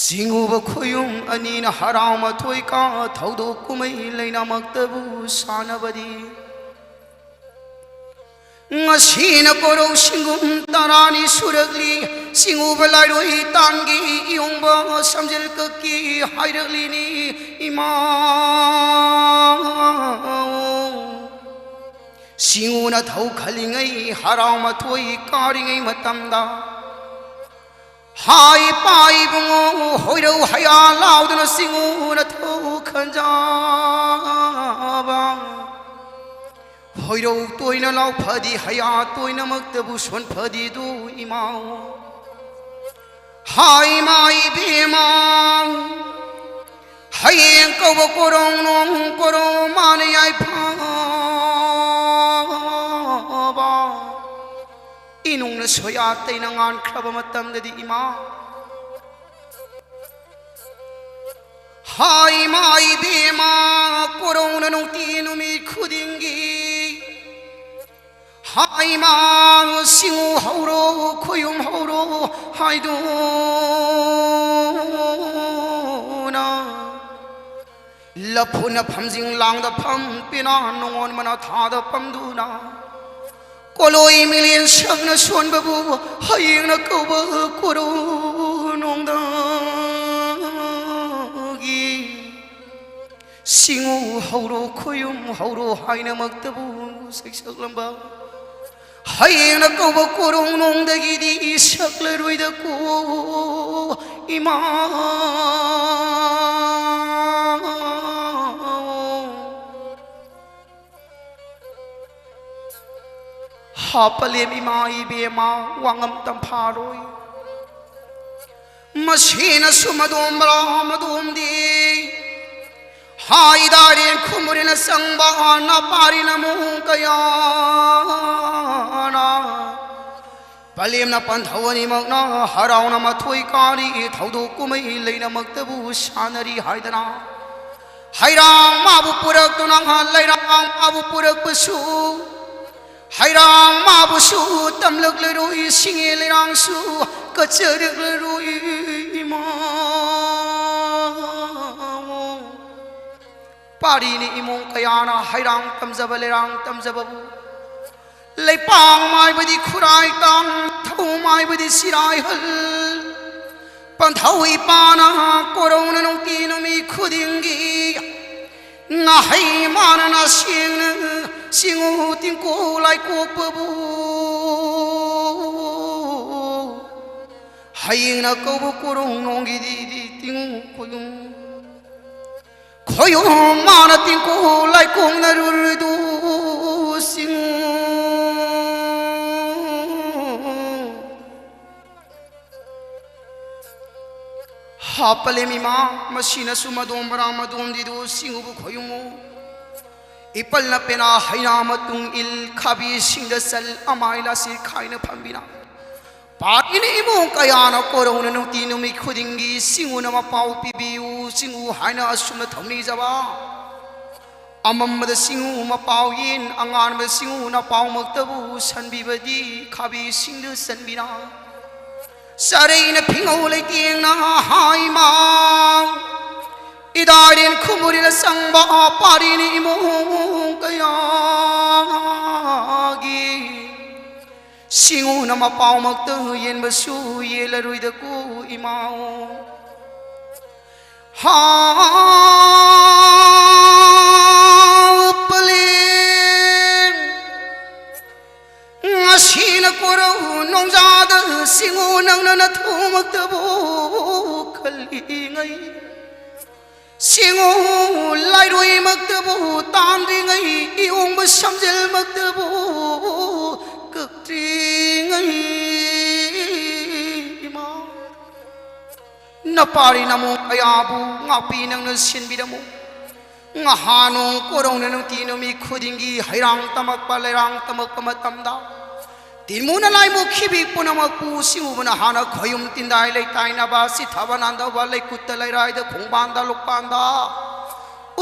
ꯁꯤꯡꯉꯨꯕ ꯈꯣꯌꯨꯝ ꯑꯅꯤꯅ ꯍꯔꯥꯎ ꯃꯊꯣꯏ ꯀꯥ ꯊꯧꯗꯣꯛ ꯀꯨꯝꯍꯩ ꯂꯩꯅꯥꯃꯛꯇꯕꯨ ꯁꯥꯟꯅꯕꯗꯤ꯫ ꯉꯁꯤꯅ ꯀꯣꯔꯧ ꯁꯤꯡꯒꯨꯝ ꯇꯔꯥꯅꯤ ꯁꯨꯔꯛꯂꯤ꯫ ꯁꯤꯡꯉꯨꯕ ꯂꯥꯏꯔꯣꯏ ꯇꯥꯟꯒꯤ ꯏꯌꯣꯡꯕ ꯁꯝꯖꯤꯜ ꯀꯛꯀꯤ ꯍꯥꯏꯔꯛꯂꯤꯅꯤ ꯏꯃꯥ꯫ ꯁꯤꯡꯉꯨꯅ ꯊꯧ ꯈꯜꯂꯤꯉꯩ ꯍꯔꯥꯎ ꯃꯊꯣꯏ ꯀꯥꯔꯤꯉꯩ ꯃꯇꯝꯗ ꯍꯥꯏ ꯄꯥꯏꯕꯨꯡꯉꯣ ꯍꯣꯏꯔꯧ ꯍꯌꯥ ꯂꯥꯎꯗꯨꯅ ꯁꯤꯡꯉꯨꯅ ꯊꯧ ꯈꯟꯖꯕ꯫ ꯈꯣꯏꯔꯧ ꯇꯣꯏꯅ ꯂꯥꯎ ꯐꯗꯤ, ꯍꯌꯥ ꯇꯣꯏꯅꯃꯛꯇꯕꯨ ꯁꯣꯟ ꯐꯗꯤꯗꯨ ꯏꯃꯥ꯫ ꯍꯥꯏ ꯏꯃꯥ ꯏꯕꯦꯝꯃ, ꯍꯌꯦꯡ ꯀꯧꯕ ꯀꯣꯔꯧ ꯅꯣꯡ ꯀꯣꯔꯧ ꯃꯥꯅ ꯌꯥꯏꯐꯕ ꯏꯅꯨꯡꯅ ꯁꯣꯌꯥ ꯇꯩꯅ ꯉꯥꯟꯈ꯭ꯔꯕ ꯃꯇꯝꯗꯗꯤ ꯏꯃꯥ, ꯍꯥꯏ ꯏꯃꯥ ꯏꯕꯦꯝꯃ, ꯀꯣꯔꯧꯅ ꯅꯨꯡꯇꯤ ꯅꯨꯃꯤꯠ ꯈꯨꯗꯤꯡꯒꯤ ꯍꯥꯏ ꯏꯃꯥ, ꯁꯤꯡꯉꯨ ꯍꯧꯔꯣ, ꯈꯣꯌꯨꯝ ꯍꯧꯔꯣ ꯍꯥꯏꯗꯨꯅ ꯂꯐꯨꯅ ꯐꯝꯖꯤꯡ ꯂꯥꯡꯗ ꯐꯝ ꯄꯦꯅꯥ ꯅꯣꯡꯉꯣꯟ ꯃꯅꯥ ꯊꯥꯗ ꯐꯝꯗꯨꯅ ꯀꯣꯂꯣꯏ ꯃꯤꯂꯦꯟ ꯁꯛꯅ ꯁꯣꯟꯕꯕꯨ ꯍꯌꯦꯡꯅ ꯀꯧꯕ ꯀꯣꯔꯧ ꯅꯣꯡꯗꯒꯤ ꯁꯤꯡꯉꯨ ꯍꯧꯔꯣ, ꯈꯣꯌꯨꯝ ꯍꯧꯔꯣ ꯍꯥꯏꯅꯃꯛꯇꯕꯨ ꯁꯩꯁꯛꯂꯝꯕ ꯍꯌꯦꯡꯅ ꯀꯧꯕ ꯀꯣꯔꯧ ꯅꯣꯡꯗꯒꯤꯗꯤ ꯁꯛꯂꯔꯣꯏꯗꯀꯣ ꯏꯃꯥ꯫ ꯍꯥ ꯄꯂꯦꯝ ꯏꯃꯥ ꯏꯕꯦꯝꯃ ꯋꯥꯉꯝ ꯇꯝꯐꯥꯔꯣꯏ꯫ ꯃꯁꯤꯅꯁꯨ ꯃꯗꯣꯝꯕ꯭ꯔꯥ ꯃꯗꯣꯝꯗꯤ ꯍꯥꯏꯗꯥꯔꯦ ꯈꯨꯃꯨꯔꯤꯅ ꯆꯪꯕ ꯅꯄꯥꯔꯤꯅ ꯃꯨꯡ ꯀꯌꯥꯅ ꯄꯂꯦꯝꯅ ꯄꯟꯊꯧ ꯑꯅꯤꯃꯛꯅ ꯍꯔꯥꯎꯅ ꯃꯊꯣꯏ ꯀꯥꯔꯤ ꯊꯧꯗꯣꯛ ꯀꯨꯝꯍꯩ ꯂꯩꯅꯃꯛꯇꯕꯨ ꯁꯥꯟꯅꯔꯤ ꯍꯥꯏꯗꯅ ꯍꯩꯔꯥꯡ ꯃꯥꯕꯨ ꯄꯨꯔꯛꯇꯨꯅ ꯂꯩꯔꯥꯡ ꯃꯥꯕꯨ ꯄꯨꯔꯛꯄꯁꯨ ꯍꯩꯔꯥꯡ ꯃꯥꯕꯨꯁꯨ ꯇꯝꯂꯛꯂꯔꯣꯏ ꯁꯤꯡꯉꯦ ꯂꯩꯔꯥꯡꯁꯨ ꯀꯠꯆꯔꯛꯂꯔꯣꯏ ꯏꯃꯥ꯫ ꯄꯥꯔꯤꯅꯤ ꯏꯃꯨꯡ ꯀꯌꯥꯅ ꯍꯩꯔꯥꯡ ꯇꯝꯖꯕ ꯂꯩꯔꯥꯡ ꯇꯝꯖꯕꯕꯨ ꯂꯩꯄꯥꯛ ꯃꯥꯏꯕꯗꯤ ꯈꯨꯔꯥꯏ ꯇꯥꯡ ꯊꯧ ꯃꯥꯏꯕꯗꯤ ꯁꯤꯔꯥꯏꯍꯜ ꯄꯟꯊꯧ ꯏꯄꯥꯅ ꯀꯣꯔꯧꯅ ꯅꯨꯡꯇꯤ ꯅꯨꯃꯤꯠ ꯈꯨꯗꯤꯡꯒꯤ ꯉꯥꯍꯩ ꯃꯥꯅꯅ ꯁꯦꯡꯅ ꯁꯤꯡꯉꯨ ꯇꯤꯡꯀꯣ ꯂꯥꯏꯀꯣꯛꯄꯕꯨ ꯍꯌꯦꯡꯅ ꯀꯧꯕ ꯀꯣꯔꯧ ꯅꯣꯡꯒꯤꯗꯤ ꯇꯤꯡ ꯈꯣꯌꯨꯝ ꯈꯣꯌꯨꯝ ꯃꯥꯅ ꯇꯤꯡꯀꯣ ꯂꯥꯏꯀꯣꯡꯅꯔꯨꯔꯗꯨ ꯆꯤꯡꯉꯨ꯫ ꯍꯥꯞꯄꯂꯦꯝ ꯏꯃꯥ, ꯃꯁꯤꯅꯁꯨ ꯃꯗꯣꯝ ꯕꯔꯥ ꯃꯗꯣꯝꯗꯤꯗꯨ ꯁꯤꯡꯉꯨꯕꯨ ꯈꯣꯏꯌꯨꯝꯉꯨ꯫ ꯏꯄꯜꯅ ꯄꯦꯅꯥ ꯍꯩꯅꯥ ꯃꯇꯨꯡ ꯏꯜ ꯈꯥꯕꯤ ꯁꯤꯡꯗ ꯆꯜ ꯑꯃꯥꯏ ꯂꯥꯁꯤ ꯈꯥꯏꯅ ꯐꯝꯕꯤꯅ꯫ ꯄꯥꯔꯤꯅ ꯏꯃꯨꯡ ꯀꯌꯥꯅ ꯀꯣꯔꯧꯅ ꯅꯨꯡꯇꯤ ꯅꯨꯃꯤꯠ ꯈꯨꯗꯤꯡꯒꯤ ꯁꯤꯡꯉꯨꯅ ꯃꯄꯥꯎ ꯄꯤꯕꯤꯌꯨ, ꯁꯤꯡꯉꯨ ꯍꯥꯏꯅ ꯑꯁꯨꯝꯅ ꯊꯧꯅꯤꯖꯕ꯫ ꯑꯃꯝꯕꯗ ꯁꯤꯡꯉꯨ ꯃꯄꯥꯎ ꯌꯦꯟ, ꯑꯉꯥꯟꯕꯗ ꯁꯤꯡꯉꯨ ꯅꯄꯥꯎꯃꯛꯇꯕꯨ ꯁꯟꯕꯤꯕꯗꯤ ꯈꯥꯕꯤ ꯁꯤꯡꯗ ꯆꯟꯕꯤꯅ꯫ ꯆꯔꯩꯅ ꯐꯤꯉꯧ ꯂꯩꯇꯦꯡꯅ ꯍꯥꯏꯃ꯫ ꯏꯗꯥꯏꯔꯦꯟ ꯈꯨꯃꯨꯔꯤꯅ ꯆꯪꯕ ꯄꯥꯔꯤꯅꯤ ꯏꯃꯨꯡ ꯀꯌꯥꯒꯤ꯫ ꯁꯤꯡꯉꯨꯅ ꯃꯄꯥꯎꯃꯛꯇ ꯌꯦꯟꯕꯁꯨ ꯌꯦꯜꯂꯔꯣꯏꯗꯀꯣ ꯏꯃꯥꯎ꯫ ꯍꯥꯞꯄꯂꯦ꯫ ꯉꯁꯤꯅ ꯀꯣꯔꯧ ꯅꯣꯡꯖꯥꯗ ꯁꯤꯡꯉꯨ ꯅꯪꯅ ꯅꯊꯨꯃꯛꯇꯕꯨ ꯈꯜꯂꯤꯉꯩ꯫ ꯁꯤꯡꯉꯨ ꯂꯥꯏꯔꯣꯏꯃꯛꯇꯕꯨ ꯇꯥꯟꯗ꯭ꯔꯤꯉꯩ, ꯏꯌꯣꯡꯕ ꯁꯝꯖꯦꯜꯃꯛꯇꯕꯨ ꯀꯛꯇ꯭ꯔꯤꯉꯩ ꯏꯃꯥ꯫ ꯅꯄꯥꯔꯤ ꯅꯃꯣ ꯀꯌꯥꯕꯨ ꯉꯥꯛꯄꯤ ꯅꯪꯅ ꯁꯤꯟꯕꯤꯔꯝꯃꯨ꯫ ꯉꯍꯥ ꯅꯣꯡ ꯀꯣꯔꯧꯅ ꯅꯨꯡꯇꯤ ꯅꯨꯃꯤꯠ ꯈꯨꯗꯤꯡꯒꯤ ꯍꯩꯔꯥꯡ ꯇꯝꯃꯛꯄ, ꯂꯩꯔꯥꯡ ꯇꯝꯃꯛꯄ ꯃꯇꯝꯗ ꯇꯤꯟꯃꯨꯅ ꯂꯥꯏꯃꯨ ꯈꯤꯕꯤ ꯄꯨꯝꯅꯃꯛꯄꯨ ꯁꯤꯡꯉꯨꯕꯅ ꯍꯥꯟꯅ ꯈꯣꯌꯨꯝ ꯇꯤꯟꯗꯥꯏ ꯂꯩꯇꯥꯏꯅꯕ ꯁꯤꯊꯕ ꯅꯥꯟꯗꯕ ꯂꯩꯀꯨꯠꯇ ꯂꯩꯔꯥꯏꯗ ꯈꯣꯡꯕꯥꯟꯗ ꯂꯨꯛꯄꯥꯟꯗ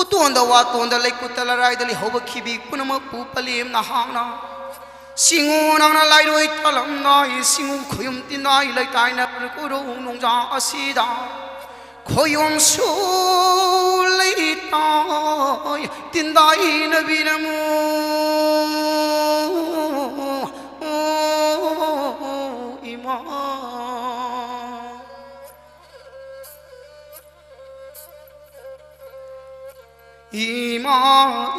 ꯎꯇꯣꯟꯗ ꯋꯥꯇꯣꯟꯗ ꯂꯩꯀꯨꯠꯇ ꯂꯩꯔꯥꯏꯗ ꯂꯩꯍꯧꯕ ꯈꯤꯕꯤ ꯄꯨꯝꯅꯃꯛꯄꯨ ꯄꯂꯦꯝꯅ ꯍꯥꯡꯅ ꯁꯤꯡꯉꯨ ꯅꯪꯅ ꯂꯥꯏꯔꯣꯏ ꯇꯥꯂꯝꯅꯥꯏ ꯁꯤꯡꯉꯨ ꯈꯣꯌꯨꯝ ꯇꯤꯟꯗꯥꯏ ꯂꯩꯇꯥꯏꯅ ꯀꯣꯔꯧ ꯅꯣꯡꯖꯥ ꯑꯁꯤꯗ ꯈꯣꯌꯣꯝꯁꯨ ꯂꯩꯇꯥꯏ ꯇꯤꯟꯗꯥꯏꯅꯕꯤꯔꯝꯃꯨ ꯏꯃꯥ꯫ ꯏꯃꯥ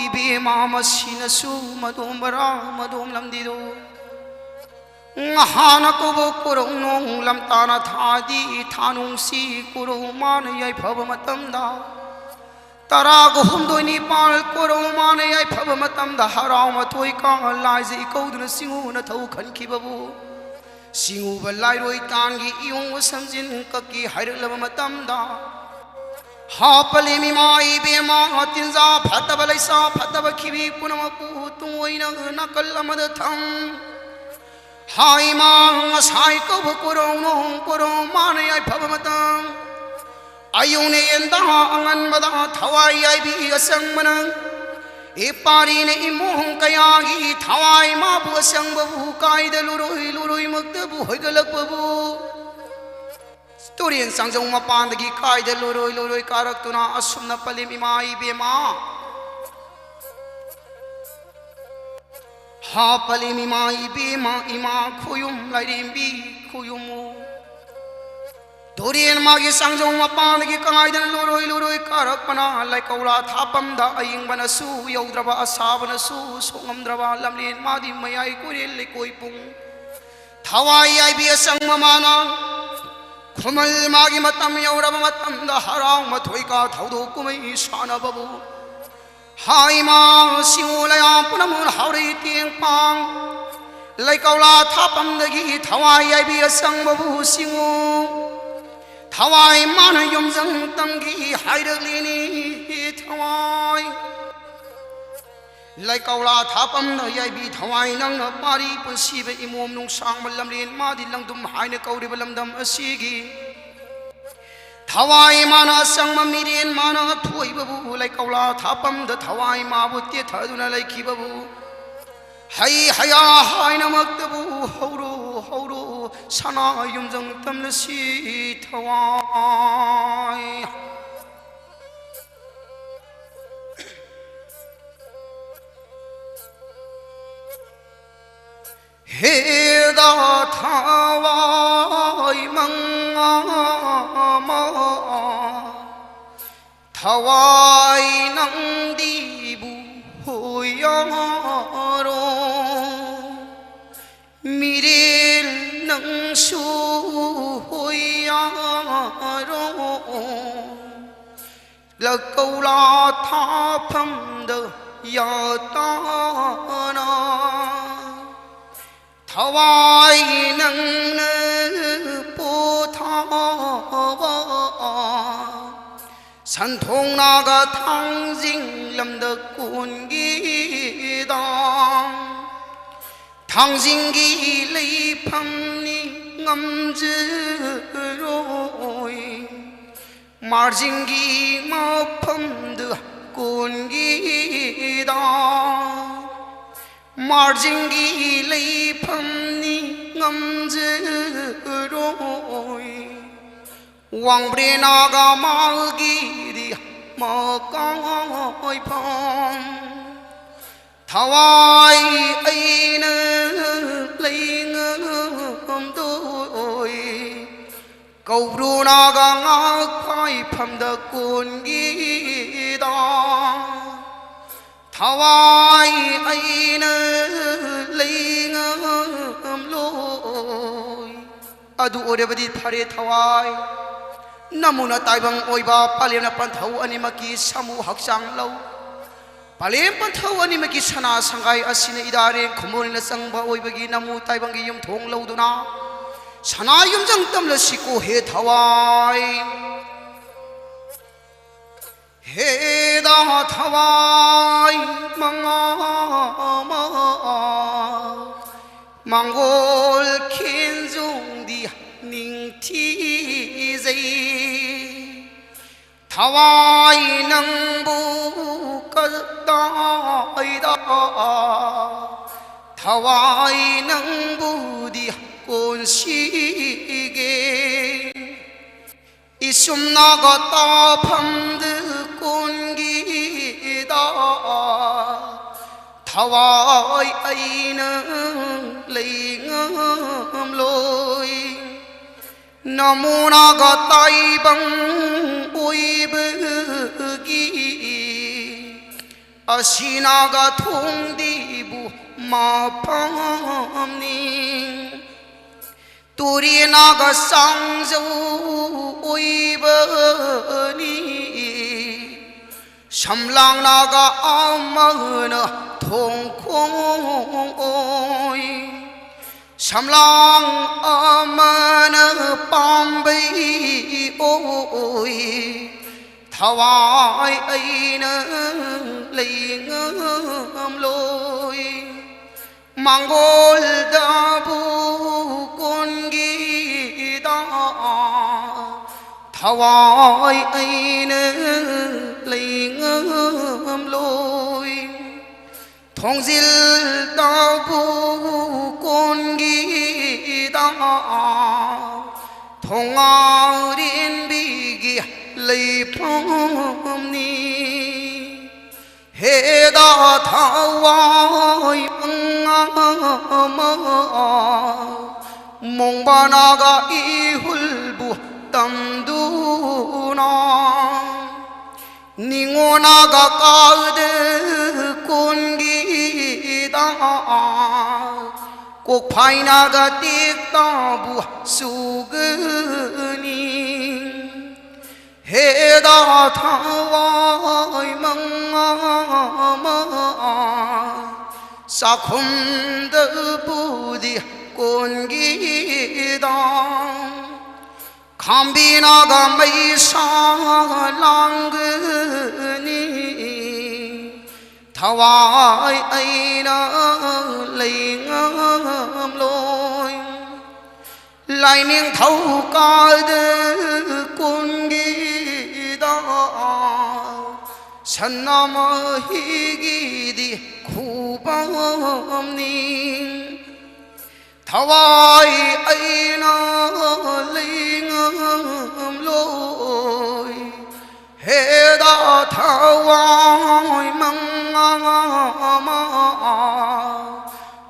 ꯏꯕꯦꯝꯃ ꯃꯁꯤꯅꯁꯨ ꯃꯗꯣꯝ ꯕꯔꯥ ꯃꯗꯣꯝ ꯂꯝꯗꯤꯗꯣ ꯉꯍꯥꯅ ꯀꯧꯕ ꯀꯣꯔꯧ ꯅꯣꯡ ꯂꯝꯇꯥꯅ ꯊꯥꯗꯤ ꯊꯥꯅꯨꯡꯁꯤ ꯀꯣꯔꯧ ꯃꯥꯅ ꯌꯥꯏꯐꯕ ꯃꯇꯝꯗ ꯇꯔꯥꯒ ꯍꯨꯝꯗꯣꯏ ꯅꯤꯄꯥꯜ ꯀꯣꯔꯧ ꯃꯥꯅ ꯌꯥꯏꯐꯕ ꯃꯇꯝꯗ ꯍꯔꯥꯎ ꯃꯊꯣꯏ ꯀꯥ ꯂꯥꯏꯖ ꯏꯀꯧꯗꯨꯅ ꯁꯤꯡꯉꯨ ꯅꯊꯧ ꯈꯟꯈꯤꯕꯕꯨ, ꯁꯤꯡꯉꯨꯕ ꯂꯥꯏꯔꯣꯏ ꯇꯥꯟꯒꯤ ꯏꯌꯣꯡ ꯁꯝꯖꯤꯟ ꯀꯛꯀꯤ ꯍꯥꯏꯔꯛꯂꯕ ꯃꯇꯝꯗ, ꯍꯥꯞꯄꯂꯤ ꯏꯃꯥ ꯏꯕꯦꯝꯃ, ꯇꯤꯟꯖꯥ ꯐꯠꯇꯕ ꯂꯩꯁꯥ ꯐꯠꯇꯕ ꯈꯤꯕꯤ ꯄꯨꯝꯅꯃꯛꯄꯨ ꯇꯨꯡ ꯑꯣꯏꯅ ꯅꯥꯀꯜ ꯑꯃꯗ ꯊꯝ꯫ ꯍꯥꯏ ꯏꯃꯥ, ꯉꯁꯥꯏ ꯀꯧꯕ ꯀꯣꯔꯧꯅꯣ, ꯀꯣꯔꯧ ꯃꯥꯅ ꯌꯥꯏꯐꯕ ꯃꯇꯝ꯫ ꯑꯌꯨꯛꯅ ꯌꯦꯟꯗꯥ ꯑꯉꯟꯕꯗ ꯊꯋꯥꯏ ꯌꯥꯏꯕꯤ ꯑꯁꯪꯕꯅ, ꯏꯄꯥꯔꯤꯅ ꯏꯃꯨꯡ ꯀꯌꯥꯒꯤ ꯊꯋꯥꯏ ꯃꯥꯕꯨ ꯑꯁꯪꯕꯕꯨ ꯀꯥꯏꯗ ꯂꯨꯔꯣꯏ ꯂꯨꯔꯣꯏꯃꯛꯇꯕꯨ ꯍꯣꯏꯒꯠꯂꯛꯄꯕꯨ, ꯇꯨꯔꯦꯟ ꯆꯥꯡꯖꯧ ꯃꯄꯥꯟꯗꯒꯤ ꯀꯥꯏꯗ ꯂꯨꯔꯣꯏ ꯂꯨꯔꯣꯏ ꯀꯥꯔꯛꯇꯨꯅ ꯑꯁꯨꯝꯅ ꯄꯂꯦꯝ ꯏꯃꯥ ꯏꯕꯦꯝꯃ꯫ ꯍꯥ ꯄꯂꯦꯝ ꯏꯃꯥ ꯏꯕꯦꯝꯃ ꯏꯃꯥ ꯈꯣꯌꯨꯝ ꯂꯥꯏꯔꯦꯝꯕꯤ ꯈꯣꯌꯨꯝꯃꯨ꯫ ꯇꯨꯔꯦꯟ ꯃꯥꯒꯤ ꯆꯥꯡꯖꯧ ꯃꯄꯥꯟꯗꯒꯤ ꯀꯥꯏꯗꯅ ꯂꯨꯔꯣꯏ ꯂꯨꯔꯣꯏ ꯀꯥꯔꯛꯄꯅ ꯂꯩꯀꯧꯂꯥ ꯊꯥꯐꯝꯗ ꯑꯏꯪꯕꯅꯁꯨ ꯌꯧꯗ꯭ꯔꯕ ꯑꯁꯥꯕꯅꯁꯨ ꯁꯣꯛꯉꯝꯗ꯭ꯔꯕ ꯂꯝꯂꯦꯟ ꯃꯥꯗꯤ ꯃꯌꯥꯏ ꯀꯣꯏꯔꯦꯜ ꯂꯩꯀꯣꯏ ꯄꯨꯡ ꯊꯋꯥꯏ ꯌꯥꯏꯕꯤ ꯑꯁꯪꯕ ꯃꯥꯅ ꯈꯨꯃꯜ ꯃꯥꯒꯤ ꯃꯇꯝ ꯌꯧꯔꯕ ꯃꯇꯝꯗ ꯍꯔꯥꯎ ꯃꯊꯣꯏ ꯀꯥ ꯊꯧꯗꯣꯛ ꯀꯨꯝꯍꯩ ꯁꯥꯟꯅꯕꯕꯨ ꯍꯥꯏꯃ ꯁꯤꯡꯉꯨ ꯂꯌꯥ ꯄꯨꯝꯅꯃꯛ ꯍꯧꯔꯛꯏ ꯇꯦꯡꯄꯥꯡ ꯂꯩꯀꯧꯂꯥ ꯊꯥꯐꯝꯗꯒꯤ ꯊꯋꯥꯏ ꯌꯥꯏꯕꯤ ꯑꯁꯪꯕꯕꯨ ꯁꯤꯡꯉꯨ ꯊꯋꯥꯏ ꯃꯥꯅ ꯌꯨꯝꯖꯪ ꯇꯝꯒꯤ ꯍꯥꯏꯔꯛꯂꯤꯅꯤ ꯊꯋꯥꯏ ꯂꯩꯀꯧꯂꯥ ꯊꯥꯐꯝꯗ ꯌꯥꯏꯕꯤ ꯊꯋꯥꯏ ꯅꯪꯅ ꯄꯥꯔꯤ ꯄꯨꯟꯁꯤꯕ ꯏꯃꯣꯝ ꯅꯨꯡꯁꯥꯡꯕ ꯂꯝꯂꯦꯟ ꯃꯥꯗꯤ ꯂꯪꯗꯨꯝ ꯍꯥꯏꯅ ꯀꯧꯔꯤꯕ ꯂꯝꯗꯝ ꯑꯁꯤꯒꯤ ꯊꯋꯥꯏ ꯃꯥꯅ ꯑꯁꯪꯕ ꯃꯤꯔꯦꯟ ꯃꯥꯅ ꯊꯣꯏꯕꯕꯨ ꯂꯩꯀꯧꯂꯥ ꯊꯥꯐꯝꯗ ꯊꯋꯥꯏ ꯃꯥꯕꯨ ꯇꯦꯊꯗꯨꯅ ꯂꯩꯈꯤꯕꯕꯨ ꯍꯩ ꯍꯌꯥ ꯍꯥꯏꯅꯃꯛꯇꯕꯨ ꯍꯧꯔꯣ ꯍꯧꯔꯣ ꯁꯅꯥ ꯌꯨꯝꯖꯪ ꯇꯝꯂꯁꯤ ꯊꯋꯥꯏ ꯍꯦꯗ ꯊꯋꯥꯏ ꯃꯉꯥꯃ ꯊꯋꯥꯏ ꯅꯪꯗꯤꯕꯨ ꯍꯣꯌꯥꯔꯣ ꯃꯤꯔꯦꯜ ꯅꯪꯁꯨ ꯍꯣꯌꯥꯔꯣ ꯂꯀꯧꯂꯥ ꯊꯥꯐꯝꯗ ꯌꯥꯇꯥꯅ ꯊꯋꯥꯏ ꯅꯪꯅ ꯄꯣꯊꯥꯕ ꯁꯟꯊꯣꯡ ꯅꯥꯒ ꯊꯥꯡꯖꯤꯡ ꯂꯝꯗ ꯀꯣꯟꯒꯤꯗ ꯊꯥꯡꯖꯤꯡꯒꯤ ꯂꯩꯐꯝꯅꯤ ꯉꯝꯖꯔꯣꯏ꯫ ꯃꯥꯔꯖꯤꯡꯒꯤ ꯃꯐꯝꯗ ꯀꯣꯟꯒꯤꯗ ꯃꯥꯔꯖꯤꯡꯒꯤ ꯂꯩꯐꯝꯅꯤ ꯉꯝꯖꯔꯣꯏ꯫ ꯋꯥꯡꯕ꯭ꯔꯦꯟ ꯅꯥꯒ ꯃꯥꯜꯒꯤꯗꯤ ꯃꯀꯥꯏꯐꯝ ꯊꯋꯥꯏ ꯑꯩꯅ ꯂꯩꯉꯝꯗꯣꯏ꯫ ꯀꯧꯕ꯭ꯔꯨ ꯅꯥꯒ ꯉꯥꯛꯐꯥꯏꯐꯝꯗ ꯀꯣꯟꯒꯤꯗ ꯊꯋꯥꯏ ꯑꯩꯅ ꯂꯩꯉꯝꯂꯣꯏ꯫ ꯑꯗꯨ ꯑꯣꯏꯔꯕꯗꯤ ꯐꯔꯦ ꯊꯋꯥꯏ, ꯅꯃꯨꯅ ꯇꯥꯏꯕꯪ ꯑꯣꯏꯕ ꯄꯂꯦꯝꯅ ꯄꯟꯊꯧ ꯑꯅꯤꯃꯛꯀꯤ ꯁꯥꯃꯨ ꯍꯛꯆꯥꯡ ꯂꯧ꯫ ꯄꯂꯦꯝ ꯄꯟꯊꯧ ꯑꯅꯤꯃꯛꯀꯤ ꯁꯅꯥ ꯁꯪꯒꯥꯏ ꯑꯁꯤꯅ ꯏꯗꯥꯔꯦꯡ ꯈꯨꯝꯕꯣꯜꯅ ꯆꯪꯕ ꯑꯣꯏꯕꯒꯤ ꯅꯃꯨ ꯇꯥꯏꯕꯪꯒꯤ ꯌꯨꯝꯊꯣꯡ ꯂꯧꯗꯨꯅ ꯁꯅꯥ ꯌꯨꯝꯖꯪ ꯇꯝꯂꯁꯤꯀꯣ ꯍꯦ ꯊꯋꯥꯏ꯫ ꯍꯦꯗꯥ ꯊꯋꯥꯏ ꯃꯉꯥ ꯃꯉꯥ ꯃꯥꯡꯒꯣꯜ ꯈꯦꯟꯖꯣꯡꯗꯤ ꯅꯤꯡꯊꯤꯖꯩ꯫ ꯊꯋꯥꯏ ꯅꯪꯕꯨ ꯀꯗꯥꯏꯗ ꯊꯋꯥꯏ ꯅꯪꯕꯨꯗꯤ ꯀꯣꯟꯁꯤꯒꯦ꯫ ꯏꯁꯨꯝꯅꯒ ꯇꯥꯐꯝꯗ ꯀꯣꯟꯒꯤꯗ ꯊꯋꯥꯏ ꯑꯩꯅ ꯂꯩꯉꯝꯂꯣꯏ꯫ ꯅꯃꯨꯅꯒ ꯇꯥꯏꯕꯪ ꯑꯣꯏꯕꯒꯤ ꯑꯁꯤꯅꯒ ꯊꯣꯡꯗꯤꯕꯨ ꯃꯐꯝꯅꯤ꯫ ꯇꯨꯔꯦꯟꯅꯒ ꯆꯥꯡꯖꯧ ꯑꯣꯏꯕꯅꯤ꯫ ꯁꯝꯂꯥꯡ ꯅꯥꯒꯥ ꯑꯃꯅ ꯊꯣꯡꯈꯣꯡ ꯑꯣꯏ, ꯁꯝꯂꯥꯡ ꯑꯃꯅ ꯄꯥꯝꯕꯩ ꯑꯣꯏ, ꯊꯋꯥꯏ ꯑꯩꯅ ꯂꯩ ꯉꯝꯂꯣꯏ꯫ ꯃꯥꯡꯒꯣꯜꯗꯕꯨ ꯀꯣꯟꯒꯤꯗ ꯊꯋꯥꯏ ꯑꯩꯅ ꯂꯩ ꯉꯝꯂꯣꯏ꯫ ꯊꯣꯡꯖꯤꯜꯗꯕꯨ ꯀꯣꯟꯒꯤꯗ ꯊꯣꯉꯥꯎꯔꯦꯟꯕꯤꯒꯤ ꯂꯩꯐꯝꯅꯤ꯫ ꯍꯦꯗ ꯊꯋꯥꯏ ꯃꯉꯥꯃ ꯃꯣꯡꯕꯥꯅꯥꯒ ꯏꯍꯨꯜꯕꯨ ꯇꯝꯗꯨꯅ ꯅꯤꯉꯣꯅꯥꯒ ꯀꯥꯗ ꯀꯣꯟꯒꯤꯗ ꯀꯣꯛꯐꯥꯏꯅꯥꯒ ꯇꯦꯛꯇꯥꯕꯨ ꯁꯨꯒꯅꯤ꯫ ꯍꯦꯗ ꯊꯋꯥꯏ ꯃꯉꯥꯃ ꯆꯥꯛꯈꯨꯝꯗꯕꯨꯗꯤ ꯀꯣꯟꯒꯤꯗ ꯈꯥꯝꯕꯤꯅꯥꯒ ꯃꯩꯁꯥ ꯂꯥꯡꯒꯅꯤ꯫ ꯊꯋꯥꯏ ꯑꯩꯅ ꯂꯩ ꯉꯝꯂꯣꯏ꯫ ꯂꯥꯏꯅꯤꯡꯊꯧ ꯀꯥꯗ ꯀꯨꯟꯒꯤꯗ ꯁꯅꯥꯃꯍꯤꯒꯤꯗꯤ ꯈꯨꯕꯝꯅꯤ꯫ ꯊꯋꯥꯏ ꯑꯩꯅ ꯂꯩ ꯉꯝꯂꯣꯏ꯫ ꯍꯦꯗ ꯊꯋꯥꯏ ꯃꯉꯥꯃ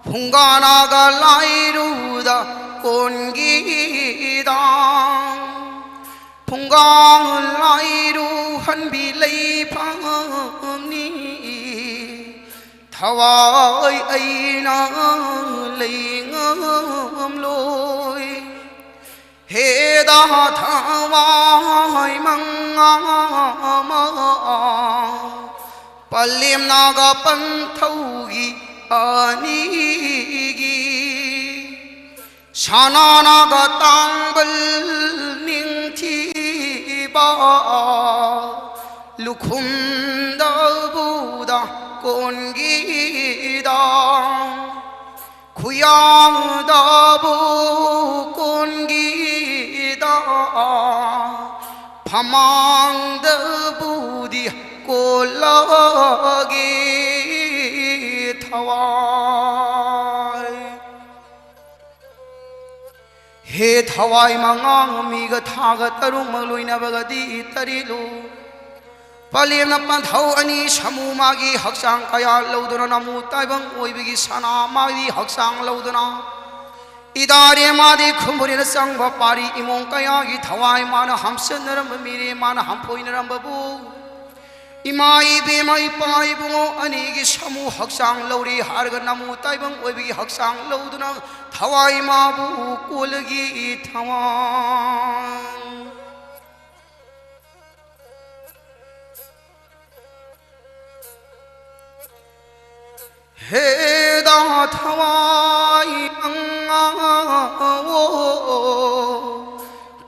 ꯐꯨꯡꯒꯥꯅꯥꯒ ꯂꯥꯏꯔꯨꯗ ꯀꯣꯟꯒꯤꯗ ꯐꯨꯡꯒꯥ ꯂꯥꯏꯔꯨ ꯍꯟꯕꯤ ꯂꯩꯐꯝꯅꯤ꯫ ꯊꯋꯥꯏ ꯑꯩꯅ ꯂꯩ ꯉꯝꯂꯣꯏ꯫ ꯍꯦꯗ ꯊꯋꯥꯏ ꯃꯉꯥꯃ ꯄꯂꯦꯝꯅꯒ ꯄꯟꯊꯧꯒꯤ ꯑꯅꯤꯒꯤ, ꯁꯅꯥꯅꯒ ꯇꯥꯡꯕꯜ ꯅꯤꯡꯊꯤꯕ, ꯂꯨꯈꯨꯝꯗꯕꯨꯗ ꯀꯣꯟꯒꯤꯗ, ꯈꯨꯌꯥꯡꯗꯕꯨ ꯀꯣꯟꯒꯤꯗ, ꯐꯃꯥꯡꯗꯕꯨꯗꯤ ꯀꯣꯜꯂꯒꯦ ꯊꯋꯥꯏ꯫ ꯍꯦ ꯊꯋꯥꯏ ꯃꯉꯥ, ꯃꯤꯒ ꯊꯥꯒ ꯇꯔꯨꯛꯃꯛ ꯂꯣꯏꯅꯕꯒꯗꯤ ꯇꯔꯦꯠꯂꯨ꯫ ꯄꯂꯦꯝꯅ ꯄꯟꯊꯧ ꯑꯅꯤ ꯁꯥꯃꯨ ꯃꯥꯒꯤ ꯍꯛꯆꯥꯡ ꯀꯌꯥ ꯂꯧꯗꯨꯅ, ꯅꯃꯨ ꯇꯥꯏꯕꯪ ꯑꯣꯏꯕꯒꯤ ꯁꯅꯥ ꯃꯥꯒꯤ ꯍꯛꯆꯥꯡ ꯂꯧꯗꯨꯅ, ꯏꯗꯥꯔꯦ ꯃꯥꯗꯤ ꯈꯨꯝꯕꯨꯔꯦꯅ ꯆꯪꯕ ꯄꯥꯔꯤ ꯏꯃꯣꯡ ꯀꯌꯥꯒꯤ ꯊꯋꯥꯏ ꯃꯥꯅ ꯍꯥꯝꯆꯟꯅꯔꯝꯕ, ꯃꯤꯔꯦ ꯃꯥꯅ ꯍꯥꯝꯐꯣꯏꯅꯔꯝꯕꯕꯨ, ꯏꯃꯥ ꯏꯕꯦꯝꯃ ꯏꯄꯥ ꯏꯕꯨꯡꯉꯣ ꯑꯅꯤꯒꯤ ꯁꯥꯃꯨ ꯍꯛꯆꯥꯡ ꯂꯧꯔꯦ ꯍꯥꯏꯔꯒ, ꯅꯃꯨ ꯇꯥꯏꯕꯪ ꯑꯣꯏꯕꯒꯤ ꯍꯛꯆꯥꯡ ꯂꯧꯗꯨꯅ ꯊꯋꯥꯏ ꯃꯥꯕꯨ ꯀꯣꯜꯂꯒꯦ ꯊꯋꯥꯏ꯫ ꯍꯦꯗ ꯊꯋꯥꯏ ꯃꯉꯥꯋꯣ,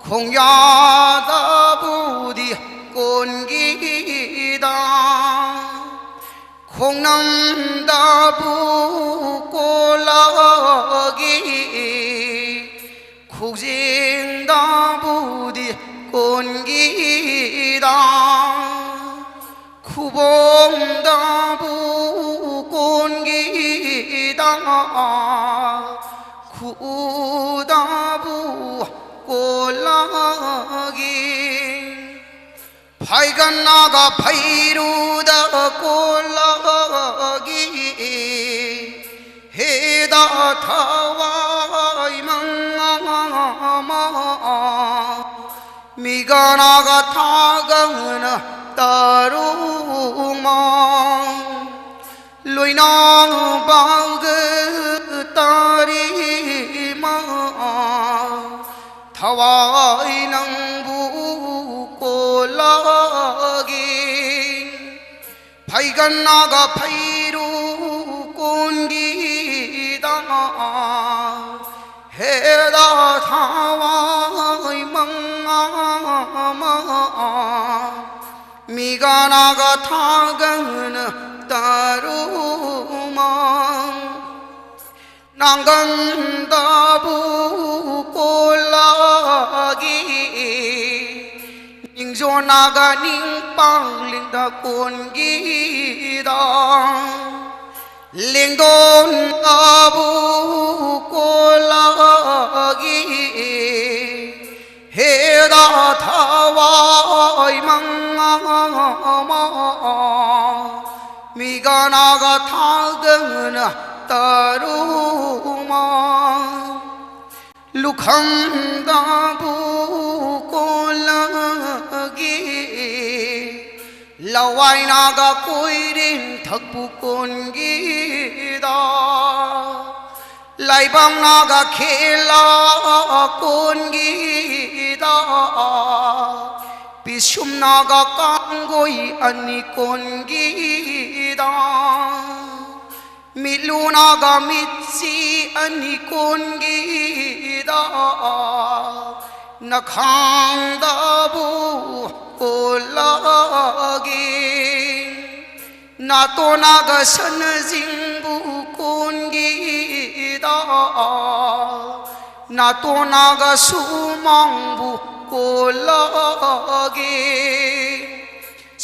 ꯈꯣꯡꯌꯥꯗꯕꯨꯗꯤ ꯀꯣꯟꯒꯤꯗ, ꯈꯣꯡꯅꯝꯗꯕꯨ ꯀꯣꯜꯂꯒꯦ, ꯈꯨꯖꯦꯡꯗꯕꯨꯗꯤ ꯀꯣꯟꯒꯤꯗ, ꯈꯨꯕꯣꯝꯗꯕꯨ ꯀꯣꯟꯒꯤꯗ, ꯈꯨꯎꯗꯕꯨ ꯀꯣꯜꯂꯒꯦ, ꯐꯩꯒꯟꯅꯒ ꯐꯩꯔꯨꯗ ꯀꯣꯜꯂꯒꯦ, ꯍꯦꯗ ꯊꯋꯥꯏ ꯃꯉꯥꯃ, ꯃꯤꯒꯅꯒ ꯊꯥꯒꯅ ꯇꯔꯨꯃ, ꯂꯣꯏꯅꯥꯕꯒ ꯇꯔꯤꯃ, ꯊꯋꯥꯏ ꯅꯪꯕꯨ ꯀꯣꯜꯂꯒꯦ꯫ ꯂꯩꯒꯟꯅꯒ ꯐꯩꯔꯨ ꯀꯣꯟꯒꯤꯗ ꯍꯦꯗ ꯊꯋꯥꯏ ꯃꯉꯥ ꯑꯃ ꯃꯤꯒꯅꯒ ꯊꯥꯒꯟ ꯇꯔꯨꯃ ꯅꯪꯒꯟꯗꯕꯨ ꯀꯣꯜꯂꯒꯤ ꯅꯤꯡꯖꯣꯅꯒ ꯅꯤꯡꯄꯥꯡꯂꯤꯡꯗ ꯀꯣꯟꯒꯤꯗ ꯂꯦꯡꯗꯣꯟꯗꯕꯨ ꯀꯣꯜꯂꯒꯤ ꯍꯦꯗ ꯊꯋꯥꯏ ꯃꯉꯥ ꯑꯃ ꯃꯤꯒꯅꯒ ꯊꯥꯒꯅ ꯇꯔꯨꯃ ꯂꯨꯈꯝꯗꯕꯨ ꯀꯣꯜꯂꯒꯤ ꯂꯋꯥꯏꯅꯒ ꯀꯣꯏꯔꯦꯟ ꯊꯛꯄꯨ ꯀꯣꯟꯒꯤꯗ ꯂꯥꯏꯕꯝꯅꯒ ꯈꯦꯂꯥ ꯀꯣꯟꯒꯤꯗ ꯄꯤꯁꯨꯝꯅꯒ ꯀꯥꯡꯒꯣꯏ ꯑꯅꯤ ꯀꯣꯟꯒꯤꯗ ꯃꯤꯠꯂꯨꯅꯒ ꯃꯤꯠꯁꯤ ꯑꯅꯤ ꯀꯣꯟꯒꯤꯗ ꯅꯈꯥꯡꯗꯕꯨ ꯀꯣꯜꯂꯒꯦ ꯅꯥꯇꯣꯅꯒ ꯁꯅꯖꯤꯡꯕꯨ ꯀꯣꯟꯒꯤꯗ ꯅꯥꯇꯣꯅꯒ ꯁꯨꯃꯥꯡꯕꯨ ꯀꯣꯜꯂꯒꯦ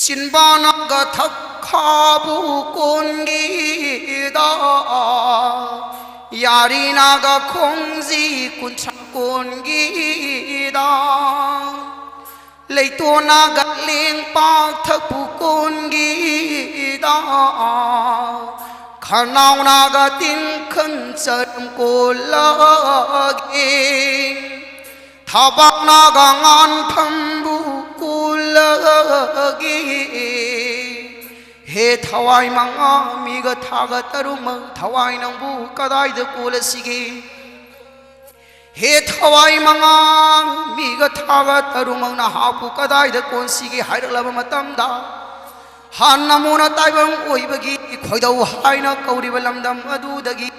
ꯁꯤꯟꯕꯥꯅꯒ ꯊꯛꯈꯥꯕꯨ ꯀꯣꯟꯒꯤꯗ ꯌꯥꯔꯤꯅꯒ ꯈꯣꯡꯖꯤ ꯀꯨꯟꯊ꯭ꯔꯥ ꯀꯣꯟꯒꯤꯗ ꯂꯩꯇꯣꯟꯅꯒ ꯂꯦꯡꯄꯥꯛ ꯊꯛꯄꯨ ꯀꯣꯟꯒꯤꯗ ꯈꯅꯥꯎꯅꯒ ꯇꯤꯡꯈꯪ ꯆꯔꯝ ꯀꯣꯜꯂꯒꯦ ꯊꯕꯥꯛꯅꯒ ꯉꯥꯟꯐꯝꯕꯨ ꯀꯣꯜꯂꯒꯦ ꯍꯦ ꯊꯋꯥꯏ ꯃꯉꯥ ꯃꯤꯒ ꯊꯥꯒ ꯇꯔꯨꯃ ꯊꯋꯥꯏ ꯅꯪꯕꯨ ꯀꯗꯥꯏꯗ ꯀꯣꯜꯂꯁꯤꯒꯦ ꯍꯦ ꯊꯋꯥꯏ ꯃꯉꯥ ꯃꯤꯒ ꯊꯥꯒ ꯇꯔꯨꯃꯛ ꯅꯍꯥꯛꯄꯨ ꯀꯗꯥꯏꯗ ꯀꯣꯟꯁꯤꯒꯦ ꯍꯥꯏꯔꯛꯂꯕ ꯃꯇꯝꯗ ꯍꯥꯟꯅ ꯅꯃꯨꯅ ꯇꯥꯏꯕꯪ ꯑꯣꯏꯕꯒꯤ ꯈꯣꯏꯗꯧ ꯍꯥꯏꯅ ꯀꯧꯔꯤꯕ ꯂꯝꯗꯝ ꯑꯗꯨꯗꯒꯤ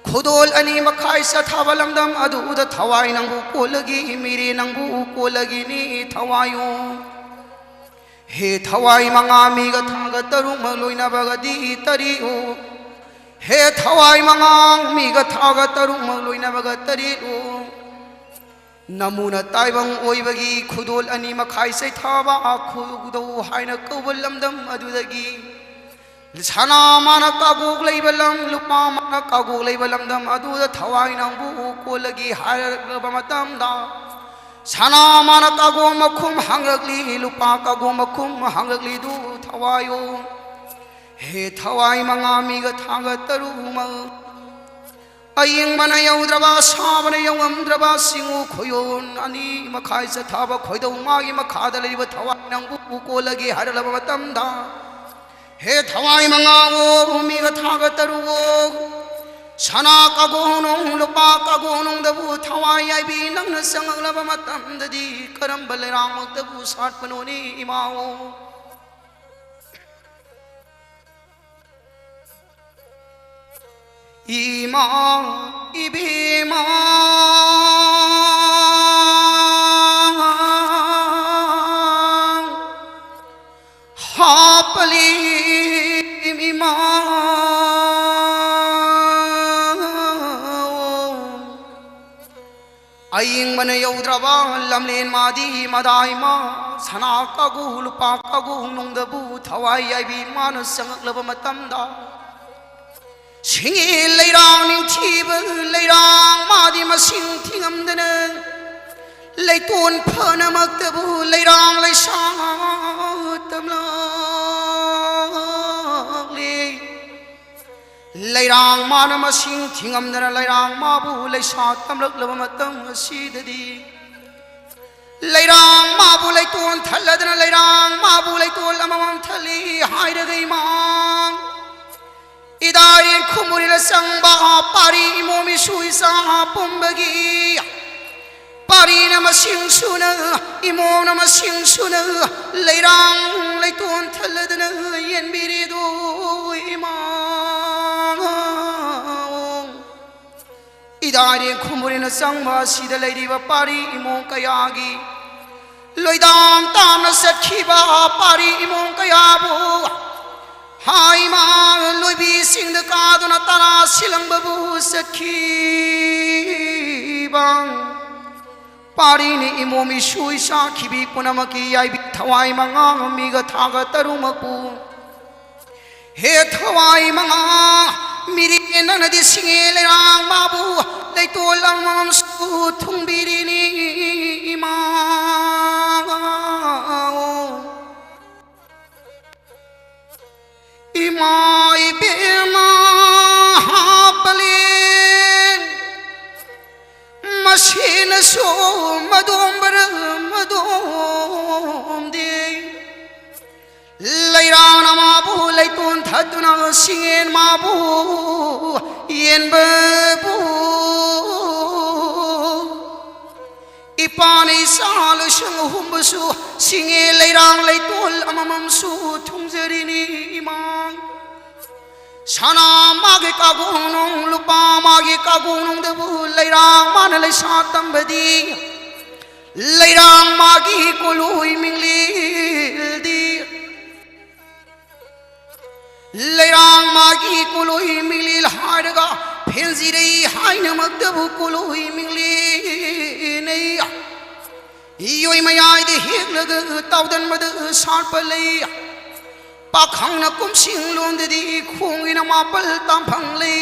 ꯈꯨꯗꯣꯜ ꯑꯅꯤ ꯃꯈꯥꯏ ꯆꯠꯊꯕ ꯂꯝꯗꯝ ꯑꯗꯨꯗ ꯊꯋꯥꯏ ꯅꯪꯕꯨ ꯀꯣꯜꯂꯒꯤ, ꯃꯤꯔꯦ ꯅꯪꯕꯨ ꯀꯣꯜꯂꯒꯤꯅꯤ ꯊꯋꯥꯏꯌꯨ꯫ ꯍꯦ ꯊꯋꯥꯏ ꯃꯉꯥ ꯃꯤꯒ ꯊꯥꯒ ꯇꯔꯨꯛꯃꯛ ꯂꯣꯏꯅꯕꯒꯗꯤ ꯇꯔꯤꯛꯎ꯫ ꯍꯦ ꯊꯋꯥꯏ ꯃꯉꯥ ꯃꯤꯒ ꯊꯥꯒ ꯇꯔꯨꯛꯃꯛ ꯂꯣꯏꯅꯕꯒ ꯇꯔꯤꯛꯎ꯫ ꯅꯃꯨꯅ ꯇꯥꯏꯕꯪ ꯑꯣꯏꯕꯒꯤ ꯈꯨꯗꯣꯜ ꯑꯅꯤ ꯃꯈꯥꯏ ꯆꯩꯊꯥꯕ ꯈꯨꯗꯧ ꯍꯥꯏꯅ ꯀꯧꯕ ꯂꯝꯗꯝ ꯑꯗꯨꯗꯒꯤ ꯁꯅꯥ ꯃꯥꯅ ꯀꯥꯒꯣꯛ ꯂꯩꯕ ꯂꯝ, ꯂꯨꯄꯥ ꯃꯥꯅ ꯀꯥꯒꯣꯛ ꯂꯩꯕ ꯂꯝꯗꯝ ꯑꯗꯨꯗ ꯊꯋꯥꯏ ꯅꯪꯕꯨ ꯀꯣꯜꯂꯒꯤ ꯍꯥꯏꯔꯛꯂꯕ ꯃꯇꯝꯗ, ꯁꯅꯥ ꯃꯥꯅ ꯀꯥꯒꯣ ꯃꯈꯨꯝ ꯍꯥꯡꯉꯛꯂꯤ, ꯂꯨꯄꯥ ꯀꯥꯒꯣ ꯃꯈꯨꯝ ꯍꯥꯡꯉꯛꯂꯤꯗꯨ ꯊꯋꯥꯏꯌꯣ꯫ ꯍꯦ ꯊꯋꯥꯏ ꯃꯉꯥ ꯃꯤꯒ ꯊꯥꯒ ꯇꯔꯨꯛꯃꯛ, ꯑꯌꯤꯡꯕꯅ ꯌꯧꯗ꯭ꯔꯕ, ꯑꯁꯥꯕꯅ ꯌꯧꯉꯝꯗ꯭ꯔꯕ ꯆꯤꯡꯉꯨ ꯈꯣꯏꯌꯣꯟ ꯑꯅꯤ ꯃꯈꯥꯏ ꯆꯠꯊꯕ ꯈꯣꯏꯗꯧ ꯃꯥꯒꯤ ꯃꯈꯥꯗ ꯂꯩꯔꯤꯕ ꯊꯋꯥꯏ ꯅꯪꯕꯨ ꯀꯣꯜꯂꯒꯦ ꯍꯥꯏꯔꯛꯂꯕ ꯃꯇꯝꯗ, ꯍꯦ ꯊꯋꯥꯏ ꯃꯉꯥꯋꯣ, ꯃꯤꯒ ꯊꯥꯒ ꯇꯔꯨꯛꯋꯣ, ꯁꯅꯥ ꯀꯥꯒꯣꯅꯨꯡ, ꯂꯨꯄꯥ ꯀꯥꯒꯣꯅꯨꯡꯗꯕꯨ ꯊꯋꯥꯏ ꯌꯥꯏꯕꯤ ꯅꯪꯅ ꯆꯪꯉꯛꯂꯕ ꯃꯇꯝꯗꯗꯤ ꯀꯔꯝꯕ ꯂꯩꯔꯥꯡꯃꯛꯇꯕꯨ ꯁꯥꯠꯄꯅꯣꯅꯦ ꯏꯃꯥꯋꯣ? ꯏꯃꯥ ꯏꯕꯦꯝꯃ ꯍꯥꯞꯄꯂꯤ ꯏꯃꯥ꯫ ꯑꯌꯤꯡꯕꯅ ꯌꯧꯗ꯭ꯔꯕ ꯂꯝꯂꯦꯟ ꯃꯥꯗꯤ ꯃꯗꯥꯏ ꯃꯥ, ꯁꯅꯥ ꯀꯥꯒꯨ ꯂꯨꯄꯥ ꯀꯥꯒꯨ ꯅꯨꯡꯗꯕꯨ ꯊꯋꯥꯏ ꯌꯥꯏꯕꯤ ꯃꯥꯅ ꯆꯪꯉꯛꯂꯕ ꯃꯇꯝꯗ, ꯁꯤꯡꯒꯤ ꯂꯩꯔꯥꯡ ꯅꯤꯡꯊꯤꯕ ꯂꯩꯔꯥꯡ ꯃꯥꯗꯤ ꯃꯁꯤꯡ ꯊꯤꯉꯝꯗꯅ, ꯂꯩꯇꯣꯟ ꯐꯅꯃꯛꯇꯕꯨ ꯂꯩꯔꯥꯡ ꯂꯩꯁꯥ ꯇꯝꯂꯛꯂꯤ꯫ ꯂꯩꯔꯥꯡ ꯃꯥꯅ ꯃꯁꯤꯡ ꯊꯤꯉꯝꯗꯅ ꯂꯩꯔꯥꯡ ꯃꯥꯕꯨ ꯂꯩꯁꯥ ꯇꯝꯂꯛꯂꯕ ꯃꯇꯝ ꯑꯁꯤꯗꯗꯤ, ꯂꯩꯔꯥꯡ ꯃꯥꯕꯨ ꯂꯩꯇꯣꯟ ꯊꯜꯂꯗꯅ ꯂꯩꯔꯥꯡ ꯃꯥꯕꯨ ꯂꯩꯇꯣꯟ ꯑꯃꯃꯝ ꯊꯜꯂꯤ ꯍꯥꯏꯔꯒ ꯏꯃꯥꯡ ꯏꯗꯥꯏꯔꯦꯟ ꯈꯨꯃꯨꯔꯤꯗ ꯆꯪꯕ ꯄꯥꯔꯤ ꯏꯃꯣꯝ ꯏꯁꯨ ꯏꯆꯥ ꯄꯨꯝꯕꯒꯤ ꯄꯥꯔꯤꯅ ꯃꯁꯤꯡ ꯁꯨꯅ, ꯏꯃꯣꯝꯅ ꯃꯁꯤꯡ ꯁꯨꯅ ꯂꯩꯔꯥꯡ ꯂꯩꯇꯣꯟ ꯊꯜꯂꯗꯅ ꯌꯦꯟꯕꯤꯔꯤꯗꯣ ꯏꯃꯥ꯫ ꯏꯗꯥꯏꯔꯦ ꯈꯨꯝꯕꯨꯔꯦꯅ ꯆꯪꯕ ꯑꯁꯤꯗ ꯂꯩꯔꯤꯕ ꯄꯥꯔꯤ ꯏꯃꯣꯝ ꯀꯌꯥꯒꯤ ꯂꯣꯏꯗꯥꯝ ꯇꯥꯝꯅ ꯆꯠꯈꯤꯕ ꯄꯥꯔꯤ ꯏꯃꯣꯝ ꯀꯌꯥꯕꯨ ꯍꯥꯏꯃ ꯂꯣꯏꯕꯤꯁꯤꯡꯗ ꯀꯥꯗꯨꯅ ꯇꯔꯥ ꯁꯤꯂꯪꯕꯕꯨ ꯆꯠꯈꯤꯕ ꯄꯥꯔꯤꯅꯤ ꯏꯃꯣꯝ ꯏꯁꯨ ꯏꯆꯥꯈꯤꯕꯤ ꯄꯨꯝꯅꯃꯛꯀꯤ ꯌꯥꯏꯕꯤ ꯊꯋꯥꯏ ꯃꯉꯥ ꯃꯤꯒ ꯊꯥꯒ ꯇꯔꯨꯛꯃꯛꯄꯨ꯫ ꯍꯦ ꯊꯋꯥꯏ ꯃꯉꯥ, ꯃꯤꯔꯦꯟ ꯅꯪꯅꯗꯤ ꯁꯤꯡꯉꯦ ꯂꯩꯔꯥꯡ ꯃꯥꯕꯨ ꯂꯩꯇꯣꯜ ꯑꯃꯃꯝꯁꯨ ꯊꯨꯡꯕꯤꯔꯤꯅꯤ ꯏꯃꯥ꯫ ꯏꯃꯥ ꯏꯕꯦꯝꯃ ꯍꯥꯞꯄꯂꯦ ꯃꯁꯤꯅꯁꯨ ꯃꯗꯣꯝꯕꯔ ꯃꯗꯣꯝꯗꯦ꯫ ꯂꯩꯔꯥꯡꯅ ꯃꯥꯕꯨ ꯂꯩꯇꯣꯟ ꯊꯠꯇꯨꯅ ꯁꯤꯡꯉꯦꯟ ꯃꯥꯕꯨ ꯌꯦꯟꯕꯕꯨ꯫ ꯏꯄꯥꯅ ꯏꯆꯥ ꯂꯣꯏꯁꯪ ꯑꯍꯨꯝꯕꯨꯁꯨ ꯁꯤꯡꯉꯦ ꯂꯩꯔꯥꯡ ꯂꯩꯇꯣꯜ ꯑꯃꯃꯝꯁꯨ ꯊꯨꯡꯖꯔꯤꯅꯤ ꯏꯃꯥ꯫ ꯁꯅꯥ ꯃꯥꯒꯤ ꯀꯥꯒꯣꯡꯅꯨꯡ, ꯂꯨꯄꯥ ꯃꯥꯒꯤ ꯀꯥꯒꯣꯡꯅꯨꯡꯗꯕꯨ ꯂꯩꯔꯥꯡ ꯃꯥꯅ ꯂꯩꯁꯥ ꯇꯝꯕꯗꯤ, ꯂꯩꯔꯥꯡ ꯃꯥꯒꯤ ꯀꯣꯂꯣꯏ ꯃꯤꯡꯂꯤꯜꯗꯤ꯫ ꯂꯩꯔꯥꯡ ꯃꯥꯒꯤ ꯀꯣꯂꯣꯏ ꯃꯤꯡꯂꯤꯜ ꯍꯥꯏꯔꯒ ꯐꯦꯟꯖꯤꯔꯩ ꯍꯥꯏꯅꯃꯛꯇꯕꯨ ꯀꯣꯂꯣꯏ ꯃꯤꯡꯂꯤꯅꯩ꯫ ꯏꯌꯣꯏ ꯃꯌꯥꯏꯗ ꯍꯦꯛꯂꯒ ꯇꯥꯎꯗꯟꯕꯗ ꯁꯥꯠꯄ ꯂꯩ꯫ ꯄꯥꯈꯪꯅ ꯀꯨꯝꯁꯤꯡ ꯂꯣꯟꯗꯗꯤ ꯈꯣꯡꯒꯤꯅ ꯃꯥꯄꯜ ꯇꯥꯝꯐꯪ ꯂꯩ꯫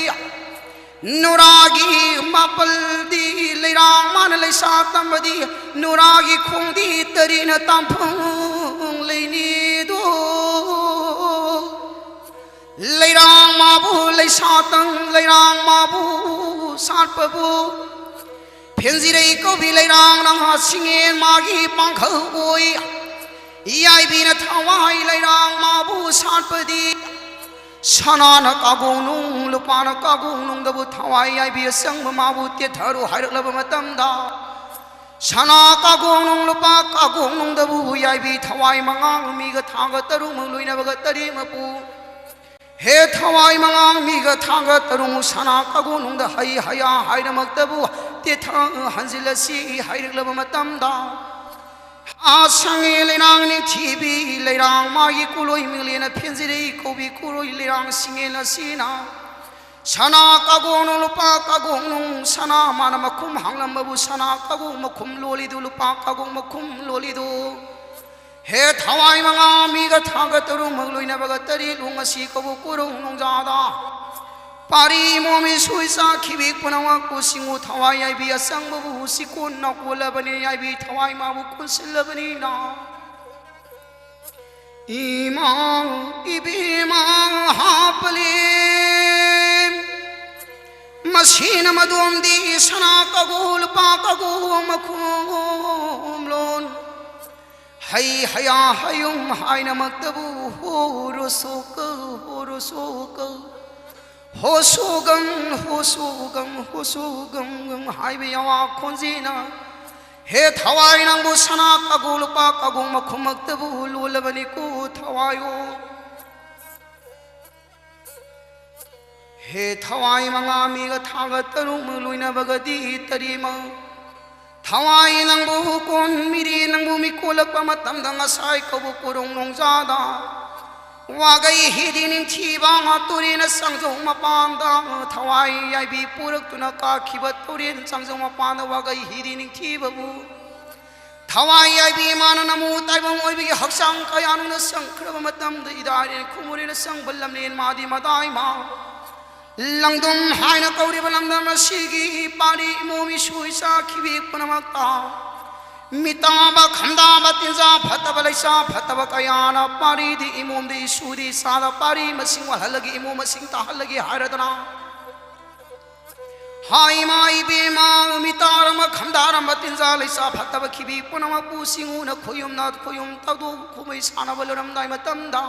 ꯅꯨꯔꯥꯒꯤ ꯃꯥꯄꯜꯗꯤ ꯂꯩꯔꯥꯡ ꯃꯥꯅ ꯂꯩꯁꯥ ꯇꯝꯕꯗꯤ ꯅꯨꯔꯥꯒꯤ ꯈꯣꯡꯗꯤ ꯇꯔꯤꯅ ꯇꯥꯝꯐꯪ ꯂꯩꯅꯤꯗꯣ꯫ ꯂꯩꯔꯥꯡ ꯃꯥꯕꯨ ꯂꯩꯁꯥ ꯇꯪ ꯂꯩꯔꯥꯡ ꯃꯥꯕꯨ ꯁꯥꯠꯄꯕꯨ ꯐꯦꯟꯖꯤꯔꯩ ꯀꯧꯕꯤ ꯂꯩꯔꯥꯡ ꯅꯍꯥ ꯁꯤꯡꯉꯦꯟ ꯃꯥꯒꯤ ꯄꯥꯡꯈꯜ ꯑꯣꯏ꯫ ꯌꯥꯏꯕꯤꯅ ꯊꯋꯥꯏ ꯂꯩꯔꯥꯡ ꯃꯥꯕꯨ ꯁꯥꯠꯄꯗꯤ ꯁꯅꯥꯅ ꯀꯥꯒꯣꯡꯅꯨꯡ ꯂꯨꯄꯥꯅ ꯀꯥꯒꯣꯡꯅꯨꯡꯗꯕꯨ ꯊꯋꯥꯏ ꯌꯥꯏꯕꯤ ꯑꯁꯪꯕ ꯃꯥꯕꯨ ꯇꯦꯊꯔꯨ ꯍꯥꯏꯔꯛꯂꯕ ꯃꯇꯝꯗ ꯁꯅꯥ ꯀꯥꯒꯣꯡꯅꯨꯡ ꯂꯨꯄꯥ ꯀꯥꯒꯣꯡꯅꯨꯡꯗꯕꯨ ꯌꯥꯏꯕꯤ ꯊꯋꯥꯏ ꯃꯉꯥ ꯃꯤꯒ ꯊꯥꯡꯒ ꯇꯔꯨꯛꯃꯛ ꯂꯣꯏꯅꯕꯒ ꯇꯔꯦꯠꯃꯛꯄꯨ꯫ ꯍꯦ ꯊꯋꯥꯏ ꯃꯉꯥ ꯃꯤꯒ ꯊꯥꯡꯒ ꯇꯔꯨꯛꯃꯨꯛ ꯁꯅꯥ ꯀꯥꯒꯣꯡꯅꯨꯡꯗ ꯍꯩ ꯍꯌꯥ ꯍꯥꯏꯔꯃꯛꯇꯕꯨ ꯇꯦꯊ ꯍꯟꯖꯤꯜꯂꯁꯤ ꯍꯥꯏꯔꯛꯂꯕ ꯃꯇꯝꯗ, ꯑꯥ ꯁꯪꯉꯦ ꯂꯩꯔꯥꯡ ꯅꯤꯡꯊꯤꯕꯤ ꯂꯩꯔꯥꯡ ꯃꯥꯒꯤ ꯀꯨꯂꯣꯏ ꯃꯤꯡꯂꯦꯟꯅ ꯐꯦꯟꯖꯤꯔꯩ ꯀꯧꯕꯤ ꯀꯨꯔꯣꯏ ꯂꯩꯔꯥꯡ ꯁꯤꯡꯉꯦꯟ ꯑꯁꯤꯅ ꯁꯅꯥ ꯀꯥꯒꯣꯡꯅꯨꯡ ꯂꯨꯄꯥ ꯀꯥꯒꯣꯡꯅꯨꯡ ꯁꯅꯥ ꯃꯥꯅ ꯃꯈꯨꯝ ꯍꯥꯡꯂꯝꯕꯕꯨ ꯁꯅꯥ ꯀꯥꯒꯣꯡ ꯃꯈꯨꯝ ꯂꯣꯜꯂꯤꯗꯨ ꯂꯨꯄꯥ ꯀꯥꯒꯣꯡ ꯃꯈꯨꯝ ꯂꯣꯜꯂꯤꯗꯨ꯫ ꯍꯦ ꯊꯋꯥꯏ ꯃꯉꯥ ꯃꯤꯒ ꯊꯥꯡꯒ ꯇꯔꯨꯛꯃꯛ ꯂꯣꯏꯅꯕꯒ ꯇꯔꯦꯠ ꯂꯨ ꯉꯁꯤ ꯀꯧꯕ ꯀꯣꯔꯧ ꯅꯣꯡꯖꯥꯗ ꯄꯥꯔꯤ ꯏꯃꯣꯝ ꯏꯁꯨ ꯏꯆꯥ ꯈꯤꯕꯤꯛ ꯄꯨꯝꯅꯃꯛꯄꯨ ꯁꯤꯡꯉꯨ ꯊꯋꯥꯏ ꯌꯥꯏꯕꯤ ꯑꯁꯪꯕꯕꯨ ꯁꯤꯀꯣꯟꯅ ꯀꯣꯜꯂꯕꯅꯤ ꯌꯥꯏꯕꯤ ꯊꯋꯥꯏ ꯃꯥꯕꯨ ꯀꯣꯟꯁꯤꯜꯂꯕꯅꯤꯅ꯫ ꯏꯃꯥ ꯏꯕꯦꯝꯃ ꯍꯥꯞꯄꯂꯦ ꯃꯁꯤꯅ ꯃꯗꯣꯝꯗꯤ ꯁꯅꯥ ꯀꯥꯒꯣ ꯂꯨꯄꯥ ꯀꯥꯒꯣ ꯃꯈꯨꯝ ꯂꯣꯟ ꯍꯩ ꯍꯌꯥ ꯍꯌꯨꯝ ꯍꯥꯏꯅꯃꯛꯇꯕꯨ ꯍꯣꯔꯣꯁꯣꯀ ꯍꯣꯔꯣꯁꯣꯀ ꯍꯣꯁꯣꯒꯝ ꯍꯣꯁꯣꯒꯝ ꯍꯣꯁꯣꯒꯝ ꯍꯥꯏꯕ ꯌꯥꯋꯥ ꯈꯣꯟꯖꯦꯜꯅ ꯍꯦ ꯊꯋꯥꯏ ꯅꯪꯕꯨ ꯁꯅꯥ ꯀꯥꯒꯣ ꯂꯨꯄꯥ ꯀꯥꯒꯣ ꯃꯈꯨꯝꯃꯛꯇꯕꯨ ꯂꯣꯜꯂꯕꯅꯤꯀꯣ ꯊꯋꯥꯏꯌꯣ꯫ ꯍꯦ ꯊꯋꯥꯏ ꯃꯉꯥ ꯃꯤꯒ ꯊꯥꯡꯒ ꯇꯔꯨꯛꯃꯛ ꯂꯣꯏꯅꯕꯒꯗꯤ ꯇꯔꯦꯠꯃꯛ ꯊꯋꯥꯏ ꯅꯪꯕꯨ ꯀꯣꯟ ꯃꯤꯔꯤ ꯅꯪꯕꯨ ꯃꯤꯀꯣꯜꯂꯛꯄ ꯃꯇꯝꯗ ꯉꯁꯥꯏ ꯀꯧꯕ ꯀꯣꯔꯣꯡ ꯅꯣꯡꯖꯥꯗ ꯋꯥꯒꯩ ꯍꯤꯗꯤ ꯅꯤꯡꯊꯤꯕ ꯇꯨꯔꯦꯟꯅ ꯆꯪꯖꯧ ꯃꯄꯥꯟꯗ ꯊꯋꯥꯏ ꯌꯥꯏꯕꯤ ꯄꯨꯔꯛꯇꯨꯅ ꯀꯥꯈꯤꯕ ꯇꯨꯔꯦꯟ ꯆꯪꯖꯧ ꯃꯄꯥꯟꯗ ꯋꯥꯒꯩ ꯍꯤꯗꯤ ꯅꯤꯡꯊꯤꯕꯕꯨ ꯊꯋꯥꯏ ꯌꯥꯏꯕꯤ ꯃꯥꯅ ꯅꯃꯨ ꯇꯥꯏꯕꯪ ꯑꯣꯏꯕꯒꯤ ꯍꯛꯆꯥꯡ ꯀꯌꯥꯅꯨꯡꯅ ꯆꯪꯈ꯭ꯔꯕ ꯃꯇꯝꯗ ꯏꯗꯥꯏꯔꯦꯟ ꯈꯨꯃꯨꯔꯦꯅ ꯆꯪꯕ ꯂꯝꯂꯦꯟ ꯃꯥꯗꯤ ꯃꯗꯥꯏ ꯃꯥ ꯂꯪꯗꯨꯝ ꯍꯥꯏꯅ ꯀꯧꯔꯤꯕ ꯂꯝꯗꯝ ꯑꯁꯤꯒꯤ ꯄꯥꯔꯤ ꯏꯃꯣꯝ ꯏꯁꯨ ꯏꯆꯥ ꯈꯤꯕꯤ ꯄꯨꯝꯅꯃꯛꯇ ꯃꯤꯇꯥꯕ ꯈꯝꯗꯥꯕ ꯇꯤꯟꯖꯥ ꯐꯠꯇꯕ ꯂꯩꯁꯥ ꯐꯠꯇꯕ ꯀꯌꯥꯅ ꯄꯥꯔꯤꯗꯤ ꯏꯃꯣꯝꯗꯤ ꯏꯁꯨꯗꯤ ꯏꯆꯥꯗ ꯄꯥꯔꯤ ꯃꯁꯤꯡ ꯋꯥꯠꯍꯜꯂꯒꯦ ꯏꯃꯣꯝ ꯃꯁꯤꯡ ꯇꯥꯍꯜꯂꯒꯦ ꯍꯥꯏꯔꯗꯅ ꯍꯥꯏ ꯏꯃꯥ ꯏꯕꯦꯝꯃ ꯃꯤꯇꯥꯔꯝꯕ ꯈꯝꯗꯥꯔꯝꯕ ꯇꯤꯟꯖꯥ ꯂꯩꯁꯥ ꯐꯠꯇꯕ ꯈꯤꯕꯤ ꯄꯨꯝꯅꯃꯛꯄꯨ ꯁꯤꯡꯉꯨꯅ ꯈꯣꯌꯨꯝꯅ ꯈꯣꯌꯨꯝ ꯇꯧꯗꯨ ꯀꯨꯝꯍꯩ ꯁꯥꯟꯅꯕ ꯂꯣꯏꯔꯝꯗꯥꯏ ꯃꯇꯝꯗ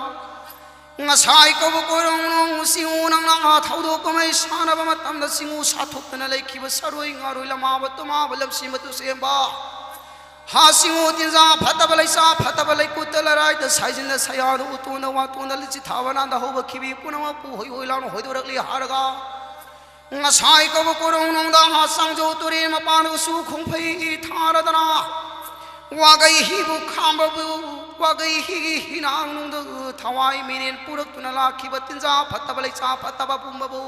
ꯉꯁꯥꯏ ꯀꯧꯕ ꯀꯣꯏꯔꯣꯡꯅꯣꯡ ꯆꯤꯡꯉꯨ ꯅꯪꯅ ꯊꯧꯗꯣꯛ ꯀꯨꯝꯍꯩ ꯁꯥꯟꯅꯕ ꯃꯇꯝꯗ ꯆꯤꯡꯉꯨ ꯁꯥꯊꯣꯛꯇꯅ ꯂꯩꯈꯤꯕ ꯁꯔꯣꯏ ꯉꯥꯔꯣꯏ ꯂꯃꯥꯕ ꯇꯨꯃꯥꯕ ꯂꯝꯁꯤꯃ ꯇꯨꯁꯦꯝꯕ꯫ ꯍꯥ ꯆꯤꯡꯉꯨ ꯇꯤꯟꯖꯥ ꯐꯠꯇꯕ ꯂꯩꯆꯥ ꯐꯠꯇꯕ ꯂꯩꯀꯨꯠꯇ ꯂꯔꯥꯏꯗ ꯁꯥꯏꯖꯤꯟꯗ ꯁꯌꯥꯗ ꯎꯇꯣꯟꯗ ꯋꯥꯇꯣꯟꯗ ꯂꯤꯆꯤ ꯊꯥꯕ ꯅꯥꯟꯗ ꯍꯧꯕ ꯈꯤꯕꯤ ꯄꯨꯝꯅꯃꯛꯄꯨ ꯍꯣꯏ ꯍꯣꯏ ꯂꯥꯎꯅ ꯍꯣꯏꯗꯣꯔꯛꯂꯤ ꯍꯥꯏꯔꯒ ꯉꯁꯥꯏ ꯀꯧꯕ ꯀꯣꯔꯣꯡꯅꯨꯡꯗ ꯍꯥ ꯆꯥꯡꯖꯧ ꯇꯨꯔꯦꯟ ꯃꯄꯥꯟꯗꯁꯨ ꯈꯣꯡꯐꯩ ꯊꯥꯔꯗꯅ ꯋꯥꯒꯩ ꯍꯤꯕꯨ ꯈꯥꯝꯕꯕꯨ ꯋꯥꯒꯩ ꯍꯤꯒꯤ ꯍꯤꯅꯥꯡꯅꯨꯡꯗ ꯊꯋꯥꯏ ꯃꯤꯔꯦꯟ ꯄꯨꯔꯛꯇꯨꯅ ꯂꯥꯛꯈꯤꯕ ꯇꯤꯟꯖꯥ ꯐꯠꯇꯕ ꯂꯩꯆꯥ ꯐꯠꯇꯕ ꯄꯨꯝꯕꯕꯨ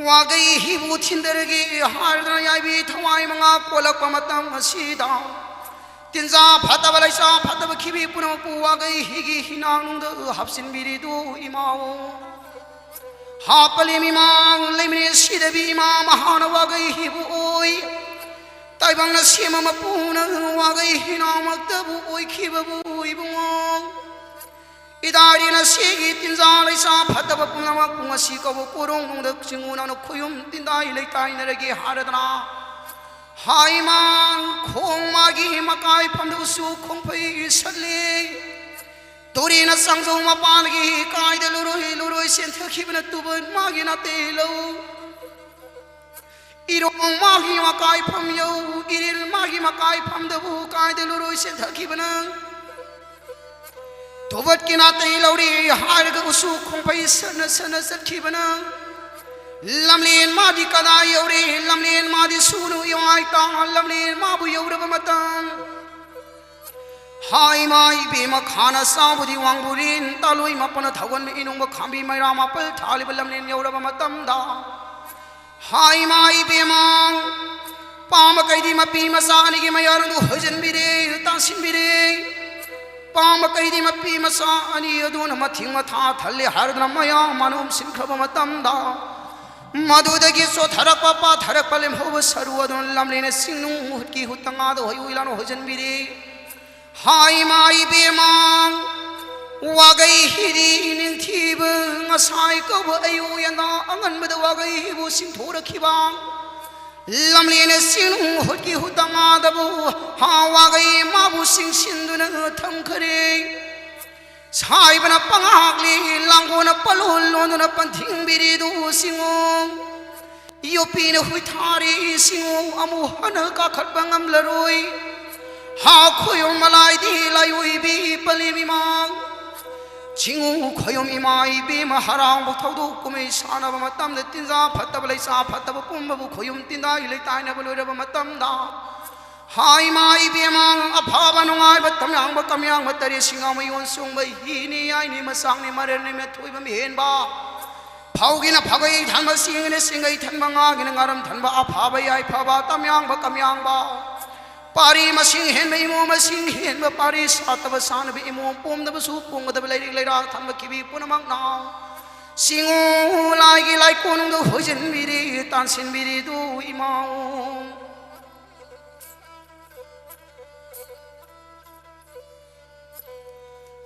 ꯋꯥꯒꯩ ꯍꯤꯕꯨ ꯊꯤꯟꯗꯔꯒꯦ ꯍꯥꯏꯗꯅ ꯌꯥꯏꯕꯤ ꯊꯋꯥꯏ ꯃꯉꯥ ꯀꯣꯜꯂꯛꯄ ꯃꯇꯝ ꯑꯁꯤꯗ ꯇꯤꯟꯖꯥ ꯐꯠꯇꯕ ꯂꯩꯆꯥ ꯐꯠꯇꯕ ꯈꯤꯕꯤ ꯄꯨꯝꯅꯃꯛꯄꯨ ꯋꯥꯒꯩ ꯍꯤꯒꯤ ꯍꯤꯅꯥꯡꯅꯨꯡꯗ ꯍꯥꯞꯆꯤꯟꯕꯤꯔꯤꯗꯨ ꯏꯃꯥꯑꯣ꯫ ꯍꯥꯞꯄꯂꯦꯝ ꯏꯃꯥ ꯂꯩꯃꯔꯦꯟ ꯁꯤꯗꯕꯤ ꯏꯃꯥ ꯃꯍꯥꯅ ꯋꯥꯒꯩ ꯍꯤꯕꯨ ꯑꯣꯏ꯫ ꯇꯥꯏꯕꯪꯅ ꯁꯦꯝꯕ ꯃꯄꯨꯅ ꯋꯥꯒꯩ ꯍꯤꯅꯥꯎꯃꯛꯇꯕꯨ ꯑꯣꯏꯈꯤꯕꯕꯨ ꯏꯕꯨꯡꯉꯣ꯫ ꯏꯗꯥꯔꯤꯅ ꯁꯤꯒꯤ ꯇꯤꯟꯖꯥ ꯂꯩꯆꯥ ꯐꯠꯇꯕ ꯄꯨꯝꯅꯃꯛ ꯉꯁꯤ ꯀꯧꯕ ꯀꯣꯔꯣꯡꯅꯨꯡꯗ ꯆꯤꯡꯉꯨ ꯅꯪꯅ ꯈꯨꯌꯨꯝ ꯇꯤꯟꯗꯥꯏ ꯂꯩꯇꯥꯏꯅꯔꯒꯦ ꯍꯥꯏꯔꯗꯅ꯫ ꯍꯥꯏ ꯏꯃꯥ ꯈꯣꯡ ꯃꯥꯒꯤ ꯃꯀꯥꯏ ꯐꯝꯗꯕꯁꯨ ꯈꯣꯡꯐꯩ ꯁꯠꯂꯤ꯫ ꯇꯨꯔꯦꯟꯅ ꯆꯥꯡꯖꯧ ꯃꯄꯥꯟꯒꯤ ꯀꯥꯏꯗ ꯂꯨꯔꯣꯏ ꯂꯨꯔꯣꯏ ꯆꯦꯟꯊꯈꯤꯕꯅ ꯇꯨꯕ ꯃꯥꯒꯤ ꯅꯥꯇꯩ ꯂꯧ꯫ ꯏꯔꯣꯡ ꯃꯥꯒꯤ ꯃꯀꯥꯏ ꯐꯝ ꯌꯧ ꯏꯔꯤꯜ ꯃꯥꯒꯤ ꯃꯀꯥꯏ ꯐꯝꯗꯕꯨ ꯀꯥꯏꯗ ꯂꯨꯔꯣꯏ ꯆꯦꯟꯊꯈꯤꯕꯅ ꯇꯨꯕꯠꯀꯤ ꯅꯥꯇꯩ ꯂꯧꯔꯤ ꯍꯥꯏꯔꯒ ꯎꯁꯨ ꯈꯣꯡꯐꯩ ꯁꯠꯅ ꯁꯠꯅ ꯆꯠꯈꯤꯕꯅ ꯂꯝꯂꯦꯟ ꯃꯥꯗꯤ ꯀꯗꯥꯏ ꯌꯧꯔꯤ? ꯂꯝꯂꯦꯟ ꯃꯥꯗꯤ ꯁꯨꯅꯨ ꯏꯋꯥꯏ ꯇꯥ ꯂꯝꯂꯦꯟ ꯃꯥꯕꯨ ꯌꯧꯔꯕ ꯃꯇꯝ ꯍꯥꯏ ꯏꯃꯥ ꯏꯕꯦꯝꯃ ꯈꯥꯅ ꯆꯥꯎꯕꯗꯤ ꯋꯥꯡꯕꯨꯔꯦꯟ ꯇꯥꯂꯣꯏ ꯃꯥꯄꯅ ꯊꯧꯒꯟꯕ ꯏꯅꯨꯡꯕ ꯈꯥꯝꯕꯤ ꯃꯩꯔꯥ ꯃꯥꯄꯜ ꯊꯥꯜꯂꯤꯕ ꯂꯝꯂꯦꯟ ꯌꯧꯔꯕ ꯃꯇꯝꯗ ꯍꯥꯏ ꯏꯃꯥ ꯏꯕꯦꯝꯃ ꯄꯥꯝꯕ ꯀꯩꯗꯤ ꯃꯄꯤ ꯃꯆꯥ ꯑꯅꯤꯒꯤ ꯃꯌꯥꯔꯪꯗꯨ ꯍꯣꯏꯖꯤꯟꯕꯤꯔꯦ ꯇꯥꯟꯁꯤꯟꯕꯤꯔꯦ꯫ ꯄꯥꯝꯕ ꯀꯩꯗꯤ ꯃꯄꯤ ꯃꯆꯥ ꯑꯅꯤ ꯑꯗꯨꯅ ꯃꯊꯤꯡ ꯃꯊꯥ ꯊꯜꯂꯦ ꯍꯥꯏꯔꯗꯨꯅ ꯃꯌꯥꯝ ꯃꯅꯨꯡ ꯁꯤꯟꯈ꯭ꯔꯕ ꯃꯇꯝꯗ ꯃꯗꯨꯗꯒꯤ ꯆꯣꯠꯊꯔꯛꯄ ꯄꯥꯊꯔꯛꯄ ꯂꯦꯝꯍꯧꯕ ꯁꯔꯨ ꯑꯗꯨꯅ ꯂꯝꯂꯦꯟꯅ ꯆꯤꯡꯅꯨꯡ ꯃꯨꯍꯨꯠꯀꯤ ꯍꯨꯠꯇ ꯉꯥꯗ ꯍꯣꯏ ꯍꯨꯏ ꯂꯥꯅ ꯍꯣꯏꯖꯤꯟꯕꯤꯔꯤ꯫ ꯍꯥꯏ ꯏꯃꯥ ꯏꯕꯦꯝꯃ ꯋꯥꯒꯩ ꯍꯤꯗꯤ ꯅꯤꯡꯊꯤꯕ ꯉꯁꯥꯏ ꯀꯧꯕ ꯑꯌꯨꯛ ꯌꯦꯟꯗꯥ ꯑꯉꯟꯕꯗ ꯋꯥꯒꯩ ꯍꯤꯕꯨ ꯆꯤꯡꯊꯣꯔꯛꯈꯤꯕ ꯂꯝꯂꯦꯟꯅ ꯆꯤꯡꯅꯨꯡ ꯍꯨꯠꯀꯤ ꯍꯨꯠꯇ ꯉꯥꯗꯕꯨ ꯍꯥ ꯋꯥꯒꯩ ꯃꯥꯕꯨ ꯆꯤꯡꯁꯤꯟꯗꯨꯅ ꯊꯝꯈꯔꯦ꯫ ꯁꯥꯏꯕꯅ ꯄꯉꯥꯛꯂꯤ, ꯂꯥꯡꯒꯣꯜꯅ ꯄꯂꯣꯟ ꯂꯣꯟꯗꯨꯅ ꯄꯟꯊꯤꯡꯕꯤꯔꯤꯗꯨ ꯁꯤꯡꯉꯨ꯫ ꯌꯣꯠꯄꯤꯅ ꯍꯨꯏꯊꯥꯔꯤ ꯁꯤꯡꯉꯨ, ꯑꯃꯨꯛ ꯍꯟꯅ ꯀꯥꯈꯠꯄ ꯉꯝꯂꯔꯣꯏ꯫ ꯍꯥ ꯈꯣꯌꯨꯝ ꯃꯂꯥꯏꯗꯤ ꯂꯥꯏꯑꯣꯏꯕꯤ ꯄꯂꯦꯝ ꯏꯃꯥ꯫ ꯁꯤꯡꯉꯨ ꯈꯣꯌꯨꯝ ꯏꯃꯥ ꯏꯕꯦꯝꯃ, ꯍꯔꯥꯎꯕ ꯊꯧꯗꯣꯛ ꯀꯨꯝꯍꯩ ꯁꯥꯟꯅꯕ ꯃꯇꯝꯗ ꯇꯤꯟꯖꯥ ꯐꯠꯇꯕ ꯂꯩꯆꯥ ꯐꯠꯇꯕ ꯄꯨꯝꯕꯕꯨ ꯈꯣꯌꯨꯝ ꯇꯤꯟꯗꯥꯏ ꯂꯩꯇꯥꯏꯅꯕ ꯂꯣꯏꯔꯕ ꯃꯇꯝꯗ, ꯍꯥꯏ ꯏꯃꯥ ꯏꯕꯦꯝꯃ, ꯑꯐꯕ ꯅꯨꯡꯉꯥꯏꯕ ꯇꯝꯌꯥꯡꯕ ꯀꯝꯌꯥꯡꯕ ꯇꯔꯦꯠ ꯁꯤꯡꯉꯥ ꯃꯌꯣꯟ ꯆꯣꯡꯕ ꯍꯤꯅꯤ ꯌꯥꯏꯅꯤ ꯃꯆꯥꯛꯅꯤ ꯃꯔꯦꯜꯅꯤ ꯃꯊꯣꯏꯕ ꯃꯤꯍꯦꯟꯕ꯫ ꯐꯧꯒꯤꯅ ꯐꯒꯩ ꯊꯟꯕ, ꯆꯦꯡꯒꯤꯅ ꯆꯦꯡꯒꯩ ꯊꯟꯕ, ꯉꯥꯒꯤꯅ ꯉꯥꯔꯝ ꯊꯟꯕ, ꯑꯐꯕ ꯌꯥꯏꯐꯕ ꯇꯝꯌꯥꯡꯕ ꯀꯝꯌꯥꯡꯕ꯫ ꯄꯥꯔꯤ ꯃꯁꯤꯡ ꯍꯦꯟꯕ ꯏꯃꯨꯡ ꯃꯁꯤꯡ ꯍꯦꯟꯕ, ꯄꯥꯔꯤ ꯁꯥꯠꯇꯕ ꯁꯥꯟꯅꯕ ꯏꯃꯨꯡ ꯄꯣꯝꯗꯕꯁꯨ ꯄꯣꯡꯒꯗꯕ ꯂꯩꯔꯤꯛ ꯂꯩꯔꯥ ꯊꯟꯕ ꯀꯤꯕꯤ ꯄꯨꯝꯅꯃꯛꯅ ꯁꯤꯡꯉꯨ ꯂꯥꯏꯒꯤ ꯂꯥꯏꯀꯣꯅꯨꯡꯗ ꯍꯣꯏꯖꯤꯟꯕꯤꯔꯤ ꯇꯥꯟꯁꯤꯟꯕꯤꯔꯤꯗꯨ ꯏꯃꯥꯎ꯫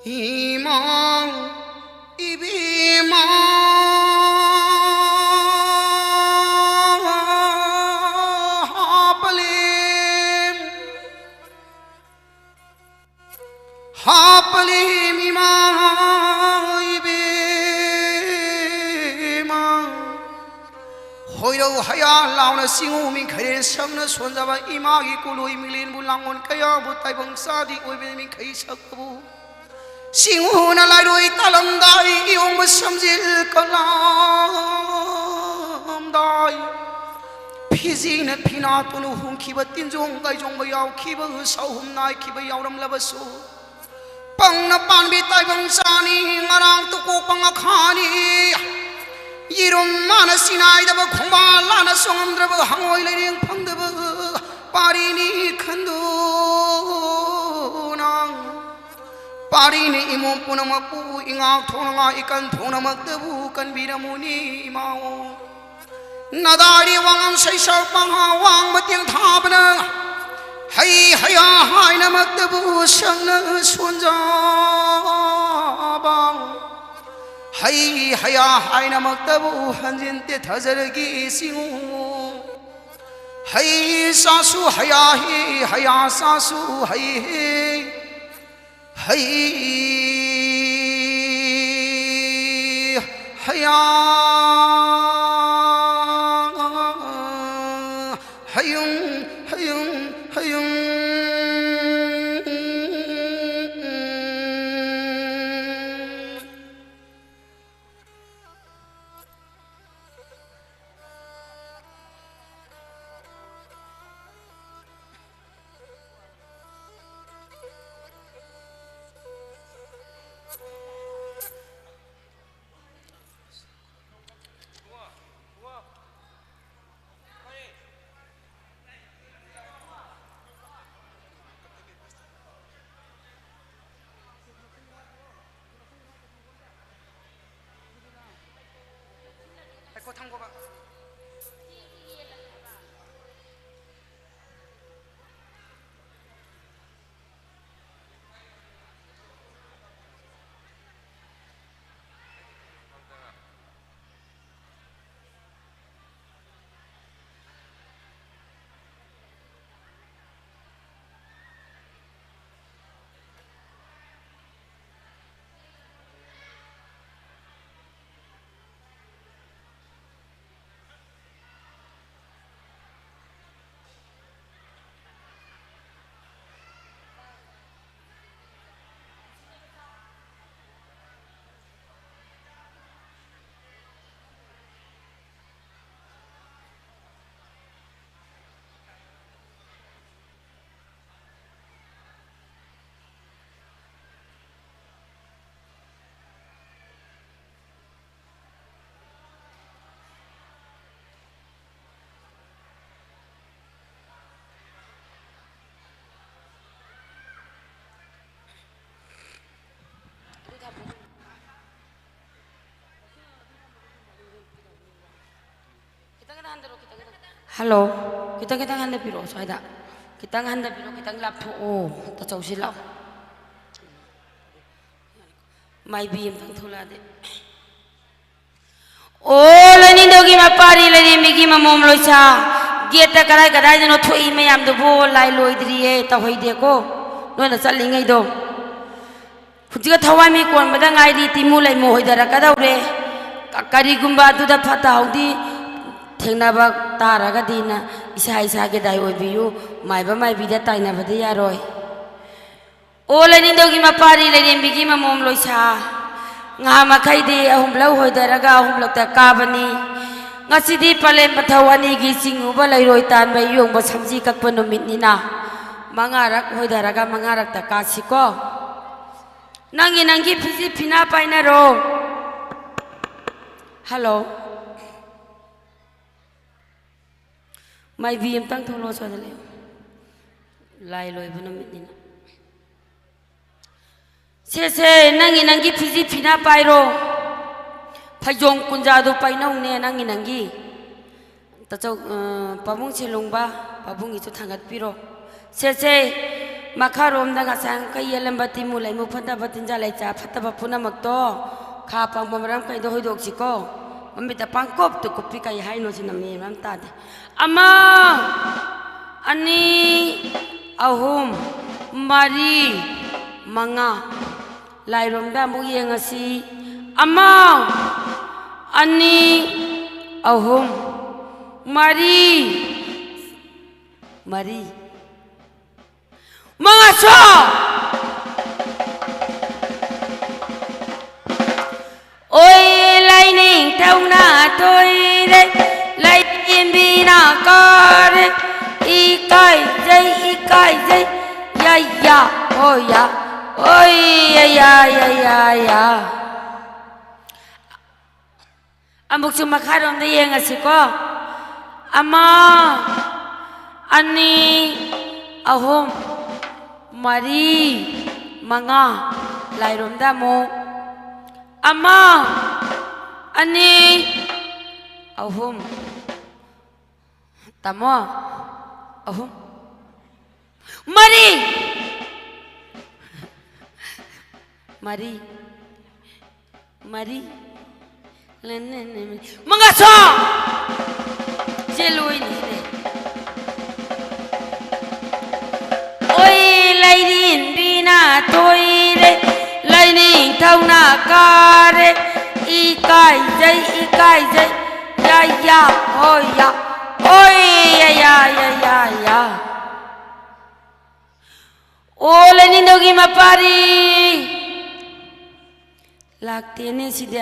ꯏꯃꯥ ꯏꯕꯦꯝꯃ ꯍꯥꯄꯂꯦꯝ, ꯍꯥꯄꯂꯦꯝ ꯏꯃꯥ ꯏꯕꯦꯝꯃ꯫ ꯍꯣꯏꯔꯧ ꯍꯌꯥ ꯂꯥꯎꯅ ꯆꯤꯡꯉꯨ ꯃꯤꯡꯈꯩꯔꯦꯟ ꯁꯛꯅ ꯁꯣꯟꯖꯕ ꯏꯃꯥꯒꯤ ꯀꯣꯂꯣꯏ ꯃꯤꯂꯦꯟꯕꯨ ꯂꯥꯡꯑꯣꯟ ꯀꯌꯥꯕꯨ ꯇꯥꯏꯕꯪ ꯆꯥꯗꯤ ꯑꯣꯏꯕ ꯃꯤꯡꯈꯩ ꯁꯛꯄꯕꯨ ꯁꯤꯡꯉꯨꯅ ꯂꯥꯏꯔꯣꯏ ꯇꯥꯂꯝꯗꯥꯏ ꯏꯌꯣꯡꯕ ꯁꯝꯖꯤꯜ ꯀꯂꯥꯝꯗꯥꯏ ꯐꯤꯖꯤꯅ ꯐꯤꯅꯥꯠꯇꯨꯅ ꯍꯨꯝꯈꯤꯕ ꯇꯤꯟꯖꯣꯡ ꯀꯥꯏꯖꯣꯡꯕ ꯌꯥꯎꯈꯤꯕ ꯁꯥꯎꯍꯨꯝ ꯅꯥꯏꯈꯤꯕ ꯌꯥꯎꯔꯝꯂꯕꯁꯨ ꯄꯪꯅ ꯄꯥꯟꯕꯤ ꯇꯥꯏꯕꯪ ꯆꯥꯅꯤ ꯉꯔꯥꯡ ꯇꯨꯀꯣꯛꯄ ꯉꯈꯥꯅꯤ꯫ ꯌꯦꯔꯨꯝ ꯃꯥꯅ ꯁꯤꯅꯥꯏꯗꯕ ꯈꯣꯡꯕꯥꯜ ꯂꯥꯅ ꯆꯣꯡꯉꯝꯗ꯭ꯔꯕ ꯍꯪꯉꯣꯏ ꯂꯩꯔꯦꯡ ꯐꯪꯗꯕ ꯄꯥꯔꯤꯅꯤ ꯈꯟꯗꯨꯅ ꯄꯥꯔꯤꯅꯤ ꯏꯃꯨꯡ ꯄꯨꯝꯅꯃꯛꯄꯨ ꯏꯉꯥꯛ ꯊꯣꯡꯅꯉꯥꯏ ꯏꯀꯟ ꯊꯣꯡꯅꯃꯛꯇꯕꯨ ꯀꯟꯕꯤꯔꯝꯃꯨꯅꯤ ꯏꯃꯥꯑꯣ꯫ ꯅꯗꯥꯏꯔꯤ ꯋꯥꯉꯝ ꯁꯩꯁꯛ ꯄꯪꯍꯥ ꯋꯥꯡꯕ ꯇꯦꯡꯊꯥꯕꯅ ꯍꯩ ꯍꯌꯥ ꯍꯥꯏꯅꯃꯛꯇꯕꯨ ꯁꯪꯅ ꯁꯣꯟꯖꯕ ꯍꯩ ꯍꯌꯥ ꯍꯥꯏꯅꯃꯛꯇꯕꯨ ꯍꯟꯖꯤꯟ ꯇꯦꯊꯖꯔꯒꯤ ꯆꯤꯡꯉꯨ꯫ ꯍꯩ ꯆꯥꯁꯨ ꯍꯌꯥ ꯍꯤ ꯍꯌꯥ ꯆꯥꯁꯨ ꯍꯩ ꯍꯤ ꯍꯩ ꯍꯌꯥ, ꯍꯌꯨꯝ, ꯍꯌꯨꯝ, ꯍꯌꯨꯝ꯫ ꯉꯥꯏꯈꯣ, ꯊꯝꯈꯣꯕ꯫ ꯍꯜꯂꯣ, ꯈꯤꯇꯪ ꯈꯤꯇꯪ ꯍꯟꯊꯕꯤꯔꯛꯑꯣ ꯁ꯭ꯋꯥꯏꯗ꯫ ꯈꯤꯇꯪ ꯍꯟꯊꯕꯤꯔꯛꯑꯣ, ꯈꯤꯇꯪ ꯂꯥꯞꯊꯣꯛꯑꯣ꯫ ꯇꯥꯆꯧꯁꯤ ꯂꯥꯛꯑꯣ꯫ ꯃꯥꯏꯕꯤ ꯑꯝꯇꯪ ꯊꯣꯛꯂꯛꯑꯗꯤ꯫ ꯑꯣ, ꯂꯩꯅꯤꯡꯗꯧꯒꯤ ꯃꯄꯥꯔꯤ, ꯂꯩꯔꯦꯝꯕꯤꯒꯤ ꯃꯃꯣꯝ ꯂꯣꯏꯁꯥ, ꯒꯦꯠꯇ ꯀꯗꯥꯏ ꯀꯗꯥꯏꯗꯅꯣ ꯊꯣꯛꯏ ꯃꯌꯥꯝꯗꯨꯕꯨ? ꯂꯥꯏ ꯂꯣꯏꯗ꯭ꯔꯤꯌꯦ, ꯇꯧꯍꯩꯗꯦꯀꯣ꯫ ꯅꯣꯏꯅ ꯆꯠꯂꯤꯉꯩꯗꯣ꯫ ꯍꯧꯖꯤꯛꯀ ꯊꯋꯥꯟ ꯃꯤ ꯀꯣꯟꯕꯗ ꯉꯥꯏꯔꯤ, ꯇꯤꯃꯨ ꯂꯩꯃꯨ ꯍꯣꯏꯗꯔꯛꯀꯗꯧꯔꯦ꯫ ꯀꯔꯤꯒꯨꯝꯕ ꯑꯗꯨꯗ ꯐꯠꯇ ꯍꯥꯎꯗꯤ ꯊꯦꯡꯅꯕ ꯇꯥꯔꯒꯗꯤꯅ ꯏꯁꯥ ꯏꯁꯥꯒꯤ ꯗꯥꯏ ꯑꯣꯏꯕꯤꯌꯨ꯫ ꯃꯥꯏꯕ ꯃꯥꯏꯕꯤꯗ ꯇꯥꯏꯅꯕꯗꯤ ꯌꯥꯔꯣꯏ꯫ ꯑꯣ ꯂꯩꯅꯤꯡꯊꯧꯒꯤ ꯃꯄꯥꯔꯤ ꯂꯩꯔꯦꯝꯕꯤꯒꯤ ꯃꯃꯣꯝ ꯂꯣꯏꯁꯥ, ꯉꯍꯥ ꯃꯈꯩꯗꯤ ꯑꯍꯨꯝꯂꯛ ꯍꯣꯏꯗꯔꯒ ꯑꯍꯨꯝꯂꯛꯇ ꯀꯥꯕꯅꯤ꯫ ꯉꯁꯤꯗꯤ ꯄꯂꯦꯝ ꯃꯊꯧ ꯑꯅꯤꯒꯤ ꯆꯤꯡꯉꯨꯕ ꯂꯩꯔꯣꯏ ꯇꯥꯟꯕ ꯌꯣꯡꯕ ꯁꯝꯖꯤ ꯀꯛꯄ ꯅꯨꯃꯤꯠꯅꯤꯅ ꯃꯉꯥꯔꯛ ꯍꯣꯏꯗꯔꯒ ꯃꯉꯥꯔꯛꯇ ꯀꯥꯁꯤꯀꯣ꯫ ꯅꯪꯒꯤ ꯅꯪꯒꯤ ꯐꯤꯖꯤ ꯐꯤꯅꯥ ꯄꯥꯏꯅꯔꯣ꯫ ꯍꯜꯂꯣ꯫ ꯃꯥꯏꯕꯤ ꯑꯝꯇꯪ ꯊꯣꯛꯂꯛꯑꯣ ꯁ꯭ꯋꯥꯏꯗ ꯂꯩꯌꯨ꯫ ꯂꯥꯏ ꯂꯣꯏꯕ ꯅꯨꯃꯤꯠꯅꯤꯅ꯫ ꯁꯦ ꯁꯦ, ꯅꯪꯒꯤ ꯅꯪꯒꯤ ꯐꯤꯖꯤ ꯐꯤꯅꯥ ꯄꯥꯏꯔꯣ꯫ ꯐꯩꯖꯣꯝ ꯀꯨꯟꯖꯥꯗꯨ ꯄꯥꯏꯅꯧꯅꯦ ꯅꯪꯒꯤ ꯅꯪꯒꯤ꯫ ꯇꯥꯆꯧ, ꯑ, ꯄꯥꯕꯨꯡ ꯁꯦꯂꯨꯡꯕ, ꯄꯥꯕꯨꯡꯒꯤꯁꯨ ꯊꯥꯡꯒꯠꯄꯤꯔꯣ꯫ ꯁꯦ ꯁꯦ, ꯃꯈꯥꯔꯣꯝꯗ ꯉꯁꯥꯏ ꯑꯪꯀ ꯌꯦꯜꯂꯝꯕ ꯇꯤꯃꯨ ꯂꯩꯃꯨ ꯐꯠꯇꯕ ꯇꯤꯟꯖꯥ ꯂꯩꯆꯥ ꯐꯠꯇꯕ ꯄꯨꯝꯅꯃꯛꯇꯣ ꯈꯥ ꯄꯪꯕ ꯃꯔꯝ ꯀꯩꯗꯣ ꯍꯣꯏꯗꯣꯛꯁꯤꯀꯣ꯫ ꯃꯃꯤꯠꯇ ꯄꯥꯡꯀꯨꯞꯇ ꯀꯨꯞꯄꯤ ꯀꯩ ꯍꯥꯏꯅꯣ ꯁꯤꯅ ꯃꯦꯟ ꯑꯃ ꯇꯥꯗꯦ꯫ ꯑꯃ, ꯑꯅꯤ, ꯑꯍꯨꯝ, ꯃꯔꯤ, ꯃꯉꯥ꯫ ꯂꯥꯏꯔꯣꯝꯗ ꯑꯃꯨꯛ ꯌꯦꯡꯉꯁꯤ꯫ ꯑꯃ, ꯑꯅꯤ, ꯑꯍꯨꯝ, ꯃꯔꯤ, ꯃꯔꯤ꯫ ꯃꯉꯥꯁꯨ꯫ ꯑꯣꯏ ꯂꯥꯏꯅꯤꯡꯊꯧꯅ ꯊꯣꯏꯔꯦ, ꯂꯥꯏꯔꯦꯝꯕꯤꯅ ꯀꯥꯔꯦ꯫ ꯏꯀꯥꯏꯖꯩ, ꯏꯀꯥꯏꯖꯩ, ꯌꯥ, ꯌꯥ, ꯍꯣ, ꯌꯥ, ꯑꯣꯏ, ꯌꯥ, ꯌꯥ, ꯌꯥ, ꯌꯥ, ꯌꯥ꯫ ꯑꯃꯨꯛꯁꯨ ꯃꯈꯥꯔꯣꯝꯗ ꯌꯦꯡꯉꯁꯤꯀꯣ꯫ ꯑꯃ, ꯑꯅꯤ, ꯑꯍꯨꯝ, ꯃꯔꯤ, ꯃꯉꯥ꯫ ꯂꯥꯏꯔꯣꯝꯗ ꯑꯃꯨꯛ꯫ ꯑꯃ, ꯑꯅꯤ, ꯑꯍꯨꯝ꯫ ꯇꯥꯃꯣ, ꯑꯍꯨꯝ꯫ ꯃꯔꯤ꯫ ꯃꯔꯤ꯫ ꯃꯔꯤ꯫ ꯃꯉꯥꯁꯨ꯫ ꯆꯦꯜꯂꯣꯏꯅꯦ꯫ ꯑꯣꯏ ꯂꯩꯔꯦꯝꯕꯤꯅ ꯊꯣꯏꯔꯦ, ꯂꯥꯏꯅꯤꯡꯊꯧꯅ ꯀꯥꯔꯦ꯫ ꯏ ꯏꯀꯥꯏꯖꯩ, ꯏꯀꯥꯏꯖꯩ, ꯌꯥ, ꯌꯥ, ꯍꯣꯏ, ꯌꯥ, ꯍꯣꯏ, ꯌꯥ, ꯌꯥ, ꯌꯥ, ꯌꯥ, ꯌꯥ꯫ ꯑꯣ, ꯂꯩꯅꯤꯡꯊꯧꯒꯤ ꯃꯄꯥꯔꯤ꯫ ꯂꯥꯛꯇꯦꯅꯦ ꯁꯤꯗꯤ꯫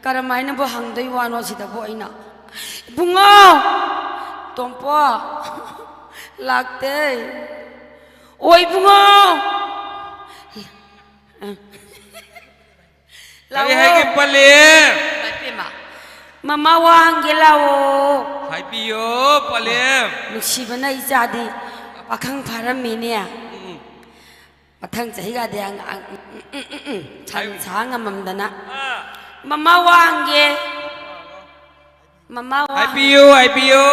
ꯀꯔꯝꯍꯥꯏꯅꯕꯨ ꯍꯪꯗꯣꯏ ꯋꯥꯅꯣ ꯁꯤꯗꯕꯨ ꯑꯩꯅ? ꯏꯕꯨꯡꯉꯣ! ꯇꯣꯝꯄꯣ! ꯂꯥꯛꯇꯦ꯫ ꯑꯣ, ꯏꯕꯨꯡꯉꯣ! ꯀꯔꯤ ꯂꯥꯛꯑꯣ꯫ ꯍꯥꯏꯒꯦ, ꯄꯂꯦꯝ? ꯏꯃꯥ ꯏꯄꯦꯝꯃ, ꯃꯃꯥ ꯋꯥ ꯍꯪꯒꯦ ꯂꯥꯛꯑꯣ꯫ ꯍꯥꯏꯕꯤꯌꯣ, ꯄꯂꯦꯝ꯫ ꯅꯨꯡꯁꯤꯕꯅ ꯏꯆꯥꯗꯤ ꯄꯥꯈꯪ ꯐꯥꯔꯝꯃꯤꯅꯦ꯫ ꯎꯝ꯫ ꯃꯊꯪ ꯆꯍꯤꯒꯗꯤ ꯑꯪ-, ꯑꯪ-, ꯎꯝ, ꯎꯝ, ꯎꯝ, ꯎꯝ, ꯁꯟ ꯍꯥꯏꯌꯨ꯫ ꯁꯥ ꯉꯝꯃꯝꯗꯅ꯫ ꯑꯥ꯫ ꯃꯃꯥ ꯋꯥ ꯍꯪꯒꯦ꯫ ꯃꯃꯥ ꯋꯥ ꯍꯥꯏꯕꯤꯌꯨ, ꯍꯥꯏꯕꯤꯌꯨ꯫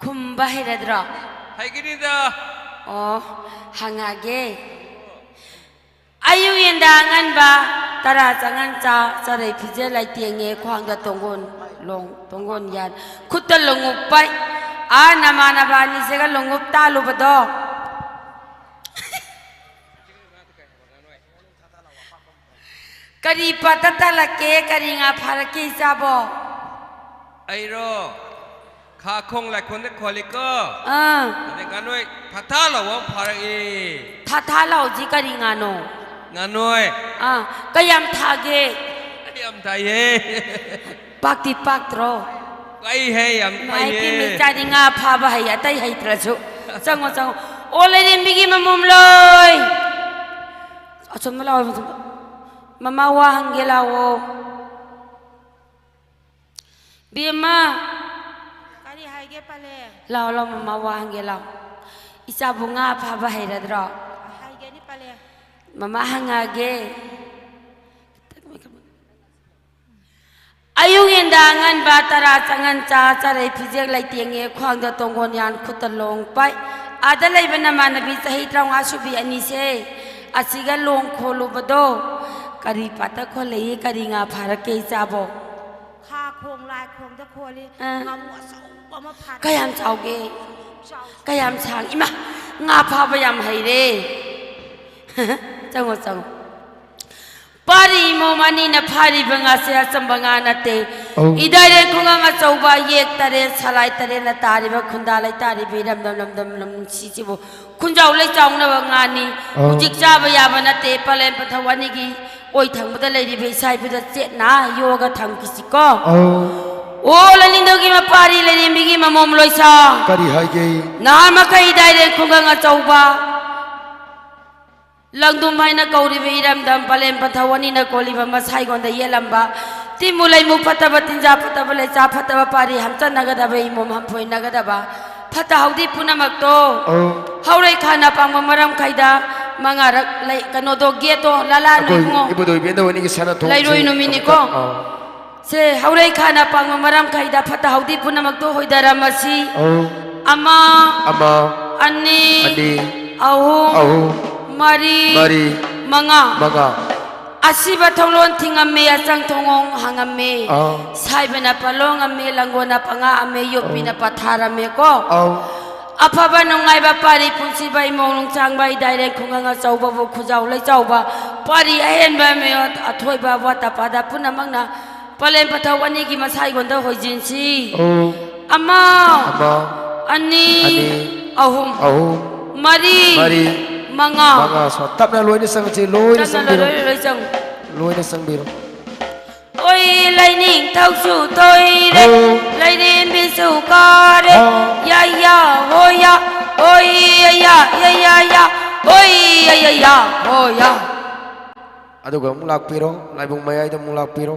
ꯈꯨꯝꯕ ꯍꯩꯔꯗ꯭ꯔꯣ? ꯍꯩꯒꯅꯤꯗ꯫ ꯑꯣ, ꯍꯪꯉꯛꯑꯒꯦ꯫ ꯑꯌꯨꯛ ꯌꯦꯟꯗ ꯑꯉꯟꯕ, ꯇꯔꯥ ꯆꯪꯉꯟ ꯆꯥ, ꯆꯔꯩ ꯐꯤꯖꯦ ꯂꯩꯇꯦꯡꯉꯦ, ꯈ꯭ꯋꯥꯡꯗ ꯇꯣꯡꯒꯣꯟ ꯂꯣꯡ-, ꯇꯣꯡꯒꯣꯟ ꯌꯥꯟ, ꯈꯨꯠꯇ ꯂꯣꯡꯎꯞ ꯄꯥꯏ, ꯑꯥ ꯅꯃꯥꯟꯅꯕ ꯑꯅꯤꯁꯤꯒ ꯂꯣꯡꯎꯞ ꯇꯥꯜꯂꯨꯕꯗꯣ꯫ ꯀꯔꯤ ꯄꯥꯠꯇ ꯇꯥꯜꯂꯛꯀꯦ, ꯀꯔꯤ ꯉꯥ ꯐꯥꯔꯛꯀꯦ ꯏꯆꯥꯕꯣ? ꯑꯩꯔꯣ? ꯈꯥ ꯈꯣꯡ ꯂꯥꯏꯈꯣꯡꯗ ꯈꯣꯜꯂꯤꯀꯣ꯫ ꯑꯥ꯫ ꯑꯗꯩ ꯉꯥꯅꯣꯏ ꯊꯥꯊꯥ ꯂꯥꯎꯕ ꯑꯃ ꯐꯥꯔꯛꯏ꯫ ꯊꯥꯊꯥ ꯂꯥꯎꯁꯤ ꯀꯔꯤ ꯉꯥꯅꯣ? ꯉꯥꯅꯣꯏ꯫ ꯑꯥ, ꯀꯌꯥꯝ ꯊꯥꯒꯦ? ꯌꯥꯝ ꯊꯥꯏꯌꯦ꯫ ꯄꯥꯛꯇꯤ ꯄꯥꯛꯇ꯭ꯔꯣ? ꯄꯥꯛꯏꯍꯦ, ꯌꯥꯝ ꯏꯃꯥ ꯄꯥꯛꯏꯍꯦ꯫ ꯏꯄꯦꯝꯃ, ꯏꯆꯥꯗꯤ ꯉꯥ ꯐꯥꯕ ꯍꯩ, ꯑꯇꯩ ꯍꯩꯇ꯭ꯔꯁꯨ꯫ ꯆꯪꯉꯣ, ꯆꯪꯉꯣ꯫ ꯑꯣ, ꯂꯩꯔꯦꯝꯕꯤꯒꯤ ꯃꯃꯣꯝ ꯂꯣꯏ꯫ ꯑꯁꯣꯝꯗ ꯂꯥꯛꯑꯣ, ꯑꯁꯣꯝꯗ꯫ ꯃꯃꯥ ꯋꯥ ꯍꯪꯒꯦ ꯂꯥꯛꯑꯣ꯫ ꯕꯦꯝꯃ꯫ ꯀꯔꯤ ꯍꯥꯏꯒꯦ, ꯄꯂꯦ? ꯂꯥꯎ, ꯂꯥꯎ, ꯃꯃꯥ ꯋꯥ ꯍꯪꯒꯦ, ꯂꯥꯎ꯫ ꯏꯆꯥꯕꯨ ꯉꯥ ꯐꯥꯕ ꯍꯩꯔꯗ꯭ꯔꯣ? ꯍꯩꯒꯅꯤ, ꯄꯂꯦ꯫ ꯃꯃꯥ ꯍꯪꯉꯛꯑꯒꯦ꯫ ꯑꯌꯨꯛ ꯌꯦꯟꯗ ꯑꯉꯟꯕ, ꯇꯔꯥ ꯆꯪꯉꯟ ꯆꯥ, ꯆꯔꯩ ꯐꯤꯖꯦꯛ ꯂꯩꯇꯦꯡꯉꯦ, ꯈ꯭ꯋꯥꯡꯗ ꯇꯣꯡꯒꯣꯟ ꯌꯥꯟ, ꯈꯨꯠꯇ ꯂꯣꯡ ꯄꯥꯏ꯫ ꯑꯥꯗ ꯂꯩꯕ ꯅꯃꯥꯟꯅꯕꯤ ꯆꯍꯤ ꯇꯔꯥꯃꯉꯥ ꯁꯨꯕꯤ ꯑꯅꯤꯁꯦ, ꯑꯁꯤꯒ ꯂꯣꯡ ꯈꯣꯜꯂꯨꯕꯗꯣ, ꯀꯔꯤ ꯄꯥꯠꯇ ꯈꯣꯜꯂꯛꯏ, ꯀꯔꯤ ꯉꯥ ꯐꯥꯔꯛꯀꯦ ꯏꯆꯥꯕꯣ? ꯈꯥ ꯈꯣꯡ ꯂꯥꯏ ꯈꯣꯡꯗ ꯈꯣꯜꯂꯤ, ꯑ꯫ ꯉꯥꯃꯨ ꯑꯆꯧꯕ ꯑꯃ ꯐꯥꯔꯛꯏ꯫ ꯀꯌꯥꯝ ꯆꯥꯎꯒꯦ? ꯆꯥꯎ꯫ ꯀꯌꯥꯝ ꯁꯥꯡ-, ꯏꯃꯥ, ꯉꯥ ꯐꯥꯕ ꯌꯥꯝ ꯍꯩꯔꯦ꯫ ꯆꯪꯉꯣ, ꯆꯪꯉꯣ꯫ ꯄꯥꯔꯤ ꯏꯃꯣꯝ ꯑꯅꯤꯅ ꯐꯥꯔꯤꯕ ꯉꯥꯁꯦ ꯑꯆꯝꯕ ꯉꯥ ꯅꯠꯇꯦ꯫ ꯑꯧ꯫ ꯏꯗꯥꯏꯔꯦꯟ ꯈꯨꯡꯒꯪ ꯑꯆꯧꯕ ꯌꯦꯛ ꯇꯔꯦꯠ, ꯁꯂꯥꯏ ꯇꯔꯦꯠꯅ ꯇꯥꯔꯤꯕ ꯈꯨꯟꯗꯥ ꯂꯩꯇꯥꯔꯤꯕ ꯏꯔꯝꯗꯝ ꯂꯝꯗꯝ ꯂꯝ ꯅꯨꯡꯁꯤꯁꯤꯕꯨ ꯈꯨꯟꯖꯥꯎ ꯂꯩꯆꯥꯎꯅꯕ ꯉꯥꯅꯤ꯫ ꯑꯧ꯫ ꯍꯧꯖꯤꯛ ꯆꯥꯕ ꯌꯥꯕ ꯅꯠꯇꯦ꯫ ꯄꯂꯦꯟ ꯄꯟꯊꯧ ꯑꯅꯤꯒꯤ ꯑꯣꯏ ꯊꯪꯕꯗ ꯂꯩꯔꯤꯕ ꯏꯁꯥ ꯏꯐꯨꯗ ꯆꯦꯠꯅ ꯌꯣꯛꯑꯒ ꯊꯝꯈꯤꯁꯤꯀꯣ꯫ ꯑꯧ꯫ ꯑꯣ ꯂꯥꯏꯅꯤꯡꯊꯧꯒꯤ ꯃꯄꯥꯔꯤ ꯂꯥꯏꯔꯦꯝꯕꯤꯒꯤ ꯃꯃꯣꯝ ꯂꯣꯏꯁꯥ꯫ ꯀꯔꯤ ꯍꯥꯏꯒꯦ? ꯅꯍꯥꯟ ꯃꯈꯩ ꯏꯗꯥꯏꯔꯦꯟ ꯈꯨꯡꯒꯪ ꯑꯆꯧꯕ ꯂꯪꯗꯨꯝ ꯍꯥꯏꯅ ꯀꯧꯔꯤꯕ ꯏꯔꯝꯗꯝ ꯄꯂꯦꯟ ꯄꯟꯊꯧ ꯑꯅꯤꯅ ꯀꯣꯜꯂꯤꯕ ꯃꯁꯥꯏꯒꯣꯟꯗ ꯌꯦꯠꯂꯝꯕ ꯇꯤꯟꯃꯨ ꯂꯩꯃꯨ ꯐꯠꯇꯕ, ꯇꯤꯟꯖꯥ ꯐꯠꯇꯕ, ꯂꯩꯆꯥ ꯐꯠꯇꯕ, ꯄꯥꯔꯤ ꯍꯝꯆꯟꯅꯒꯗꯕ, ꯏꯃꯣꯝ ꯍꯝꯐꯣꯏꯅꯒꯗꯕ ꯐꯠꯇ ꯍꯥꯎꯗꯤ ꯄꯨꯝꯅꯃꯛꯇꯣ ꯑꯧ꯫ ꯍꯧꯔꯩ ꯈꯥꯅ ꯄꯥꯡꯕ ꯃꯔꯝ ꯈꯩꯗ ꯃꯉꯥꯔꯛ ꯂꯩ, ꯀꯩꯅꯣꯗꯣ, ꯒꯦꯠꯇꯣ ꯂꯥꯂꯥ ꯑꯩꯈꯣꯏ ꯅꯣꯏꯕꯨꯡꯉꯣ ꯏꯕꯨꯙꯧ ꯏꯕꯦꯟꯗꯧ ꯑꯅꯤꯒꯤ ꯁꯅꯥ ꯊꯣꯡꯁꯤ ꯂꯩꯔꯣꯏ ꯅꯨꯃꯤꯠꯅꯤꯀꯣ꯫ ꯑꯝꯇ, ꯑꯥ꯫ ꯁꯦ, ꯍꯧꯔꯩ ꯈꯥꯅ ꯄꯥꯡꯕ ꯃꯔꯝ ꯈꯩꯗ ꯐꯠꯇ ꯍꯥꯎꯗꯤ ꯄꯨꯝꯅꯃꯛꯇꯣ ꯍꯣꯏꯗꯔꯝꯃꯁꯤ꯫ ꯑꯧ꯫ ꯑꯃ, ꯑꯃ, ꯑꯅꯤ, ꯑꯅꯤ, ꯑꯍꯨꯝ, ꯑꯍꯨꯝ, ꯃꯔꯤ, ꯃꯔꯤ, ꯃꯉꯥ꯫ ꯃꯉꯥ꯫ ꯑꯁꯤꯕ ꯊꯣꯡꯂꯣꯟ ꯊꯤꯡꯉꯝꯃꯦ, ꯑꯆꯪ ꯊꯣꯡꯉꯣꯡ ꯍꯥꯡꯉꯝꯃꯦ꯫ ꯑꯥ꯫ ꯁꯥꯏꯕꯅ ꯄꯜꯂꯣꯡꯉꯝꯃꯦ, ꯂꯪꯒꯣꯜꯅ ꯄꯉꯥꯑꯝꯃꯦ, ꯌꯣꯛꯄꯤꯅ ꯑꯧ꯫ ꯄꯊꯥꯔꯝꯃꯦꯀꯣ꯫ ꯑꯧ꯫ ꯑꯐꯕ ꯅꯨꯡꯉꯥꯏꯕ ꯄꯥꯔꯤ ꯄꯨꯟꯁꯤꯕ ꯏꯃꯧ ꯅꯨꯡꯆꯥꯡꯕ ꯏꯗꯥꯏꯔꯦꯟ ꯈꯨꯡꯒꯪ ꯑꯆꯧꯕꯕꯨ ꯈꯨꯖꯥꯎ ꯂꯩꯆꯥꯎꯕ ꯄꯥꯔꯤ ꯑꯍꯦꯟꯕ ꯃꯤꯑꯣꯠ ꯑꯊꯣꯏꯕ ꯋꯥꯇ ꯄꯥꯗ ꯄꯨꯝꯅꯃꯛꯅ ꯄꯂꯦꯟ ꯄꯊꯧ ꯑꯅꯤꯒꯤ ꯃꯁꯥꯏꯒꯣꯟꯗ ꯍꯣꯏꯖꯤꯟꯁꯤ꯫ ꯑꯣ꯫ ꯑꯃ, ꯑꯃ, ꯑꯅꯤ, ꯑꯅꯤ, ꯑꯍꯨꯝ, ꯑꯍꯨꯝ, ꯃꯔꯤ, ꯃꯔꯤ, ꯃꯉꯥ꯫ ꯃꯉꯥ꯫ ꯁꯣ-, ꯇꯞꯅ ꯂꯣꯏꯅ ꯆꯪꯁꯤ, ꯂꯣꯏꯅ ꯇꯞꯅ ꯆꯪꯕꯤꯔꯣ꯫ ꯂꯣꯏ, ꯂꯣꯏ ꯆꯪꯉꯨ꯫ ꯂꯣꯏꯅ ꯆꯪꯕꯤꯔꯣ꯫ ꯑꯣꯏ ꯂꯥꯏꯅꯤꯡꯊꯧꯁꯨ ꯇꯣꯏꯔꯦ, ꯍꯣ꯫ ꯂꯥꯏꯔꯦꯝꯕꯤꯁꯨ ꯀꯥꯔꯦ꯫ ꯍꯣ꯫ ꯌꯥ ꯌꯥ ꯍꯣ ꯌꯥ, ꯑꯣꯏ ꯌꯥ ꯌꯥ, ꯌꯥ ꯌꯥ ꯌꯥ, ꯑꯣꯏ ꯌꯥ ꯌꯥ ꯌꯥ, ꯍꯣ ꯌꯥ꯫ ꯑꯗꯨꯒ ꯑꯃꯨꯛ ꯂꯥꯛꯄꯤꯔꯣ, ꯂꯥꯏꯕꯨꯡ ꯃꯌꯥꯏꯗ ꯑꯃꯨꯛ ꯂꯥꯛꯄꯤꯔꯣ꯫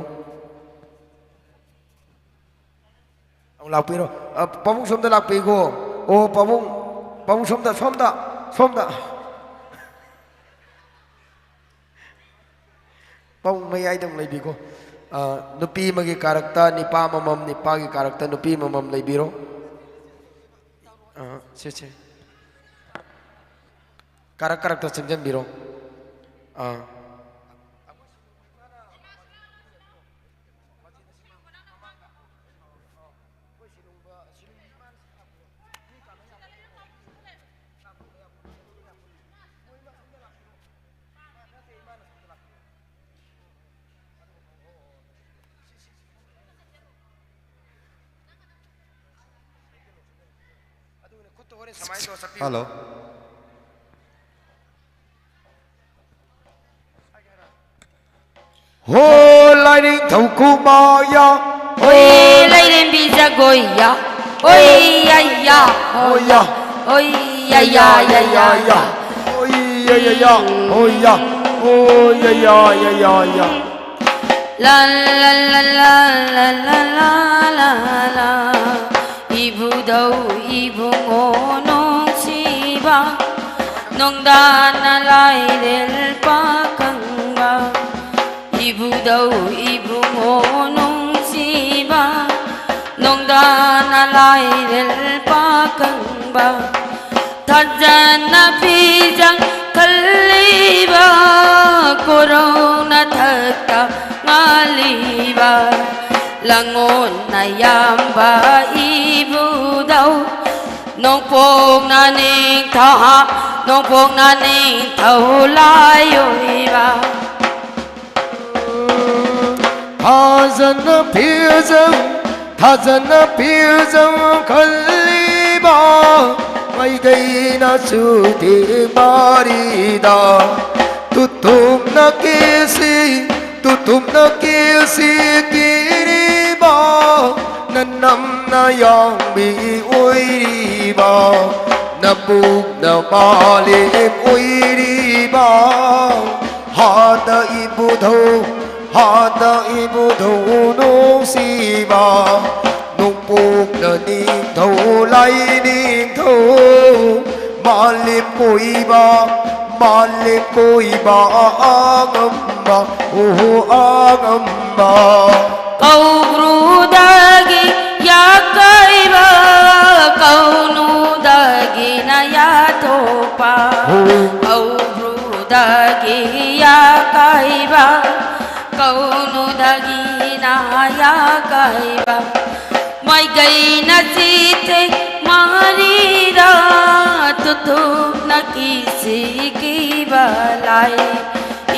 ꯑꯃꯨꯛ ꯂꯥꯛꯄꯤꯔꯣ꯫ ꯑ, ꯄꯥꯕꯨꯡ ꯁꯣꯝꯗ ꯂꯥꯛꯄꯤꯀꯣ꯫ ꯑꯣ, ꯄꯥꯕꯨꯡ, ꯄꯥꯕꯨꯡ ꯁꯣꯝꯗ, ꯁꯣꯝꯗ, ꯁꯣꯝꯗ꯫ ꯄꯥꯕꯨꯡ ꯃꯌꯥꯏꯗ ꯑꯃꯨꯛ ꯂꯩꯕꯤꯀꯣ꯫ ꯑ, ꯅꯨꯄꯤ ꯑꯃꯒꯤ ꯀꯥꯔꯛꯇ ꯅꯤꯄꯥ ꯑꯃꯃꯝ, ꯅꯤꯄꯥꯒꯤ ꯀꯥꯔꯛꯇ ꯅꯨꯄꯤ ꯑꯃꯃꯝ ꯂꯩꯕꯤꯔꯣ꯫ ꯑ, ꯁꯦ, ꯁꯦ꯫ ꯀꯥꯔꯛ ꯀꯥꯔꯛꯇ ꯆꯪꯁꯤꯟꯕꯤꯔꯣ꯫ ꯑ꯫ ꯍꯜꯂꯣ꯫ ꯍꯣ ꯂꯥꯏꯅꯤꯡꯊꯧ ꯀꯨꯃꯥꯌꯥ꯫ ꯍꯣꯏ ꯂꯩꯔꯦꯝꯕꯤ ꯖꯒꯣꯏꯌꯥ꯫ ꯍꯣꯏ ꯌꯥ ꯌꯥ꯫ ꯍꯣꯏ ꯌꯥ꯫ ꯍꯣꯏ ꯌꯥ ꯌꯥ ꯌꯥ ꯌꯥ ꯌꯥ꯫ ꯍꯣꯏ ꯌꯥ ꯌꯥ ꯌꯥ꯫ ꯍꯣꯏ ꯌꯥ꯫ ꯍꯣꯏ ꯌꯥ ꯌꯥ ꯌꯥ ꯌꯥ ꯌꯥ꯫ ꯂꯥ ꯂꯥ ꯂꯥ ꯂꯥ ꯂꯥ ꯂꯥ ꯂꯥ ꯂꯥ꯫ ꯏꯕꯨꯙꯧ ꯏꯕꯨꯡꯉꯣ ꯅꯨꯡꯁꯤꯕ, ꯅꯣꯡꯗꯥꯅ ꯂꯥꯏꯔꯦꯜ ꯄꯥꯈꯪꯕ꯫ ꯏꯕꯨꯙꯧ ꯏꯕꯨꯡꯉꯣ ꯅꯨꯡꯁꯤꯕ, ꯅꯣꯡꯗꯥꯅ ꯂꯥꯏꯔꯦꯜ ꯄꯥꯈꯪꯕ꯫ ꯊꯥꯖꯅ ꯐꯤꯖꯪ ꯈꯜꯂꯤꯕ, ꯀꯣꯔꯧꯅ ꯊꯛꯇ ꯉꯥꯜꯂꯤꯕ, ꯂꯥꯡꯉꯣꯜꯅ ꯌꯥꯝꯕ ꯏꯕꯨꯙꯧ, ꯅꯣꯡꯄꯣꯛꯅ ꯅꯤꯡꯊꯧ, ꯅꯣꯡꯄꯣꯛꯅ ꯅꯤꯡꯊꯧ ꯂꯥꯏꯑꯣꯏꯕ꯫ ꯊꯥꯖꯅ ꯐꯤꯖꯪ, ꯊꯥꯖꯅ ꯐꯤꯖꯪ ꯈꯜꯂꯤꯕ, ꯃꯥꯏꯀꯩꯅ ꯆꯨꯊꯦꯛ ꯃꯔꯤꯗ, ꯇꯨꯊꯨꯝꯅ ꯀꯦꯁꯤ, ꯇꯨꯊꯨꯝꯅ ꯀꯦꯁꯤ ꯀꯤꯔꯤꯕ, ꯅꯅꯝꯅ ꯌꯥꯡꯕꯤ ꯑꯣꯏꯔꯤꯕ, ꯅꯕꯨꯛꯅ ꯃꯥꯂꯦꯝ ꯑꯣꯏꯔꯤꯕ, ꯍꯥꯟꯅ ꯏꯕꯨꯙꯧ, ꯍꯥꯟꯅ ꯏꯕꯨꯙꯧ ꯅꯨꯡꯁꯤꯕ, ꯅꯣꯡꯄꯣꯛꯅ ꯅꯤꯡꯊꯧ ꯂꯥꯏꯅꯤꯡꯊꯧ, ꯃꯥꯂꯦꯝ ꯀꯣꯏꯕ, ꯃꯥꯂꯦꯝ ꯀꯣꯏꯕ ꯑꯉꯝꯕ, ꯑꯣꯍꯣ ꯑꯉꯝꯕ꯫ ꯀꯧꯕ꯭ꯔꯨꯗꯒꯤ ꯌꯥꯀꯩꯕ, ꯀꯧꯅꯨꯗꯒꯤꯅ ꯌꯥꯊꯣꯛꯄ꯫ ꯍꯣ꯫ ꯀꯧꯕ꯭ꯔꯨꯗꯒꯤ ꯌꯥꯀꯩꯕ, ꯀꯧꯅꯨꯗꯒꯤꯅ ꯌꯥꯀꯩꯕ꯫ ꯃꯥꯏꯀꯩꯅ ꯆꯤꯊꯦꯛ ꯃꯔꯤꯗ, ꯇꯨꯊꯨꯝꯅ ꯀꯤꯁꯤ ꯀꯤꯕ ꯂꯥꯏ꯫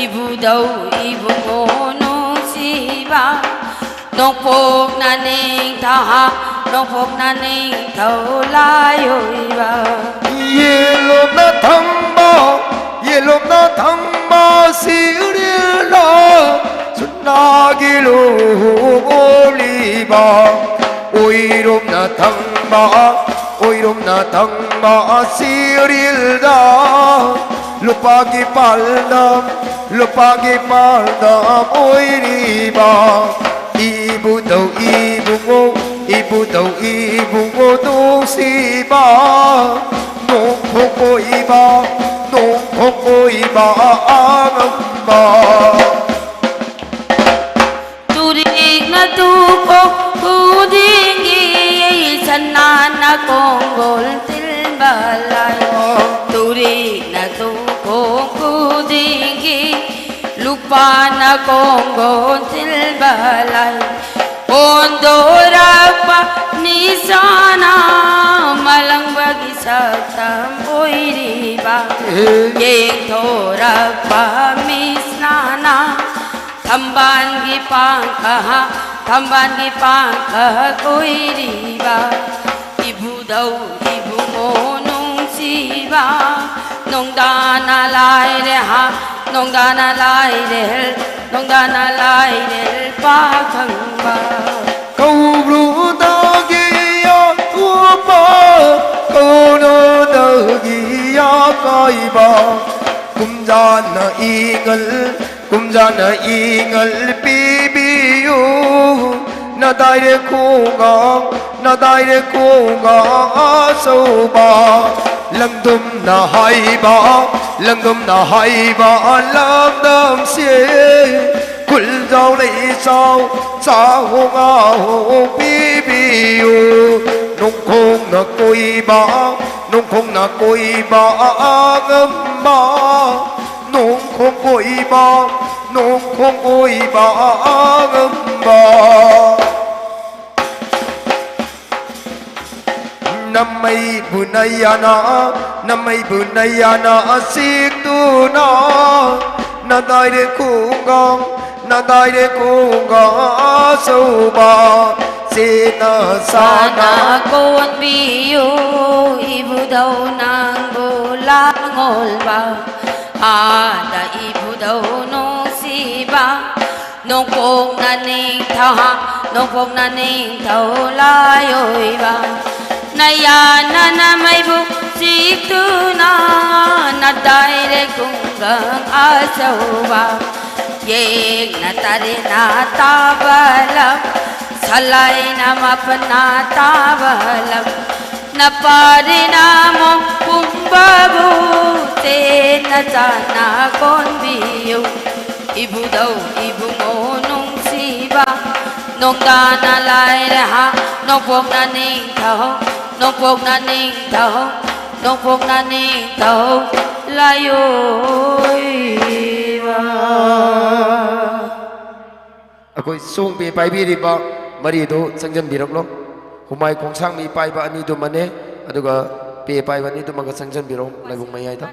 ꯏꯕꯨꯙꯧ ꯏꯕꯨꯡꯉꯣ ꯅꯨꯡꯁꯤꯕ, ꯅꯣꯡꯄꯣꯛꯅ ꯅꯤꯡꯊꯧ ꯅꯣꯡꯄꯣꯛꯅ ꯅꯤꯡꯊꯧ ꯂꯥꯏ ꯑꯣꯏꯕ꯫ ꯌꯦꯠꯂꯣꯝꯅ ꯊꯪꯕ, ꯌꯦꯠꯂꯣꯝꯅ ꯊꯪꯕ ꯁꯤꯔꯤꯜꯗ ꯁꯅꯥꯒꯤ ꯂꯨ ꯑꯣꯜꯂꯤꯕ꯫ ꯑꯣꯏꯔꯣꯝꯅ ꯊꯪꯕ, ꯑꯣꯏꯔꯣꯝꯅ ꯊꯪꯕ ꯁꯤꯔꯤꯜꯗ ꯂꯨꯄꯥꯒꯤ ꯄꯥꯜꯗꯝ, ꯂꯨꯄꯥꯒꯤ ꯄꯥꯜꯗꯝ ꯑꯣꯏꯔꯤꯕ꯫ ꯏꯕꯨꯙꯧ ꯏꯕꯨꯡꯉꯣ, ꯏꯕꯨꯙꯧ ꯏꯕꯨꯡꯉꯣ ꯅꯨꯡꯁꯤꯕ, ꯅꯣꯡꯈꯣꯡ ꯀꯣꯏꯕ, ꯅꯣꯡꯈꯣꯡ ꯀꯣꯏꯕ ꯑꯉꯝꯕ꯫ ꯇꯨꯔꯦꯛꯅ ꯇꯨꯈꯣꯡ ꯈꯨꯗꯤꯡꯒꯤ ꯁꯅꯥꯅ ꯀꯣꯡꯒꯣꯜ ꯊꯤꯟꯕ ꯂꯥꯏ꯫ ꯇꯨꯔꯦꯛꯅ ꯇꯨꯈꯣꯡ ꯈꯨꯗꯤꯡꯒꯤ ꯂꯨꯄꯥꯅ ꯀꯣꯡꯒꯣꯜ ꯊꯤꯟꯕ ꯂꯥꯏ꯫ ꯑꯣꯟꯊꯣꯔꯛꯄ ꯅꯤꯁꯥꯅ ꯃꯂꯪꯕꯒꯤ ꯁꯛꯇꯝ ꯑꯣꯏꯔꯤꯕ꯫ ꯌꯦꯡꯊꯣꯔꯛꯄ ꯃꯤꯁꯅꯥꯅ ꯊꯝꯕꯥꯜꯒꯤ ꯄꯥꯡꯈ, ꯊꯝꯕꯥꯜꯒꯤ ꯄꯥꯡꯈ ꯑꯣꯏꯔꯤꯕ꯫ ꯏꯕꯨꯙꯧ ꯏꯕꯨꯡꯉꯣ ꯅꯨꯡꯁꯤꯕ, ꯅꯣꯡꯗꯥꯅ ꯂꯥꯏꯔꯦ ꯍꯥ, ꯅꯣꯡꯗꯥꯅ ꯂꯥꯏꯔꯦꯜ, ꯅꯣꯡꯗꯥꯅ ꯂꯥꯏꯔꯦꯜ ꯄꯥꯈꯪꯕ꯫ ꯀꯧꯕ꯭ꯔꯨꯗꯒꯤ ꯑꯊꯨꯝꯕ, ꯀꯧꯅꯥꯗꯒꯤ ꯑꯀꯥꯏꯕ, ꯀꯨꯝꯖꯥꯅ ꯏꯉꯜ, ꯀꯨꯝꯖꯥꯅ ꯏꯉꯜ ꯄꯤꯕꯤꯌꯨ꯫ ꯅꯗꯥꯏꯔꯦ ꯈꯨꯡꯒꯪ, ꯅꯗꯥꯏꯔꯦ ꯈꯨꯡꯒꯪ ꯑꯆꯧꯕ, ꯂꯪꯗꯨꯝꯅ ꯍꯩꯕ, ꯂꯪꯗꯨꯝꯅ ꯍꯩꯕ ꯂꯝꯗꯝꯁꯦ꯫ ꯈꯨꯜꯖꯥꯎ ꯂꯩꯆꯥꯎ ꯆꯥꯍꯣꯡ ꯉꯥꯍꯣꯡ ꯄꯤꯕꯤꯌꯨ꯫ ꯅꯣꯡꯈꯣꯡꯅ ꯀꯣꯏꯕ, ꯅꯣꯡꯈꯣꯡꯅ ꯀꯣꯏꯕ ꯑꯉꯝꯕ, ꯅꯣꯡꯈꯣꯡ ꯀꯣꯏꯕ, ꯅꯣꯡꯈꯣꯡ ꯀꯣꯏꯕ ꯑꯉꯝꯕ꯫ ꯅꯃꯩꯕꯨ ꯅꯩꯌꯥꯅ, ꯅꯃꯩꯕꯨ ꯅꯩꯌꯥꯅ ꯆꯤꯛꯇꯨꯅ, ꯅꯗꯥꯏꯔꯦ ꯈꯨꯡꯒꯪ, ꯅꯗꯥꯏꯔꯦ ꯈꯨꯡꯒꯪ ꯑꯆꯧꯕ, ꯆꯦꯅ ꯆꯥꯅ ꯆꯥꯅ ꯀꯣꯟꯕꯤꯌꯨ꯫ ꯏꯕꯨꯙꯧ ꯅꯪꯕꯨ ꯂꯥꯡꯉꯣꯜꯕ, ꯑꯥꯗ ꯏꯕꯨꯙꯧ ꯅꯨꯡꯁꯤꯕ, ꯅꯣꯡꯄꯣꯛꯅ ꯅꯤꯡꯊꯧ, ꯅꯣꯡꯄꯣꯛꯅ ꯅꯤꯡꯊꯧ ꯂꯥꯏꯑꯣꯏꯕ, ꯅꯌꯥꯅꯅ ꯃꯩꯕꯨ ꯆꯤꯛꯇꯨꯅ, ꯅꯗꯥꯏꯔꯦ ꯈꯨꯡꯒꯪ ꯑꯆꯧꯕ, ꯌꯦꯡꯅ ꯇꯔꯦꯅ ꯇꯥꯕ ꯂꯝ, ꯁꯂꯥꯏꯅ ꯃꯥꯄꯟꯅ ꯇꯥꯕ ꯂꯝ, ꯅꯄꯥꯔꯤꯅ ꯑꯃꯨꯛ ꯄꯨꯝꯕꯕꯨ ꯆꯦꯟꯅ ꯆꯥꯅ ꯀꯣꯟꯕꯤꯌꯨ꯫ ꯏꯕꯨꯙꯧ ꯏꯕꯨꯡꯉꯣ ꯅꯨꯡꯁꯤꯕ, ꯅꯣꯡꯗꯥꯅ ꯂꯥꯏꯔꯦ ꯍꯥ, ꯅꯣꯡꯄꯣꯛꯅ ꯅꯤꯡꯊꯧ, ꯅꯣꯡꯄꯣꯛꯅ ꯅꯤꯡꯊꯧ, ꯅꯣꯡꯄꯣꯛꯅ ꯅꯤꯡꯊꯧ ꯂꯥꯏꯑꯣꯏꯕ꯫ ꯑꯩꯈꯣꯏ ꯆꯣꯡ ꯄꯦ ꯄꯥꯏꯕꯤꯔꯤꯕ ꯃꯔꯤꯗꯨ ꯆꯪꯁꯤꯟꯕꯤꯔꯛꯂꯣ꯫ ꯍꯨꯃꯥꯏ ꯈꯣꯡꯁꯥꯡꯕꯤ ꯄꯥꯏꯕ ꯑꯅꯤꯗꯨꯃꯅꯦ, ꯑꯗꯨꯒ ꯄꯦ ꯄꯥꯏꯕ ꯑꯅꯤꯗꯨꯃꯒ ꯆꯪꯁꯤꯟꯕꯤꯔꯛꯑꯣ ꯂꯥꯏꯕꯨꯡ ꯃꯌꯥꯏꯗ꯫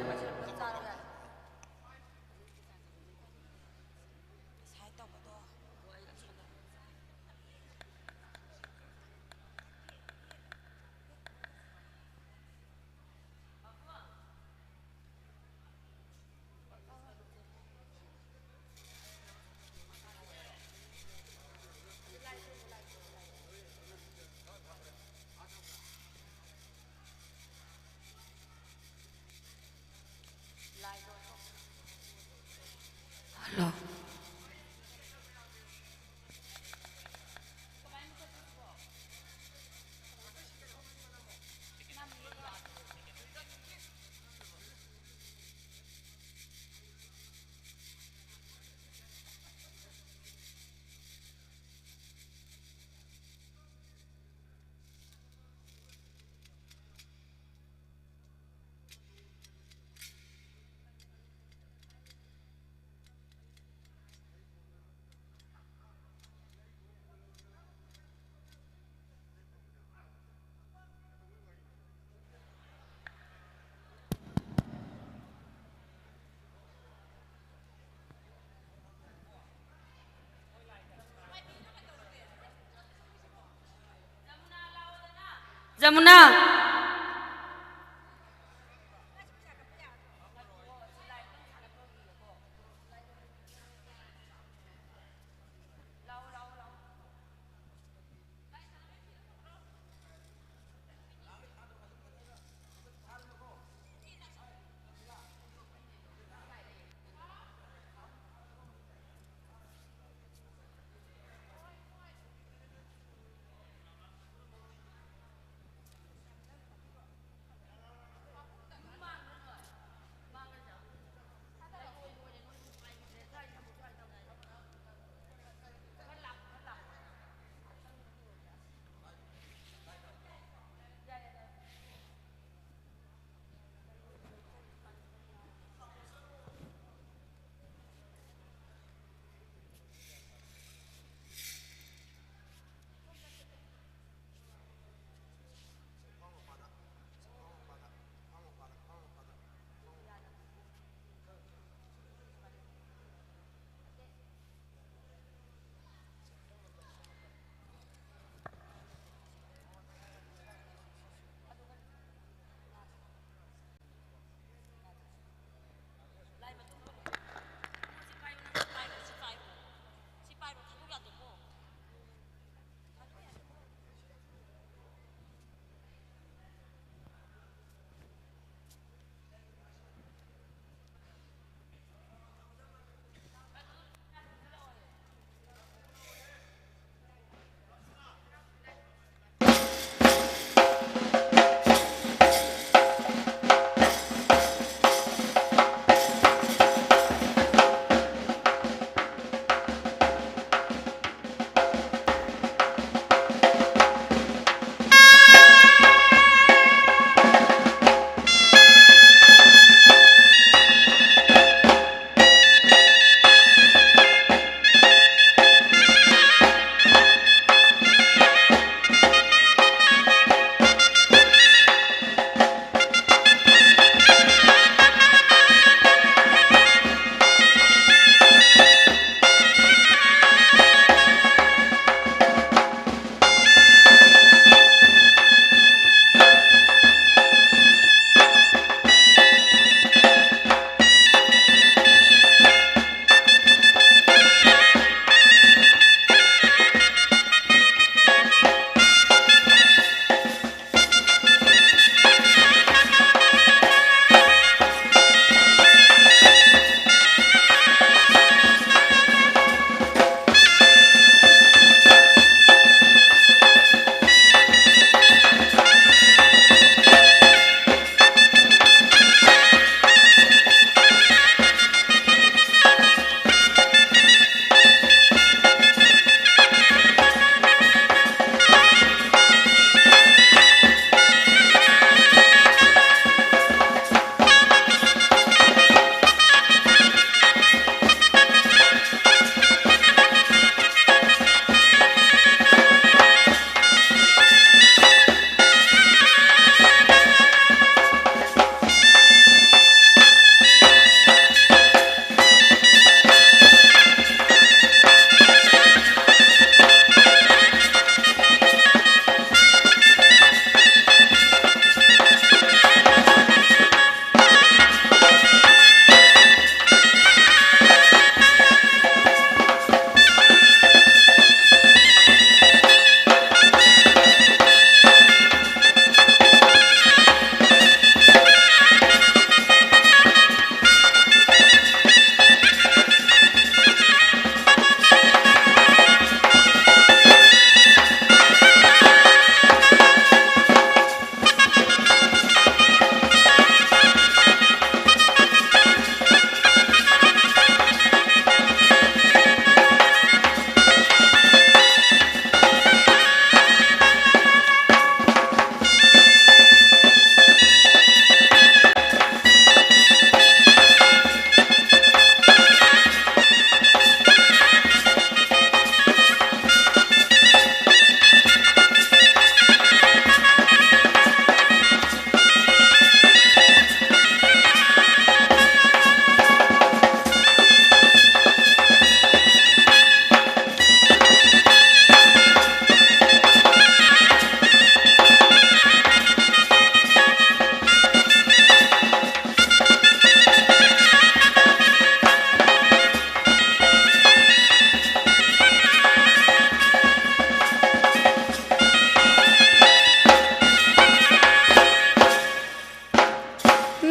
Yamuna.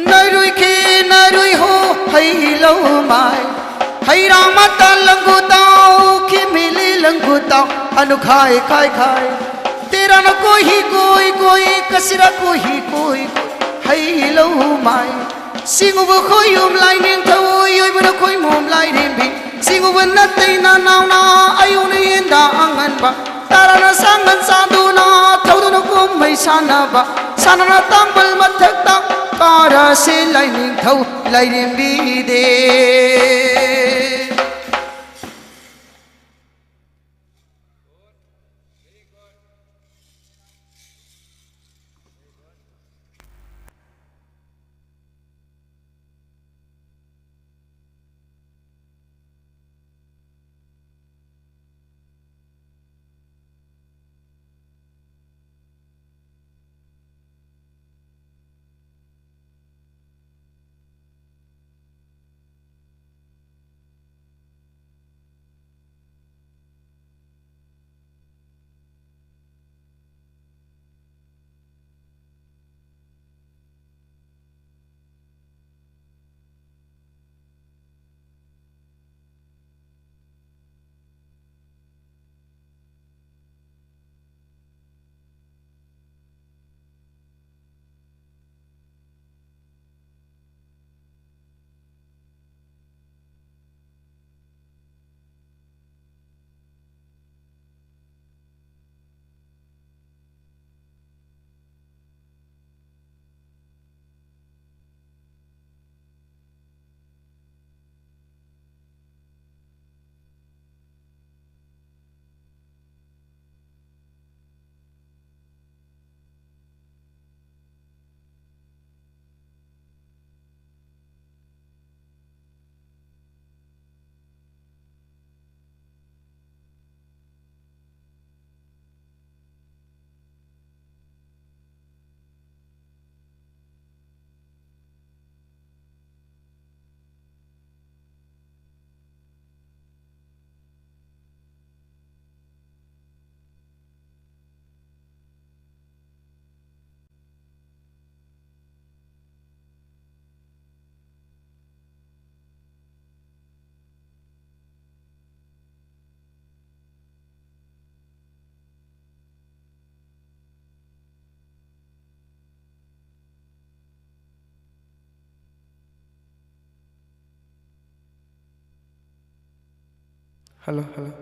Nairui khi nairui ho, hai lo mai. Hai rang mata langgu tau, khi mili langgu tau, anu khai khai khai. Tera na koi hi koi koi, kasira koi hi koi koi, hai lo mai. Singu bu khoi um lai ning thau, yoi bu na khoi mom lai rim bi. Singu bu na tei na nau na, ayu ni inda angan ba. Tarana sangan saduna, thauduna kum mai sanaba. Sanana tambal mathak tak, kara se lai ning thau, lai rim bi de. Hello, hello.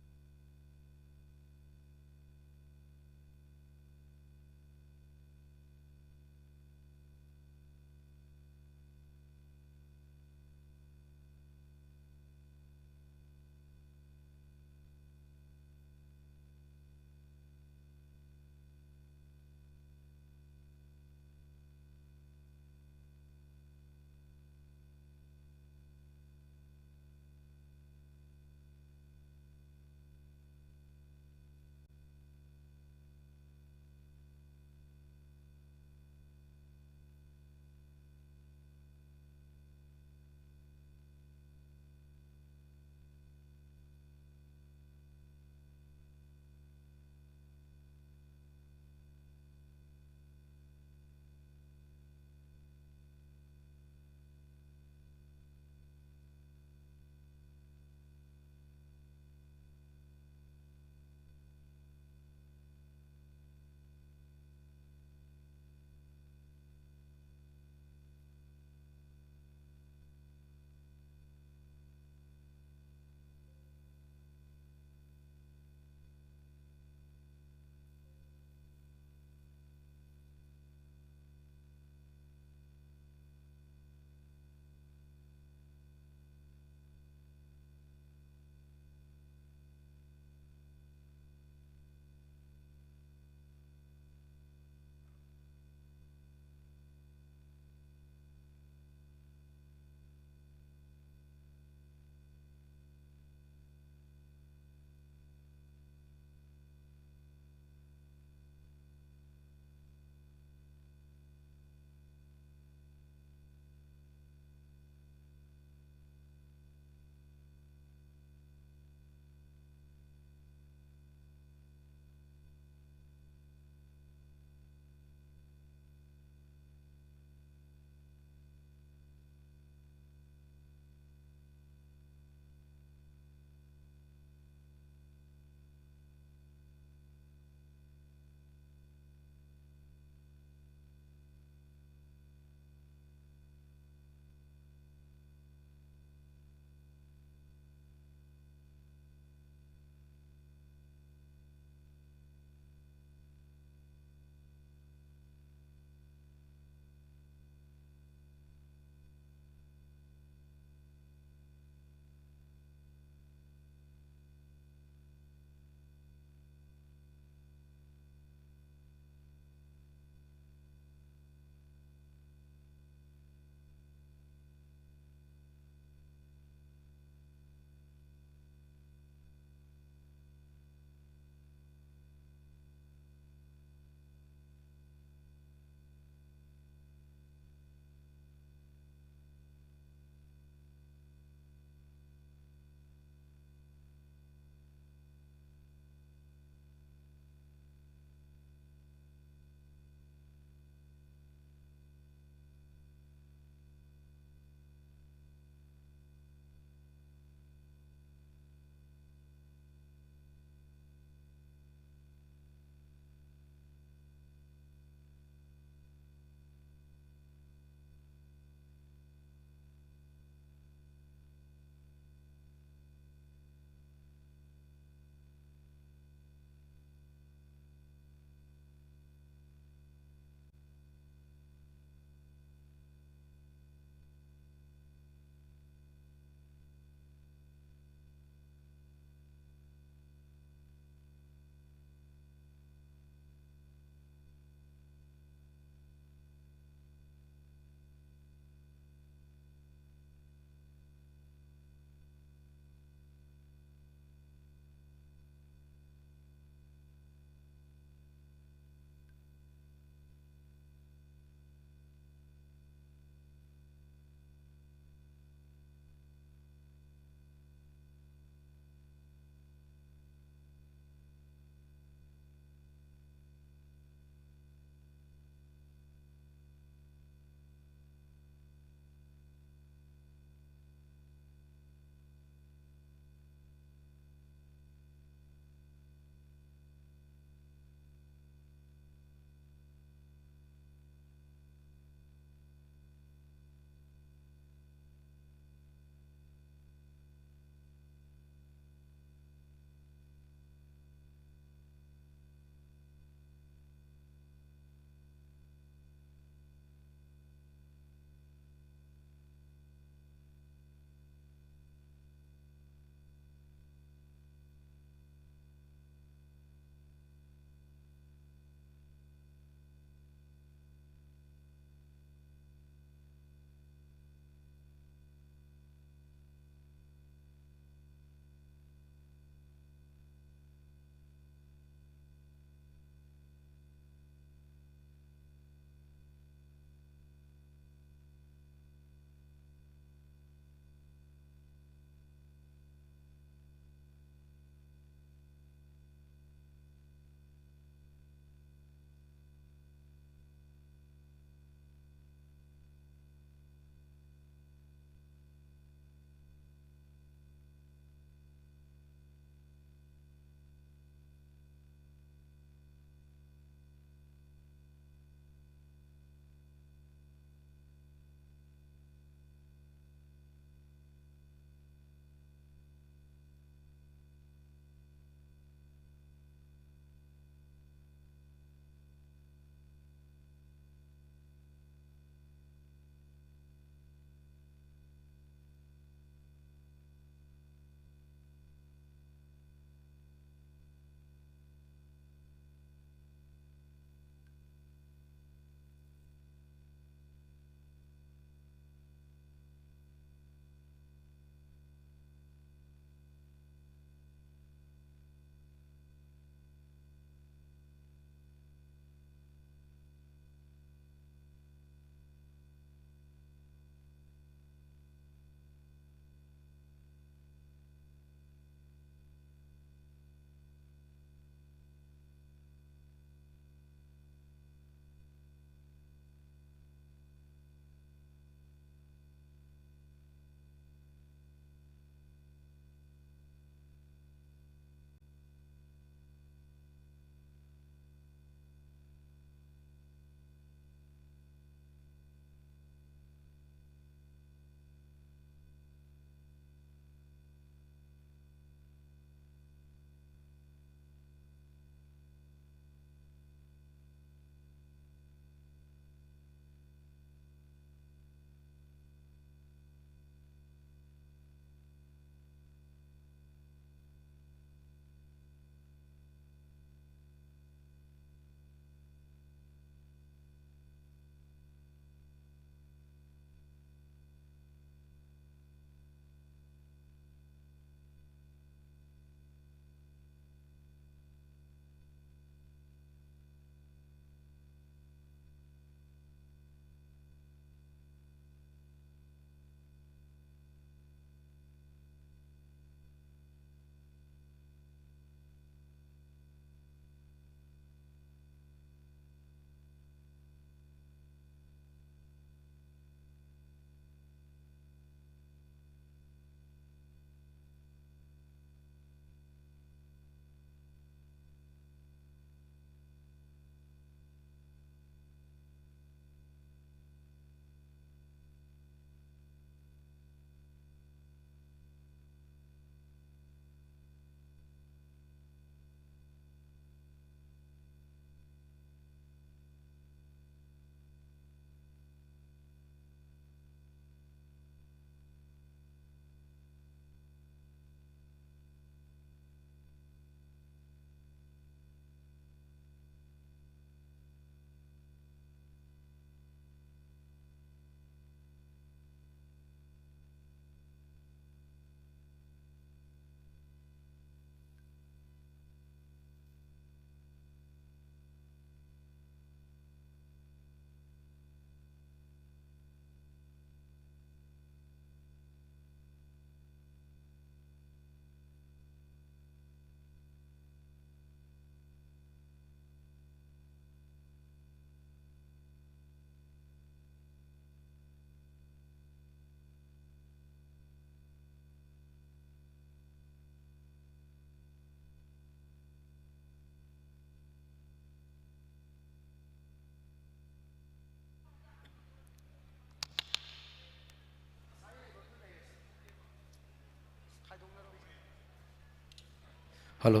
Hello.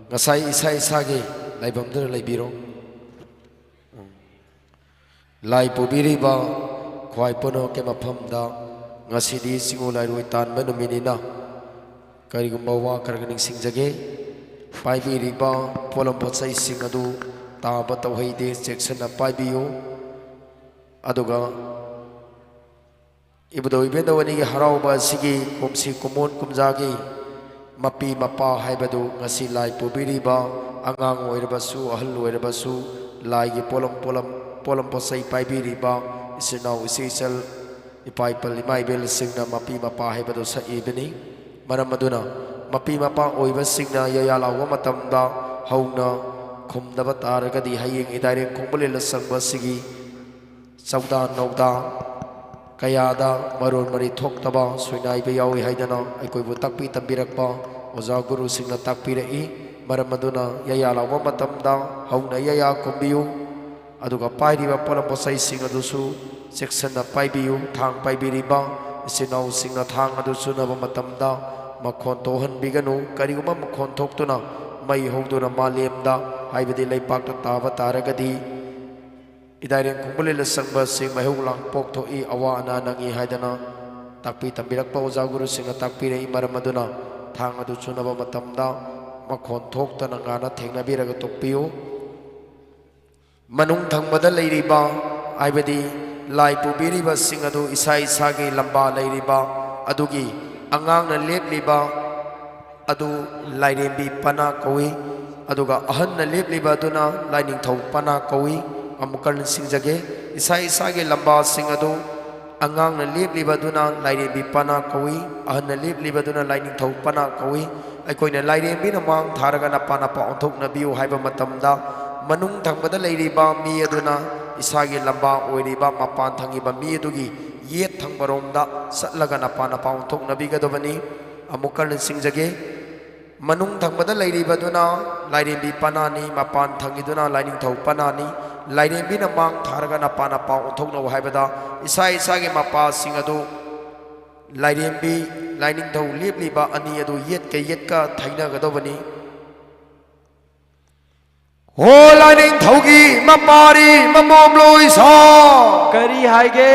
ꯉꯁꯥꯏ ꯏꯁꯥ ꯏꯁꯥꯒꯤ ꯂꯥꯏꯐꯝꯗꯨꯗ ꯂꯩꯕꯤꯔꯣ꯫ ꯎꯝ꯫ ꯂꯥꯏ ꯄꯨꯕꯤꯔꯤꯕ ꯈ꯭ꯋꯥꯏ ꯄꯨꯝꯅꯃꯛꯀꯤ ꯃꯐꯝꯗ ꯉꯁꯤꯗꯤ ꯆꯤꯡꯉꯨ ꯂꯥꯏꯔꯣꯏ ꯇꯥꯟꯕ ꯅꯨꯃꯤꯠꯅꯤꯅ ꯀꯔꯤꯒꯨꯝꯕ ꯋꯥ ꯈꯔꯒ ꯅꯤꯡꯁꯤꯡꯖꯒꯦ꯫ ꯄꯥꯏꯕꯤꯔꯤꯕ ꯄꯣꯠꯂꯝ ꯄꯣꯠꯆꯩꯁꯤꯡ ꯑꯗꯨ ꯇꯥꯕ ꯇꯧꯍꯩꯗꯦ, ꯆꯦꯛꯁꯤꯟꯅ ꯄꯥꯏꯕꯤꯌꯨ꯫ ꯑꯗꯨꯒ ꯏꯕꯨꯙꯧ ꯏꯕꯦꯟꯗꯧ ꯑꯅꯤꯒꯤ ꯍꯔꯥꯎꯕ ꯑꯁꯤꯒꯤ ꯀꯨꯝꯁꯤ ꯀꯨꯝꯑꯣꯟ ꯀꯨꯝꯖꯥꯒꯤ ꯃꯄꯤ ꯃꯄꯥ ꯍꯥꯏꯕꯗꯨ ꯉꯁꯤ ꯂꯥꯏ ꯄꯨꯕꯤꯔꯤꯕ ꯑꯉꯥꯡ ꯑꯣꯏꯔꯕꯁꯨ, ꯑꯍꯜ ꯑꯣꯏꯔꯕꯁꯨ, ꯂꯥꯏꯒꯤ ꯄꯣꯠꯂꯝ, ꯄꯣꯠꯂꯝ, ꯄꯣꯠꯂꯝ ꯄꯣꯠꯆꯩ ꯄꯥꯏꯕꯤꯔꯤꯕ ꯏꯆꯤꯟ ꯏꯅꯥꯎ, ꯏꯆꯦ ꯏꯆꯜ, ꯏꯄꯥ ꯏꯄꯜ, ꯏꯃꯥ ꯏꯕꯦꯜꯁꯤꯡꯅ ꯃꯄꯤ ꯃꯄꯥ ꯍꯥꯏꯕꯗꯨ ꯁꯛꯏꯕꯅꯤ꯫ ꯃꯔꯝ ꯑꯗꯨꯅ ꯃꯄꯤ ꯃꯄꯥ ꯑꯣꯏꯕꯁꯤꯡꯅ ꯌꯩꯌꯥ ꯂꯥꯎꯕ ꯃꯇꯝꯗ ꯍꯧꯅ ꯈꯨꯝꯗꯕ ꯇꯥꯔꯒꯗꯤ ꯍꯌꯦꯡ ꯏꯗꯥꯏꯔꯦꯡ ꯈꯣꯡꯕ ꯂꯤꯂ ꯆꯪꯕ ꯑꯁꯤꯒꯤ ꯆꯧꯗꯥ ꯅꯧꯗꯥ ꯀꯌꯥꯗ ꯃꯔꯣꯟ ꯃꯔꯤ ꯊꯣꯛꯇꯕ ꯁꯣꯏꯅꯥꯏꯕ ꯌꯥꯎꯏ ꯍꯥꯏꯗꯅ ꯑꯩꯈꯣꯏꯕꯨ ꯇꯥꯛꯄꯤ ꯇꯝꯕꯤꯔꯛꯄ ꯑꯣꯖꯥ ꯒꯨꯔꯨꯁꯤꯡꯅ ꯇꯥꯛꯄꯤꯔꯛꯏ꯫ ꯃꯔꯝ ꯑꯗꯨꯅ ꯌꯩꯌꯥ ꯂꯥꯎꯕ ꯃꯇꯝꯗ ꯍꯧꯅ ꯌꯩꯌꯥ ꯈꯨꯝꯕꯤꯌꯨ꯫ ꯑꯗꯨꯒ ꯄꯥꯏꯔꯤꯕ ꯄꯣꯠꯂꯝ ꯄꯣꯠꯆꯩꯁꯤꯡ ꯑꯗꯨꯁꯨ ꯆꯦꯛꯁꯤꯟꯅ ꯄꯥꯏꯕꯤꯌꯨ꯫ ꯊꯥꯡ ꯄꯥꯏꯕꯤꯔꯤꯕ ꯏꯆꯤꯟ ꯏꯅꯥꯎꯁꯤꯡꯅ ꯊꯥꯡ ꯑꯗꯨ ꯆꯨꯅꯕ ꯃꯇꯝꯗ ꯃꯈꯣꯟ ꯊꯣꯛꯍꯟꯕꯤꯒꯅꯨ꯫ ꯀꯔꯤꯒꯨꯝꯕ ꯃꯈꯣꯟ ꯊꯣꯛꯇꯨꯅ ꯃꯩ ꯍꯧꯗꯨꯅ ꯃꯥꯂꯦꯝꯗ, ꯍꯥꯏꯕꯗꯤ ꯂꯩꯄꯥꯛꯇ ꯇꯥꯕ ꯇꯥꯔꯒꯗꯤ, ꯏꯗꯥꯏꯔꯦꯡ ꯈꯣꯡꯕ ꯂꯤꯂ ꯆꯪꯕ ꯑꯁꯤ ꯃꯩꯍꯧ ꯂꯥꯡꯄꯣꯛ ꯊꯣꯛꯏ, ꯑꯋꯥ ꯑꯅꯥ ꯅꯪꯏ ꯍꯥꯏꯗꯅ ꯇꯥꯛꯄꯤ ꯇꯝꯕꯤꯔꯛꯄ ꯑꯣꯖꯥ ꯒꯨꯔꯨꯁꯤꯡꯅ ꯇꯥꯛꯄꯤꯔꯛꯏ꯫ ꯃꯔꯝ ꯑꯗꯨꯅ ꯊꯥꯡ ꯑꯗꯨ ꯆꯨꯅꯕ ꯃꯇꯝꯗ ꯃꯈꯣꯟ ꯊꯣꯛꯇꯅ ꯉꯥꯅ ꯊꯦꯡꯅꯕꯤꯔꯒ ꯇꯣꯛꯄꯤꯌꯨ꯫ ꯃꯅꯨꯡ ꯊꯪꯕꯗ ꯂꯩꯔꯤꯕ, ꯍꯥꯏꯕꯗꯤ ꯂꯥꯏ ꯄꯨꯕꯤꯔꯤꯕꯁꯤꯡ ꯑꯗꯨ ꯏꯁꯥ ꯏꯁꯥꯒꯤ ꯂꯝꯕꯥ ꯂꯩꯔꯤꯕ ꯑꯗꯨꯒꯤ ꯑꯉꯥꯡꯅ ꯂꯦꯞꯂꯤꯕ ꯑꯗꯨ ꯂꯥꯏꯔꯦꯝꯕꯤ ꯄꯅꯥ ꯀꯧꯏ꯫ ꯑꯗꯨꯒ ꯑꯍꯟꯅ ꯂꯦꯞꯂꯤꯕ ꯑꯗꯨꯅ ꯂꯥꯏꯅꯤꯡꯊꯧ ꯄꯅꯥ ꯀꯧꯏ꯫ ꯑꯃꯨꯛꯀ ꯅꯤꯡꯁꯤꯡꯖꯒꯦ, ꯏꯁꯥ ꯏꯁꯥꯒꯤ ꯂꯝꯕꯥꯁꯤꯡ ꯑꯗꯨ ꯑꯉꯥꯡꯅ ꯂꯦꯞꯂꯤꯕ ꯑꯗꯨꯅ ꯂꯥꯏꯔꯦꯝꯕꯤ ꯄꯅꯥ ꯀꯧꯏ, ꯑꯍꯟꯅ ꯂꯦꯞꯂꯤꯕ ꯑꯗꯨꯅ ꯂꯥꯏꯅꯤꯡꯊꯧ ꯄꯅꯥ ꯀꯧꯏ꯫ ꯑꯩꯈꯣꯏꯅ ꯂꯥꯏꯔꯦꯝꯕꯤꯅ ꯃꯥꯡ ꯊꯥꯔꯒ ꯅꯄꯥ ꯅꯄꯥ ꯑꯣꯟꯊꯣꯛꯅꯕꯤꯌꯨ ꯍꯥꯏꯕ ꯃꯇꯝꯗ, ꯃꯅꯨꯡ ꯊꯪꯕꯗ ꯂꯩꯔꯤꯕ ꯃꯤ ꯑꯗꯨꯅ ꯏꯁꯥꯒꯤ ꯂꯝꯕꯥ ꯑꯣꯏꯔꯤꯕ ꯃꯄꯥꯟ ꯊꯪꯉꯤꯕ ꯃꯤ ꯑꯗꯨꯒꯤ ꯌꯦꯠ ꯊꯪꯕꯔꯣꯝꯗ ꯆꯠꯂꯒ ꯅꯄꯥ ꯅꯄꯥ ꯑꯣꯟꯊꯣꯛꯅꯕꯤꯒꯗꯕꯅꯤ꯫ ꯑꯃꯨꯛꯀ ꯅꯤꯡꯁꯤꯡꯖꯒꯦ, ꯃꯅꯨꯡ ꯊꯪꯕꯗ ꯂꯩꯔꯤꯕꯗꯨꯅ ꯂꯥꯏꯔꯦꯝꯕꯤ ꯄꯅꯥꯅꯤ, ꯃꯄꯥꯟ ꯊꯪꯉꯤꯗꯨꯅ ꯂꯥꯏꯅꯤꯡꯊꯧ ꯄꯅꯥꯅꯤ꯫ ꯂꯥꯏꯔꯦꯝꯕꯤꯅ ꯃꯥꯡ ꯊꯥꯔꯒ ꯅꯄꯥ ꯅꯄꯥ ꯑꯣꯟꯊꯣꯛꯅꯧ ꯍꯥꯏꯕꯗ, ꯏꯁꯥ ꯏꯁꯥꯒꯤ ꯃꯄꯥꯁꯤꯡ ꯑꯗꯨ ꯂꯥꯏꯔꯦꯝꯕꯤ, ꯂꯥꯏꯅꯤꯡꯊꯧ ꯂꯦꯞꯂꯤꯕ ꯑꯅꯤ ꯑꯗꯨ ꯌꯦꯠꯀ ꯌꯦꯠꯀ ꯊꯩꯅꯒꯗꯧꯕꯅꯤ꯫ ꯍꯣ ꯂꯥꯏꯅꯤꯡꯊꯧꯒꯤ ꯃꯄꯥꯔꯤ ꯃꯃꯣꯝ ꯂꯣꯏꯁꯥ꯫ ꯀꯔꯤ ꯍꯥꯏꯒꯦ?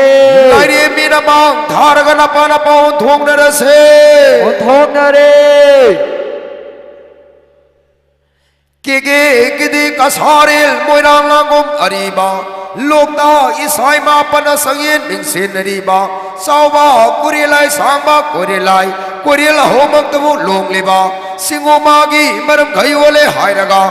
ꯂꯥꯏꯔꯦꯝꯕꯤꯅ ꯃꯥꯡ ꯊꯥꯔꯒ ꯅꯄꯥ ꯅꯄꯥ ꯑꯣꯟꯊꯣꯛꯅꯔꯁꯦ꯫ ꯑꯣꯟꯊꯣꯛꯅꯔꯦ꯫ ꯀꯦꯒꯦ ꯀꯦꯗꯦ ꯀꯁꯥꯔꯦꯜ ꯃꯣꯏꯔꯥꯡ ꯂꯥꯡꯒꯣꯝ ꯑꯔꯤꯕ ꯂꯣꯛꯇꯥꯛ ꯏꯁꯥꯏ ꯃꯥꯄꯟꯅ ꯁꯪꯌꯦꯟ ꯅꯤꯡꯁꯦꯟꯅꯔꯤꯕ ꯆꯥꯎꯕ ꯀꯨꯔꯦꯂꯥꯏ ꯁꯥꯡꯕ ꯀꯣꯏꯔꯦꯂꯥꯏ ꯀꯣꯏꯔꯦꯜ ꯑꯍꯣꯃꯛꯇꯕꯨ ꯂꯣꯡꯂꯤꯕ ꯁꯤꯡꯉꯨ ꯃꯥꯒꯤ ꯃꯔꯝ ꯈꯩ ꯑꯣꯜꯂꯦ ꯍꯥꯏꯔꯒ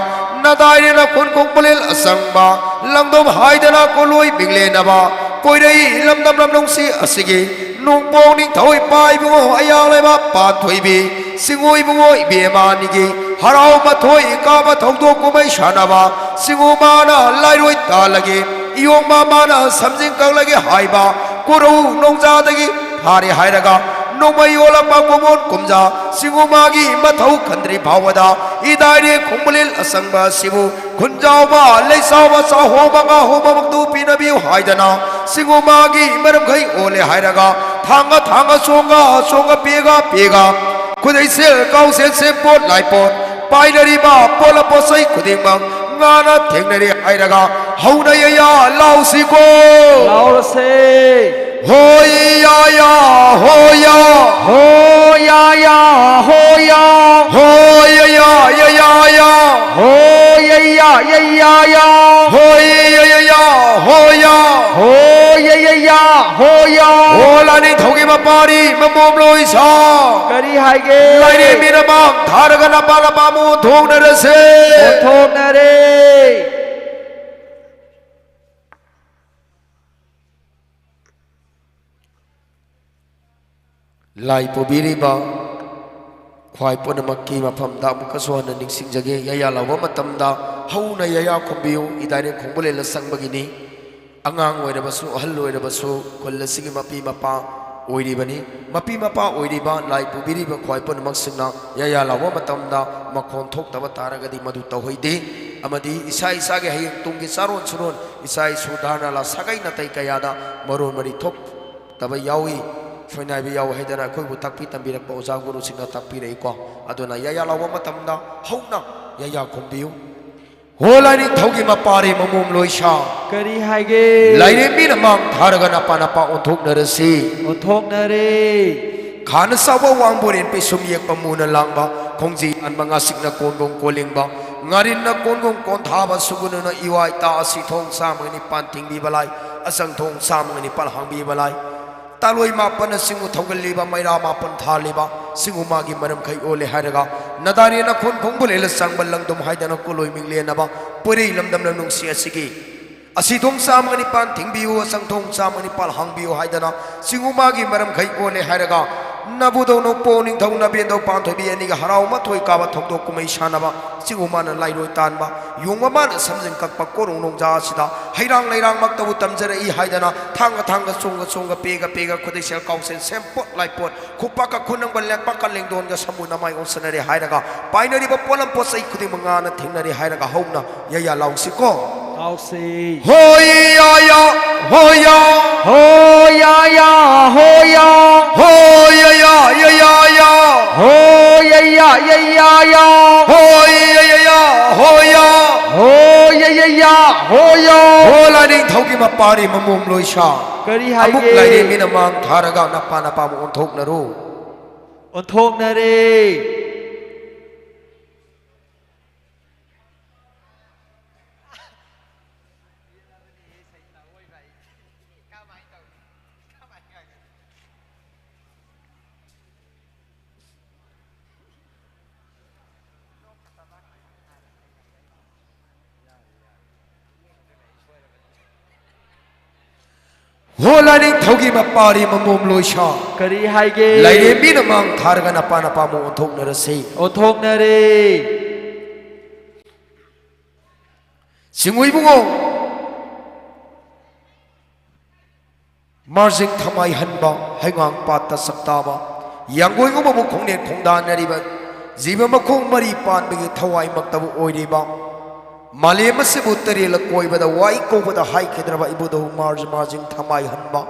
ꯅꯗꯥꯏꯔꯦꯅ ꯈꯨꯟ ꯈꯣꯡ ꯄꯨꯂꯦꯜ ꯑꯆꯪꯕ ꯂꯝꯗꯣꯝ ꯍꯥꯏꯗꯅ ꯀꯣꯂꯣꯏ ꯃꯤꯡꯂꯦꯟꯅꯕ ꯀꯣꯏꯔꯩ ꯂꯝꯗꯝ ꯂꯝꯂꯣꯡꯁꯤ ꯑꯁꯤꯒꯤ ꯅꯣꯡꯄꯣꯛ ꯅꯤꯡꯊꯧ ꯏꯄꯥ ꯏꯕꯨꯡꯉꯣ ꯑꯌꯥ ꯂꯩꯕ ꯄꯥꯟꯊꯣꯏꯕꯤ ꯁꯤꯡꯉꯨ ꯏꯕꯨꯡꯉꯣ ꯏꯕꯦꯝꯃ ꯑꯅꯤꯒꯤ ꯍꯔꯥꯎ ꯃꯊꯣꯏ ꯀꯥꯕ ꯊꯧꯗꯣꯛ ꯀꯨꯝꯍꯩ ꯁꯥꯟꯅꯕ ꯁꯤꯡꯉꯨ ꯃꯥꯅ ꯂꯥꯏꯔꯣꯏ ꯇꯥꯜꯂꯒꯦ ꯏꯌꯣꯡ ꯃꯥ ꯃꯥꯅ ꯁꯝꯖꯤꯟ ꯀꯛꯂꯒꯦ ꯍꯥꯏꯕ ꯀꯣꯔꯧ ꯅꯣꯡꯖꯥꯗꯒꯤ ꯐꯥꯔꯦ ꯍꯥꯏꯔꯒ ꯅꯣꯡꯃꯩ ꯑꯣꯜꯂꯛꯄ ꯀꯣꯃꯣꯟ ꯀꯨꯝꯖꯥ ꯁꯤꯡꯉꯨ ꯃꯥꯒꯤ ꯃꯊꯧ ꯈꯟꯗ꯭ꯔꯤ ꯐꯥꯎꯕꯗ ꯏꯗꯥꯏꯔꯦ ꯈꯣꯡꯕꯨꯂꯤꯜ ꯑꯁꯪꯕ ꯑꯁꯤꯕꯨ ꯈꯨꯟꯖꯥꯎꯕ ꯂꯩꯆꯥꯎꯕ ꯆꯥꯍꯣꯡꯕ ꯉꯥꯍꯣꯡꯕꯃꯛꯇꯨ ꯄꯤꯅꯕꯤꯌꯨ ꯍꯥꯏꯗꯅ ꯁꯤꯡꯉꯨ ꯃꯥꯒꯤ ꯃꯔꯝꯈꯩ ꯑꯣꯜꯂꯦ ꯍꯥꯏꯔꯒ ꯊꯥꯡꯒ ꯊꯥꯡꯒ ꯆꯣꯡꯒ ꯆꯣꯡꯒ ꯄꯦꯒ ꯄꯦꯒ ꯈꯨꯗꯩꯁꯦꯜ ꯀꯥꯎꯁꯦꯜ ꯁꯦꯝꯄꯣꯠ ꯂꯥꯏꯄꯣꯠ ꯄꯥꯏꯅꯔꯤꯕ ꯄꯣꯠꯂ ꯄꯣꯠꯆꯩ ꯈꯨꯗꯤꯡꯃꯛ ꯉꯥꯅ ꯊꯦꯡꯅꯔꯦ ꯍꯥꯏꯔꯒ ꯍꯧꯅ ꯌꯩꯌꯥ ꯂꯥꯎꯁꯤꯀꯣ꯫ ꯂꯥꯎꯔꯁꯦ꯫ ꯍꯣꯏ ꯌꯥ ꯌꯥ ꯍꯣꯏ ꯌꯥ꯫ ꯍꯣ ꯌꯥ ꯌꯥ ꯍꯣ ꯌꯥ꯫ ꯍꯣꯏ ꯌꯥ ꯌꯥ ꯌꯥ ꯌꯥ꯫ ꯍꯣ ꯌꯥ ꯌꯥ ꯌꯥ ꯌꯥ ꯌꯥ꯫ ꯍꯣꯏ ꯌꯥ ꯌꯥ ꯌꯥ ꯍꯣꯏ ꯌꯥ꯫ ꯍꯣ ꯌꯥ ꯌꯥ ꯌꯥ ꯍꯣ ꯌꯥ꯫ ꯍꯣ ꯂꯥꯏꯅꯤꯡꯊꯧꯒꯤ ꯃꯄꯥꯔꯤ ꯃꯃꯣꯝ ꯂꯣꯏꯁꯥ꯫ ꯀꯔꯤ ꯍꯥꯏꯒꯦ? ꯂꯥꯏꯔꯦꯝꯕꯤꯅ ꯃꯥꯡ ꯊꯥꯔꯒ ꯅꯄꯥ ꯅꯄꯥ ꯑꯃꯨꯛ ꯑꯣꯟꯊꯣꯛꯅꯔꯁꯦ꯫ ꯑꯣꯟꯊꯣꯛꯅꯔꯦ꯫ ꯂꯥꯏ ꯄꯨꯕꯤꯔꯤꯕ ꯈ꯭ꯋꯥꯏ ꯄꯨꯝꯅꯃꯛꯀꯤ ꯃꯐꯝꯗ ꯑꯃꯨꯛꯀꯁꯨ ꯍꯟꯅ ꯅꯤꯡꯁꯤꯡꯖꯒꯦ꯫ ꯌꯥꯌꯥ ꯂꯥꯎꯕ ꯃꯇꯝꯗ ꯍꯧꯅ ꯌꯥꯌꯥ ꯈꯨꯝꯕꯤꯌꯨ꯫ ꯏꯗꯥꯏꯔꯦ ꯈꯣꯡꯕꯨꯂꯦꯜ ꯑꯁꯪꯕꯒꯤꯅꯤ꯫ ꯑꯉꯥꯡ ꯑꯣꯏꯔꯕꯁꯨ, ꯑꯍꯜ ꯑꯣꯏꯔꯕꯁꯨ, ꯈꯨꯜ ꯑꯁꯤꯒꯤ ꯃꯄꯤ ꯃꯄꯥ ꯑꯣꯏꯔꯤꯕꯅꯤ꯫ ꯃꯄꯤ ꯃꯄꯥ ꯑꯣꯏꯔꯤꯕ, ꯂꯥꯏ ꯄꯨꯕꯤꯔꯤꯕ ꯈ꯭ꯋꯥꯏ ꯄꯨꯝꯅꯃꯛꯁꯤꯡꯅ ꯌꯥꯌꯥ ꯂꯥꯎꯕ ꯃꯇꯝꯗ ꯃꯈꯣꯟ ꯊꯣꯛꯇꯕ ꯇꯥꯔꯒꯗꯤ ꯃꯗꯨ ꯇꯧꯍꯩꯗꯦ꯫ ꯑꯃꯗꯤ ꯏꯁꯥ ꯏꯁꯥꯒꯤ ꯍꯌꯦꯡ ꯇꯨꯡꯒꯤ ꯆꯥꯔꯣꯟ ꯁꯨꯔꯣꯟ, ꯏꯆꯥ ꯏꯁꯨ ꯙꯔꯅꯥ ꯂꯥ ꯁꯥꯒꯩ ꯅꯥꯇꯩ ꯀꯌꯥꯗ ꯃꯔꯣꯟ ꯃꯔꯤ ꯊꯣꯛ ꯇꯕ ꯌꯥꯎꯏ, ꯁꯣꯏꯅꯥꯏꯕ ꯌꯥꯎꯏ ꯍꯥꯏꯗꯅ ꯑꯩꯈꯣꯏꯕꯨ ꯇꯥꯛꯄꯤ ꯇꯝꯕꯤꯔꯛꯄ ꯑꯣꯖꯥ ꯒꯨꯔꯨꯁꯤꯡꯅ ꯇꯥꯛꯄꯤꯔꯛꯏꯀꯣ꯫ ꯑꯗꯨꯅ ꯌꯥꯌꯥ ꯂꯥꯎꯕ ꯃꯇꯝꯗ ꯍꯧꯅ ꯌꯥꯌꯥ ꯈꯨꯝꯕꯤꯌꯨ꯫ ꯍꯣ ꯂꯥꯏꯅꯤꯡꯊꯧꯒꯤ ꯃꯄꯥꯔꯤ ꯃꯃꯣꯝ ꯂꯣꯏꯁꯥ꯫ ꯀꯔꯤ ꯍꯥꯏꯒꯦ? ꯂꯥꯏꯔꯦꯝꯕꯤꯅ ꯃꯥꯡ ꯊꯥꯔꯒ ꯅꯄꯥ ꯅꯄꯥ ꯑꯣꯟꯊꯣꯛꯅꯔꯁꯤ꯫ ꯑꯣꯟꯊꯣꯛꯅꯔꯦ꯫ ꯈꯥꯅ ꯆꯥꯎꯕ ꯋꯥꯡꯕꯣꯔꯦꯟ ꯄꯤꯁꯨꯝ ꯌꯦꯛꯄ ꯃꯨꯅ ꯂꯥꯡꯕ, ꯈꯣꯡꯖꯤ ꯌꯥꯟꯕ ꯉꯥꯁꯤꯛꯅ ꯀꯣꯟꯒꯨꯝ ꯀꯣꯂꯤꯡꯕ, ꯉꯥꯔꯤꯟꯅ ꯀꯣꯟꯒꯨꯝ ꯀꯣꯟꯊꯥꯕ ꯁꯨꯒꯨꯅꯨꯅ ꯏꯋꯥ ꯏꯇꯥ ꯑꯁꯤ ꯊꯣꯡ ꯆꯥꯝꯃꯒ ꯅꯤꯄꯥꯟ ꯊꯤꯡꯕꯤꯕ ꯂꯥꯏ, ꯑꯁꯪ ꯊꯣꯡ ꯆꯥꯝꯃꯒ ꯅꯤꯄꯥꯜ ꯍꯥꯡꯕꯤꯕ ꯂꯥꯏ꯫ ꯇꯥꯂꯣꯏ ꯃꯥꯄꯟꯅ ꯆꯤꯡꯉꯨ ꯊꯧꯒꯜꯂꯤꯕ, ꯃꯩꯔꯥ ꯃꯥꯄꯟ ꯊꯥꯜꯂꯤꯕ, ꯆꯤꯡꯉꯨ ꯃꯥꯒꯤ ꯃꯔꯝꯈꯩ ꯑꯣꯜꯂꯦ ꯍꯥꯏꯔꯒ, ꯅꯗꯥꯔꯦ ꯅꯈꯣꯟ ꯈꯣꯡꯕꯨ ꯂꯦꯜꯂ ꯆꯪꯕ ꯂꯪꯗꯨꯝ ꯍꯥꯏꯗꯅ ꯀꯣꯂꯣꯏ ꯃꯤꯡꯂꯦꯟꯅꯕ ꯄꯣꯏꯔꯩ ꯂꯝꯗꯝ ꯂꯝ ꯅꯨꯡꯁꯤ ꯑꯁꯤꯒꯤ ꯑꯁꯤ ꯊꯣꯡ ꯆꯥꯝꯃꯒ ꯅꯤꯄꯥꯟ ꯊꯤꯡꯕꯤꯌꯨ, ꯑꯁꯪ ꯊꯣꯡ ꯆꯥꯝꯃꯒ ꯅꯤꯄꯥꯜ ꯍꯥꯡꯕꯤꯌꯨ ꯍꯥꯏꯗꯅ ꯆꯤꯡꯉꯨ ꯃꯥꯒꯤ ꯃꯔꯝꯈꯩ ꯑꯣꯜꯂꯦ ꯍꯥꯏꯔꯒ, ꯅꯕꯨꯙꯧ ꯅꯣꯡꯄꯣꯛ ꯅꯤꯡꯊꯧ ꯅꯕꯦꯟꯗꯧ ꯄꯥꯟꯊꯣꯏꯕꯤ ꯑꯅꯤꯒꯤ ꯍꯔꯥꯎ ꯃꯊꯣꯏ ꯀꯥꯕ ꯊꯧꯗꯣꯛ ꯀꯨꯝꯍꯩ ꯁꯥꯟꯅꯕ, ꯆꯤꯡꯉꯨ ꯃꯥꯅ ꯂꯥꯏꯔꯣꯏ ꯇꯥꯟꯕ, ꯌꯣꯡꯕ ꯃꯥꯅ ꯁꯝꯖꯤꯟ ꯀꯛꯄ ꯀꯣꯔꯣꯡ ꯅꯣꯡꯖꯥ ꯑꯁꯤꯗ ꯍꯩꯔꯥꯡ ꯂꯩꯔꯥꯡꯃꯛꯇꯕꯨ ꯇꯝꯖꯔꯛꯏ ꯍꯥꯏꯗꯅ ꯊꯥꯡꯒ ꯊꯥꯡꯒ ꯆꯣꯡꯒ ꯆꯣꯡꯒ ꯄꯦꯒ ꯄꯦꯒ ꯈꯨꯗꯩꯁꯦꯜ ꯀꯥꯎꯁꯦꯜ ꯁꯦꯝꯄꯣꯠ ꯂꯥꯏꯄꯣꯠ ꯈꯨꯄꯥꯛꯀ ꯈꯨꯅꯪꯕ ꯂꯦꯛꯄꯥꯛꯀ ꯂꯦꯡꯗꯣꯟꯒ ꯁꯃꯨ ꯅꯃꯥꯏ ꯑꯣꯟꯁꯟꯅꯔꯦ ꯍꯥꯏꯔꯒ ꯄꯥꯏꯅꯔꯤꯕ ꯄꯣꯠꯂꯝ ꯄꯣꯠ ꯆꯩ ꯈꯨꯗꯤꯡꯃꯛ ꯉꯥꯅ ꯊꯦꯡꯅꯔꯦ ꯍꯥꯏꯔꯒ ꯍꯧꯅ ꯌꯥ ꯌꯥ ꯂꯥꯎꯁꯤꯀꯣ꯫ ꯂꯥꯎꯁꯤ꯫ ꯍꯣꯏ ꯌꯥ ꯌꯥ ꯍꯣꯏ ꯌꯥ꯫ ꯍꯣꯏ ꯌꯥ ꯌꯥ ꯍꯣꯏ ꯌꯥ꯫ ꯍꯣꯏ ꯌꯥ ꯌꯥ ꯌꯥ ꯌꯥ ꯌꯥ꯫ ꯍꯣꯏ ꯌꯥ ꯌꯥ ꯌꯥ ꯌꯥ ꯌꯥ꯫ ꯍꯣꯏ ꯌꯥ ꯌꯥ ꯌꯥ ꯍꯣꯏ ꯌꯥ꯫ ꯍꯣꯏ ꯌꯥ ꯌꯥ ꯌꯥ ꯍꯣꯏ ꯌꯥ꯫ ꯍꯣ ꯂꯥꯏꯅꯤꯡꯊꯧꯒꯤ ꯃꯄꯥꯔꯤ ꯃꯃꯣꯝ ꯂꯣꯏꯁꯥ꯫ ꯀꯔꯤ ꯑꯃꯨꯛ ꯍꯥꯏꯒꯦ? ꯂꯥꯏꯔꯦꯝꯕꯤꯅ ꯃꯥꯡ ꯊꯥꯔꯒ ꯅꯄꯥ ꯅꯄꯥꯕꯨ ꯑꯣꯟꯊꯣꯛꯅꯔꯨ꯫ ꯑꯣꯟꯊꯣꯛꯅꯔꯦ꯫ ꯍꯣ ꯂꯥꯏꯅꯤꯡꯊꯧꯒꯤ ꯃꯄꯥꯔꯤ ꯃꯃꯣꯝ ꯂꯣꯏꯁꯥ꯫ ꯀꯔꯤ ꯍꯥꯏꯒꯦ? ꯂꯥꯏꯔꯦꯝꯕꯤꯅ ꯃꯥꯡ ꯊꯥꯔꯒ ꯅꯄꯥ ꯅꯄꯥꯃꯨ ꯑꯣꯟꯊꯣꯛꯅꯔꯁꯤ꯫ ꯑꯣꯟꯊꯣꯛꯅꯔꯦ꯫ ꯆꯤꯡꯉꯨ ꯏꯕꯨꯡꯉꯣ꯫ ꯃꯥꯔꯖꯤꯡ ꯊꯃꯥꯏ ꯍꯟꯕ, ꯍꯩꯉꯥꯡ ꯄꯥꯠꯇ ꯁꯛꯇꯥꯕ, ꯌꯥꯡꯒꯣꯏ ꯉꯝꯃꯕ ꯈꯣꯡꯅꯦꯛ ꯈꯣꯡꯗꯥꯅꯔꯤꯕ, ꯖꯤꯕ ꯃꯈꯣꯡ ꯃꯔꯤ ꯄꯥꯟꯕꯒꯤ ꯊꯋꯥꯏꯃꯛꯇꯕꯨ ꯑꯣꯏꯔꯤꯕ, ꯃꯥꯂꯦꯝ ꯑꯁꯤꯕꯨ ꯇꯔꯦꯜ ꯑꯀꯣꯏꯕꯗ ꯋꯥꯏ ꯀꯧꯕꯗ ꯍꯥꯏꯈꯤꯗ꯭ꯔꯕ ꯏꯕꯨꯙꯧ ꯃꯥꯔꯖ ꯃꯥꯔꯖꯤꯡ ꯊꯃꯥꯏ ꯍꯟꯕ,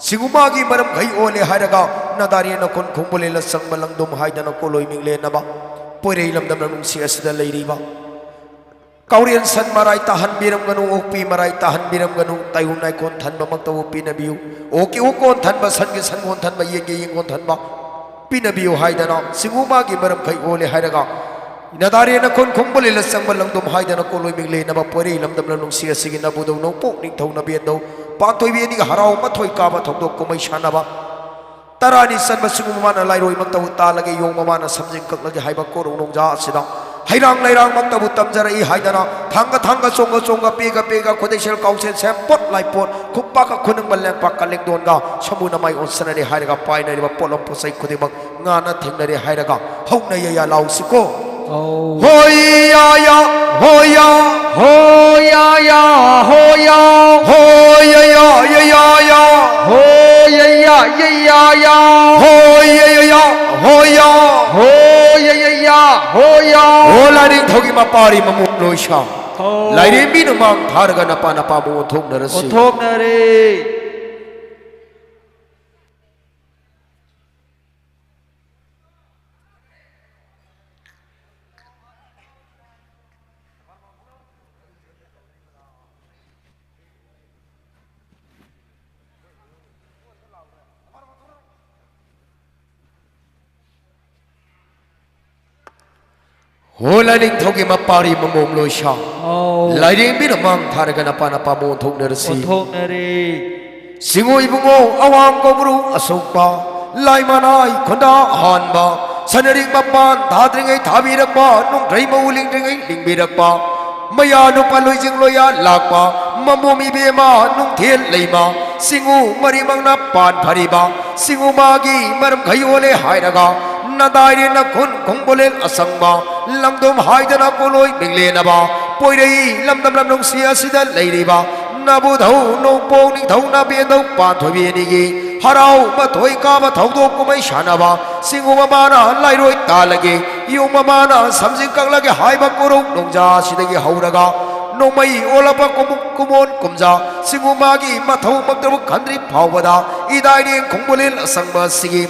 ꯁꯤꯒꯨꯝꯕꯒꯤ ꯃꯔꯝꯈꯩ ꯑꯣꯜꯂꯦ ꯍꯥꯏꯔꯒ, ꯅꯥꯗꯥꯔꯦ ꯅꯈꯣꯟ ꯈꯣꯡꯕꯨ ꯂꯦꯜꯂ ꯆꯪꯕ ꯂꯪꯗꯨꯝ ꯍꯥꯏꯗꯅ ꯀꯣꯂꯣꯏ ꯃꯤꯡꯂꯦꯟꯅꯕ, ꯄꯣꯏꯔꯩ ꯂꯝꯗꯝ ꯅꯨꯡꯁꯤ ꯑꯁꯤꯗ ꯂꯩꯔꯤꯕ, ꯀꯥꯎꯔꯦꯟ ꯁꯟ ꯃꯔꯥꯏ ꯇꯥꯍꯟꯕꯤꯔꯝꯒꯅꯨ, ꯑꯣꯛꯄꯤ ꯃꯔꯥꯏ ꯇꯥꯍꯟꯕꯤꯔꯝꯒꯅꯨ, ꯇꯥꯏꯑꯣꯟ ꯅꯥꯏꯀꯣꯟ ꯊꯟꯕꯃꯛꯇꯕꯨ ꯄꯤꯅꯕꯤꯌꯨ꯫ ꯑꯣꯛꯀꯤ ꯑꯣꯛꯀꯣꯟ ꯊꯟꯕ, ꯁꯟꯒꯤ ꯁꯟꯒꯣꯟ ꯊꯟꯕ, ꯌꯦꯟꯒꯤ ꯌꯦꯟꯒꯣꯟ ꯊꯟꯕ ꯄꯤꯅꯕꯤꯌꯨ ꯍꯥꯏꯗꯅ ꯁꯤꯡꯎ ꯃꯥꯒꯤ ꯃꯔꯝꯈꯩ ꯑꯣꯜꯂꯦ ꯍꯥꯏꯔꯒ, ꯅꯥꯗꯥꯏꯔꯦ ꯅꯈꯨꯟ ꯈꯣꯡꯕꯨꯂꯦꯜ ꯑꯆꯪꯕ ꯂꯪꯗꯨꯝ ꯍꯥꯏꯗꯅ ꯀꯣꯂꯣꯏ ꯃꯤꯡꯂꯦꯟꯅꯕ ꯄꯣꯏꯔꯩ ꯂꯝꯗꯝ ꯂꯝꯅꯨꯡꯁꯤ ꯑꯁꯤꯒꯤ ꯅꯕꯨꯙꯧ ꯅꯣꯡꯄꯣꯛ ꯅꯤꯡꯊꯧ ꯅꯕꯦꯟꯗꯧ ꯄꯥꯟꯊꯣꯏꯕꯤ ꯑꯅꯤꯒꯤ ꯍꯔꯥꯎ ꯃꯊꯣꯏ ꯀꯥꯕ ꯊꯧꯗꯣꯛ ꯀꯨꯝꯍꯩ ꯁꯥꯟꯅꯕ ꯇꯔꯥꯅꯤ ꯆꯟꯕ ꯁꯤꯡꯎ ꯃꯃꯥꯅ ꯂꯥꯏꯔꯣꯏꯃꯛꯇꯕꯨ ꯇꯥꯜꯂꯒꯦ, ꯌꯣꯡ ꯃꯃꯥꯅ ꯁꯝꯖꯤꯟ ꯀꯛꯂꯒꯦ ꯍꯥꯏꯕ ꯀꯣꯔꯧ ꯅꯣꯡꯖꯥ ꯑꯁꯤꯗ ꯍꯩꯔꯥꯡ ꯂꯩꯔꯥꯡꯃꯛꯇꯕꯨ ꯇꯝꯖꯔꯛꯏ ꯍꯥꯏꯗꯅ ꯊꯥꯡꯒ ꯊꯥꯡꯒ, ꯆꯣꯡꯒ ꯆꯣꯡꯒ, ꯄꯦꯒ ꯄꯦꯒ, ꯈꯨꯗꯩꯁꯦꯜ ꯀꯥꯎꯁꯦꯜ ꯁꯦꯝꯄꯣꯠ ꯂꯥꯏꯄꯣꯠ, ꯈꯨꯄꯥꯛꯀ ꯈꯨꯅꯤꯡꯕ ꯂꯦꯡꯄꯥꯛꯀ ꯂꯦꯡꯗꯣꯟꯒ ꯁꯃꯨꯅ ꯃꯥꯏ ꯑꯣꯟꯁꯟꯅꯔꯦ ꯍꯥꯏꯔꯒ ꯄꯥꯏꯅꯔꯤꯕ ꯄꯣꯠꯂꯝ ꯄꯣꯠꯆꯩ ꯈꯨꯗꯤꯡꯃꯛ ꯉꯥꯅ ꯊꯦꯡꯅꯔꯦ ꯍꯥꯏꯔꯒ ꯍꯧꯅ ꯌꯩꯌꯥ ꯂꯥꯎꯁꯤꯀꯣ꯫ ꯑꯧ꯫ ꯍꯣꯏ ꯌꯥ ꯌꯥ, ꯍꯣꯏ ꯌꯥ꯫ ꯍꯣꯏ ꯌꯥ ꯌꯥ, ꯍꯣꯏ ꯌꯥ꯫ ꯍꯣꯏ ꯌꯥ ꯌꯥ, ꯌꯥ ꯌꯥ ꯌꯥ꯫ ꯍꯣꯏ ꯌꯥ ꯌꯥ, ꯌꯥ ꯌꯥ ꯌꯥ꯫ ꯍꯣꯏ ꯌꯥ ꯌꯥ ꯌꯥ, ꯍꯣꯏ ꯌꯥ꯫ ꯍꯣꯏ ꯌꯥ ꯌꯥ ꯌꯥ, ꯍꯣꯏ ꯌꯥ꯫ ꯍꯣ ꯂꯥꯏꯅꯤꯡꯊꯧꯒꯤ ꯃꯄꯥꯔꯤ ꯃꯃꯨ ꯂꯣꯏꯁꯥ꯫ ꯑꯧ꯫ ꯂꯥꯏꯔꯦꯝꯕꯤꯅ ꯃꯥꯡ ꯊꯥꯔꯒ ꯅꯄꯥ ꯅꯄꯥꯕꯨ ꯑꯣꯟꯊꯣꯛꯅꯔꯁꯤ꯫ ꯑꯣꯟꯊꯣꯛꯅꯔꯦ꯫ ꯍꯣ ꯂꯥꯏꯅꯤꯡꯊꯧꯒꯤ ꯃꯄꯥꯔꯤ ꯃꯃꯣꯝ ꯂꯣꯏꯁꯥ꯫ ꯑꯧ꯫ ꯂꯥꯏꯔꯦꯝꯕꯤꯅ ꯃꯥꯡ ꯊꯥꯔꯒ ꯅꯄꯥ ꯅꯄꯥꯕꯨ ꯑꯣꯟꯊꯣꯛꯅꯔꯁꯤ꯫ ꯑꯣꯟꯊꯣꯛꯅꯔꯦ꯫ ꯁꯤꯡꯉꯨ ꯏꯕꯨꯡꯉꯣ ꯑꯋꯥꯡ ꯀꯧꯕ꯭ꯔꯨ ꯑꯁꯣꯛꯄ, ꯂꯥꯏꯃꯅꯥꯏ ꯈꯨꯟꯗꯥ ꯑꯍꯥꯟꯕ, ꯁꯅꯔꯤꯛ ꯃꯄꯥꯟ ꯊꯥꯗ꯭ꯔꯤꯉꯩ ꯊꯥꯕꯤꯔꯛꯄ, ꯅꯨꯡꯗ꯭ꯔꯩ ꯃꯧ ꯂꯤꯡꯗ꯭ꯔꯤꯉꯩ ꯂꯤꯡꯕꯤꯔꯛꯄ, ꯃꯌꯥ ꯅꯨꯄꯥ ꯂꯣꯏꯖꯤꯡ ꯂꯣꯏꯌꯥ ꯂꯥꯛꯄ, ꯃꯃꯣꯝ ꯏꯕꯦꯝꯃ ꯅꯨꯡꯊꯦꯜ ꯂꯩꯃ, ꯁꯤꯡꯉꯨ ꯃꯔꯤꯃꯛꯅ ꯄꯥꯟ ꯐꯔꯤꯕ, ꯁꯤꯡꯉꯨ ꯃꯥꯒꯤ ꯃꯔꯝ ꯈꯩ ꯑꯣꯜꯂꯦ ꯍꯥꯏꯔꯒ, ꯅꯗꯥꯏꯔꯦ ꯅꯈꯨꯟ ꯈꯣꯡꯕꯣꯂꯦꯜ ꯑꯁꯪꯕ, ꯂꯝꯗꯣꯝ ꯍꯥꯏꯗꯅ ꯀꯣꯂꯣꯏ ꯃꯤꯡꯂꯦꯟꯅꯕ, ꯄꯣꯏꯔꯩ ꯂꯝꯗꯝ ꯂꯝꯅꯨꯡꯁꯤ ꯑꯁꯤꯗ ꯂꯩꯔꯤꯕ ꯅꯕꯨꯙꯧ ꯅꯣꯡꯄꯣꯛ ꯅꯤꯡꯊꯧ ꯅꯕꯦꯟꯗꯧ ꯄꯥꯟꯊꯣꯏꯕꯤ ꯑꯅꯤꯒꯤ ꯍꯔꯥꯎ ꯃꯊꯣꯏ ꯀꯥꯕ ꯊꯧꯗꯣꯛ ꯀꯨꯝꯍꯩ ꯁꯥꯟꯅꯕ, ꯁꯤꯡꯉꯨ ꯃꯃꯥꯅ ꯂꯥꯏꯔꯣꯏ ꯇꯥꯜꯂꯒꯦ, ꯌꯣꯡ ꯃꯃꯥꯅ ꯁꯝꯖꯤꯟ ꯀꯛꯂꯒꯦ ꯍꯥꯏꯕ ꯀꯣꯔꯧ ꯅꯣꯡꯖꯥ ꯑꯁꯤꯗꯒꯤ ꯍꯧꯔꯒ, ꯅꯣꯡꯃꯩ ꯑꯣꯜꯂꯛꯄ ꯀꯨꯝ-, ꯀꯨꯃꯣꯟ ꯀꯨꯝꯖꯥ, ꯁꯤꯡꯉꯨ ꯃꯥꯒꯤ ꯃꯊꯧꯃꯛꯇꯕꯨ ꯈꯟꯗ꯭ꯔꯤ ꯐꯥꯎꯕꯗ, ꯏꯗꯥꯏꯔꯦꯡ ꯈꯣꯡꯕꯨꯂꯦꯜ ꯑꯁꯪꯕ ꯑꯁꯤꯒꯤ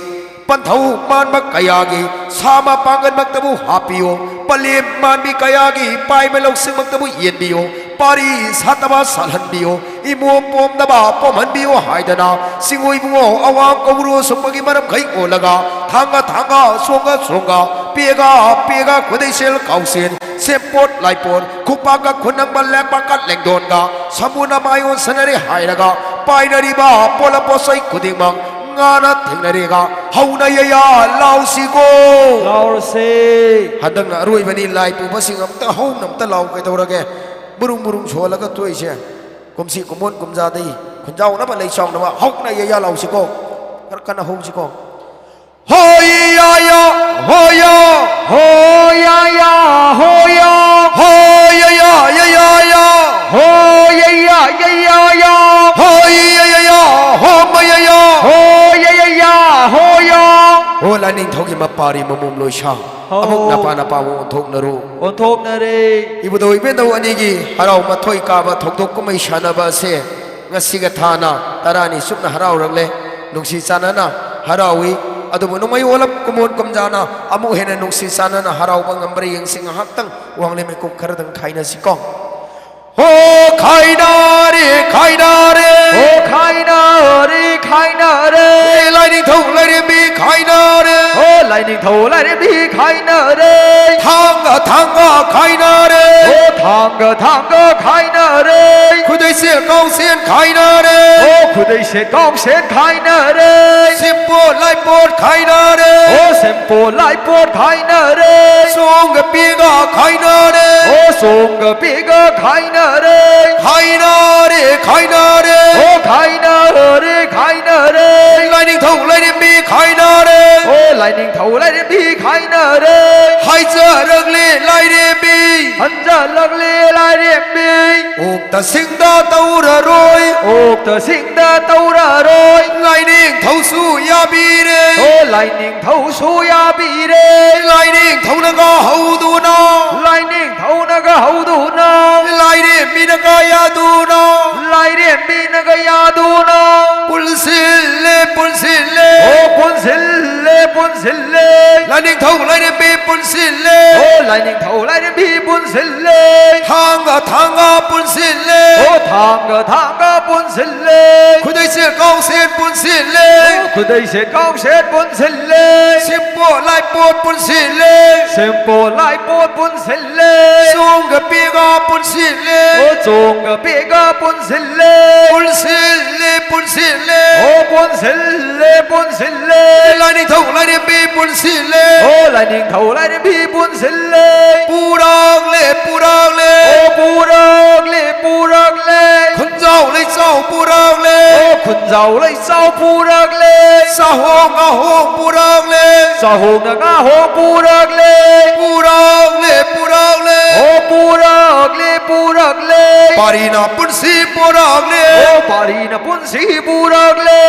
ꯄꯟꯊꯧ ꯃꯥꯟꯕ ꯀꯌꯥꯒꯤ ꯁꯥ ꯃꯄꯥꯡꯒꯜꯃꯛꯇꯕꯨ ꯍꯥꯞꯄꯤꯌꯨ꯫ ꯄꯂꯦꯝ ꯃꯥꯟꯕꯤ ꯀꯌꯥꯒꯤ ꯄꯥꯏꯕ ꯂꯧꯁꯤꯡꯃꯛꯇꯕꯨ ꯌꯦꯟꯕꯤꯌꯨ꯫ ꯄꯥꯔꯤ ꯁꯥꯠꯇꯕ ꯁꯥꯠꯍꯟꯕꯤꯌꯨ꯫ ꯏꯃꯣꯝ ꯄꯣꯝꯗꯕ ꯄꯣꯝꯍꯟꯕꯤꯌꯨ ꯍꯥꯏꯗꯅ ꯆꯤꯡꯉꯨ ꯏꯕꯨꯡꯉꯣ ꯑꯋꯥꯡ ꯀꯧꯕ꯭ꯔꯨ ꯁꯨꯝꯕꯒꯤ ꯃꯔꯝꯈꯩ ꯑꯣꯜꯂꯒ ꯊꯥꯡꯒ ꯊꯥꯡꯒ ꯆꯣꯡꯒ ꯆꯣꯡꯒ ꯄꯦꯒ ꯄꯦꯒ ꯈꯨꯗꯩꯁꯦꯜ ꯀꯥꯎꯁꯦꯜ ꯁꯦꯝꯄꯣꯠ ꯂꯥꯏꯄꯣꯠ ꯈꯨꯄꯥꯛꯀ ꯈꯨꯅꯝꯕ ꯂꯦꯛꯄꯥꯛꯀ ꯂꯦꯡꯗꯣꯟꯒ ꯁꯃꯨꯅ ꯃꯥꯏ ꯑꯣꯟꯁꯅꯔꯦ ꯍꯥꯏꯔꯒ ꯄꯥꯏꯅꯔꯤꯕ ꯄꯣꯠꯂꯝ ꯄꯣꯠꯆꯩ ꯈꯨꯗꯤꯡꯃꯛ ꯉꯥꯅ ꯊꯦꯡꯅꯔꯦꯒ ꯍꯧꯅ ꯌꯩꯌꯥ ꯂꯥꯎꯁꯤꯀꯣ꯫ ꯂꯥꯎꯔꯁꯦ꯫ ꯍꯟꯗꯛꯅ ꯑꯔꯣꯏꯕꯅꯤ, ꯂꯥꯏ ꯄꯨꯕꯁꯤꯡ ꯑꯝꯇ ꯍꯧꯅ ꯑꯝꯇ ꯂꯥꯎ꯫ ꯀꯩꯗꯧꯔꯒꯦ? ꯃꯨꯔꯨꯡ ꯃꯨꯔꯨꯡ ꯁꯣꯜꯂꯒ ꯊꯣꯛꯏꯁꯦ꯫ ꯀꯨꯝꯁꯤ ꯀꯨꯝꯑꯣꯟ ꯀꯨꯝꯖꯥꯗꯩ ꯈꯨꯟꯖꯥꯎꯅꯕ ꯂꯩ ꯆꯥꯎꯅꯕ ꯍꯧꯅ ꯌꯩꯌꯥ ꯂꯥꯎꯁꯤꯀꯣ꯫ ꯈꯔ ꯀꯟꯅ ꯍꯧꯁꯤꯀꯣ꯫ ꯍꯣꯏ ꯌꯥ ꯌꯥ ꯍꯣꯏ ꯌꯥ꯫ ꯍꯣ ꯌꯥ ꯌꯥ ꯍꯣ ꯌꯥ꯫ ꯍꯣꯏ ꯌꯥ ꯌꯥ ꯌꯥ ꯌꯥ ꯌꯥ꯫ ꯍꯣ ꯌꯥ ꯌꯥ ꯌꯥ ꯌꯥ ꯌꯥ꯫ ꯍꯣꯏ ꯌꯥ ꯌꯥ ꯌꯥ ꯍꯣ ꯃ ꯌꯥ ꯌꯥ꯫ ꯍꯣ ꯌꯥ ꯌꯥ ꯌꯥ ꯍꯣ ꯌꯥ꯫ ꯍꯣ ꯂꯥꯏꯅꯤꯡꯊꯧꯒꯤ ꯃꯄꯥꯔꯤ ꯃꯃꯣꯝ ꯂꯣꯏꯁꯥ꯫ ꯍꯣ꯫ ꯑꯃꯨꯛ ꯅꯄꯥ ꯅꯄꯥꯕꯨ ꯑꯣꯟꯊꯣꯛꯅꯔꯨ꯫ ꯑꯣꯟꯊꯣꯛꯅꯔꯦ꯫ ꯏꯕꯨꯙꯧ ꯏꯕꯦꯟꯙꯧ ꯑꯅꯤꯒꯤ ꯍꯔꯥꯎ ꯃꯊꯣꯏ ꯀꯥꯕ ꯊꯧꯗꯣꯛ ꯀꯨꯝꯍꯩ ꯁꯥꯟꯅꯕ ꯑꯁꯦ ꯉꯁꯤꯒ ꯊꯥꯅ ꯇꯔꯥꯅꯤ ꯆꯨꯞꯅ ꯍꯔꯥꯎꯔꯛꯂꯦ꯫ ꯅꯨꯡꯁꯤ ꯆꯥꯟꯅꯅ ꯍꯔꯥꯎꯏ꯫ ꯑꯗꯨꯕꯨ ꯅꯣꯡꯃꯩ ꯑꯣꯜꯂꯞ ꯀꯨꯝꯑꯣꯟ ꯀꯨꯝꯖꯥꯅ ꯑꯃꯨꯛ ꯍꯦꯟꯅ ꯅꯨꯡꯁꯤ ꯆꯥꯟꯅꯅ ꯍꯔꯥꯎꯕ ꯉꯝꯕ꯭ꯔꯥ ꯌꯦꯡꯁꯤ꯫ ꯉꯥꯏꯍꯥꯛꯇꯪ ꯋꯥꯡꯂꯦꯟ ꯃꯤꯀꯨꯞ ꯈꯔꯗꯪ ꯈꯥꯏꯅꯁꯤꯀꯣ꯫ ꯍꯣ ꯈꯥꯏꯅꯔꯦ, ꯈꯥꯏꯅꯔꯦ꯫ ꯍꯣ ꯈꯥꯏꯅꯔꯦ, ꯈꯥꯏꯅꯔꯦ꯫ ꯑꯦ ꯂꯥꯏꯅꯤꯡꯊꯧ ꯂꯥꯏꯔꯦꯝꯕꯤ ꯈꯥꯏꯅꯔꯦ꯫ ꯍꯣ ꯂꯥꯏꯅꯤꯡꯊꯧ ꯂꯥꯏꯔꯦꯝꯕꯤ ꯈꯥꯏꯅꯔꯦ꯫ ꯊꯥꯡꯒ ꯊꯥꯡꯒ ꯈꯥꯏꯅꯔꯦ꯫ ꯍꯣ ꯊꯥꯡꯒ ꯊꯥꯡꯒ ꯈꯥꯏꯅꯔꯦ꯫ ꯈꯨꯗꯩꯁꯦꯜ ꯀꯥꯎꯁꯦꯜ ꯈꯥꯏꯅꯔꯦ꯫ ꯍꯣ ꯈꯨꯗꯩꯁꯦꯜ ꯀꯥꯎꯁꯦꯜ ꯈꯥꯏꯅꯔꯦ꯫ ꯁꯦꯝꯄꯣꯠ ꯂꯥꯏꯄꯣꯠ ꯈꯥꯏꯅꯔꯦ꯫ ꯍꯣ ꯁꯦꯝꯄꯣꯠ ꯂꯥꯏꯄꯣꯠ ꯈꯥꯏꯅꯔꯦ꯫ ꯆꯣꯡꯒ ꯄꯦꯒ ꯈꯥꯏꯅꯔꯦ꯫ ꯍꯣ ꯆꯣꯡꯒ ꯄꯦꯒ ꯈꯥꯏꯅꯔꯦ꯫ ꯈꯥꯏꯅꯔꯦ, ꯈꯥꯏꯅꯔꯦ꯫ ꯍꯣ ꯈꯥꯏꯅꯔꯦ, ꯈꯥꯏꯅꯔꯦ꯫ ꯂꯥꯏꯅꯤꯡꯊꯧ ꯂꯥꯏꯔꯦꯝꯕꯤ ꯈꯥꯏꯅꯔꯦ꯫ ꯍꯣ ꯂꯥꯏꯅꯤꯡꯊꯧ ꯂꯥꯏꯔꯦꯝꯕꯤ ꯈꯥꯏꯅꯔꯦ꯫ ꯍꯥꯏꯖꯔꯛꯂꯦ ꯂꯥꯏꯔꯦꯝꯕꯤ꯫ ꯍꯟꯖꯜꯂꯛꯂꯦ ꯂꯥꯏꯔꯦꯝꯕꯤ꯫ ꯑꯣꯛꯇ ꯁꯤꯡꯗ ꯇꯧꯔꯔꯣꯏ꯫ ꯑꯣꯛꯇ ꯁꯤꯡꯗ ꯇꯧꯔꯔꯣꯏ꯫ ꯂꯥꯏꯅꯤꯡꯊꯧꯁꯨ ꯌꯥꯕꯤꯔꯦ꯫ ꯍꯣ ꯂꯥꯏꯅꯤꯡꯊꯧꯁꯨ ꯌꯥꯕꯤꯔꯦ꯫ ꯂꯥꯏꯅꯤꯡꯊꯧꯅꯒ ꯍꯧꯗꯨꯅ꯫ ꯂꯥꯏꯅꯤꯡꯊꯧꯅꯒ ꯍꯧꯗꯨꯅ꯫ ꯂꯥꯏꯔꯦꯝꯕꯤꯅꯒ ꯌꯥꯗꯨꯅ꯫ ꯂꯥꯏꯔꯦꯝꯕꯤꯅꯒ ꯌꯥꯗꯨꯅ꯫ ꯄꯨꯟꯁꯤꯜꯂꯦ, ꯄꯨꯟꯁꯤꯜꯂꯦ꯫ ꯑꯣ, ꯄꯨꯟꯁꯤꯜꯂꯦ, ꯄꯨꯟꯁꯤꯜꯂꯦ꯫ ꯂꯥꯏꯅꯤꯡꯊꯧ ꯂꯥꯏꯔꯦꯝꯕꯤ ꯄꯨꯟꯁꯤꯜꯂꯦ꯫ ꯑꯣ, ꯂꯥꯏꯅꯤꯡꯊꯧ ꯂꯥꯏꯔꯦꯝꯕꯤ ꯄꯨꯟꯁꯤꯜꯂꯦ꯫ ꯊꯥꯡꯒ ꯊꯥꯡꯒ ꯄꯨꯟꯁꯤꯜꯂꯦ꯫ ꯑꯣ, ꯊꯥꯡꯒ ꯊꯥꯡꯒ ꯄꯨꯟꯁꯤꯜꯂꯦ꯫ ꯈꯨꯗꯩꯁꯦ ꯀꯥꯎꯁꯦꯠ ꯄꯨꯟꯁꯤꯜꯂꯦ꯫ ꯑꯣ, ꯈꯨꯗꯩꯁꯦ ꯀꯥꯎꯁꯦꯠ ꯄꯨꯟꯁꯤꯜꯂꯦ꯫ ꯁꯦꯝꯄꯣꯠ ꯂꯥꯏꯄꯣꯠ ꯄꯨꯟꯁꯤꯜꯂꯦ꯫ ꯁꯦꯝꯄꯣꯠ ꯂꯥꯏꯄꯣꯠ ꯄꯨꯟꯁꯤꯜꯂꯦ꯫ ꯆꯣꯡꯒ ꯄꯦꯒ ꯄꯨꯟꯁꯤꯜꯂꯦ꯫ ꯑꯣ, ꯆꯣꯡꯒ ꯄꯦꯒ ꯄꯨꯟꯁꯤꯜꯂꯦ꯫ ꯄꯨꯟꯁꯤꯜꯂꯦ, ꯄꯨꯟꯁꯤꯜꯂꯦ꯫ ꯑꯣ, ꯄꯨꯟꯁꯤꯜꯂꯦ, ꯄꯨꯟꯁꯤꯜꯂꯦ꯫ ꯂꯥꯏꯅꯤꯡꯊꯧ ꯂꯥꯏꯔꯦꯝꯕꯤ ꯄꯨꯟꯁꯤꯜꯂꯦ꯫ ꯑꯣ, ꯂꯥꯏꯅꯤꯡꯊꯧ ꯂꯥꯏꯔꯦꯝꯕꯤ ꯄꯨꯟꯁꯤꯜꯂꯦ꯫ ꯄꯨꯔꯥꯛꯂꯦ, ꯄꯨꯔꯥꯛꯂꯦ꯫ ꯑꯣ, ꯄꯨꯔꯥꯛꯂꯦ, ꯄꯨꯔꯥꯛꯂꯦ꯫ ꯈꯨꯟꯖꯥꯎ ꯂꯩꯆꯥꯎ ꯄꯨꯔꯥꯛꯂꯦ꯫ ꯑꯣ, ꯈꯨꯟꯖꯥꯎ ꯂꯩꯆꯥꯎ ꯄꯨꯔꯥꯛꯂꯦ꯫ ꯆꯥꯍꯣꯡ ꯉꯥꯍꯣꯡ ꯄꯨꯔꯥꯛꯂꯦ꯫ ꯆꯥꯍꯣꯡꯅ ꯉꯥꯍꯣꯡ ꯄꯨꯔꯥꯛꯂꯦ꯫ ꯄꯨꯔꯥꯛꯂꯦ, ꯄꯨꯔꯥꯛꯂꯦ꯫ ꯑꯣ, ꯄꯨꯔꯥꯛꯂꯦ, ꯄꯨꯔꯥꯛꯂꯦ꯫ ꯄꯥꯔꯤꯅ ꯄꯨꯟꯁꯤ ꯄꯨꯔꯥꯛꯂꯦ꯫ ꯑꯣ, ꯄꯥꯔꯤꯅ ꯄꯨꯟꯁꯤ ꯄꯨꯔꯛꯂꯦ꯫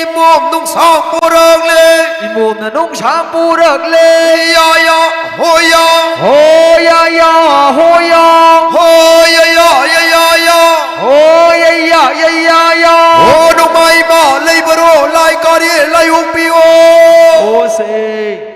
ꯏꯃꯣꯝ ꯅꯨꯡꯁꯥꯡ ꯄꯨꯔꯛꯂꯦ꯫ ꯏꯃꯣꯝꯅ ꯅꯨꯡꯁꯥꯡ ꯄꯨꯔꯛꯂꯦ꯫ ꯌꯥ ꯌꯥ ꯍꯣ ꯌꯥ꯫ ꯍꯣ ꯌꯥ ꯌꯥ ꯍꯣ ꯌꯥ꯫ ꯍꯣ ꯌꯥ ꯌꯥ ꯌꯥ ꯌꯥ ꯌꯥ꯫ ꯍꯣ ꯌꯥ ꯌꯥ ꯌꯥ ꯌꯥ ꯌꯥ꯫ ꯍꯣ ꯅꯣꯡꯃꯥꯏꯃ ꯂꯩꯕꯔꯣ ꯂꯥꯏ ꯀꯥꯔꯦ ꯂꯥꯏ ꯑꯣꯡꯕꯤꯌꯣ꯫ ꯍꯣ ꯁꯦ꯫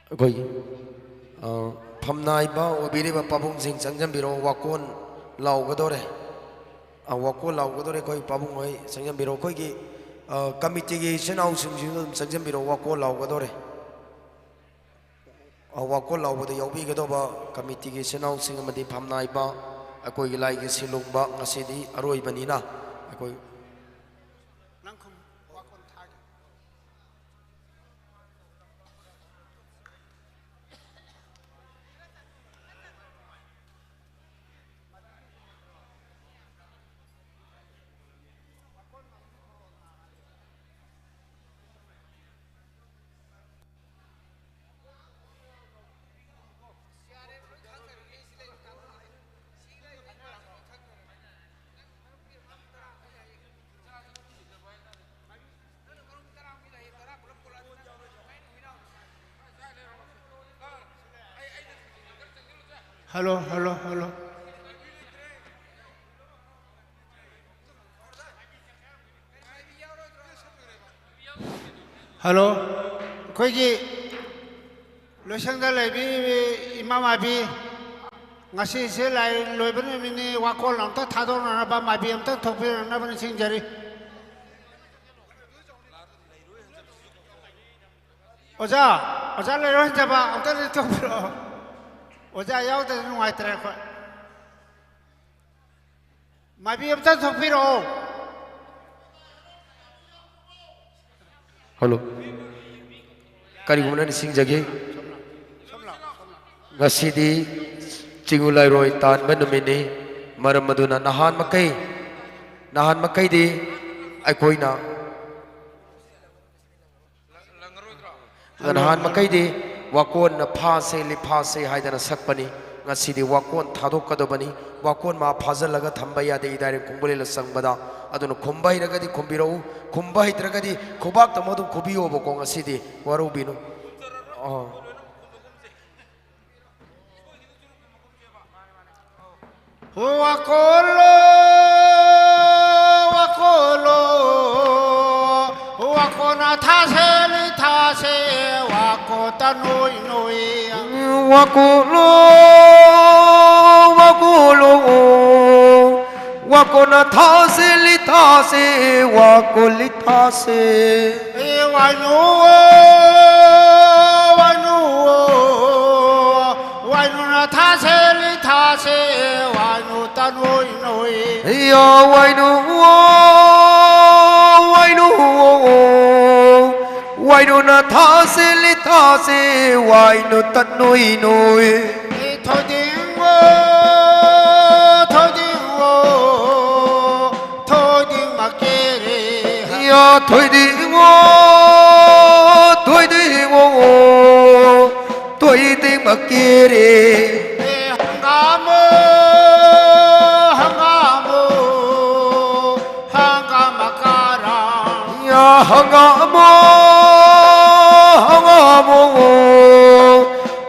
ꯑꯩꯈꯣꯏꯒꯤ, ꯑ, ꯐꯝꯅꯥꯏꯕ ꯑꯣꯏꯕꯤꯔꯤꯕ ꯄꯥꯕꯨꯡꯁꯤꯡ ꯆꯪꯁꯤꯟꯕꯤꯔꯛꯑꯣ, ꯋꯥꯀꯣꯟ ꯂꯥꯎꯒꯗꯧꯔꯦ꯫ ꯑ, ꯋꯥꯀꯣꯟ ꯂꯥꯎꯒꯗꯧꯔꯦ꯫ ꯑꯩꯈꯣꯏ ꯄꯥꯕꯨꯡ ꯍꯣꯏ ꯆꯪꯁꯤꯟꯕꯤꯔꯛꯑꯣ꯫ ꯑꯩꯈꯣꯏꯒꯤ, ꯑ, ꯀꯃꯤꯇꯤꯒꯤ ꯏꯆꯤꯟ ꯏꯅꯥꯎꯁꯤꯡꯁꯤꯁꯨ ꯑꯗꯨꯝ ꯆꯪꯁꯤꯟꯕꯤꯔꯛꯑꯣ, ꯋꯥꯀꯣꯟ ꯂꯥꯎꯒꯗꯧꯔꯦ꯫ ꯑ, ꯋꯥꯀꯣꯟ ꯂꯥꯎꯕꯗ ꯌꯥꯎꯕꯤꯒꯗꯧꯕ ꯀꯃꯤꯇꯤꯒꯤ ꯏꯆꯤꯟ ꯏꯅꯥꯎꯁꯤꯡ ꯑꯃꯗꯤ ꯐꯝꯅꯥꯏꯕ ꯑꯩꯈꯣꯏꯒꯤ ꯂꯥꯏꯒꯤ ꯁꯤꯟꯂꯣꯡꯕ ꯉꯁꯤꯗꯤ ꯑꯔꯣꯏꯕꯅꯤꯅ ꯑꯩꯈꯣꯏ Hello, hello, hello. Hello, ꯑꯩꯈꯣꯏꯒꯤ ꯂꯣꯏꯁꯪꯗ ꯂꯩꯕꯤ ꯏꯃꯥ ꯃꯥꯏꯕꯤ, ꯉꯁꯤꯁꯦ ꯂꯥꯏ ꯂꯣꯏꯕ ꯅꯨꯃꯤꯠꯅꯤ, ꯋꯥꯀꯣꯜ ꯑꯝꯇ ꯊꯥꯗꯣꯛꯅꯅꯕ ꯃꯥꯏꯕꯤ ꯑꯝꯇ ꯊꯣꯛꯄꯤꯔꯛꯅꯕ ꯅꯤꯡꯁꯤꯡꯖꯔꯤ꯫ ꯑꯣꯖꯥ, ꯑꯣꯖꯥ ꯂꯩꯔꯣ ꯍꯟꯖꯕ, ꯑꯝꯇ ꯊꯣꯛꯄꯤꯔꯛꯑꯣ꯫ ꯑꯣꯖꯥ ꯌꯥꯎꯗ꯭ꯔꯗꯤ ꯅꯨꯡꯉꯥꯏꯇ꯭ꯔꯦ ꯑꯩꯈꯣꯏ꯫ ꯃꯥꯏꯕꯤ ꯑꯝꯇ ꯊꯣꯛꯄꯤꯔꯛꯑꯣ꯫ Hello꯫ ꯀꯔꯤꯒꯨꯝꯕꯅ ꯅꯤꯡꯁꯤꯡꯖꯒꯦ꯫ ꯉꯁꯤꯗꯤ ꯆꯤꯡꯉꯨ ꯂꯥꯏꯔꯣꯏ ꯇꯥꯟꯕ ꯅꯨꯃꯤꯠꯅꯤ꯫ ꯃꯔꯝ ꯑꯗꯨꯅ ꯅꯍꯥꯟ ꯃꯈꯩ, ꯅꯍꯥꯟ ꯃꯈꯩꯗꯤ ꯑꯩꯈꯣꯏꯅ, ꯅꯍꯥꯟ ꯃꯈꯩꯗꯤ ꯋꯥꯀꯣꯟꯅ ꯐꯥꯁꯦ, ꯂꯤꯐꯥꯁꯦ ꯍꯥꯏꯗꯅ ꯁꯛꯄꯅꯤ꯫ ꯉꯁꯤꯗꯤ ꯋꯥꯀꯣꯟ ꯊꯥꯗꯣꯛꯀꯗꯕꯅꯤ꯫ ꯋꯥꯀꯣꯟ ꯃꯥ ꯐꯥꯖꯤꯜꯂꯒ ꯊꯝꯕ ꯌꯥꯗꯦ ꯏꯗꯥꯏꯔꯦ ꯈꯨꯝꯕꯨꯂꯦꯜꯗ ꯆꯪꯕꯗ꯫ ꯑꯗꯨꯅ ꯈꯨꯝꯕ ꯍꯩꯔꯒꯗꯤ ꯈꯨꯝꯕꯤꯔꯛꯎ, ꯈꯨꯝꯕ ꯍꯩꯇ꯭ꯔꯒꯗꯤ ꯈꯨꯕꯥꯛꯇ ꯑꯃ ꯑꯗꯨꯝ ꯈꯨꯕꯤꯌꯣꯕꯀꯣ ꯉꯁꯤꯗꯤ꯫ ꯋꯥꯔꯧꯕꯤꯅꯨ꯫ ꯑꯥ꯫ ꯋꯥꯀꯣꯜꯂꯣ, ꯋꯥꯀꯣꯜꯂꯣ, ꯋꯥꯀꯣꯟꯅ ꯊꯥꯁꯦ, ꯂꯤ ꯊꯥꯁꯦ, ꯋꯥꯀꯣꯟ Wako lo, wako lo, wako na thase li thase, wako li thase. E wainu o, wainu o, wainu na thase li thase, wainu ta nui nui. Ya wainu o, wainu o, wainu na thase li thase, wainu ta nui nui. Thoiding o, thoiding o, thoiding makere. Ya thoiding o, thoiding o, thoiding makere. Hangamo, hangamo, hangama kara. Ya hangamo, hangamo,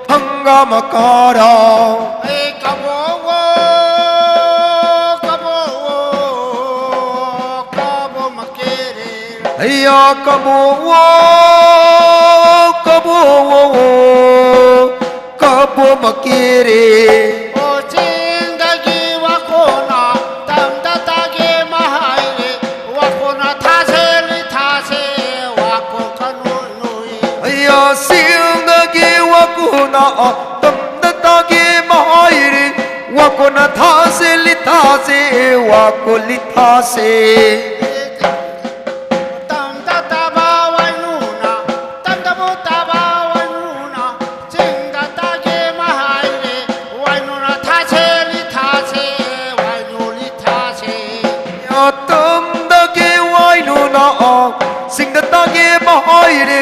hangama kara. E kabo o, kabo o, kabo makere. Ya kabo o, kabo o, kabo makere. O chingdagi wakona tamda tagi mahaire, wakona thase li thase, wako kanui nui. Ya chingdagi wakona tamda tagi mahaire, wakona thase li thase, wako li thase. Tamda taba wainuna, tamda bu taba wainuna, chingda tagi mahaire, wainuna thase li thase, wainu li thase. Ya tamdagi wainuna, chingda tagi mahaire,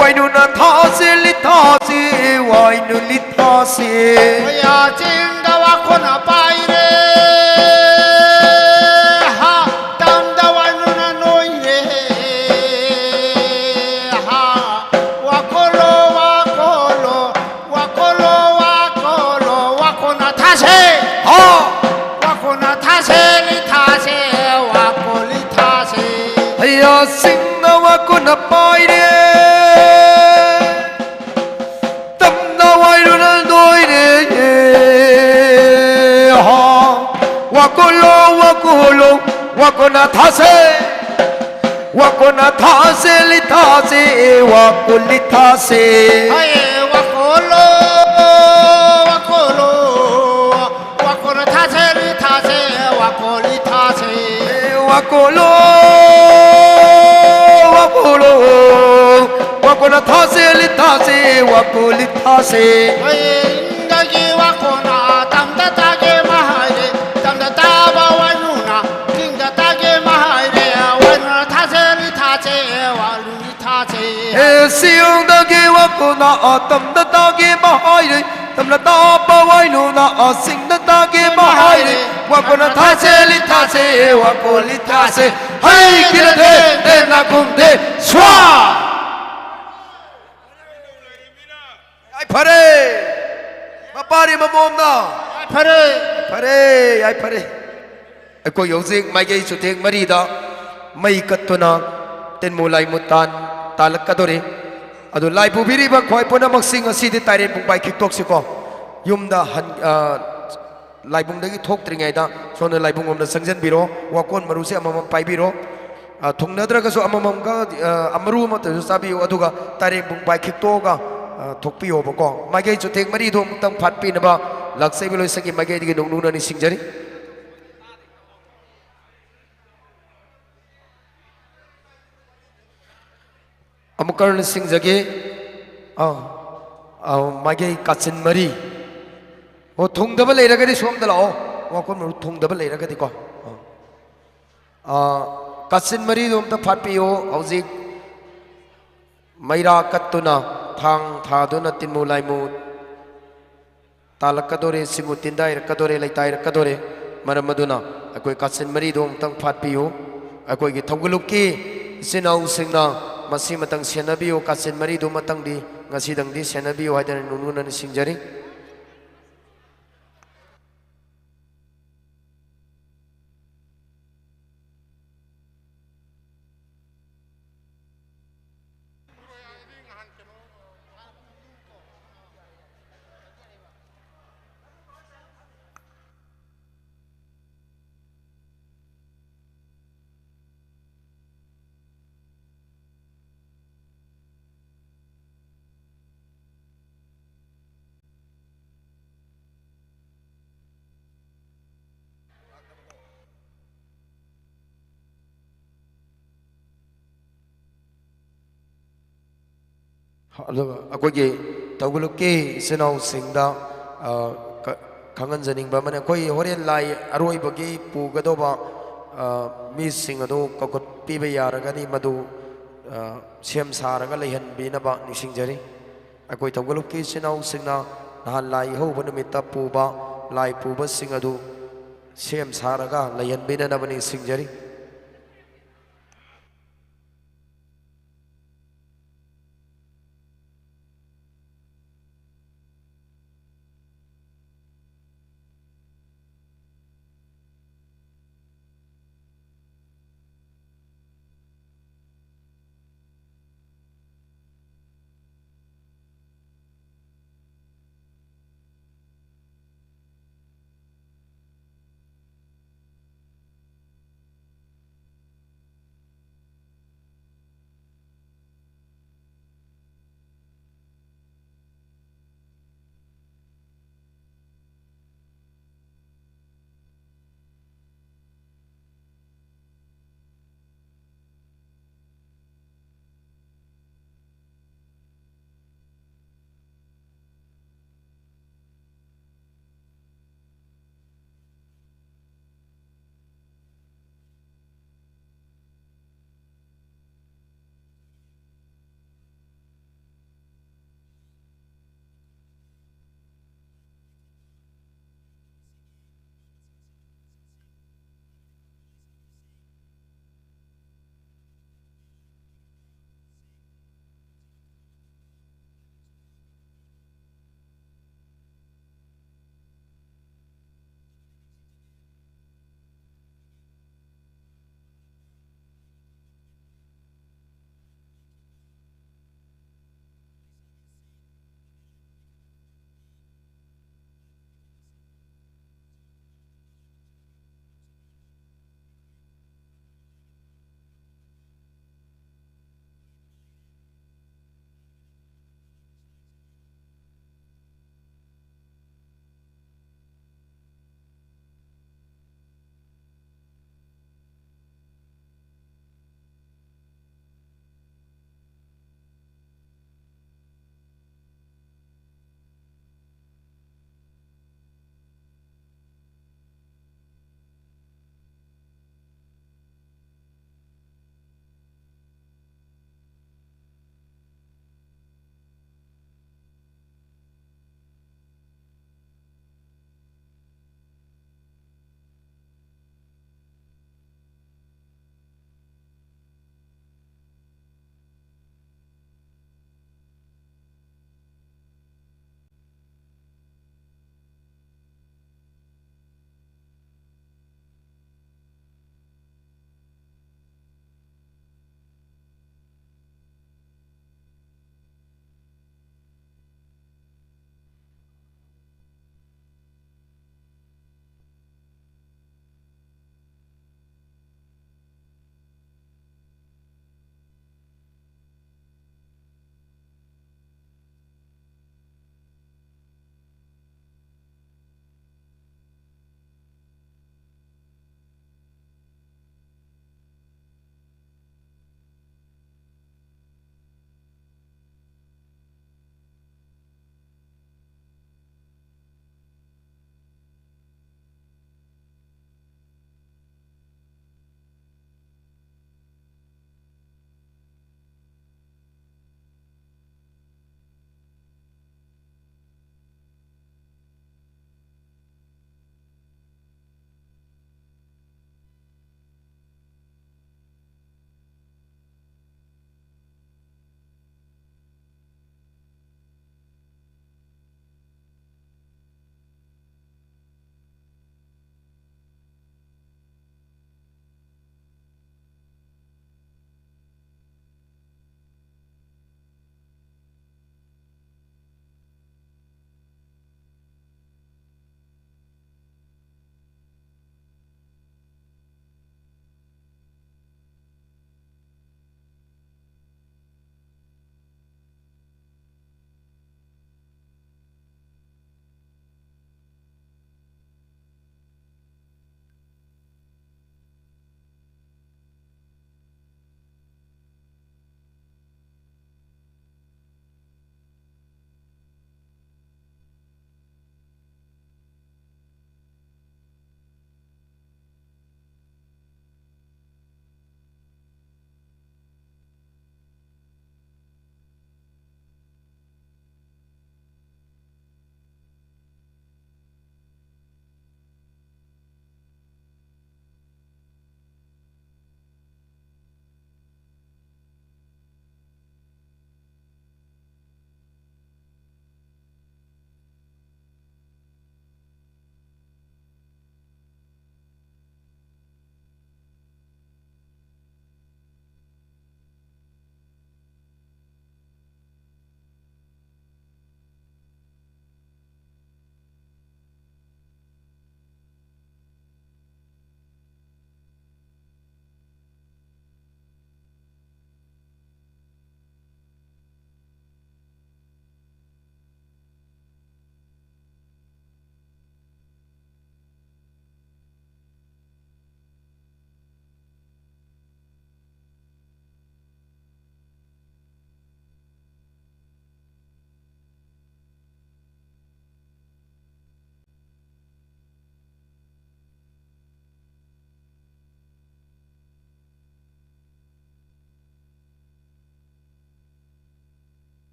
wainuna thase li thase, wainu li thase. Ya chingda wakona paire, ha, tamda wainuna noire, ha, wakolo, wakolo, wakolo, wakolo, wakona thase. Ha. Wakona thase li thase, wako li thase. Ya chingda wakona paire. Wakona thase, wakona thase, lithase, wako lithase. Aye, wakolo, wakolo, wakona thase, lithase, wako lithase. Wakolo, wakolo, wakona thase, lithase, wako lithase. Aye, indagi wakona, tamda tage mahaye, tamda taba wanuna. Tingda tage mahaire, wanuna thase, lithase, walu lithase. He siyungdagi wakuna, atamda tage mahaire, tamla tapa wainuna, asingda tage mahaire, wakuna thase, lithase, wako lithase. Hai kila de, de na kum de, swa. Ai phare. Mapari mamomna. Ai phare. Phare, ai phare. ꯑꯩꯈꯣꯏ ꯍꯧꯖꯤꯛ ꯃꯥꯏꯀꯩ ꯆꯨꯊꯦꯛ ꯃꯔꯤꯗ ꯃꯩ ꯀꯠꯇꯨꯅ ꯇꯤꯟꯃꯨ ꯂꯥꯏꯃꯨ ꯇꯥꯟ ꯇꯥꯜꯂꯛꯀꯗꯧꯔꯤ꯫ ꯑꯗꯨ ꯂꯥꯏ ꯄꯨꯕꯤꯔꯤꯕ ꯈ꯭ꯋꯥꯏ ꯄꯨꯝꯅꯃꯛꯁꯤꯡ ꯉꯁꯤꯗꯤ ꯇꯥꯏꯔꯦꯟ ꯄꯨꯡꯄꯥꯏ ꯈꯤꯛꯇꯣꯛꯁꯤꯀꯣ꯫ ꯌꯨꯝꯗ ꯍꯟ-, ꯑ, ꯂꯥꯏꯕꯨꯡꯗꯒꯤ ꯊꯣꯛꯇ꯭ꯔꯤꯉꯩꯗ ꯁꯣꯝꯗ ꯂꯥꯏꯕꯨꯡ ꯂꯣꯝꯗ ꯆꯪꯁꯤꯟꯕꯤꯔꯣ꯫ ꯋꯥꯀꯣꯟ ꯃꯔꯨꯁꯦ ꯑꯃꯃꯝ ꯄꯥꯏꯕꯤꯔꯣ꯫ ꯑ, ꯊꯨꯡꯅꯗ꯭ꯔꯒꯁꯨ ꯑꯃꯃꯝꯒ, ꯑ, ꯃꯔꯨ ꯑꯃꯠꯇꯁꯨ ꯆꯥꯕꯤꯌꯨ꯫ ꯑꯗꯨꯒ ꯇꯥꯏꯔꯦꯟ ꯄꯨꯡꯄꯥꯏ ꯈꯤꯛꯇꯣꯛꯑꯒ, ꯑ, ꯊꯣꯛꯄꯤꯌꯣꯕꯀꯣ꯫ ꯃꯥꯏꯀꯩ ꯆꯨꯊꯦꯛ ꯃꯔꯤꯗꯣ ꯑꯃꯨꯛꯇꯪ ꯐꯥꯠꯄꯤꯅꯕ ꯂꯥꯛꯆꯔꯤꯕ ꯂꯣꯏꯁꯪꯒꯤ ꯃꯥꯏꯀꯩꯗꯒꯤ ꯅꯣꯡ ꯅꯨꯡꯅ ꯅꯤꯡꯁꯤꯡꯖꯔꯤ꯫ ꯑꯃꯨꯛꯀ ꯍꯟꯅ ꯅꯤꯡꯁꯤꯡꯖꯒꯦ꯫ ꯑꯥ, ꯑꯥ, ꯃꯥꯏꯀꯩ ꯀꯥꯆꯤꯟ ꯃꯔꯤ꯫ ꯑꯣ, ꯊꯨꯡꯗꯕ ꯂꯩꯔꯒꯗꯤ ꯁꯣꯝꯗ ꯂꯥꯛꯑꯣ꯫ ꯋꯥꯀꯣꯟ ꯃꯔꯨ ꯊꯨꯡꯗꯕ ꯂꯩꯔꯒꯗꯤꯀꯣ꯫ ꯑꯥ, ꯑꯥ, ꯀꯥꯆꯤꯟ ꯃꯔꯤꯗꯣ ꯑꯝꯇ ꯐꯥꯠꯄꯤꯌꯣ꯫ ꯍꯧꯖꯤꯛ ꯃꯩꯔꯥ ꯀꯠꯇꯨꯅ, ꯊꯥꯡ ꯊꯥꯗꯨꯅ, ꯇꯤꯟꯃꯨ ꯂꯥꯏꯃꯨ ꯇꯥꯜꯂꯛꯀꯗꯣꯔꯦ, ꯁꯤꯃꯨ ꯇꯤꯟꯗꯥꯏꯔꯛꯀꯗꯣꯔꯦ, ꯂꯩꯇꯥꯏꯔꯛꯀꯗꯣꯔꯦ꯫ ꯃꯔꯝ ꯑꯗꯨꯅ ꯑꯩꯈꯣꯏ ꯀꯥꯆꯤꯟ ꯃꯔꯤꯗꯣ ꯑꯃꯨꯛꯇꯪ ꯐꯥꯠꯄꯤꯌꯨ꯫ ꯑꯩꯈꯣꯏꯒꯤ ꯊꯧꯒꯜꯂꯨꯞꯀꯤ ꯏꯆꯤꯟ ꯏꯅꯥꯎꯁꯤꯡꯅ ꯃꯁꯤꯃꯇꯪ ꯁꯦꯟꯅꯕꯤꯌꯨ, ꯀꯥꯆꯤꯟ ꯃꯔꯤꯗꯨꯃꯇꯪꯗꯤ ꯉꯁꯤꯗꯪꯗꯤ ꯁꯦꯟꯅꯕꯤꯌꯨ ꯍꯥꯏꯗꯅ ꯅꯨꯡ ꯅꯨꯡꯅ ꯅꯤꯡꯁꯤꯡꯖꯔꯤ꯫ ꯑꯗꯨꯒ ꯑꯩꯈꯣꯏꯒꯤ ꯇꯧꯒꯂꯨꯞꯀꯤ ꯏꯆꯤꯟ ꯏꯅꯥꯎꯁꯤꯡꯗ, ꯑ, ꯈ-, ꯈꯪꯍꯟꯖꯅꯤꯡꯕ ꯑꯃꯅ, ꯑꯩꯈꯣꯏ ꯍꯣꯔꯦꯟ ꯂꯥꯏ ꯑꯔꯣꯏꯕꯒꯤ ꯄꯨꯒꯗꯧꯕ, ꯑ, ꯃꯤꯁꯤꯡ ꯑꯗꯨ ꯀꯧꯈꯠꯄꯤꯕ ꯌꯥꯔꯒꯗꯤ ꯃꯗꯨ, ꯑ, ꯁꯦꯝ ꯁꯥꯔꯒ ꯂꯩꯍꯟꯕꯤꯅꯕ ꯅꯤꯡꯁꯤꯡꯖꯔꯤ꯫ ꯑꯩꯈꯣꯏ ꯇꯧꯒꯂꯨꯞꯀꯤ ꯏꯆꯤꯟ ꯏꯅꯥꯎꯁꯤꯡꯅ ꯅꯍꯥꯟ ꯂꯥꯏ ꯏꯍꯧꯕ ꯅꯨꯃꯤꯠꯇ ꯄꯨꯕ ꯂꯥꯏ ꯄꯨꯕꯁꯤꯡ ꯑꯗꯨ ꯁꯦꯝ ꯁꯥꯔꯒ ꯂꯩꯍꯟꯕꯤꯅꯅꯕ ꯅꯤꯡꯁꯤꯡꯖꯔꯤ꯫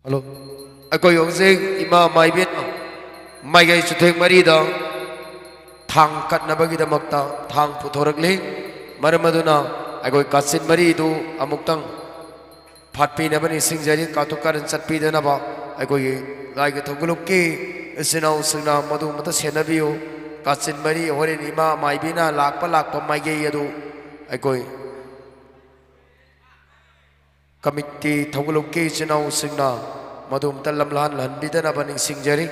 ꯍꯜꯂꯣ꯫ ꯑꯩꯈꯣꯏ ꯍꯧꯖꯤꯛ ꯏꯃꯥ ꯃꯥꯏꯕꯤꯅ ꯃꯥꯏꯀꯩ ꯆꯨꯊꯦꯛ ꯃꯔꯤꯗ ꯊꯥꯡ ꯀꯠꯅꯕꯒꯤꯗꯃꯛꯇ ꯊꯥꯡ ꯄꯨꯊꯣꯔꯛꯂꯤ꯫ ꯃꯔꯝ ꯑꯗꯨꯅ ꯑꯩꯈꯣꯏ ꯀꯥꯆꯤꯟ ꯃꯔꯤꯗꯨ ꯑꯃꯨꯛꯇꯪ ꯐꯥꯠꯄꯤꯅꯕ ꯅꯤꯡꯁꯤꯡꯖꯔꯤ꯫ ꯀꯥꯇꯨ ꯀꯥꯔꯟ ꯆꯠꯄꯤꯗꯅꯕ ꯑꯩꯈꯣꯏꯒꯤ ꯂꯥꯏꯒꯤ ꯊꯧꯒꯜꯂꯨꯞꯀꯤ ꯏꯆꯤꯟ ꯏꯅꯥꯎꯁꯤꯡꯅ ꯃꯗꯨ ꯑꯃꯇ ꯁꯦꯟꯅꯕꯤꯌꯨ꯫ ꯀꯥꯆꯤꯟ ꯃꯔꯤ ꯍꯣꯔꯦꯟ ꯏꯃꯥ ꯃꯥꯏꯕꯤꯅ ꯂꯥꯛꯄ ꯂꯥꯛꯄ ꯃꯥꯏꯀꯩ ꯑꯗꯨ ꯑꯩꯈꯣꯏ ꯀꯃꯤꯇꯤ ꯊꯧꯒꯜꯂꯨꯞꯀꯤ ꯏꯆꯤꯟ ꯏꯅꯥꯎꯁꯤꯡꯅ ꯃꯗꯨ ꯑꯃꯇ ꯂꯝꯂꯥꯟ ꯂꯍꯟꯕꯤꯗꯅꯕ ꯅꯤꯡꯁꯤꯡꯖꯔꯤ꯫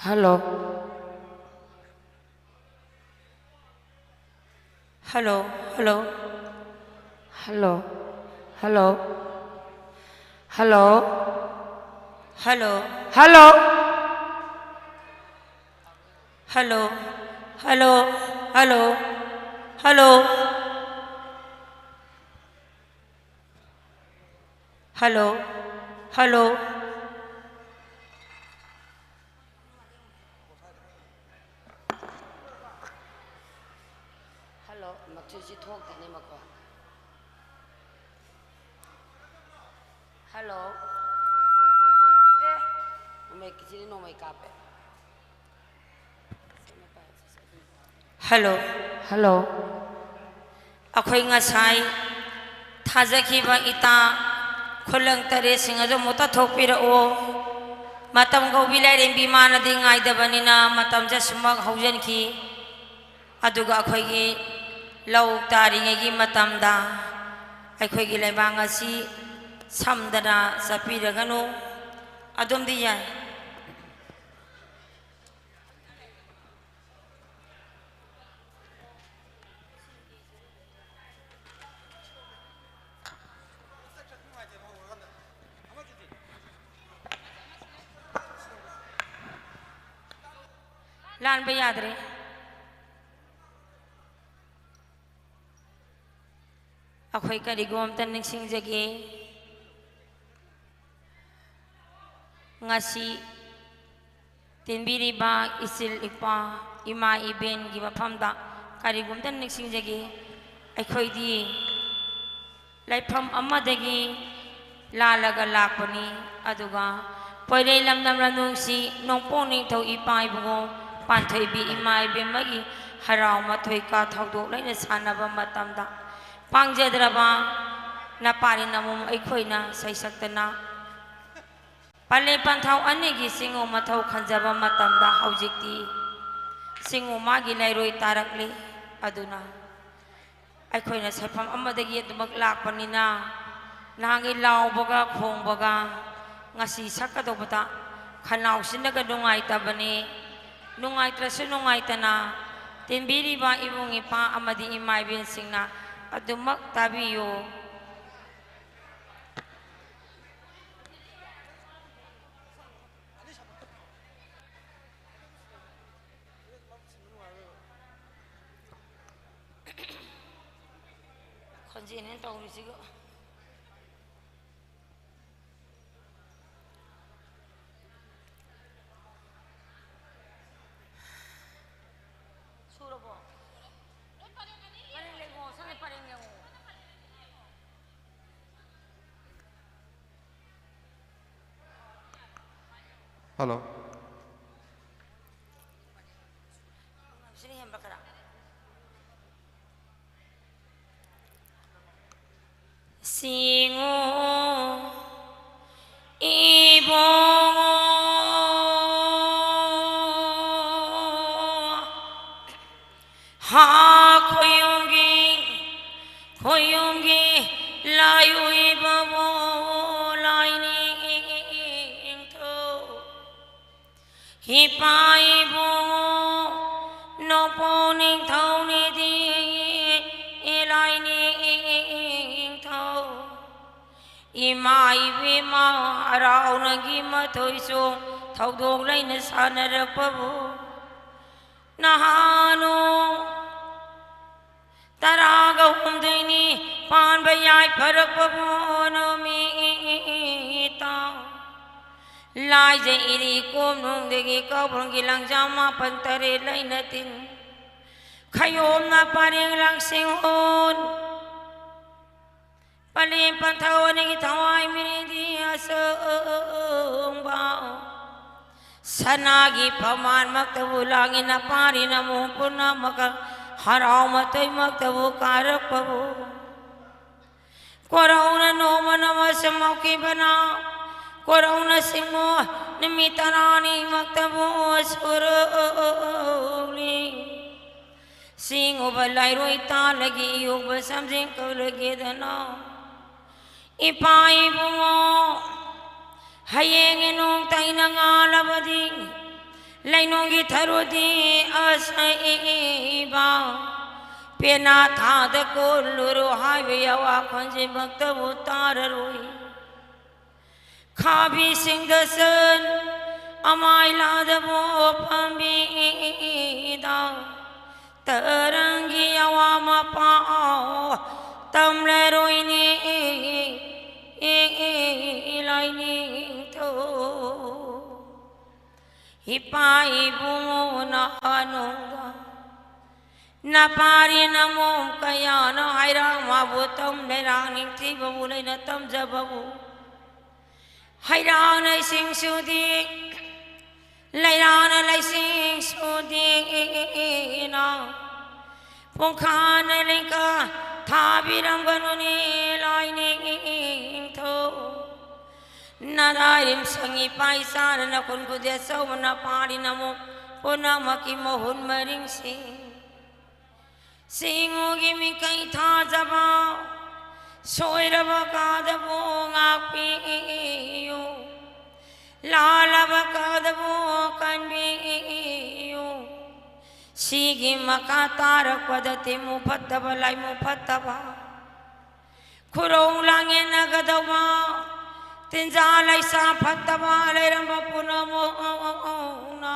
Hello. Hello, hello. Hello. Hello. Hello. Hello. Hello. Hello. Hello. Hello. Hello. Hello. Hello. Hello. ꯃꯊꯣꯏꯁꯤ ꯊꯣꯛꯇꯦꯅꯦ ꯃꯈꯣꯟ꯫ Hello. ꯑꯦ, ꯅꯣꯡꯃꯩ ꯀꯤꯁꯤꯅꯤ, ꯅꯣꯡꯃꯩ ꯀꯥꯞꯄꯦ꯫ Hello. Hello. ꯑꯩꯈꯣꯏ ꯉꯁꯥꯏ ꯊꯥꯖꯈꯤꯕ ꯏꯇꯥ ꯈꯨꯂꯪ ꯇꯔꯦꯠꯁꯤꯡ ꯑꯗꯨ ꯑꯃꯨꯛꯇ ꯊꯣꯛꯄꯤꯔꯛꯑꯣ꯫ ꯃꯇꯝ ꯀꯧꯕꯤ ꯂꯥꯏꯔꯦꯝꯕꯤ ꯃꯥꯅꯗꯤ ꯉꯥꯏꯗꯕꯅꯤꯅ ꯃꯇꯝꯁꯦ ꯁꯨꯝꯃꯛ ꯍꯧꯖꯤꯟꯈꯤ꯫ ꯑꯗꯨꯒ ꯑꯩꯈꯣꯏꯒꯤ ꯂꯧ ꯇꯥꯔꯤꯉꯩꯒꯤ ꯃꯇꯝꯗ ꯑꯩꯈꯣꯏꯒꯤ ꯂꯩꯕꯥꯛ ꯑꯁꯤ ꯁꯝꯗꯅ ꯆꯠꯄꯤꯔꯒꯅꯨ꯫ ꯑꯗꯨꯝꯗꯤ ꯌꯥꯏ꯫ ꯂꯥꯟꯕ ꯌꯥꯗ꯭ꯔꯦ꯫ ꯑꯩꯈꯣꯏ ꯀꯔꯤꯒꯨꯝꯕ ꯑꯝꯇ ꯅꯤꯡꯁꯤꯡꯖꯒꯦ꯫ ꯉꯁꯤ ꯇꯤꯟꯕꯤꯔꯤꯕ ꯏꯆꯤꯜ ꯏꯄꯥ, ꯏꯃꯥ ꯏꯕꯦꯟꯒꯤ ꯃꯐꯝꯗ ꯀꯔꯤꯒꯨꯝꯇ ꯅꯤꯡꯁꯤꯡꯖꯒꯦ꯫ ꯑꯩꯈꯣꯏꯗꯤ ꯂꯩꯐꯝ ꯑꯃꯗꯒꯤ ꯂꯥꯜꯂꯒ ꯂꯥꯛꯄꯅꯤ꯫ ꯑꯗꯨꯒ ꯄꯣꯏꯔꯩ ꯂꯝꯗꯝ ꯂꯝꯗꯣꯡꯁꯤ ꯅꯣꯡꯄꯣꯛ ꯅꯤꯡꯊꯧ ꯏꯄꯥ ꯏꯕꯨꯡꯉꯣ ꯄꯥꯟꯊꯣꯏꯕꯤ ꯏꯃꯥ ꯏꯕꯦꯝꯃꯒꯤ ꯍꯔꯥꯎ ꯃꯊꯣꯏ ꯀꯥ ꯊꯧꯗꯣꯛ ꯂꯩꯅ ꯁꯥꯟꯅꯕ ꯃꯇꯝꯗ ꯄꯥꯡꯖꯗ꯭ꯔꯕ ꯅꯄꯥꯔꯤ ꯅꯃꯨꯝ ꯑꯩꯈꯣꯏꯅ ꯁꯩꯁꯛꯇꯅ ꯄꯂꯦ ꯄꯟꯊꯥꯎ ꯑꯅꯤꯒꯤ ꯆꯤꯡꯉꯨ ꯃꯊꯧ ꯈꯟꯖꯕ ꯃꯇꯝꯗ ꯍꯧꯖꯤꯛꯇꯤ ꯆꯤꯡꯉꯨ ꯃꯥꯒꯤ ꯂꯩꯔꯣꯏ ꯇꯥꯔꯛꯂꯤ꯫ ꯑꯗꯨꯅ ꯑꯩꯈꯣꯏꯅ ꯁꯛꯐꯝ ꯑꯃꯗꯒꯤ ꯑꯗꯨꯃꯛ ꯂꯥꯛꯄꯅꯤꯅ ꯅꯍꯥꯟꯒꯤ ꯂꯥꯎꯕꯒ ꯈꯣꯡꯕꯒ ꯉꯁꯤ ꯁꯛꯀꯗꯧꯕꯗ ꯈꯅꯥꯎꯁꯤꯅꯒ ꯅꯨꯡꯉꯥꯏꯇꯕꯅꯤ꯫ ꯅꯨꯡꯉꯥꯏꯇ꯭ꯔꯁꯨ ꯅꯨꯡꯉꯥꯏꯇꯅ ꯇꯤꯟꯕꯤꯔꯤꯕ ꯏꯕꯨꯡ ꯏꯄꯥ ꯑꯃꯗꯤ ꯏꯃꯥ ꯏꯕꯦꯟꯁꯤꯡꯅ ꯑꯗꯨꯃꯛ ꯇꯥꯕꯤꯌꯨ꯫ ꯈꯣꯟꯖꯦꯜꯅꯦꯅ ꯇꯧꯔꯤꯁꯤꯒ꯫ ꯁꯨꯔꯕꯣ? ꯄꯔꯦꯡ ꯂꯦꯡꯉꯣ, ꯁꯥꯅ ꯄꯔꯦꯡ ꯂꯦꯡꯉꯣ꯫ ꯍꯜꯂꯣ꯫ ꯁꯤꯅ ꯍꯦꯟꯕ ꯈꯔ꯫ ꯁꯤꯡꯉꯣ ꯏꯕꯨꯡꯉꯣ, ꯍꯥ ꯈꯣꯌꯨꯝꯒꯤ, ꯈꯣꯌꯨꯝꯒꯤ ꯂꯥꯏ ꯑꯣꯏꯕꯕꯨ ꯂꯥꯏꯅꯤꯡꯊꯧ꯫ ꯏꯄꯥ ꯏꯕꯨꯡꯉꯣ, ꯅꯣꯡꯄꯣꯛ ꯅꯤꯡꯊꯧꯅꯤꯗꯤ ꯂꯥꯏꯅꯤꯡꯊꯧ꯫ ꯏꯃꯥ ꯏꯕꯦꯝꯃ ꯍꯔꯥꯎꯅꯒꯤ ꯃꯊꯣꯏ ꯆꯣꯡ ꯊꯧꯗꯣꯛ ꯂꯩꯅ ꯁꯥꯟꯅꯔꯛꯄꯕꯨ ꯅꯍꯥꯅꯣ ꯇꯔꯥꯒ ꯍꯨꯝꯗꯣꯏꯅꯤ ꯄꯥꯟꯕ ꯌꯥꯏꯐꯔꯛꯄꯕꯨ ꯅꯨꯃꯤꯠꯇ ꯂꯥꯏꯖ ꯏꯔꯤ ꯀꯣꯝꯅꯨꯡꯗꯒꯤ ꯀꯧꯕ꯭ꯔꯨꯝꯒꯤ ꯂꯪꯖꯥ ꯃꯥꯄꯟ ꯇꯔꯦꯠ ꯂꯩꯅ ꯇꯤꯟ ꯈꯌꯣꯝꯅ ꯄꯔꯦꯡ ꯂꯥꯡꯁꯤꯡ ꯍꯣꯟ ꯄꯂꯦꯝ ꯄꯟꯊꯧ ꯑꯅꯤꯒꯤ ꯊꯋꯥꯏ ꯃꯤꯔꯤꯗꯤ ꯑꯁꯣꯡꯕ ꯁꯅꯥꯒꯤ ꯐꯝꯕꯥꯜꯃꯛꯇꯕꯨ ꯂꯥꯡꯉꯤ ꯅꯄꯥꯔꯤ ꯅꯃꯣ ꯄꯨꯝꯅꯃꯛꯀ ꯍꯔꯥꯎ ꯃꯇꯣꯏꯃꯛꯇꯕꯨ ꯀꯥꯔꯛꯄꯕꯨ ꯀꯣꯔꯧꯅ ꯅꯣꯡꯃ ꯅꯣꯡꯃ ꯁꯨꯝ ꯍꯧꯈꯤꯕꯅ ꯀꯣꯔꯧꯅ ꯁꯤꯡꯉꯣ ꯅꯨꯃꯤꯠ ꯇꯔꯥꯅꯤꯃꯛꯇꯕꯨ ꯁꯨꯔꯣꯛꯂꯤ꯫ ꯁꯤꯡꯉꯨꯕ ꯂꯥꯏꯔꯣꯏ ꯇꯥꯜꯂꯒꯤ ꯏꯌꯣꯡꯕ ꯁꯝꯖꯦꯟ ꯀꯧꯔꯒꯦꯗꯅ ꯏꯄꯥ ꯏꯕꯨꯡꯉꯣ ꯍꯌꯦꯡꯒꯤ ꯅꯣꯡ ꯇꯩꯅ ꯉꯥꯜꯂꯕꯗꯤ, ꯂꯩꯅꯨꯡꯒꯤ ꯊꯔꯨꯗꯤ ꯑꯁꯩꯕ꯫ ꯄꯦꯅꯥ ꯊꯥꯗ ꯀꯣꯜꯂꯨꯔꯣ ꯍꯥꯏꯕ ꯌꯥꯋꯥ ꯈꯣꯟꯖꯦꯜꯃꯛꯇꯕꯨ ꯇꯥꯔꯔꯣꯏ꯫ ꯈꯥꯕꯤꯁꯤꯡꯗ ꯁꯟ ꯑꯃꯥꯏ ꯂꯥꯗꯕꯨ ꯄꯥꯝꯕꯤꯗ ꯇꯔꯪꯒꯤ ꯑꯋꯥ ꯃꯄꯥꯎ ꯇꯝꯂꯔꯣꯏꯅꯤ ꯂꯥꯏꯅꯤꯡꯊꯧ꯫ ꯏꯄꯥ ꯏꯕꯨꯡꯉꯣ ꯅꯍꯥꯅꯨꯡꯗ ꯅꯄꯥꯔꯤ ꯅꯃꯣꯝ ꯀꯌꯥꯅ ꯍꯩꯔꯥꯡ ꯃꯥꯕꯨ ꯇꯝ ꯂꯩꯔꯥꯡ ꯅꯤꯡꯊꯤꯕꯕꯨ ꯂꯩꯅ ꯇꯝꯖꯕꯕꯨ ꯍꯩꯔꯥꯡꯅ ꯏꯁꯤꯡ ꯁꯨꯗꯤ ꯂꯩꯔꯥꯡꯅ ꯂꯩꯁꯤꯡ ꯁꯨꯗꯤꯅ ꯄꯨꯡꯈꯥꯅ ꯂꯤꯡꯈ ꯊꯥꯕꯤꯔꯝꯒꯅꯨꯅꯤ ꯂꯥꯏꯅꯤꯡꯊꯧ꯫ ꯅꯗꯥꯏꯔꯤꯝ ꯁꯪꯏ ꯄꯥꯏꯁꯥꯅ ꯅꯈꯨꯟ ꯈꯨꯗꯦ ꯆꯧꯕꯅ ꯄꯥꯔꯤ ꯅꯃꯣ ꯄꯨꯝꯅꯃꯛꯀꯤ ꯃꯍꯨꯠ ꯃꯔꯤꯡꯁꯤꯡ ꯁꯤꯡꯉꯨꯒꯤ ꯃꯤꯀꯩ ꯊꯥꯖꯕ ꯁꯣꯏꯔꯕ ꯀꯥꯗꯕꯨ ꯉꯥꯛꯄꯤꯌꯨ꯫ ꯂꯥꯜꯂꯕ ꯀꯥꯗꯕꯨ ꯀꯟꯕꯤꯌꯨ꯫ ꯁꯤꯒꯤ ꯃꯈꯥ ꯇꯥꯔꯛꯄꯗ ꯇꯤꯃꯨ ꯐꯠꯇꯕ ꯂꯥꯏꯃꯨ ꯐꯠꯇꯕ ꯈꯨꯔꯧ ꯂꯥꯡꯌꯦꯟꯅꯒꯗꯧꯕ ꯇꯤꯟꯖꯥ ꯂꯩꯁꯥ ꯐꯠꯇꯕ ꯂꯩꯔꯝꯕ ꯄꯨꯝꯅꯃꯛꯅ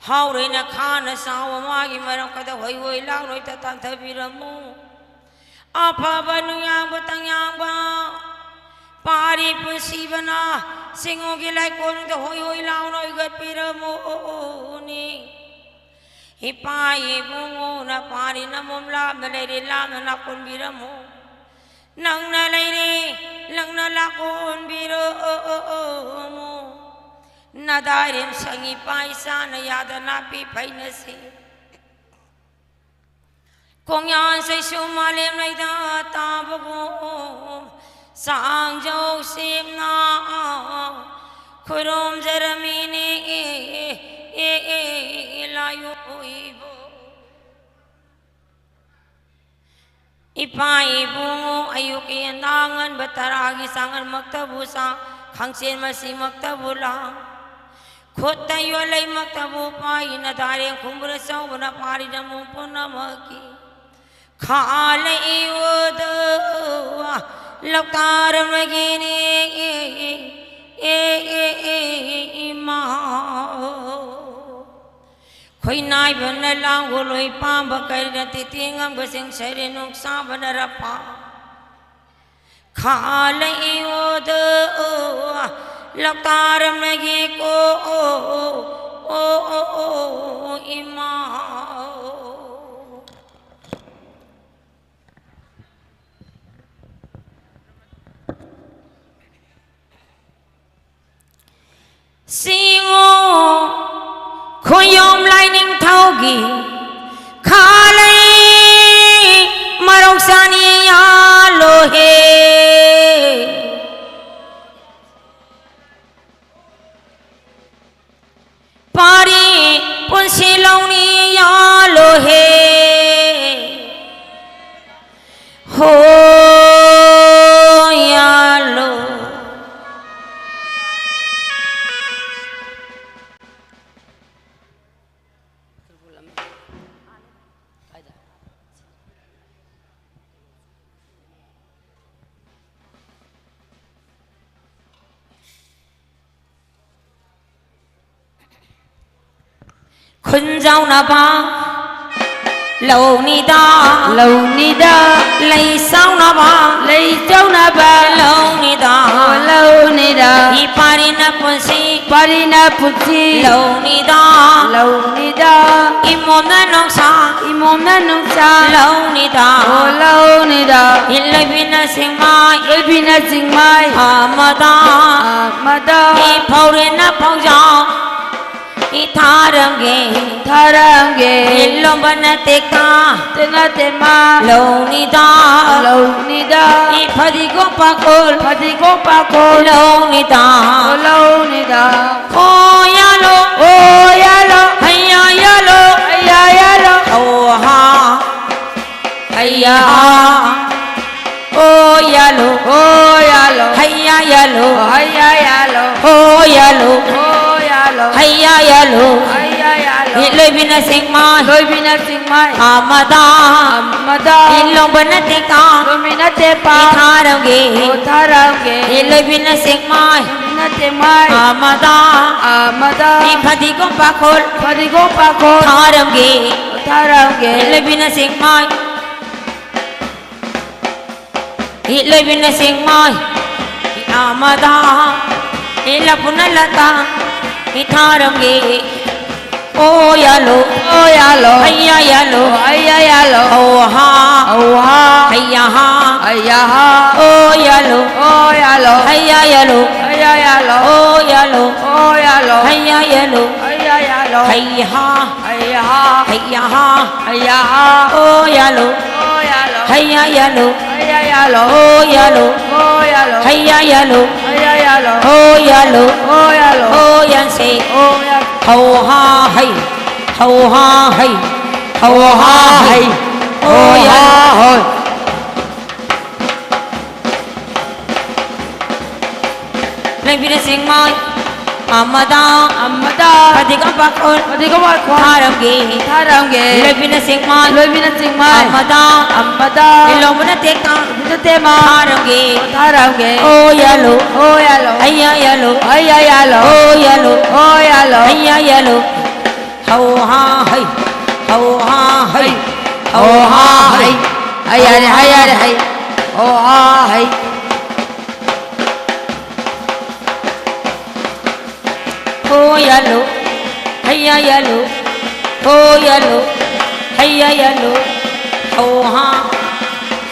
ꯍꯥꯎꯔꯩꯅ ꯈꯥꯅ ꯆꯥꯎꯕ ꯃꯥꯒꯤ ꯃꯔꯝ ꯀꯗ ꯍꯣꯏ ꯍꯣꯏ ꯂꯥꯎꯔꯣꯏꯗ ꯇꯥꯟꯊꯕꯤꯔꯝꯃꯨ꯫ ꯑꯐꯕ ꯅꯨꯡꯌꯥꯡꯕ ꯇꯪꯌꯥꯡꯕ ꯄꯥꯔꯤ ꯄꯨꯟꯁꯤꯕꯅ ꯁꯤꯡꯉꯨꯒꯤ ꯂꯥꯏꯀꯣꯟꯗ ꯍꯣꯏ ꯍꯣꯏ ꯂꯥꯎꯅ ꯑꯣꯏꯒꯠꯄꯤꯔꯝꯃꯨꯅꯤ꯫ ꯏꯄꯥ ꯏꯕꯨꯡꯉꯣꯅ ꯄꯥꯔꯤ ꯅꯃꯣꯝ ꯂꯥꯞꯅ ꯂꯩꯔꯦ ꯂꯥꯞꯅ ꯂꯥꯛꯀꯣꯟꯕꯤꯔꯝꯃꯨ꯫ ꯅꯪꯅ ꯂꯩꯔꯦ ꯅꯪꯅ ꯂꯥꯛꯀꯣꯟꯕꯤꯔꯝꯃꯨ꯫ ꯅꯗꯥꯏꯔꯦꯝ ꯁꯪꯏ ꯄꯥꯏꯁꯥꯅ ꯌꯥꯗ ꯅꯥꯄꯤ ꯐꯩꯅꯁꯤ ꯀꯣꯡꯌꯥꯟ ꯁꯩꯁꯨ ꯃꯥꯂꯦꯝ ꯂꯩꯗ ꯇꯥꯕꯒꯨꯝ ꯆꯥꯡꯖꯧ ꯁꯦꯝꯅ ꯈꯨꯔꯨꯝꯖꯔꯝꯃꯤꯅꯤ ꯂꯥꯏꯑꯣꯏꯕꯨ꯫ ꯏꯄꯥ ꯏꯕꯨꯡꯉꯣ ꯑꯌꯨꯛꯀꯤ ꯌꯦꯟꯗꯥ ꯉꯟꯕ ꯇꯔꯥꯒꯤ ꯆꯥꯡꯉꯟꯃꯛꯇꯕꯨ ꯆꯥꯛ ꯈꯥꯡꯆꯦꯟ ꯃꯁꯤꯃꯛꯇꯕꯨ ꯂꯥꯡ, ꯈꯨꯠꯇ ꯌꯣꯠꯂꯩꯃꯛꯇꯕꯨ ꯄꯥꯏ, ꯅꯗꯥꯔꯦꯡ ꯈꯨꯝꯕ꯭ꯔ ꯆꯥꯎꯕꯅ ꯄꯥꯔꯤꯅ ꯃꯨꯡ ꯄꯨꯝꯅꯃꯛꯀꯤ ꯈꯥꯂꯛꯏ ꯑꯣꯗ ꯂꯧꯇꯥꯔꯝꯂꯒꯦꯅꯦ ꯏꯃꯥ꯫ ꯈꯣꯏꯅꯥꯏꯕꯅ ꯂꯥꯡꯒꯣꯂꯣꯏ ꯄꯥꯝꯕ ꯀꯔꯤꯅ ꯇꯤꯇꯤ ꯉꯝꯕꯁꯤꯡ ꯁꯩꯔꯦꯟ ꯅꯨꯡꯁꯥꯕꯅ ꯔꯄꯥ ꯈꯥꯂꯛꯏ ꯑꯣꯗ ꯂꯧꯇꯥꯔꯝꯂꯒꯦꯀꯣ ꯏꯃꯥ꯫ ꯁꯤꯉꯣ ꯈꯣꯌꯣꯝ ꯂꯥꯏꯅꯤꯡꯊꯧꯒꯤ ꯈꯥꯂꯩ ꯃꯔꯧꯁꯥꯅꯤ ꯌꯥꯂꯣꯍꯦ꯫ ꯄꯥꯔꯤ ꯄꯨꯟꯁꯤ ꯂꯧꯅꯤ ꯌꯥꯂꯣꯍꯦ꯫ ꯍꯣ ꯌꯥꯂꯣ꯫ ꯈꯨꯟꯖꯥꯎꯅꯕ ꯂꯧꯅꯤꯗ꯫ ꯂꯧꯅꯤꯗ꯫ ꯂꯩ ꯆꯥꯎꯅꯕ꯫ ꯂꯩ ꯆꯥꯎꯅꯕ꯫ ꯂꯧꯅꯤꯗ꯫ ꯑꯣ, ꯂꯧꯅꯤꯗ꯫ ꯏꯄꯥꯔꯤꯅ ꯄꯨꯟꯁꯤ꯫ ꯏꯄꯥꯔꯤꯅ ꯄꯨꯟꯁꯤ꯫ ꯂꯧꯅꯤꯗ꯫ ꯂꯧꯅꯤꯗ꯫ ꯏꯃꯣꯝꯅ ꯅꯨꯡꯁꯥ꯫ ꯏꯃꯣꯝꯅ ꯅꯨꯡꯁꯥ꯫ ꯂꯧꯅꯤꯗ꯫ ꯑꯣ, ꯂꯧꯅꯤꯗ꯫ ꯏꯂꯣꯏꯕꯤꯅ ꯁꯤꯡꯃꯥꯏ꯫ ꯏꯂꯣꯏꯕꯤꯅ ꯁꯤꯡꯃꯥꯏ꯫ ꯑꯃꯗ꯫ ꯑꯃꯗ꯫ ꯏꯐꯧꯔꯦꯅ ꯐꯧꯖꯥꯎ꯫ ꯏꯊꯥꯔꯝꯒꯦ꯫ ꯊꯥꯔꯝꯒꯦ꯫ ꯏꯂꯣꯝꯕꯅ ꯇꯦꯛꯇ꯫ ꯇꯦꯅ ꯇꯦꯃ꯫ ꯂꯧꯅꯤꯗ꯫ ꯂꯧꯅꯤꯗ꯫ ꯏꯐꯗꯤꯒꯣꯝ ꯄꯥꯈꯣꯜ꯫ ꯐꯗꯤꯒꯣꯝ ꯄꯥꯈꯣꯜ꯫ ꯂꯧꯅꯤꯗ꯫ ꯂꯧꯅꯤꯗ꯫ ꯑꯣ ꯌꯥꯂꯣ꯫ ꯑꯣ ꯌꯥꯂꯣ꯫ ꯍꯩꯌꯥ ꯌꯥꯂꯣ꯫ ꯍꯩꯌꯥ ꯌꯥꯂꯣ꯫ ꯑꯣ ꯍꯥ꯫ ꯍꯩꯌꯥ꯫ ꯑꯣ ꯌꯥꯂꯣ꯫ ꯑꯣ ꯌꯥꯂꯣ꯫ ꯍꯩꯌꯥ ꯌꯥꯂꯣ꯫ ꯑꯣ ꯍꯩꯌꯥ ꯍꯩꯌꯥ ꯌꯥꯜꯂꯨ꯫ ꯍꯩꯌꯥ ꯌꯥꯜꯂꯨ꯫ ꯏꯠꯂꯣꯏꯕꯤꯅ ꯁꯦꯛꯃꯥꯏ꯫ ꯏꯠꯂꯣꯏꯕꯤꯅ ꯁꯦꯛꯃꯥꯏ꯫ ꯑꯃꯗ꯫ ꯑꯃꯗ꯫ ꯏꯠꯂꯣꯡꯕꯅ ꯇꯦꯛꯇ꯫ ꯏꯠꯂꯣꯡꯕꯤꯅ ꯇꯦꯛꯄ꯫ ꯏꯊꯥꯔꯝꯒꯦ꯫ ꯏꯊꯥꯔꯝꯒꯦ꯫ ꯏꯠꯂꯣꯏꯕꯤꯅ ꯁꯦꯛꯃꯥꯏ꯫ ꯏꯠꯂꯣꯏꯕꯤꯅ ꯁꯦꯛꯃꯥꯏ꯫ ꯑꯃꯗ꯫ ꯑꯃꯗ꯫ ꯏꯐꯗꯤꯒꯣꯝ ꯄꯥꯈꯣꯜ꯫ ꯐꯗꯤꯒꯣꯝ ꯄꯥꯈꯣꯜ꯫ ꯊꯥꯔꯝꯒꯦ꯫ ꯊꯥꯔꯝꯒꯦ꯫ ꯏꯠꯂꯣꯏꯕꯤꯅ ꯁꯦꯛꯃꯥꯏ꯫ ꯏꯠꯂꯣꯏꯕꯤꯅ ꯁꯦꯛꯃꯥꯏ꯫ ꯑꯃꯗ꯫ ꯏꯠꯂꯞꯄꯨꯅ ꯂꯇꯥ꯫ ꯏꯊꯥꯔꯝꯒꯦ꯫ ꯑꯣ ꯌꯥꯜꯂꯣ꯫ ꯑꯣ ꯌꯥꯜꯂꯣ꯫ ꯍꯩꯌꯥ ꯌꯥꯜꯂꯣ꯫ ꯑꯣ ꯍꯩꯌꯥ ꯌꯥꯜꯂꯣ꯫ ꯑꯣ ꯍꯥ꯫ ꯑꯣ ꯍꯥ꯫ ꯍꯩꯌꯥ ꯍꯥ꯫ ꯍꯩꯌꯥ ꯍꯥ꯫ ꯑꯣ ꯌꯥꯜꯂꯣ꯫ ꯑꯣ ꯌꯥꯜꯂꯣ꯫ ꯍꯩꯌꯥ ꯌꯥꯜꯂꯣ꯫ ꯍꯩꯌꯥ ꯌꯥꯜꯂꯣ꯫ ꯑꯣ ꯌꯥꯜꯂꯣ꯫ ꯑꯣ ꯌꯥꯜꯂꯣ꯫ ꯍꯩꯌꯥ ꯌꯥꯜꯂꯣ꯫ ꯍꯩꯌꯥ ꯌꯥꯜꯂꯣ꯫ ꯍꯩ ꯍꯥ꯫ ꯍꯩꯌꯥ ꯍꯥ꯫ ꯍꯩꯌꯥ ꯍꯥ꯫ ꯍꯩꯌꯥ ꯍꯥ꯫ ꯑꯣ ꯌꯥꯜꯂꯣ꯫ ꯑꯣ ꯌꯥꯜꯂꯣ꯫ ꯍꯩꯌꯥ ꯌꯥꯜꯂꯣ꯫ ꯍꯩꯌꯥ ꯌꯥꯜꯂꯣ꯫ ꯑꯣ ꯌꯥꯜꯂꯣ꯫ ꯑꯣ ꯌꯥꯜꯂꯣ꯫ ꯍꯩꯌꯥ ꯌꯥꯜꯂꯣ꯫ ꯍꯩꯌꯥ ꯌꯥꯜꯂꯣ꯫ ꯑꯣ ꯌꯥꯜꯂꯣ꯫ ꯑꯣ ꯌꯥꯜꯂꯣ꯫ ꯑꯣ ꯌꯥꯟꯁꯦ꯫ ꯑꯣ ꯌꯥꯜꯂꯣ꯫ ꯍꯧ ꯍꯥ ꯍꯩ꯫ ꯍꯧ ꯍꯥ ꯍꯩ꯫ ꯍꯧ ꯍꯥ ꯍꯩ꯫ ꯑꯣ ꯌꯥꯜꯂꯣ꯫ ꯍꯣꯏ꯫ ꯂꯩꯕꯤꯅ ꯁꯦꯛꯃꯥꯏ꯫ ꯑꯃꯗ꯫ ꯑꯃꯗ꯫ ꯐꯗꯤꯒꯣꯝ ꯄꯥꯈꯣꯜ꯫ ꯐꯗꯤꯒꯣꯝ ꯄꯥꯈꯣꯜ꯫ ꯊꯥꯔꯝꯒꯦ꯫ ꯊꯥꯔꯝꯒꯦ꯫ ꯂꯩꯕꯤꯅ ꯁꯦꯛꯃꯥꯏ꯫ ꯂꯩꯕꯤꯅ ꯁꯦꯛꯃꯥꯏ꯫ ꯑꯃꯗ꯫ ꯑꯃꯗ꯫ ꯏꯠꯂꯣꯝꯕꯅ ꯇꯦꯛꯇ꯫ ꯏꯠꯂꯣꯝꯕꯅ ꯇꯦꯛꯇ꯫ ꯊꯥꯔꯝꯒꯦ꯫ ꯊꯥꯔꯝꯒꯦ꯫ ꯑꯣ ꯌꯥꯜꯂꯣ꯫ ꯑꯣ ꯌꯥꯜꯂꯣ꯫ ꯍꯩꯌꯥ ꯌꯥꯜꯂꯣ꯫ ꯍꯩꯌꯥ ꯌꯥꯜꯂꯣ꯫ ꯑꯣ ꯌꯥꯜꯂꯣ꯫ ꯑꯣ ꯌꯥꯜꯂꯣ꯫ ꯍꯩꯌꯥ ꯌꯥꯜꯂꯣ꯫ ꯍꯧ ꯍꯥ ꯍꯩ꯫ ꯍꯧ ꯍꯥ ꯍꯩ꯫ ꯍꯧ ꯍꯥ ꯍꯩ꯫ ꯍꯩ ꯌꯥꯔꯦ, ꯍꯩ ꯌꯥꯔꯦ, ꯍꯩ꯫ ꯍꯧ ꯍꯥ ꯍꯩ꯫ ꯍꯣ ꯌꯥꯜꯂꯣ꯫ ꯍꯩꯌꯥ ꯌꯥꯜꯂꯣ꯫ ꯍꯣ ꯌꯥꯜꯂꯣ꯫ ꯍꯩꯌꯥ ꯌꯥꯜꯂꯣ꯫ ꯍꯧ ꯍꯥ꯫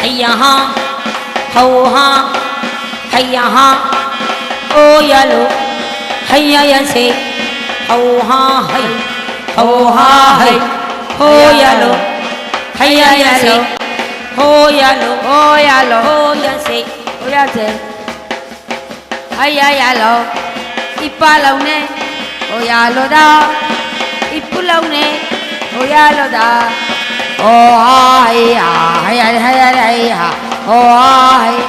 ꯍꯩꯌꯥ ꯍꯥ꯫ ꯍꯧ ꯍꯥ꯫ ꯍꯩꯌꯥ ꯍꯥ꯫ ꯍꯣ ꯌꯥꯜꯂꯣ꯫ ꯍꯩꯌꯥ ꯌꯥꯟꯁꯦ꯫ ꯍꯧ ꯍꯥ ꯍꯩ꯫ ꯍꯧ ꯍꯥ ꯍꯩ꯫ ꯍꯣ ꯌꯥꯜꯂꯣ꯫ ꯍꯩꯌꯥ ꯌꯥꯟꯁꯦ꯫ ꯍꯣ ꯌꯥꯜꯂꯣ꯫ ꯍꯣ ꯌꯥꯜꯂꯣ꯫ ꯍꯣ ꯌꯥꯟꯁꯦ꯫ ꯍꯣ ꯌꯥꯟꯁꯦ꯫ ꯍꯩꯌꯥ ꯌꯥꯜꯂꯣ꯫ ꯏꯄꯥ ꯂꯧꯅꯦ꯫ ꯍꯣ ꯌꯥꯜꯂꯣꯗ꯫ ꯏꯄꯨ ꯂꯧꯅꯦ꯫ ꯍꯣ ꯌꯥꯜꯂꯣꯗ꯫ ꯍꯣ ꯍꯥ ꯍꯩ ꯍꯥ ꯍꯩ ꯍꯥ ꯍꯩ ꯍꯥ ꯍꯩ ꯍꯥ꯫ ꯍꯣ ꯍꯥ ꯍꯩ꯫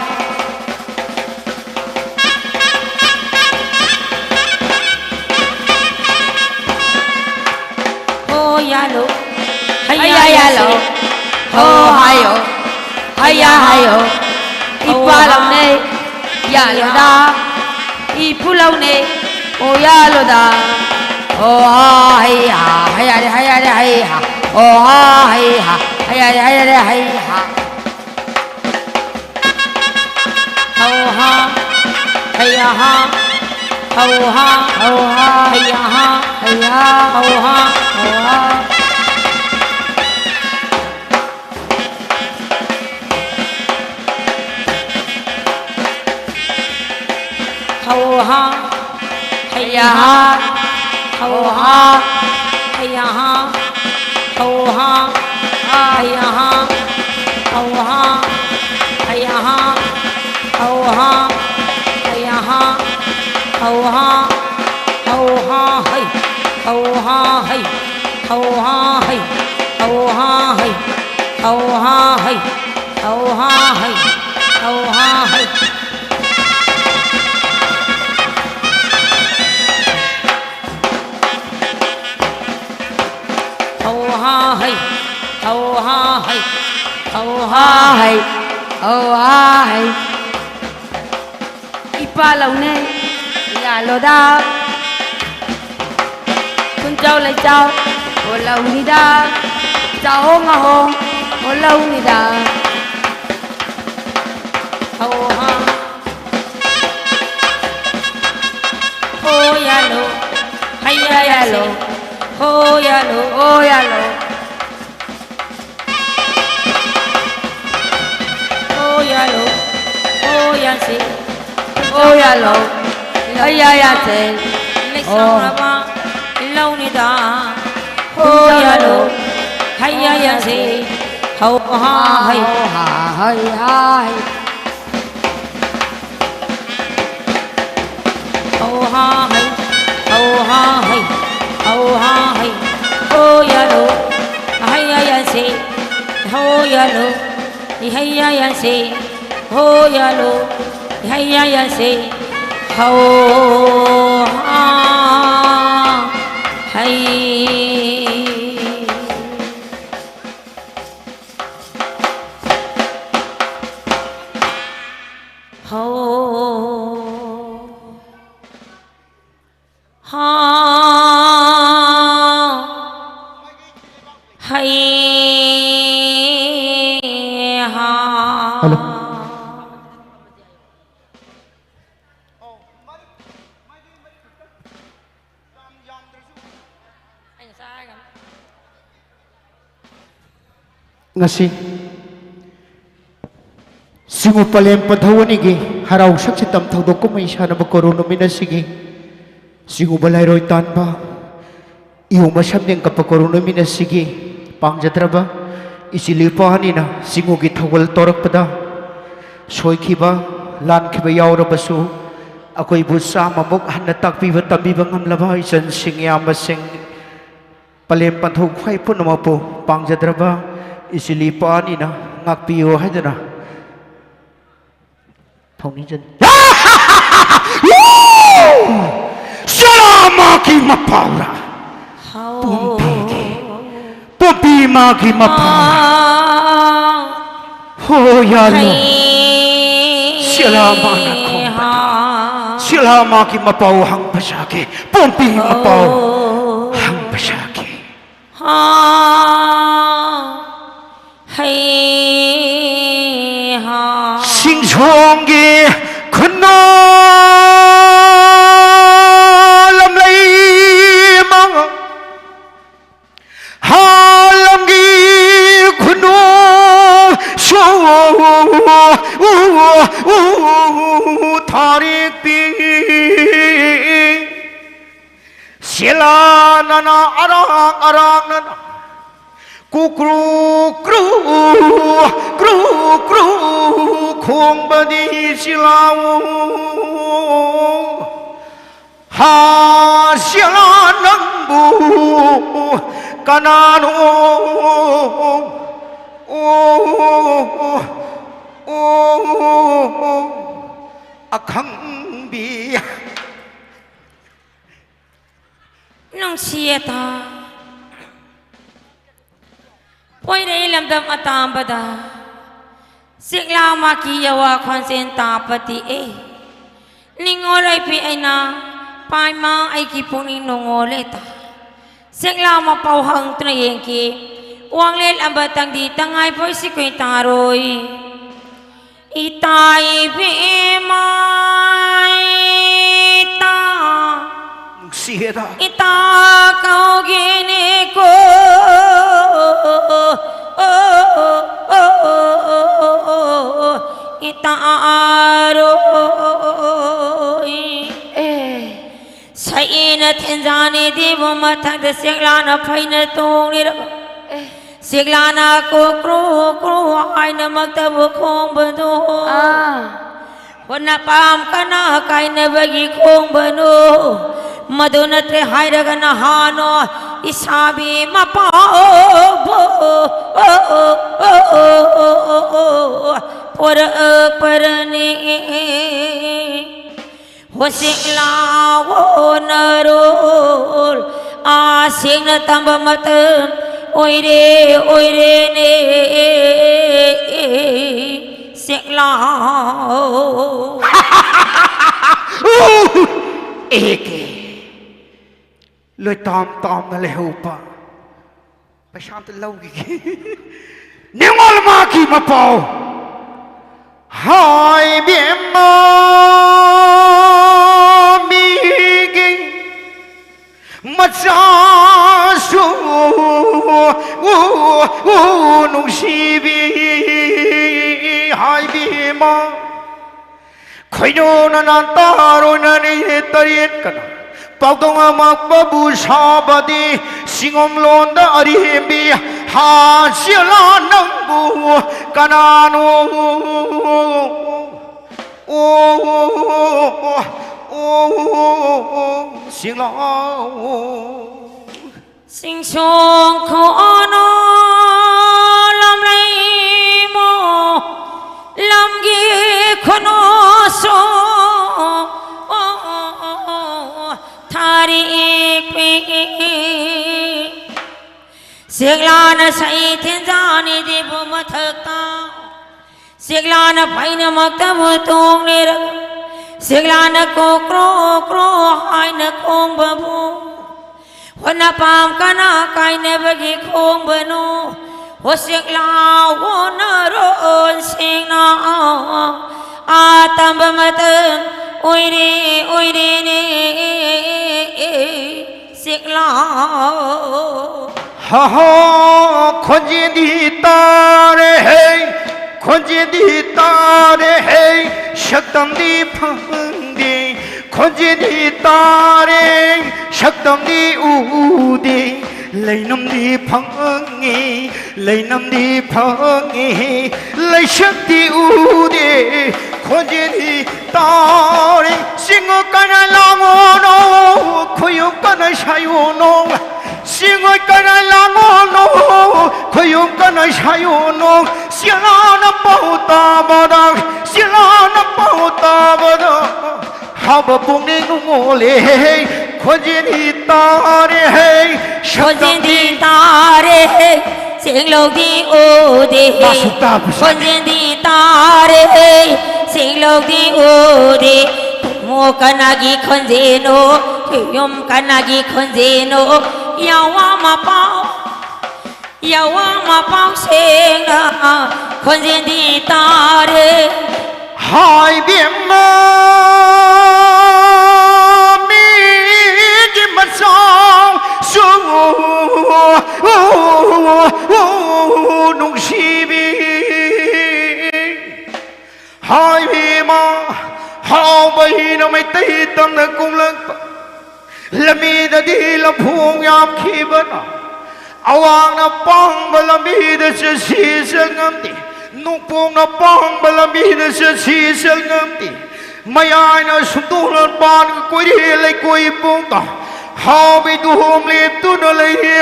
ꯌꯥꯜꯂꯨ, ꯍꯩꯌꯥ ꯌꯥꯜꯂꯨ, ꯍꯣ ꯍꯥꯏꯌꯣ, ꯍꯩꯌꯥ ꯍꯥꯏꯌꯣ꯫ ꯏꯄꯥ ꯂꯧꯅꯦ, ꯌꯥꯜꯂꯨꯗ, ꯏꯄꯨ ꯂꯧꯅꯦ, ꯑꯣ ꯌꯥꯜꯂꯨꯗ꯫ ꯍꯣ ꯍꯥ ꯍꯩ ꯍꯥ, ꯍꯩꯌꯥꯔꯦ ꯍꯩꯌꯥꯔꯦ ꯍꯩ ꯍꯥ꯫ ꯍꯣ ꯍꯥ ꯍꯩ ꯍꯥ, ꯍꯩꯌꯥꯔꯦ ꯍꯩꯌꯥꯔꯦ ꯍꯩ ꯍꯥ꯫ ꯍꯧ ꯍꯥ, ꯍꯩ ꯍꯥ, ꯍꯧ ꯍꯥ, ꯍꯧ ꯍꯥ, ꯍꯩ ꯍꯥ, ꯍꯩ ꯍꯥ, ꯍꯧ ꯍꯥ, ꯍꯧ ꯍꯥ꯫ ꯍꯧ ꯍꯥ, ꯍꯩ ꯍꯥ, ꯍꯧ ꯍꯥ, ꯍꯩ ꯍꯥ, ꯍꯧ ꯍꯥ, ꯍꯩ ꯍꯥ, ꯍꯧ ꯍꯥ, ꯍꯩ ꯍꯥ, ꯍꯧ ꯍꯥ, ꯍꯩ ꯍꯥ, ꯍꯧ ꯍꯥ, ꯍꯧ ꯍꯥ, ꯍꯩ, ꯍꯧ ꯍꯥ, ꯍꯩ, ꯍꯧ ꯍꯥ, ꯍꯩ, ꯍꯧ ꯍꯥ, ꯍꯩ, ꯍꯧ ꯍꯥ, ꯍꯩ, ꯍꯧ ꯍꯥ, ꯍꯩ, ꯍꯧ ꯍꯥ, ꯍꯩ꯫ ꯍꯧ ꯍꯥ ꯍꯩ, ꯍꯧ ꯍꯥ ꯍꯩ, ꯍꯧ ꯍꯥ ꯍꯩ, ꯍꯧ ꯍꯥ ꯍꯩ꯫ ꯏꯄꯥ ꯂꯧꯅꯦ, ꯌꯥꯜꯂꯣꯗ꯫ ꯈꯨꯟꯆꯥꯎ ꯂꯩꯆꯥꯎ, ꯑꯣ ꯂꯧꯅꯤꯗ꯫ ꯆꯥꯍꯣꯡ ꯉꯥꯍꯣꯡ, ꯑꯣ ꯂꯧꯅꯤꯗ꯫ ꯍꯧ ꯍꯥ꯫ ꯍꯣ ꯌꯥꯜꯂꯣ, ꯍꯩꯌꯥ ꯌꯥꯜꯂꯣ, ꯍꯣ ꯌꯥꯜꯂꯣ, ꯍꯣ ꯌꯥꯜꯂꯣ꯫ ꯍꯣ ꯌꯥꯜꯂꯣ, ꯍꯣ ꯌꯥꯟꯁꯤ, ꯍꯣ ꯌꯥꯜꯂꯣ, ꯍꯩꯌꯥ ꯌꯥꯟꯁꯤ꯫ ꯂꯩꯁꯥꯡ ꯑꯣ꯫ ꯂꯥꯕ ꯂꯧꯅꯤꯗ꯫ ꯍꯣ ꯌꯥꯜꯂꯣ, ꯍꯩꯌꯥ ꯌꯥꯟꯁꯤ, ꯍꯧ ꯍꯥ ꯍꯩ꯫ ꯍꯧ ꯍꯥ ꯍꯩ ꯍꯥ ꯍꯩ꯫ ꯍꯧ ꯍꯥ ꯍꯩ, ꯍꯧ ꯍꯥ ꯍꯩ, ꯍꯧ ꯍꯥ ꯍꯩ꯫ ꯍꯣ ꯌꯥꯜꯂꯣ, ꯍꯩꯌꯥ ꯌꯥꯟꯁꯤ, ꯍꯣ ꯌꯥꯜꯂꯣ, ꯏꯍꯩꯌꯥ ꯌꯥꯟꯁꯤ, ꯍꯣ ꯌꯥꯜꯂꯣ, ꯏꯍꯩꯌꯥ ꯌꯥꯟꯁꯤ꯫ ꯍꯧ ꯍꯥ ꯍꯩ꯫ ꯉꯁꯤ ꯁꯤꯡꯉꯨ ꯄꯂꯦꯝ ꯄꯟꯊꯧ ꯑꯅꯤꯒꯤ ꯍꯔꯥꯎ ꯁꯛꯁꯤ ꯇꯝ ꯊꯧꯗꯣꯛ ꯀꯨꯝꯍꯩ ꯁꯥꯟꯅꯕ ꯀꯣꯔꯧ ꯅꯨꯃꯤꯠ ꯑꯁꯤꯒꯤ ꯁꯤꯡꯉꯨꯕ ꯂꯥꯏꯔꯣꯏ ꯇꯥꯟꯕ ꯏꯌꯣꯡ ꯃꯁꯝꯗꯦꯡ ꯀꯞꯄ ꯀꯣꯔꯧ ꯅꯨꯃꯤꯠ ꯑꯁꯤꯒꯤ ꯄꯥꯝꯖꯗ꯭ꯔꯕ ꯏꯆꯤꯜ ꯏꯄꯥ ꯑꯅꯤꯅ ꯁꯤꯡꯉꯨꯒꯤ ꯊꯧꯒꯜ ꯇꯧꯔꯛꯄꯗ ꯁꯣꯏꯈꯤꯕ, ꯂꯥꯟꯈꯤꯕ ꯌꯥꯎꯔꯕꯁꯨ, ꯑꯩꯈꯣꯏꯕꯨ ꯆꯥꯝꯃꯃꯨꯛ ꯍꯟꯅ ꯇꯥꯛꯄꯤꯕ ꯇꯝꯕꯤꯕ ꯉꯝꯂꯕ ꯏꯆꯟꯁꯤꯡ, ꯏꯌꯥꯝꯕꯁꯤꯡ, ꯄꯂꯦꯝ ꯄꯟꯊꯧ ꯈ꯭ꯋꯥꯏ ꯄꯨꯝꯅꯃꯛꯄꯨ ꯄꯥꯝꯖꯗ꯭ꯔꯕ ꯏꯆꯤꯜ ꯏꯄꯥ ꯑꯅꯤꯅ ꯉꯥꯛꯄꯤꯌꯨ ꯍꯥꯏꯗꯨꯅ ꯊꯧꯅꯤꯖꯅꯤ꯫ ꯁꯤꯂꯥꯃꯥꯒꯤ ꯃꯄꯥꯎꯔ? ꯄꯣꯝꯕꯤꯒꯤ, ꯄꯣꯝꯕꯤ ꯃꯥꯒꯤ ꯃꯄꯥꯎꯔ? ꯍꯣ, ꯌꯥꯜꯂꯣ꯫ ꯁꯤꯂꯥꯃꯥꯅ ꯈꯣꯡꯕꯗ ꯁꯤꯂꯥꯃꯥꯒꯤ ꯃꯄꯥꯎ ꯍꯪꯕ ꯁꯥꯒꯦ, ꯄꯣꯝꯕꯤ ꯃꯄꯥꯎ ꯍꯪꯕ ꯁꯥꯒꯦ꯫ ꯍꯩ ꯍꯥ꯫ ꯁꯤꯡꯖꯣꯝꯒꯤ ꯈꯨꯟꯅꯣ ꯂꯝꯂꯩ ꯃꯉꯥ, ꯍꯥꯂꯝꯒꯤ ꯈꯨꯟꯅꯣ ꯁꯣ ꯊꯥꯔꯤꯛꯄꯤ꯫ ꯁꯦꯂꯥꯅꯅ ꯑꯔꯥꯡ ꯑꯔꯥꯡꯅꯅ ꯀꯨꯀ꯭ꯔꯨ ꯀ꯭ꯔꯨ, ꯀ꯭ꯔꯨ ꯀ꯭ꯔꯨ ꯈꯣꯡꯕꯗꯤ ꯁꯤꯂꯥꯎ꯫ ꯍꯥ ꯁꯦꯂꯥ ꯅꯪꯕꯨ ꯀꯅꯥꯅꯣ? ꯑꯣ, ꯑꯣ, ꯑꯈꯪꯕꯤ꯫ ꯅꯨꯡꯁꯤꯌꯦꯗ꯫ ꯄꯣꯏꯔꯩ ꯂꯝꯗꯝ ꯑꯇꯥꯝꯕꯗ ꯁꯤꯛꯂꯥꯃꯥꯒꯤ ꯌꯥꯋꯥ ꯈꯣꯟꯖꯦꯜ ꯇꯥꯕꯗꯤ ꯑꯦ, ꯅꯤꯡꯉꯣꯜ ꯑꯣꯏꯕꯤ ꯑꯩꯅ ꯄꯥꯏꯃ ꯑꯩꯒꯤ ꯄꯨꯛꯅꯤꯡ ꯅꯨꯡꯉꯣꯜꯂꯦꯗ꯫ ꯁꯤꯛꯂꯥꯃꯥ ꯄꯥꯎ ꯍꯪꯗꯨꯅ ꯌꯦꯡꯈꯤ꯫ ꯋꯥꯡꯂꯦꯟ ꯑꯃꯇꯪꯗꯤ ꯇꯉꯥꯏ ꯐꯣꯏ ꯁꯤꯈꯣꯏ ꯇꯥꯔꯣꯏ꯫ ꯏꯇꯥ ꯏꯕꯦꯝꯃ, ꯏꯇꯥ꯫ ꯅꯨꯡꯁꯤꯌꯦꯗ꯫ ꯏꯇꯥ ꯀꯧꯒꯦꯅꯦꯀꯣ꯫ ꯊꯦꯟꯖꯥꯅꯤ ꯗꯤꯕꯨ ꯃꯊꯛꯇ ꯁꯦꯛꯂꯥꯅ ꯐꯩꯅ ꯇꯣꯡꯂꯤꯔꯕ꯫ ꯑꯦ꯫ ꯁꯦꯛꯂꯥꯅ ꯀ꯭ꯔꯣ ꯀ꯭ꯔꯣ ꯀ꯭ꯔꯣ ꯍꯥꯏꯅꯃꯛꯇꯕꯨ ꯈꯣꯡꯕꯗꯣ꯫ ꯑꯥ꯫ ꯍꯣꯠꯅꯄꯥꯝ ꯀꯅꯥ ꯀꯥꯏꯅꯕꯒꯤ ꯈꯣꯡꯕꯅꯣ? ꯃꯗꯨ ꯅꯠꯇ꯭ꯔꯦ ꯍꯥꯏꯔꯒ ꯅꯍꯥꯅꯣ ꯏꯁꯥꯕꯤ ꯃꯄꯥꯕꯨ ꯄꯣꯔꯛꯄꯔꯅꯤ꯫ ꯍꯧꯖꯤꯛ ꯂꯥꯛꯑꯣ ꯅꯔꯣꯜ, ꯑꯥ ꯁꯦꯡꯅ ꯇꯝꯕ ꯃꯇꯝ ꯑꯣꯏꯔꯦ, ꯑꯣꯏꯔꯦꯅꯦ꯫ ꯁꯦꯛꯂꯥ꯫ A K. ꯂꯣꯏ ꯇꯥꯝ ꯇꯥꯝꯅ ꯂꯩꯍꯧꯕ꯫ ꯄꯩꯁꯥ ꯑꯝꯇ ꯂꯧꯈꯤꯒꯦ꯫ ꯅꯤꯉꯣꯜ ꯃꯥꯒꯤ ꯃꯄꯥꯎ꯫ ꯍꯥꯏꯕꯦꯝꯃ ꯃꯤꯒꯤ ꯃꯆꯥꯁꯨ ꯎ, ꯎ, ꯅꯨꯡꯁꯤꯕꯤ ꯍꯥꯏꯕꯦꯝꯃ꯫ ꯈꯣꯏꯅꯨꯅ ꯅꯥꯟꯇꯥꯔꯣꯏꯅꯅꯤ ꯇꯔꯦꯠ ꯀꯅꯥ ꯄꯥꯎꯗꯣꯡ ꯑꯃꯛꯄꯕꯨ ꯁꯥꯕꯗꯤ ꯁꯤꯡꯉꯣꯝꯂꯣꯟꯗ ꯑꯔꯦꯝꯕꯤ ꯍꯥꯁꯤꯂꯥ ꯅꯪꯕꯨ ꯀꯅꯥꯅꯣ? ꯑꯣ, ꯑꯣ, ꯁꯤꯡꯂꯥꯎ꯫ ꯁꯤꯡꯁꯣꯡ ꯈꯣꯅꯣ ꯂꯝꯂꯩꯃꯣ ꯂꯝꯒꯤ ꯈꯨꯅꯣꯁꯨ ꯊꯥꯔꯤꯛꯄꯤ꯫ ꯁꯦꯛꯂꯥꯅ ꯁꯛꯏ ꯊꯦꯟꯖꯥꯅꯤꯗꯤꯕꯨ ꯃꯊꯛꯇ ꯁꯦꯛꯂꯥꯅ ꯐꯩꯅꯃꯛꯇꯕꯨ ꯇꯣꯡꯂꯤꯔ, ꯁꯦꯛꯂꯥꯅ ꯀ꯭ꯔꯣ ꯀ꯭ꯔꯣ ꯀ꯭ꯔꯣ ꯍꯥꯏꯅ ꯈꯣꯡꯕꯕꯨ, ꯍꯣꯠꯅꯄꯥꯝ ꯀꯅꯥ ꯀꯥꯏꯅꯕꯒꯤ ꯈꯣꯡꯕꯅꯣ? ꯍꯣ ꯁꯦꯛꯂꯥ ꯍꯣꯠꯅꯔꯣꯟ ꯁꯦꯡꯅ ꯑꯥ ꯇꯝꯕ ꯃꯇꯝ ꯑꯣꯏꯔꯦ, ꯑꯣꯏꯔꯦꯅꯦ꯫ ꯁꯦꯛꯂꯥ꯫ ꯍꯥ ꯍꯥ, ꯈꯣꯟꯖꯦꯜꯗꯤ ꯇꯥꯔꯦ ꯍꯦ, ꯈꯣꯟꯖꯦꯜꯗꯤ ꯇꯥꯔꯦ ꯍꯦ, ꯁꯛꯇꯝꯗꯤ ꯐꯪꯗꯦ, ꯈꯣꯟꯖꯦꯜꯗꯤ ꯇꯥꯔꯦ, ꯁꯛꯇꯝꯗꯤ ꯎꯗꯦ, ꯂꯩꯅꯝꯗꯤ ꯐꯪꯉꯤ, ꯂꯩꯅꯝꯗꯤ ꯐꯪꯉꯤ, ꯂꯩꯁꯛꯇꯤ ꯎꯗꯦ, ꯈꯣꯟꯖꯦꯜꯗꯤ ꯇꯥꯔꯦ꯫ ꯆꯤꯡꯉꯨ ꯀꯟꯅ ꯂꯥꯡꯉꯨꯅꯣ, ꯈꯨꯌꯨꯝ ꯀꯟꯅ ꯁꯥꯏꯌꯨꯅꯣ, ꯆꯤꯡꯉꯣꯏ ꯀꯟꯅ ꯂꯥꯡꯉꯨꯅꯣ, ꯈꯨꯌꯨꯝ ꯀꯟꯅ ꯁꯥꯏꯌꯨꯅꯣ, ꯆꯦꯂꯥꯅ ꯄꯥꯎ ꯇꯥꯕꯗ, ꯆꯦꯂꯥꯅ ꯄꯥꯎ ꯇꯥꯕꯗ꯫ ꯍꯥꯕ ꯄꯨꯛꯅꯤꯡ ꯅꯨꯡꯉꯣꯜꯂꯦ, ꯈꯣꯟꯖꯦꯜꯗꯤ ꯇꯥꯔꯦ꯫ ꯈꯣꯟꯖꯦꯜꯗꯤ ꯇꯥꯔꯦ, ꯆꯦꯡꯂꯧꯗꯤ ꯎꯗꯦ꯫ ꯃꯥꯁꯨ ꯇꯥꯕꯁꯨ꯫ ꯈꯣꯟꯖꯦꯜꯗꯤ ꯇꯥꯔꯦ, ꯆꯦꯡꯂꯧꯗꯤ ꯎꯗꯦ꯫ ꯃꯣ ꯀꯅꯥꯒꯤ ꯈꯣꯟꯖꯦꯜꯅꯣ, ꯌꯨꯝ ꯀꯅꯥꯒꯤ ꯈꯣꯟꯖꯦꯜꯅꯣ? ꯌꯥꯋꯥ ꯃꯄꯥꯎ, ꯌꯥꯋꯥ ꯃꯄꯥꯎ ꯁꯦꯡꯅ ꯈꯣꯟꯖꯦꯜꯗꯤ ꯇꯥꯔꯦ꯫ ꯍꯥꯏꯕꯦꯝꯃ, ꯃꯤꯒꯤ ꯃꯆꯥꯎꯁꯨ ꯅꯨꯡꯁꯤꯕꯤ꯫ ꯍꯥꯏꯕꯦꯝꯃ, ꯍꯥꯎꯕ ꯍꯤꯅ ꯃꯩꯇꯩ ꯇꯝꯅ ꯀꯨꯝꯂꯛꯄ꯫ ꯂꯝꯕꯤꯗꯗꯤ ꯂꯝꯐꯣꯡ ꯌꯥꯝꯈꯤꯕꯅ, ꯑꯋꯥꯡꯅ ꯄꯥꯡꯕ ꯂꯝꯕꯤꯗ ꯆꯠꯁꯤ ꯆꯠꯉꯝꯗꯦ, ꯅꯣꯡꯄꯣꯛꯅ ꯄꯥꯡꯕ ꯂꯝꯕꯤꯗ ꯆꯠꯁꯤ ꯆꯠꯉꯝꯗꯦ, ꯃꯌꯥꯏꯅ ꯁꯨꯡꯗꯣꯛ ꯂꯥꯟꯄꯥꯟꯒ ꯀꯣꯏꯔꯦ ꯂꯩꯀꯣꯏ ꯄꯨꯡꯗ꯫ ꯍꯥꯎꯕꯤ ꯇꯨꯍꯣꯝ ꯂꯦꯞꯇꯨꯅ ꯂꯩꯔꯦ꯫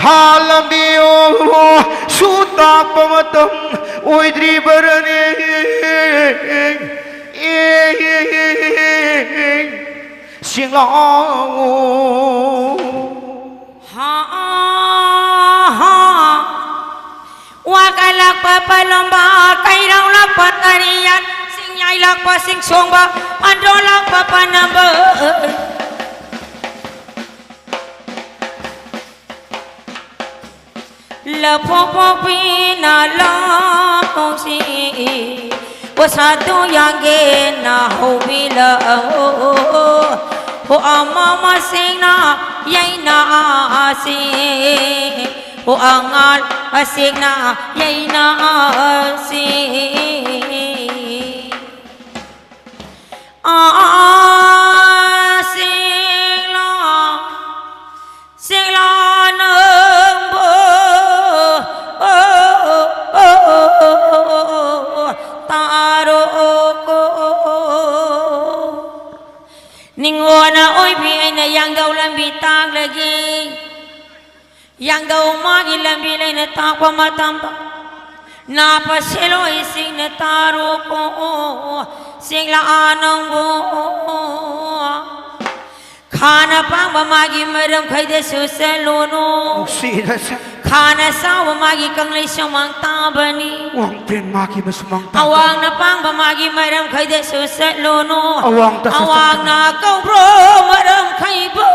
ꯍꯥ ꯂꯝꯕꯤ ꯑꯣ ꯁꯨ ꯇꯥꯛꯄ ꯃꯇꯝ ꯑꯣꯏꯗ꯭ꯔꯤꯕꯔꯅꯦ? ꯁꯤꯡꯂꯥꯎ꯫ ꯍꯥ, ꯍꯥ꯫ ꯋꯥ ꯀꯜꯂꯛꯄ ꯄꯂꯣꯝꯕ, ꯀꯩꯔꯧꯂꯛꯄ ꯀꯔꯤꯌꯥꯟ, ꯁꯤꯡ ꯌꯥꯏꯂꯛꯄ ꯁꯤꯡ ꯁꯣꯡꯕ, ꯄꯟꯗ꯭ꯔꯣꯂꯛꯄ ꯄꯅꯝꯕ꯫ ꯂꯐꯣꯛ ꯄꯣꯛꯄꯤꯅ ꯂꯥꯛꯄꯁꯤ, ꯄꯣꯁꯥꯗꯨ ꯌꯥꯡꯒꯦꯅ ꯍꯧꯕꯤꯂꯛꯑꯣ꯫ ꯍꯣ ꯑꯃ ꯃꯁꯤꯡꯅ ꯌꯩꯅꯁꯤ, ꯍꯣ ꯑꯉꯥꯜ ꯃꯁꯤꯡꯅ ꯌꯩꯅꯁꯤ꯫ ꯑꯥ꯫ ꯆꯦꯛꯂꯥ ꯅꯪꯕꯨ ꯇꯥꯔꯣꯀꯣ꯫ ꯅꯤꯡꯉꯣꯅ ꯑꯣꯏꯕꯤ ꯑꯩꯅ ꯌꯥꯡꯗꯧ ꯂꯝꯕꯤ ꯇꯥꯛꯂꯒꯦ꯫ ꯌꯥꯡꯗꯧ ꯃꯥꯒꯤ ꯂꯝꯕꯤ ꯂꯩꯅ ꯇꯥꯛꯄ ꯃꯇꯝꯗ ꯅꯥꯄ ꯁꯦꯂꯣꯏꯁꯤꯡꯅ ꯇꯥꯔꯣꯀꯣ꯫ ꯆꯦꯛꯂꯥ ꯅꯪꯕꯨ ꯈꯥꯅ ꯄꯥꯡꯕ ꯃꯥꯒꯤ ꯃꯔꯝꯈꯩꯗꯁꯨ ꯆꯠꯂꯨꯅꯨ꯫ ꯅꯨꯡꯁꯤꯅ ꯆꯠ- ꯈꯥꯅ ꯆꯥꯎꯕ ꯃꯥꯒꯤ ꯀꯪꯂꯩ ꯁꯨꯃꯥꯡ ꯇꯥꯕꯅꯤ꯫ ꯋꯥꯡꯄꯦꯟ ꯃꯥꯒꯤ ꯃꯁꯨꯃꯥꯡ ꯇꯥꯕꯅꯤ꯫ ꯑꯋꯥꯡꯅ ꯄꯥꯡꯕ ꯃꯥꯒꯤ ꯃꯔꯝꯈꯩꯗꯁꯨ ꯆꯠꯂꯨꯅꯨ꯫ ꯑꯋꯥꯡꯗꯁꯨ ꯆꯠꯂꯨꯅꯨ꯫ ꯑꯋꯥꯡꯅ ꯀꯧꯕ꯭ꯔꯣ ꯃꯔꯝꯈꯩꯕꯨ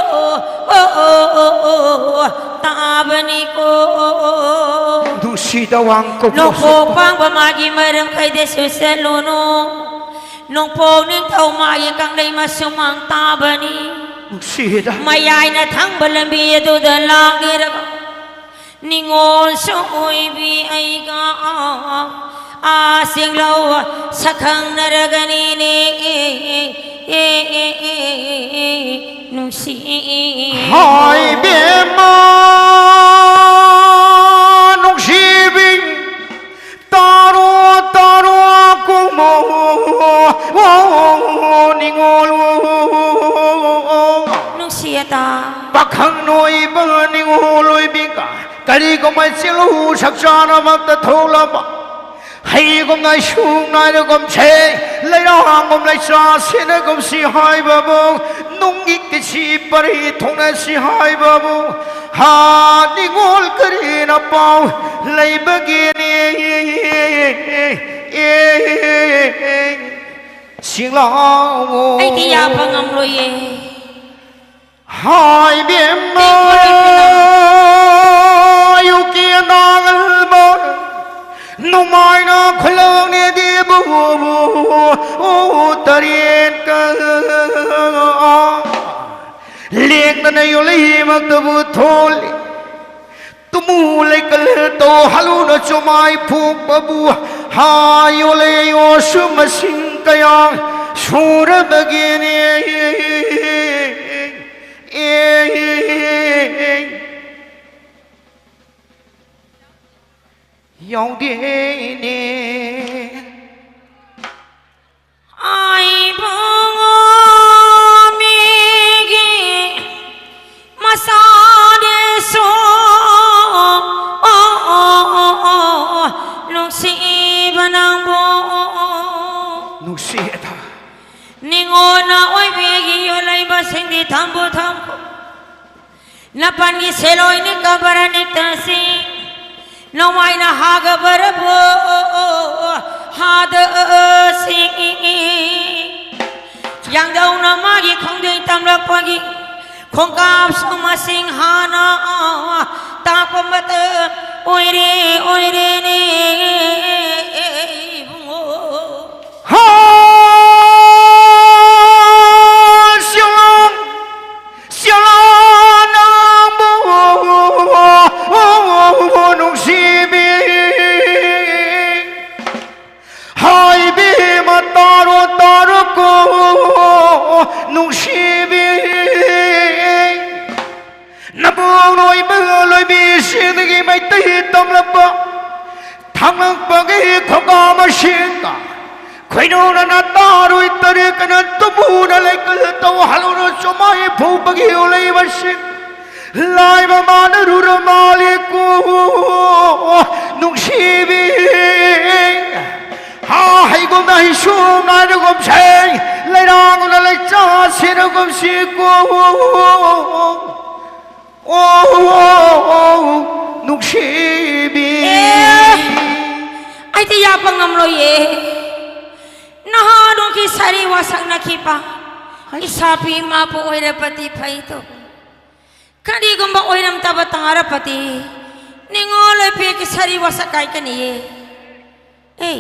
ꯇꯥꯕꯅꯤꯀꯣ꯫ ꯅꯨꯡꯁꯤꯗ ꯋꯥꯡ ꯀꯧꯕ꯭ꯔꯣ ꯅꯣꯡꯄꯣꯛ ꯄꯥꯡꯕ ꯃꯥꯒꯤ ꯃꯔꯝꯈꯩꯗꯁꯨ ꯆꯠꯂꯨꯅꯨ꯫ ꯅꯣꯡꯄꯣꯛ ꯅꯤꯡꯊꯧ ꯃꯥꯒꯤ ꯀꯪꯂꯩ ꯃꯁꯨꯃꯥꯡ ꯇꯥꯕꯅꯤ꯫ ꯅꯨꯡꯁꯤꯗ꯫ ꯃꯌꯥꯏꯅ ꯊꯪꯕ ꯂꯝꯕꯤ ꯑꯗꯨꯗ ꯂꯥꯛꯂꯤꯔꯒ ꯅꯤꯉꯣꯜꯁꯨ ꯑꯣꯏꯕꯤ ꯑꯩꯒ ꯑꯥ ꯆꯦꯡꯂꯧ ꯁꯛꯈꯪꯅꯔꯒꯅꯤꯅꯦ꯫ ꯅꯨꯡꯁꯤ꯫ ꯍꯥꯏ ꯕꯦꯝꯃ ꯅꯨꯡꯁꯤꯕꯤ ꯇꯥꯔꯣ ꯇꯥꯔꯣ ꯀꯨꯝꯃꯣ ꯅꯤꯉꯣꯜ꯫ ꯅꯨꯡꯁꯤꯌꯦꯗ꯫ ꯄꯥꯈꯪ ꯅꯣꯏꯕ ꯅꯤꯉꯣꯜ ꯑꯣꯏꯕꯤꯒ ꯀꯔꯤꯒꯨꯝꯕ ꯆꯦꯜꯂꯨ ꯁꯛꯆꯥꯅꯃꯛꯇ ꯊꯣꯛꯂꯕ ꯍꯩꯒꯨꯝꯅ ꯁꯨꯡ ꯅꯥꯏꯔꯒꯨꯝꯁꯦ ꯂꯩꯔꯥꯡꯒꯨꯝ ꯂꯩꯆꯥ ꯁꯤꯅꯒꯨꯝꯁꯤ ꯍꯥꯏꯕꯕꯨ ꯅꯨꯡꯒꯤ ꯀꯤꯁꯤ ꯄꯔꯤ ꯊꯣꯛꯅꯁꯤ ꯍꯥꯏꯕꯕꯨ ꯍꯥ ꯅꯤꯉꯣꯜ ꯀꯔꯤꯅ ꯄꯥꯎ ꯂꯩꯕꯒꯤꯅꯤ꯫ ꯁꯤꯡꯂꯥꯎ꯫ ꯑꯩꯗꯤ ꯌꯥꯕ ꯉꯝꯂꯣꯏꯌꯦ꯫ ꯍꯥꯏ ꯕꯦꯝꯃ ꯇꯦꯛꯄ ꯂꯩꯇꯅ꯫ ꯑꯌꯨꯛꯀꯤ ꯑꯅꯥꯡꯕ ꯅꯨꯡꯃꯥꯏꯅ ꯈꯨꯂꯪꯅꯦꯗꯤꯕꯨ ꯇꯔꯦꯠꯀ ꯂꯦꯡꯗꯅ ꯌꯣꯜꯂꯤꯃꯛꯇꯕꯨ ꯊꯣꯜꯂꯤ꯫ ꯇꯨꯃꯨ ꯂꯩꯀꯜ ꯇꯧ ꯍꯜꯂꯨꯅ ꯆꯨꯃꯥꯏ ꯐꯨꯛꯄꯕꯨ ꯍꯥ ꯌꯣꯜꯂꯦ ꯌꯣꯁꯨ ꯃꯁꯤꯡ ꯀꯌꯥ ꯁꯨꯔꯕꯒꯤꯅꯦ꯫ ꯌꯥꯎꯗꯦꯅꯦ꯫ ꯏꯕꯨꯡꯉꯣ ꯃꯤꯒꯤ ꯃꯆꯥꯅꯦꯁꯨ ꯅꯨꯡꯁꯤꯕ ꯅꯪꯕꯨ ꯅꯨꯡꯁꯤꯗ꯫ ꯅꯤꯉꯣꯟꯅ ꯑꯣꯏꯕꯤꯒꯤ ꯌꯣꯜꯂꯩꯕꯁꯤꯡꯗꯤ ꯊꯝꯕꯨ ꯊꯝꯈꯣ꯫ ꯅꯄꯥꯟꯒꯤ ꯁꯦꯂꯣꯏꯅꯤ ꯀꯕꯔꯅꯤ ꯇꯁꯤ ꯅꯣꯡꯃꯥꯏꯅ ꯍꯥꯒꯕꯔꯕꯨ ꯍꯥꯗꯁꯤ ꯌꯥꯡꯗꯧꯅ ꯃꯥꯒꯤ ꯈꯣꯡꯗꯣꯏ ꯇꯝꯂꯛꯄꯒꯤ ꯈꯣꯡꯀꯥꯞꯁꯨ ꯃꯁꯤꯡ ꯍꯥꯟꯅ ꯇꯥꯛꯄ ꯃꯇꯝ ꯑꯣꯏꯔꯦ ꯑꯣꯏꯔꯦꯅꯦ ꯏꯕꯨꯡꯉꯣ꯫ ꯍꯥ! ꯁꯤꯌꯣꯡ, ꯁꯤꯌꯣꯡ ꯅꯪꯕꯨ ꯅꯨꯡꯁꯤꯕꯤ ꯍꯥꯏꯕꯤ ꯃꯇꯥꯔꯣ ꯇꯥꯔꯣꯀꯣ ꯅꯨꯡꯁꯤꯕꯤ꯫ ꯅꯕꯨꯡ ꯂꯣꯏꯕ ꯂꯣꯏꯕꯤꯁꯤꯡꯗꯒꯤ ꯃꯩꯇꯩ ꯇꯝꯂꯛꯄ ꯊꯥꯡꯂꯛꯄꯒꯤ ꯈꯣꯡꯒꯥ ꯃꯁꯤꯡꯒ ꯈꯣꯏꯅꯨꯅ ꯇꯥꯔꯣꯏ ꯇꯔꯦꯠ ꯀꯅ ꯇꯨꯝꯃꯨꯅ ꯂꯩꯀꯜ ꯇꯧ ꯍꯜꯂꯨꯅ ꯆꯨꯃꯥꯏ ꯐꯨꯕꯒꯤ ꯎꯂꯩꯕꯁꯤꯡ ꯂꯥꯏꯕ ꯃꯥꯅꯔꯨꯔ ꯃꯥꯂꯤꯀꯣ ꯅꯨꯡꯁꯤꯕꯤ꯫ ꯍꯥ ꯍꯩꯒꯨꯝꯅ ꯍꯩꯁꯨ ꯉꯥꯏꯔꯒꯨꯝꯁꯦ ꯂꯩꯔꯥꯡꯒꯨꯝꯅ ꯂꯩꯆꯥ ꯁꯤꯔꯒꯨꯝꯁꯤꯀꯣ꯫ ꯑꯣ ꯅꯨꯡꯁꯤꯕꯤ꯫ ꯑꯦ, ꯑꯩꯗꯤ ꯌꯥꯕ ꯉꯝꯂꯣꯏꯌꯦ꯫ ꯅꯍꯥꯔꯣꯜꯒꯤ ꯁꯥꯔꯤ ꯋꯥꯁꯛꯅꯈꯤꯕ ꯏꯁꯥ ꯄꯤ ꯃꯥꯕꯨ ꯑꯣꯏꯔꯕꯗꯤ ꯐꯩꯗꯣ꯫ ꯀꯔꯤꯒꯨꯝꯕ ꯑꯣꯏꯔꯝꯗꯕ ꯇꯥꯔꯕꯗꯤ ꯅꯤꯡꯉꯣꯜ ꯑꯣꯏꯕꯤꯒꯤ ꯁꯥꯔꯤ ꯋꯥꯁꯛ ꯀꯥꯏꯒꯅꯤꯌꯦ꯫ ꯑꯦ,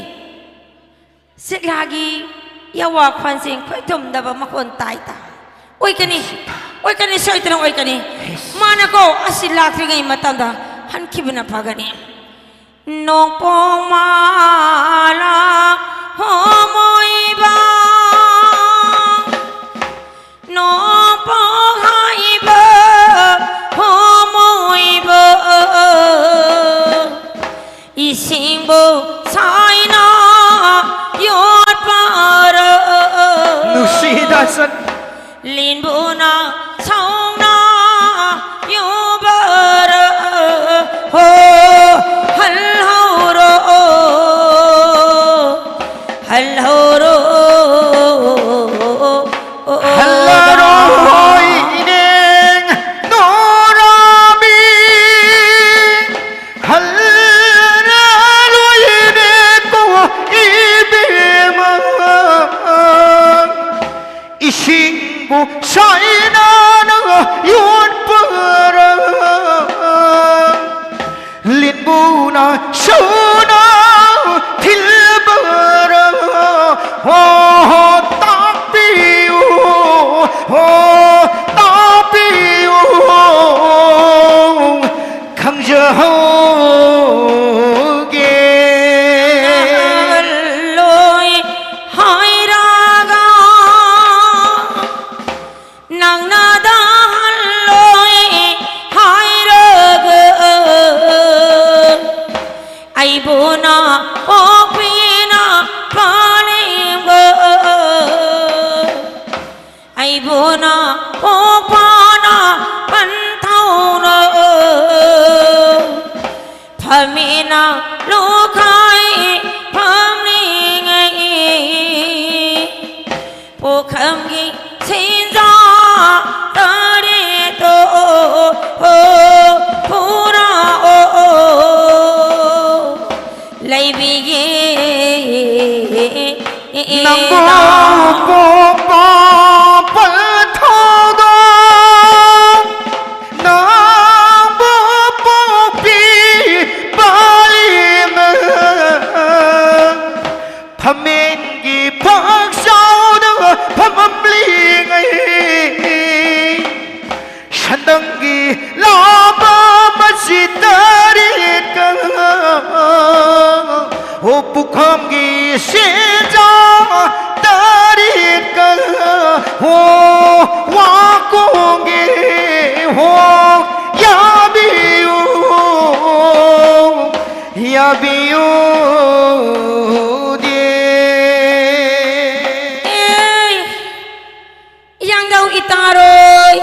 ꯁꯤꯛꯂꯥꯒꯤ ꯌꯥꯋꯥ ꯈꯣꯟꯁꯤꯡ ꯈꯣꯏꯊꯨꯝꯗꯕ ꯃꯈꯣꯟ ꯇꯥꯏ ꯇꯥꯏ꯫ ꯑꯣꯏꯒꯅꯤ, ꯑꯣꯏꯒꯅꯤ, ꯁꯣꯏꯗꯅ ꯑꯣꯏꯒꯅꯤ꯫ ꯃꯥꯅꯀꯣ ꯑꯁꯤ ꯂꯥꯛꯇ꯭ꯔꯤꯉꯩ ꯃꯇꯝꯗ ꯍꯟꯈꯤꯕꯅ ꯐꯒꯅꯤ꯫ ꯅꯣꯡꯄꯣꯛ ꯃꯥꯂꯥ ꯍꯣꯃꯣꯏꯕ, ꯅꯣꯡꯄꯣꯛ ꯍꯥꯏꯕ ꯍꯣꯃꯣꯏꯕ, ꯏꯁ ꯍꯧꯒꯦ꯫ ꯂꯣꯏ ꯍꯥꯏꯔꯒ ꯅꯪꯅ ꯇꯥꯍꯜꯂꯣꯏ ꯍꯥꯏꯔꯒ ꯑꯩꯕꯨꯅ ꯄꯣꯛꯄꯤꯅ ꯄꯥꯜꯂꯤꯕ ꯑꯩꯕꯨꯅ ꯄꯣꯛꯄꯅ ꯄꯟꯊꯧꯅ ꯐꯝꯃꯤꯅ ꯂꯨꯈꯥꯏ ꯐꯝꯂꯤꯉꯩ ꯄꯨꯈꯝꯒꯤ ꯁꯦꯟꯖꯥ ꯇꯔꯦꯠꯇꯣ ꯄꯨꯔꯛꯑꯣ ꯂꯩꯕꯤꯒꯦ꯫ ꯅꯪꯕꯨ ꯄꯣꯛꯄ ꯄꯟꯊꯧꯗꯣ, ꯅꯪꯕꯨ ꯄꯣꯛꯄꯤ ꯄꯥꯜꯂꯤꯅ ꯐꯝꯃꯦꯟꯒꯤ ꯄꯥꯛꯆꯥꯎꯗ ꯐꯝꯃꯝꯂꯤꯉꯩ ꯁꯟꯗꯪꯒꯤ ꯂꯥꯕ ꯃꯆꯤ ꯇꯔꯦꯠꯀ, ꯑꯣ ꯄꯨꯈꯝꯒꯤ ꯁꯦꯟꯖꯥ ꯇꯔꯦꯠꯀ, ꯑꯣ ꯋꯥꯀꯣꯡꯒꯤ ꯍꯣ ꯌꯥꯕꯤꯌꯨ, ꯌꯥꯕꯤꯌꯨ ꯗꯦ꯫ ꯑꯦ, ꯏꯌꯥꯡꯗꯧ ꯏꯇꯥꯔꯣꯏ꯫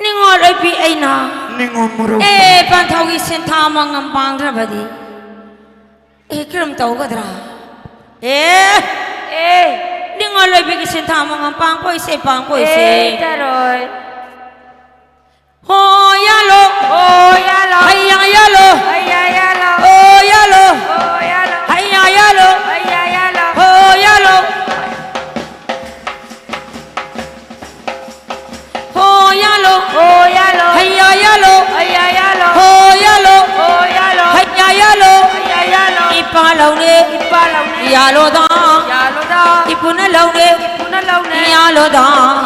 ꯅꯤꯡꯉꯣꯜ ꯑꯣꯏꯕꯤ ꯑꯩꯅ꯫ ꯅꯤꯡꯉꯣꯜ ꯃꯔꯨꯞ꯫ ꯑꯦ, ꯄꯟꯊꯧꯒꯤ ꯁꯦꯟꯊꯥ ꯃꯉꯝ ꯄꯥꯡꯗ꯭ꯔꯕꯗꯤ꯫ ꯑꯦ, ꯀꯔꯝ ꯇꯧꯒꯗ꯭ꯔꯥ? ꯑꯦ꯫ ꯑꯦ꯫ ꯅꯤꯡꯉꯣꯜ ꯑꯣꯏꯕꯤꯒꯤ ꯁꯦꯟꯊꯥ ꯃꯉꯝ ꯄꯥꯡꯄꯣꯏꯁꯦ, ꯄꯥꯡꯄꯣꯏꯁꯦ꯫ ꯑꯦ, ꯏꯇꯥꯔꯣꯏ꯫ ꯍꯣ ꯌꯥꯂꯣ꯫ ꯍꯣ ꯌꯥꯂꯣ꯫ ꯍꯩꯌꯥ ꯌꯥꯂꯣ꯫ ꯍꯩꯌꯥ ꯌꯥꯂꯣ꯫ ꯍꯣ ꯌꯥꯂꯣ꯫ ꯍꯣ ꯌꯥꯂꯣ꯫ ꯍꯩꯌꯥ ꯌꯥꯂꯣ꯫ ꯍꯩꯌꯥ ꯌꯥꯂꯣ꯫ ꯍꯣ ꯌꯥꯂꯣ꯫ ꯍꯣ ꯌꯥꯂꯣ꯫ ꯍꯣ ꯌꯥꯂꯣ꯫ ꯍꯩꯌꯥ ꯌꯥꯂꯣ꯫ ꯍꯩꯌꯥ ꯌꯥꯂꯣ꯫ ꯍꯣ ꯌꯥꯂꯣ꯫ ꯍꯣ ꯌꯥꯂꯣ꯫ ꯍꯩꯌꯥ ꯌꯥꯂꯣ꯫ ꯍꯩꯌꯥ ꯌꯥꯂꯣ꯫ ꯏꯄꯥ ꯂꯧꯅꯦ꯫ ꯏꯄꯥ ꯂꯧꯅꯦ꯫ ꯌꯥꯂꯣꯗ꯫ ꯌꯥꯂꯣꯗ꯫ ꯏꯄꯨꯅ ꯂꯧꯅꯦ꯫ ꯏꯄꯨꯅ ꯂꯧꯅꯦ꯫ ꯌꯥꯂꯣꯗ꯫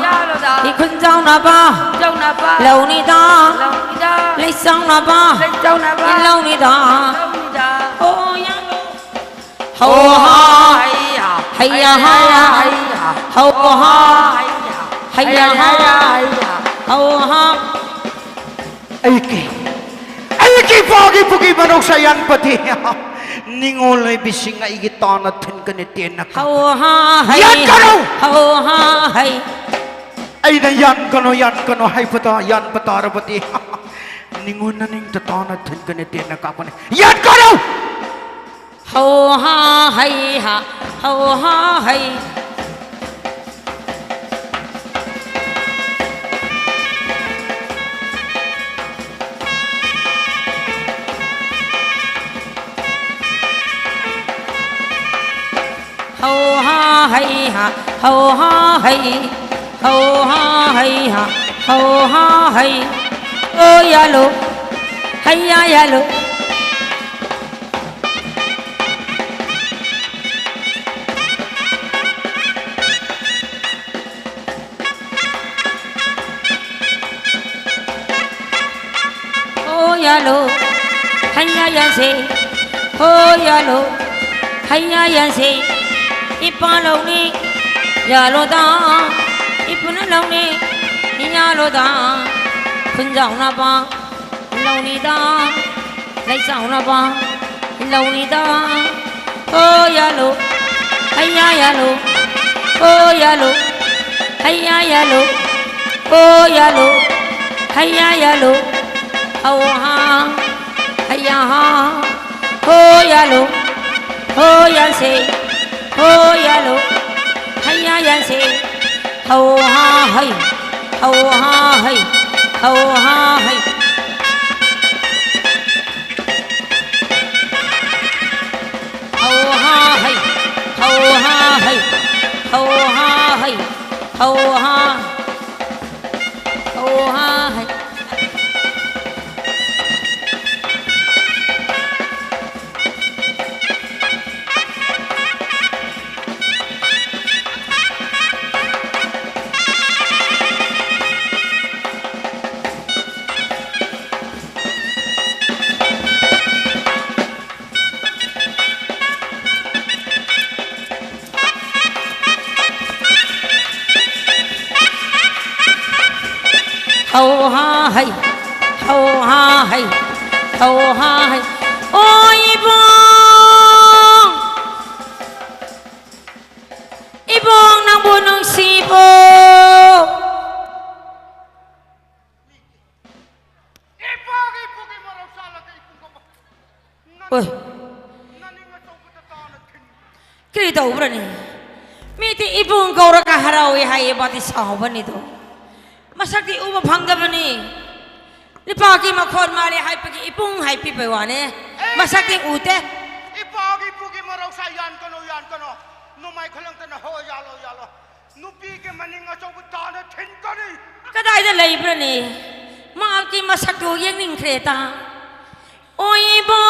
ꯌꯥꯂꯣꯗ꯫ ꯏꯈꯨꯟ ꯆꯥꯎꯅꯕ꯫ ꯆꯥꯎꯅꯕ꯫ ꯂꯧꯅꯤꯗ꯫ ꯂꯧꯅꯤꯗ꯫ ꯂꯩꯆꯥꯎꯅꯕ ꯂꯩꯆꯥꯎꯅꯕ ꯏꯜꯍꯧꯅꯤꯗ꯫ ꯏꯜꯍꯧꯅꯤꯗ꯫ ꯍꯣ ꯌꯥꯂꯣ꯫ ꯍꯣ ꯍꯥ꯫ ꯍꯩ ꯍꯥ꯫ ꯍꯩ ꯍꯥ꯫ ꯍꯩ ꯍꯥ꯫ ꯍꯣ ꯍꯥ꯫ ꯍꯩ ꯍꯥ꯫ ꯍꯩ ꯍꯥ꯫ ꯍꯣ ꯍꯥ꯫ ꯑꯩꯒꯤ, ꯑꯩꯒꯤ ꯏꯄꯥꯒꯤ ꯄꯨꯈ꯭ꯔꯤ ꯃꯅꯨꯡ ꯁꯌꯥꯟꯄꯇꯤ꯫ ꯅꯤꯡꯉꯣꯜ ꯑꯣꯏꯕꯤꯁꯤꯡ ꯑꯩꯒꯤ ꯇꯥꯅ ꯊꯤꯟꯒꯅꯤ ꯇꯦꯟꯅ ꯀꯥꯞꯀꯅꯤ꯫ ꯍꯧ ꯍꯥ ꯍꯩ꯫ ꯌꯥꯟꯒꯅꯨ! ꯍꯧ ꯍꯥ ꯍꯩ꯫ ꯑꯩꯅ ꯌꯥꯟꯒꯅꯨ, ꯌꯥꯟꯒꯅꯨ ꯍꯥꯏꯕꯗ ꯌꯥꯟꯕ ꯇꯥꯔꯕꯗꯤ ꯅꯤꯡꯉꯣꯜ ꯅꯅꯤꯡꯇ ꯇꯥꯅ ꯊꯤꯟꯒꯅꯤ ꯇꯦꯟꯅ ꯀꯥꯞꯀꯅꯤ꯫ ꯌꯥꯟꯒꯅꯨ! ꯍꯧ ꯍꯥ ꯍꯩ ꯍꯥ꯫ ꯍꯧ ꯍꯥ ꯍꯩ꯫ ꯍꯧ ꯍꯥ ꯍꯩ ꯍꯥ꯫ ꯍꯧ ꯍꯥ ꯍꯩ꯫ ꯍꯧ ꯍꯥ ꯍꯩ ꯍꯥ꯫ ꯍꯧ ꯍꯥ ꯍꯩ꯫ ꯍꯣ ꯌꯥꯂꯣ꯫ ꯍꯩ ꯌꯥ ꯌꯥꯂꯣ꯫ ꯍꯣ ꯌꯥꯂꯣ꯫ ꯍꯩ ꯌꯥ ꯌꯥꯟꯁꯦ꯫ ꯍꯣ ꯌꯥꯂꯣ꯫ ꯍꯩ ꯌꯥ ꯌꯥꯟꯁꯦ꯫ ꯏꯄꯥ ꯂꯧꯅꯤ꯫ ꯌꯥꯂꯣꯗ꯫ ꯏꯄꯨꯅ ꯂꯧꯅꯤ꯫ ꯌꯥꯂꯣꯗ꯫ ꯈꯨꯟꯖꯥꯎꯅꯕ꯫ ꯂꯧꯅꯤꯗ꯫ ꯂꯩꯆꯥꯎꯅꯕ ꯂꯧꯅꯤꯗ꯫ ꯍꯣ ꯌꯥꯂꯣ꯫ ꯍꯩ ꯌꯥ ꯌꯥꯂꯣ꯫ ꯍꯣ ꯌꯥꯂꯣ꯫ ꯍꯩ ꯌꯥ ꯌꯥꯂꯣ꯫ ꯍꯣ ꯌꯥꯂꯣ꯫ ꯍꯩ ꯌꯥ ꯌꯥꯂꯣ꯫ ꯍꯧ ꯍꯥ꯫ ꯍꯩ ꯌꯥ ꯍꯥ꯫ ꯍꯣ ꯌꯥꯂꯣ꯫ ꯍꯣ ꯌꯥꯟꯁꯦ꯫ ꯍꯣ ꯌꯥꯂꯣ꯫ ꯍꯩ ꯌꯥ ꯌꯥꯟꯁꯦ꯫ ꯍꯧ ꯍꯥ ꯍꯩ꯫ ꯍꯧ ꯍꯥ ꯍꯩ꯫ ꯍꯧ ꯍꯥ ꯍꯩ꯫ ꯍꯧ ꯍꯥ ꯍꯩ꯫ ꯍꯧ ꯍꯥ ꯍꯩ꯫ ꯍꯧ ꯍꯥ ꯍꯩ꯫ ꯍꯧ ꯍꯥ꯫ ꯍꯧ ꯍꯥ ꯍꯩ꯫ ꯍꯥ ꯍꯩ, ꯍꯧ ꯍꯥ ꯍꯩ, ꯍꯧ ꯍꯥ ꯍꯩ꯫ ꯑꯣ ꯏꯕꯨꯡ, ꯏꯕꯨꯡ ꯅꯪꯕꯨ ꯅꯨꯡꯁꯤꯕꯣ꯫ ꯏꯄꯥꯒꯤ ꯏꯄꯨꯒꯤ ꯃꯔꯧ ꯆꯥꯜꯂꯒ ꯏꯄꯨ ꯀꯧꯕ꯫ ꯅ-, ꯑꯣꯏ꯫ ꯅꯅꯤꯡ ꯑꯆꯧꯕꯗ ꯇꯥꯅ ꯊꯤꯟ-, ꯀꯔꯤ ꯇꯧꯕ꯭ꯔꯅꯦ? ꯃꯤꯗꯤ ꯏꯕꯨꯡ ꯀꯧꯔꯒ ꯍꯔꯥꯎꯏ ꯍꯥꯏꯌꯦ, ꯃꯥꯗꯤ ꯁꯥꯎꯕꯅꯤꯗꯣ꯫ ꯃꯁꯛꯇꯤ ꯎꯕ ꯐꯪꯗꯕꯅꯤ꯫ ꯅꯨꯄꯥꯒꯤ ꯃꯈꯣꯟ ꯃꯥꯜꯂꯤ ꯍꯥꯏꯕꯒꯤ ꯏꯕꯨꯡ ꯍꯥꯏꯕꯤꯕꯩ ꯋꯥꯅꯦ꯫ ꯑꯦ, ꯃꯁꯛꯇꯤ ꯎꯗꯦ꯫ ꯏꯄꯥꯒꯤ ꯏꯄꯨꯒꯤ ꯃꯔꯧ ꯁꯥ ꯌꯥꯟ ꯀꯅꯣ, ꯌꯥꯟ ꯀꯅꯣ꯫ ꯅꯣꯡꯃꯥꯏ ꯈꯨꯂꯪꯇꯅ ꯍꯣ ꯌꯥꯜꯂꯣ, ꯌꯥꯜꯂꯣ꯫ ꯅꯨꯄꯤꯒꯤ ꯃꯅꯤꯡ ꯑꯆꯧꯕ ꯇꯥꯅ ꯊꯤꯟꯒꯅꯤ꯫ ꯀꯗꯥꯏꯗ ꯂꯩꯕ꯭ꯔꯅꯦ? ꯃꯍꯥꯛꯀꯤ ꯃꯁꯛꯇꯨ ꯌꯦꯡꯅꯤꯡꯈ꯭ꯔꯦꯗ꯫ ꯑꯣꯏꯕꯣ!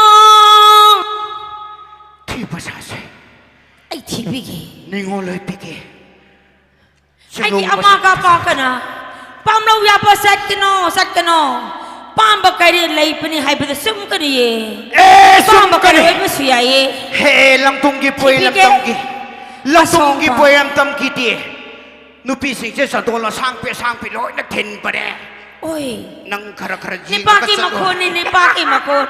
ꯊꯤꯕ ꯁꯥꯁꯦ꯫ ꯑꯩ ꯊꯤꯕꯤꯒꯦ꯫ ꯅꯤꯡꯉꯣꯜ ꯑꯣꯏꯕꯤꯒꯦ꯫ ꯑꯩꯒꯤ ꯆꯤꯡꯉꯧ ꯑꯃꯥ ꯃꯁꯛ ꯀꯥ ꯄꯥ ꯀꯅꯥ? ꯄꯥꯝꯂꯧ ꯌꯥꯕ ꯆꯠꯀꯅꯣ, ꯆꯠꯀꯅꯣ꯫ ꯄꯥꯝꯕ ꯀꯔꯤ ꯂꯩꯕꯅꯤ ꯍꯥꯏꯕꯗ ꯆꯨꯝꯒꯅꯤꯌꯦ꯫ ꯑꯦ, ꯄꯥꯝꯕ ꯆꯨꯝꯒꯅꯤ꯫ ꯀꯔꯤ ꯑꯣꯏꯕꯁꯨ ꯌꯥꯏꯌꯦ꯫ ꯍꯦ, ꯂꯝꯇꯣꯡꯒꯤ ꯄꯣꯏ ꯊꯤꯕꯤꯒꯦ꯫ ꯂꯝꯇꯝꯒꯤ꯫ ꯂꯝꯇꯣꯡꯒꯤ ꯑꯁꯣꯝꯕ꯫ ꯄꯣꯏ ꯂꯝꯇꯝꯒꯤꯗꯤ ꯅꯨꯄꯤꯁꯤꯡꯁꯦ ꯆꯟꯗꯣꯜ ꯑꯁꯥꯡꯄꯤ ꯑꯁꯥꯡꯄꯤ ꯂꯣꯏꯅ ꯊꯤꯟꯕꯅꯦ꯫ ꯑꯣꯏ꯫ ꯅꯪ ꯈꯔ ꯈꯔ ꯌꯦꯡꯉꯒ ꯅꯤꯄꯥꯒꯤ ꯆꯠꯂꯣ꯫ ꯃꯈꯣꯟꯅꯤ, ꯅꯤꯄꯥꯒꯤ ꯃꯈꯣꯟ꯫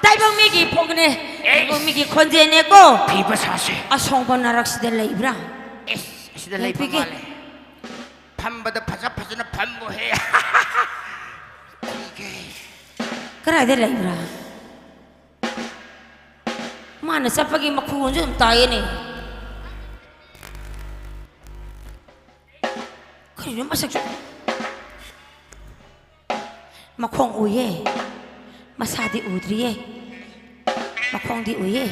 ꯇꯥꯏꯕꯪ ꯃꯤꯒꯤ ꯐꯣꯟꯅꯦ꯫ ꯑꯦꯁ꯫ ꯇꯥꯏꯕꯪ ꯃꯤꯒꯤ ꯈꯣꯟꯖꯦꯜꯅꯦꯀꯣ꯫ ꯊꯤꯕ ꯁꯥꯁꯦ꯫ ꯑꯁꯣꯡꯕ ꯅꯔꯛꯁꯤꯗ ꯂꯩꯕ꯭ꯔꯥ? ꯑꯦꯁ, ꯑꯁꯤꯗ ꯂꯩꯕ ꯌꯦꯡꯕꯤꯒꯦ꯫ ꯃꯥꯜꯂꯦ꯫ ꯐꯝꯕꯗ ꯐꯖ ꯐꯖꯅ ꯐꯝꯃꯨꯍꯦ꯫ ꯀꯔꯥꯏꯗ ꯂꯩꯕ꯭ꯔꯥ? ꯃꯥꯅ ꯆꯠꯄꯒꯤ ꯃꯈꯣꯟꯁꯨ ꯑꯗꯨꯝ ꯇꯥꯏꯌꯦꯅꯦ꯫ ꯀꯔꯤꯅꯣ ꯃꯁꯛꯁꯨ? ꯃꯈꯣꯡ ꯎꯏꯌꯦ, ꯃꯁꯥꯗꯤ ꯎꯗ꯭ꯔꯤꯌꯦ꯫ ꯃꯈꯣꯡꯗꯤ ꯎꯏꯌꯦ꯫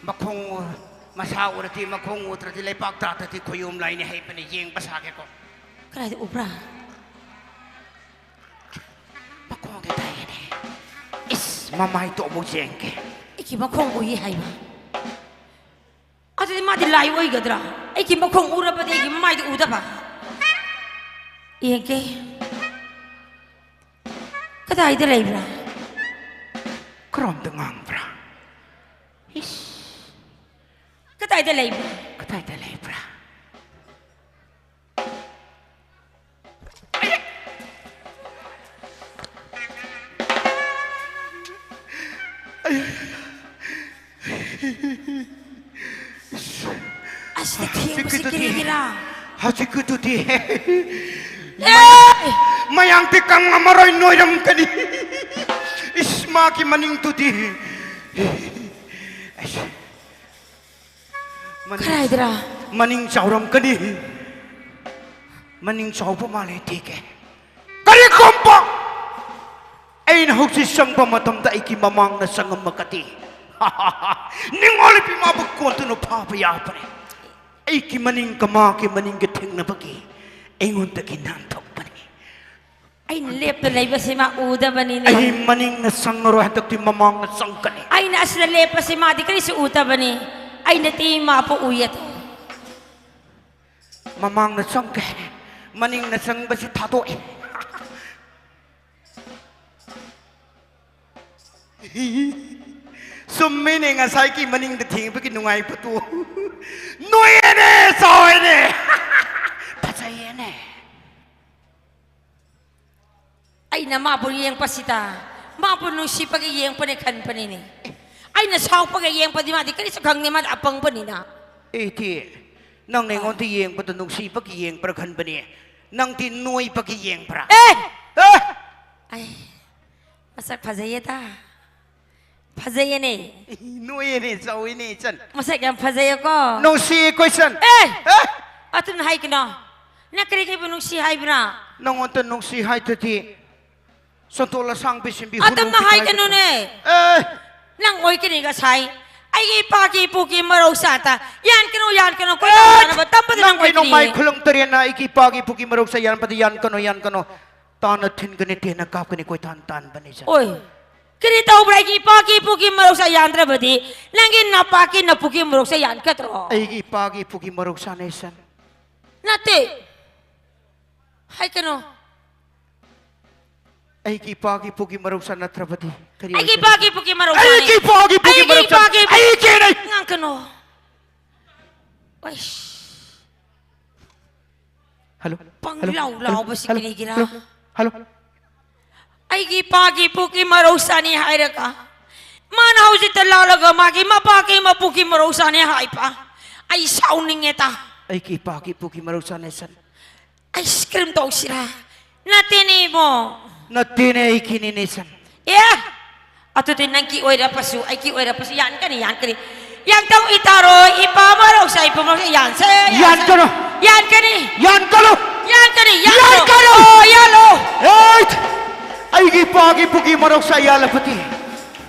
ꯃꯈꯣꯡ ꯎ-, ꯃꯁꯥ ꯎꯔꯗꯤ, ꯃꯈꯣꯡ ꯎꯗ꯭ꯔꯗꯤ ꯂꯩꯄꯥꯛ ꯇꯥꯗꯗꯤ ꯈꯨꯌꯨꯝ ꯂꯥꯏꯅꯤ ꯍꯩꯕꯅꯤ, ꯌꯦꯡꯕ ꯁꯥꯒꯦꯀꯣ꯫ ꯀꯗꯥꯏꯗ ꯎꯕ꯭ꯔꯥ? ꯃꯈꯣꯡꯗꯤ ꯇꯥꯏꯌꯦꯅꯦ꯫ ꯏꯁ, ꯃꯃꯥꯏꯗꯣ ꯑꯃꯨꯛ ꯌꯦꯡꯒꯦ꯫ ꯑꯩꯒꯤ ꯃꯈꯣꯡ ꯎꯏ ꯍꯥꯏꯕ꯫ ꯑꯗꯨꯗꯤ ꯃꯥꯗꯤ ꯂꯥꯏ ꯑꯣꯏꯒꯗ꯭ꯔꯥ? ꯑꯩꯒꯤ ꯃꯈꯣꯡ ꯎꯔꯕꯗꯤ ꯑꯩꯒꯤ ꯃꯃꯥꯏꯗꯤ ꯎꯗꯕ꯫ ꯌꯦꯡꯒꯦ꯫ ꯀꯗꯥꯏꯗ ꯂꯩꯕ꯭ꯔꯥ? ꯀꯔꯣꯝꯗ ꯉꯥꯡꯕ꯭ꯔꯥ? ꯏꯁ꯫ ꯀꯗꯥꯏꯗ ꯂꯩꯕ꯭ꯔꯥ? ꯀꯗꯥꯏꯗ ꯂꯩꯕ꯭ꯔꯥ? ꯑꯌꯥ! ꯍꯧꯖꯤꯛꯀꯤꯗꯨꯗꯤ꯫ ꯃꯌꯥꯡꯗꯤ ꯀꯪꯉꯝꯃꯔꯣꯏ, ꯅꯣꯏꯔꯝꯒꯅꯤ꯫ ꯏꯁ, ꯃꯥꯒꯤ ꯃꯅꯤꯡꯗꯨꯗꯤ꯫ ꯑꯩꯁ꯫ ꯃꯅꯤꯡ, ꯀꯗꯥꯏꯗꯔꯥ? ꯃꯅꯤꯡ ꯆꯥꯎꯔꯝꯒꯅꯤ꯫ ꯃꯅꯤꯡ ꯆꯥꯎꯕ ꯃꯥꯜꯂꯦ, ꯊꯤꯒꯦ꯫ ꯀꯔꯤꯒꯨꯝꯕ ꯑꯩꯅ ꯍꯧꯖꯤꯛ ꯆꯪꯕ ꯃꯇꯝꯗ ꯑꯩꯒꯤ ꯃꯃꯥꯡꯗ ꯆꯪꯉꯝꯃꯒꯗꯤ, ꯅꯤꯡꯉꯣꯜ ꯅꯨꯄꯤ ꯃꯥꯕꯨ ꯀꯣꯟꯗꯨꯅ ꯐꯥꯕ ꯌꯥꯕꯅꯤ꯫ ꯑꯩꯒꯤ ꯃꯅꯤꯡꯒ ꯃꯥꯒꯤ ꯃꯅꯤꯡꯒ ꯊꯦꯡꯅꯕꯒꯤ ꯑꯩꯉꯣꯟꯗꯒꯤ ꯅꯥꯟꯊꯣꯛꯄꯅꯤ꯫ ꯑꯩꯅ ꯂꯦꯞꯇ ꯂꯩꯕꯁꯤ ꯃꯥ ꯎꯗꯕꯅꯤꯅꯦ꯫ ꯑꯩ ꯃꯅꯤꯡꯅ ꯆꯪꯉꯔꯣꯏ, ꯍꯟꯗꯛꯇꯤ ꯃꯃꯥꯡꯅ ꯆꯪꯒꯅꯤ꯫ ꯑꯩꯅ ꯑꯁꯤꯗ ꯂꯦꯞꯄꯁꯤ ꯃꯥꯗꯤ ꯀꯔꯤꯁꯨ ꯎꯗꯕꯅꯤ꯫ ꯑꯩꯅꯗꯤ ꯃꯥꯕꯨ ꯎꯏꯌꯦ꯫ ꯃꯃꯥꯡꯅ ꯆꯪꯒꯦ, ꯃꯅꯤꯡꯅ ꯆꯪꯕꯁꯤ ꯊꯥꯗꯣꯛꯑꯦ꯫ ꯆꯨꯝꯃꯤꯅꯦ, ꯉꯁꯥꯏꯒꯤ ꯃꯅꯤꯡꯗ ꯊꯦꯡꯕꯒꯤ ꯅꯨꯡꯉꯥꯏꯕꯗꯣ꯫ ꯅꯣꯏꯌꯦꯅꯦ, ꯆꯥꯎꯋꯦꯅꯦ꯫ ꯐꯖꯩꯌꯦꯅꯦ꯫ ꯑꯩꯅ ꯃꯥꯕꯨ ꯌꯦꯡꯕꯁꯤꯗ, ꯃꯥꯕꯨ ꯅꯨꯡꯁꯤꯕꯒꯤ ꯌꯦꯡꯕꯅꯦ ꯈꯟꯕꯅꯤꯅꯦ꯫ ꯑꯩꯅ ꯁꯥꯎꯕꯒ ꯌꯦꯡꯕꯗꯤ ꯃꯥꯗꯤ ꯀꯔꯤꯁꯨ ꯈꯪꯗꯦ, ꯃꯥꯗꯤ ꯑꯄꯪꯕꯅꯤꯅ꯫ ꯑꯩꯗꯤ ꯅꯪꯅ ꯑꯩꯉꯣꯟꯗ ꯌꯦꯡꯕꯗ ꯅꯨꯡꯁꯤꯕꯒꯤ ꯌꯦꯡꯕ꯭ꯔꯥ ꯈꯟꯕꯅꯦ, ꯅꯪꯗꯤ ꯅꯣꯏꯕꯒꯤ ꯌꯦꯡꯕ꯭ꯔꯥ? ꯑꯦ! ꯑꯦ! ꯑꯩ ꯃꯁꯛ ꯐꯖꯩꯌꯦꯗ꯫ ꯐꯖꯩꯌꯦꯅꯦ꯫ ꯅꯣꯏꯌꯦꯅꯦ, ꯆꯥꯎꯋꯤꯅꯦ, ꯏꯆꯟ꯫ ꯃꯁꯛ ꯌꯥꯝ ꯐꯖꯩꯌꯦꯀꯣ꯫ ꯅꯨꯡꯁꯤꯌꯦꯀꯣ, ꯏꯆꯟ꯫ ꯑꯦ! ꯑꯦ! ꯑꯗꯨꯝꯅ ꯍꯥꯏꯒꯅꯣ꯫ ꯅꯪ ꯀꯔꯤ ꯀꯔꯤꯕꯨ ꯅꯨꯡꯁꯤ ꯍꯥꯏꯕ꯭ꯔꯥ? ꯅꯪꯉꯣꯟꯗ ꯅꯨꯡꯁꯤ ꯍꯥꯏꯗꯨꯗꯤ ꯁꯟꯇꯣꯜ ꯑꯁꯥꯡꯕꯤ ꯁꯤꯡꯕꯤ ꯍꯨꯟꯗꯣꯛꯈꯤ ꯑꯗꯨꯝꯅ ꯍꯥꯏꯒꯅꯨꯅꯦ꯫ ꯍꯥꯏꯕꯗꯣ꯫ ꯑꯦ! ꯅꯪ ꯑꯣꯏꯒꯅꯤ ꯉꯁꯥꯏ꯫ ꯑꯩꯒꯤ ꯏꯄꯥꯒꯤ ꯏꯄꯨꯒꯤ ꯃꯔꯧ ꯁꯥꯇ ꯌꯥꯟꯒꯅꯨ, ꯌꯥꯟꯒꯅꯨ, ꯀꯣꯏ ꯑꯦ! ꯇꯧꯅꯕ ꯇꯝꯕꯗ ꯅꯪ ꯅꯪꯒꯤ ꯑꯣꯏꯒꯅꯤ꯫ ꯅꯣꯡꯃꯥꯏ ꯈꯨꯂꯪ ꯇꯔꯦꯠꯅ ꯑꯩꯒꯤ ꯏꯄꯥꯒꯤ ꯏꯄꯨꯒꯤ ꯃꯔꯧ ꯁꯥ ꯌꯥꯟꯕꯗ ꯌꯥꯟꯒꯅꯨ, ꯌꯥꯟꯒꯅꯨ꯫ ꯇꯥꯅ ꯊꯤꯟꯒꯅꯤ, ꯇꯦꯟꯅ ꯀꯥꯞꯀꯅꯤ, ꯀꯣꯏꯇꯥꯟ ꯇꯥꯟꯕꯅꯤ, ꯏꯆꯟ꯫ ꯑꯣꯏ, ꯀꯔꯤ ꯇꯧꯕ꯭ꯔꯥ? ꯑꯩꯒꯤ ꯏꯄꯥꯒꯤ ꯏꯄꯨꯒꯤ ꯃꯔꯧꯁꯥ ꯌꯥꯟꯗ꯭ꯔꯕꯗꯤ ꯅꯪꯒꯤ ꯅꯄꯥꯒꯤ ꯅꯄꯨꯒꯤ ꯃꯔꯧꯁꯥ ꯌꯥꯟꯒꯗ꯭ꯔꯣ? ꯑꯩꯒꯤ ꯏꯄꯥꯒꯤ ꯏꯄꯨꯒꯤ ꯃꯔꯧꯁꯥꯅꯦ, ꯏꯆꯟ꯫ ꯅꯠꯇꯦ꯫ ꯍꯥꯏ ꯀꯩꯅꯣ? ꯑꯩꯒꯤ ꯏꯄꯥꯒꯤ ꯏꯄꯨꯒꯤ ꯃꯔꯧꯁꯥ ꯅꯠꯇ꯭ꯔꯕꯗꯤ ꯀꯔꯤ ꯑꯩꯒꯤ ꯑꯣꯏꯒꯅꯤ? ꯏꯄꯥꯒꯤ ꯏꯄꯨꯒꯤ ꯃꯔꯧꯁꯥꯅꯦ꯫ ꯑꯩꯒꯤ ꯏꯄꯥꯒꯤ ꯏꯄꯨꯒꯤ ꯑꯩꯒꯤ ꯃꯔꯧꯁꯥ꯫ ꯏꯄꯥꯒꯤ ꯏꯄꯨ-, ꯑꯩ ꯀꯦꯅꯩ꯫ ꯉꯥꯡꯒꯅꯣ꯫ ꯑꯩꯁ꯫ ꯍꯜꯂꯣ, ꯄꯪ ꯍꯜꯂꯣ, ꯂꯥꯎ ꯍꯜꯂꯣ, ꯂꯥꯎꯕꯁꯤ ꯍꯜꯂꯣ, ꯀꯔꯤꯒꯤꯔꯥ? Hello, hello. ꯑꯩꯒꯤ ꯏꯄꯥꯒꯤ ꯏꯄꯨꯒꯤ ꯃꯔꯧꯁꯥꯅꯤ ꯍꯥꯏꯔꯒ, ꯃꯥꯅ ꯍꯧꯖꯤꯛꯇ ꯂꯥꯛꯂꯒ ꯃꯥꯒꯤ ꯃꯄꯥꯒꯤ ꯃꯄꯨꯒꯤ ꯃꯔꯧꯁꯥꯅꯤ ꯍꯥꯏꯕ꯫ ꯑꯩ ꯁꯥꯎꯅꯤꯡꯉꯦꯗ꯫ ꯑꯩꯒꯤ ꯏꯄꯥꯒꯤ ꯏꯄꯨꯒꯤ ꯃꯔꯧꯁꯥꯅꯦ ꯁꯟ꯫ ꯑꯩꯁ, ꯀꯔꯝ ꯇꯧꯁꯤꯔꯥ? ꯅꯠꯇꯦꯅꯦ ꯏꯕꯣ꯫ ꯅꯠꯇꯦꯅꯦ, ꯑꯩꯒꯤꯅꯤꯅꯦ ꯁꯟ꯫ ꯑꯦ! ꯑꯗꯨꯗꯤ ꯅꯪꯒꯤ ꯑꯣꯏꯔꯛꯄꯁꯨ, ꯑꯩꯒꯤ ꯑꯣꯏꯔꯛꯄꯁꯨ ꯌꯥꯟꯀꯅꯤ, ꯌꯥꯟꯀꯅꯤ꯫ ꯌꯥꯡꯇꯧ ꯏꯇꯥꯔꯣꯏ, ꯏꯄꯥ ꯃꯔꯧꯁꯥꯏ, ꯏꯄꯨ ꯃꯔꯧꯁꯥꯏ, ꯌꯥꯟꯁꯦ, ꯌꯥꯟꯁꯦ꯫ ꯌꯥꯟꯀꯅꯨ꯫ ꯌꯥꯟꯀꯅꯤ꯫ ꯌꯥꯟꯀꯅꯨ꯫ ꯌꯥꯟꯀꯅꯤ, ꯌꯥꯟꯀꯅꯨ꯫ ꯌꯥꯟꯀꯅꯨ꯫ ꯑꯣ, ꯌꯥꯜꯂꯣ꯫ ꯑꯦ! ꯑꯩꯒꯤ ꯏꯄꯥꯒꯤ ꯏꯄꯨꯒꯤ ꯃꯔꯧꯁꯥ ꯌꯥꯜꯂꯕꯗꯤ,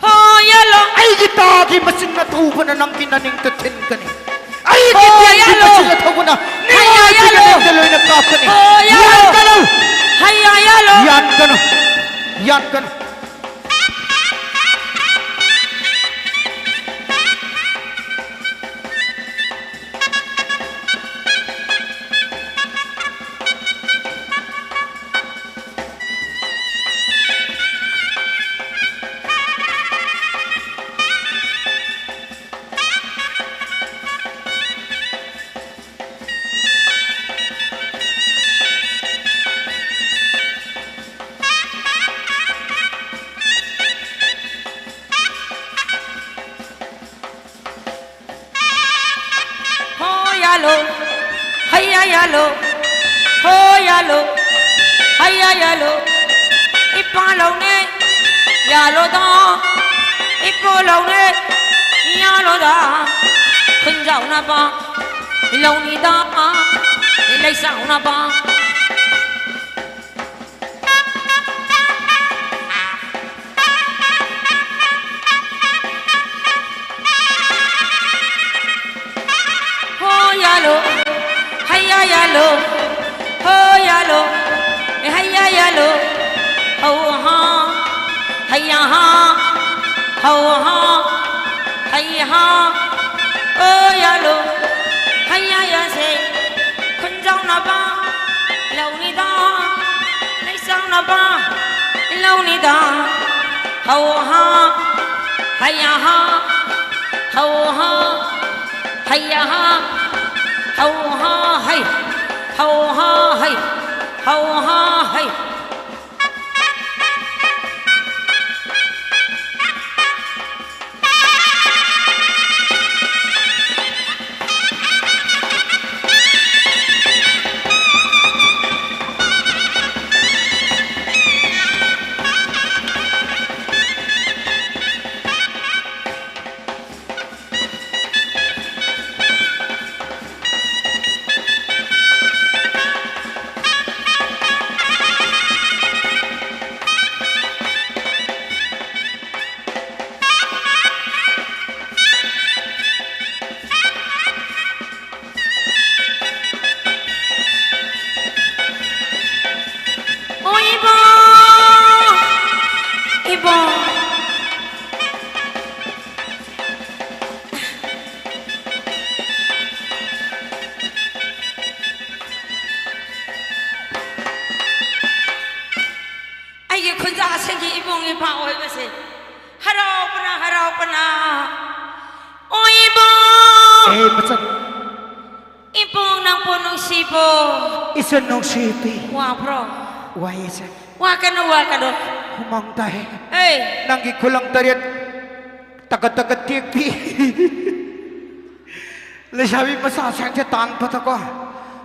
ꯍꯣ, ꯌꯥꯜꯂꯣ꯫ ꯑꯩꯒꯤ ꯇꯥꯒꯤ ꯃꯆꯤꯟ ꯑꯊꯧꯕꯅ ꯅꯪꯒꯤ ꯅꯅꯤꯡꯗ ꯊꯤꯟꯒꯅꯤ꯫ ꯑꯩꯒꯤ ꯍꯣ, ꯇꯦꯟꯒꯤ ꯌꯥꯜꯂꯣ꯫ ꯃꯆꯤꯟ ꯑꯊꯧꯕꯅ ꯍꯩꯌꯥ, ꯅꯤꯡꯉꯣꯜꯒꯤ ꯌꯥꯜꯂꯣ꯫ ꯅꯅꯤꯡꯗ ꯂꯣꯏꯅ ꯀꯥꯞꯀꯅꯤ꯫ ꯍꯣ, ꯌꯥꯜꯂꯣ꯫ ꯌꯥꯟꯒꯅꯨ꯫ ꯍꯩꯌꯥ, ꯌꯥꯜꯂꯣ꯫ ꯌꯥꯟꯒꯅꯨ꯫ ꯌꯥꯟꯒꯅꯨ꯫ ꯍꯣ ꯌꯥꯜꯂꯣ, ꯍꯩꯌꯥ ꯌꯥꯜꯂꯣ, ꯍꯣ ꯌꯥꯜꯂꯣ, ꯍꯩꯌꯥ ꯌꯥꯜꯂꯣ꯫ ꯏꯄꯥ ꯂꯧꯅꯦ, ꯌꯥꯜꯂꯣꯗ, ꯏꯄꯨ ꯂꯧꯅꯦ, ꯌꯥꯜꯂꯣꯗ꯫ ꯈꯨꯟꯖꯥꯎꯅꯕ ꯂꯧꯅꯤꯗ, ꯂꯩꯁꯥꯎꯅꯕ꯫ ꯍꯣ ꯌꯥꯜꯂꯣ, ꯍꯩꯌꯥ ꯌꯥꯜꯂꯣ, ꯍꯣ ꯌꯥꯜꯂꯣ, ꯑꯦ ꯍꯩꯌꯥ ꯌꯥꯜꯂꯣ, ꯍꯧ ꯍꯥ, ꯍꯩꯌꯥ ꯍꯥ, ꯍꯧ ꯍꯥ, ꯍꯩ ꯍꯥ, ꯑꯣ ꯌꯥꯜꯂꯣ, ꯍꯩꯌꯥ ꯌꯥꯁꯦ, ꯈꯨꯟꯖꯥꯎꯅꯕ ꯂꯧꯅꯤꯗ, ꯂꯩꯁꯥꯎꯅꯕ ꯂꯧꯅꯤꯗ꯫ ꯍꯧ ꯍꯥ, ꯍꯩꯌꯥ ꯍꯥ, ꯍꯧ ꯍꯥ, ꯍꯩꯌꯥ ꯍꯥ, ꯍꯧ ꯍꯥ, ꯍꯩ, ꯍꯧ ꯍꯥ, ꯍꯩ, ꯍꯧ ꯍꯥ, ꯍꯩ꯫ ꯏꯆꯥꯁꯤꯡꯒꯤ ꯏꯕꯨꯡ ꯏꯄ꯭ꯋꯥ ꯑꯣꯏꯕꯁꯦ ꯍꯔꯥꯎꯕꯅ, ꯍꯔꯥꯎꯕꯅ꯫ ꯑꯣ ꯏꯕꯨꯡ! ꯑꯦ, ꯃꯆꯟ꯫ ꯏꯕꯨꯡ ꯅꯪꯕꯨ ꯅꯨꯡꯁꯤꯕꯣ? ꯏꯆꯟ ꯅꯨꯡꯁꯤꯕꯤ꯫ ꯋꯥꯕ꯭ꯔꯣ? ꯋꯥꯏ ꯏꯆꯟ꯫ ꯋꯥꯀꯅꯨ, ꯋꯥꯀꯅꯨ꯫ ꯍꯨꯃꯥꯡ ꯇꯥꯏ꯫ ꯑꯦ! ꯅꯪꯒꯤ ꯈꯨꯂꯪ ꯇꯔꯦꯠ ꯇꯒꯠ ꯇꯒꯠ ꯇꯦꯛꯄꯤ꯫ ꯂꯩꯁꯥꯕꯤ ꯃꯆꯥꯁꯤꯡꯁꯦ ꯇꯥꯟꯕꯗꯀꯣ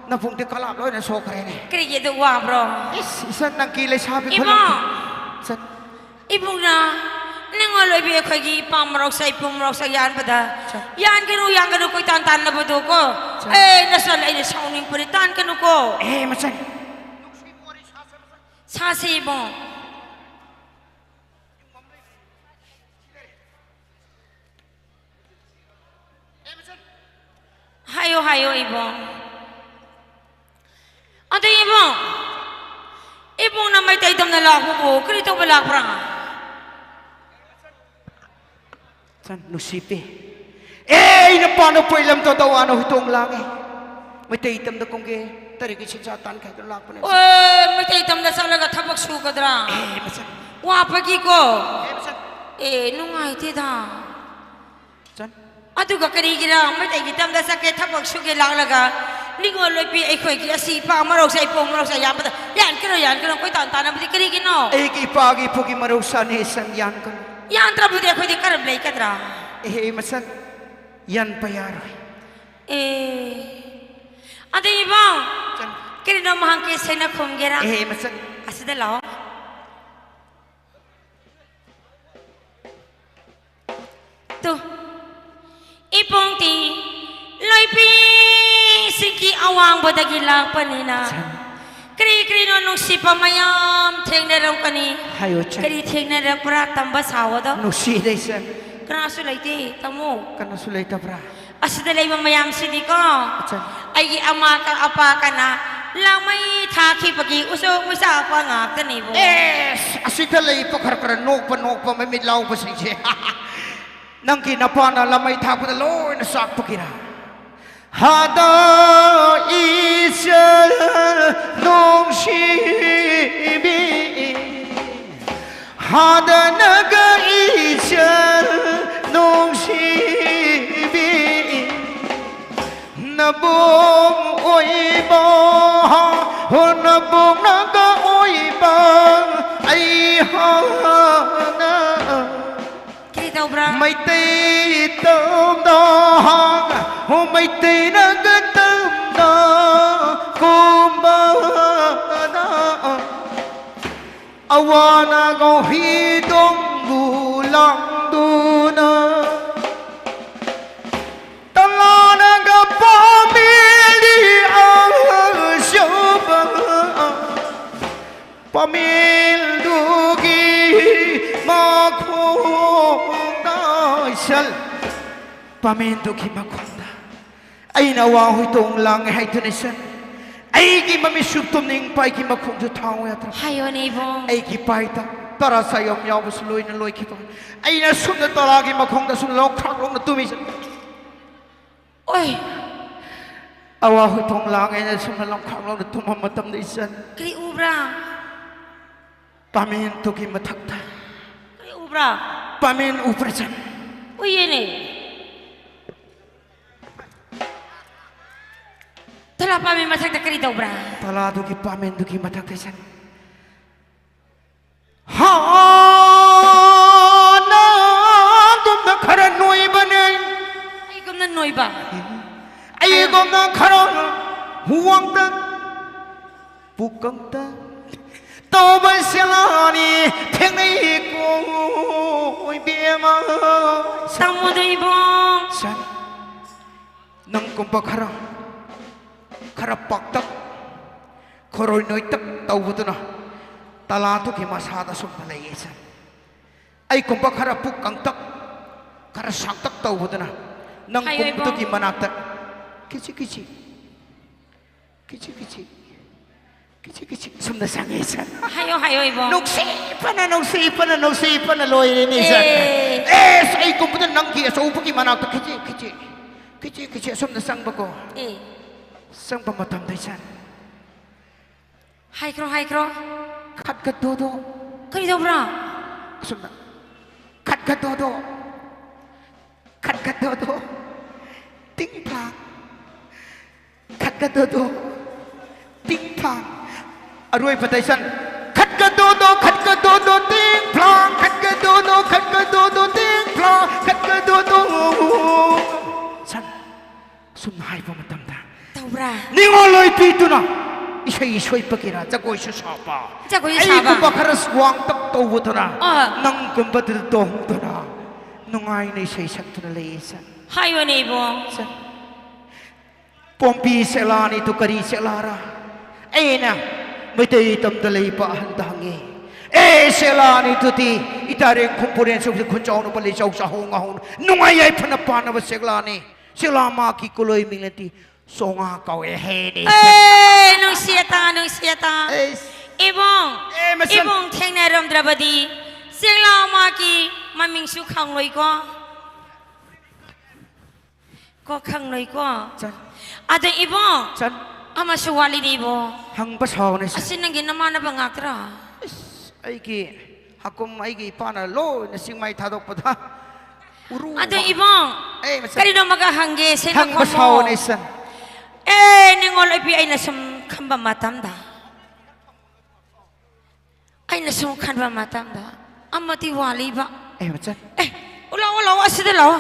ꯅꯄꯨꯡꯗꯤ ꯀꯂꯥꯞ ꯂꯣꯏꯅ ꯁꯣꯛꯈ꯭ꯔꯦꯅꯦ꯫ ꯀꯔꯤꯒꯤ ꯑꯗꯨ ꯋꯥꯕ꯭ꯔꯣ? ꯏꯁ, ꯏꯆꯟ ꯅꯪꯒꯤ ꯂꯩꯁꯥꯕꯤ ꯏꯕꯨꯡ! ꯈꯨꯂꯪ꯫ ꯏꯆꯟ꯫ ꯏꯕꯨꯡꯅ ꯅꯤꯡꯉꯣꯜ ꯑꯣꯏꯕꯤ ꯑꯩꯈꯣꯏꯒꯤ ꯏꯄꯥ ꯃꯔꯣꯛꯁꯥ, ꯏꯄꯨ ꯃꯔꯣꯛꯁꯥ ꯌꯥꯟꯕꯗ ꯆꯥ꯫ ꯌꯥꯟꯒꯅꯨ, ꯌꯥꯟꯒꯅꯨ ꯀꯣꯏꯇꯥꯟ ꯇꯥꯟꯅꯕꯗꯣ ꯀꯣ꯫ ꯆꯥ꯫ ꯑꯦ, ꯅꯆꯟ ꯑꯩꯅ ꯁꯥꯎꯅꯤꯡꯕꯅꯤ, ꯇꯥꯟꯒꯅꯨꯀꯣ꯫ ꯑꯦ, ꯃꯆꯟ꯫ ꯁꯥꯁꯦ ꯏꯕꯨꯡ꯫ ꯍꯥꯏꯌꯣ, ꯍꯥꯏꯌꯣ, ꯏꯕꯨꯡ꯫ ꯑꯗꯨ ꯏꯕꯨꯡ, ꯏꯕꯨꯡꯅ ꯃꯩꯇꯩ ꯇꯝꯅ ꯂꯥꯛꯄꯕꯨ ꯀꯔꯤ ꯇꯧꯕ ꯂꯥꯛꯄ꯭ꯔꯥ? ꯆꯟ, ꯅꯨꯡꯁꯤꯇꯦ꯫ ꯑꯦ, ꯑꯩꯅ ꯄꯥꯟꯗ ꯄꯣꯏꯂꯝ ꯇꯧꯗ ꯋꯥꯅ ꯍꯨꯏꯇꯣꯡ ꯂꯥꯡꯉꯦ꯫ ꯃꯩꯇꯩ ꯇꯝꯗ ꯀꯨꯝꯒꯦ, ꯇꯔꯤꯛꯀꯤ ꯁꯦꯟꯖꯥ ꯇꯥꯟꯈꯥꯏꯗꯨꯅ ꯂꯥꯛꯄꯅꯦ꯫ ꯑꯣꯏ, ꯃꯩꯇꯩ ꯇꯝꯗ ꯆꯠꯂꯒ ꯊꯕꯛ ꯁꯨꯒꯗ꯭ꯔꯥ? ꯑꯦ, ꯃꯆꯟ꯫ ꯋꯥꯄꯒꯤꯀꯣ? ꯑꯦ, ꯃꯆꯟ꯫ ꯑꯦ, ꯅꯨꯡꯉꯥꯏꯇꯦꯗ꯫ ꯆꯟ꯫ ꯑꯗꯨꯒ ꯀꯔꯤꯒꯤꯔ ꯃꯩꯇꯩꯒꯤ ꯇꯝꯗ ꯆꯠꯀꯦ, ꯊꯕꯛ ꯁꯨꯒꯦ ꯂꯥꯛꯂꯒ ꯅꯤꯡꯉꯣꯜ ꯂꯣꯏꯄꯤ ꯑꯩꯈꯣꯏꯒꯤ ꯑꯁꯤ ꯏꯄꯥ ꯃꯔꯧꯁꯦ, ꯏꯄꯣ ꯃꯔꯧꯁꯦ ꯌꯥꯝꯕꯗ ꯌꯥꯟ ꯀꯩꯅꯣ, ꯌꯥꯟ ꯀꯩꯅꯣ ꯀꯣꯏꯇꯥꯟ ꯇꯥꯟꯅꯕꯗꯤ ꯀꯔꯤꯒꯤꯅꯣ? ꯑꯩꯒꯤ ꯏꯄꯥꯒꯤ ꯏꯄꯨꯒꯤ ꯃꯔꯧꯁꯥꯅꯦ, ꯆꯟ, ꯌꯥꯟ ꯀꯩꯅꯣ꯫ ꯌꯥꯟꯗ꯭ꯔꯕꯗꯤ ꯑꯩꯈꯣꯏꯗꯤ ꯀꯔꯝ ꯂꯩꯒꯗ꯭ꯔꯥ? ꯑꯦꯍꯦ, ꯃꯆꯟ, ꯌꯥꯟꯕ ꯌꯥꯔꯣꯏ꯫ ꯑꯦ, ꯑꯗꯨ ꯏꯕꯣ, ꯆꯟ꯫ ꯀꯔꯤꯅꯣ ꯃꯍꯥꯛꯀꯤ ꯁꯦꯡꯅ ꯈꯨꯝꯒꯦꯔꯥ? ꯑꯦꯍꯦ, ꯃꯆꯟ꯫ ꯑꯁꯤꯗ ꯂꯥꯛꯑꯣ꯫ ꯇꯨ, ꯏꯕꯨꯡꯗꯤ ꯂꯣꯏꯄꯤꯁꯤꯡꯒꯤ ꯑꯋꯥꯡꯕꯗꯒꯤ ꯂꯥꯛꯄꯅꯤꯅ ꯆꯟ꯫ ꯀꯔꯤ ꯀꯔꯤꯅꯣ ꯅꯨꯡꯁꯤꯕ ꯃꯌꯥꯝ ꯊꯦꯡꯅꯔꯝꯒꯅꯤ꯫ ꯍꯥꯏꯌꯣ, ꯆꯟ꯫ ꯀꯔꯤ ꯊꯦꯡꯅꯔꯛꯄ꯭ꯔꯥ ꯇꯝꯕ ꯁꯥꯑꯣꯗꯣ꯫ ꯅꯨꯡꯁꯤꯗꯦ, ꯆꯟ꯫ ꯀꯅꯥꯁꯨ ꯂꯩꯇꯦ, ꯇꯥꯃꯣ꯫ ꯀꯅꯥꯁꯨ ꯂꯩꯇꯕ꯭ꯔꯥ? ꯑꯁꯤꯗ ꯂꯩꯕ ꯃꯌꯥꯝꯁꯤꯗꯤꯀꯣ, ꯆꯟ꯫ ꯑꯩꯒꯤ ꯑꯃꯥ ꯀ-, ꯑꯄꯥ ꯀꯅꯥ ꯂꯥꯡꯃꯩ ꯊꯥꯈꯤꯕꯒꯤ ꯎꯁꯣꯛ ꯃꯩꯁꯥꯛꯄ ꯉꯥꯛꯇꯅꯤꯕꯣ꯫ ꯑꯦꯁ, ꯑꯁꯤꯗ ꯂꯩꯕ ꯈꯔ ꯈꯔ ꯅꯣꯛꯄ ꯅꯣꯛꯄ ꯃꯃꯤꯠ ꯂꯥꯎꯕꯁꯤꯡꯁꯦ꯫ ꯅꯪꯒꯤ ꯅꯄꯥꯅ ꯂꯥꯡꯃꯩ ꯊꯥꯛꯄꯗ ꯂꯣꯏꯅ ꯆꯥꯛꯄꯒꯤꯔꯥ? ꯍꯥꯗꯣ ꯏꯆꯜ ꯅꯨꯡꯁꯤꯕꯤ꯫ ꯍꯥꯗꯅꯒ ꯏꯆꯜ ꯅꯨꯡꯁꯤꯕꯤ ꯅꯕꯨꯡ ꯑꯣꯏꯕ, ꯍꯣ ꯅꯕꯨꯡꯅꯒ ꯑꯣꯏꯕ ꯑꯩ ꯍꯥꯟꯅ ꯀꯔꯤ ꯇꯧꯕ꯭ꯔꯥ? ꯃꯩꯇꯩ ꯇꯝꯗ, ꯍꯣ ꯃꯩꯇꯩꯅꯒ ꯇꯝꯗ ꯀꯨꯝꯕꯗ ꯑꯋꯥꯅ ꯒꯧꯍꯤ ꯇꯣꯡꯕꯨ ꯂꯥꯡꯗꯨꯅ ꯇꯂꯥꯅꯒ ꯄꯥꯝꯕꯤꯗꯤ ꯑꯆꯧꯕ ꯄꯥꯃꯦꯜꯗꯨꯒꯤ ꯃꯈꯣꯡꯗ ꯏꯆꯜ, ꯄꯥꯃꯦꯜꯗꯨꯒꯤ ꯃꯈꯣꯡꯗ ꯑꯩꯅ ꯋꯥ ꯍꯣꯏꯇꯣꯡ ꯂꯥꯡꯉꯦ ꯍꯥꯏꯗꯨꯅ ꯏꯆꯜ, ꯑꯩꯒꯤ ꯃꯃꯤꯠꯁꯨ ꯇꯨꯝꯅꯤꯡꯕ ꯑꯩꯒꯤ ꯃꯈꯣꯡꯁꯨ ꯊꯥꯡꯉꯨ ꯌꯥꯗ꯭ꯔꯥ? ꯍꯥꯏꯌꯣꯅꯦ ꯏꯕꯨꯡ꯫ ꯑꯩꯒꯤ ꯄꯥꯏꯗ ꯇꯔꯥ ꯆꯥꯌꯣꯝ ꯌꯥꯎꯕꯁꯨ ꯂꯣꯏꯅ ꯂꯣꯏꯈꯤꯕ꯫ ꯑꯩꯅ ꯁꯨꯝꯅ ꯇꯔꯥꯒꯤ ꯃꯈꯣꯡꯗ ꯁꯨꯝ ꯂꯣꯡꯈ꯭ꯔꯥꯛ ꯂꯣꯡꯅ ꯇꯨꯝꯃꯤꯁꯦ꯫ ꯑꯣꯏ꯫ ꯑꯋꯥ ꯍꯣꯏꯇꯣꯡ ꯂꯥꯡꯉꯦꯅ ꯁꯨꯝꯅ ꯂꯣꯡꯈ꯭ꯔꯥꯛ ꯂꯣꯡꯅ ꯇꯨꯝꯕ ꯃꯇꯝꯗ ꯏꯆꯟ꯫ ꯀꯔꯤ ꯎꯕ꯭ꯔꯥ? ꯄꯥꯃꯦꯟꯗꯨꯒꯤ ꯃꯊꯛꯇ꯫ ꯀꯔꯤ ꯎꯕ꯭ꯔꯥ? ꯄꯥꯃꯦꯟ ꯎꯕ꯭ꯔꯥ ꯏꯆꯟ? ꯎꯏꯌꯦꯅꯦ꯫ ꯇꯂꯥ ꯄꯥꯃꯦꯟ ꯃꯊꯛꯇ ꯀꯔꯤ ꯇꯧꯕ꯭ꯔꯥ? ꯇꯂꯥꯗꯨꯒꯤ ꯄꯥꯃꯦꯟꯗꯨꯒꯤ ꯃꯊꯛꯇ ꯏꯆꯟ꯫ ꯍꯥꯟꯅꯒꯨꯝꯅ ꯈꯔ ꯅꯣꯏꯕꯅꯦ꯫ ꯑꯩꯒꯨꯝꯅ ꯅꯣꯏꯕ? ꯑꯩꯒꯨꯝꯅ ꯈꯔ ꯋꯥꯡꯇꯛ ꯄꯨꯀꯪꯇ ꯇꯧꯕ ꯁꯦꯂꯥꯅꯤ ꯊꯦꯡꯅꯩꯀꯣ ꯏꯕꯦꯝꯃ꯫ ꯇꯥꯃꯣꯗꯣ ꯏꯕꯨꯡ꯫ ꯁꯟ, ꯅꯪꯒꯨꯝꯕ ꯈꯔ, ꯈꯔ ꯄꯥꯛꯇꯛ, ꯈꯔꯣꯏ ꯅꯣꯏꯇꯛ ꯇꯧꯕꯗꯨꯅ ꯇꯂꯥꯗꯨꯒꯤ ꯃꯁꯥꯗ ꯁꯨꯝꯅ ꯂꯩꯌꯦ ꯁꯟ꯫ ꯑꯩꯒꯨꯝꯕ ꯈꯔ ꯄꯨꯛ ꯀꯪꯇꯛ, ꯈꯔ ꯁꯥꯡꯇꯛ ꯇꯧꯕꯗꯨꯅ ꯍꯥꯏꯌꯣ ꯏꯕꯨꯡ꯫ ꯅꯪꯒꯨꯝꯕꯗꯨꯒꯤ ꯃꯅꯥꯛꯇ ꯈꯤꯆꯤ ꯈꯤꯆꯤ, ꯈꯤꯆꯤ ꯈꯤꯆꯤ, ꯈꯤꯆꯤ ꯈꯤꯆꯤ ꯁꯨꯝꯅ ꯁꯪꯉꯦ ꯁꯟ꯫ ꯍꯥꯏꯌꯣ, ꯍꯥꯏꯌꯣ ꯏꯕꯨꯡ꯫ ꯅꯨꯡꯁꯤꯕꯅ, ꯅꯨꯡꯁꯤꯕꯅ, ꯅꯨꯡꯁꯤꯕꯅ ꯂꯣꯏꯔꯦꯅꯦ ꯁꯟ꯫ ꯑꯦ꯫ ꯑꯦꯁ, ꯑꯩꯒꯨꯝꯕꯗ ꯅꯪꯒꯤ ꯑꯆꯧꯕꯒꯤ ꯃꯅꯥꯛꯇ ꯈꯤꯆꯤ ꯈꯤꯆꯤ, ꯈꯤꯆꯤ ꯈꯤꯆꯤ ꯑꯁꯨꯝꯅ ꯆꯪꯕꯀꯣ꯫ ꯑꯦ꯫ ꯆꯪꯕ ꯃꯇꯝꯗ ꯏꯆꯟ꯫ ꯍꯥꯏꯈ꯭ꯔꯣ, ꯍꯥꯏꯈ꯭ꯔꯣ꯫ ꯈꯠꯀꯗꯣꯗꯣ꯫ ꯀꯔꯤ ꯇꯧꯕ꯭ꯔꯥ? ꯁꯨꯝꯅ ꯈꯠ ꯈꯠ ꯗꯣ ꯗꯣ, ꯈꯠ ꯈꯠ ꯗꯣ ꯗꯣ, ꯇꯤꯡ ꯐꯥ, ꯈꯠ ꯈꯠ ꯗꯣ ꯗꯣ, ꯇꯤꯡ ꯐꯥ꯫ ꯑꯔꯣꯏꯕꯗ ꯏꯆꯟ, ꯈꯠ ꯈꯠ ꯗꯣ ꯗꯣ, ꯈꯠ ꯈꯠ ꯗꯣ ꯗꯣ, ꯇꯤꯡ ꯐ꯭ꯂꯥꯡ, ꯈꯠ ꯈꯠ ꯗꯣ ꯗꯣ, ꯈꯠ ꯈꯠ ꯗꯣ ꯗꯣ, ꯇꯤꯡ ꯐ꯭ꯂꯥꯡ, ꯈꯠ ꯈꯠ ꯗꯣ ꯗꯣ꯫ ꯏꯆꯟ, ꯁꯨꯝ ꯍꯥꯏꯕ ꯃꯇꯝꯗ, ꯇꯧꯕ꯭ꯔꯥ? ꯅꯤꯉꯣꯜ ꯑꯣꯏꯕꯤꯗꯨꯅ ꯏꯁꯩ ꯁꯣꯏꯕꯒꯤꯔ, ꯖꯒꯣꯏꯁꯨ ꯁꯥꯕ, ꯖꯒꯣꯏꯁꯨ ꯁꯥꯕ꯫ ꯑꯩꯒꯨꯝꯕ ꯈꯔ ꯋꯥꯡꯇꯛ ꯇꯧꯕꯗꯨꯅ ꯑꯥ꯫ ꯅꯪꯒꯨꯝꯕꯗꯨꯗ ꯇꯣꯡꯗꯨꯅ ꯅꯨꯡꯉꯥꯏꯅ ꯏꯁꯩ ꯁꯛꯇꯨꯅ ꯂꯩꯌꯦ ꯏꯆꯟ꯫ ꯍꯥꯏꯌꯣꯅꯦ ꯏꯕꯨꯡ꯫ ꯏꯆꯟ, ꯄꯣꯝꯕꯤ ꯁꯦꯛꯂꯥꯅꯤꯗꯨ ꯀꯔꯤ ꯁꯦꯛꯂꯥꯔꯥ? ꯑꯩꯅ ꯃꯩꯇꯩ ꯇꯝꯗ ꯂꯩꯕ ꯑꯍꯟꯗ ꯍꯪꯉꯤ꯫ ꯑꯦ ꯁꯦꯛꯂꯥꯅꯤꯗꯨꯗꯤ ꯏꯇꯥꯔꯦꯡ ꯈꯨꯝꯕꯨꯔꯦꯟ ꯁꯨꯝꯁꯤ ꯈꯨꯟꯖꯥꯎꯅꯕ ꯂꯩꯖꯥꯎ ꯆꯥꯍꯧ ꯉꯥꯍꯧꯅ ꯅꯨꯡꯉꯥꯏ ꯌꯥꯏꯐꯅ ꯄꯥꯟꯅꯕ ꯁꯦꯛꯂꯥꯅꯤ꯫ ꯁꯦꯛꯂꯥ ꯃꯥꯒꯤ ꯀꯨꯂꯣꯏ ꯃꯤꯡꯅꯗꯤ ꯆꯣꯉꯥ ꯀꯧꯋꯦ ꯍꯦꯅꯦ꯫ ꯑꯦ, ꯅꯨꯡꯁꯤꯌꯦꯇꯥ, ꯅꯨꯡꯁꯤꯌꯦꯇꯥ꯫ ꯑꯩꯁ꯫ ꯏꯕꯨꯡ, ꯑꯦ, ꯃꯆꯟ꯫ ꯏꯕꯨꯡ ꯊꯦꯡꯅꯔꯝꯗ꯭ꯔꯕꯗꯤ ꯆꯦꯡꯂꯥꯎ ꯃꯥꯒꯤ ꯃꯃꯤꯡꯁꯨ ꯈꯪꯂꯣꯏꯀꯣ꯫ ꯀꯣ, ꯈꯪꯂꯣꯏꯀꯣ꯫ ꯆꯟ꯫ ꯑꯗꯣ ꯏꯕꯨꯡ, ꯆꯟ꯫ ꯑꯃꯁꯨ ꯋꯥꯠꯂꯤꯅꯦ ꯏꯕꯨꯡ꯫ ꯍꯪꯕ ꯁꯥꯎꯅꯦ, ꯆꯟ꯫ ꯑꯁꯤ ꯅꯪꯒꯤ ꯅꯃꯥꯟꯅꯕ ꯉꯥꯛꯇ꯭ꯔꯥ? ꯏꯁ, ꯑꯩꯒꯤ ꯍꯀꯨꯝ ꯑꯩꯒꯤ ꯏꯄꯥꯅ ꯂꯣꯏꯅ ꯆꯤꯡꯃꯥꯏ ꯊꯥꯗꯣꯛꯄꯗ ꯎꯔꯨ ꯑꯗꯣ ꯎꯃꯪ꯫ ꯏꯕꯨꯡ, ꯑꯦ, ꯃꯆꯟ꯫ ꯀꯔꯤꯅꯣꯃꯒ ꯍꯪꯒꯦ, ꯁꯦ ꯍꯪꯕ ꯅꯈꯣꯝꯃꯣ꯫ ꯁꯥꯎꯅꯦ, ꯆꯟ꯫ ꯑꯦ, ꯅꯤꯡꯉꯣꯜ ꯑꯣꯏꯕꯤ, ꯑꯩꯅ ꯁꯨꯝ ꯈꯟꯕ ꯃꯇꯝꯗ, ꯑꯩꯅ ꯁꯨꯝ ꯈꯟꯕ ꯃꯇꯝꯗ, ꯑꯃꯗꯤ ꯋꯥꯠꯂꯤꯕ꯫ ꯑꯦ, ꯃꯆꯟ꯫ ꯑꯦ, ꯂꯥꯛꯑꯣ, ꯂꯥꯛꯑꯣ, ꯑꯁꯤꯗ ꯂꯥꯛꯑꯣ꯫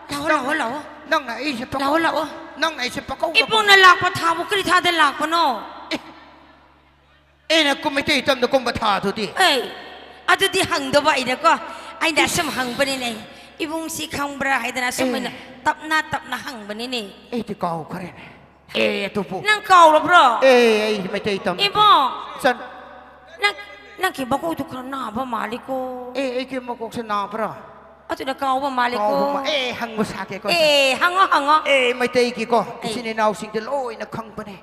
ꯂꯥꯛꯑꯣ, ꯂꯥꯛꯑꯣ, ꯂꯥꯛꯑꯣ꯫ ꯅꯪꯅ ꯑꯩꯁꯦ ꯄꯀꯧ-, ꯂꯥꯛꯑꯣ, ꯂꯥꯛꯑꯣ꯫ ꯅꯪꯅ ꯑꯩꯁꯦ ꯄꯀꯧ-, ꯏꯕꯨꯡꯅ ꯂꯥꯛꯄ ꯊꯥꯕꯨ ꯀꯔꯤ ꯊꯥꯗ ꯂꯥꯛꯄꯅꯣ? ꯑꯦ, ꯑꯩꯅ ꯀꯨꯝ-, ꯃꯩꯇꯩ ꯇꯝꯗ ꯀꯨꯝꯕ ꯊꯥꯗꯨꯗꯤ꯫ ꯑꯦ, ꯑꯗꯨꯗꯤ ꯍꯪꯗꯧꯕ ꯑꯩꯅꯀꯣ꯫ ꯑꯩꯅ ꯑꯁꯨꯝ ꯍꯪꯕꯅꯤꯅꯦ꯫ ꯏꯕꯨꯡꯁꯤ ꯈꯪꯕ꯭ꯔꯥ ꯍꯥꯏꯗꯅ ꯑꯁꯨꯝ ꯑꯦ꯫ ꯑꯩꯅ ꯇꯞꯅ ꯇꯞꯅ ꯍꯪꯕꯅꯤꯅꯦ꯫ ꯑꯩꯗꯤ ꯀꯥꯎꯈ꯭ꯔꯦꯅꯦ꯫ ꯑꯦ, ꯑꯗꯨꯕꯨ꯫ ꯅꯪ ꯀꯥꯎꯔꯕ꯭ꯔꯣ? ꯑꯦ, ꯑꯩ ꯃꯩꯇꯩ ꯇꯝ-, ꯏꯕꯨꯡ! ꯆꯟ-, ꯅꯪ, ꯅꯪꯒꯤ ꯃꯀꯣꯛꯇꯨ ꯈꯔ ꯅꯥꯕ ꯃꯥꯜꯂꯤꯀꯣ꯫ ꯑꯦ, ꯑꯩꯒꯤ ꯃꯀꯣꯛꯁꯦ ꯅꯥꯕ꯭ꯔꯥ? ꯑꯗꯨꯅ ꯀꯥꯎꯕ ꯃꯥꯜꯂꯤꯀꯣ꯫ ꯀꯥꯎꯕ ꯃꯥ-, ꯑꯦ, ꯍꯪꯕ ꯁꯥꯒꯦꯀꯣ, ꯆꯟ꯫ ꯑꯦ, ꯍꯪꯉꯣ, ꯍꯪꯉꯣ꯫ ꯑꯦ, ꯃꯩꯇꯩꯒꯤꯀꯣ, ꯑꯦ꯫ ꯏꯆꯤꯟ ꯏꯅꯥꯎꯁꯤꯡꯗꯤ ꯂꯣꯏꯅ ꯈꯪꯕꯅꯦ꯫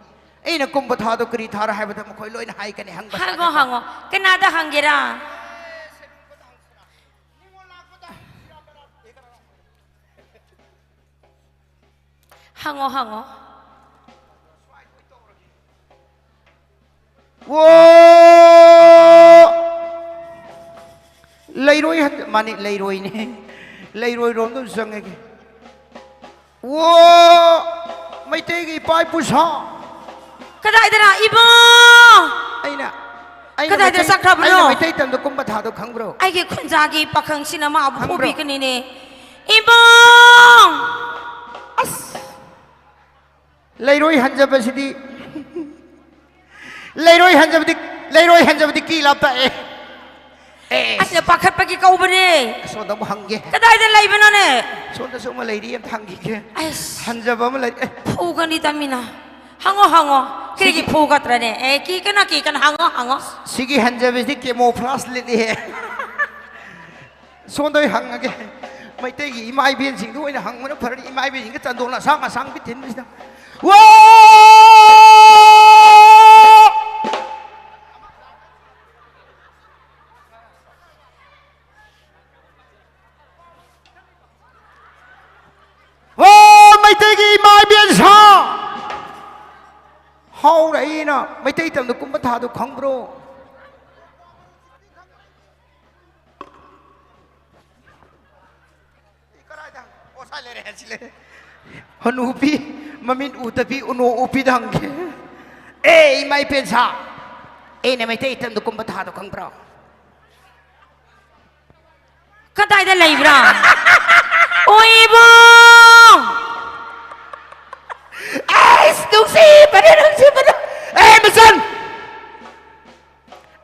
ꯑꯩꯅ ꯀꯨꯝꯕ ꯊꯥꯗꯣ ꯀꯔꯤ ꯊꯥꯔ ꯍꯥꯏꯕꯗ ꯃꯈꯣꯏ ꯂꯣꯏꯅ ꯍꯥꯏꯒꯅꯤ, ꯍꯪꯕ ꯍꯪꯉꯣ, ꯁꯥꯒꯦꯀꯣ꯫ ꯍꯪꯉꯣ꯫ ꯀꯅꯥꯗ ꯍꯪꯒꯦꯔꯥ? ꯍꯪꯉꯣ, ꯍꯪꯉꯣ꯫ ꯑꯣ! ꯂꯩꯔꯣꯏ ꯍꯟ-, ꯃꯥꯅꯤ, ꯂꯩꯔꯣꯏꯅꯦ꯫ ꯂꯩꯔꯣꯏꯔꯣꯝꯗ ꯑꯗꯨꯝ ꯆꯪꯉꯒꯦ꯫ ꯑꯣ, ꯃꯩꯇꯩꯒꯤ ꯏꯄꯥ ꯏꯄꯨ ꯁꯥ꯫ ꯀꯗꯥꯏꯗꯅꯣ, ꯏꯕꯨꯡ? ꯑꯩꯅ, ꯑꯩꯅ ꯀꯗꯥꯏꯗ ꯃꯩꯇꯩ, ꯆꯠꯈ꯭ꯔꯕꯅꯣ? ꯑꯩꯅ ꯃꯩꯇꯩ ꯇꯝꯗ ꯀꯨꯝꯕ ꯊꯥꯗꯣ ꯈꯪꯕ꯭ꯔꯣ? ꯑꯩꯒꯤ ꯈꯨꯟꯖꯥꯒꯤ ꯄꯥꯈꯪꯁꯤꯅ ꯃꯥꯕꯨ ꯈꯪꯕ꯭ꯔꯣ? ꯐꯨꯕꯤꯒꯅꯤꯅꯦ꯫ ꯏꯕꯨꯡ! ꯑꯁ! ꯂꯩꯔꯣꯏ ꯍꯟꯖꯕꯁꯤꯗꯤ, ꯂꯩꯔꯣꯏ ꯍꯟꯖꯕꯗꯤ, ꯂꯩꯔꯣꯏ ꯍꯟꯖꯕꯗꯤ ꯀꯤ ꯂꯥꯞꯇꯛꯑꯦ꯫ ꯑꯦ, ꯑꯁꯤꯅ ꯄꯥꯈꯠꯄꯒꯤ ꯀꯧꯕꯅꯦ꯫ ꯑꯁꯣꯝꯗ ꯑꯃꯨꯛ ꯍꯪꯒꯦ꯫ ꯀꯗꯥꯏꯗ ꯂꯩꯕꯅꯣꯅꯦ? ꯁꯣꯝꯗꯁꯨ ꯑꯃ ꯂꯩꯔꯤ, ꯑꯝꯇ ꯍꯪꯈꯤꯒꯦ꯫ ꯑꯁ꯫ ꯍꯟꯖꯕ ꯑꯃ ꯂꯩ꯫ ꯑꯦ꯫ ꯐꯨꯒꯅꯤ ꯇꯝꯃꯤꯅ꯫ ꯍꯪꯉꯣ, ꯍꯪꯉꯣ꯫ ꯀꯔꯤꯒꯤ ꯁꯤꯒꯤ ꯐꯨꯒꯠꯇ꯭ꯔꯅꯦ? ꯑꯦ, ꯀꯤ ꯀꯅꯥ, ꯀꯤ ꯀꯅꯥ? ꯍꯪꯉꯣ, ꯍꯪꯉꯣ꯫ ꯁꯤꯒꯤ ꯍꯟꯖꯕꯁꯤꯗꯤ camouflage ꯂꯤꯠꯂꯤꯍꯦ꯫ ꯁꯣꯝꯗ ꯑꯩ ꯍꯪꯉꯒꯦ꯫ ꯃꯩꯇꯩꯒꯤ ꯏꯃꯥ ꯏꯕꯦꯟꯁꯤꯡꯗꯨ ꯑꯣꯏꯅ ꯍꯪꯕꯅ ꯐꯔꯅꯤ꯫ ꯏꯃꯥ ꯏꯕꯦꯟꯁꯤꯡꯒ ꯆꯟꯗꯣꯟ ꯑꯁꯥꯡ ꯑꯁꯥꯡꯕꯤ ꯊꯤꯟꯕꯁꯤꯗ꯫ ꯋꯥ! ꯋꯥ! ꯃꯩꯇꯩꯒꯤ ꯏꯃꯥ ꯏꯕꯦꯟ ꯁꯥ! ꯍꯥꯎꯔꯛꯏꯅ ꯃꯩꯇꯩ ꯇꯝꯗ ꯀꯨꯝꯕ ꯊꯥꯗꯣ ꯈꯪꯕ꯭ꯔꯣ? ꯀꯔꯥꯏꯗ? ꯑꯣ, ꯁꯥꯏ ꯂꯩꯔꯦ, ꯁꯤ ꯂꯩꯔꯦ꯫ ꯍꯅꯨꯕꯤ, ꯃꯃꯤꯠ ꯎꯗꯕꯤ, ꯎꯅꯣ ꯎꯞꯄꯤꯗ ꯍꯪꯒꯦ꯫ ꯑꯦ, ꯏꯃꯥ ꯏꯄꯦꯟꯁꯥ, ꯑꯩꯅ ꯃꯩꯇꯩ ꯏꯇꯝꯗ ꯀꯨꯝꯕ ꯊꯥꯗꯣ ꯈꯪꯕ꯭ꯔꯣ? ꯀꯗꯥꯏꯗ ꯂꯩꯕ꯭ꯔꯥ? ꯑꯣ, ꯏꯕꯨꯡ! ꯑꯩꯁ, ꯅꯨꯡꯁꯤꯕꯅ, ꯅꯨꯡꯁꯤꯕꯅ! ꯑꯦ, ꯃꯆꯟ!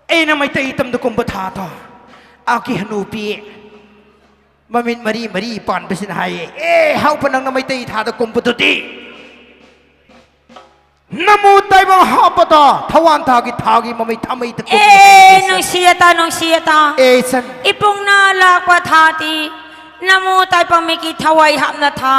ꯑꯩꯅ ꯃꯩꯇꯩ ꯏꯇꯝꯗ ꯀꯨꯝꯕ ꯊꯥꯗꯣ, ꯑꯥꯒꯤ ꯍꯅꯨꯕꯤ, ꯃꯃꯤꯠ ꯃꯔꯤ ꯃꯔꯤ ꯄꯥꯟꯕꯁꯤꯅ ꯍꯥꯏꯌꯦ, "ꯑꯦ, ꯍꯥꯎꯕ, ꯅꯪꯅ ꯃꯩꯇꯩ ꯊꯥꯗ ꯀꯨꯝꯕꯗꯨꯗꯤ ꯅꯃꯨ ꯇꯥꯏꯕꯪ ꯍꯥꯞꯄꯗ ꯊꯋꯥꯟ ꯊꯥꯒꯤ ꯊꯥꯒꯤ ꯃꯃꯩ ꯊꯥꯃꯩꯗ ꯀꯨꯝꯕ ꯑꯦ, ꯍꯥꯏꯌꯦ, ꯏꯆꯟ꯫ ꯅꯨꯡꯁꯤꯌꯦ ꯇꯥ, ꯅꯨꯡꯁꯤꯌꯦ ꯇꯥ꯫ ꯑꯦ, ꯏꯆꯟ꯫ ꯏꯄꯨꯡꯅ ꯂꯥꯛꯄ ꯊꯥꯗꯤ ꯅꯃꯨ ꯇꯥꯏꯕꯪ ꯃꯤꯒꯤ ꯊꯋꯥꯏ ꯍꯥꯞꯅ ꯊꯥ,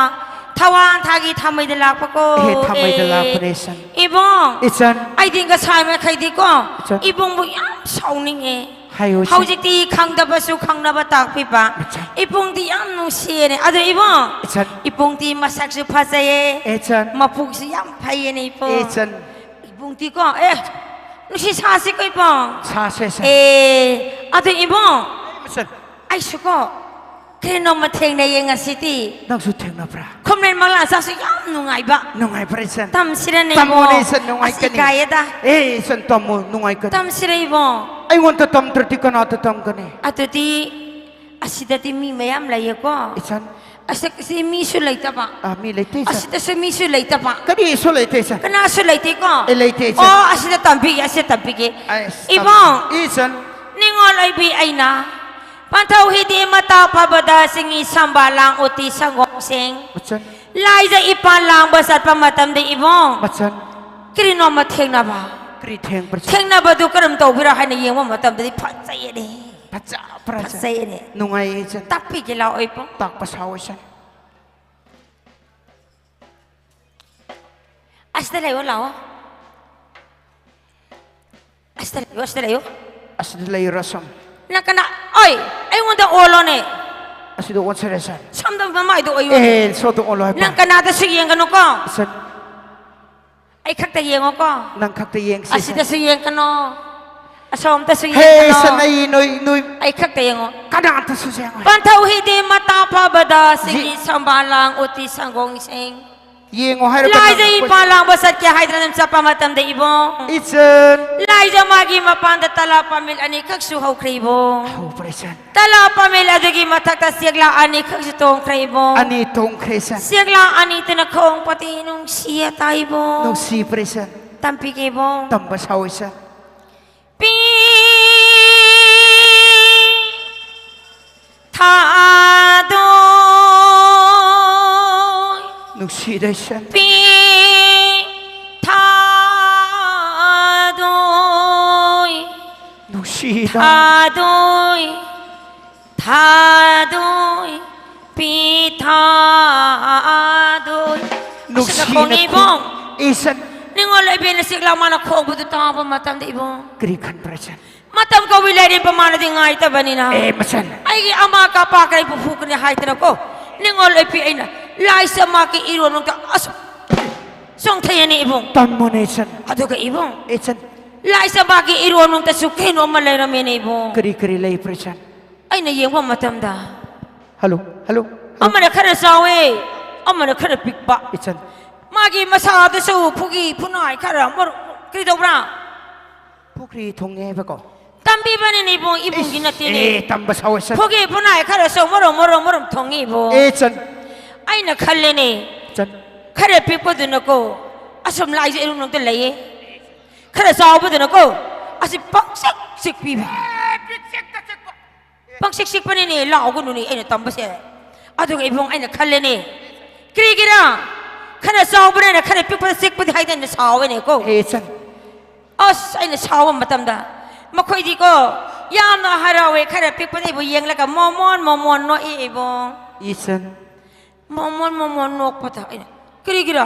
ꯊꯋꯥꯟ ꯊꯥꯒꯤ ꯊꯥꯃꯩꯗ ꯂꯥꯛꯄꯀꯣ꯫ ꯑꯦ, ꯊꯥꯃꯩꯗ ꯑꯦ, ꯂꯥꯛꯄꯅꯦ, ꯏꯆꯟ꯫ ꯏꯕꯨꯡ, ꯏꯆꯟ꯫ ꯑꯩꯗꯤ ꯉꯁꯥꯏ ꯃꯈꯩꯗꯤꯀꯣ, ꯏꯆꯟ꯫ ꯏꯕꯨꯡꯕꯨ ꯌꯥꯝ ꯁꯥꯎꯅꯤꯡꯉꯦ꯫ ꯍꯥꯏꯌꯨ, ꯏꯆꯟ꯫ ꯍꯧꯖꯤꯛꯇꯤ ꯈꯪꯗꯕꯁꯨ ꯈꯪꯅꯕ ꯇꯥꯛꯄꯤꯕ꯫ ꯏꯆꯟ꯫ ꯏꯕꯨꯡꯗꯤ ꯌꯥꯝ ꯅꯨꯡꯁꯤꯌꯦꯅꯦ꯫ ꯑꯗꯣ ꯏꯕꯨꯡ, ꯏꯆꯟ꯫ ꯏꯕꯨꯡꯗꯤ ꯃꯁꯛꯁꯨ ꯐꯖꯩꯌꯦ꯫ ꯏꯆꯟ꯫ ꯃꯄꯨꯛꯁꯨ ꯌꯥꯝ ꯐꯩꯌꯦꯅꯦ, ꯏꯕꯨꯡ꯫ ꯏꯆꯟ꯫ ꯏꯕꯨꯡꯗꯤꯀꯣ, ꯑꯦ, ꯅꯨꯡꯁꯤ ꯁꯥꯁꯤꯀꯣ, ꯏꯕꯨꯡ꯫ ꯁꯥꯁꯦ, ꯁꯥꯁꯦ꯫ ꯑꯦ, ꯑꯗꯣ ꯏꯕꯨꯡ, ꯏꯆꯟ, ꯑꯩꯁꯨ ꯀꯣ, ꯀꯔꯤꯅꯣꯝꯃ ꯊꯦꯡꯅꯩꯌꯦ ꯉꯁꯤꯗꯤ꯫ ꯅꯪꯁꯨ ꯊꯦꯡꯅꯕ꯭ꯔꯥ? ꯈꯨꯝꯂꯦꯟ ꯃꯪꯂꯥꯟ ꯆꯥꯛꯁꯨ ꯌꯥꯝ ꯅꯨꯡꯉꯥꯏꯕ꯫ ꯅꯨꯡꯉꯥꯏꯕ꯭ꯔꯥ, ꯏꯆꯟ? ꯇꯝꯁꯤꯔꯅꯦ ꯇꯝꯃꯣꯅꯦ, ꯏꯕꯣ꯫ ꯏꯆꯟ, ꯑꯁ, ꯅꯨꯡꯉꯥꯏꯀꯅꯤ꯫ ꯏꯀꯥꯏꯌꯦꯗ꯫ ꯑꯦ, ꯏꯆꯟ, ꯇꯝꯃꯣ, ꯅꯨꯡꯉꯥꯏꯀꯅꯤ꯫ ꯇꯝꯁꯤꯔ ꯏꯕꯣ? ꯑꯩꯉꯣꯟꯗ ꯇꯝꯗ꯭ꯔꯗꯤ ꯀꯅꯥꯗ ꯇꯝꯒꯅꯤ? ꯑꯗꯨꯗꯤ ꯑꯁꯤꯗꯗꯤ ꯃꯤ ꯃꯌꯥꯝ ꯂꯩꯌꯦꯀꯣ꯫ ꯏꯆꯟ꯫ ꯑꯁꯤ, ꯑꯁꯤ ꯃꯤꯁꯨ ꯂꯩꯇꯕ꯫ ꯑ, ꯃꯤ ꯂꯩꯇꯦ, ꯏꯆꯟ꯫ ꯑꯁꯤꯗꯁꯨ ꯃꯤꯁꯨ ꯂꯩꯇꯕ꯫ ꯀꯔꯤꯁꯨ ꯂꯩꯇꯦ, ꯏꯆꯟ꯫ ꯀꯅꯥꯁꯨ ꯂꯩꯇꯦꯀꯣ? ꯑꯦ, ꯂꯩꯇꯦ, ꯏꯆꯟ꯫ ꯑꯣ, ꯑꯁꯤꯗ ꯇꯝꯕꯤꯒꯦ, ꯑꯁꯤꯗ ꯇꯝꯕꯤꯒꯦ꯫ ꯑꯁ, ꯏꯕꯣ, ꯇꯝ-, ꯏꯆꯟ꯫ ꯅꯤꯉꯣꯜ ꯑꯣꯏꯕꯤ ꯑꯩꯅ ꯄꯥꯟꯊꯧ ꯍꯤꯗꯤ ꯃꯇꯥ ꯐꯕꯗ ꯆꯤꯡꯍꯤ ꯁꯝꯕ ꯂꯥꯡ ꯎꯇꯤ ꯁꯪꯒꯣꯝꯁꯤꯡ꯫ ꯃꯆꯟ꯫ ꯂꯥꯏꯖ ꯏꯄꯥꯟ ꯂꯥꯡꯕ ꯆꯠꯄ ꯃꯇꯝꯗ ꯏꯕꯣ꯫ ꯃꯆꯟ꯫ ꯀꯔꯤꯅꯣꯝꯃ ꯊꯦꯡꯅꯕ꯫ ꯀꯔꯤ ꯊꯦꯡꯕ꯭ꯔꯥ, ꯏꯆꯟ? ꯊꯦꯡꯅꯕꯗꯨ ꯀꯔꯝ ꯇꯧꯕꯤꯔꯣ ꯍꯥꯏꯅ ꯌꯦꯡꯕ ꯃꯇꯝꯗꯗꯤ ꯐꯖꯩꯌꯦꯅꯦ꯫ ꯐꯖꯕ꯭ꯔꯥ, ꯏꯆꯟ? ꯐꯖꯩꯌꯦꯅꯦ꯫ ꯅꯨꯡꯉꯥꯏꯌꯦ, ꯏꯆꯟ꯫ ꯇꯥꯛꯄꯤꯒꯦ ꯂꯥꯛꯑꯣ ꯏꯕꯣ꯫ ꯇꯥꯛꯄ ꯁꯥꯑꯣ, ꯏꯆꯟ꯫ ꯑꯁꯤꯗ ꯂꯩꯌꯣ, ꯂꯥꯛꯑꯣ꯫ ꯑꯁꯤꯗ ꯂꯩꯌꯣ, ꯑꯁꯤꯗ ꯂꯩꯌꯣ꯫ ꯑꯁꯤꯗ ꯂꯩꯌꯨꯔꯣ ꯁꯨꯝ? ꯅꯪ ꯀꯅꯥ? ꯑꯣꯏ, ꯑꯩꯉꯣꯟꯗ ꯑꯣꯜꯂꯣꯅꯦ꯫ ꯑꯁꯤꯗ ꯑꯣꯟꯁꯤꯔꯦ, ꯁꯥꯔ꯫ ꯁꯣꯝꯗ ꯃꯃꯥꯏꯗꯣ ꯑꯣꯏꯌꯣ꯫ ꯑꯦ, ꯁꯣꯝꯗ ꯑꯣꯜꯂꯣ ꯍꯥꯏꯕ꯫ ꯅꯪ ꯀꯅꯥꯗꯁꯨ ꯌꯦꯡꯒꯅꯨꯀꯣ꯫ ꯁꯥꯔ꯫ ꯑꯩ ꯈꯛꯇ ꯌꯦꯡꯉꯣꯀꯣ꯫ ꯅꯪ ꯈꯛꯇ ꯌꯦꯡꯁꯤ, ꯁꯥꯔ꯫ ꯑꯁꯤꯗꯁꯨ ꯌꯦꯡꯒꯅꯣ꯫ ꯑꯁꯣꯝꯗꯁꯨ ꯍꯦ, ꯌꯦꯡꯒꯅꯣ꯫ ꯁꯥꯔ, ꯑꯩ ꯅꯣꯏ, ꯅꯣꯏ ꯑꯩ ꯈꯛꯇ ꯌꯦꯡꯉꯣ꯫ ꯀꯅꯥꯗꯁꯨ ꯌꯦꯡꯉꯣꯏ꯫ ꯄꯥꯟꯊꯧ ꯍꯤꯗꯤ ꯃꯇꯥ ꯐꯕꯗ ꯁꯤꯒꯤ ꯖꯤ- ꯁꯝꯕꯥ ꯂꯥꯡ ꯎꯇꯤ ꯁꯪꯒꯣꯝꯁꯤꯡ꯫ ꯌꯦꯡꯉꯣ ꯍꯥꯏꯔꯒ ꯂꯥꯏꯖ ꯅꯪ ꯏꯄꯥ ꯂꯥꯡꯕ ꯆꯠꯀꯦ ꯍꯥꯏꯗꯅ ꯑꯗꯨꯝ ꯆꯠꯄ ꯃꯇꯝꯗ ꯏꯕꯣ꯫ ꯏꯆꯟ꯫ ꯂꯥꯏꯖ ꯃꯥꯒꯤ ꯃꯄꯥꯟꯗ ꯇꯂꯥ ꯄꯥꯃꯦꯜ ꯑꯅꯤꯈꯛꯁꯨ ꯍꯧꯈ꯭ꯔꯦ ꯏꯕꯣ꯫ ꯍꯧꯈ꯭ꯔꯦ ꯏꯆꯟ꯫ ꯇꯂꯥ ꯄꯥꯃꯦꯜ ꯑꯗꯨꯒꯤ ꯃꯊꯛꯇ ꯆꯦꯛꯂꯥ ꯑꯅꯤꯈꯛꯁꯨ ꯇꯣꯡꯈ꯭ꯔꯦ ꯏꯕꯣ꯫ ꯑꯅꯤ ꯇꯣꯡꯈ꯭ꯔꯦ ꯏꯆꯟ꯫ ꯆꯦꯛꯂꯥ ꯑꯅꯤꯗꯨꯅ ꯈꯣꯡꯄꯇꯤ ꯅꯨꯡꯁꯤꯌꯦ ꯇꯥꯏ ꯏꯕꯣ꯫ ꯅꯨꯡꯁꯤꯕ꯭ꯔꯥ ꯏꯆꯟ? ꯇꯝꯕꯤꯒꯦ ꯏꯕꯣ꯫ ꯇꯝꯕ ꯁꯥꯑꯣ ꯏꯆꯟ꯫ ꯄꯤ ꯊꯥꯗꯣꯏ꯫ ꯅꯨꯡꯁꯤꯗ ꯏꯆꯟ꯫ ꯄꯤ ꯊꯥꯗꯣꯏ꯫ ꯅꯨꯡꯁꯤꯗ꯫ ꯊꯥꯗꯣꯏ꯫ ꯊꯥꯗꯣꯏ꯫ ꯄꯤ ꯊꯥꯗꯣꯏ꯫ ꯅꯨꯡꯁꯤꯅ ꯑꯁꯤꯗ ꯈꯣꯡꯉꯤ ꯏꯕꯨꯡ꯫ ꯈꯣꯡ-, ꯏꯆꯟ꯫ ꯅꯤꯉꯣꯜ ꯑꯣꯏꯕꯤꯅ ꯆꯦꯛꯂꯥ ꯃꯥꯅ ꯈꯣꯡꯕꯗꯨ ꯇꯥꯕ ꯃꯇꯝꯗ ꯏꯕꯨꯡ꯫ ꯀꯔꯤ ꯈꯟꯕ꯭ꯔꯥ ꯏꯆꯟ? ꯃꯇꯝ ꯀꯧꯏ ꯂꯩꯔꯦꯝꯕ ꯃꯥꯅꯗꯤ ꯉꯥꯏꯇꯕꯅꯤꯅ꯫ ꯑꯦ, ꯃꯆꯟ꯫ ꯑꯩꯒꯤ ꯑꯃꯥ ꯀꯥ ꯄꯥꯈ꯭ꯔꯦ ꯄꯨꯐꯨ ꯀꯅꯤ ꯍꯥꯏꯗꯅꯀꯣ꯫ ꯅꯤꯉꯣꯜ ꯑꯣꯏꯕꯤ ꯑꯩꯅ ꯂꯥꯏꯁ ꯃꯥꯒꯤ ꯏꯔꯣꯟ ꯅꯨꯡꯇ ꯑꯁꯨꯛ ꯆꯣꯡꯊꯩꯌꯦꯅꯦ ꯏꯕꯨꯡ꯫ ꯇꯝꯃꯣꯅꯦ ꯏꯆꯟ꯫ ꯑꯗꯨꯒ ꯏꯕꯨꯡ꯫ ꯏꯆꯟ꯫ ꯂꯥꯏꯁ ꯃꯥꯒꯤ ꯏꯔꯣꯟ ꯅꯨꯡꯇꯁꯨ ꯀꯩꯅꯣꯝꯃ ꯂꯩꯔꯝꯃꯦꯅꯦ ꯏꯕꯨꯡ꯫ ꯀꯔꯤ ꯀꯔꯤ ꯂꯩꯕ꯭ꯔꯥ ꯏꯆꯟ? ꯑꯩꯅ ꯌꯦꯡꯕ ꯃꯇꯝꯗ ꯍꯜꯂꯣ, ꯍꯜꯂꯣ, ꯍꯜꯂꯣ꯫ ꯑꯃꯅ ꯈꯔ ꯆꯥꯎꯋꯦ, ꯑꯃꯅ ꯈꯔ ꯄꯤꯛꯄ꯫ ꯏꯆꯟ, ꯃꯥꯒꯤ ꯃꯁꯥꯗꯨꯁꯨ ꯐꯨꯒꯤ ꯐꯨꯅꯥꯏ ꯈꯔ ꯃꯔꯨ-, ꯀꯔꯤ ꯇꯧꯕ꯭ꯔꯥ? ꯄꯨꯈ꯭ꯔꯤ ꯊꯨꯡꯉꯦ ꯍꯥꯏꯕꯀꯣ꯫ ꯇꯝꯕꯤꯕꯅꯤꯅꯦ ꯏꯕꯨꯡ, ꯏꯕꯨꯡꯒꯤ ꯅꯠꯇꯦꯅꯦ꯫ ꯑꯦ, ꯇꯝꯕ ꯁꯥꯎ, ꯏꯆꯟ꯫ ꯐꯨꯒꯤ ꯐꯨꯅꯥꯏ ꯈꯔꯁꯨ ꯃꯔꯨꯝ ꯃꯔꯨꯝ ꯃꯔꯨꯝ ꯊꯣꯡꯉꯤ ꯏꯕꯨꯡ꯫ ꯑꯦ, ꯏꯆꯟ꯫ ꯑꯩꯅ ꯈꯜꯂꯦꯅꯦ, ꯏꯆꯟ꯫ ꯈꯔ ꯄꯤꯛꯄꯗꯨꯅꯀꯣ ꯑꯁꯨꯝ ꯂꯥꯏꯁꯦ ꯏꯔꯨꯝꯂꯣꯝꯗ ꯂꯩꯌꯦ, ꯈꯔ ꯆꯥꯎꯕꯗꯨꯅꯀꯣ ꯑꯁꯤ ꯄꯪꯆꯤꯛ ꯆꯤꯛꯄꯤꯕ꯫ ꯄꯪꯆꯤꯛ ꯆꯤꯛꯄꯅꯤꯅꯦ, ꯂꯥꯎꯒꯅꯨꯅꯦ ꯑꯩꯅ ꯇꯝꯕꯁꯦ꯫ ꯑꯗꯨꯒ ꯏꯕꯨꯡ ꯑꯩꯅ ꯈꯜꯂꯦꯅꯦ, ꯀꯔꯤꯒꯤꯔꯥ ꯈꯔ ꯆꯥꯎꯕꯅꯦꯅ ꯈꯔ ꯄꯤꯛꯄꯗ ꯆꯤꯛꯄꯗꯤ ꯍꯥꯏꯗꯅ ꯁꯥꯎꯋꯦꯅꯦꯀꯣ꯫ ꯑꯦ, ꯏꯆꯟ꯫ ꯑꯁ, ꯑꯩꯅ ꯁꯥꯎꯕ ꯃꯇꯝꯗ ꯃꯈꯣꯏꯗꯤꯀꯣ ꯌꯥꯝꯅ ꯍꯔꯥꯎꯋꯦ, ꯈꯔ ꯄꯤꯛꯄꯗ ꯑꯩꯕꯨ ꯌꯦꯡꯂꯒ ꯃꯣꯃꯣꯟ ꯃꯣꯃꯣꯟ ꯅꯣꯛꯏ ꯏꯕꯨꯡ꯫ ꯏꯆꯟ꯫ ꯃꯣꯃꯣꯟ ꯃꯣꯃꯣꯟ ꯅꯣꯛꯄꯗ ꯑꯩꯅ, ꯀꯔꯤꯒꯤꯔꯥ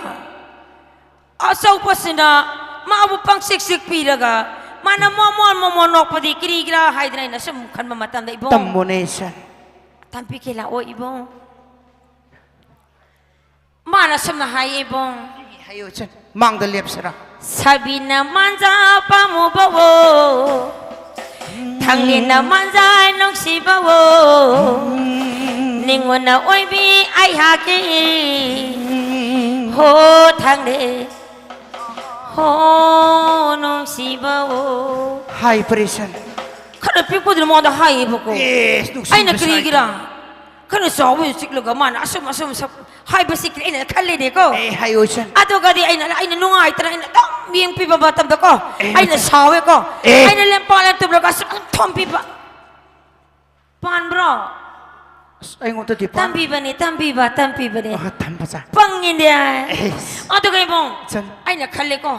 ꯑꯆꯧꯕꯁꯤꯅ ꯃꯥꯕꯨ ꯄꯪꯆꯤꯛ ꯆꯤꯛꯄꯤꯔꯒ ꯃꯥꯅ ꯃꯣꯃꯣꯟ ꯃꯣꯃꯣꯟ ꯅꯣꯛꯄꯗꯤ ꯀꯔꯤꯒꯤꯔꯥ ꯍꯥꯏꯗꯅ ꯑꯩꯅ ꯁꯨꯝ ꯈꯟꯕ ꯃꯇꯝꯗ ꯏꯕꯨꯡ, ꯇꯝꯃꯣꯅꯦ, ꯏꯆꯟ꯫ ꯇꯝꯕꯤꯒꯦ ꯂꯥꯛꯑꯣ ꯏꯕꯨꯡ꯫ ꯃꯥꯅ ꯁꯨꯝꯅ ꯍꯥꯏꯌꯦ ꯏꯕꯨꯡ, ꯍꯥꯏꯌꯣ, ꯏꯆꯟ꯫ ꯃꯥꯡꯗ ꯂꯦꯞꯁꯤꯔꯥ? ꯁꯥꯕꯤꯅ ꯃꯥꯟꯖꯥ ꯄꯥꯝꯃꯨꯕꯋꯣ, ꯊꯥꯡꯂꯦꯟꯅ ꯃꯥꯟꯖꯥ ꯅꯨꯡꯁꯤꯕꯋꯣ, ꯅꯤꯉꯣꯟꯅ ꯑꯣꯏꯕꯤ ꯑꯩꯍꯥꯛꯀꯤ ꯍꯣ ꯊꯥꯡꯂꯦꯟ ꯍꯣ ꯅꯨꯡꯁꯤꯕꯋꯣ꯫ ꯍꯥꯏ, ꯄ꯭ꯔꯦꯁꯟ꯫ ꯈꯔ ꯄꯤꯛꯄꯗꯨꯅ ꯃꯉꯣꯟꯗ ꯍꯥꯏꯌꯦꯕꯀꯣ꯫ ꯑꯦ, ꯅꯨꯡꯁꯤꯕ ꯑꯩꯅ ꯀꯔꯤꯒꯤꯔꯥ ꯁꯥꯏ꯫ ꯈꯔ ꯆꯥꯎꯕ ꯆꯤꯛꯂꯒ ꯃꯥꯅ ꯑꯁꯨꯝ ꯑꯁꯨꯝ ꯁꯛ-, ꯍꯥꯏꯕꯁꯤ ꯀꯔꯤ ꯑꯩꯅ ꯈꯜꯂꯤꯅꯦꯀꯣ꯫ ꯑꯦ, ꯍꯥꯏꯌꯣ, ꯏꯆꯟ꯫ ꯑꯗꯨꯒꯗꯤ ꯑꯩꯅ, ꯑꯩꯅ ꯅꯨꯡꯉꯥꯏꯇꯅ ꯑꯩꯅ ꯑꯗꯨꯝ ꯌꯦꯡꯕꯤꯕ ꯃꯇꯝꯗꯀꯣ, ꯑꯦ, ꯑꯩꯅ ꯏꯆꯟ꯫ ꯁꯥꯎꯋꯦꯀꯣ꯫ ꯑꯦ꯫ ꯑꯩꯅ ꯂꯦꯝꯄꯥ ꯂꯦꯝꯇꯨꯝꯂꯒ ꯑꯁꯨꯝ ꯑꯗꯨꯝ ꯊꯣꯝꯕꯤꯕ꯫ ꯄꯥꯟꯕ꯭ꯔꯣ? ꯑꯁ, ꯑꯩꯉꯣꯟꯗꯗꯤ ꯄꯥꯟ- ꯇꯝꯕꯤꯕꯅꯦ, ꯇꯝꯕꯤꯕ, ꯇꯝꯕꯤꯕꯅꯦ꯫ ꯑ, ꯊꯝꯕ ꯆꯥ꯫ ꯄꯪꯉꯤꯅꯦ꯫ ꯑꯦꯁ꯫ ꯑꯗꯨꯒ ꯏꯕꯨꯡ, ꯆꯟ꯫ ꯑꯩꯅ ꯈꯜꯂꯦꯀꯣ,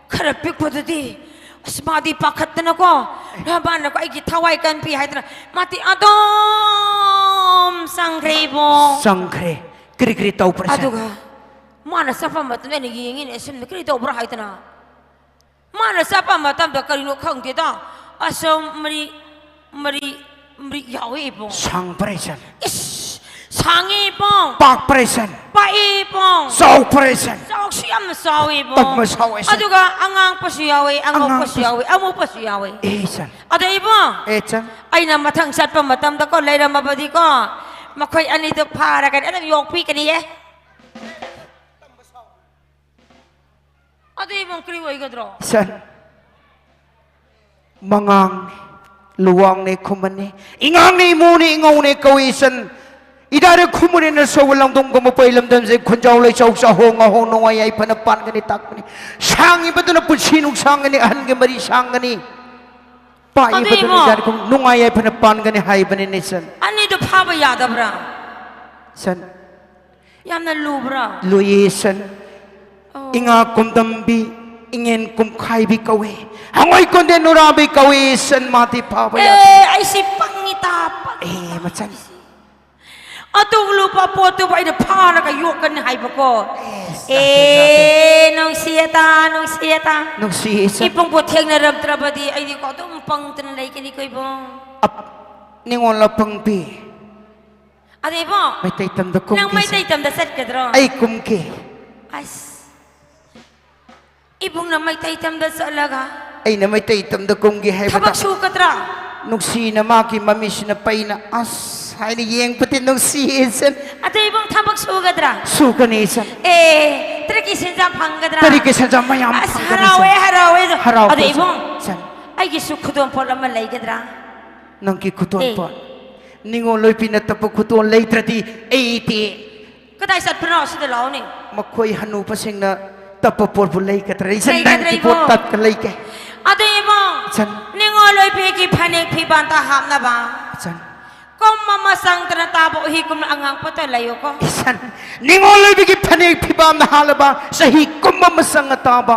ꯈꯔ ꯄꯤꯛꯄꯗꯨꯗꯤ ꯑꯁ ꯃꯥꯗꯤ ꯄꯥꯈꯠꯇꯅꯀꯣ, ꯃꯥꯅꯀꯣ ꯑꯩꯒꯤ ꯊꯋꯥꯏ ꯀꯟꯕꯤ ꯍꯥꯏꯗꯅ ꯃꯥꯗꯤ ꯑꯗꯨꯝ ꯆꯪꯈ꯭ꯔꯦ ꯏꯕꯨꯡ꯫ ꯆꯪꯈ꯭ꯔꯦ꯫ ꯀꯔꯤ ꯀꯔꯤ ꯇꯧꯕ꯭ꯔꯥ, ꯏꯆꯟ? ꯑꯗꯨꯒ ꯃꯥꯅ ꯆꯠꯄ ꯃꯇꯝꯗ ꯑꯩꯅ ꯌꯦꯡꯉꯤꯅꯦ, ꯑꯁꯨꯝꯅ ꯀꯔꯤ ꯇꯧꯕ꯭ꯔꯥ ꯍꯥꯏꯗꯅ꯫ ꯃꯥꯅ ꯆꯠꯄ ꯃꯇꯝꯗ ꯀꯔꯤꯅꯣ ꯈꯪꯗꯦꯗ, ꯑꯁꯨꯝ ꯃꯔꯤ ꯃꯔꯤ ꯃꯔꯤ ꯌꯥꯎꯋꯦ ꯏꯕꯨꯡ꯫ ꯁꯥꯡꯕ꯭ꯔꯥ, ꯏꯆꯟ? ꯏꯁ, ꯁꯥꯡꯉꯦ ꯏꯕꯨꯡ꯫ ꯄꯥꯛꯄ꯭ꯔꯥ, ꯏꯆꯟ? ꯄꯥꯛꯏ ꯏꯕꯨꯡ꯫ ꯆꯥꯎ ꯐꯔꯦ ꯏꯆꯟ꯫ ꯆꯥꯎꯁꯨ ꯌꯥꯝꯅ ꯆꯥꯎꯏ ꯏꯕꯨꯡ꯫ ꯇꯞꯅ ꯆꯥꯎ ꯏꯆꯟ꯫ ꯑꯗꯨꯒ ꯑꯉꯥꯡꯄꯁꯨ ꯌꯥꯎꯏ, ꯑꯉꯧꯕꯁꯨ ꯑꯉꯥꯡꯄꯁꯨ ꯌꯥꯎꯏ, ꯑꯃꯨꯕꯁꯨ ꯌꯥꯎꯏ꯫ ꯑꯦ ꯏꯆꯟ꯫ ꯑꯗꯣ ꯏꯕꯨꯡ, ꯑꯦ ꯏꯆꯟ꯫ ꯑꯩꯅ ꯃꯊꯪ ꯆꯠꯄ ꯃꯇꯝꯗꯀꯣ, ꯂꯩꯔꯝꯃꯕꯗꯤꯀꯣ, ꯃꯈꯣꯏ ꯑꯅꯤꯗꯣ ꯐꯥꯔꯒꯅꯤ ꯑꯗꯨꯝ ꯌꯣꯛꯄꯤꯒꯅꯤꯌꯦ꯫ ꯑꯗꯨ ꯏꯕꯨꯡ ꯀꯔꯤ ꯑꯣꯏꯒꯗ꯭ꯔꯣ? ꯏꯆꯟ, ꯃꯉꯥꯡꯅꯦ, ꯂꯨꯋꯥꯡꯅꯦ, ꯈꯨꯃꯟꯅꯦ, ꯏꯉꯥꯡꯅꯦ, ꯏꯃꯣꯅꯦ, ꯏꯉꯧꯅꯦ ꯀꯧꯏ ꯏꯆꯟ꯫ ꯏꯗꯥꯔꯦ ꯈꯨꯃꯨꯅꯤꯅ ꯁꯧꯕ ꯂꯪꯗꯣꯡꯒꯨꯝꯕ ꯄꯩ ꯂꯝꯗꯝꯁꯦ ꯈꯨꯟꯖꯥꯎ ꯂꯩꯆꯥꯎ ꯆꯥꯍꯣꯡ ꯉꯥꯍꯣꯡ ꯅꯨꯡꯉꯥꯏ ꯌꯥꯏꯐꯅ ꯄꯥꯟꯒꯅꯤ ꯇꯥꯛꯄꯅꯤ꯫ ꯁꯥꯡꯉꯤꯕꯗꯨꯅ ꯄꯨꯟꯁꯤ ꯅꯨꯡꯁꯥꯡꯒꯅꯤ, ꯑꯍꯟꯒꯤ ꯃꯔꯤ ꯁꯥꯡꯒꯅꯤ꯫ ꯄꯥꯛꯏꯕꯗꯨꯅ ꯑꯗꯨ ꯏꯕꯨꯡ, ꯏꯗꯥꯔꯦ ꯈꯨꯃꯨ ꯅꯨꯡꯉꯥꯏ ꯌꯥꯏꯐꯅ ꯄꯥꯟꯒꯅꯤ ꯍꯥꯏꯕꯅꯤꯅꯦ ꯏꯆꯟ꯫ ꯑꯅꯤꯗꯨ ꯐꯥꯕ ꯌꯥꯗꯕ꯭ꯔꯥ? ꯏꯆꯟ, ꯌꯥꯝꯅ ꯂꯨꯕ꯭ꯔꯥ? ꯂꯨꯏꯌꯦ ꯏꯆꯟ꯫ ꯑꯣ꯫ ꯏꯉꯥ ꯀꯨꯝꯗꯝꯕꯤ, ꯏꯉꯦꯟ ꯀꯨꯝꯈꯥꯏꯕꯤ ꯀꯧꯏ꯫ ꯍꯉꯣꯏ ꯀꯣꯟꯗꯦ ꯅꯨꯔꯥꯕꯤ ꯀꯧꯏ ꯏꯆꯟ, ꯃꯥꯗꯤ ꯐꯥꯕ ꯌꯥꯗꯦ꯫ ꯑꯦ, ꯑꯩꯁꯤ ꯄꯪꯉꯤ ꯇꯥ, ꯄꯪꯉꯤ ꯑꯦ, ꯇꯥ, ꯃꯆꯟ꯫ ꯄꯪꯉꯤ꯫ ꯑꯗꯨ ꯂꯨꯕ ꯄꯣꯠꯇꯨꯕꯨ ꯑꯩꯅ ꯐꯥꯔꯒ ꯌꯣꯛꯀꯅꯤ ꯍꯥꯏꯕꯀꯣ꯫ ꯑꯦ, ꯅꯨꯡꯁꯤꯌꯦ ꯇꯥ, ꯅꯨꯡꯁꯤꯌꯦ ꯇꯥ꯫ ꯅꯨꯡꯁꯤꯌꯦ ꯏꯆꯟ꯫ ꯏꯕꯨꯡꯕꯨ ꯊꯦꯡꯅꯔꯝꯗ꯭ꯔꯕꯗꯤ ꯑꯩꯗꯤꯀꯣ ꯑꯗꯨꯝ ꯄꯪꯗꯅ ꯂꯩꯒꯅꯤꯀꯣ ꯏꯕꯨꯡ꯫ ꯑꯞ-, ꯅꯤꯉꯣꯜ ꯑꯄꯪꯕꯤ꯫ ꯑꯗꯣ ꯏꯕꯨꯡ, ꯃꯩꯇꯩ ꯇꯝꯗ ꯅꯪ ꯀꯨꯝꯒꯦ ꯃꯩꯇꯩ ꯏꯆꯟ꯫ ꯇꯝꯗ ꯆꯠꯀꯗ꯭ꯔꯣ? ꯑꯩ ꯀꯨꯝꯒꯦ꯫ ꯑꯁ, ꯏꯕꯨꯡꯅ ꯃꯩꯇꯩ ꯇꯝꯗ ꯆꯠꯂꯒ ꯑꯩꯅ ꯃꯩꯇꯩ ꯇꯝꯗ ꯀꯨꯝꯒꯦ ꯍꯥꯏꯕꯗ ꯊꯕꯛ ꯁꯨꯒꯗ꯭ꯔꯥ? ꯅꯨꯡꯁꯤꯅ ꯃꯥꯒꯤ ꯃꯃꯤꯠꯁꯤꯅ ꯄꯩꯅ ꯑꯁ ꯍꯥꯏꯅ ꯌꯦꯡꯕꯗꯤ ꯅꯨꯡꯁꯤꯌꯦ ꯏꯆꯟ꯫ ꯑꯗꯣ ꯏꯕꯨꯡ ꯊꯕꯛ ꯁꯨꯒꯗ꯭ꯔꯥ? ꯁꯨꯒꯅꯤ ꯏꯆꯟ꯫ ꯑꯦ, ꯇꯔꯀꯤ ꯁꯦꯟꯖꯥ ꯐꯪꯒꯗ꯭ꯔꯥ? ꯇꯔꯀꯤ ꯁꯦꯟꯖꯥ ꯃꯌꯥꯝ ꯑꯁ, ꯐꯪꯒꯅꯤ ꯍꯔꯥꯎꯋꯦ, ꯏꯆꯟ꯫ ꯍꯔꯥꯎꯋꯦ꯫ ꯍꯔꯥꯎꯕ ꯑꯗꯣ ꯏꯆꯟ꯫ ꯏꯕꯨꯡ, ꯏꯆꯟ꯫ ꯑꯩꯒꯤꯁꯨ ꯈꯨꯗꯣꯜ ꯄꯣꯠ ꯑꯃ ꯂꯩꯒꯗ꯭ꯔꯥ? ꯅꯪꯒꯤ ꯈꯨꯗꯣꯜ ꯑꯦ꯫ ꯄꯣꯠ꯫ ꯅꯤꯉꯣꯜ ꯑꯣꯏꯕꯤꯅ ꯇꯞꯄ ꯈꯨꯗꯣꯜ ꯂꯩꯇ꯭ꯔꯗꯤ ꯑꯩꯗꯤ ꯀꯗꯥꯏ ꯆꯠꯄꯅꯣ? ꯁꯤꯗ ꯂꯥꯛꯑꯣꯅꯦ꯫ ꯃꯈꯣꯏ ꯍꯅꯨꯕꯁꯤꯡꯅ ꯇꯞꯄ ꯄꯣꯠꯄꯨ ꯂꯩꯒꯗ꯭ꯔꯥ? ꯏꯆꯟ, ꯂꯩꯒꯗ꯭ꯔꯥ ꯅꯪꯒꯤ ꯄꯣꯠ ꯏꯕꯨꯡ? ꯇꯠꯀ ꯂꯩꯒꯦ꯫ ꯑꯗꯨ ꯏꯕꯨꯡ, ꯏꯆꯟ꯫ ꯅꯤꯉꯣꯜ ꯑꯣꯏꯕꯤꯒꯤ ꯐꯅꯦꯛ ꯐꯤꯕꯥꯟꯗ ꯍꯥꯞꯅꯕ ꯏꯆꯟ꯫ ꯀꯨꯝ ꯑꯃ ꯆꯪꯗꯅ ꯇꯥꯕ ꯎꯍꯤ ꯀꯨꯝꯅ ꯑꯉꯥꯡ ꯄꯣꯠꯇ ꯂꯩꯌꯨꯀꯣ꯫ ꯏꯆꯟ, ꯅꯤꯉꯣꯜ ꯑꯣꯏꯕꯤꯒꯤ ꯐꯅꯦꯛ ꯐꯤꯕꯥꯟꯗ ꯍꯥꯞꯂꯕ ꯆꯍꯤ ꯀꯨꯝ ꯑꯃ ꯆꯪꯉ ꯇꯥꯕ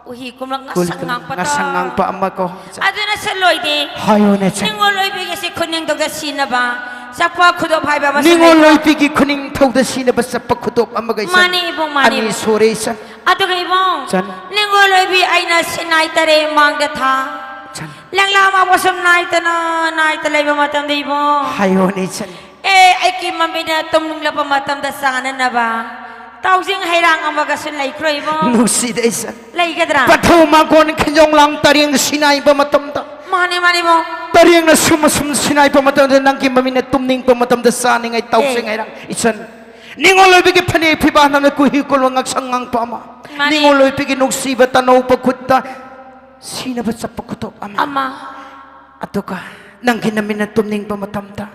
ꯎꯍꯤ ꯀꯨꯝꯂꯛ ꯀꯨꯜ ꯉꯁꯪ ꯀꯨꯝ ꯉꯥꯡꯄꯇꯣ꯫ ꯉꯁꯪ ꯉꯥꯡꯄ ꯑꯃ ꯀꯣ꯫ ꯑꯗꯨꯅ ꯁꯤꯜꯂꯣꯏꯗꯤ꯫ ꯍꯥꯏꯌꯣꯅꯦ, ꯏꯆꯟ꯫ ꯅꯤꯉꯣꯜ ꯑꯣꯏꯕꯤꯒꯤ ꯁꯤ ꯈꯨꯅꯤꯡꯊꯧꯗ ꯁꯤꯅꯕ ꯆꯠꯄ ꯈꯨꯗꯣꯞ ꯍꯥꯏꯕ ꯑꯃꯁꯨ ꯅꯤꯉꯣꯜ ꯂꯩꯀꯣ꯫ ꯑꯣꯏꯕꯤꯒꯤ ꯈꯨꯅꯤꯡꯊꯧꯗ ꯁꯤꯅꯕ ꯆꯠꯄ ꯈꯨꯗꯣꯞ ꯑꯃꯒ ꯏꯆꯟ꯫ ꯃꯥꯅꯤ ꯏꯕꯨꯡ, ꯃꯥꯅꯤ ꯑꯅꯤ ꯏꯕꯨꯡ꯫ ꯁꯨꯔꯦ ꯏꯆꯟ꯫ ꯑꯗꯨꯒ ꯏꯕꯨꯡ, ꯏꯆꯟ꯫ ꯅꯤꯉꯣꯜ ꯑꯣꯏꯕꯤ ꯑꯩꯅ ꯁꯤꯟꯅꯥꯏ ꯇꯔꯦꯠ ꯃꯥꯡꯗ ꯊꯥ꯫ ꯏꯆꯟ꯫ ꯂꯪꯂꯥ ꯃꯥꯕꯨ ꯁꯨꯝ ꯅꯥꯏꯇꯅ, ꯅꯥꯏꯇ ꯂꯩꯕ ꯃꯇꯝꯗ ꯏꯕꯨꯡ꯫ ꯍꯥꯏꯌꯣꯅꯦ ꯏꯆꯟ꯫ ꯑꯦ, ꯑꯦ, ꯑꯩꯒꯤ ꯃꯃꯤꯅ ꯇꯨꯝꯅꯤꯡꯂꯕ ꯃꯇꯝꯗ ꯆꯥꯅꯅꯕ ꯇꯥꯎꯖꯤꯡ ꯍꯩꯔꯥꯡ ꯑꯃꯒꯁꯨ ꯂꯩꯈ꯭ꯔꯣ, ꯏꯕꯨꯡ꯫ ꯅꯨꯡꯁꯤꯗ ꯏꯆꯟ꯫ ꯂꯩꯒꯗ꯭ꯔꯥ? ꯄꯊꯧ ꯃꯥꯡꯒꯣꯟ ꯈꯤꯟꯖꯣꯡ ꯂꯥꯡ ꯇꯔꯦꯡ ꯁꯤꯟꯅꯥꯏꯕ ꯃꯇꯝꯗ꯫ ꯃꯥꯅꯦ, ꯃꯥꯅꯦ, ꯏꯕꯨꯡ꯫ ꯇꯔꯦꯡꯅ ꯁꯨꯝ ꯑꯁꯨꯝ ꯁꯤꯟꯅꯥꯏꯕ ꯃꯇꯝꯗ ꯅꯪꯒꯤ ꯃꯃꯤꯅ ꯇꯨꯝꯅꯤꯡꯕ ꯃꯇꯝꯗ ꯆꯥꯅꯤꯡꯉꯥꯏ ꯇꯥꯎꯖꯤꯡ ꯑꯦ꯫ ꯍꯩꯔꯥꯡ ꯏꯆꯟ꯫ ꯅꯤꯡꯉꯣꯜ ꯑꯣꯏꯕꯒꯤ ꯐꯅꯦꯛ ꯐꯤꯕꯥ ꯅꯪꯅ ꯀꯨꯍꯤ ꯀꯨꯜꯋꯥ ꯉꯛꯁꯪ ꯉꯥꯡꯄ ꯑꯃ꯫ ꯃꯥꯅꯦ꯫ ꯅꯤꯡꯉꯣꯜ ꯑꯣꯏꯕꯒꯤ ꯅꯨꯡꯁꯤꯕ ꯇꯅꯧꯕ ꯈꯨꯠꯇ ꯁꯤꯅꯕ ꯆꯠꯄ ꯈꯨꯗꯣꯞ ꯑꯃ꯫ ꯑꯃ꯫ ꯑꯗꯨꯒ ꯅꯪꯒꯤ ꯅꯃꯤꯠꯅ ꯇꯨꯝꯅꯤꯡꯕ ꯃꯇꯝꯗ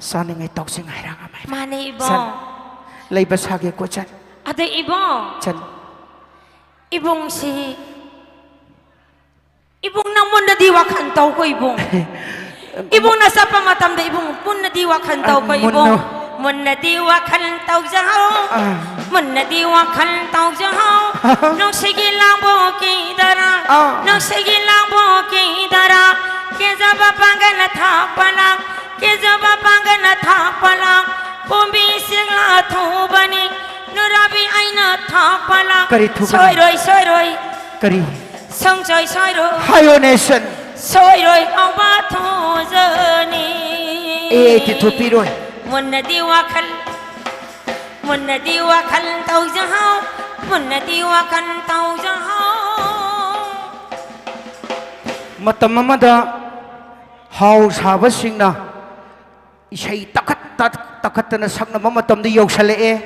ꯆꯥꯅꯤꯡꯉꯥꯏ ꯇꯥꯎꯖꯤꯡ ꯍꯩꯔꯥꯡ ꯑꯃ ꯍꯥꯏꯕ꯫ ꯃꯥꯅꯦ, ꯏꯕꯨꯡ꯫ ꯆꯟ, ꯂꯩꯕ ꯁꯥꯒꯦꯀꯣ, ꯆꯟ꯫ ꯑꯗꯣ, ꯏꯕꯨꯡ꯫ ꯆꯟ꯫ ꯏꯕꯨꯡꯁꯤ, ꯏꯕꯨꯡ, ꯅꯪ ꯃꯨꯟꯅꯗꯤ ꯋꯥꯈꯜ ꯇꯧꯀꯣ, ꯏꯕꯨꯡ꯫ ꯏꯕꯨꯡꯅ ꯆꯠꯄ ꯃꯇꯝꯗ, ꯏꯕꯨꯡ, ꯃꯨꯟꯅꯗꯤ ꯋꯥꯈꯜ ꯑ, ꯇꯧꯀꯣ, ꯏꯕꯨꯡ꯫ ꯃꯨꯟꯅ꯫ ꯃꯨꯟꯅꯗꯤ ꯋꯥꯈꯜ ꯇꯧꯖꯍꯧ꯫ ꯑ꯫ ꯃꯨꯟꯅꯗꯤ ꯋꯥꯈꯜ ꯇꯧꯖꯍꯧ꯫ ꯅꯨꯡꯁꯤꯒꯤ ꯂꯥꯡꯕꯣꯛꯀꯤꯗꯔꯥ, ꯑ꯫ ꯅꯨꯡꯁꯤꯒꯤ ꯂꯥꯡꯕꯣꯛꯀꯤꯗꯔꯥ, ꯀꯦꯖꯕ ꯄꯥꯡꯒꯜꯅ ꯊꯥꯛꯄ ꯂꯥꯡ, ꯀꯦꯖꯕ ꯄꯥꯡꯒꯜꯅ ꯊꯥꯛꯄ ꯂꯥꯡ, ꯄꯣꯝꯕꯤ ꯆꯦꯛꯂꯥ ꯊꯨꯕꯅꯤ, ꯅꯨꯔꯥꯕꯤ ꯑꯩꯅ ꯊꯥꯛꯄ ꯂꯥꯡ꯫ ꯀꯔꯤ ꯊꯨꯕꯅꯤ? ꯁꯣꯏꯔꯣꯏ, ꯁꯣꯏꯔꯣꯏ꯫ ꯀꯔꯤ? ꯁꯨꯡꯁꯣꯏ ꯁꯣꯏꯔꯣꯏ꯫ ꯍꯥꯏꯌꯣꯅꯦ, ꯏꯆꯟ꯫ ꯁꯣꯏꯔꯣꯏ ꯐꯥꯎꯕ ꯊꯨꯖꯅꯤ꯫ ꯑꯦ, ꯑꯩꯗꯤ ꯊꯨꯞꯄꯤꯔꯣꯏ꯫ ꯃꯨꯟꯅꯗꯤ ꯋꯥꯈꯜ, ꯃꯨꯟꯅꯗꯤ ꯋꯥꯈꯜ ꯇꯧꯖꯍꯧ, ꯃꯨꯟꯅꯗꯤ ꯋꯥꯈꯜ ꯇꯧꯖꯍꯧ꯫ ꯃꯇꯝ ꯑꯃꯗ ꯍꯥꯎ ꯁꯥꯕꯁꯤꯡꯅ ꯏꯁꯩ ꯇꯛꯈꯠ-, ꯇꯛ-, ꯇꯛꯈꯠꯇꯅ ꯁꯛꯅꯕ ꯃꯇꯝꯗꯤ ꯌꯧꯁꯜꯂꯛꯑꯦ꯫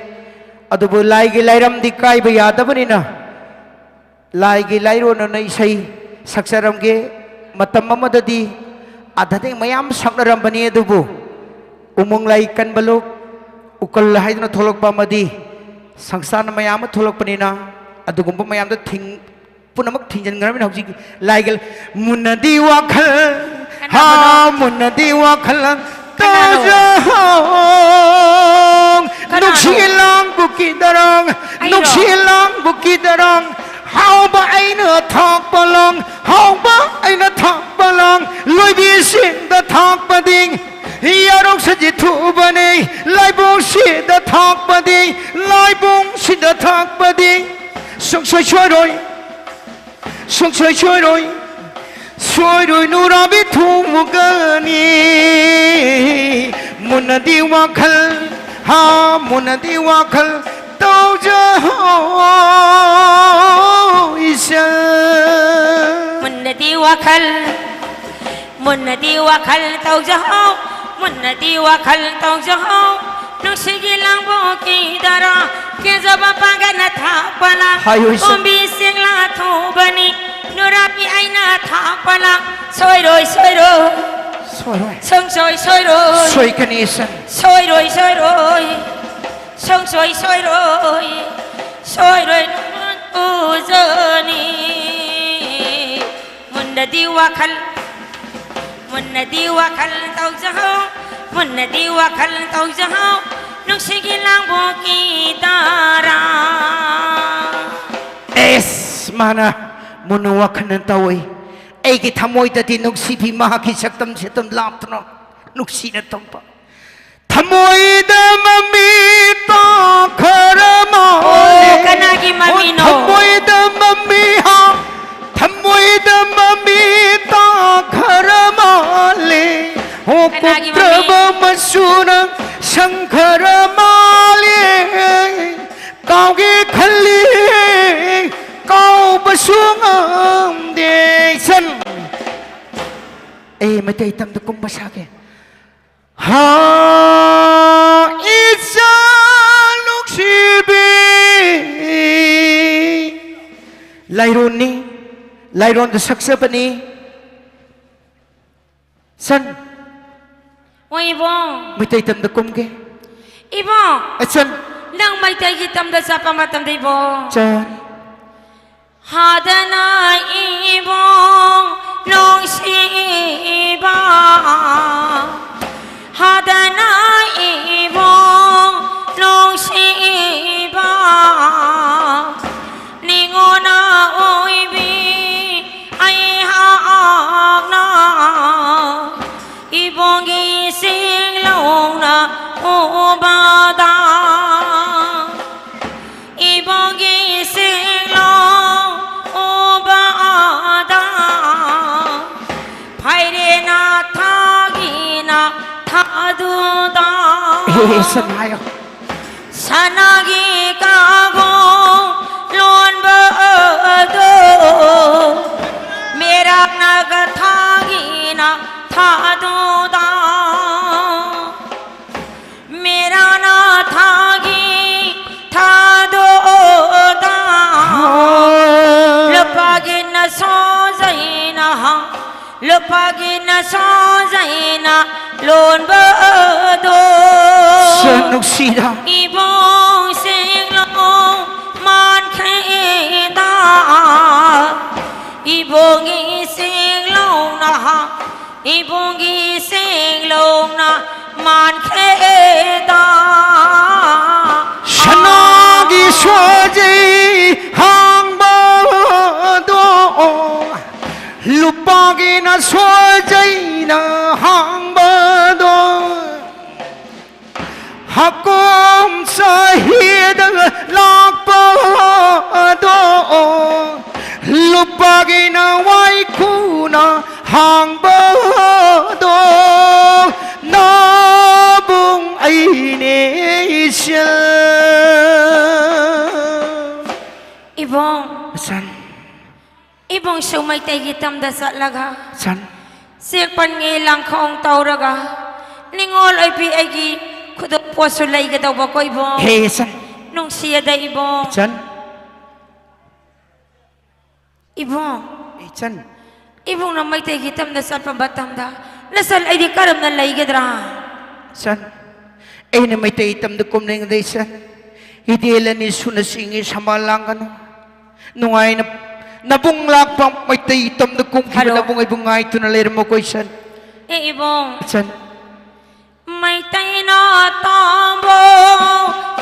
ꯑꯗꯨꯕꯨ ꯂꯥꯏꯒꯤ ꯂꯥꯏꯔꯝꯗꯤ ꯀꯥꯏꯕ ꯌꯥꯗꯕꯅꯤꯅ, ꯂꯥꯏꯒꯤ ꯂꯥꯏꯔꯣꯟ ꯑꯣꯏꯅ ꯏꯁꯩ ꯁꯛꯆꯔꯝꯒꯦ꯫ ꯃꯇꯝ ꯑꯃꯗꯗꯤ ꯑꯥꯙꯥꯅꯤꯛ ꯃꯌꯥꯝ ꯁꯛꯅꯔꯝꯕꯅꯤ, ꯑꯗꯨꯕꯨ ꯎꯃꯪ ꯂꯥꯏ ꯀꯟꯕ ꯂꯣꯛ, ꯎꯀꯜ ꯍꯥꯏꯗꯨꯅ ꯊꯣꯛꯂꯛꯄ ꯑꯃꯗꯤ ꯁꯪꯁꯥꯔꯅ ꯃꯌꯥꯝ ꯑꯃ ꯊꯣꯛꯂꯛꯄꯅꯤꯅ, ꯑꯗꯨꯒꯨꯝꯕ ꯃꯌꯥꯝꯗꯣ ꯊꯤꯡ-, ꯄꯨꯝꯅꯃꯛ ꯊꯤꯡꯖꯤꯟꯈ꯭ꯔꯕꯅꯤꯅ ꯍꯧꯖꯤꯛ ꯂꯥꯏꯒ ꯃꯨꯟꯅꯗꯤ ꯋꯥꯈꯜ, ꯀꯅꯥꯅꯣ? ꯍꯥ, ꯃꯨꯟꯅꯗꯤ ꯋꯥꯈꯜ ꯀꯅꯥꯅꯣ? ꯇꯥꯖꯍꯧ꯫ ꯀꯅꯥꯅꯣ? ꯅꯨꯡꯁꯤ ꯂꯥꯡꯕꯨ ꯀꯤꯗꯔꯪ, ꯑꯩꯔꯣ? ꯅꯨꯡꯁꯤ ꯂꯥꯡꯕꯨ ꯀꯤꯗꯔꯪ, ꯍꯥꯎꯕ ꯑꯩꯅ ꯊꯥꯛꯄ ꯂꯪ, ꯍꯥꯎꯕ ꯑꯩꯅ ꯊꯥꯛꯄ ꯂꯪ, ꯂꯣꯏꯕꯤꯁꯤꯡꯗ ꯊꯥꯛꯄꯗꯤ ꯌꯥꯔꯧꯁꯖꯤ ꯊꯨꯕꯅꯤ, ꯂꯥꯏꯕꯨꯡꯁꯤꯗ ꯊꯥꯛꯄꯗꯤ, ꯂꯥꯏꯕꯨꯡꯁꯤꯗ ꯊꯥꯛꯄꯗꯤ ꯁꯨꯡꯁꯣꯏ ꯁꯣꯏꯔꯣꯏ, ꯁꯨꯡꯁꯣꯏ ꯁꯣꯏꯔꯣꯏ, ꯁꯣꯏꯔꯣꯏ ꯅꯨꯔꯥꯕꯤ ꯊꯨꯝꯃꯨꯒꯅꯤ꯫ ꯃꯨꯟꯅ ꯗꯤ ꯋꯥꯈꯜ, ꯍꯥ, ꯃꯨꯟꯅꯗꯤ ꯋꯥꯈꯜ ꯇꯧꯖꯍꯧ ꯏꯆꯟ꯫ ꯃꯨꯟꯅꯗꯤ ꯋꯥꯈꯜ, ꯃꯨꯟꯅꯗꯤ ꯋꯥꯈꯜ ꯇꯧꯖꯍꯧ, ꯃꯨꯟꯅꯗꯤ ꯋꯥꯈꯜ ꯇꯧꯖꯍꯧ꯫ ꯅꯨꯡꯁꯤꯒꯤ ꯂꯥꯡꯕꯣꯛꯀꯤ ꯗꯔꯥ, ꯀꯦꯟꯖꯕ ꯄꯥꯡꯒꯜꯅ ꯊꯥꯛꯄꯅ ꯍꯥꯏꯌꯨ, ꯏꯆꯟ꯫ ꯀꯣꯝꯕꯤ ꯆꯦꯡꯂꯥ ꯊꯨꯕꯅꯤ, ꯅꯨꯔꯥꯕꯤ ꯑꯩꯅ ꯊꯥꯛꯄꯅ ꯁꯣꯏꯔꯣꯏ, ꯁꯣꯏꯔꯣꯏ꯫ ꯁꯣꯏꯔꯣꯏ꯫ ꯁꯨꯡꯁꯣꯏ ꯁꯣꯏꯔꯣꯏ꯫ ꯁꯣꯏꯒꯅꯤ, ꯏꯆꯟ꯫ ꯁꯣꯏꯔꯣꯏ, ꯁꯣꯏꯔꯣꯏ꯫ ꯁꯨꯡꯁꯣꯏ ꯁꯣꯏꯔꯣꯏ꯫ ꯁꯣꯏꯔꯣꯏ ꯅꯪ ꯎꯖꯅꯤ꯫ ꯃꯨꯟꯅꯗꯤ ꯋꯥꯈꯜ, ꯃꯨꯟꯅꯗꯤ ꯋꯥꯈꯜ ꯇꯧꯖꯍꯧ, ꯃꯨꯟꯅꯗꯤ ꯋꯥꯈꯜ ꯇꯧꯖꯍꯧ, ꯅꯨꯡꯁꯤꯒꯤ ꯂꯥꯡꯕꯣꯛꯀꯤ ꯗꯔꯥ꯫ ꯑꯦꯁ, ꯃꯥꯅ ꯃꯨꯟꯅ ꯋꯥꯈꯜ ꯇꯧꯏ꯫ ꯑꯩꯒꯤ ꯊꯃꯣꯏꯗꯗꯤ ꯅꯨꯡꯁꯤꯕꯤ ꯃꯍꯥꯛꯀꯤ ꯁꯛꯇꯝꯁꯦ ꯑꯗꯨꯝ ꯂꯥꯞꯇꯅ ꯅꯨꯡꯁꯤꯅ ꯇꯧꯕ꯫ ꯊꯃꯣꯏꯗ ꯃꯃꯤ ꯇꯥꯈ꯭ꯔ ꯃꯥꯜꯂꯦ꯫ ꯑꯣ, ꯀꯅꯥꯒꯤ ꯃꯃꯤꯅꯣ? ꯑꯣ, ꯊꯃꯣꯏꯗ ꯃꯃꯤ ꯍꯥ, ꯊꯃꯣꯏꯗ ꯃꯃꯤ ꯇꯥꯈ꯭ꯔ ꯃꯥꯜꯂꯦ꯫ ꯑꯣ, ꯀꯅꯥꯒꯤ ꯃꯃꯤ? ꯀꯨꯞꯇ꯭ꯔꯕ ꯃꯆꯨꯅ ꯁꯪꯈ꯭ꯔ ꯃꯥꯜꯂꯦ꯫ ꯀꯥꯎꯒꯦ ꯈꯜꯂꯤ, ꯀꯥꯎꯕꯁꯨ ꯉꯝꯗꯦ꯫ ꯏꯆꯟ, ꯑꯩ ꯃꯩꯇꯩ ꯇꯝꯗ ꯀꯨꯝꯕ ꯁꯥꯒꯦ꯫ ꯍꯥ, ꯏꯆꯥ ꯅꯨꯡꯁꯤꯕꯤ꯫ ꯂꯥꯏꯔꯣꯟꯅꯤ, ꯂꯥꯏꯔꯣꯟꯗ ꯁꯛꯆꯕꯅꯤ꯫ ꯁꯟ꯫ ꯍꯣꯏ, ꯏꯕꯣ꯫ ꯃꯩꯇꯩ ꯇꯝꯗ ꯀꯨꯝꯒꯦ꯫ ꯏꯕꯣ꯫ ꯑꯦ, ꯁꯟ꯫ ꯅꯪ ꯃꯩꯇꯩꯒꯤ ꯇꯝꯗ ꯆꯠꯄ ꯃꯇꯝꯗ, ꯏꯕꯣ꯫ ꯆꯟ꯫ ꯍꯥꯗꯅ ꯏꯕꯣꯡ ꯅꯨꯡꯁꯤꯕ, ꯍꯥꯗꯅ ꯏꯕꯣꯡ ꯅꯨꯡꯁꯤꯕ, ꯅꯤꯉꯣꯟꯅ ꯑꯣꯏꯕꯤ ꯑꯩꯍꯥꯛꯅ ꯏꯕꯣꯡꯒꯤ ꯁꯤꯡꯂꯧꯅ ꯎꯕꯗ, ꯏꯕꯣꯡꯒꯤ ꯁꯤꯡꯂꯧ ꯎꯕꯗ, ꯐꯩꯔꯦꯅ ꯊꯥꯒꯤꯅ ꯑꯗꯨꯗ ꯍꯦ, ꯍꯦ, ꯁꯟ ꯍꯥꯏꯌꯣ꯫ ꯁꯅꯥꯒꯤ ꯀꯥꯡꯈꯣꯡ ꯂꯣꯟꯕ ꯑꯗꯣ ꯃꯦꯔꯥꯛꯅꯒ ꯊꯥꯒꯤꯅ ꯊꯥꯗꯨꯗ ꯃꯦꯔꯥꯅ ꯊꯥꯒꯤ ꯊꯥꯗꯣꯛꯑꯣꯗ ꯍꯥ꯫ ꯂꯨꯄꯥꯒꯤꯅ ꯁꯣꯖꯩꯅ ꯍꯥ ꯂꯨꯄꯥꯒꯤꯅ ꯁꯣꯖꯩꯅ ꯂꯣꯟꯕ ꯑꯗꯣ ꯁꯟ ꯅꯨꯡꯁꯤꯗ ꯏꯕꯣꯡ ꯁꯦꯡꯂꯣ ꯃꯥꯟꯈ꯭ꯔꯦꯗ ꯏꯕꯣꯡꯒꯤ ꯁꯦꯡꯂꯧꯅ ꯏꯕꯨꯡꯒꯤ ꯁꯦꯡꯂꯧꯅ ꯃꯥꯟꯈ꯭ꯔꯦꯗ ꯁꯅꯥꯒꯤ ꯁꯣꯖꯩ ꯍꯥꯡꯕꯗꯣ ꯂꯨꯄꯥꯒꯤꯅ ꯁꯣꯖꯩꯅ ꯍꯥꯡꯕꯗꯣ ꯍꯀꯨꯝ ꯆꯍꯤꯗ ꯂꯥꯛꯄꯗꯣ ꯂꯨꯄꯥꯒꯤꯅ ꯋꯥꯏꯈꯨꯅ ꯍꯥꯡꯕꯗꯣ ꯅꯥꯕꯨꯡ ꯑꯩꯅꯦ ꯏꯆꯜ ꯏꯕꯨꯡ ꯏꯆꯟ ꯏꯕꯨꯡꯁꯨ ꯃꯩꯇꯩꯒꯤ ꯇꯝꯗ ꯆꯠꯂꯒ ꯁꯟ ꯆꯦꯛꯄꯟꯒꯤ ꯂꯥꯡꯈꯣꯡ ꯇꯧꯔꯒ ꯅꯤꯉꯣꯜ ꯑꯣꯏꯕꯤ ꯑꯩꯒꯤ ꯈꯨꯗꯣꯞ ꯄꯣꯠꯁꯨ ꯂꯩꯒꯗꯧꯕ ꯀꯣ ꯏꯕꯨꯡ ꯍꯦ ꯁꯟ ꯅꯨꯡꯁꯤꯌꯦꯗ ꯏꯕꯨꯡ ꯁꯟ ꯏꯕꯨꯡ ꯏꯆꯟ ꯏꯕꯨꯡꯅ ꯃꯩꯇꯩꯒꯤ ꯇꯝꯗ ꯆꯠꯄ ꯃꯇꯝꯗ ꯅꯆꯜ ꯑꯩꯗꯤ ꯀꯔꯝꯅ ꯂꯩꯒꯗ꯭ꯔꯥ ꯁꯟ ꯑꯩꯅ ꯃꯩꯇꯩ ꯇꯝꯗ ꯀꯨꯝꯂꯤꯉꯩꯗ ꯏꯆꯟ ꯏꯗꯦꯜ ꯑꯅꯤ ꯁꯨꯅ ꯆꯤꯡꯉꯤ ꯁꯃꯥ ꯂꯥꯡꯒꯅꯨ ꯅꯨꯡꯉꯥꯏꯅ ꯅꯕꯨꯡ ꯂꯥꯛꯄ ꯃꯩꯇꯩ ꯇꯝꯗ ꯀꯨꯝꯈꯤꯕ ꯍꯜꯂꯣ꯫ ꯅꯕꯨꯡ ꯑꯩꯕꯨ ꯉꯥꯏꯗꯨꯅ ꯂꯩꯔꯝꯃꯣꯀꯣ ꯏꯆꯟ ꯏ ꯏꯕꯨꯡ ꯏꯆꯟ ꯃꯩꯇꯩꯅ ꯇꯝꯕ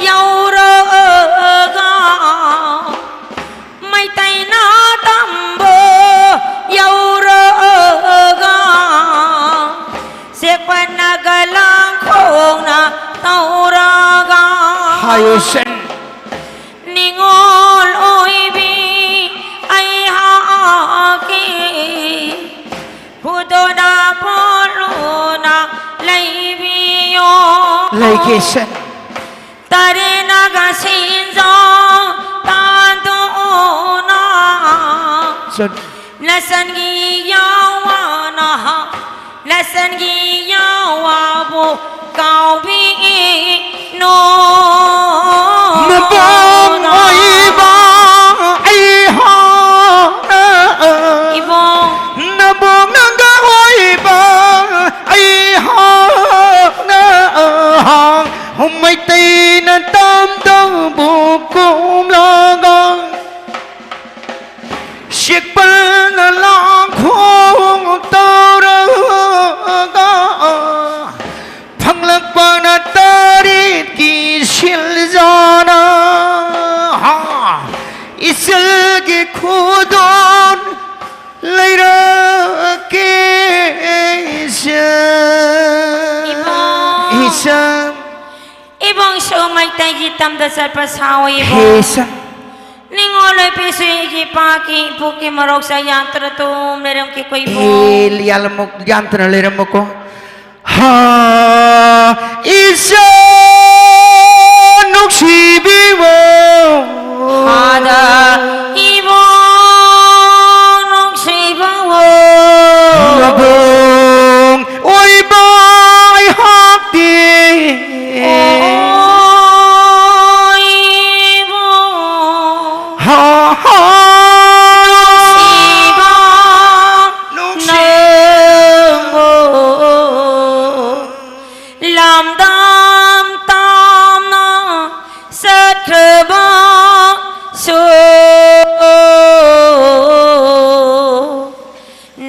ꯌꯧꯔꯒ ꯃꯩꯇꯩꯅ ꯇꯝꯕ ꯌꯧꯔꯒ ꯆꯦꯛꯄꯟꯅꯒ ꯂꯥꯡꯈꯣꯡꯅ ꯇꯧꯔꯒ ꯍꯥꯏꯌꯨ ꯏꯆꯟ ꯅꯤꯉꯣꯜ ꯑꯣꯏꯕꯤ ꯑꯩꯍꯥꯛꯀꯤ ꯈꯨꯗꯣꯜꯅ ꯄꯣꯠꯂꯨꯅ ꯂꯩꯕꯤꯌꯣ꯫ ꯂꯩꯒꯦ ꯏꯆꯟ꯫ ꯇꯔꯦꯠꯅꯒ ꯁꯤꯟꯖꯧ ꯇꯥꯟꯗꯨꯅ꯫ ꯏꯆꯟ꯫ ꯅꯆꯟꯒꯤ ꯌꯥꯋꯥꯅ ꯅꯆꯟꯒꯤ ꯌꯥꯋꯥꯕꯨ ꯀꯥꯎꯕꯤꯅꯨ꯫ ꯃꯕꯨꯡ ꯑꯣꯏꯕ ꯑꯩꯍꯥꯛꯅ ꯏꯕꯨꯡ꯫ ꯅꯕꯨꯡ ꯅꯪꯒ ꯑꯣꯏꯕ ꯑꯩꯍꯥꯛꯅ ꯃꯩꯇꯩꯅ ꯇꯝꯗꯧꯕ ꯀꯣꯝꯂꯒ ꯁꯤꯛꯄꯜꯅ ꯂꯥꯡꯈꯣꯡ ꯇꯧꯔꯒ ꯐꯪꯂꯛꯄꯅ ꯇꯔꯦꯠꯀꯤ ꯁꯤꯜꯖꯥꯅ ꯏꯆꯜꯒꯤ ꯈꯨꯗꯣꯜ ꯂꯩꯔꯛꯀꯦ ꯏꯆꯜ꯫ ꯏꯕꯨꯡ꯫ ꯏꯆꯜ꯫ ꯏꯕꯨꯡꯁꯨ ꯃꯩꯇꯩꯒꯤ ꯇꯝꯗ ꯆꯠꯄ ꯁꯥꯑꯣ ꯏꯕꯨꯡ꯫ ꯍꯦ ꯏꯆꯜ꯫ ꯅꯤꯡꯉꯣꯜ ꯂꯣꯏꯄꯤꯁꯨ ꯑꯩꯒꯤ ꯏꯄꯥꯒꯤ ꯏꯄꯨꯒꯤ ꯃꯔꯣꯛꯁꯦ ꯌꯥꯟꯇꯅ ꯇꯨꯝ ꯂꯩꯔꯝꯒꯦꯀꯣ ꯏꯕꯨꯡ꯫ ꯑꯦ, ꯌꯥꯜꯂꯝꯃꯨ-, ꯌꯥꯟꯇꯅ ꯂꯩꯔꯝꯃꯨꯀꯣ꯫ ꯍꯥ, ꯏꯆꯥ ꯅꯨꯡꯁꯤꯕꯤꯕ꯫ ꯍꯥꯗ ꯏꯕꯨꯡ ꯅꯨꯡꯁꯤꯕ꯫ ꯃꯕꯨꯡ ꯑꯣꯏꯕ ꯑꯩꯍꯥꯛꯇꯤ꯫ ꯑꯣ, ꯏꯕꯨꯡ꯫ ꯍꯥ, ꯍꯥ꯫ ꯅꯨꯡꯁꯤꯕ ꯅꯨꯡꯁꯤ-꯫ ꯅꯪꯕꯨ ꯂꯝꯗꯝ ꯇꯝꯅ ꯆꯠꯈ꯭ꯔꯕꯁꯨ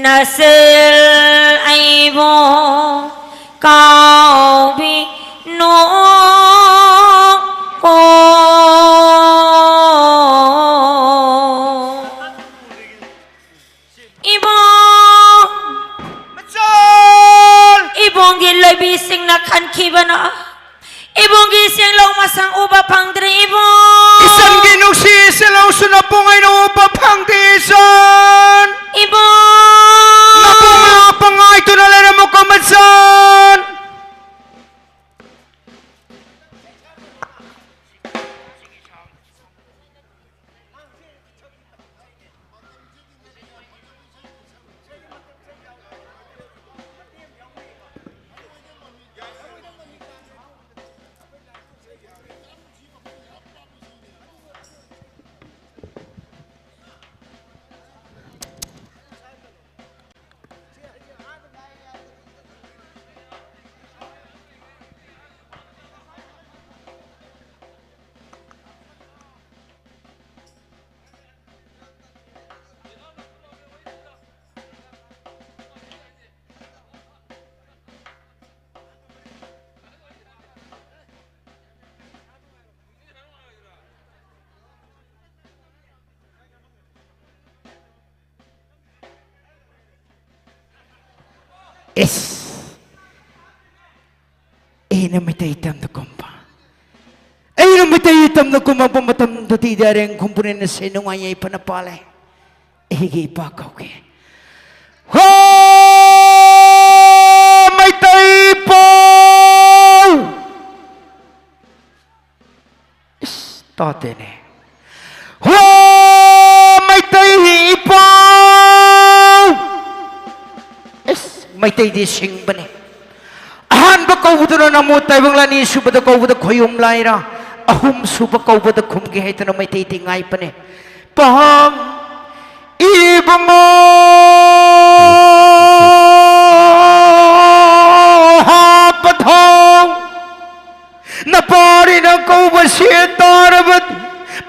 ꯅꯆꯜ ꯑꯩꯕꯨ ꯀꯥꯎꯕꯤꯅꯨꯀꯣ꯫ ꯏꯕꯨꯡ! ꯃꯆꯜ! ꯏꯕꯨꯡꯒꯤ ꯂꯣꯏꯕꯤꯁꯤꯡꯅ ꯈꯟꯈꯤꯕꯅ ꯏꯕꯨꯡꯒꯤ ꯁꯦꯡꯂꯧ ꯃꯁꯪ ꯎꯕ ꯐꯪꯗ꯭ꯔꯦ, ꯏꯕꯨꯡ! ꯏꯆꯟꯒꯤ ꯅꯨꯡꯁꯤ ꯁꯦꯡꯂꯧꯁꯨ ꯅꯄꯨꯡ ꯑꯩꯅ ꯎꯕ ꯐꯪꯗꯦ, ꯏꯆꯟ! ꯏꯕꯨꯡ! ꯅꯄꯨꯡ ꯂꯥꯛꯄ ꯉꯥꯏꯗꯨꯅ ꯂꯩꯔꯝꯃꯨꯀꯣ ꯃꯆꯥꯟ꯫ ꯑꯦꯁ, ꯑꯩꯅ ꯃꯩꯇꯩ ꯇꯝꯗ ꯀꯨꯝꯕ, ꯑꯩꯅ ꯃꯩꯇꯩ ꯇꯝꯗ ꯀꯨꯝꯃꯛꯄ ꯃꯇꯝꯗꯗꯤ ꯑꯔꯦꯡ ꯈꯨꯝꯕꯨꯅꯦꯅ ꯁꯦ ꯅꯨꯡꯉꯥꯏ ꯌꯥꯏꯐꯅ ꯄꯥꯜꯂꯦ꯫ ꯑꯩꯒꯤ ꯏꯄꯥ ꯀꯧꯒꯦ꯫ ꯍꯣ, ꯃꯩꯇꯩ ꯄꯥꯎ! ꯏꯁ, ꯇꯥꯗꯦꯅꯦ꯫ ꯍꯣ, ꯃꯩꯇꯩ ꯏꯄꯥꯎ! ꯏꯁ, ꯃꯩꯇꯩꯗꯤ ꯁꯤꯡꯕꯅꯦ꯫ ꯑꯍꯥꯟꯕ ꯀꯧꯕꯗꯨꯅ ꯅꯃꯣ ꯇꯥꯏꯕꯪ, ꯑꯅꯤꯁꯨꯕꯗ ꯀꯧꯕꯗ ꯈꯣꯌꯨꯝ ꯂꯥꯏꯔꯥ, ꯑꯍꯨꯝꯁꯨꯕ ꯀꯧꯕꯗ ꯈꯨꯝꯒꯦ ꯍꯥꯏꯗꯨꯅ ꯃꯩꯇꯩꯗꯤ ꯉꯥꯏꯕꯅꯦ꯫ ꯄꯥꯡ ꯏꯕꯨꯡꯉꯣ ꯍꯥꯞꯄ ꯊꯥꯎ꯫ ꯅꯄꯥꯔꯤꯅ ꯀꯧꯕꯁꯤ ꯇꯥꯔꯕꯗꯤ,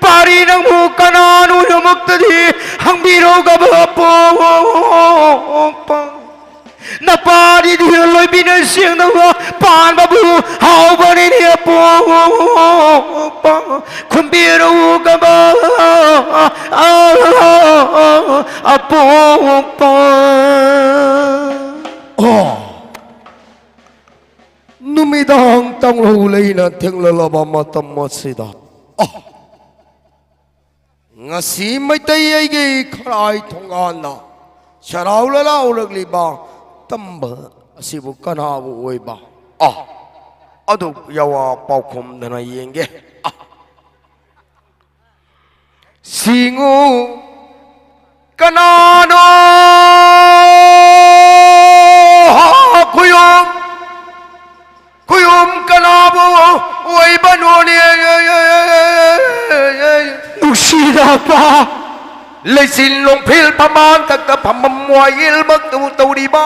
ꯄꯥꯔꯤ ꯅꯪꯕꯨ ꯀꯅꯥꯅꯣ ꯌꯨꯝꯃꯛꯇꯗꯤ ꯍꯪꯕꯤꯔꯧꯒꯕ ꯄꯣꯛꯄ꯫ ꯅꯄꯥꯔꯤꯗꯤ ꯂꯣꯏꯕꯤꯅ ꯁꯦꯡꯅꯕ ꯄꯥꯟꯕꯕꯨ ꯍꯥꯎꯕꯅꯤꯅꯦ ꯄꯣꯛꯄ꯫ ꯈꯨꯝꯕꯤꯔꯧꯒꯕ ꯑꯄꯣꯛꯄ꯫ ꯑꯣ꯫ ꯅꯨꯃꯤꯗꯥꯡ ꯇꯥꯡꯍꯧ ꯂꯩꯅ ꯊꯦꯡꯂꯂꯕ ꯃꯇꯝ ꯑꯁꯤꯗ, ꯑ, ꯉꯁꯤ ꯃꯩꯇꯩ ꯑꯩꯒꯤ ꯈꯔꯥꯏ ꯊꯣꯡꯒꯥꯟꯗ ꯁꯔꯥꯎ ꯂꯂꯥꯎꯔꯛꯂꯤꯕ ꯇꯝꯕ ꯑꯁꯤꯕꯨ ꯀꯅꯥꯕꯨ ꯑꯣꯏꯕ? ꯑ, ꯑꯗꯨ ꯌꯥꯋꯥ ꯄꯥꯎꯈꯨꯝꯗꯅ ꯌꯦꯡꯒꯦ꯫ ꯑ꯫ ꯁꯤꯡꯉꯨ ꯀꯅꯥꯅꯣ? ꯈꯨꯌꯨꯝ, ꯈꯨꯌꯨꯝ ꯀꯅꯥꯕꯨ ꯑꯣꯏꯕꯅꯣꯅꯦ? ꯅꯨꯡꯁꯤꯔꯕ ꯂꯩꯆꯤꯟ ꯂꯣꯡꯐꯦꯜ ꯐꯝꯕꯥꯜ ꯊꯛꯇ ꯐꯝꯐꯝ ꯋꯥꯌꯦꯜꯃꯛꯇꯕꯨ ꯇꯧꯔꯤꯕ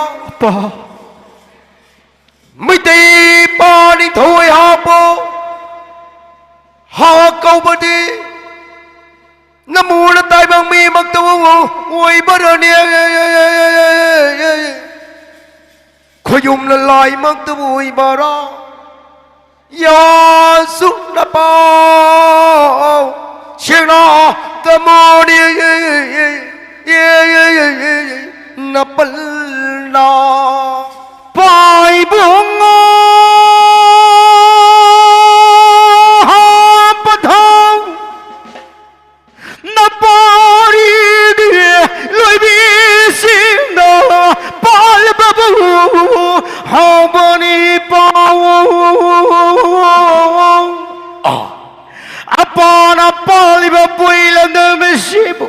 ꯃꯩꯇꯩ ꯄꯥ ꯅꯤꯡꯊꯧ ꯑꯩꯍꯥꯛꯄꯨ ꯍꯥ ꯀꯧꯕꯗꯤ ꯅꯃꯨꯅ ꯇꯥꯏꯕꯪ ꯃꯤꯃꯛꯇꯕꯨ ꯑꯣꯏꯕꯔꯅꯦ? ꯈꯣꯌꯨꯝ ꯂꯂꯥꯏꯃꯛꯇꯕꯨ ꯑꯣꯏꯕꯔꯥ? ꯌꯥꯁꯨ ꯅꯄꯥꯎ ꯁꯦꯡꯅ ꯇꯝꯃꯣꯅꯦ ꯅꯄꯜꯅ꯫ ꯄꯥꯏꯕꯨꯡ ꯄꯊꯧ ꯅꯄꯥꯔꯤꯗꯤ ꯂꯣꯏꯕꯤꯁꯤꯡꯅ ꯄꯥꯜꯕꯕꯨ ꯍꯥꯎꯕꯅꯤ ꯄꯥꯎ꯫ ꯑꯄꯥꯅ ꯄꯥꯜꯂꯤꯕ ꯄꯣꯏ ꯂꯝꯗꯝ ꯑꯁꯤꯕꯨ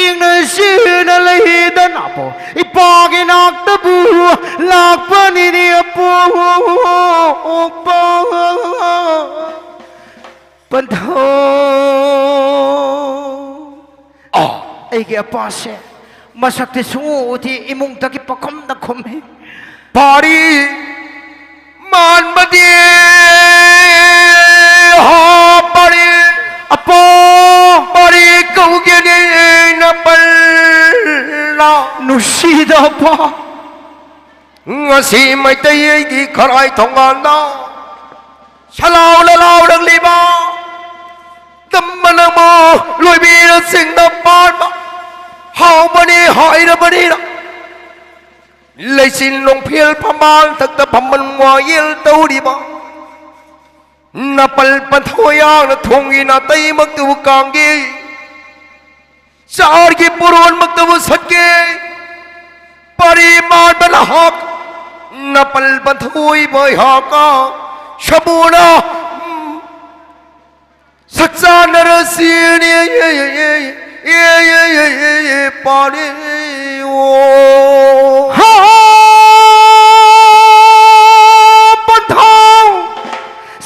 ꯏꯪꯅ ꯆꯤꯛꯅ ꯂꯩꯗꯅꯕꯨ ꯏꯄꯥꯒꯤ ꯅꯥꯛꯇꯕꯨ ꯂꯥꯛꯄꯅꯤꯅꯦ ꯑꯄꯣꯛꯄ꯫ ꯄꯟꯊꯧ꯫ ꯑꯥ꯫ ꯑꯩꯒꯤ ꯑꯄꯥꯁꯦ ꯃꯁꯛꯇꯤ ꯁꯨꯡꯎ ꯎꯗꯦ, ꯏꯃꯨꯡꯗꯒꯤ ꯄꯥꯈꯨꯝꯅ ꯈꯨꯝꯃꯤ꯫ ꯄꯥꯔꯤ ꯃꯥꯟꯕꯗꯤ ꯍꯥ ꯄꯥꯔꯤ꯫ ꯑꯄꯥ꯫ ꯄꯥꯔꯤ ꯀꯧꯒꯦꯅꯦ ꯅꯄꯜꯅ꯫ ꯅꯨꯡꯁꯤꯗ ꯑꯄꯥ꯫ ꯉꯁꯤ ꯃꯩꯇꯩꯒꯤ ꯈꯔꯥꯏ ꯊꯣꯡꯒꯥꯟꯗ ꯁꯂꯥꯎꯅ ꯂꯥꯎꯔꯛꯂꯤꯕ ꯇꯝꯕ ꯅꯪꯕꯨ ꯂꯣꯏꯕꯤꯔ ꯆꯤꯡꯗ ꯄꯥꯟꯕ ꯍꯥꯎꯕꯅꯤ ꯍꯥꯏꯔꯕꯅꯤꯅ, ꯂꯩꯆꯤꯟ ꯂꯣꯡꯐꯦꯜ ꯐꯝꯕꯥꯜ ꯊꯛꯇ ꯐꯝꯕꯥꯜ ꯋꯥꯌꯦꯜ ꯇꯧꯔꯤꯕ ꯅꯄꯜ ꯄꯟꯊꯣꯏ ꯌꯥꯡꯅ ꯊꯣꯡꯒꯤ ꯅꯥꯇꯩꯃꯛꯇꯕꯨ ꯀꯥꯡꯒꯤ ꯆꯥꯔꯒꯤ ꯄꯣꯔꯣꯟꯃꯛꯇꯕꯨ ꯁꯠꯀꯦ꯫ ꯄꯔꯤ ꯃꯥꯟꯕꯅ ꯍꯛ ꯅꯄꯜ ꯄꯟꯊꯣꯏꯕ ꯍꯛꯀ ꯁꯃꯨꯅ ꯁꯛꯆꯥꯅꯔꯁꯤ ꯄꯥꯔꯤ ꯍꯥ ꯄꯟꯊꯧ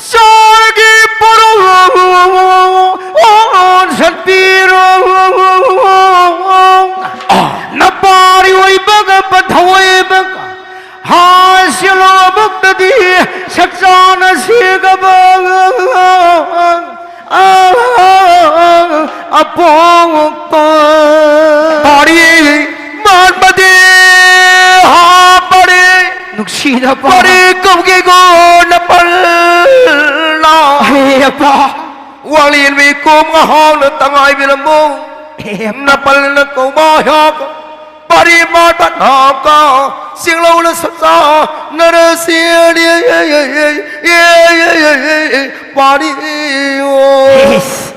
ꯆꯥꯔꯒꯤ ꯄꯣꯔꯣ ꯁꯠꯄꯤꯔꯣ ꯅꯄꯥꯔꯤ ꯑꯣꯏꯕꯒ ꯄꯟꯊꯧ ꯑꯣꯏꯕꯒ ꯍꯥꯁꯤꯂꯣꯕꯛꯇꯗꯤ ꯁꯛꯆꯥꯅ ꯁꯤꯒꯕ ꯑꯄꯣꯛꯄ ꯄꯥꯔꯤ ꯃꯥꯟꯕꯗꯤ ꯍꯥ ꯄꯥꯔꯤ ꯅꯨꯡꯁꯤꯅ ꯄꯥꯔꯤ ꯀꯧꯒꯦꯒꯣ ꯅꯄꯜꯅ ꯍꯦ ꯑꯄꯥ ꯋꯥꯡꯂꯦꯟ ꯃꯤꯀꯨꯝ ꯉꯍꯥꯎꯅ ꯇꯉꯥꯏꯕꯤꯔꯝꯃꯨ ꯍꯦ ꯑꯄꯥ ꯅꯄꯜꯅ ꯀꯧꯕ ꯍꯥꯛ ꯄꯔꯤ ꯃꯥꯇ ꯅꯥꯀ ꯆꯤꯡꯂꯧꯅ ꯁꯛꯆꯥ ꯅꯔꯁꯤ ꯄꯥꯔꯤ ꯏꯁ,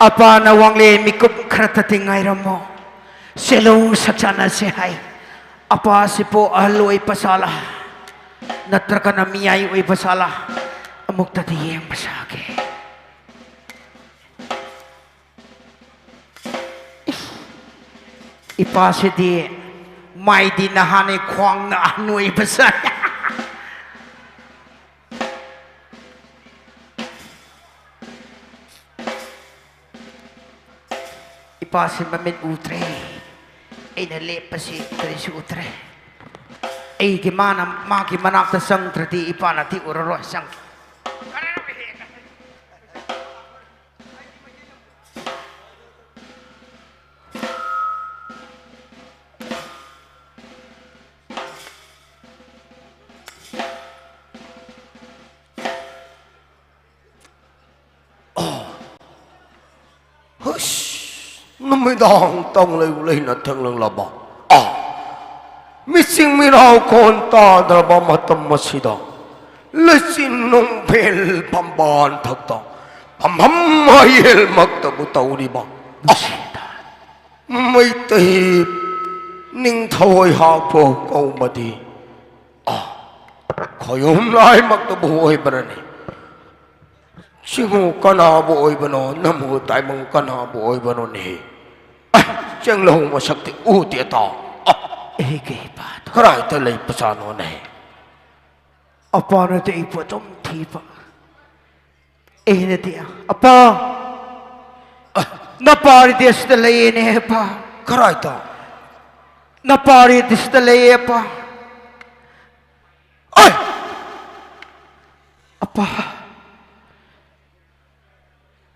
ꯑꯄꯥꯅ ꯋꯥꯡꯂꯦꯟ ꯃꯤꯀꯨꯞ ꯈꯔꯇꯗꯤ ꯉꯥꯏꯔꯝꯃꯣ꯫ ꯁꯦꯂꯧ ꯁꯛꯆꯥꯅꯁꯦ ꯍꯥꯏ꯫ ꯑꯄꯥꯁꯤꯕꯨ ꯑꯍꯜ ꯑꯣꯏꯕ ꯁꯥꯂꯥ ꯅꯠꯇ꯭ꯔꯒꯅ ꯃꯤꯌꯥꯏ ꯑꯣꯏꯕ ꯁꯥꯂꯥ ꯑꯃꯨꯛꯇꯗꯤ ꯌꯦꯡꯕ ꯁꯥꯒꯦ꯫ ꯏꯄꯥꯁꯤꯗꯤ ꯃꯥꯏꯗꯤ ꯅꯍꯥꯅꯤ ꯈ꯭ꯋꯥꯡꯅ ꯑꯍꯟ ꯑꯣꯏꯕꯁꯦ꯫ ꯏꯄꯥꯁꯤ ꯃꯃꯤꯠ ꯎꯗ꯭ꯔꯦ꯫ ꯑꯩꯅ ꯂꯦꯞꯄꯁꯤ ꯀꯔꯤꯁꯨ ꯎꯗ꯭ꯔꯦ꯫ ꯑꯩꯒꯤ ꯃꯥꯅ ꯃꯥꯒꯤ ꯃꯅꯥꯛꯇ ꯆꯪꯗ꯭ꯔꯗꯤ ꯏꯄꯥꯅꯗꯤ ꯎꯔꯔꯣꯏ꯫ ꯆꯪꯒꯦ꯫ ꯍꯨꯁ, ꯅꯨꯃꯤꯗꯥꯡ ꯇꯧꯂꯩ ꯎꯂꯩꯅ ꯊꯦꯡꯂꯛꯂꯕ꯫ ꯑꯥ, ꯃꯤꯆꯤꯡ ꯃꯤꯔꯥꯎ ꯈꯣꯟ ꯇꯥꯗ꯭ꯔꯕ ꯃꯇꯝ ꯑꯁꯤꯗ ꯂꯩꯆꯤꯟ ꯅꯨꯡꯐꯦꯜ ꯐꯝꯕꯥꯜ ꯊꯛꯇ ꯐꯝꯐꯝ ꯍꯌꯦꯜꯃꯛꯇꯕꯨ ꯇꯧꯔꯤꯕ꯫ ꯑꯥ, ꯃꯩꯇꯩ ꯅꯤꯡꯊꯧ ꯑꯩꯍꯥꯛꯄꯨ ꯀꯧꯕꯗꯤ, ꯑ, ꯈꯣꯏꯍꯨꯝ ꯂꯥꯏꯃꯛꯇꯕꯨ ꯑꯣꯏꯕ꯭ꯔꯅꯤ? ꯁꯤꯕꯨ ꯀꯅꯥꯕꯨ ꯑꯣꯏꯕꯅꯣ? ꯅꯃꯨ ꯇꯥꯏꯕꯪ ꯀꯅꯥꯕꯨ ꯑꯣꯏꯕꯅꯣꯅꯦ? ꯑ, ꯆꯦꯡꯂꯧ ꯃꯁꯛꯇꯤ ꯎꯗꯦ ꯇꯥ꯫ ꯑ, ꯑꯩꯒꯤ ꯏꯄꯥꯗꯣ꯫ ꯀꯗꯥꯏꯗ ꯂꯩꯕꯖꯥꯠꯅꯣꯅꯦ? ꯑꯄꯥꯅꯗꯤ ꯑꯩꯕꯨ ꯑꯗꯨꯝ ꯊꯤꯕ꯫ ꯑꯩꯅꯗꯤ, "ꯑꯄꯥ, ꯅꯄꯥꯔꯤꯗꯤ ꯑꯁꯤꯗ ꯂꯩꯌꯦꯅꯦ, ꯑꯄꯥ꯫ ꯀꯗꯥꯏꯗ? ꯅꯄꯥꯔꯤꯗꯤ ꯑꯁꯤꯗ ꯂꯩꯌꯦ, ꯑꯄꯥ꯫ ꯑꯩ! ꯑꯄꯥ,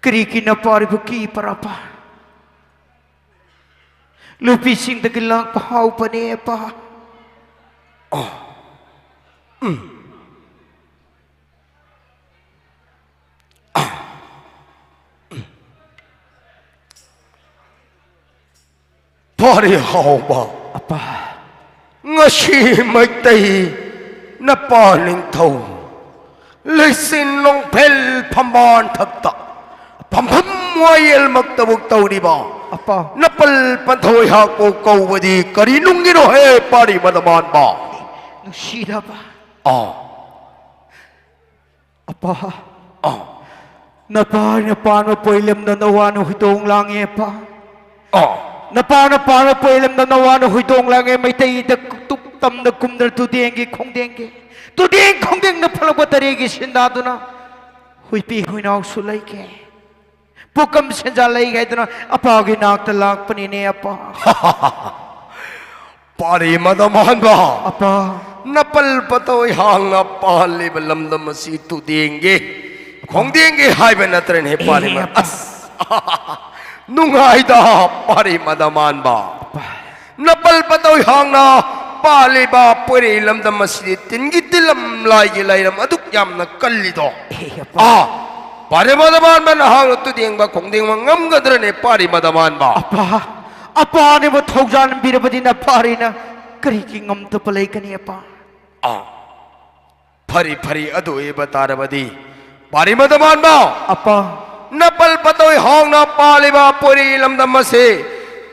ꯀꯔꯤꯒꯤ ꯅꯄꯥꯔꯤꯕꯨ ꯀꯤꯕ꯭ꯔꯥ, ꯑꯄꯥ? ꯅꯨꯄꯤꯁꯤꯡꯗꯒꯤ ꯂꯥꯛꯄ ꯍꯥꯎꯕꯅꯦ, ꯑꯄꯥ꯫" ꯑ, ꯎꯝ꯫ ꯄꯥꯔꯤ ꯍꯥꯎꯕ꯫ ꯑꯄꯥ꯫ ꯉꯁꯤ ꯃꯩꯇꯩ ꯅꯄꯥ ꯅꯤꯡꯊꯧ ꯂꯩꯆꯤꯟ ꯅꯣꯡꯐꯦꯜ ꯐꯝꯕꯥꯟ ꯊꯛꯇ ꯐꯝꯐꯝ ꯋꯥꯌꯦꯜꯃꯛꯇꯕꯨ ꯇꯧꯔꯤꯕ ꯑꯄꯥ꯫ ꯅꯄꯜ ꯄꯟꯊꯧ ꯑꯩꯍꯥꯛꯄꯨ ꯀꯧꯕꯗꯤ ꯀꯔꯤ ꯅꯨꯡꯒꯤꯅꯣ ꯍꯦ ꯄꯥꯔꯤ ꯃꯗꯃꯥꯟꯕ? ꯅꯨꯡꯁꯤꯔꯕ꯫ ꯑꯥ꯫ ꯑꯄꯥ, ꯑꯥ꯫ ꯅꯄꯥ, ꯅꯄꯥꯅ ꯄꯣꯏꯂꯝꯗ ꯅꯋꯥꯅ ꯍꯨꯏꯗꯣꯡ ꯂꯥꯡꯉꯦ, ꯑꯄꯥ꯫ ꯑꯥ꯫ ꯅꯄꯥ, ꯅꯄꯥꯅ ꯄꯣꯏꯂꯝꯗ ꯅꯋꯥꯅ ꯍꯨꯏꯗꯣꯡ ꯂꯥꯡꯉꯦ, ꯃꯩꯇꯩꯗ ꯇꯨꯞ ꯇꯝꯅ ꯀꯨꯝꯗ꯭ꯔ ꯇꯨꯗꯦꯡꯒꯤ ꯈꯣꯡꯗꯦꯡꯒꯤ, ꯇꯨꯗꯦꯡ ꯈꯣꯡꯗꯦꯡꯅ ꯐꯠꯂꯛꯄ ꯇꯔꯦꯒꯤ ꯁꯤꯟꯗꯥꯗꯨꯅ ꯍꯨꯏꯄꯤ ꯍꯨꯏꯅꯥꯎꯁꯨ ꯂꯩꯒꯦ꯫ ꯄꯨꯀꯝ ꯁꯦꯟꯖꯥ ꯂꯩ ꯍꯥꯏꯗꯨꯅ ꯑꯄꯥꯒꯤ ꯅꯥꯛꯇ ꯂꯥꯛꯄꯅꯤꯅꯦ, ꯑꯄꯥ꯫ ꯄꯥꯔꯤ ꯃꯗꯃꯥꯟꯕ꯫ ꯑꯄꯥ꯫ ꯅꯄꯜ ꯄꯇꯣꯏ ꯍꯥꯡꯅ ꯄꯥꯜꯂꯤꯕ ꯂꯝꯗꯝ ꯑꯁꯤ ꯇꯨꯗꯦꯡꯒꯦ, ꯈꯣꯡꯗꯦꯡꯒꯦ ꯍꯥꯏꯕ ꯅꯠꯇ꯭ꯔꯅꯦ, ꯄꯥꯔꯤ ꯑꯦ, ꯃ-, ꯑꯄꯥ꯫ ꯑꯁ, ꯅꯨꯡꯉꯥꯏꯗ, ꯄꯥꯔꯤ ꯃꯗꯃꯥꯟꯕ꯫ ꯑꯄꯥ꯫ ꯅꯄꯜ ꯄꯇꯣꯏ ꯍꯥꯡꯅ ꯄꯥꯜꯂꯤꯕ ꯄꯣꯏꯔꯩ ꯂꯝꯗꯝ ꯑꯁꯤꯗꯤ ꯇꯤꯟꯒꯤ ꯇꯤꯜꯂꯝ, ꯂꯥꯏꯒꯤ ꯂꯥꯏꯔꯝ ꯑꯗꯨꯛ ꯌꯥꯝꯅ ꯀꯜꯂꯤꯗꯣ꯫ ꯑꯦ, ꯑꯄꯥ꯫ ꯑꯥ, ꯄꯥꯔꯤ ꯃꯗꯃꯥꯟꯕ ꯅꯍꯥꯛꯅ ꯇꯨꯗꯦꯡꯕ ꯈꯣꯡꯗꯦꯡꯕ ꯉꯝꯒꯗ꯭ꯔꯅꯦ, ꯄꯥꯔꯤ ꯃꯗꯃꯥꯟꯕ? ꯑꯄꯥ, ꯑꯄꯥꯅꯕꯨ ꯊꯧꯖꯥꯟꯕꯤꯔꯕꯗꯤ ꯅꯄꯥꯔꯤꯅ ꯀꯔꯤꯒꯤ ꯉꯝꯗꯕ ꯂꯩꯒꯅꯤ, ꯑꯄꯥ? ꯑꯥ, ꯐꯔꯤ, ꯐꯔꯤ, ꯑꯗꯨ ꯑꯣꯏꯕ ꯇꯥꯔꯕꯗꯤ, ꯄꯥꯔꯤ ꯃꯗꯃꯥꯟꯕ, ꯑꯄꯥ꯫ ꯅꯄꯜ ꯄꯇꯣꯏ ꯍꯥꯎꯅ ꯄꯥꯜꯂꯤꯕ ꯄꯣꯏꯔꯤ ꯂꯝꯗꯝ ꯑꯁꯤ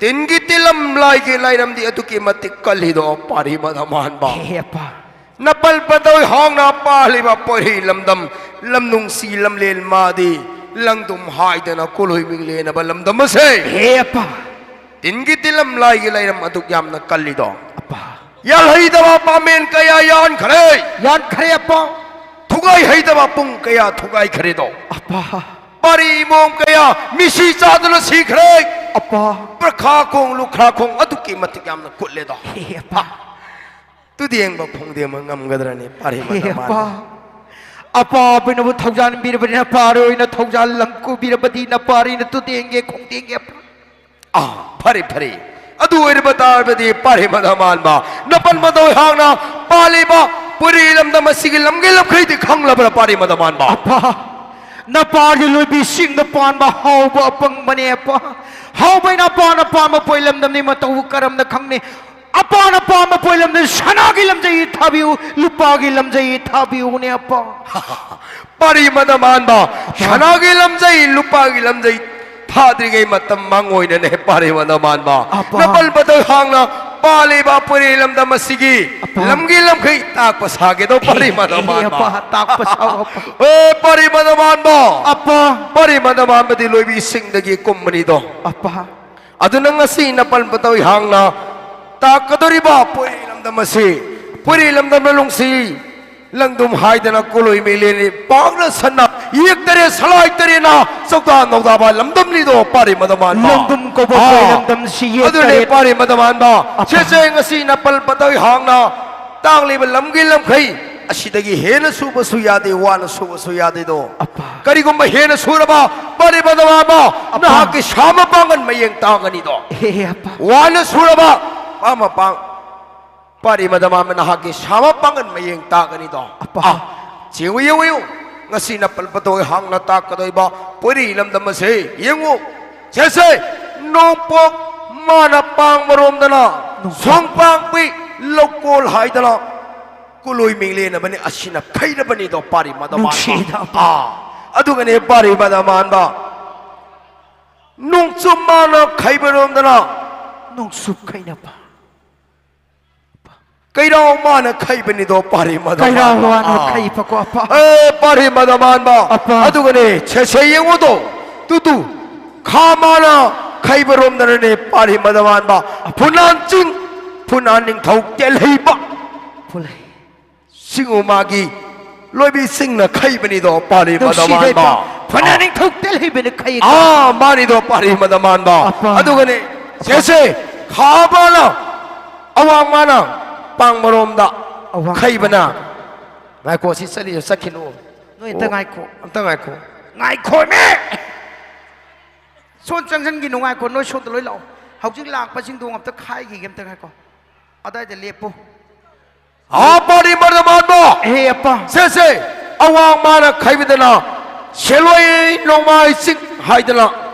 ꯇꯤꯟꯒꯤ ꯇꯤꯂꯝ, ꯂꯥꯏꯒꯤ ꯂꯥꯏꯔꯝꯗꯤ ꯑꯗꯨꯛꯀꯤ ꯃꯇꯤꯛ ꯀꯜꯂꯤꯗꯣ, ꯄꯥꯔꯤ ꯃꯗꯃꯥꯟꯕ꯫ ꯍꯦ ꯑꯄꯥ꯫ ꯅꯄꯜ ꯄꯇꯧ ꯍꯥꯡꯅ ꯄꯥꯜꯂꯤꯕ ꯄꯣꯏꯔꯤ ꯂꯝꯗꯝ, ꯂꯝ ꯅꯨꯡꯁꯤ ꯂꯝꯂꯦꯟ ꯃꯥꯗꯤ, ꯂꯪꯗꯨꯝ ꯍꯥꯏꯗꯅ ꯀꯣꯂꯣꯏ ꯃꯤꯡꯂꯦꯟꯅꯕ ꯂꯝꯗꯝ ꯑꯁꯦ꯫ ꯍꯦ ꯑꯄꯥ꯫ ꯇꯤꯟꯒꯤ ꯇꯤꯂꯝ, ꯂꯥꯏꯒꯤ ꯂꯥꯏꯔꯝ ꯑꯗꯨꯛ ꯌꯥꯝꯅ ꯀꯜꯂꯤꯗꯣ꯫ ꯑꯄꯥ꯫ ꯌꯥꯜꯍꯩꯗꯕ ꯄꯥꯃꯦꯟ ꯀꯌꯥ ꯌꯥꯟꯈ꯭ꯔꯦ꯫ ꯌꯥꯟꯈ꯭ꯔꯦ ꯑꯄꯥ꯫ ꯊꯨꯒꯥꯏ ꯍꯩꯗꯕ ꯄꯨꯡ ꯀꯌꯥ ꯊꯨꯒꯥꯏꯈ꯭ꯔꯦꯗꯣ꯫ ꯑꯄꯥ꯫ ꯄꯥꯔꯤ ꯏꯃꯣꯝ ꯀꯌꯥ ꯃꯤꯁꯤ ꯆꯥꯗꯨꯅ ꯁꯤꯈ꯭ꯔꯦ꯫ ꯑꯄꯥ꯫ ꯄ꯭ꯔꯈꯥ ꯈꯣꯡ, ꯂꯨꯈ꯭ꯔꯥ ꯈꯣꯡ ꯑꯗꯨꯛꯀꯤ ꯃꯇꯤꯛ ꯌꯥꯝꯅ ꯀꯨꯠꯂꯦꯗꯣ꯫ ꯍꯦ ꯑꯄꯥ꯫ ꯇꯨꯗꯦꯡꯕ ꯈꯣꯡꯗꯦꯡꯕ ꯉꯝꯒꯗ꯭ꯔꯅꯤ ꯄꯥꯔꯤ ꯍꯦ ꯃꯗꯃꯥꯟꯕ꯫ ꯑꯄꯥ꯫ ꯑꯄꯥ ꯑꯄꯤꯅꯕꯨ ꯊꯧꯖꯥꯟꯕꯤꯔꯕꯅꯤꯅ ꯄꯥꯔꯤ ꯑꯣꯏꯅ ꯊꯧꯖꯥꯜ ꯂꯪꯀꯨꯕꯤꯔꯕꯗꯤ ꯅꯄꯥꯔꯤꯅ ꯇꯨꯗꯦꯡꯒꯦ ꯈꯣꯡꯗꯦꯡꯒꯦ ꯑꯄꯥ꯫ ꯑꯥ, ꯐꯔꯦ, ꯐꯔꯦ꯫ ꯑꯗꯨ ꯑꯣꯏꯔꯕ ꯇꯥꯔꯕꯗꯤ ꯄꯥꯔꯤ ꯃꯗꯃꯥꯟꯕ, ꯅꯄꯜ ꯃꯇꯧ ꯍꯥꯡꯅ ꯄꯥꯜꯂꯤꯕ ꯄꯨꯔꯤ ꯂꯝꯗꯝ ꯑꯁꯤꯒꯤ ꯂꯝꯒꯤ ꯂꯝꯈꯩꯗꯤ ꯈꯪꯂꯕ꯭ꯔꯥ ꯄꯥꯔꯤ ꯃꯗꯃꯥꯟꯕ? ꯑꯄꯥ, ꯅꯄꯥꯜꯒꯤ ꯂꯣꯏꯕꯤꯁꯤꯡꯗ ꯄꯥꯟꯕ ꯍꯥꯎꯕ ꯑꯄꯪꯕꯅꯦ ꯑꯄꯥ꯫ ꯍꯥꯎꯕꯩꯅ ꯑꯄꯥꯅ ꯄꯥꯝꯕ ꯄꯣꯏ ꯂꯝꯗꯝꯅꯤ, ꯃꯇꯧ ꯀꯔꯝꯅ ꯈꯪꯅꯤ? ꯑꯄꯥꯅ ꯄꯥꯝꯕ ꯄꯣꯏ ꯂꯝꯗꯝ ꯁꯅꯥꯒꯤ ꯂꯝꯖꯩ ꯊꯥꯕꯤꯌꯨ, ꯂꯨꯄꯥꯒꯤ ꯂꯝꯖꯩ ꯊꯥꯕꯤꯌꯨꯅꯦ ꯑꯄꯥ꯫ ꯄꯥꯔꯤ ꯃꯗꯃꯥꯟꯕ, ꯑꯄꯥ꯫ ꯁꯅꯥꯒꯤ ꯂꯝꯖꯩ, ꯂꯨꯄꯥꯒꯤ ꯂꯝꯖꯩ ꯊꯥꯗ꯭ꯔꯤꯉꯩ ꯃꯇꯝ ꯃꯥꯡꯉꯣꯏꯅꯅꯦ ꯄꯥꯔꯤ ꯃꯗꯃꯥꯟꯕ꯫ ꯑꯄꯥ꯫ ꯅꯄꯜ ꯃꯇꯧ ꯍꯥꯡꯅ ꯄꯥꯜꯂꯤꯕ ꯄꯨꯔꯤ ꯂꯝꯗꯝ ꯑꯁꯤꯒꯤ ꯑꯄꯥ꯫ ꯂꯝꯒꯤ ꯂꯝꯈꯩ ꯇꯥꯛꯄ ꯁꯥꯒꯦꯗꯣ ꯄꯥꯔꯤ ꯍꯦ, ꯃꯗꯃꯥꯟꯕ꯫ ꯑꯄꯥ, ꯇꯥꯛꯄ ꯁꯥꯎ ꯑꯄꯥ꯫ ꯑꯣ, ꯄꯥꯔꯤ ꯃꯗꯃꯥꯟꯕ꯫ ꯑꯄꯥ꯫ ꯄꯥꯔꯤ ꯃꯗꯃꯥꯟꯕꯗꯤ ꯂꯣꯏꯕꯤꯁꯤꯡꯗꯒꯤ ꯀꯨꯝꯕꯅꯤꯗꯣ꯫ ꯑꯄꯥ꯫ ꯑꯗꯨꯅ ꯉꯁꯤ ꯅꯄꯜ ꯃꯇꯧ ꯍꯥꯡꯅ ꯇꯥꯛꯀꯗꯧꯔꯤꯕ ꯄꯣꯏꯔꯤ ꯂꯝꯗꯝ ꯑꯁꯤ, ꯄꯣꯏꯔꯤ ꯂꯝꯗꯝꯅ ꯅꯨꯡꯁꯤ ꯂꯪꯗꯨꯝ ꯍꯥꯏꯗꯅ ꯀꯣꯂꯣꯏ ꯃꯤꯂꯦꯟꯅꯤ ꯄꯥꯛꯅ ꯁꯟꯅ ꯌꯦꯛꯇꯔꯦ ꯁꯂꯥꯏ ꯇꯔꯦꯠꯅ ꯆꯧꯗꯥ ꯅꯧꯗꯥꯕ ꯂꯝꯗꯝꯅꯤꯗꯣ ꯄꯥꯔꯤ ꯃꯗꯃꯥꯟꯕ꯫ ꯂꯪꯗꯨꯝ ꯀꯧꯕ ꯑꯥ, ꯄꯣꯏꯔꯤ ꯂꯝꯗꯝꯁꯤ ꯑꯗꯨꯅꯦ ꯌꯦꯛꯇꯔꯦ꯫ ꯄꯥꯔꯤ ꯃꯗꯃꯥꯟꯕ꯫ ꯑꯄꯥ꯫ ꯁꯤꯁꯦ ꯉꯁꯤ ꯅꯄꯜ ꯃꯇꯧ ꯍꯥꯡꯅ ꯇꯥꯛꯂꯤꯕ ꯂꯝꯒꯤ ꯂꯝꯈꯩ ꯑꯁꯤꯗꯒꯤ ꯍꯦꯟꯅ ꯁꯨꯕꯁꯨ ꯌꯥꯗꯦ, ꯋꯥꯅ ꯁꯨꯕꯁꯨ ꯌꯥꯗꯦꯗꯣ꯫ ꯑꯄꯥ꯫ ꯀꯔꯤꯒꯨꯝꯕ ꯍꯦꯟꯅ ꯁꯨꯔꯕ ꯄꯥꯔꯤ ꯃꯗꯃꯥꯟꯕ, ꯑꯄꯥ꯫ ꯅꯍꯥꯛꯀꯤ ꯁꯥꯃ ꯄꯥꯡꯒꯟ ꯃꯌꯦꯡ ꯇꯥꯒꯅꯤꯗꯣ꯫ ꯍꯦ, ꯑꯄꯥ꯫ ꯋꯥꯅ ꯁꯨꯔꯕ ꯄꯥꯃ ꯄꯥꯡ-, ꯄꯥꯔꯤ ꯃꯗꯃꯥꯟꯕ, ꯅꯍꯥꯛꯀꯤ ꯁꯥꯃ ꯄꯥꯡꯒꯟ ꯃꯌꯦꯡ ꯇꯥꯒꯅꯤꯗꯣ꯫ ꯑꯄꯥ꯫ ꯑꯥ, ꯌꯦꯡꯉꯨ, ꯌꯦꯡꯉꯨ, ꯌꯦꯡꯉꯨ꯫ ꯉꯁꯤ ꯅꯄꯜ ꯄꯇꯧ ꯍꯥꯡꯅ ꯇꯥꯛꯀꯗꯧꯔꯤꯕ ꯄꯣꯏꯔꯤ ꯂꯝꯗꯝ ꯑꯁꯦ ꯌꯦꯡꯉꯨ꯫ ꯁꯦꯁꯦ, ꯅꯣꯡꯄꯣꯛ ꯃꯥꯅ ꯄꯥꯡꯕꯔꯣꯝꯗꯅ ꯅꯣꯡꯄꯣꯛ꯫ ꯁꯣꯡꯄꯥꯡꯄꯤ ꯂꯧꯀꯣꯜ ꯍꯥꯏꯗꯅ ꯀꯨꯂꯣꯏ ꯃꯤꯡꯂꯦꯟꯅꯕꯅꯤ, ꯑꯁꯤꯅ ꯐꯩꯔꯕꯅꯤꯗꯣ ꯄꯥꯔꯤ ꯃꯗꯃꯥꯟꯕ꯫ ꯅꯨꯡꯁꯤꯗ꯫ ꯑꯥ, ꯑꯗꯨꯒꯅꯦ ꯄꯥꯔꯤ ꯃꯗꯃꯥꯟꯕ꯫ ꯅꯣꯡꯆꯨꯞ ꯃꯥꯅ ꯈꯩꯕꯔꯣꯝꯗꯅ ꯅꯣꯡꯆꯨꯞ ꯈꯩꯅꯄ꯫ ꯀꯩꯔꯥꯎ ꯃꯥꯅ ꯈꯩꯕꯅꯤꯗꯣ ꯄꯥꯔꯤ ꯃꯗ ꯀꯩꯔꯥꯎ ꯃꯥꯅ꯫ ꯃꯥꯅ ꯑꯥ꯫ ꯈꯩꯕꯀꯣ ꯑꯄꯥ꯫ ꯑꯦ, ꯄꯥꯔꯤ ꯃꯗ ꯃꯥꯟꯕ꯫ ꯑꯄꯥ꯫ ꯑꯗꯨꯒꯅꯦ, ꯁꯦꯁꯦ ꯌꯦꯡꯉꯨꯗꯣ꯫ Two two. ꯈꯥ ꯃꯥꯅ ꯈꯩꯕꯔꯣꯝꯗꯅꯅꯦ ꯄꯥꯔꯤ ꯃꯗ ꯃꯥꯟꯕ꯫ ꯐꯨꯅꯥꯟ ꯆꯤꯡ, ꯐꯨꯅꯥꯟ ꯅꯤꯡꯊꯧ ꯇꯦꯜꯍꯩꯕ꯫ ꯐꯨꯂꯩ꯫ ꯁꯤꯡꯉꯨ ꯃꯥꯒꯤ ꯂꯣꯏꯕꯤ ꯁꯤꯡꯅ ꯈꯩꯕꯅꯤꯗꯣ ꯄꯥꯔꯤ ꯃꯗ ꯅꯨꯡꯁꯤꯗꯩ ꯃꯥꯟꯕ꯫ ꯄꯥ-, ꯐꯨꯅꯥꯟ ꯑꯥ꯫ ꯅꯤꯡꯊꯧ ꯇꯦꯜꯍꯩꯕꯅ ꯈꯩ꯫ ꯑꯥ, ꯃꯥꯅꯤꯗꯣ ꯄꯥꯔꯤ ꯃꯗ ꯃꯥꯟꯕ꯫ ꯑꯄꯥ꯫ ꯑꯗꯨꯒꯅꯦ, ꯁꯦꯁꯦ, ꯈꯥ ꯃꯥꯅ, ꯑꯋꯥꯡ ꯃꯥꯅ, ꯄꯥꯡꯕꯔꯣꯝꯗ ꯑꯋꯥꯡ ꯈꯩꯕꯅ꯫ ꯃꯥꯅ꯫ ꯉꯥꯏꯈꯣ, ꯁꯤ ꯆꯠꯂꯤꯁꯨ ꯆꯠꯈꯤꯅꯨ꯫ ꯅꯣꯏ ꯑꯝꯇ ꯑꯣ, ꯉꯥꯏꯈꯣ꯫ ꯑꯝꯇ ꯉꯥꯏꯈꯣ꯫ ꯉꯥꯏꯈꯣꯃꯦ! ꯁꯣꯝ ꯆꯪꯁꯤꯟꯈꯤꯅꯨ, ꯉꯥꯏꯈꯣ꯫ ꯅꯣꯏ ꯁꯣꯝꯗ ꯂꯣꯏ ꯂꯥꯛꯑꯣ꯫ ꯍꯧꯖꯤꯛ ꯂꯥꯛꯄꯁꯤꯡꯗꯣ ꯑꯝꯇ ꯈꯥꯏꯈꯤꯒꯦ, ꯑꯝꯇ ꯉꯥꯏꯈꯣ꯫ ꯑꯗꯥꯏꯗ ꯂꯦꯞꯄꯨ꯫ ꯑꯥ, ꯄꯥꯔꯤ ꯃꯗ ꯃꯥꯟꯕ꯫ ꯍꯦ ꯑꯄꯥ꯫ ꯁꯦ, ꯁꯦ, ꯑꯋꯥꯡ ꯃꯥꯅ ꯈꯩꯕꯗꯅ ꯁꯦꯂꯣꯏ ꯅꯣꯡꯃꯥꯏ ꯆꯤꯡ ꯍꯥꯏꯗꯅ,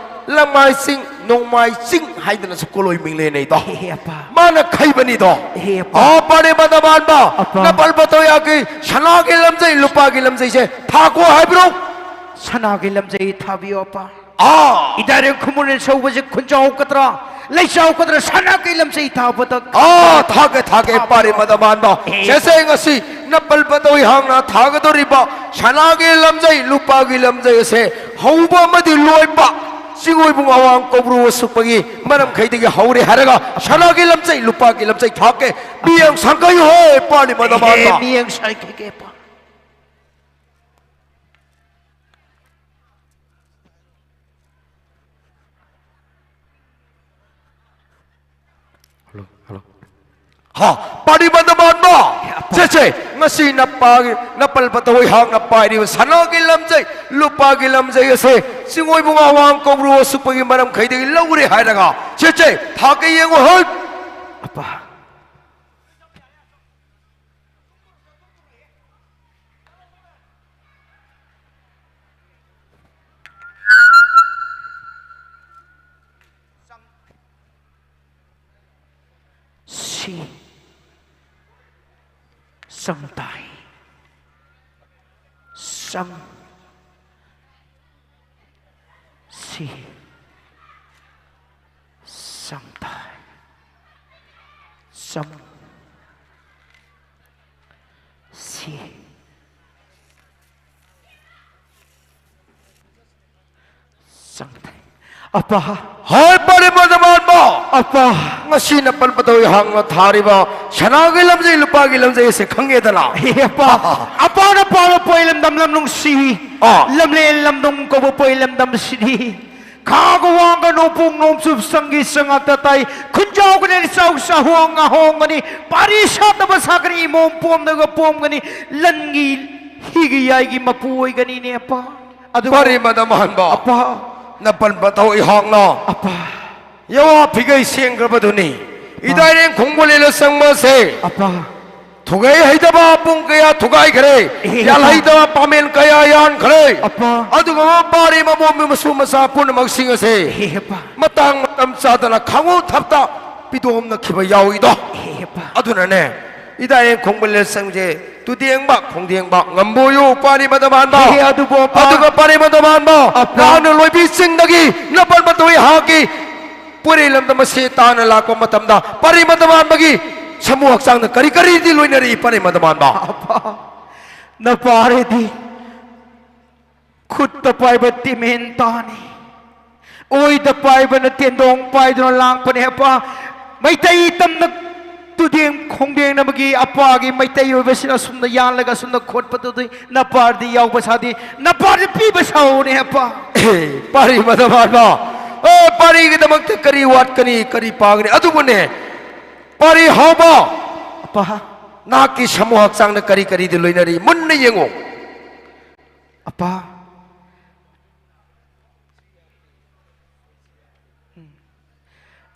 ꯂꯪꯃꯥꯏ ꯆꯤꯡ, ꯅꯣꯡꯃꯥꯏ ꯆꯤꯡ ꯍꯥꯏꯗꯅꯁꯨ ꯀꯣꯂꯣꯏ ꯃꯤꯡ ꯂꯩꯅꯩꯗꯣ꯫ ꯍꯦ ꯑꯄꯥ꯫ ꯃꯥꯅ ꯈꯩꯕꯅꯤꯗꯣ꯫ ꯍꯦ ꯑꯄꯥ꯫ ꯑꯥ, ꯄꯥꯔꯤ ꯃꯗ ꯃꯥꯟꯕ꯫ ꯑꯄꯥ꯫ ꯅꯄꯜ ꯄꯇꯣꯌꯥꯒꯤ ꯁꯅꯥꯒꯤ ꯂꯝꯖꯩ, ꯂꯨꯄꯥꯒꯤ ꯂꯝꯖꯩꯁꯦ ꯊꯥꯀꯣ ꯍꯥꯏꯕ꯭ꯔꯣ? ꯁꯅꯥꯒꯤ ꯂꯝꯖꯩ ꯊꯥꯕꯤꯌꯣ ꯑꯄꯥ꯫ ꯑꯥ꯫ ꯏꯗꯥꯔꯦꯡ ꯈꯨꯃꯨꯅ ꯁꯧꯕꯁꯦ ꯈꯨꯟꯖꯥꯎꯒꯗ꯭ꯔꯥ, ꯂꯩꯆꯥꯎꯒꯗ꯭ꯔꯥ, ꯁꯅꯥ ꯀꯩ ꯂꯝꯁꯩ ꯊꯥꯕꯗ? ꯑꯥ, ꯊꯥꯒꯦ, ꯊꯥꯒꯦ, ꯊꯥꯕꯗꯣ꯫ ꯄꯥꯔꯤ ꯃꯗ ꯃꯥꯟꯕ꯫ ꯑꯦ꯫ ꯁꯦꯁꯦ, ꯉꯁꯤ ꯅꯄꯜ ꯄꯇꯧ ꯍꯥꯡꯅ ꯊꯥꯒꯗꯧꯔꯤꯕ ꯁꯅꯥꯒꯤ ꯂꯝꯖꯩ, ꯂꯨꯄꯥꯒꯤ ꯂꯝꯖꯩ ꯑꯁꯦ ꯍꯧꯕ ꯑꯃꯗꯤ ꯂꯣꯏꯕ ꯆꯤꯡꯑꯣꯏꯕꯨꯡ ꯑꯋꯥꯡ ꯀꯧꯕ꯭ꯔꯨ ꯁꯨꯛꯄꯒꯤ ꯃꯔꯝꯈꯩꯗꯒꯤ ꯍꯧꯔꯦ ꯍꯥꯏꯔꯒ ꯁꯅꯥꯒꯤ ꯂꯝꯖꯩ, ꯂꯨꯄꯥꯒꯤ ꯂꯝꯖꯩ ꯊꯥꯛꯀꯦ꯫ ꯃꯤꯌꯦꯡ ꯁꯪꯀꯩ ꯍꯣꯏ, ꯄꯥꯔꯤ ꯃꯗ ꯑꯦ, ꯃꯥꯟꯕ꯫ ꯃꯤꯌꯦꯡ ꯁꯪꯀꯩ ꯀꯦ ꯄꯥ-, ꯍꯜꯂꯣ, ꯍꯜꯂꯣ꯫ ꯍꯥ, ꯄꯥꯔꯤ ꯃꯗ ꯃꯥꯟꯕ꯫ ꯁꯦ, ꯁꯦ, ꯉꯁꯤ ꯅꯄꯥꯒꯤ, ꯅꯄꯜ ꯄꯇꯧ ꯍꯥꯡꯅ ꯄꯥꯏꯔꯤꯕ ꯁꯅꯥꯒꯤ ꯂꯝꯖꯩ, ꯂꯨꯄꯥꯒꯤ ꯂꯝꯖꯩ ꯑꯁꯦ ꯆꯤꯡꯑꯣꯏꯕꯨꯡ ꯑꯋꯥꯡ ꯀꯧꯕ꯭ꯔꯨ ꯁꯨꯛꯄꯒꯤ ꯃꯔꯝꯈꯩꯗꯒꯤ ꯂꯧꯔꯦ ꯍꯥꯏꯔꯒ, ꯁꯦ, ꯁꯦ, ꯊꯥꯛꯀꯦ ꯌꯦꯡꯉꯨ, ꯍꯣꯏ꯫ ꯑꯄꯥ꯫ ꯁꯤ ꯁꯪ ꯇꯥꯏ꯫ ꯁꯪ꯫ ꯁꯤ꯫ ꯆꯝꯊꯥꯏ꯫ ꯆꯝ꯫ ꯁꯤ꯫ ꯆꯝꯊꯥꯏ꯫ ꯑꯄꯥ꯫ ꯍꯣꯏ, ꯄꯥꯔꯤ ꯃꯗꯃꯥꯟꯕ꯫ ꯑꯄꯥ꯫ ꯉꯁꯤ ꯅꯄꯟ ꯄꯇꯧ ꯑꯩꯍꯥꯛꯅ ꯊꯥꯔꯤꯕ ꯁꯅꯥꯒꯤ ꯂꯝꯖꯩ, ꯂꯨꯄꯥꯒꯤ ꯂꯝꯖꯩ ꯑꯁꯦ ꯈꯪꯉꯦꯗꯅ? ꯍꯦ, ꯑꯄꯥ꯫ ꯑꯄꯥꯅ ꯄꯥꯕ ꯄꯣꯏ ꯂꯝꯗꯝ ꯂꯝ ꯅꯨꯡꯁꯤ꯫ ꯑꯥ꯫ ꯂꯝꯂꯦꯟ ꯂꯝꯗꯣꯡ ꯀꯧꯕ ꯄꯣꯏ ꯂꯝꯗꯝꯁꯤꯗꯤ ꯈꯥꯒ ꯋꯥꯡꯒ ꯅꯣꯡꯄꯣꯛ ꯅꯣꯡꯆꯨꯞ ꯁꯪꯒꯤ ꯁꯉꯥꯛꯇ ꯇꯥꯏ꯫ ꯈꯨꯟꯖꯥꯎꯒꯅꯤ ꯆꯥꯎ ꯆꯥꯍꯣꯡ ꯉꯥꯍꯣꯡꯒꯅꯤ꯫ ꯄꯥꯔꯤ ꯁꯥꯠꯇꯕ ꯁꯥꯒꯅꯤ ꯏꯃꯣꯝ ꯄꯣꯝꯗꯒ ꯄꯣꯝꯒꯅꯤ꯫ ꯂꯟꯒꯤ ꯍꯤꯒꯤ ꯌꯥꯏꯒꯤ ꯃꯄꯨ ꯑꯣꯏꯒꯅꯤꯅꯦ ꯑꯄꯥ꯫ ꯑꯗꯨꯕꯨ ꯄꯥꯔꯤ ꯃꯗꯃꯥꯟꯕ꯫ ꯑꯄꯥ꯫ ꯅꯄꯟ ꯄꯇꯧ ꯑꯩꯍꯥꯛꯅ ꯑꯄꯥ꯫ ꯌꯋꯥ ꯐꯤꯒꯩ ꯁꯦꯡꯈ꯭ꯔꯕꯗꯨꯅꯤ꯫ ꯑꯄꯥ꯫ ꯏꯗꯥꯏꯔꯦꯡ ꯈꯣꯡꯕꯨ ꯂꯤꯂ ꯆꯪꯕꯁꯦ꯫ ꯑꯄꯥ꯫ ꯊꯨꯒꯥꯏ ꯍꯩꯇꯕ ꯄꯨꯡ ꯀꯌꯥ ꯊꯨꯒꯥꯏꯈ꯭ꯔꯦ꯫ ꯑꯦ, ꯌꯥꯜ ꯑꯄꯥ꯫ ꯍꯩꯇꯕ ꯄꯥꯃꯦꯟ ꯀꯌꯥ ꯌꯥꯟꯈ꯭ꯔꯦ꯫ ꯑꯄꯥ꯫ ꯑꯗꯨꯒ ꯄꯥꯔꯤ ꯃꯃꯣꯝꯒꯤ ꯃꯁꯨ ꯃꯆꯥ ꯄꯨꯝꯅꯃꯛꯁꯤꯡ ꯑꯁꯦ ꯑꯦ, ꯑꯄꯥ꯫ ꯃꯇꯥꯡ ꯃꯇꯝ ꯆꯥꯗꯅ ꯈꯥꯉꯨ ꯊꯛꯇ ꯄꯤꯗꯣꯝꯅꯈꯤꯕ ꯌꯥꯎꯏꯗꯣ꯫ ꯑꯦ, ꯑꯄꯥ꯫ ꯑꯗꯨꯅꯅꯦ, ꯏꯗꯥꯏꯔꯦꯡ ꯈꯣꯡꯕ ꯂꯦꯟꯁꯪꯁꯦ ꯇꯨꯗꯦꯡꯕ ꯈꯣꯡꯗꯦꯡꯕ ꯉꯝꯕꯣꯌꯨ ꯄꯥꯔꯤ ꯃꯗꯃꯥꯟꯕ꯫ ꯑꯦ, ꯑꯗꯨꯕꯨ ꯑꯄꯥ꯫ ꯑꯗꯨꯒ ꯄꯥꯔꯤ ꯃꯗꯃꯥꯟꯕ, ꯑꯄꯥ꯫ ꯅꯍꯥꯛꯅ ꯂꯣꯏꯕꯤ ꯆꯤꯡꯗꯒꯤ ꯅꯄꯟ ꯄꯇꯧ ꯑꯩꯍꯥꯛꯀꯤ ꯄꯣꯏꯔꯩ ꯂꯝꯗꯝ ꯑꯁꯤ ꯇꯥꯅ ꯂꯥꯛꯄ ꯃꯇꯝꯗ ꯄꯥꯔꯤ ꯃꯗꯃꯥꯟꯕꯒꯤ ꯁꯃꯨ ꯍꯛꯆꯥꯡꯗ ꯀꯔꯤ ꯀꯔꯤꯗꯤ ꯂꯣꯏꯅꯔꯤ ꯄꯥꯔꯤ ꯃꯗꯃꯥꯟꯕ? ꯑꯄꯥ, ꯅꯄꯥꯔꯤꯗꯤ ꯈꯨꯠꯇ ꯄꯥꯏꯕ ꯇꯤꯃꯦꯟ ꯇꯥꯅꯤ, ꯑꯣꯏꯗ ꯄꯥꯏꯕꯅ ꯇꯦꯟꯗꯣꯡ ꯄꯥꯏꯗꯨꯅ ꯂꯥꯡꯄꯅꯦ ꯑꯄꯥ꯫ ꯃꯩꯇꯩ ꯇꯝꯅ ꯇꯨꯗꯦꯡ ꯈꯣꯡꯗꯦꯡꯅꯕꯒꯤ ꯑꯄꯥꯒꯤ ꯃꯩꯇꯩ ꯑꯣꯏꯕꯁꯤꯅ ꯑꯁꯨꯝꯅ ꯌꯥꯜꯂꯒ ꯑꯁꯨꯝꯅ ꯈꯣꯠꯄꯗꯨꯗꯤ ꯅꯄꯥꯔꯗꯤ ꯌꯥꯎꯕ ꯁꯥꯗꯤ, ꯅꯄꯥꯔꯗꯤ ꯄꯤꯕ ꯁꯥꯎꯅꯦ ꯑꯄꯥ꯫ ꯑꯦ, ꯄꯥꯔꯤ ꯃꯗꯃꯥꯟꯕ, ꯑꯦ, ꯄꯥꯔꯤꯒꯤꯗꯃꯛꯇ ꯀꯔꯤ ꯋꯥꯠꯀꯅꯤ, ꯀꯔꯤ ꯄꯥꯒꯅꯤ? ꯑꯗꯨꯕꯨꯅꯦ, ꯄꯥꯔꯤ ꯍꯥꯎꯕ, ꯑꯄꯥ꯫ ꯅꯍꯥꯛꯀꯤ ꯁꯃꯨ ꯍꯛꯆꯥꯡꯗ ꯀꯔꯤ ꯀꯔꯤꯗꯤ ꯂꯣꯏꯅꯔꯤ? ꯃꯨꯟꯅ ꯌꯦꯡꯉꯨ꯫ ꯑꯄꯥ꯫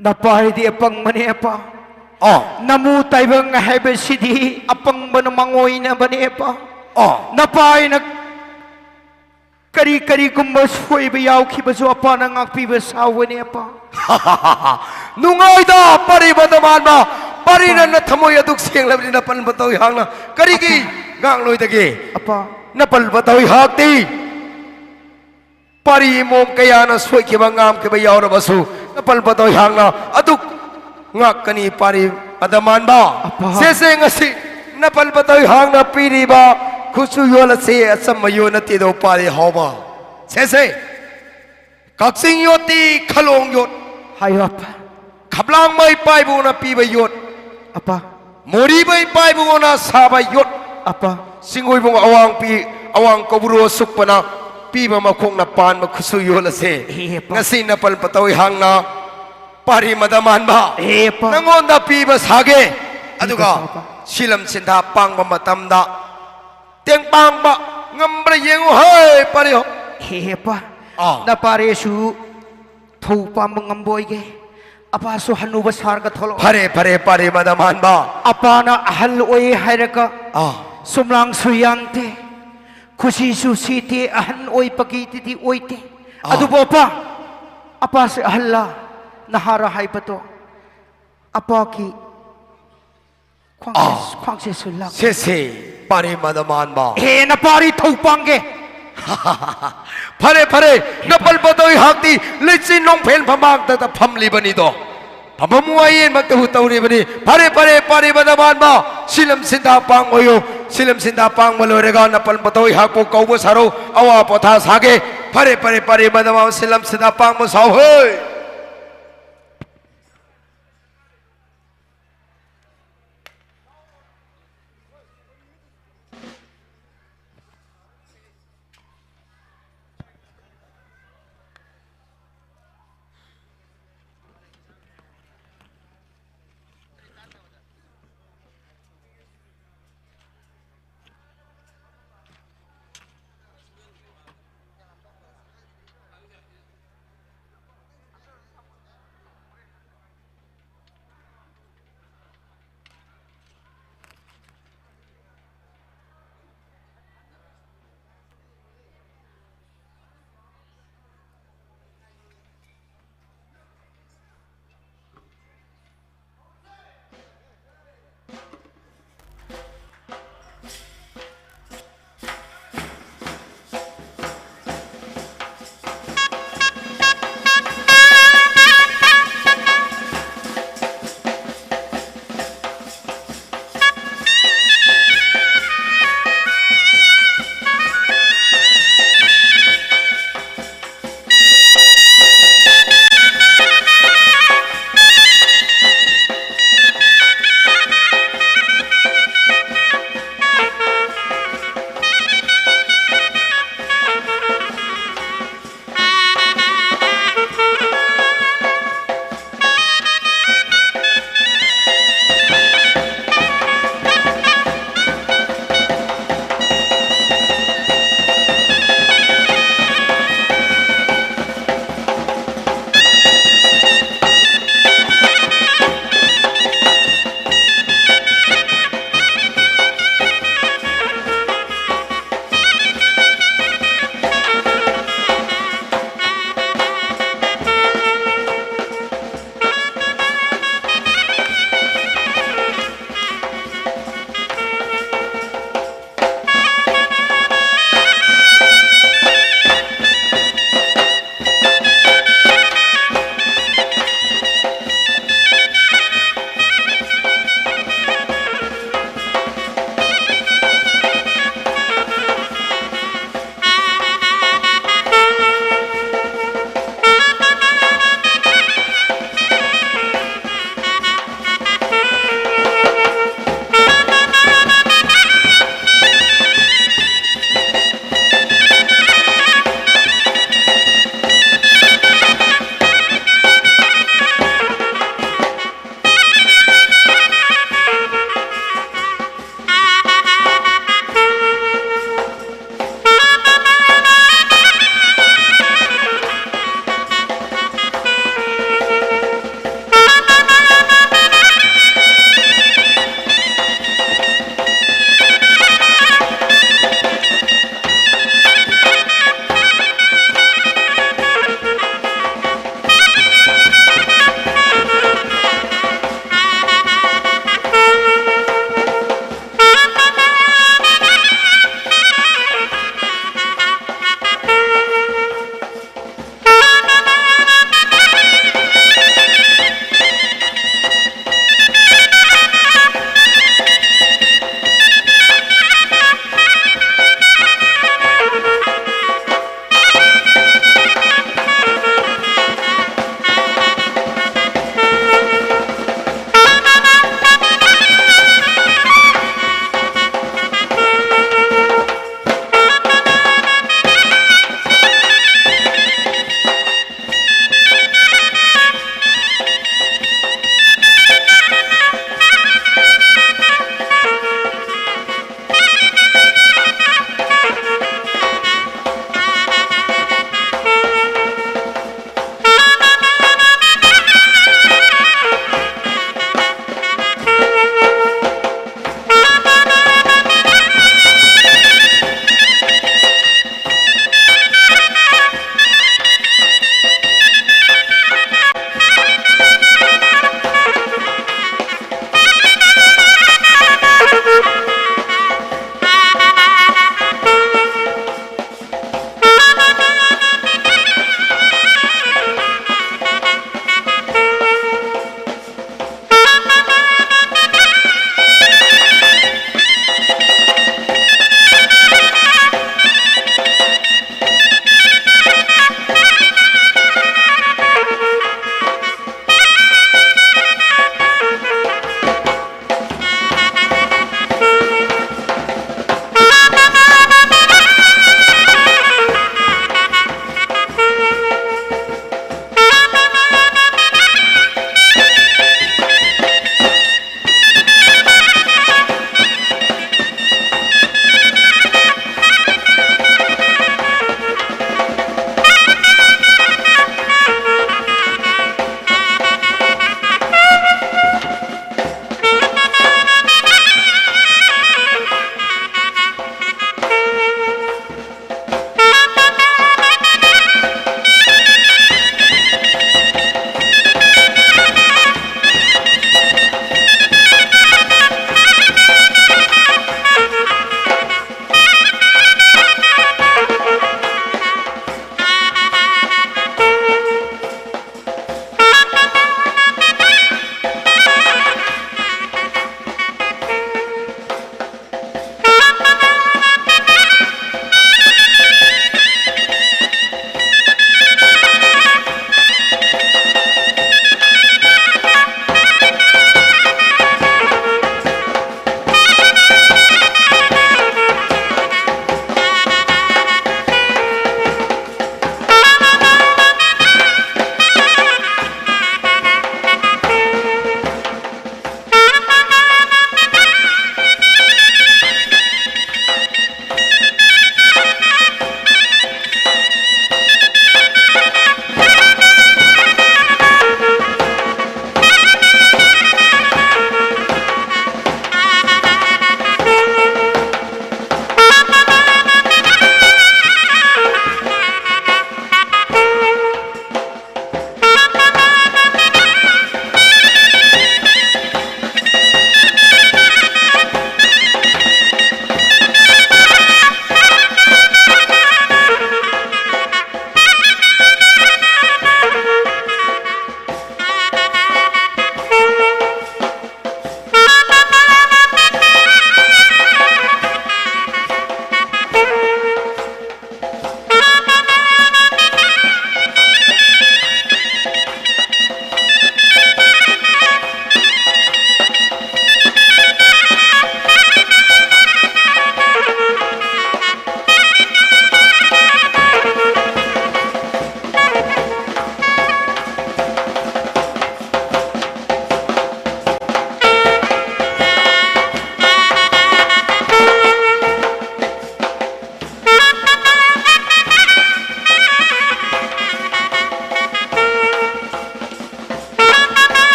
ꯅꯄꯥꯔꯤꯗꯤ ꯑꯄꯪꯕꯅꯦ ꯑꯄꯥ꯫ ꯑꯥ꯫ ꯅꯃꯨ ꯇꯥꯏꯕꯪ ꯍꯥꯏꯕꯁꯤꯗꯤ ꯑꯄꯪꯕꯅ ꯃꯉꯣꯏꯅꯕꯅꯦ ꯑꯄꯥ꯫ ꯑꯥ꯫ ꯅꯄꯥꯔꯤꯅ ꯀꯔꯤ ꯀꯔꯤꯒꯨꯝꯕ ꯁꯣꯏꯕ ꯌꯥꯎꯈꯤꯕꯁꯨ ꯑꯄꯥꯅ ꯉꯥꯛꯄꯤꯕ ꯁꯥꯎꯒꯅꯤ ꯑꯄꯥ꯫ ꯅꯨꯡꯉꯥꯏꯗ ꯄꯥꯔꯤ ꯃꯗꯃꯥꯟꯕ, ꯄꯥꯔꯤꯅ ꯑꯄꯥ꯫ ꯅꯊꯃꯣꯏ ꯑꯗꯨꯛ ꯁꯦꯡꯂꯕꯅꯤ, ꯅꯄꯟ ꯄꯇꯧ ꯑꯩꯍꯥꯛꯅ ꯀꯔꯤꯒꯤ ꯑꯄꯥ꯫ ꯉꯥꯡꯂꯣꯏꯗꯒꯦ? ꯑꯄꯥ꯫ ꯅꯄꯟ ꯄꯇꯧ ꯑꯩꯍꯥꯛꯇꯤ ꯄꯥꯔꯤ ꯏꯃꯣꯝ ꯀꯌꯥꯅ ꯁꯣꯏꯈꯤꯕ ꯉꯥꯝꯈꯤꯕ ꯌꯥꯎꯔꯕꯁꯨ, ꯅꯄꯜ ꯄꯇꯣꯏ ꯍꯥꯡꯅ ꯑꯗꯨꯛ ꯉꯥꯛꯀꯅꯤ ꯄꯥꯔꯤ ꯃꯗꯃꯥꯟꯕ꯫ ꯑꯄꯥ꯫ ꯁꯦꯁꯦ ꯉꯁꯤ ꯅꯄꯜ ꯄꯇꯣꯏ ꯍꯥꯡꯅ ꯄꯤꯔꯤꯕ ꯈꯨꯠꯁꯨ ꯌꯣꯜ ꯑꯁꯦ ꯑꯆꯝꯕ ꯌꯣꯠ ꯅꯠꯇꯦꯗꯣ ꯄꯥꯔꯤ ꯍꯥꯎꯕ꯫ ꯁꯦꯁꯦ ꯀꯛꯆꯤꯡ ꯌꯣꯠꯇꯤ ꯈꯂꯣꯡ ꯌꯣꯠ꯫ ꯍꯥꯏꯌꯣ ꯑꯄꯥ꯫ ꯈꯕꯂꯥꯡꯃꯩ ꯄꯥꯏꯕꯨꯅ ꯄꯤꯕ ꯌꯣꯠ꯫ ꯑꯄꯥ꯫ ꯃꯣꯔꯤꯕꯩ ꯄꯥꯏꯕꯨꯅ ꯁꯥꯕ ꯌꯣꯠ꯫ ꯑꯄꯥ꯫ ꯆꯤꯡꯒꯣꯏꯕꯨꯡ ꯑꯋꯥꯡ ꯄꯤ-, ꯑꯋꯥꯡ ꯀꯧꯕ꯭ꯔꯨ ꯁꯨꯛꯄꯅ ꯄꯤꯕ ꯃꯈꯣꯡꯅ ꯄꯥꯟꯕ ꯈꯨꯠꯁꯨ ꯌꯣꯜ ꯑꯁꯦ꯫ ꯑꯦ, ꯑꯄꯥ꯫ ꯉꯁꯤ ꯅꯄꯜ ꯄꯇꯧꯏ ꯍꯥꯡꯅ ꯄꯥꯔꯤ ꯃꯗ ꯃꯥꯟꯕ ꯑꯦ, ꯑꯄꯥ꯫ ꯅꯪꯉꯣꯟꯗ ꯄꯤꯕ ꯁꯥꯒꯦ꯫ ꯑꯗꯨꯒ ꯄꯤꯕ ꯁꯥꯕ꯫ ꯁꯤꯂꯝ ꯁꯤꯟꯊꯥ ꯄꯥꯡꯕ ꯃꯇꯝꯗ ꯇꯦꯡꯄꯥꯡꯕ ꯉꯝꯕ꯭ꯔꯥ ꯌꯦꯡꯉꯨ ꯍꯩ ꯄꯥꯔꯤ ꯍꯣ꯫ ꯑꯦ, ꯑꯄꯥ꯫ ꯑꯥ꯫ ꯅꯄꯥꯔꯦꯁꯨ ꯊꯧ ꯄꯥꯝꯕ ꯉꯝꯕ ꯑꯣꯏꯒꯦ꯫ ꯑꯄꯥꯁꯨ ꯍꯟꯅꯨꯕ ꯁꯥꯔꯒ ꯊꯣꯛꯂꯛꯑꯣ꯫ ꯐꯔꯦ, ꯐꯔꯦ, ꯄꯥꯔꯤ ꯃꯗ ꯃꯥꯟꯕ꯫ ꯑꯄꯥꯅ ꯑꯍꯜ ꯑꯣꯏ ꯍꯥꯏꯔꯒ ꯑꯥ꯫ ꯁꯨꯝꯂꯥꯡꯁꯨ ꯌꯥꯟꯗꯦ, ꯈꯨꯁꯤꯁꯨ ꯁꯤꯗꯦ, ꯑꯍꯟ ꯑꯣꯏꯕꯒꯤꯗꯨꯗꯤ ꯑꯣꯏꯗꯦ꯫ ꯑꯥ꯫ ꯑꯗꯨꯕꯨ ꯑꯄꯥ, ꯑꯄꯥꯁꯦ ꯑꯍꯜꯂ ꯅꯍꯥꯔ ꯍꯥꯏꯕꯗꯣ ꯑꯄꯥꯒꯤ ꯈ꯭ꯋꯥꯡꯁꯦ, ꯑꯥ꯫ ꯈ꯭ꯋꯥꯡꯁꯦ ꯁꯨ ꯂꯥꯛ꯫ ꯁꯦꯁꯦ, ꯄꯥꯔꯤ ꯃꯗ ꯃꯥꯟꯕ꯫ ꯍꯦꯟꯅ ꯄꯥꯔꯤ ꯊꯧ ꯄꯥꯡꯒꯦ꯫ ꯐꯔꯦ, ꯐꯔꯦ, ꯅꯄꯜ ꯄꯇꯧꯏ ꯍꯥꯛꯇꯤ ꯂꯩꯆꯤꯟ ꯅꯣꯡꯐꯦꯟ ꯐꯝꯕꯥꯛꯇ ꯐꯝꯂꯤꯕꯅꯤꯗꯣ꯫ ꯐꯝꯐꯝ ꯋꯥꯌꯦꯟꯃꯛꯇꯕꯨ ꯇꯧꯔꯤꯕꯅꯤ꯫ ꯐꯔꯦ, ꯐꯔꯦ, ꯄꯥꯔꯤ ꯃꯗ ꯃꯥꯟꯕ꯫ ꯁꯤꯂꯝ ꯁꯤꯟꯗꯥ ꯄꯥꯡꯕꯌꯨ꯫ ꯁꯤꯂꯝ ꯁꯤꯟꯗꯥ ꯄꯥꯡꯕ ꯂꯣꯏꯔꯒ ꯅꯄꯜ ꯄꯇꯧꯏ ꯍꯥꯛꯄꯨ ꯀꯧꯕ ꯁꯥꯔꯧ꯫ ꯑꯋꯥ ꯄꯣꯊꯥ ꯁꯥꯒꯦ꯫ ꯐꯔꯦ, ꯐꯔꯦ, ꯄꯥꯔꯤ ꯃꯗ ꯃꯥꯟꯕ꯫ ꯁꯤꯂꯝ ꯁꯤꯟꯗꯥ ꯄꯥꯡꯕ ꯁꯥꯎ ꯍꯣꯏ꯫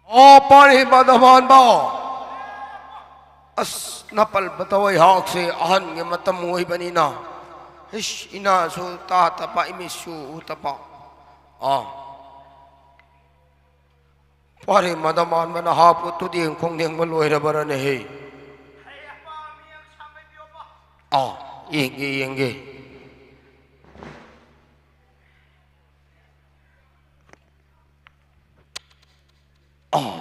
ꯑꯣ, ꯄꯥꯔꯤ ꯃꯗꯃꯥꯟꯕ꯫ ꯑꯁ, ꯅꯄꯜ ꯄꯇꯧ ꯑꯩꯍꯥꯛꯁꯦ ꯑꯍꯟꯒꯤ ꯃꯇꯝ ꯑꯣꯏꯕꯅꯤꯅ, ꯏꯁ, ꯏꯅꯥꯁꯨ ꯇꯥꯗꯕ, ꯏꯃꯤꯠꯁꯨ ꯎꯗꯕ꯫ ꯑꯥ꯫ ꯄꯥꯔꯤ ꯃꯗꯃꯥꯟꯕ ꯅꯍꯥꯛꯄꯨ ꯇꯨꯗꯦꯡ ꯈꯣꯡꯗꯦꯡꯕ ꯂꯣꯏꯔꯕꯔꯅꯦꯍꯦ? ꯑꯥ, ꯌꯦꯡꯒꯦ, ꯌꯦꯡꯒꯦ꯫ ꯑꯥ꯫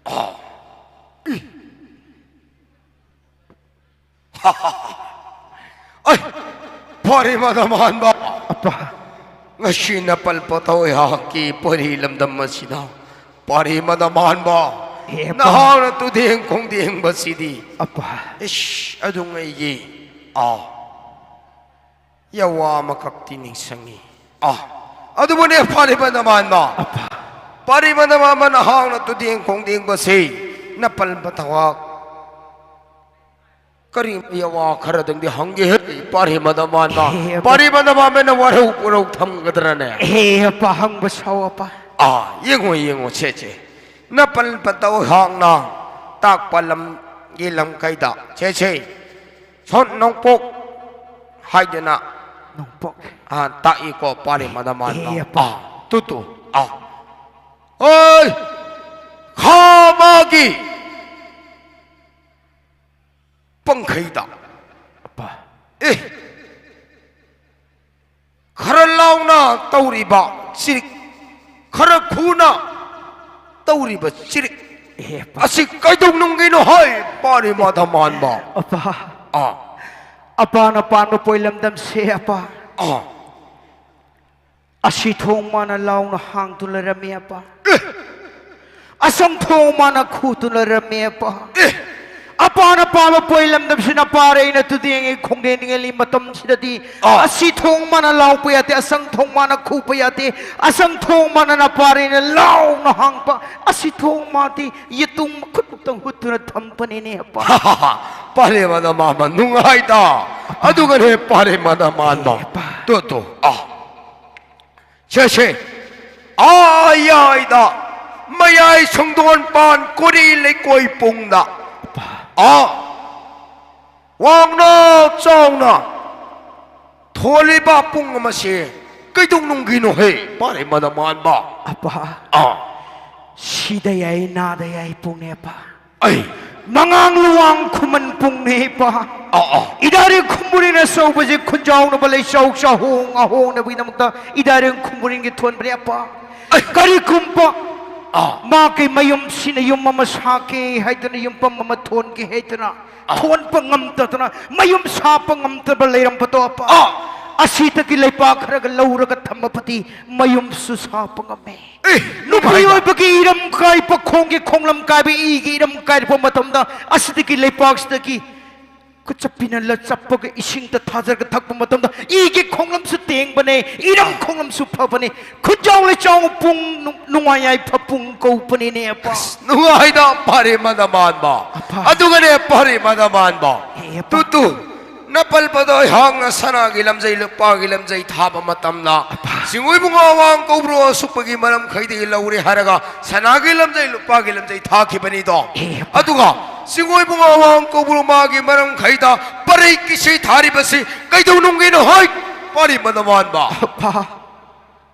ꯑꯥ꯫ ꯑꯩ, ꯄꯥꯔꯤ ꯃꯗꯃꯥꯟꯕ꯫ ꯑꯄꯥ꯫ ꯉꯁꯤ ꯅꯄꯜ ꯄꯇꯧ ꯑꯩꯍꯥꯛꯀꯤ ꯄꯥꯔꯤ ꯂꯝꯗꯝ ꯑꯁꯤꯗ, ꯄꯥꯔꯤ ꯃꯗꯃꯥꯟꯕ, ꯍꯦ, ꯑꯄꯥ꯫ ꯅꯍꯥꯛꯅ ꯇꯨꯗꯦꯡ ꯈꯣꯡꯗꯦꯡꯕꯁꯤꯗꯤ꯫ ꯑꯄꯥ꯫ ꯏꯁ, ꯑꯗꯨꯉꯩꯒꯤ, ꯑꯥ, ꯌꯥꯋꯥ ꯑꯃꯈꯛꯇꯤ ꯅꯤꯡꯁꯤꯡꯉꯤ꯫ ꯑꯥ, ꯑꯗꯨꯕꯨꯅꯦ, ꯄꯥꯔꯤ ꯃꯗꯃꯥꯟꯕ꯫ ꯑꯄꯥ꯫ ꯄꯥꯔꯤ ꯃꯗꯃꯥꯟꯕ, ꯅꯍꯥꯛꯅ ꯇꯨꯗꯦꯡ ꯈꯣꯡꯗꯦꯡꯕꯁꯤ ꯅꯄꯜ ꯄꯇꯧꯍꯥꯛ ꯀꯔꯤ ꯌꯥꯋꯥ ꯈꯔꯗꯪꯗꯤ ꯍꯪꯒꯦ ꯍꯦ, ꯄꯥꯔꯤ ꯃꯗꯃꯥꯟꯕ꯫ ꯍꯦ, ꯑꯄꯥ꯫ ꯄꯥꯔꯤ ꯃꯗꯃꯥꯟꯕꯅ ꯋꯥꯔꯧ ꯄꯨꯔꯧ ꯊꯝꯒꯗ꯭ꯔꯅꯦ? ꯍꯦ, ꯑꯄꯥ, ꯍꯪꯕ ꯁꯥꯎ, ꯑꯄꯥ꯫ ꯑꯥ, ꯌꯦꯡꯉꯣ, ꯌꯦꯡꯉꯣ, ꯁꯦ, ꯁꯦ꯫ ꯅꯄꯜ ꯄꯇꯧꯍꯥꯛꯅ ꯇꯥꯛꯄ ꯂꯝꯒꯤ ꯂꯝꯈꯩꯗ, ꯁꯦ, ꯁꯦ꯫ ꯁꯣꯟ ꯅꯣꯡꯄꯣꯛ ꯍꯥꯏꯗꯅ, ꯅꯣꯡꯄꯣꯛ꯫ ꯑꯥ, ꯇꯥꯛꯏꯀꯣ, ꯄꯥꯔꯤ ꯃꯗꯃꯥꯟꯕ꯫ ꯍꯦ, ꯑꯄꯥ꯫ ꯑꯥ, ꯇꯨ, ꯇꯨ, ꯑꯥ꯫ ꯑꯣꯏ! ꯈꯥ ꯃꯥꯒꯤ ꯄꯪꯈꯩꯗ꯫ ꯑꯄꯥ꯫ ꯑꯦ! ꯈꯔ ꯂꯥꯎꯅ ꯇꯧꯔꯤꯕ ꯆꯤꯔꯤꯛ, ꯈꯔ ꯈꯨꯅ ꯇꯧꯔꯤꯕ ꯆꯤꯔꯤꯛ ꯑꯦ, ꯑꯄꯥ꯫ ꯑꯁꯤ ꯀꯩꯗꯧꯅꯨꯡꯒꯤꯅꯣ ꯍꯥꯏ, ꯄꯥꯔꯤ ꯃꯗꯃꯥꯟꯕ? ꯑꯄꯥ꯫ ꯑꯥ꯫ ꯑꯄꯥꯅ ꯄꯥꯟꯕ ꯄꯣꯏ ꯂꯝꯗꯝꯁꯦ, ꯑꯄꯥ꯫ ꯑꯥ꯫ ꯑꯁꯤ ꯊꯣꯡ ꯃꯥꯅ ꯂꯥꯎꯅ ꯍꯥꯡꯗꯨꯅ ꯂꯩꯔꯝꯃꯤ, ꯑꯄꯥ꯫ ꯑꯦ! ꯑꯁꯪ ꯊꯣꯡ ꯃꯥꯅ ꯈꯨꯗꯨꯅ ꯂꯩꯔꯝꯃꯤ, ꯑꯄꯥ꯫ ꯑꯦ! ꯑꯄꯥꯅ ꯄꯥꯕ ꯄꯣꯏ ꯂꯝꯗꯝꯁꯤꯅ ꯄꯥꯔꯦ ꯑꯩꯅ ꯇꯨꯗꯦꯡꯉꯤ ꯈꯣꯡꯗꯦꯟꯉꯦꯜꯂꯤ ꯃꯇꯝꯁꯤꯗꯗꯤ ꯑꯥ꯫ ꯑꯁꯤ ꯊꯣꯡ ꯃꯥꯅ ꯂꯥꯎꯄ ꯌꯥꯗꯦ, ꯑꯁꯪ ꯊꯣꯡ ꯃꯥꯅ ꯈꯨꯕ ꯌꯥꯗꯦ, ꯑꯁꯪ ꯊꯣꯡ ꯃꯥꯅ ꯅꯄꯥꯔꯦꯅ ꯂꯥꯎꯅ ꯍꯥꯡꯄ ꯑꯁꯤ ꯊꯣꯡ ꯃꯥꯗꯤ ꯌꯦꯇꯨꯝ ꯃꯈꯨꯠ ꯃꯇꯝ ꯍꯨꯠꯇꯨꯅ ꯊꯝꯕꯅꯤꯅꯦ ꯑꯄꯥ꯫ ꯄꯥꯔꯦ ꯃꯥꯅ ꯃꯥꯟꯕ ꯅꯨꯡꯉꯥꯏꯗ꯫ ꯑꯗꯨꯒꯅꯦ ꯄꯥꯔꯦ ꯃꯥꯅ ꯃꯥꯟꯕ꯫ ꯑꯄꯥ꯫ ꯇꯣ ꯇꯣ ꯑꯥ꯫ ꯁꯦ ꯁꯦ꯫ ꯑꯥ ꯌꯥꯏꯗ꯫ ꯃꯌꯥꯏ ꯁꯪꯗꯣꯟ ꯄꯥꯟ ꯀꯣꯔꯤ ꯂꯩꯀꯣꯏ ꯄꯨꯡꯗ꯫ ꯑꯥ꯫ ꯋꯥꯡꯅ ꯆꯥꯎꯅ ꯊꯣꯜꯂꯤꯕ ꯄꯨꯡ ꯑꯃꯁꯦ ꯀꯩꯗꯧꯅꯨꯡꯒꯤꯅꯣ ꯍꯦ ꯄꯥꯔꯦ ꯃꯥꯅ ꯃꯥꯟꯕ꯫ ꯑꯄꯥ꯫ ꯑꯥ꯫ ꯁꯤꯗ ꯌꯥꯏ ꯅꯥꯗ ꯌꯥꯏ ꯄꯨꯡꯅꯦ ꯑꯄꯥ꯫ ꯑꯩ꯫ ꯃꯉꯥꯡ ꯂꯨꯋꯥꯡ ꯈꯨꯃꯟ ꯄꯨꯡꯅꯦ ꯑꯄꯥ꯫ ꯑꯥ ꯑꯥ꯫ ꯏꯗꯥꯔꯤ ꯈꯨꯝꯕꯨꯔꯤꯅ ꯁꯧꯕꯁꯦ ꯈꯨꯟꯖꯥꯎꯅꯕ ꯂꯩꯆꯥꯎ ꯆꯥꯍꯣꯡ ꯑꯍꯣꯡꯅꯕꯒꯤꯗꯃꯛꯇ ꯏꯗꯥꯔꯤ ꯈꯨꯝꯕꯨꯔꯤꯒꯤ ꯊꯣꯟꯕꯅꯦ ꯑꯄꯥ꯫ ꯑꯩ꯫ ꯀꯔꯤꯒꯨꯝꯕ ꯑꯥ꯫ ꯃꯥꯒꯤ ꯃꯌꯨꯝꯁꯤꯅ ꯌꯨꯝ ꯑꯃ ꯁꯥꯒꯦ ꯍꯥꯏꯗꯅ ꯌꯨꯝꯐꯝ ꯑꯃ ꯊꯣꯟꯒꯦ ꯍꯥꯏꯗꯅ ꯑꯥ꯫ ꯊꯣꯟꯕ ꯉꯝꯗꯗꯅ ꯃꯌꯨꯝ ꯁꯥꯕ ꯉꯝꯗꯕ ꯂꯩꯔꯝꯕꯗꯣ ꯑꯄꯥ꯫ ꯑꯥ꯫ ꯑꯁꯤꯗꯒꯤ ꯂꯩꯄꯥꯛ ꯈꯔꯒ ꯂꯧꯔꯒ ꯊꯝꯃꯕꯗꯤ ꯃꯌꯨꯝꯁꯨ ꯁꯥꯕ ꯉꯝꯃꯦ꯫ ꯑꯦ, ꯅꯨꯄꯤ ꯅꯨꯡꯉꯥꯏꯗ꯫ ꯑꯣꯏꯕꯒꯤ ꯏꯔꯝ ꯀꯥꯏꯕ ꯈꯣꯡꯒꯤ ꯈꯣꯡꯂꯝ ꯀꯥꯏꯕ ꯏꯒꯤ ꯏꯔꯝ ꯀꯥꯏꯔꯛꯄ ꯃꯇꯝꯗ ꯑꯁꯤꯗꯒꯤ ꯂꯩꯄꯥꯛꯁꯤꯗꯒꯤ ꯈꯨꯠꯆꯞꯄꯤꯅ ꯂꯆꯞꯄꯒ ꯏꯁꯤꯡꯗ ꯊꯥꯖꯔꯒ ꯊꯛꯄ ꯃꯇꯝꯗ ꯏꯒꯤ ꯈꯣꯡꯂꯝꯁꯨ ꯇꯦꯡꯕꯅꯦ, ꯏꯔꯝ ꯈꯣꯡꯂꯝꯁꯨ ꯐꯕꯅꯦ꯫ ꯈꯨꯟꯖꯥꯎ ꯂꯩꯆꯥꯎ ꯄꯨꯡ ꯅꯨ-, ꯅꯨꯡꯉꯥꯏ ꯌꯥꯏꯐ ꯄꯨꯡ ꯀꯧꯕꯅꯤꯅꯦ ꯑꯄꯥ꯫ ꯑꯁ, ꯅꯨꯡꯉꯥꯏꯗ ꯄꯥꯔꯦ ꯃꯥꯅ ꯃꯥꯟꯕ꯫ ꯑꯄꯥ꯫ ꯑꯗꯨꯒꯅꯦ ꯄꯥꯔꯦ ꯃꯥꯅ ꯃꯥꯟꯕ꯫ ꯑꯦ, ꯑꯄꯥ꯫ Two two. ꯅꯄꯜ ꯄꯗꯣꯏ ꯍꯥꯡꯅ ꯁꯅꯥꯒꯤ ꯂꯝꯖꯩ ꯂꯨꯄꯥꯒꯤ ꯂꯝꯖꯩ ꯊꯥꯕ ꯃꯇꯝꯗ ꯑꯄꯥ꯫ ꯆꯤꯡꯉꯣꯏ ꯕꯨꯡꯉꯥ ꯋꯥꯡ ꯀꯧꯕ꯭ꯔꯣ ꯑꯁꯨꯛꯄꯒꯤ ꯃꯔꯝꯈꯩꯗꯒꯤ ꯂꯧꯔꯦ ꯍꯥꯏꯔꯒ ꯁꯅꯥꯒꯤ ꯂꯝꯖꯩ ꯂꯨꯄꯥꯒꯤ ꯂꯝꯖꯩ ꯊꯥꯈꯤꯕꯅꯤꯗꯣ꯫ ꯑꯦ, ꯑꯄꯥ꯫ ꯑꯗꯨꯒ ꯆꯤꯡꯉꯣꯏ ꯕꯨꯡꯉꯥ ꯋꯥꯡ ꯀꯧꯕ꯭ꯔꯣ ꯃꯥꯒꯤ ꯃꯔꯝꯈꯩꯗ ꯄꯔꯩ ꯀꯤꯁꯤ ꯊꯥꯔꯤꯕꯁꯤ ꯀꯩꯗꯧꯅꯨꯡꯒꯤꯅꯣ ꯍꯣꯏ ꯄꯥꯔꯤ ꯃꯅꯃꯥꯟꯕ꯫ ꯑꯄꯥ꯫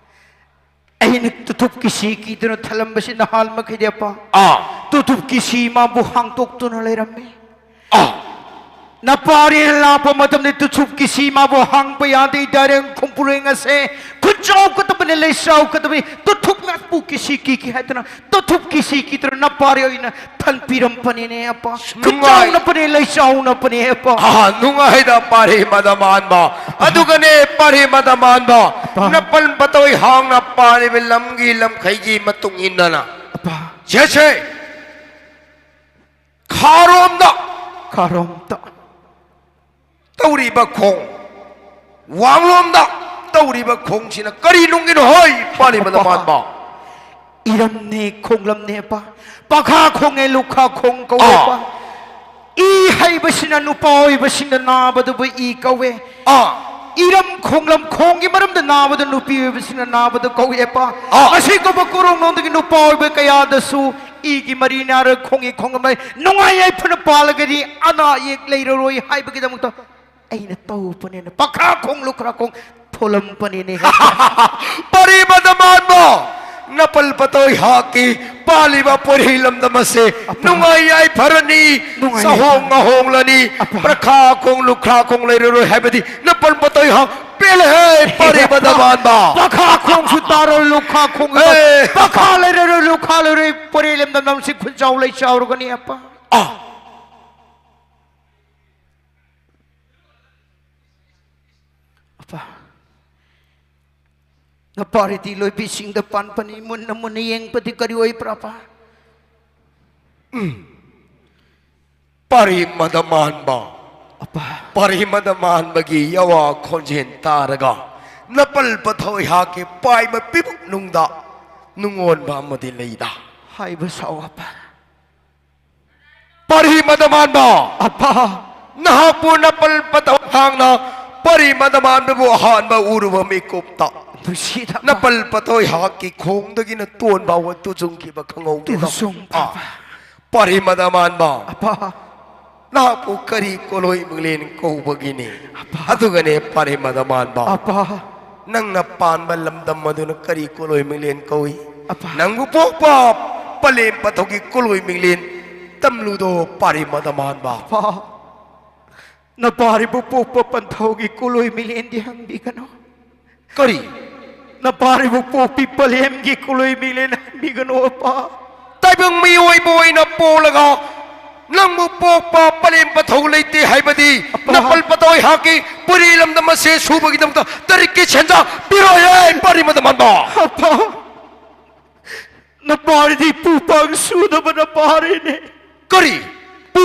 ꯑꯩꯅ ꯇꯨꯊꯨꯞ ꯀꯤꯁꯤ ꯀꯤꯗꯨꯅ ꯊꯜꯂꯝꯕꯁꯤ ꯅꯍꯥꯟ ꯃꯈꯩꯗꯤ ꯑꯄꯥ꯫ ꯑꯥ꯫ ꯇꯨꯊꯨꯞ ꯀꯤꯁꯤ ꯃꯥꯕꯨ ꯍꯥꯡꯗꯣꯛꯇꯨꯅ ꯂꯩꯔꯝꯃꯤ꯫ ꯑꯥ꯫ ꯅꯄꯥꯔꯤ ꯂꯥꯛꯄ ꯃꯇꯝꯗ ꯇꯨꯊꯨꯞ ꯀꯤꯁꯤ ꯃꯥꯕꯨ ꯍꯥꯡꯕ ꯌꯥꯗꯦ꯫ ꯗꯥꯏꯔꯦꯡ ꯈꯨꯝꯄꯨꯔꯦꯡ ꯑꯁꯦ ꯈꯨꯟꯖꯥꯎ ꯀꯠꯇꯕꯅꯤ, ꯂꯩꯁꯥꯎ ꯀꯠꯇꯕꯅꯤ꯫ ꯇꯨꯊꯨꯞ ꯃꯥꯕꯨ ꯀꯤꯁꯤ ꯀꯤꯈꯤ ꯍꯥꯏꯗꯨꯅ ꯇꯨꯊꯨꯞ ꯀꯤꯁꯤ ꯀꯤꯗꯨꯅ ꯅꯄꯥꯔꯤ ꯑꯣꯏꯅ ꯊꯜꯄꯤꯔꯝꯕꯅꯦ ꯑꯄꯥ꯫ ꯅꯨꯡꯉꯥꯏ-, ꯈꯨꯟꯖꯥꯎꯅꯕꯅꯦ, ꯂꯩꯆꯥꯎꯅꯕꯅꯦ ꯑꯄꯥ꯫ ꯑꯥ, ꯅꯨꯡꯉꯥꯏꯗ ꯄꯥꯔꯤ ꯃꯗꯃꯥꯟꯕ꯫ ꯑꯗꯨꯒꯅꯦ ꯄꯥꯔꯤ ꯃꯗꯃꯥꯟꯕ꯫ ꯑꯄꯥ꯫ ꯅꯄꯟ ꯄꯇꯣꯏ ꯍꯥꯡꯅ ꯄꯥꯔꯤꯕ ꯂꯝꯒꯤ ꯂꯝꯈꯩꯒꯤ ꯃꯇꯨꯡ ꯏꯟꯅꯅ꯫ ꯑꯄꯥ꯫ ꯁꯦ, ꯁꯦ꯫ ꯈꯥꯔꯣꯝꯗ ꯈꯥꯔꯣꯝꯗ ꯇꯧꯔꯤꯕ ꯈꯣꯡ, ꯋꯥꯡꯂꯣꯝꯗ ꯇꯧꯔꯤꯕ ꯈꯣꯡꯁꯤꯅ ꯀꯔꯤ ꯅꯨꯡꯒꯤꯅꯣ ꯍꯣꯏ, ꯄꯥꯔꯤ ꯃꯗꯃꯥꯟꯕ? ꯏꯔꯝꯅꯦ, ꯈꯣꯡꯂꯝꯅꯦ, ꯑꯄꯥ꯫ ꯄꯥꯈꯥ ꯈꯣꯡꯉꯦ, ꯂꯨꯈꯥ ꯈꯣꯡ ꯀꯧꯋꯦ, ꯑꯥ꯫ ꯑꯄꯥ꯫ ꯏ ꯍꯥꯏꯕꯁꯤꯅ ꯅꯨꯄꯥ ꯑꯣꯏꯕꯁꯤꯡꯗ ꯅꯥꯕꯗꯨꯕꯨ ꯏ ꯀꯧꯋꯦ꯫ ꯑꯥ꯫ ꯏꯔꯝ ꯈꯣꯡꯂꯝ ꯈꯣꯡꯒꯤ ꯃꯔꯝꯗ ꯅꯥꯕꯗ ꯅꯨꯄꯤ ꯑꯣꯏꯕꯁꯤꯡꯅ ꯅꯥꯕꯗ ꯀꯧꯏ, ꯑꯄꯥ꯫ ꯑꯥ꯫ ꯑꯁꯤꯒꯨꯝꯕ ꯀꯣꯔꯣꯡꯂꯣꯝꯗꯒꯤ ꯅꯨꯄꯥ ꯑꯣꯏꯕ ꯀꯌꯥꯗꯁꯨ ꯏꯒꯤ ꯃꯔꯤ ꯅꯥꯔ ꯈꯣꯡꯒꯤ ꯈꯣꯡꯂꯝ ꯂꯩ, ꯅꯨꯡꯉꯥꯏ ꯌꯥꯏꯐꯅ ꯄꯥꯜꯂꯒꯗꯤ ꯑꯅꯥ ꯑꯌꯦꯛ ꯂꯩꯔꯔꯣꯏ ꯍꯥꯏꯕꯒꯤꯗꯃꯛꯇ ꯑꯩꯅ ꯇꯧꯕꯅꯦꯅ ꯄꯈ꯭ꯔꯥ ꯈꯣꯡ ꯂꯨꯈ꯭ꯔꯥ ꯈꯣꯡ ꯊꯣꯂꯝꯕꯅꯤꯅꯦ꯫ ꯄꯔꯤ ꯃꯗꯃꯥꯟꯕ, ꯅꯄꯜ ꯄꯇꯣꯏ ꯍꯥꯛꯀꯤ ꯄꯥꯜꯂꯤꯕ ꯄꯣꯏꯔꯩ ꯂꯝꯗꯝ ꯑꯁꯦ ꯑꯄꯥ꯫ ꯅꯨꯡꯉꯥꯏ ꯌꯥꯏꯐꯔꯅꯤ, ꯅꯨꯡꯉꯥꯏ ꯆꯥꯍꯣꯡ ꯌꯥꯏꯐꯔꯅꯤ꯫ ꯉꯥꯍꯣꯡꯂꯅꯤ, ꯑꯄꯥ꯫ ꯄ꯭ꯔꯈꯥ ꯈꯣꯡ ꯂꯨꯈ꯭ꯔꯥ ꯈꯣꯡ ꯂꯩꯔꯔꯣꯏ ꯍꯥꯏꯕꯗꯤ ꯅꯄꯜ ꯄꯇꯣꯏ ꯍꯥꯛ ꯄꯦꯜꯂꯦꯍꯦ, ꯄꯔꯤ ꯃꯗꯃꯥꯟꯕ꯫ ꯄꯈꯥ ꯈꯣꯡꯁꯨ ꯇꯥꯔꯣꯏ, ꯂꯨꯈꯥ ꯈꯣꯡꯁꯨ ꯑꯦ, ꯄꯈꯥ ꯂꯩꯔꯔꯣꯏ, ꯂꯨꯈꯥ ꯂꯩꯔꯣꯏ, ꯄꯣꯏꯔꯩ ꯂꯝꯗꯝ ꯂꯝꯁꯤ ꯈꯨꯟꯖꯥꯎ ꯂꯩ ꯆꯥꯎꯔꯒꯅꯤ ꯑꯄꯥ꯫ ꯑꯥ꯫ ꯑꯄꯥ, ꯅꯄꯥꯔꯤꯗꯤ ꯂꯣꯏꯕꯤꯁꯤꯡꯗ ꯄꯥꯟꯕꯅꯤ, ꯃꯨꯟꯅ ꯃꯨꯟꯅ ꯌꯦꯡꯕꯗꯤ ꯀꯔꯤ ꯑꯣꯏꯕ꯭ꯔꯥ, ꯑꯄꯥ? ꯎꯝ꯫ ꯄꯔꯤ ꯃꯗꯃꯥꯟꯕ꯫ ꯑꯄꯥ꯫ ꯄꯔꯤ ꯃꯗꯃꯥꯟꯕꯒꯤ ꯌꯋꯥ ꯈꯣꯟꯖꯦꯜ ꯇꯥꯔꯒ ꯅꯄꯜ ꯄꯊꯣꯏꯍꯥꯛꯀꯤ ꯄꯥꯏꯕ ꯄꯤꯕꯨꯛ ꯅꯨꯡꯗ ꯅꯨꯡꯉꯣꯟꯕ ꯑꯃꯗꯤ ꯂꯩꯗ꯫ ꯍꯥꯏꯕ ꯁꯥꯎ, ꯑꯄꯥ꯫ ꯄꯔꯤ ꯃꯗꯃꯥꯟꯕ꯫ ꯑꯄꯥ꯫ ꯅꯍꯥꯛꯄꯨ ꯅꯄꯜ ꯄꯊꯣꯏꯍꯥꯛꯅ ꯄꯔꯤ ꯃꯗꯃꯥꯟꯕꯕꯨ ꯑꯍꯥꯟꯕ ꯎꯔꯨꯕ ꯃꯤꯀꯨꯞꯇ ꯅꯨꯡꯁꯤꯗ ꯑꯄꯥ꯫ ꯅꯄꯜ ꯄꯊꯣꯏꯍꯥꯛꯀꯤ ꯈꯣꯡꯗꯒꯤꯅ ꯇꯣꯟ ꯐꯥꯎꯕ ꯇꯨꯖꯨꯡꯈꯤꯕ ꯈꯪꯍꯧꯗꯦꯗ꯫ ꯇꯨꯖꯨꯡ ꯑꯥ꯫ ꯐꯥꯎꯕ꯫ ꯄꯔꯤ ꯃꯗꯃꯥꯟꯕ꯫ ꯑꯄꯥ꯫ ꯅꯍꯥꯛꯄꯨ ꯀꯔꯤ ꯀꯣꯂꯣꯏ ꯃꯤꯡꯂꯦꯟ ꯀꯧꯕꯒꯤꯅꯤ? ꯑꯄꯥ꯫ ꯑꯗꯨꯒꯅꯦ ꯄꯔꯤ ꯃꯗꯃꯥꯟꯕ꯫ ꯑꯄꯥ꯫ ꯅꯪꯅ ꯄꯥꯟꯕ ꯂꯝꯗꯝ ꯑꯗꯨꯅ ꯀꯔꯤ ꯀꯣꯂꯣꯏ ꯃꯤꯡꯂꯦꯟ ꯀꯧꯏ? ꯑꯄꯥ꯫ ꯅꯪꯕꯨ ꯄꯣꯛꯄ ꯄꯂꯦꯝ ꯄꯊꯧꯒꯤ ꯀꯣꯂꯣꯏ ꯃꯤꯡꯂꯦꯟ ꯇꯝꯂꯨꯗꯣ ꯄꯔꯤ ꯃꯗꯃꯥꯟꯕ꯫ ꯑꯄꯥ꯫ ꯅꯄꯥꯔꯤꯕꯨ ꯄꯣꯛꯄ ꯄꯟꯊꯧꯒꯤ ꯀꯣꯂꯣꯏ ꯃꯤꯡꯂꯦꯟꯗꯤ ꯍꯪꯕꯤꯒꯅꯨ꯫ ꯀꯔꯤ? ꯅꯄꯥꯔꯤꯕꯨ ꯄꯣꯛꯄꯤ ꯄꯂꯦꯝꯒꯤ ꯀꯣꯂꯣꯏ ꯃꯤꯡꯂꯦꯟ ꯍꯪꯕꯤꯒꯅꯨ, ꯑꯄꯥ꯫ ꯇꯥꯏꯕꯪ ꯃꯤꯑꯣꯏꯕ ꯑꯣꯏꯅ ꯄꯣꯛꯂꯒ ꯅꯪꯕꯨ ꯄꯣꯛꯄ ꯄꯂꯦꯝ ꯄꯊꯧ ꯂꯩꯇꯦ ꯍꯥꯏꯕꯗꯤ ꯑꯄꯥ꯫ ꯅꯄꯜ ꯄꯊꯣꯏꯍꯥꯛꯀꯤ ꯄꯨꯔꯤ ꯂꯝꯗꯝ ꯑꯁꯦ ꯁꯨꯕꯒꯤꯗꯃꯛꯇ ꯇꯔꯤꯛꯀꯤ ꯁꯦꯟꯖꯥ ꯄꯤꯔꯣꯏ, ꯄꯔꯤ ꯃꯗꯃꯥꯟꯕ꯫ ꯑꯄꯥ꯫ ꯅꯄꯥꯔꯤꯗꯤ ꯄꯨꯄꯥꯡ ꯁꯨꯗꯕ ꯅꯄꯥꯔꯤꯅꯦ꯫ ꯀꯔꯤ?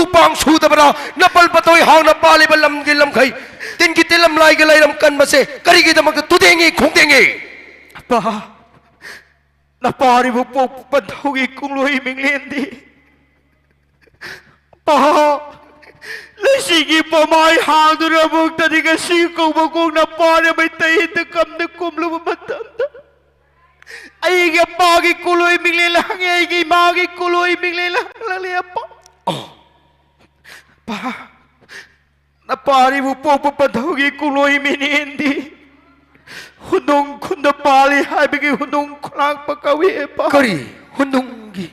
ꯎꯄꯥꯡ ꯁꯨꯗꯕꯅ ꯅꯄꯜ ꯄꯊꯧ ꯑꯩꯍꯥꯛꯅ ꯄꯥꯜꯂꯤꯕ ꯂꯝꯒꯤ ꯂꯝꯈꯩ, ꯇꯤꯟꯒꯤ ꯇꯤꯜꯂꯝ ꯂꯥꯏꯒꯤ ꯂꯩꯔꯝ ꯀꯟꯕꯁꯦ ꯀꯔꯤꯒꯤꯗꯃꯛꯇ ꯇꯨꯗꯦꯡꯉꯤ ꯈꯣꯡꯗꯦꯡꯉꯤ? ꯑꯄꯥ, ꯅꯄꯥꯔꯤꯕꯨ ꯄꯣꯛꯄ ꯄꯟꯊꯧꯒꯤ ꯀꯣꯡꯂꯣꯏ ꯃꯤꯡꯂꯦꯟꯗꯤ, ꯑꯄꯥ, ꯂꯩꯁꯤꯒꯤ ꯄꯃꯥꯏ ꯍꯥꯡꯗꯨꯅ ꯑꯃꯨꯛꯇꯗꯤ ꯉꯁꯤ ꯀꯧꯕ ꯀꯣꯡ ꯅꯄꯥꯅ ꯃꯩꯇꯩ ꯍꯤꯟꯗ ꯀꯝꯗ ꯀꯨꯝꯂꯨꯕ ꯃꯇꯝꯗ, ꯑꯩꯒꯤ ꯑꯄꯥꯒꯤ ꯀꯣꯡꯂꯣꯏ ꯃꯤꯡꯂꯦꯟ ꯍꯪꯉꯦ, ꯑꯩꯒꯤ ꯏꯃꯥꯒꯤ ꯀꯣꯡꯂꯣꯏ ꯃꯤꯡꯂꯦꯟ ꯍꯪꯂꯛꯂꯦ, ꯑꯄꯥ꯫ ꯑꯄꯥ, ꯅꯄꯥꯔꯤꯕꯨ ꯄꯣꯛꯄ ꯄꯟꯊꯧꯒꯤ ꯀꯣꯡꯂꯣꯏ ꯃꯤꯡꯂꯦꯟꯗꯤ ꯍꯨꯟꯗꯨꯡ ꯈꯨꯟꯗ ꯄꯥꯜꯂꯤ ꯍꯥꯏꯕꯒꯤ ꯍꯨꯟꯗꯨꯡ ꯈꯨꯂꯥꯛꯄ ꯀꯧꯏ, ꯑꯄꯥ꯫ ꯀꯔꯤ? ꯍꯨꯟꯗꯨꯡꯒꯤ?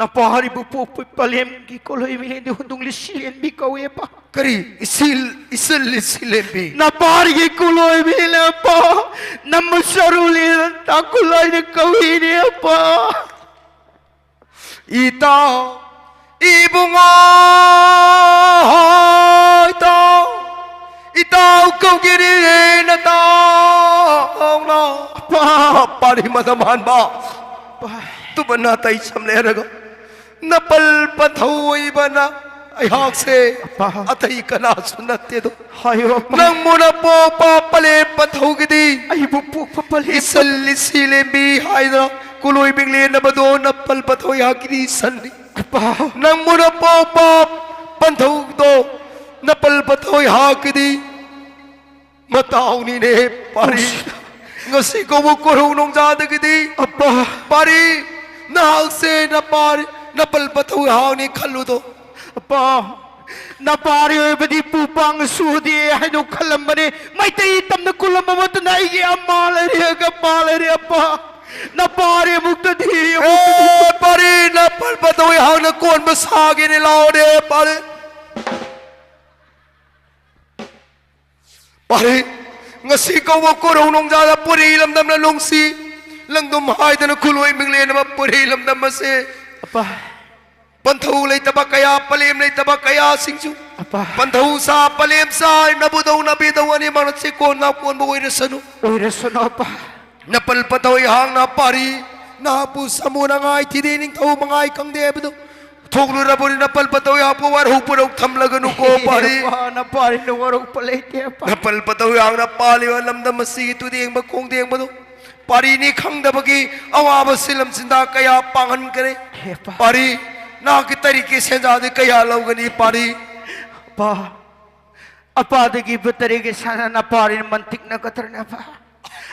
ꯅꯄꯥꯔꯤꯕꯨ ꯄꯣꯛꯄ ꯄꯂꯦꯝꯒꯤ ꯀꯣꯡꯂꯣꯏ ꯃꯤꯡꯂꯦꯟꯗꯤ ꯍꯨꯟꯗꯨꯡ ꯂꯤꯁꯤꯂꯦꯟꯕꯤ ꯀꯧꯏ, ꯑꯄꯥ꯫ ꯀꯔꯤ? ꯏꯁꯤꯜ, ꯏꯁꯤꯜ ꯂꯤꯁꯤꯂꯦꯟꯕꯤ? ꯅꯄꯥꯔꯤꯒꯤ ꯀꯣꯡꯂꯣꯏ ꯃꯤꯡꯂꯦꯟ, ꯑꯄꯥ, ꯅꯝꯕ ꯁꯔꯨ ꯂꯦꯟ ꯇꯥꯡꯈꯨꯜ ꯍꯥꯏꯅ ꯀꯧꯏꯅꯦ, ꯑꯄꯥ꯫ ꯏꯇꯥꯎ, ꯏꯕꯨꯡꯉꯣ, ꯏꯇꯥꯎ, ꯏꯇꯥꯎ ꯀꯧꯒꯤꯔꯤ ꯅꯇꯥꯎꯅ꯫ ꯑꯄꯥ꯫ ꯄꯥꯔꯤ ꯃꯗꯝ ꯍꯥꯟꯕ꯫ ꯑꯄꯥ꯫ ꯇꯨꯕ ꯅꯥꯇꯩ ꯆꯝꯂꯦꯔꯒ ꯅꯄꯜ ꯄꯟꯊꯧ ꯑꯣꯏꯕꯅ ꯑꯩꯍꯥꯛꯁꯦ ꯑꯄꯥ꯫ ꯑꯇꯩ ꯀꯅꯥꯁꯨ ꯅꯠꯇꯦꯗꯣ꯫ ꯍꯥꯏꯌꯣ, ꯑꯄꯥ꯫ ꯅꯪꯕꯨꯅ ꯄꯣꯛꯄ ꯄꯂꯦꯝ ꯄꯟꯊꯧꯒꯤꯗꯤ ꯑꯩꯕꯨ ꯄꯣꯛꯄ ꯄꯂꯦꯝ ꯏꯁꯜ ꯂꯤꯁꯤ ꯂꯦꯝꯕꯤ ꯍꯥꯏꯗꯅ ꯀꯣꯡꯂꯣꯏ ꯃꯤꯡꯂꯦꯟꯅꯕꯗꯣ ꯅꯄꯜ ꯄꯟꯊꯧ ꯑꯩꯍꯥꯛꯀꯤꯗꯤ ꯏꯁꯟꯅꯤ꯫ ꯑꯄꯥ꯫ ꯅꯪꯕꯨꯅ ꯄꯣꯛꯄ ꯄꯟꯊꯧꯗꯣ ꯅꯄꯜ ꯄꯟꯊꯧ ꯑꯩꯍꯥꯛꯀꯤꯗꯤ ꯃꯇꯥꯎꯅꯤꯅꯦ, ꯄꯥꯔꯤ꯫ ꯑꯁ꯫ ꯉꯁꯤ ꯀꯧꯕ ꯀꯣꯔꯧ ꯅꯣꯡꯖꯥꯗꯒꯤꯗꯤ ꯑꯄꯥ꯫ ꯄꯥꯔꯤ, ꯅꯍꯥꯛꯁꯦ ꯅꯄꯥꯔꯤ, ꯅꯄꯜ ꯄꯟꯊꯧ ꯑꯩꯍꯥꯛꯅꯤ ꯈꯜꯂꯨꯗꯣ꯫ ꯑꯄꯥ, ꯅꯄꯥꯔꯤ ꯑꯣꯏꯕꯗꯤ ꯄꯨ ꯄꯥꯡ ꯁꯨꯗꯦ ꯍꯥꯏꯅ ꯈꯜꯂꯝꯕꯅꯤ꯫ ꯃꯩꯇꯩ ꯇꯝꯅ ꯀꯨꯜꯂꯝꯕ ꯃꯇꯨꯡꯗ ꯑꯩꯒꯤ ꯑꯃ ꯂꯩꯔꯦ, ꯑꯄꯥ ꯂꯩꯔꯦ, ꯑꯄꯥ꯫ ꯅꯄꯥꯔꯤ ꯑꯃꯨꯛꯇꯗꯤ, ꯑꯃꯨꯛꯇꯗꯤ꯫ ꯑꯦ, ꯄꯥꯔꯤ, ꯅꯄꯜ ꯄꯟꯊꯧ ꯑꯩꯍꯥꯛꯅ ꯀꯣꯟꯕ ꯁꯥꯒꯦꯅꯦ, ꯂꯥꯎꯅꯦ, ꯄꯥꯔꯤ꯫ ꯄꯥꯔꯤ, ꯉꯁꯤ ꯀꯧꯕ ꯀꯣꯔꯧ ꯅꯣꯡꯖꯥꯗ ꯄꯨꯔꯤ ꯂꯝꯗꯝꯅ ꯂꯣꯡꯁꯤ ꯂꯪꯗꯨꯝ ꯍꯥꯏꯗꯅ ꯈꯨꯂꯣꯏ ꯃꯤꯡꯂꯦꯟ ꯑꯃ ꯄꯨꯔꯤ ꯂꯝꯗꯝ ꯑꯁꯦ꯫ ꯑꯄꯥ꯫ ꯄꯟꯊꯧ ꯂꯩꯇꯕ ꯀꯌꯥ, ꯄꯂꯦꯝ ꯂꯩꯇꯕ ꯀꯌꯥꯁꯤꯡꯁꯨ ꯑꯄꯥ꯫ ꯄꯟꯊꯧ ꯁꯥ, ꯄꯂꯦꯝ ꯁꯥ, ꯅꯕꯨꯗꯧ ꯅꯕꯤꯗꯧ ꯑꯅꯤꯃꯛꯅ ꯆꯦꯛꯀꯣꯟ ꯅꯥꯀꯣꯟꯕ ꯑꯣꯏꯔꯁꯅꯨ꯫ ꯑꯣꯏꯔꯁꯅꯨ ꯑꯄꯥ꯫ ꯅꯄꯜ ꯄꯟꯊꯧ ꯑꯩꯍꯥꯛꯅ ꯄꯥꯔꯤ, ꯅꯍꯥꯛꯄꯨ ꯁꯥꯃꯨ ꯅꯉꯥꯏ ꯊꯤꯗꯦ, ꯅꯤꯡꯊꯧ ꯃꯉꯥꯏ ꯈꯪꯗꯦ ꯍꯥꯏꯕꯗꯨ ꯊꯣꯛꯂꯨꯔꯕꯅꯤ, ꯅꯄꯜ ꯄꯇꯧ ꯌꯥꯛꯄ ꯋꯥꯔꯧ ꯄꯨꯔꯧ ꯊꯝꯂꯒꯅꯨꯀꯣ ꯄꯥꯔꯤ꯫ ꯑꯄꯥ, ꯅꯄꯥꯔꯤꯅ ꯋꯥꯔꯧꯕ ꯂꯩꯇꯦ ꯑꯄꯥ꯫ ꯅꯄꯜ ꯄꯇꯧ ꯌꯥꯛꯅ ꯄꯥꯜꯂꯤꯕ ꯂꯝꯗꯝ ꯑꯁꯤꯒꯤ ꯇꯨꯗꯦꯡꯕ ꯈꯣꯡꯗꯦꯡꯕꯗꯣ ꯄꯥꯔꯤꯅꯤ ꯈꯪꯗꯕꯒꯤ ꯑꯋꯥꯕ ꯁꯤꯂꯝ ꯆꯤꯟꯗꯥ ꯀꯌꯥ ꯄꯥꯡꯍꯟꯈ꯭ꯔꯦ꯫ ꯍꯦ ꯑꯄꯥ꯫ ꯄꯥꯔꯤ, ꯅꯍꯥꯛꯀꯤ ꯇꯔꯤꯛꯀꯤ ꯁꯦꯟꯖꯥꯗꯤ ꯀꯌꯥ ꯂꯧꯒꯅꯤ ꯄꯥꯔꯤ? ꯑꯄꯥ, ꯑꯄꯥꯗꯒꯤ ꯄꯤꯕ ꯇꯔꯤꯛꯀꯤ ꯁꯦꯟꯖꯥ ꯅꯄꯥꯔꯤꯅ ꯃꯟꯇꯤꯛꯅꯒꯗ꯭ꯔꯅꯦ ꯑꯄꯥ?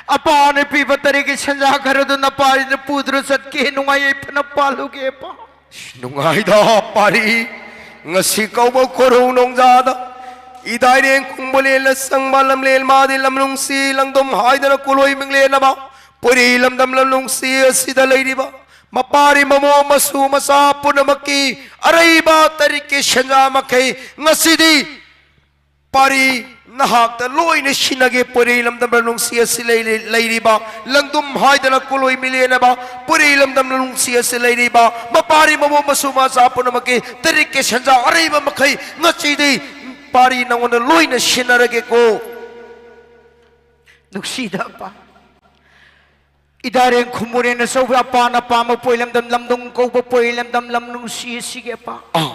ꯑꯄꯥꯅ ꯄꯤꯕ ꯇꯔꯤꯛꯀꯤ ꯁꯦꯟꯖꯥ ꯈꯔꯗꯨ ꯅꯄꯥꯔꯤꯅ ꯄꯨꯗꯨꯅ ꯆꯠꯀꯦ, ꯅꯨꯡꯉꯥꯏ ꯌꯥꯏꯐꯅ ꯄꯥꯜꯂꯨꯒꯦ ꯑꯄꯥ꯫ ꯅꯨꯡꯉꯥꯏꯗ ꯄꯥꯔꯤ, ꯉꯁꯤ ꯀꯧꯕ ꯈꯣꯏꯔꯧ ꯅꯣꯡꯖꯥꯗ ꯏꯗꯥꯏꯔꯦꯡ ꯈꯨꯡꯕꯂꯦꯜꯅ ꯆꯪꯕ ꯂꯝꯂꯦꯟ ꯃꯥꯗꯤ ꯂꯝꯅꯨꯡꯁꯤ ꯂꯪꯗꯨꯝ ꯍꯥꯏꯗꯅ ꯀꯣꯂꯣꯏ ꯃꯤꯡꯂꯦꯟꯅꯕ ꯄꯨꯔꯤ ꯂꯝꯗꯝ ꯂꯝꯅꯨꯡꯁꯤ ꯑꯁꯤꯗ ꯂꯩꯔꯤꯕ ꯃꯄꯥꯔꯤ ꯃꯃꯣ ꯃꯁꯨ ꯃꯆꯥ ꯄꯨꯝꯅꯃꯛꯀꯤ ꯑꯔꯩꯕ ꯇꯔꯤꯛꯀꯤ ꯁꯦꯟꯖꯥ ꯃꯈꯩ ꯉꯁꯤꯗꯤ ꯄꯥꯔꯤ ꯅꯍꯥꯛꯇ ꯂꯣꯏꯅ ꯁꯤꯟꯅꯒꯦ꯫ ꯄꯨꯔꯤ ꯂꯝꯗꯝ ꯂꯝꯅꯨꯡꯁꯤ ꯑꯁꯤ ꯂꯩ-, ꯂꯩꯔꯤꯕ ꯂꯪꯗꯨꯝ ꯍꯥꯏꯗꯅ ꯀꯣꯂꯣꯏ ꯃꯤꯂꯦꯟꯅꯕ ꯄꯨꯔꯤ ꯂꯝꯗꯝ ꯂꯝꯅꯨꯡꯁꯤ ꯑꯁꯤ ꯂꯩꯔꯤꯕ ꯃꯄꯥꯔꯤ ꯃꯃꯣ ꯃꯁꯨ ꯃꯆꯥ ꯄꯨꯝꯅꯃꯛꯀꯤ ꯇꯔꯤꯛꯀꯤ ꯁꯦꯟꯖꯥ ꯑꯔꯩꯕ ꯃꯈꯩ ꯉꯁꯤꯗꯤ ꯄꯥꯔꯤ ꯅꯉꯣꯟꯗ ꯂꯣꯏꯅ ꯁꯤꯟꯅꯔꯒꯦꯀꯣ꯫ ꯅꯨꯡꯁꯤꯗ ꯑꯄꯥ, ꯏꯗꯥꯔꯦꯡ ꯈꯨꯝꯃꯨꯔꯦꯟ ꯑꯆꯧꯕ ꯑꯄꯥꯅ ꯄꯥꯝꯕ ꯄꯣꯏ ꯂꯝꯗꯝ ꯂꯝꯗꯨꯝ ꯀꯧꯕ ꯄꯣꯏ ꯂꯝꯗꯝ ꯂꯝ ꯅꯨꯡꯁꯤ ꯑꯁꯤꯒꯤ ꯑꯄꯥ꯫ ꯑꯥ꯫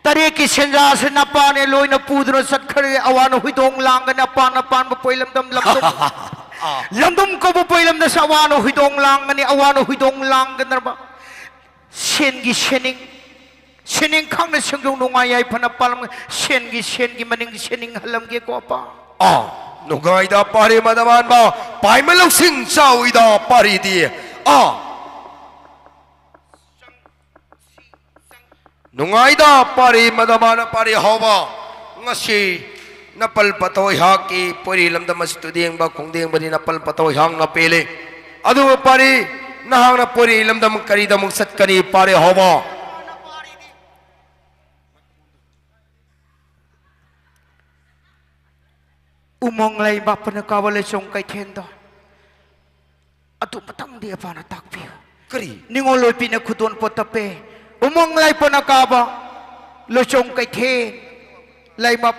ꯇꯔꯦꯠꯀꯤ ꯁꯦꯟꯖꯥꯁꯤ ꯅꯄꯥꯅꯦ ꯂꯣꯏꯅ ꯄꯨꯗꯨꯅ ꯆꯠꯈ꯭ꯔꯦ꯫ ꯑꯋꯥꯅ ꯍꯨꯏꯗꯣꯡ ꯂꯥꯡꯒꯅꯤ ꯑꯄꯥꯅ ꯄꯥꯟꯕ ꯄꯣꯏ ꯂꯝꯗꯝ ꯂꯝꯗꯨꯝ꯫ ꯂꯝꯗꯨꯝ ꯀꯧꯕ ꯄꯣꯏ ꯂꯝꯗꯁꯨ ꯑꯋꯥꯅ ꯍꯨꯏꯗꯣꯡ ꯂꯥꯡꯒꯅꯤ, ꯑꯋꯥꯅ ꯍꯨꯏꯗꯣꯡ ꯂꯥꯡꯒꯗ꯭ꯔꯕ? ꯁꯦꯟꯒꯤ ꯁꯦꯟꯅꯤꯡ, ꯁꯦꯟꯅꯤꯡ ꯈꯪꯅ ꯁꯦꯡꯗꯣꯛ ꯅꯨꯡꯉꯥꯏ ꯌꯥꯏꯐꯅ ꯄꯥꯜꯂꯝꯒ ꯁꯦꯟꯒꯤ, ꯁꯦꯟꯒꯤ ꯃꯅꯤꯡ ꯁꯦꯟꯅꯤꯡ ꯍꯜꯂꯝꯒꯦꯀꯣ ꯑꯄꯥ꯫ ꯑꯥ, ꯅꯨꯡꯉꯥꯏꯗ ꯄꯥꯔꯤ ꯃꯗꯃꯥꯟꯕ, ꯄꯥꯏꯃ ꯂꯧꯁꯤꯡ ꯆꯥꯎꯏꯗ ꯄꯥꯔꯤꯗꯤ꯫ ꯑꯥ꯫ ꯅꯨꯡꯉꯥꯏꯗ ꯄꯥꯔꯤ ꯃꯗꯃꯥꯟꯕ ꯄꯥꯔꯤ ꯍꯥꯎꯕ꯫ ꯉꯁꯤ ꯅꯄꯜ ꯄꯇꯧ ꯑꯩꯍꯥꯛꯀꯤ ꯄꯣꯏꯔꯤ ꯂꯝꯗꯝ ꯑꯁꯤ ꯇꯨꯗꯦꯡꯕ ꯈꯣꯡꯗꯦꯡꯕꯅꯤ ꯅꯄꯜ ꯄꯇꯧ ꯑꯩꯍꯥꯛꯅ ꯄꯦꯜꯂꯤ꯫ ꯑꯗꯨꯕꯨ ꯄꯥꯔꯤ, ꯅꯍꯥꯛꯅ ꯄꯣꯏꯔꯤ ꯂꯝꯗꯝ ꯀꯔꯤꯗꯃꯛ ꯆꯠꯀꯅꯤ ꯄꯥꯔꯤ ꯍꯥꯎꯕ? ꯎꯃꯪ ꯂꯩ ꯃꯥꯄꯅ ꯀꯥꯕ ꯂꯩꯆꯣꯡ ꯀꯩꯊꯦꯜꯗ ꯑꯗꯨ ꯃꯇꯪꯗꯤ ꯑꯄꯥꯅ ꯇꯥꯛꯄꯤꯌꯨ꯫ ꯀꯔꯤ? ꯅꯤꯉꯣꯜ ꯑꯣꯏꯕꯤꯅ ꯈꯨꯗꯣꯟ ꯄꯣꯠ ꯇꯞꯄꯦ꯫ ꯎꯃꯪ ꯂꯥꯏꯄꯅ ꯀꯥꯕ ꯂꯣꯏꯆꯣꯡ ꯀꯩꯊꯦꯜ ꯂꯩꯃꯞ꯫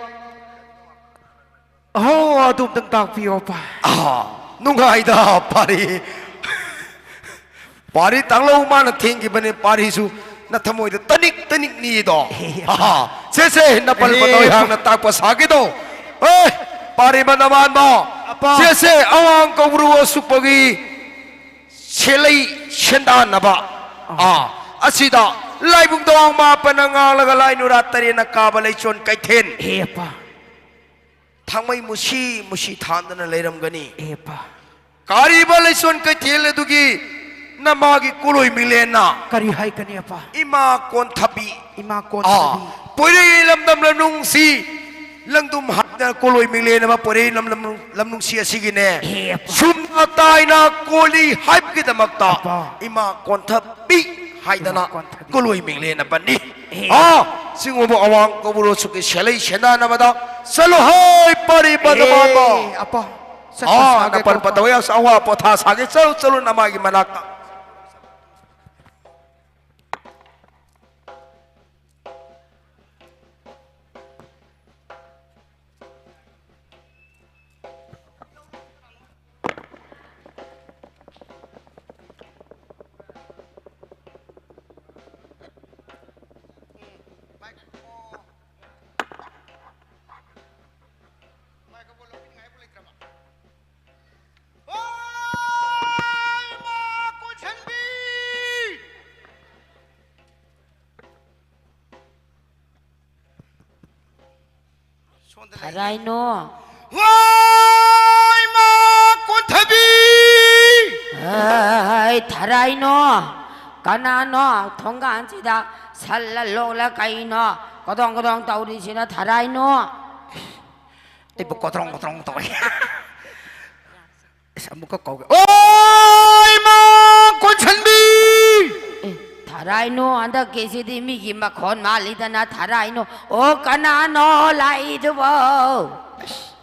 ꯑꯍꯣ, ꯑꯗꯨꯝꯇꯪ ꯇꯥꯛꯄꯤꯌꯣ ꯑꯄꯥ꯫ ꯑꯥ, ꯅꯨꯡꯉꯥꯏꯗ ꯄꯥꯔꯤ꯫ ꯄꯥꯔꯤ ꯇꯥꯡꯂꯧ ꯃꯥꯅ ꯊꯦꯡꯈꯤꯕꯅꯤ꯫ ꯄꯥꯔꯤꯁꯨ ꯊꯃꯣꯏꯗ ꯇꯅꯤꯛ ꯇꯅꯤꯛ ꯅꯤꯗꯣ꯫ ꯑꯦ, ꯑꯍꯥ, ꯁꯦꯁꯦ, ꯅꯄꯜ ꯑꯦ, ꯄꯗꯣꯏ ꯍꯥꯡꯅ ꯇꯥꯛꯄ ꯁꯥꯒꯦꯗꯣ꯫ ꯑꯦ, ꯄꯥꯔꯤꯕ ꯅꯃꯥꯟꯕ꯫ ꯑꯄꯥ꯫ ꯁꯦꯁꯦ, ꯑꯋꯥꯡ ꯀꯧꯕ꯭ꯔꯨ ꯑꯁꯨꯛꯄꯒꯤ ꯁꯦꯂꯩ ꯁꯦꯟꯗꯥꯟꯅꯕ꯫ ꯑꯥ꯫ ꯑꯥ, ꯑꯁꯤꯗ ꯂꯥꯏꯕꯨꯡ ꯇꯋꯥꯡ ꯃꯥꯄꯟꯅ ꯉꯥꯡꯂꯒ ꯂꯥꯏ ꯅꯨꯔꯥ ꯇꯔꯦꯠꯅ ꯀꯥꯕ ꯂꯩꯆꯣꯟ ꯀꯩꯊꯦꯟ꯫ ꯑꯦ, ꯑꯄꯥ꯫ ꯊꯥꯡꯃꯩ ꯃꯨꯁꯤ ꯃꯨꯁꯤ ꯊꯥꯟꯗꯅ ꯂꯩꯔꯝꯒꯅꯤ꯫ ꯑꯦ, ꯑꯄꯥ꯫ ꯀꯥꯔꯤꯕ ꯂꯩꯆꯣꯟ ꯀꯩꯊꯦꯜ ꯑꯗꯨꯒꯤ ꯅꯃꯥꯒꯤ ꯀꯣꯂꯣꯏ ꯃꯤꯂꯦꯟꯅ ꯀꯔꯤ ꯍꯥꯏꯒꯅꯤ, ꯑꯄꯥ? ꯏꯃꯥ ꯀꯣꯟꯊꯕꯤ꯫ ꯏꯃꯥ ꯀꯣꯟꯊꯕꯤ꯫ ꯑꯥ, ꯄꯣꯏꯔꯩ ꯂꯝꯗꯝ ꯂꯝꯅꯨꯡꯁꯤ ꯂꯪꯗꯨꯝ ꯍꯥꯏꯗꯅ ꯀꯣꯂꯣꯏ ꯃꯤꯂꯦꯟ ꯑꯃ ꯄꯣꯏꯔꯩ ꯂꯝꯗꯝ ꯂꯝꯅꯨꯡꯁꯤ ꯑꯁꯤꯒꯤꯅꯦ꯫ ꯑꯦ, ꯑꯄꯥ꯫ ꯁꯨꯝꯅ ꯇꯥꯏꯅ ꯀꯣꯜꯂꯤ ꯍꯥꯏꯕꯒꯤꯗꯃꯛꯇ ꯑꯄꯥ꯫ ꯏꯃꯥ ꯀꯣꯟꯊꯕꯤ ꯍꯥꯏꯗꯅ ꯏꯃꯥ ꯀꯣꯟꯊꯕꯤ꯫ ꯀꯣꯂꯣꯏ ꯃꯤꯂꯦꯟ ꯑꯃꯅꯤ꯫ ꯑꯦ꯫ ꯑꯥ, ꯁꯤꯒꯨꯝꯕ ꯑꯋꯥꯡ ꯀꯧꯕ꯭ꯔꯨ ꯑꯁꯨꯛꯀꯤ ꯁꯦꯂꯩ ꯁꯦꯟꯗꯥꯟꯅꯕꯗ ꯆꯠꯂꯣ ꯍꯥꯏ ꯄꯥꯔꯤꯕ ꯑꯦ, ꯅꯃꯥꯟꯕ꯫ ꯑꯄꯥ꯫ ꯆꯠꯄ ꯑꯥ, ꯁꯥꯒꯦ ꯅꯄꯜ ꯀꯣ꯫ ꯄꯇꯧ ꯌꯥꯎꯁ ꯑꯋꯥ ꯄꯣꯊꯥ ꯁꯥꯒꯦ꯫ ꯆꯠꯂꯨ, ꯆꯠꯂꯨ ꯅꯃꯥꯒꯤ ꯃꯅꯥꯛꯇ꯫ ꯁꯣꯝꯗ ꯂꯩ꯫ ꯊꯔꯥꯏꯅꯣ꯫ ꯋꯥ, ꯏꯃꯥ ꯀꯣꯟꯊꯕꯤ! ꯍꯩ, ꯊꯔꯥꯏꯅꯣ꯫ ꯀꯅꯥꯅꯣ ꯊꯣꯡꯒꯥꯟꯁꯤꯗ ꯁꯜꯂ ꯂꯣꯛꯂ ꯀꯩꯅꯣ ꯀꯗꯣꯡ ꯀꯗꯣꯡ ꯇꯧꯔꯤꯁꯤꯅ, ꯊꯔꯥꯏꯅꯣ? ꯑꯩꯕꯨ ꯀꯣꯗ꯭ꯔꯣꯡ ꯀꯣꯗ꯭ꯔꯣꯡ ꯇꯧꯋꯦ꯫ ꯑꯁ, ꯑꯃꯨꯛꯀ ꯀꯧꯒꯦ꯫ ꯑꯣ, ꯏꯃꯥ ꯀꯣꯟꯁꯟꯕꯤ! ꯑꯦ, ꯊꯔꯥꯏꯅꯣ, ꯍꯟꯗꯛꯀꯤꯁꯤꯗꯤ ꯃꯤꯒꯤ ꯃꯈꯣꯟ ꯃꯥꯜꯂꯤꯗꯅ, ꯊꯔꯥꯏꯅꯣ꯫ ꯑꯣ, ꯀꯅꯥꯅꯣ ꯂꯥꯛꯏꯗꯨꯕꯣ?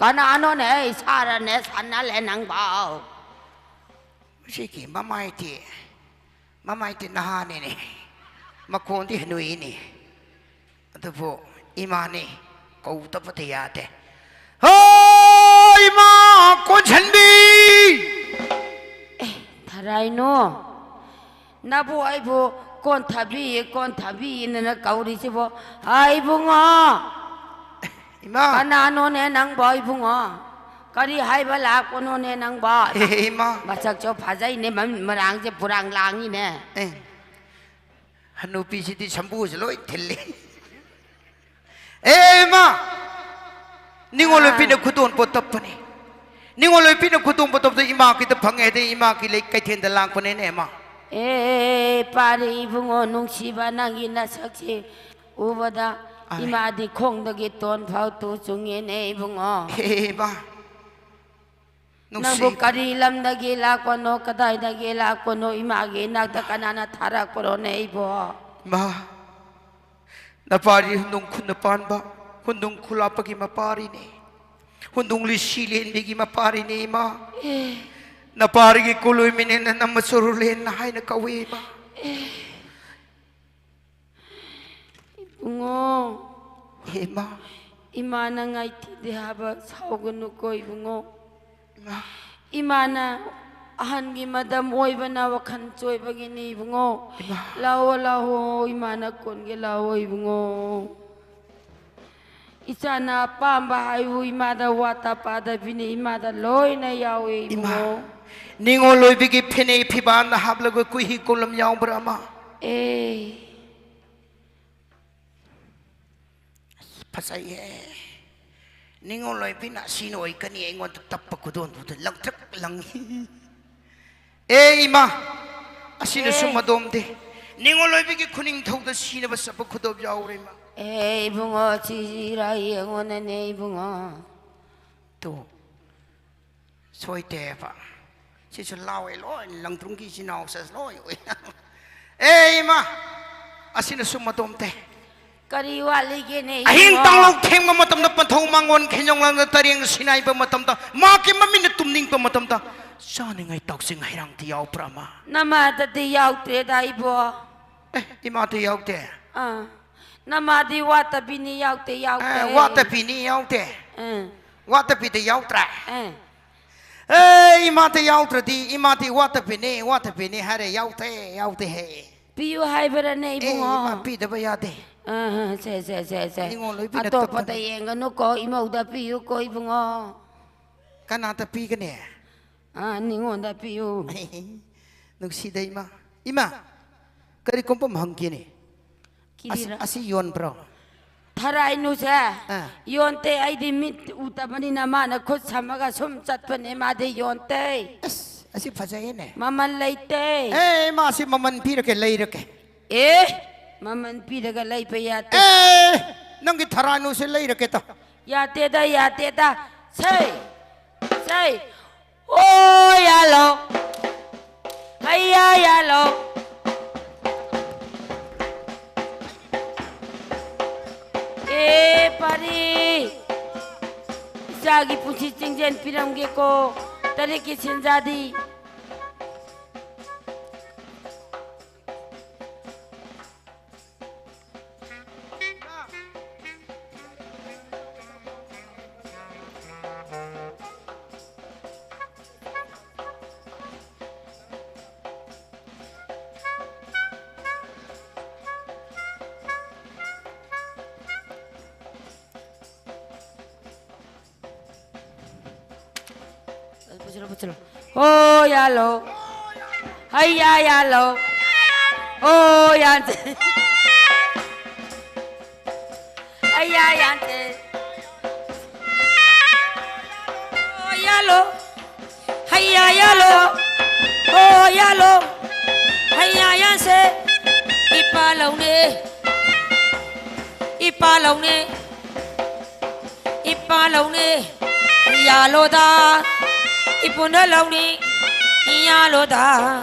ꯀꯅꯥꯅꯣꯅꯦ, ꯁꯥꯔꯅꯦ, ꯁꯥꯟꯅꯜꯂꯦ ꯅꯪꯕꯣ? ꯃꯁꯤꯒꯤ ꯃꯃꯥꯏꯗꯤ, ꯃꯃꯥꯏꯗꯤ ꯅꯍꯥꯅꯤꯅꯦ, ꯃꯈꯣꯟꯗꯤ ꯍꯅꯨꯏꯅꯦ꯫ ꯑꯗꯨꯕꯨ ꯏꯃꯥꯅꯤ ꯀꯧꯗꯕꯗꯤ ꯌꯥꯗꯦ꯫ ꯍꯣ, ꯏꯃꯥ ꯀꯣꯟꯁꯟꯕꯤ! ꯑꯦ, ꯊꯔꯥꯏꯅꯣ, ꯅꯕꯨ ꯑꯩꯕꯨ ꯀꯣꯟꯊꯕꯤ, ꯀꯣꯟꯊꯕꯤꯅ ꯀꯧꯔꯤꯁꯤꯕꯣ? ꯍꯥꯏ, ꯏꯕꯨꯡꯉꯣ꯫ ꯏꯃꯥ꯫ ꯀꯅꯥꯅꯣꯅꯦ ꯅꯪꯕꯣ, ꯏꯕꯨꯡꯉꯣ? ꯀꯔꯤ ꯍꯥꯏꯕ ꯂꯥꯛꯄꯅꯣꯅꯦ ꯅꯪꯕꯣ? ꯑꯦ, ꯏꯃꯥ꯫ ꯃꯁꯛꯁꯨ ꯐꯖꯩꯅꯦ, ꯃꯃꯤꯠ ꯃꯔꯥꯡꯁꯦ ꯄꯨꯔꯥꯡ ꯂꯥꯡꯉꯤꯅꯦ꯫ ꯑꯦ, ꯍꯅꯨꯄꯤꯁꯤꯗꯤ ꯁꯝꯕꯨꯁꯦ ꯂꯣꯏ ꯊꯤꯜꯂꯤ꯫ ꯑꯦ, ꯏꯃꯥ! ꯅꯤꯉꯣꯜ ꯑꯥ꯫ ꯅꯨꯄꯤꯅ ꯈꯨꯗꯣꯟ ꯄꯣꯠ ꯇꯞꯄꯅꯤ꯫ ꯅꯤꯉꯣꯜ ꯅꯨꯄꯤꯅ ꯈꯨꯗꯣꯟ ꯄꯣꯠ ꯇꯞꯄꯗ ꯏꯃꯥ ꯀꯤꯗ ꯐꯪꯉꯦ ꯍꯥꯏꯗꯤ ꯏꯃꯥ ꯀꯤ ꯂꯩ ꯀꯩꯊꯦꯜꯗ ꯂꯥꯛꯄꯅꯦꯅꯦ, ꯏꯃꯥ꯫ ꯑꯦ, ꯄꯥꯔꯤ ꯏꯕꯨꯡꯉꯣ, ꯅꯨꯡꯁꯤꯕ ꯅꯪꯒꯤ ꯅꯁꯛꯁꯤ ꯎꯕꯗ ꯑꯥꯏ꯫ ꯏꯃꯥꯗꯤ ꯈꯣꯡꯗꯒꯤ ꯇꯣꯟ ꯐꯥꯎ ꯇꯨ ꯆꯨꯡꯉꯦꯅꯦ ꯏꯕꯨꯡꯉꯣ꯫ ꯑꯦ, ꯏꯃꯥ! ꯅꯪꯕꯨ ꯅꯨꯡꯁꯤ꯫ ꯀꯔꯤ ꯂꯝꯗꯒꯤ ꯂꯥꯛꯄꯅꯣ, ꯀꯗꯥꯏꯗꯒꯤ ꯂꯥꯛꯄꯅꯣ, ꯏꯃꯥꯒꯤ ꯏꯅꯥꯛꯇ ꯀꯅꯥꯅ ꯊꯥꯔꯛꯄꯅꯣꯅꯦ ꯑꯩꯕꯣ? ꯏꯃꯥ, ꯅꯄꯥꯔꯤ ꯍꯨꯟꯗꯨꯡ ꯈꯨꯟꯗ ꯄꯥꯟꯕ, ꯍꯨꯟꯗꯨꯡ ꯈꯨꯂꯥꯞꯄꯒꯤ ꯃꯄꯥꯔꯤꯅꯦ꯫ ꯍꯨꯟꯗꯨꯡ ꯂꯤꯁꯤ ꯂꯦꯟꯕꯤꯒꯤ ꯃꯄꯥꯔꯤꯅꯦ, ꯏꯃꯥ꯫ ꯑꯦ꯫ ꯅꯄꯥꯔꯤꯒꯤ ꯀꯣꯂꯣꯏ ꯃꯤꯅꯦꯅ ꯅꯝꯃ ꯆꯣꯔꯨꯂꯦꯟꯅ ꯍꯥꯏꯅ ꯀꯧꯏ, ꯏꯃꯥ꯫ ꯑꯦ꯫ ꯏꯕꯨꯡꯉꯣ꯫ ꯍꯦꯃꯥ꯫ ꯏꯃꯥꯅ ꯉꯥꯏꯊꯤꯗꯦ ꯍꯥꯏꯕ ꯁꯥꯎꯒꯅꯨꯀꯣ ꯏꯕꯨꯡꯉꯣ꯫ ꯏꯃꯥ꯫ ꯏꯃꯥꯅ ꯑꯍꯟꯒꯤ ꯃꯗꯝ ꯑꯣꯏꯕꯅ ꯋꯥꯈꯜ ꯆꯣꯏꯕꯒꯤꯅꯤ ꯏꯕꯨꯡꯉꯣ꯫ ꯏꯃꯥ꯫ ꯂꯥꯛꯑꯣ, ꯂꯥꯛꯑꯣ, ꯏꯃꯥꯅ ꯀꯣꯟꯒꯦ ꯂꯥꯛꯑꯣ ꯏꯕꯨꯡꯉꯣ꯫ ꯏꯆꯥꯅ ꯑꯄꯥꯝꯕ ꯍꯥꯏꯕꯨ ꯏꯃꯥꯗ ꯋꯥꯠꯇ ꯄꯥꯗꯕꯤꯅꯤ, ꯏꯃꯥꯗ ꯂꯣꯏꯅ ꯌꯥꯎꯋꯦ ꯏꯃꯥ, ꯏꯕꯨꯡꯉꯣ꯫ ꯅꯤꯉꯣꯜ ꯑꯣꯏꯕꯤꯒꯤ ꯐꯅꯦꯛ ꯐꯤꯕꯥꯟꯗ ꯍꯥꯞꯂꯒ ꯀꯨꯍꯤ ꯀꯣꯂꯝ ꯌꯥꯎꯕ꯭ꯔꯥ ꯑꯃ? ꯑꯦ꯫ ꯑꯁ, ꯐꯖꯩꯍꯦ꯫ ꯅꯤꯉꯣꯜ ꯑꯣꯏꯕꯤꯅ ꯑꯁꯤꯅ ꯑꯣꯏꯒꯅꯤ ꯑꯩꯉꯣꯟꯗ ꯇꯞꯄ ꯈꯨꯗꯣꯟꯗꯨꯗ ꯂꯪꯊ꯭ꯔꯛ ꯂꯪꯉꯤ꯫ ꯑꯦ ꯏꯃꯥ, ꯑꯁꯤꯅꯁꯨ ꯑꯦ꯫ ꯃꯗꯣꯝꯗꯦ꯫ ꯅꯤꯉꯣꯜ ꯑꯣꯏꯕꯤꯒꯤ ꯈꯨꯅꯤꯡꯊꯧꯗ ꯁꯤꯅꯕ ꯆꯠꯄ ꯈꯨꯗꯣꯞ ꯌꯥꯎꯔꯦ ꯏꯃꯥ꯫ ꯑꯦ ꯏꯕꯨꯡꯉꯣ, ꯁꯤꯔꯥ ꯌꯦꯡꯉꯣꯅꯅꯦ ꯏꯕꯨꯡꯉꯣ꯫ ꯇꯨ, ꯁꯣꯏꯗꯦꯕ꯫ ꯁꯤꯁꯨ ꯂꯥꯎꯋꯦ, ꯂꯣꯏ ꯂꯪꯗ꯭ꯔꯨꯝꯒꯤ ꯏꯆꯤꯟ ꯏꯅꯥꯎꯁꯦ ꯂꯣꯏ ꯑꯣꯏ꯫ ꯑꯦ ꯏꯃꯥ, ꯑꯁꯤꯅꯁꯨ ꯃꯗꯣꯝꯗꯦ꯫ ꯀꯔꯤ ꯋꯥꯠꯂꯤꯒꯦꯅꯦ ꯑꯍꯤꯡ ꯏꯕꯨꯡꯉꯣ? ꯇꯥꯡꯂꯧ ꯊꯦꯡꯕ ꯃꯇꯝꯗ, ꯄꯟꯊꯧ ꯃꯥꯡꯒꯣꯟ ꯈꯦꯟꯖꯣꯡ ꯂꯥꯡꯗ ꯇꯔꯦꯡ ꯁꯤꯟꯅꯥꯏꯕ ꯃꯇꯝꯗ, ꯃꯍꯥꯛꯀꯤ ꯃꯃꯤꯠꯅ ꯇꯨꯝꯅꯤꯡꯕ ꯃꯇꯝꯗ, ꯆꯥꯅꯤꯡꯉꯥꯏ ꯇꯥꯎꯆꯤꯡ ꯍꯩꯔꯥꯡꯗꯤ ꯌꯥꯎꯕ꯭ꯔꯥ ꯑꯃ? ꯅꯃꯥꯗꯗꯤ ꯌꯥꯎꯗ꯭ꯔꯦꯗ ꯏꯕꯣ꯫ ꯑꯦ, ꯏꯃꯥꯗꯤ ꯌꯥꯎꯗꯦ? ꯑꯥ, ꯅꯃꯥꯗꯤ ꯋꯥꯠꯇꯕꯤꯅꯤ, ꯌꯥꯎꯗꯦ, ꯌꯥꯎꯗꯦ꯫ ꯑꯦ, ꯋꯥꯠꯇꯕꯤꯅꯤ, ꯌꯥꯎꯗꯦ? ꯑꯥ꯫ ꯋꯥꯠꯇꯕꯤꯗ ꯌꯥꯎꯗ꯭ꯔꯦ? ꯑꯥ꯫ ꯑꯦ, ꯏꯃꯥꯗ ꯌꯥꯎꯗ꯭ꯔꯗꯤ, ꯏꯃꯥꯗꯤ ꯋꯥꯠꯇꯕꯤꯅꯤ, ꯋꯥꯠꯇꯕꯤꯅꯤ ꯍꯥꯏꯔꯦ, ꯌꯥꯎꯗꯦ, ꯌꯥꯎꯗꯦ ꯍꯥꯏꯌꯦ꯫ ꯄꯤꯌꯨ ꯍꯥꯏꯕꯔꯅꯦ, ꯑꯦ, ꯏꯕꯨꯡꯉꯣ? ꯏꯃꯥ, ꯄꯤꯗꯕ ꯌꯥꯗꯦ꯫ ꯑꯥ, ꯁꯦ, ꯁꯦ, ꯁꯦ, ꯁꯦ꯫ ꯅꯤꯉꯣꯜ ꯑꯣꯏꯕꯤꯅ ꯑꯇꯣꯞꯄꯗ ꯇꯞꯄꯅꯦ꯫ ꯌꯦꯡꯒꯅꯨꯀꯣ, ꯏꯃꯧꯗ ꯄꯤꯌꯨꯀꯣ, ꯏꯕꯨꯡꯉꯣ꯫ ꯀꯅꯥꯗ ꯄꯤꯒꯅꯤ? ꯑꯥ, ꯅꯤꯉꯣꯜꯗ ꯄꯤꯌꯨ꯫ ꯅꯨꯡꯁꯤꯗ, ꯏꯃꯥ꯫ ꯏꯃꯥ, ꯀꯔꯤꯒꯨꯝꯕ ꯑꯃ ꯍꯪꯒꯦꯅꯦ꯫ ꯑꯁ, ꯀꯤꯔꯤꯔꯥ? ꯑꯁꯤ ꯌꯣꯟꯕ꯭ꯔꯣ? ꯊꯔꯥꯏꯅꯨꯁꯦ? ꯑꯥ꯫ ꯌꯣꯟꯇꯦ, ꯑꯩꯗꯤ ꯃꯤꯠ ꯎꯗꯕꯅꯤꯅ ꯃꯥꯅ ꯈꯨꯠ ꯁꯝꯃꯒ ꯁꯨꯝ ꯆꯠꯄꯅꯦ, ꯃꯥꯗꯤ ꯌꯣꯟꯇꯦ꯫ ꯑꯁ, ꯑꯁꯤ ꯐꯖꯩꯌꯦꯅꯦ꯫ ꯃꯃꯜ ꯂꯩꯇꯦ꯫ ꯑꯦ, ꯃꯥꯁꯤ ꯃꯃꯜ ꯄꯤꯔꯒꯦ, ꯂꯩꯔꯒꯦ꯫ ꯑꯦ, ꯃꯃꯜ ꯄꯤꯔꯒ ꯂꯩꯕ ꯌꯥꯗꯦ꯫ ꯑꯦ, ꯅꯪꯒꯤ ꯊꯔꯥꯏꯅꯨꯁꯦ ꯂꯩꯔꯒꯦ ꯇꯧ꯫ ꯌꯥꯗꯦꯗ, ꯌꯥꯗꯦꯗ꯫ ꯁꯦ, ꯁꯦ꯫ ꯑꯣ, ꯌꯥꯂꯣ꯫ ꯑꯩꯌꯥ, ꯌꯥꯂꯣ꯫ ꯑꯦ, ꯄꯥꯔꯤ꯫ ꯏꯆꯥꯒꯤ ꯄꯨꯟꯁꯤ ꯆꯤꯡꯖꯦꯜ ꯄꯤꯔꯝꯒꯦꯀꯣ꯫ ꯇꯔꯦꯠꯀꯤ ꯁꯦꯟꯖꯥꯗꯤ꯫ ꯄꯨꯁꯤꯜꯂꯣ, ꯄꯨꯁꯤꯜꯂꯣ꯫ ꯍꯣ ꯌꯥꯂꯣ꯫ ꯍꯩꯌꯥ ꯌꯥꯂꯣ꯫ ꯍꯣ ꯌꯥꯟꯁꯦ꯫ ꯍꯩꯌꯥ ꯌꯥꯟꯁꯦ꯫ ꯍꯣ ꯌꯥꯂꯣ꯫ ꯍꯩꯌꯥ ꯌꯥꯂꯣ꯫ ꯍꯣ ꯌꯥꯂꯣ꯫ ꯍꯩꯌꯥ ꯌꯥꯟꯁꯦ꯫ ꯏꯄꯥ ꯂꯧꯅꯦ꯫ ꯏꯄꯥ ꯂꯧꯅꯦ꯫ ꯏꯄꯥ ꯂꯧꯅꯦ꯫ ꯌꯥꯂꯣꯗ꯫ ꯏꯄꯨꯅ ꯂꯧꯅꯤ꯫ ꯌꯥꯂꯣꯗ꯫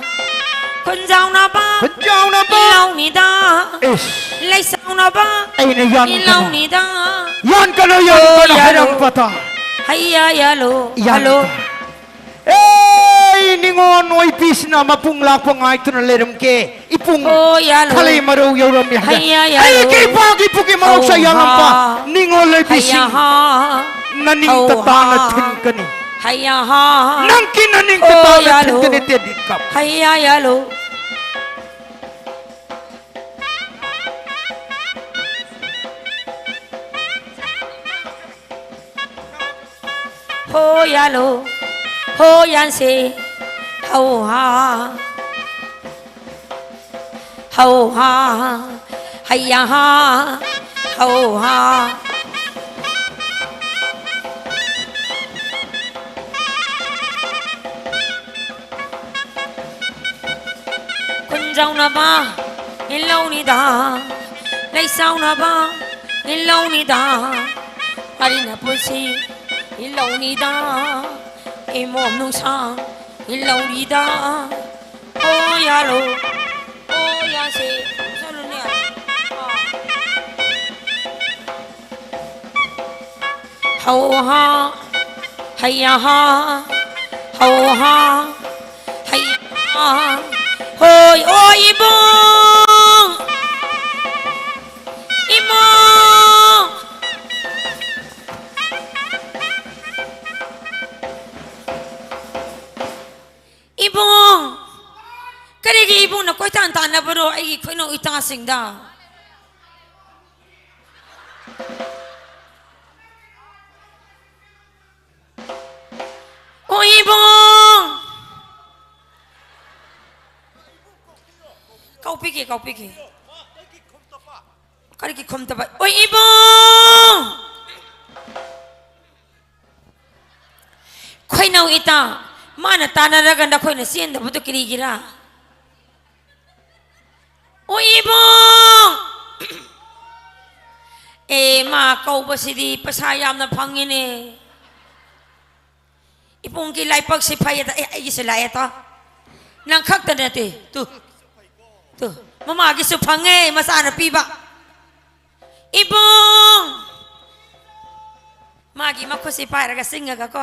ꯈꯨꯟꯖꯥꯎꯅꯕ꯫ ꯈꯨꯟꯖꯥꯎꯅꯕ꯫ ꯂꯧꯅꯤꯗ꯫ ꯏꯁ꯫ ꯂꯩꯁꯥꯎꯅꯕ꯫ ꯑꯩꯅ ꯌꯥꯟꯒꯅꯨ꯫ ꯂꯧꯅꯤꯗ꯫ ꯌꯥꯟꯒꯅꯨ, ꯌꯥꯟꯒꯅꯨ, ꯑꯣ, ꯌꯥꯂꯣ꯫ ꯍꯥꯏꯔꯝꯕꯗ꯫ ꯍꯩꯌꯥ ꯌꯥꯂꯣ꯫ ꯌꯥꯟꯒꯅꯨ꯫ ꯍꯜꯂꯣ꯫ ꯑꯦ, ꯅꯤꯉꯣꯜ ꯑꯣꯏꯕꯤꯁꯤꯅ ꯃꯄꯨꯡ ꯂꯥꯛꯄ ꯉꯥꯏꯗꯨꯅ ꯂꯩꯔꯝꯒꯦ꯫ ꯏꯄꯨꯡ ꯑꯣ, ꯌꯥꯂꯣ꯫ ꯈꯂꯩ ꯃꯔꯧ ꯌꯧꯔꯝꯃꯤ ꯍꯥꯏꯅ꯫ ꯍꯩꯌꯥ, ꯌꯥꯂꯣ꯫ ꯑꯩꯒꯤ ꯏꯄꯥꯒꯤ ꯏꯄꯨꯒꯤ ꯃꯔꯧꯁꯦ ꯑꯧ, ꯌꯥꯜꯂꯝꯕ ꯍꯥ꯫ ꯅꯤꯉꯣꯜ ꯑꯣꯏꯕꯤꯁꯤꯡ ꯍꯩꯌꯥ, ꯍꯥ꯫ ꯅꯅꯤꯡ ꯑꯧ, ꯇꯇꯥꯅ ꯍꯥ꯫ ꯊꯤꯟꯒꯅꯤ꯫ ꯍꯩꯌꯥ, ꯍꯥ꯫ ꯅꯪꯒꯤ ꯅꯅꯤꯡ ꯑꯣ, ꯇꯇꯥꯅ ꯌꯥꯂꯣ꯫ ꯊꯤꯟꯒꯅꯤ, ꯇꯦꯟꯕꯤꯀꯞ꯫ ꯍꯩꯌꯥ, ꯌꯥꯂꯣ꯫ ꯍꯣ ꯌꯥꯂꯣ, ꯍꯣ ꯌꯥꯟꯁꯦ, ꯍꯧ ꯍꯥ, ꯍꯧ ꯍꯥ, ꯍꯩꯌꯥ ꯍꯥ, ꯍꯧ ꯍꯥ꯫ ꯈꯨꯟꯖꯥꯎꯅꯕ ꯏꯜꯂꯧꯅꯤꯗ, ꯂꯩꯁꯥꯎꯅꯕ ꯏꯜꯂꯧꯅꯤꯗ, ꯋꯥꯔꯤꯅ ꯄꯨꯟꯁꯤ ꯏꯜꯂꯧꯅꯤꯗ, ꯏꯃꯣꯝ ꯅꯨꯡꯁꯥꯡ ꯏꯜꯂꯧꯅꯤꯗ꯫ ꯍꯣ ꯌꯥꯂꯣ, ꯍꯣ ꯌꯥꯁꯦ, ꯆꯠꯂꯨꯅꯦ꯫ ꯑꯥ꯫ ꯍꯧ ꯍꯥ, ꯍꯩꯌꯥ ꯍꯥ, ꯍꯧ ꯍꯥ, ꯍꯩꯌꯥ ꯍꯥ꯫ ꯍꯣꯏ, ꯑꯣ ꯏꯕꯨꯡ! ꯏꯕꯨꯡ! ꯏꯕꯨꯡ! ꯀꯔꯤꯒꯤ ꯏꯕꯨꯡꯅ ꯀꯣꯏꯇꯥꯟ ꯇꯥꯟꯅꯕꯔꯣ ꯑꯩꯒꯤ ꯈꯣꯏꯅꯧ ꯏꯇꯥꯁꯤꯡꯗ? ꯑꯣ ꯏꯕꯨꯡ! ꯀꯥꯎꯄꯤꯒꯦ, ꯀꯥꯎꯄꯤꯒꯦ꯫ ꯀꯔꯤꯒꯤ ꯈꯨꯝꯗꯕ? ꯑꯣ ꯏꯕꯨꯡ! ꯈꯣꯏꯅꯧ ꯏꯇꯥ, ꯃꯥꯅ ꯇꯥꯟꯅꯔꯒ ꯅꯈꯣꯏꯅ ꯆꯦꯟꯗꯕꯗꯨ ꯀꯔꯤꯒꯤꯔꯥ? ꯑꯣ ꯏꯕꯨꯡ! ꯑꯦ, ꯃꯥ ꯀꯧꯕꯁꯤꯗꯤ ꯄꯩꯁꯥ ꯌꯥꯝꯅ ꯐꯪꯉꯤꯅꯦ꯫ ꯏꯕꯨꯡꯒꯤ ꯂꯥꯏꯕꯛꯁꯤ ꯐꯩꯌꯦꯗ꯫ ꯑꯦ, ꯑꯩꯒꯤꯁꯨ ꯂꯥꯛꯑꯦ ꯇꯣ꯫ ꯅꯪ ꯈꯛꯇ ꯅꯠꯇꯦ꯫ ꯇꯨ꯫ ꯇꯨ꯫ ꯃꯃꯥꯒꯤꯁꯨ ꯐꯪꯉꯦ, ꯃꯆꯥꯅ ꯄꯤꯕ꯫ ꯏꯕꯨꯡ! ꯃꯥꯒꯤ ꯃꯈꯨꯠꯁꯤ ꯄꯥꯏꯔꯒ ꯆꯤꯡꯉꯒ ꯀꯣ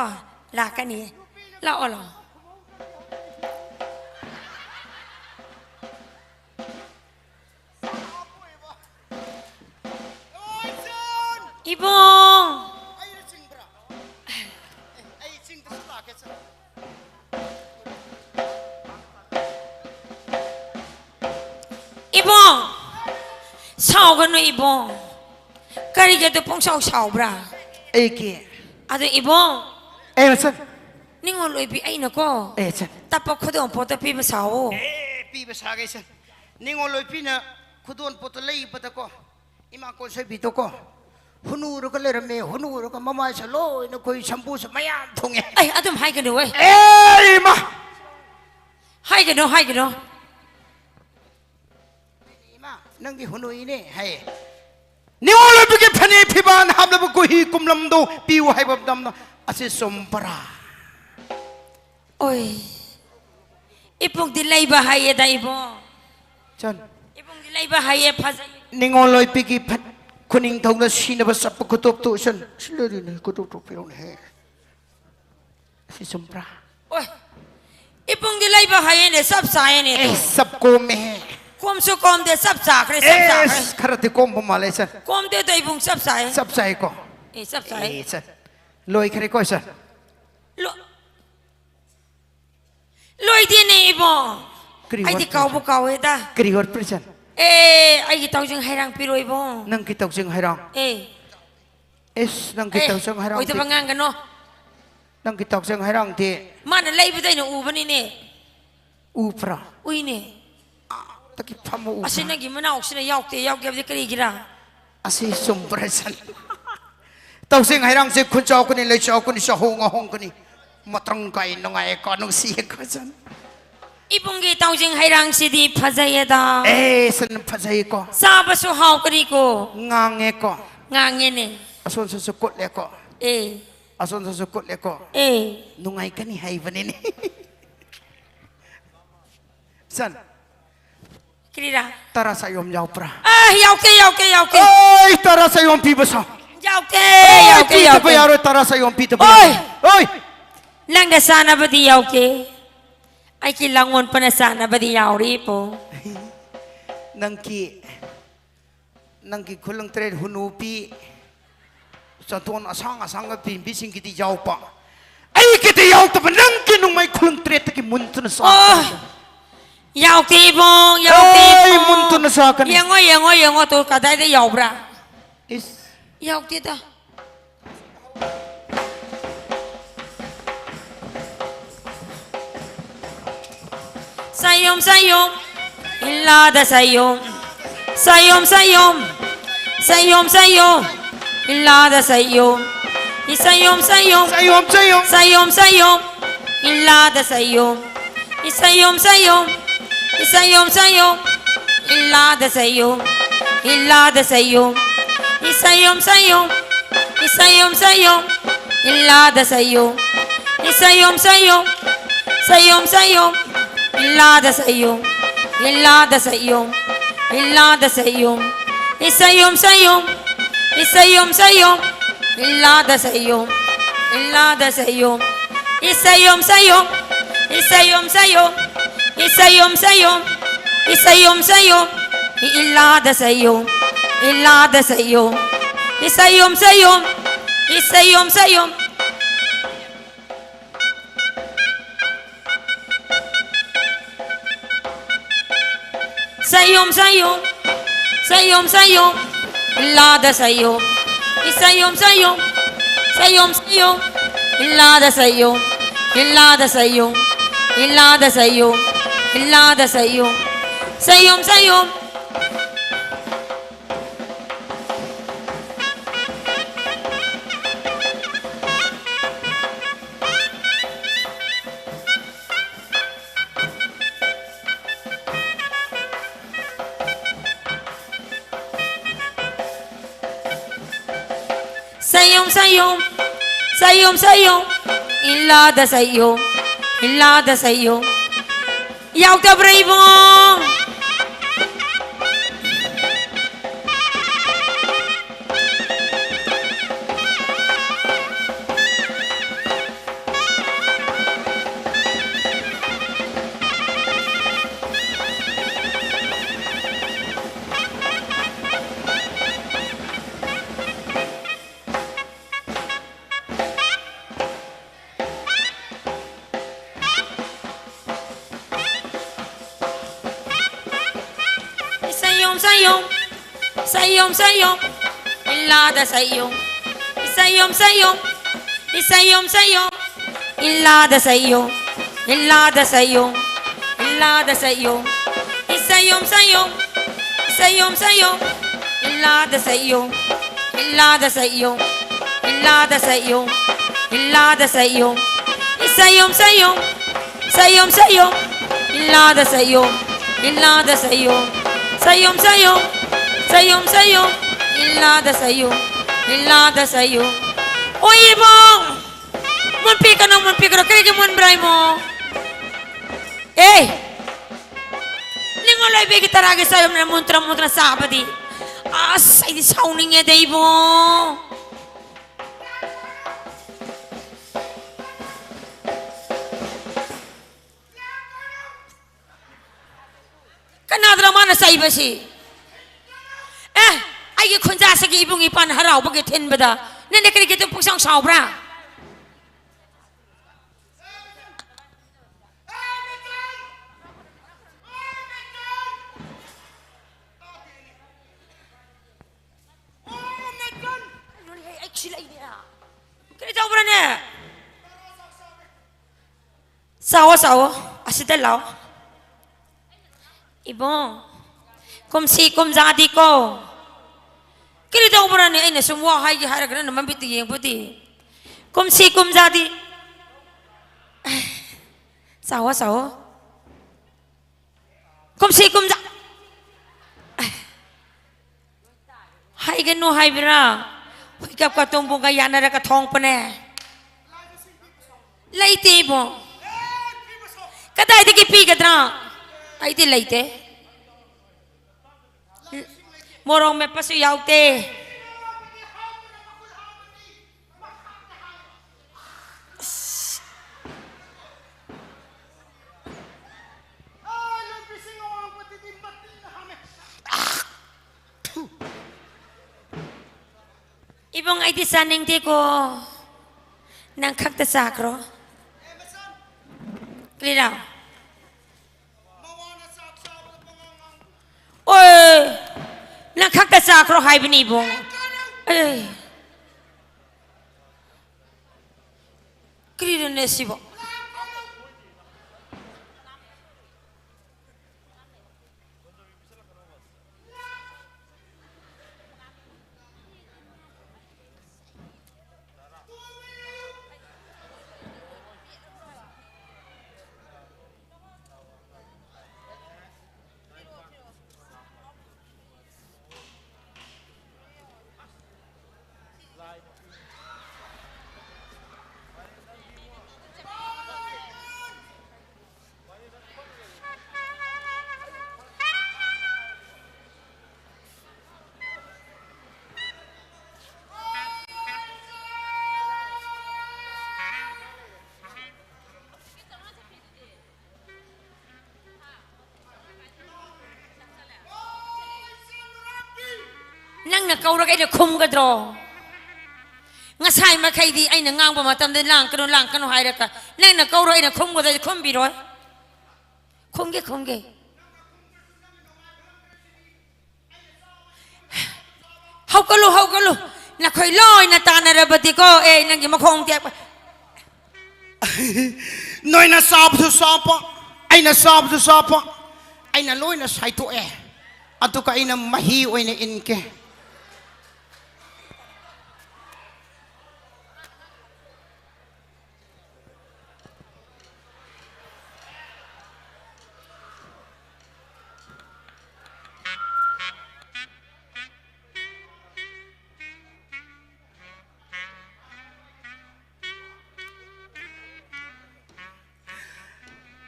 ꯂꯥꯛꯀꯅꯤ꯫ ꯂꯥꯛꯑꯣ, ꯂꯥꯛꯑꯣ꯫ ꯏꯕꯨꯡ! ꯏꯕꯨꯡ! ꯁꯥꯎꯒꯅꯨ ꯏꯕꯨꯡ꯫ ꯀꯔꯤꯒꯤ ꯑꯗꯨ ꯄꯨꯡꯁꯥꯎ ꯁꯥꯎꯕ꯭ꯔꯥ? ꯑꯩꯒꯤ ꯑꯗꯨ ꯏꯕꯨꯡ, ꯑꯦ, ꯁꯟ꯫ ꯅꯤꯉꯣꯜ ꯑꯣꯏꯕꯤ ꯑꯩꯅꯀꯣ꯫ ꯑꯦ, ꯁꯟ꯫ ꯇꯞꯄ ꯈꯨꯗꯣꯡ ꯄꯣꯠꯇ ꯄꯤꯕ ꯁꯥꯑꯣ꯫ ꯑꯦ, ꯄꯤꯕ ꯁꯥꯒꯦ, ꯁꯟ꯫ ꯅꯤꯉꯣꯜ ꯑꯣꯏꯕꯤꯅ ꯈꯨꯗꯣꯟ ꯄꯣꯠꯇ ꯂꯩꯕꯗꯀꯣ, ꯏꯃꯥ ꯀꯣꯟꯁꯣꯏꯕꯤꯗꯣꯀꯣ, ꯍꯨꯅꯨꯔꯒ ꯂꯩꯔꯝꯃꯦ꯫ ꯍꯨꯅꯨꯔꯒ ꯃꯃꯥꯏꯁꯦ ꯂꯣꯏꯅ ꯑꯩꯈꯣꯏ ꯁꯝꯕꯨꯁꯦ ꯃꯌꯥꯝ ꯊꯨꯡꯉꯦ꯫ ꯑꯩ ꯑꯗꯨꯝ ꯍꯥꯏꯒꯅꯨ, ꯑꯩ꯫ ꯑꯦ, ꯏꯃꯥ! ꯍꯥꯏꯒꯅꯨ, ꯍꯥꯏꯒꯅꯨ꯫ ꯏꯃꯥ, ꯅꯪꯒꯤ ꯍꯨꯅꯨꯏꯅꯦ ꯍꯥꯏꯌꯦ꯫ ꯅꯤꯉꯣꯜ ꯑꯣꯏꯕꯒꯤ ꯐꯅꯦꯛ ꯐꯤꯕꯥꯟ ꯍꯥꯞꯂꯕ ꯀꯨꯍꯤ ꯀꯨꯝꯂꯝꯗꯣ ꯄꯤꯌꯨ ꯍꯥꯏꯕ ꯃꯇꯝꯗ, ꯑꯁꯤ ꯆꯨꯝꯕ꯭ꯔꯥ? ꯑꯣꯏ, ꯏꯄꯨꯡꯗꯤ ꯂꯩꯕ ꯍꯥꯏꯌꯦꯗ, ꯏꯕꯣ꯫ ꯆꯟ꯫ ꯏꯄꯨꯡꯗꯤ ꯂꯩꯕ ꯍꯥꯏꯌꯦ, ꯐꯖꯩ꯫ ꯅꯤꯉꯣꯜ ꯑꯣꯏꯕꯤꯒꯤ ꯐꯠ-, ꯈꯨꯅꯤꯡꯊꯧꯅ ꯁꯤꯅꯕ ꯆꯠꯄ ꯈꯨꯇꯣꯞꯇꯨ ꯆꯟ꯫ ꯁꯤ ꯂꯩꯔꯤꯅꯦ, ꯈꯨꯇꯣꯞꯇꯨ ꯄꯤꯔꯛꯎꯅꯦꯍꯦ꯫ ꯁꯤ ꯆꯨꯝꯕ꯭ꯔꯥ? ꯑꯣꯏ, ꯏꯄꯨꯡꯗꯤ ꯂꯩꯕ ꯍꯥꯏꯌꯦꯅꯦ, ꯆꯞ ꯆꯥꯏꯌꯦꯅꯦ꯫ ꯑꯦ, ꯆꯞ ꯀꯣꯝꯃꯦꯍꯦ꯫ ꯀꯣꯝꯁꯨ ꯀꯣꯝꯗꯦ, ꯆꯞ ꯆꯥꯈ꯭ꯔꯦ, ꯆꯞ ꯆꯥꯈ꯭ꯔꯦ꯫ ꯑꯦꯁ, ꯈꯔꯗꯤ ꯀꯣꯝꯕ ꯃꯥꯜꯂꯦ, ꯁꯟ꯫ ꯀꯣꯝꯗꯦꯗ, ꯏꯕꯨꯡ, ꯆꯞ ꯆꯥꯏ꯫ ꯆꯞ ꯆꯥꯏꯀꯣ? ꯑꯦ, ꯆꯞ ꯆꯥꯏ꯫ ꯑꯦ, ꯁꯟ꯫ ꯂꯣꯏꯈ꯭ꯔꯦꯀꯣ, ꯁꯟ? ꯂꯣ-, ꯂꯣꯏꯗꯦꯅꯦ, ꯏꯕꯣ꯫ ꯀꯔꯤ ꯑꯩꯗꯤ ꯋꯥꯠꯄ꯭ꯔꯥ, ꯀꯥꯎꯕ ꯁꯟ? ꯀꯥꯎꯋꯦꯗ꯫ ꯀꯔꯤ ꯋꯥꯠꯄ꯭ꯔꯥ, ꯁꯟ? ꯑꯦ, ꯑꯩꯒꯤ ꯇꯥꯎꯖꯤꯡ ꯍꯩꯔꯥꯡ ꯄꯤꯔꯣ, ꯏꯕꯣ꯫ ꯅꯪꯒꯤ ꯇꯥꯎꯖꯤꯡ ꯍꯩꯔꯥꯡ? ꯑꯦ꯫ ꯏꯁ, ꯅꯪꯒꯤ ꯑꯦ, ꯇꯥꯎꯖꯤꯡ ꯍꯩꯔꯥꯡꯗꯤ꯫ ꯑꯣꯏꯗꯕ ꯉꯥꯡꯒꯅꯣ꯫ ꯅꯪꯒꯤ ꯇꯥꯎꯖꯤꯡ ꯍꯩꯔꯥꯡꯗꯤ꯫ ꯃꯥꯅ ꯂꯩꯕꯗ ꯑꯩꯅ ꯎꯕꯅꯤꯅꯦ꯫ ꯎꯕ꯭ꯔꯥ? ꯎꯏꯅꯦ꯫ ꯑꯥꯗꯒꯤ ꯐꯝꯃ ꯎꯕ꯭ꯔꯥ? ꯑꯁꯤ ꯅꯪꯒꯤ ꯃꯅꯥꯎꯁꯤꯅ ꯌꯥꯎꯗꯦ, ꯌꯥꯎꯗꯦ ꯍꯥꯏꯕꯗꯤ ꯀꯔꯤꯒꯤꯔꯥ? ꯑꯁꯤ ꯆꯨꯝꯕ꯭ꯔꯥ, ꯁꯟ? ꯇꯥꯎꯖꯤꯡ ꯍꯩꯔꯥꯡꯁꯦ ꯈꯨꯟ ꯆꯥꯎꯒꯅꯤ, ꯂꯩ ꯆꯥꯎꯒꯅꯤ, ꯆꯥꯍꯣꯡ ꯉꯥꯍꯣꯡꯒꯅꯤ꯫ ꯃꯇ꯭ꯔꯪ ꯀꯥꯏ ꯅꯨꯡꯉꯥꯏꯌꯦꯀꯣ, ꯅꯨꯡꯁꯤꯌꯦꯀꯣ, ꯁꯟ꯫ ꯏꯕꯨꯡꯒꯤ ꯇꯥꯎꯖꯤꯡ ꯍꯩꯔꯥꯡꯁꯤꯗꯤ ꯐꯖꯩꯌꯦꯗ꯫ ꯑꯦ, ꯁꯟ, ꯐꯖꯩꯀꯣ꯫ ꯆꯥꯕꯁꯨ ꯍꯥꯎꯒꯅꯤꯀꯣ꯫ ꯉꯥꯡꯉꯦꯀꯣ꯫ ꯉꯥꯡꯉꯦꯅꯦ꯫ ꯑꯁꯣꯟꯁꯤꯁꯨ ꯀꯨꯠꯂꯦꯀꯣ꯫ ꯑꯦ꯫ ꯑꯁꯣꯟꯁꯤꯁꯨ ꯀꯨꯠꯂꯦꯀꯣ꯫ ꯑꯦ꯫ ꯅꯨꯡꯉꯥꯏꯒꯅꯤ ꯍꯥꯏꯕꯅꯤꯅꯦ꯫ ꯁꯟ꯫ ꯀꯔꯤꯔꯥ? ꯇꯔꯥ ꯆꯥꯌꯣꯝ ꯌꯥꯎꯕ꯭ꯔꯥ? ꯑ, ꯌꯥꯎꯗꯦ, ꯌꯥꯎꯗꯦ, ꯌꯥꯎꯗꯦ꯫ ꯑꯣꯏ, ꯇꯔꯥ ꯆꯥꯌꯣꯝ ꯄꯤꯕ ꯁꯥ꯫ ꯌꯥꯎꯗꯦ, ꯑꯣꯏ, ꯌꯥꯎꯗꯦ, ꯄꯤꯗꯕ ꯌꯥꯎꯗꯦ꯫ ꯌꯥꯔꯣꯏ, ꯇꯔꯥ ꯆꯥꯌꯣꯝ ꯄꯤꯗꯕ ꯑꯣꯏ! ꯌꯥꯔꯣꯏ꯫ ꯑꯣꯏ! ꯅꯪꯒ ꯆꯥꯟꯅꯕꯗꯤ ꯌꯥꯎꯗꯦ꯫ ꯑꯩꯒꯤ ꯂꯥꯡꯑꯣꯟꯄꯅ ꯆꯥꯟꯅꯕꯗꯤ ꯌꯥꯎꯔꯤ, ꯏꯕꯨꯡ꯫ ꯅꯪꯒꯤ ꯅꯪꯒꯤ ꯈꯨꯂꯪ ꯇꯔꯦꯠ ꯍꯨꯅꯨꯄꯤ, ꯆꯟꯗꯣꯟ ꯑꯁꯥꯡ ꯑꯁꯥꯡꯕ ꯄꯤꯕꯤꯁꯤꯡꯒꯤꯗꯤ ꯌꯥꯎꯕ, ꯑꯩꯒꯤꯗꯤ ꯌꯥꯎꯗꯕ, ꯅꯪꯒꯤ ꯅꯣꯡꯃꯩ ꯈꯨꯂꯪ ꯇꯔꯦꯠꯇꯒꯤ ꯃꯨꯟꯗꯨꯅ ꯑꯣ! ꯆꯥꯕ꯫ ꯌꯥꯎꯗꯦ, ꯏꯕꯨꯡ, ꯌꯥꯎꯗꯦ, ꯑꯩ ꯏꯕꯨꯡ꯫ ꯃꯨꯟꯗꯨꯅ ꯆꯥꯀꯅꯤ꯫ ꯌꯦꯡꯉꯣ, ꯌꯦꯡꯉꯣ, ꯌꯦꯡꯉꯣ, ꯇꯨ ꯀꯗꯥꯏꯗ ꯌꯥꯎꯕ꯭ꯔꯥ? ꯏꯁ꯫ ꯌꯥꯎꯗꯦꯗ꯫ Sayom sayom, ilada sayom. Sayom sayom, sayom sayom, ilada sayom. Isayom sayom, sayom sayom, sayom sayom, ilada sayom. Isayom sayom, isayom sayom, ilada sayom. Ilada sayom. Isayom sayom, isayom sayom, ilada sayom. Isayom sayom, sayom sayom, ilada sayom. Ilada sayom, ilada sayom. Isayom sayom, isayom sayom, ilada sayom. Ilada sayom. Isayom sayom, isayom sayom, isayom sayom, isayom sayom. Ilada sayom, ilada sayom. Isayom sayom, isayom sayom. Sayom sayom, sayom sayom, ilada sayom. Isayom sayom, sayom sayom, ilada sayom. Ilada sayom, ilada sayom, ilada sayom. Sayom sayom. Sayom sayom, sayom sayom, ilada sayom. Ilada sayom. ꯌꯥꯎꯗꯕ꯭ꯔꯥ, ꯏꯕꯨꯡꯉꯣ? Sayom sayom, sayom sayom, ilada sayom. Sayom sayom, sayom sayom, ilada sayom. Ilada sayom, ꯏꯜꯂꯥꯗ ꯆꯠꯌꯣ, ꯏꯁꯩꯌꯣꯝ ꯆꯠꯌꯣ, ꯏꯁꯩꯌꯣꯝ ꯆꯠꯌꯣ, ꯏꯜꯂꯥꯗ ꯆꯠꯌꯣ, ꯏꯜꯂꯥꯗ ꯆꯠꯌꯣ, ꯏꯜꯂꯥꯗ ꯆꯠꯌꯣ, ꯏꯜꯂꯥꯗ ꯆꯠꯌꯣ, ꯏꯁꯩꯌꯣꯝ ꯆꯠꯌꯣ, ꯏꯁꯩꯌꯣꯝ ꯆꯠꯌꯣ, ꯏꯜꯂꯥꯗ ꯆꯠꯌꯣ, ꯏꯜꯂꯥꯗ ꯆꯠꯌꯣ, ꯏꯁꯩꯌꯣꯝ ꯆꯠꯌꯣ, ꯏꯁꯩꯌꯣꯝ ꯆꯠꯌꯣ, ꯏꯜꯂꯥꯗ ꯆꯠꯌꯣ, ꯏꯜꯂꯥꯗ ꯆꯠꯌꯣ꯫ ꯑꯣꯏ ꯏꯕꯨꯡ! ꯃꯨꯟꯄꯤꯒꯅꯨ, ꯃꯨꯟꯄꯤꯒꯅꯨ꯫ ꯀꯔꯤꯒꯤ ꯃꯨꯟꯕ꯭ꯔꯥ ꯏꯕꯨꯡ? ꯑꯦ! ꯅꯤꯡꯉꯣꯜ ꯑꯣꯏꯕꯤꯒꯤ ꯇꯔꯥꯒꯤ ꯆꯥꯌꯣꯝꯅ ꯃꯨꯟꯇ꯭ꯔ ꯃꯨꯟꯇ꯭ꯔ ꯆꯥꯕꯗꯤ꯫ ꯑꯁ, ꯑꯩꯗꯤ ꯁꯥꯎꯅꯤꯡꯉꯦꯗ ꯏꯕꯨꯡ꯫ ꯀꯅꯥꯗꯅꯣ ꯃꯥꯅ ꯆꯩꯕꯁꯤ? ꯑꯦ, ꯑꯩꯒꯤ ꯈꯨꯟꯖꯥꯁꯤꯒꯤ ꯏꯕꯨꯡ ꯏꯄꯥꯅ ꯍꯔꯥꯎꯕꯒꯤ ꯊꯤꯟꯕꯗ ꯅꯪꯅ ꯀꯔꯤꯒꯤ ꯑꯗꯨꯝ ꯄꯨꯛꯁꯥꯎ ꯁꯥꯎꯕ꯭ꯔꯥ? ꯀꯔꯤ ꯇꯧꯕ꯭ꯔꯥꯅꯦ? ꯆꯥꯎꯑꯣ, ꯆꯥꯎꯑꯣ, ꯑꯁꯤꯗ ꯂꯥꯛꯑꯣ꯫ ꯏꯕꯨꯡ, ꯀꯨꯝꯁꯤ ꯀꯨꯝꯖꯥꯗꯤꯀꯣ, ꯀꯔꯤ ꯇꯧꯕ꯭ꯔꯥꯅꯦ? ꯑꯩꯅ ꯁꯨꯝ ꯋꯥ ꯍꯥꯏꯒꯦ ꯍꯥꯏꯔꯒ ꯅꯪꯅ ꯃꯃꯤꯠꯇ ꯌꯦꯡꯕꯗꯤ꯫ ꯀꯨꯝꯁꯤ ꯀꯨꯝꯖꯥꯗꯤ, ꯆꯥꯎꯑꯣ, ꯆꯥꯎꯑꯣ꯫ ꯀꯨꯝꯁꯤ ꯀꯨꯝꯖꯥ꯫ ꯍꯥꯏꯒꯅꯨ ꯍꯥꯏꯕ꯭ꯔꯥ? ꯍꯨꯏꯀꯞꯀ ꯇꯣꯡꯕꯨꯒ ꯌꯥꯅꯔꯒ ꯊꯣꯡꯄꯅꯦ꯫ ꯂꯩꯇꯦ ꯏꯕꯣ꯫ ꯀꯗꯥꯏꯗꯒꯤ ꯄꯤꯒꯗ꯭ꯔꯥ? ꯑꯩꯗꯤ ꯂꯩꯇꯦ꯫ ꯃꯣꯔꯣꯛ ꯃꯦꯠꯄꯁꯨ ꯌꯥꯎꯗꯦ꯫ ꯑꯁ꯫ ꯏꯕꯨꯡ, ꯑꯩꯗꯤ ꯆꯥꯅꯤꯡꯗꯦꯀꯣ꯫ ꯅꯪ ꯈꯛꯇ ꯆꯥꯈ꯭ꯔꯣ꯫ ꯀꯔꯤꯔꯥ? ꯑꯣꯏ, ꯅꯪ ꯈꯛꯇ ꯆꯥꯈ꯭ꯔꯣ ꯍꯥꯏꯕꯅꯤ ꯏꯕꯨꯡ꯫ ꯑꯦ꯫ ꯀꯔꯤꯅꯣꯅꯦ ꯁꯤꯕꯣ? ꯅꯪꯅ ꯀꯧꯔꯒ ꯑꯩꯅ ꯈꯨꯝꯒꯗ꯭ꯔꯣ? ꯉꯁꯥꯏ ꯃꯈꯩꯗꯤ ꯑꯩꯅ ꯉꯥꯡꯕ ꯃꯇꯝꯗ "ꯂꯥꯡꯀꯅꯨ, ꯂꯥꯡꯀꯅꯨ" ꯍꯥꯏꯔꯒ, ꯅꯪꯅ ꯀꯧꯔ ꯑꯩꯅ ꯈꯨꯝꯒꯗ꯭ꯔꯗꯤ ꯈꯨꯝꯕꯤꯔꯣꯏ꯫ ꯈꯨꯝꯒꯦ, ꯈꯨꯝꯒꯦ꯫ ꯍꯧꯒꯠꯂꯨ, ꯍꯧꯒꯠꯂꯨ꯫ ꯅꯈꯣꯏ ꯂꯣꯏꯅ ꯇꯥꯟꯅꯔꯕꯗꯤꯀꯣ, ꯑꯦ, ꯅꯪꯒꯤ ꯃꯈꯣꯡ ꯇꯦꯛꯄ꯫ ꯅꯣꯏꯅ ꯆꯥꯕꯁꯨ ꯆꯥꯕ, ꯑꯩꯅ ꯆꯥꯕꯁꯨ ꯆꯥꯕ, ꯑꯩꯅ ꯂꯣꯏꯅ ꯁꯥꯏꯗꯣꯛꯑꯦ꯫ ꯑꯗꯨꯒ ꯑꯩꯅ ꯃꯍꯤ ꯑꯣꯏꯅ ꯏꯟꯒꯦ꯫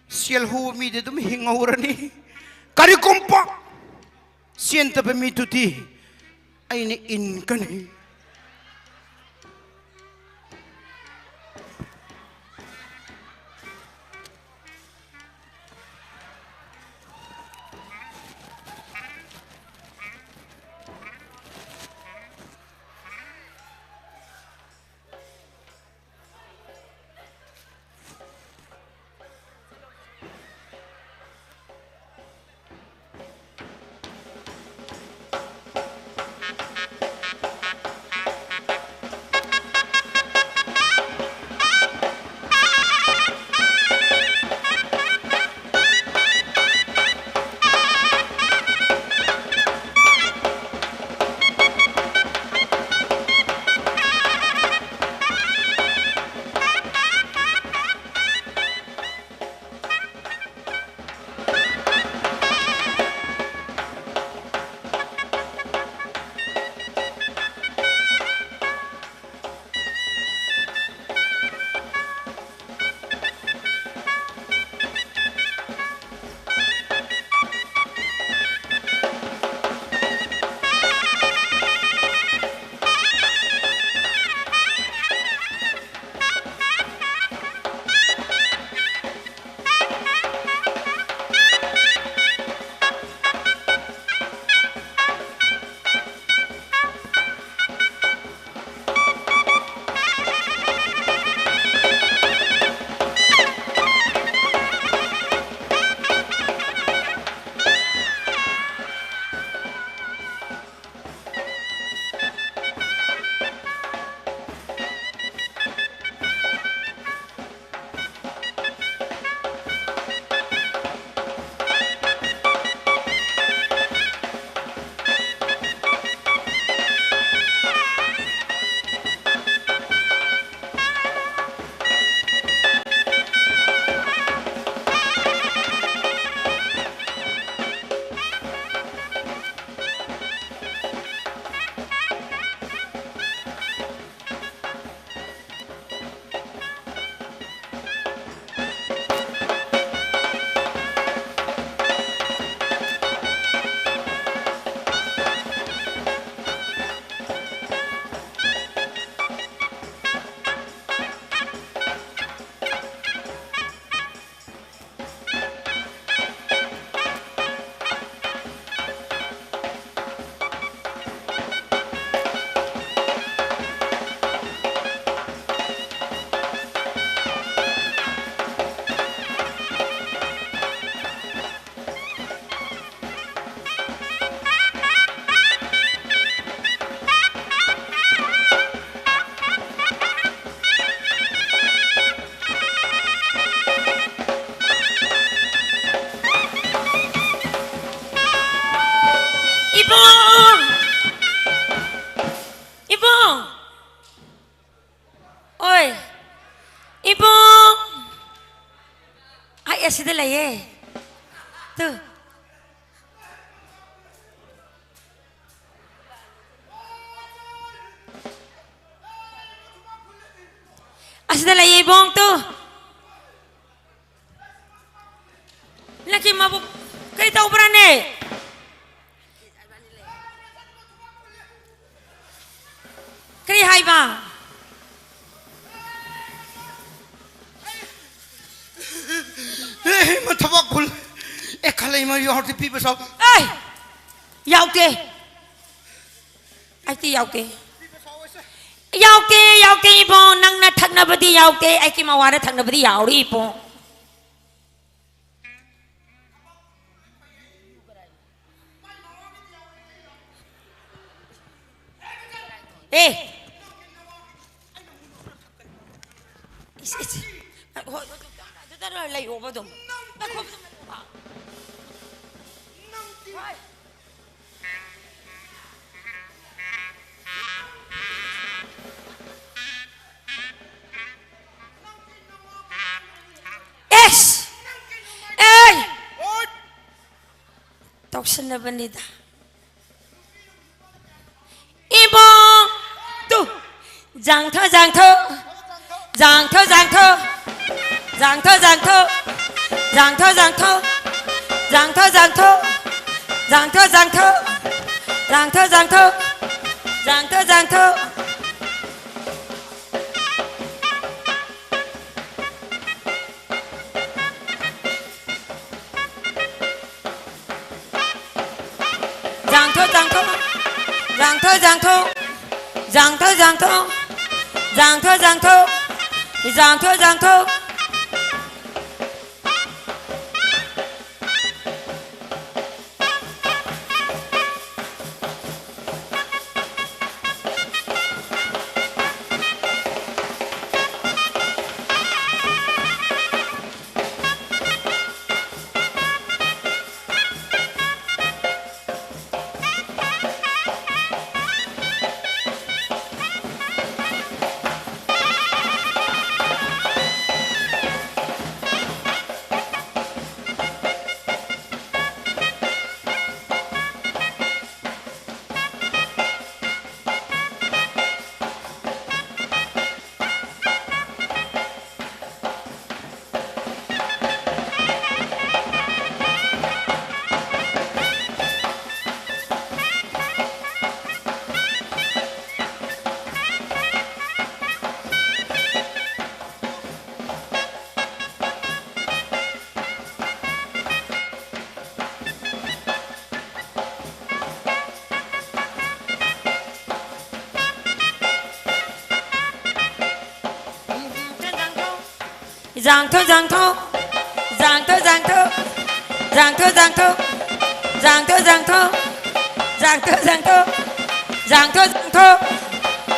ꯁꯦꯜ ꯍꯨꯕ ꯃꯤꯗꯤ ꯑꯗꯨꯝ ꯍꯤꯡꯍꯧꯔꯅꯤ꯫ ꯀꯔꯤꯒꯨꯝꯕ ꯆꯦꯟꯗꯕ ꯃꯤꯗꯨꯗꯤ ꯑꯩꯅ ꯏꯟꯒꯅꯤ꯫ ꯍꯣꯏ꯫ ꯏꯕꯨꯡ! ꯑꯩ ꯑꯁꯤꯗ ꯂꯩꯌꯦ꯫ ꯇꯨ꯫ ꯑꯁꯤꯗ ꯂꯩꯌꯦ, ꯏꯕꯨꯡ, ꯇꯨ꯫ ꯅꯪꯒꯤ ꯃꯕꯨꯛ ꯀꯔꯤ ꯇꯧꯕ꯭ꯔꯥꯅꯦ? ꯀꯔꯤ ꯍꯥꯏꯕ? ꯑꯦ, ꯃꯊꯕꯥꯛ ꯈꯨꯜ-, ꯑꯦ, ꯈꯜꯂꯩ ꯃꯔꯤ ꯌꯥꯎꯔꯗꯤ ꯄꯤꯕ ꯁꯥꯎ꯫ ꯑꯦ! ꯌꯥꯎꯗꯦ꯫ ꯑꯩꯗꯤ ꯌꯥꯎꯗꯦ꯫ ꯌꯥꯎꯗꯦ, ꯌꯥꯎꯗꯦ, ꯏꯕꯣ꯫ ꯅꯪꯅ ꯊꯛꯅꯕꯗꯤ ꯌꯥꯎꯗꯦ꯫ ꯑꯩꯒꯤ ꯃꯋꯥꯅ ꯊꯛꯅꯕꯗꯤ ꯌꯥꯎꯔꯤ, ꯏꯕꯣ꯫ ꯑꯦ! ꯏꯁ, ꯏꯁ꯫ ꯍꯣꯏ, ꯑꯗꯨꯗ ꯂꯩꯌꯣꯕ ꯑꯗꯨꯝ꯫ ꯉꯥꯏꯈꯣ, ꯑꯗꯨꯝ ꯂꯩꯌꯣꯕ꯫ ꯍꯣꯏ꯫ ꯑꯦꯁ! ꯑꯦ! ꯇꯧꯁꯟꯅꯕꯅꯤꯗ꯫ ꯏꯕꯣ! ꯇꯨ! ꯖꯥꯡꯊꯣ, ꯖꯥꯡꯊꯣ! ꯖꯥꯡꯊꯣ, ꯖꯥꯡꯊꯣ! ꯖꯥꯡꯊꯣ, ꯖꯥꯡꯊꯣ! ꯖꯥꯡꯊꯣ, ꯖꯥꯡꯊꯣ! ꯖꯥꯡꯊꯣ, ꯖꯥꯡꯊꯣ! ꯖꯥꯡꯊꯣ, ꯖꯥꯡꯊꯣ! ꯖꯥꯡꯊꯣ, ꯖꯥꯡꯊꯣ! ꯖꯥꯡꯊꯣ, ꯖꯥꯡꯊꯣ! ꯖꯥꯡꯊꯣ, ꯖꯥꯡꯊꯣ꯫ ꯖꯥꯡꯊꯣ, ꯖꯥꯡꯊꯣ꯫ ꯖꯥꯡꯊꯣ, ꯖꯥꯡꯊꯣ꯫ ꯖꯥꯡꯊꯣ, ꯖꯥꯡꯊꯣ꯫ ꯖꯥꯡꯊꯣ, ꯖꯥꯡꯊꯣ꯫ ꯏꯖꯥꯡꯊꯣ ꯏꯖꯥꯡꯊꯣ, ꯏꯖꯥꯡꯊꯣ ꯏꯖꯥꯡꯊꯣ, ꯏꯖꯥꯡꯊꯣ ꯏꯖꯥꯡꯊꯣ, ꯏꯖꯥꯡꯊꯣ ꯏꯖꯥꯡꯊꯣ, ꯏꯖꯥꯡꯊꯣ ꯏꯖꯥꯡꯊꯣ, ꯏꯖꯥꯡꯊꯣ ꯏꯖꯥꯡꯊꯣ,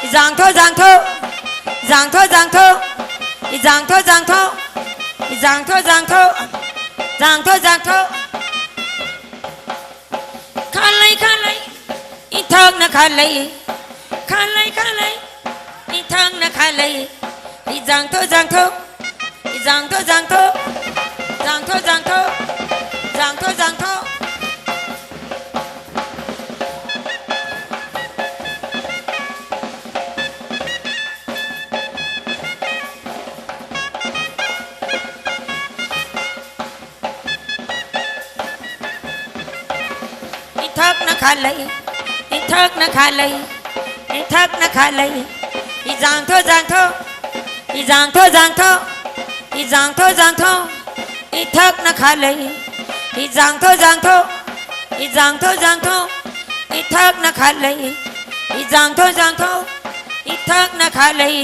ꯏꯖꯥꯡꯊꯣ ꯏꯖꯥꯡꯊꯣ, ꯏꯖꯥꯡꯊꯣ ꯏꯖꯥꯡꯊꯣ, ꯏꯖꯥꯡꯊꯣ ꯏꯖꯥꯡꯊꯣ, ꯏꯖꯥꯡꯊꯣ ꯏꯖꯥꯡꯊꯣ, ꯏꯖꯥꯡꯊꯣ ꯏꯖꯥꯡꯊꯣ꯫ ꯈꯥ ꯂꯩ ꯈꯥ ꯂꯩ, ꯏꯊꯛꯅ ꯈꯥ ꯂꯩ꯫ ꯈꯥ ꯂꯩ ꯈꯥ ꯂꯩ, ꯏꯊꯛꯅ ꯈꯥ ꯂꯩ꯫ ꯏꯖꯥꯡꯊꯣ ꯏꯖꯥꯡꯊꯣ, ꯏꯖꯥꯡꯊꯣ ꯏꯖꯥꯡꯊꯣ, ꯏꯖꯥꯡꯊꯣ ꯏꯖꯥꯡꯊꯣ, ꯏꯖꯥꯡꯊꯣ ꯏꯖꯥꯡꯊꯣ꯫ ꯏꯊꯛꯅ ꯈꯥ ꯂꯩ, ꯏꯊꯛꯅ ꯈꯥ ꯂꯩ, ꯏꯊꯛꯅ ꯈꯥ ꯂꯩ꯫ ꯏꯖꯥꯡꯊꯣ ꯏꯖꯥꯡꯊꯣ, ꯏꯖꯥꯡꯊꯣ ꯏꯖꯥꯡꯊꯣ, ꯏꯖꯥꯡꯊꯣ ꯏꯖꯥꯡꯊꯣ꯫ ꯏꯊꯛꯅ ꯈꯥ ꯂꯩ, ꯏꯖꯥꯡꯊꯣ ꯏꯖꯥꯡꯊꯣ, ꯏꯖꯥꯡꯊꯣ ꯏꯖꯥꯡꯊꯣ꯫ ꯏꯊꯛꯅ ꯈꯥ ꯂꯩ, ꯏꯖꯥꯡꯊꯣ ꯏꯖꯥꯡꯊꯣ, ꯏꯊꯛꯅ ꯈꯥ ꯂꯩ꯫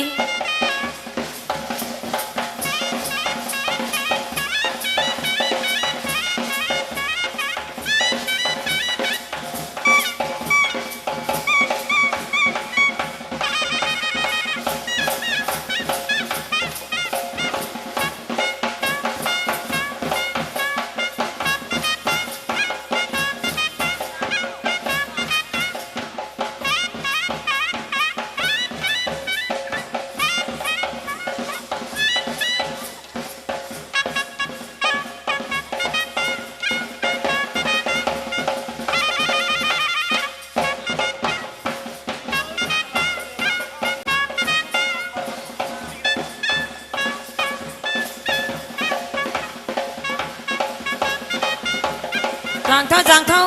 ꯏꯖꯥꯡꯊꯣ ꯏꯖꯥꯡꯊꯣ,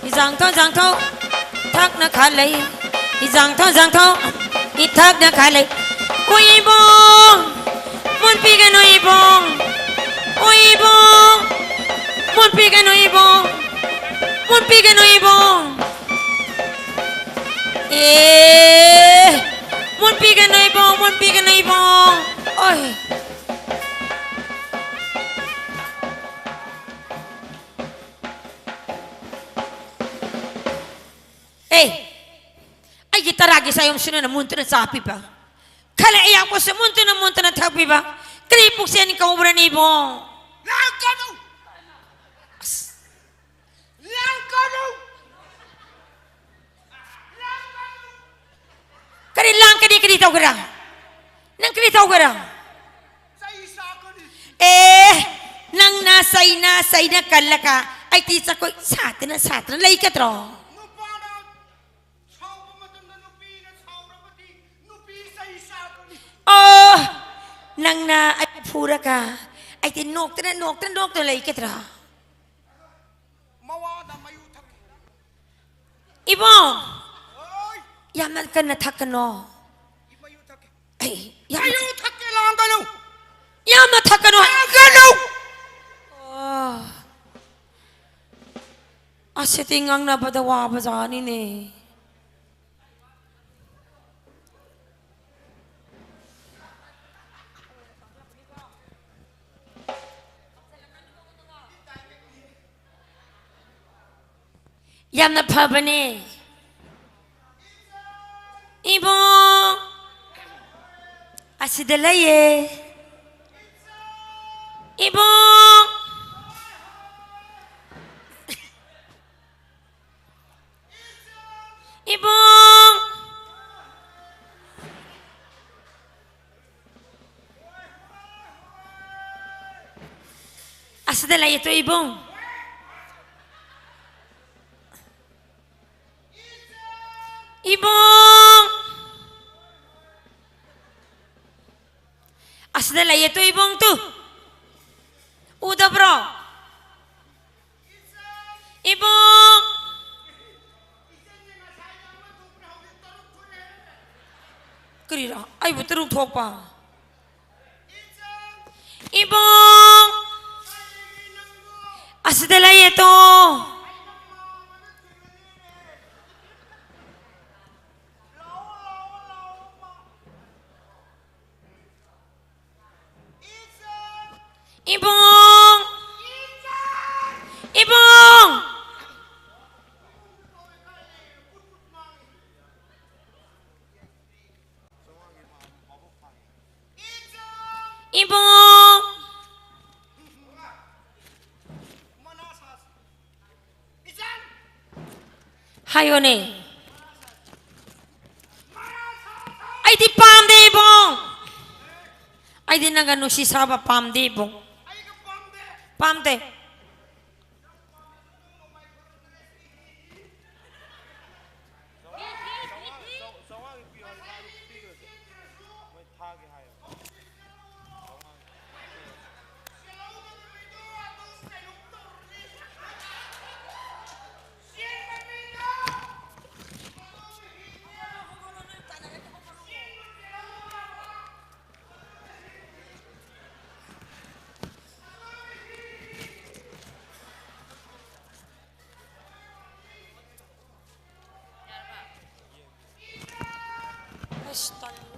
ꯏꯖꯥꯡꯊꯣ ꯏꯖꯥꯡꯊꯣ꯫ ꯏꯊꯛꯅ ꯈꯥ ꯂꯩ, ꯏꯖꯥꯡꯊꯣ ꯏꯖꯥꯡꯊꯣ, ꯏꯊꯛꯅ ꯈꯥ ꯂꯩ꯫ ꯎꯏ ꯏꯕꯨꯡ, ꯃꯨꯟ ꯄꯤꯒꯅꯨ ꯏꯕꯨꯡ꯫ ꯎꯏ ꯏꯕꯨꯡ, ꯃꯨꯟ ꯄꯤꯒꯅꯨ ꯏꯕꯨꯡ꯫ ꯃꯨꯟ ꯄꯤꯒꯅꯨ ꯏꯕꯨꯡ꯫ ꯑꯦ, ꯃꯨꯟ ꯄꯤꯒꯅꯨ ꯏꯕꯨꯡ, ꯃꯨꯟ ꯄꯤꯒꯅꯨ ꯏꯕꯨꯡ꯫ ꯑꯣꯏ꯫ ꯆꯥꯌꯣꯝꯁꯤꯅ ꯃꯨꯟꯇꯨꯅ ꯆꯥ ꯄꯤꯕ꯫ ꯈꯜꯂꯦ ꯑꯌꯥꯛꯄꯁꯨ ꯃꯨꯟꯇꯨꯅ ꯃꯨꯟꯇꯨꯅ ꯊꯛꯄꯤꯕ꯫ ꯀꯔꯤ ꯄꯨꯛꯆꯦꯜ ꯀꯧꯕ꯭ꯔꯅꯤ ꯏꯕꯨꯡ? ꯂꯥꯛꯀꯅꯨ! ꯑꯁ! ꯂꯥꯛꯀꯅꯨ! ꯀꯔꯤ ꯂꯥꯡꯒꯅꯤ? ꯀꯔꯤ ꯇꯧꯒꯦꯔꯥ? ꯅꯪ ꯀꯔꯤ ꯇꯧꯒꯦꯔꯥ? ꯆꯩ ꯆꯥꯒꯅꯤ꯫ ꯑꯦ, ꯅꯪꯅ ꯆꯩꯅ ꯆꯩꯅ ꯀꯜꯂꯒ ꯑꯩꯗꯤ ꯖꯒꯣꯏ ꯁꯥꯗꯅ ꯁꯥꯗꯅ ꯂꯩꯒꯗ꯭ꯔꯣ? ꯅꯨꯄꯥꯅ ꯁꯥꯎꯕ ꯃꯇꯝꯗ ꯅꯨꯄꯤꯅ ꯁꯥꯎꯔꯕꯗꯤ ꯅꯨꯄꯤ ꯆꯩ ꯆꯥꯒꯅꯤ꯫ ꯑꯣ, ꯅꯪꯅ ꯑꯩ ꯐꯨꯔꯒ ꯑꯩꯗꯤ ꯅꯣꯛꯇꯅ ꯅꯣꯛꯇꯅ ꯅꯣꯛꯇꯅ ꯂꯩꯒꯗ꯭ꯔꯣ? ꯃꯋꯥꯗ ꯃꯌꯨ ꯊꯛꯀꯦ꯫ ꯏꯕꯨꯡ! ꯍꯣꯏ! ꯌꯥꯝꯅ ꯀꯟꯅ ꯊꯛꯀꯅꯣ꯫ ꯏ ꯃꯌꯨ ꯊꯛꯀꯦ꯫ ꯑꯩ ꯌꯥꯝꯅ ꯃꯌꯨ ꯊꯛꯀꯦ, ꯂꯥꯡꯒꯅꯨ! ꯌꯥꯝꯅ ꯊꯛꯀꯅꯨ! ꯂꯥꯡꯒꯅꯨ! ꯑꯣ꯫ ꯑꯁꯤꯗꯤ ꯉꯥꯡꯅꯕꯗ ꯋꯥꯕ ꯖꯥꯠꯅꯤꯅꯦ꯫ ꯌꯥꯝꯅ ꯐꯕꯅꯦ꯫ ꯏꯕꯨꯡ! ꯑꯁꯤꯗ ꯂꯩꯌꯦ꯫ ꯏꯕꯨꯡ! ꯏꯕꯨꯡ! ꯑꯁꯤꯗ ꯂꯩꯌꯦ ꯇꯨ ꯏꯕꯨꯡ꯫ ꯏꯕꯨꯡ! ꯑꯁꯤꯗ ꯂꯩꯌꯦ ꯇꯨ ꯏꯕꯨꯡ ꯇꯨ꯫ ꯎꯗꯕ꯭ꯔꯣ? ꯏꯕꯨꯡ! ꯀꯔꯤꯔꯣ? ꯑꯩꯕꯨ ꯇꯔꯨꯛ ꯊꯣꯛꯄ? ꯏꯕꯨꯡ! ꯑꯁꯤꯗ ꯂꯩꯌꯦ ꯇꯣ꯫ ꯏꯕꯨꯡ! ꯏꯕꯨꯡ! ꯏꯕꯨꯡꯉꯣ! ꯍꯥꯏꯌꯣꯅꯦ꯫ ꯑꯩꯗꯤ ꯄꯥꯝꯗꯦ ꯏꯕꯨꯡꯉꯣ꯫ ꯑꯩꯗꯤ ꯅꯪꯒ ꯅꯨꯡꯁꯤ ꯁꯥꯕ ꯄꯥꯝꯗꯦ ꯏꯕꯨꯡ꯫ ꯄꯥꯝꯗꯦ꯫ ꯑꯁ, ꯇꯜꯂꯦ꯫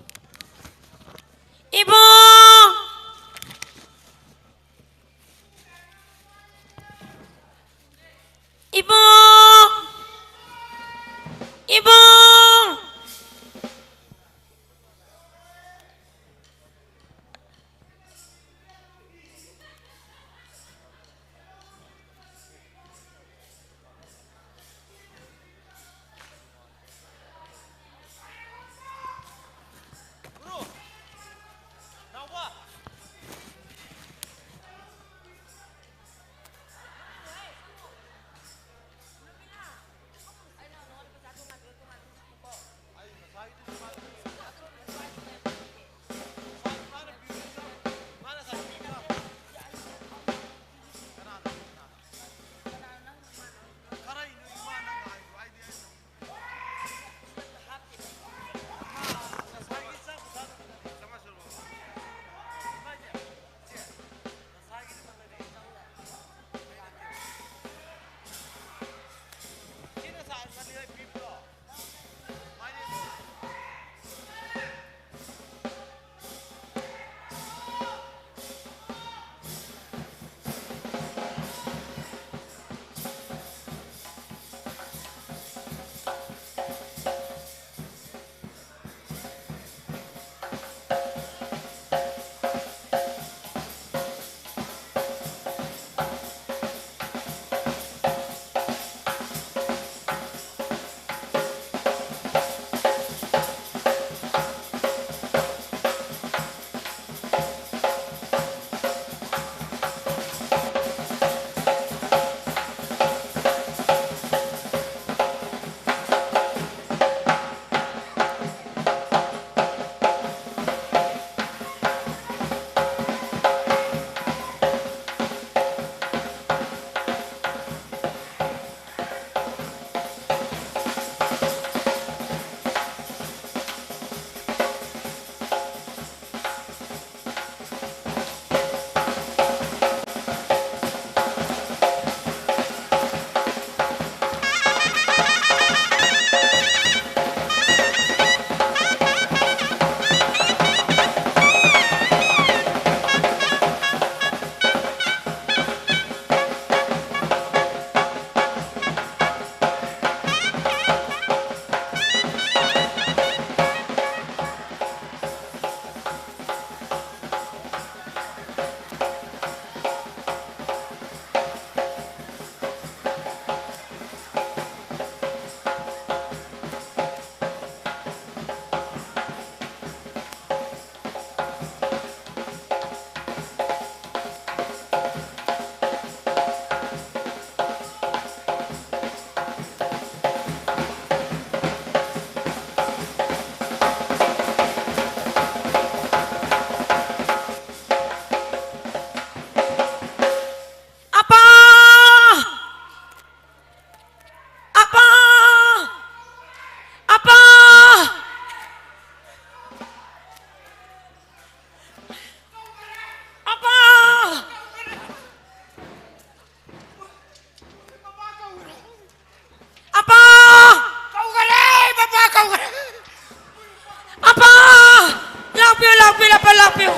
ꯂꯥꯛꯄꯤꯌꯨ, ꯂꯥꯛꯄꯤꯌꯨ꯫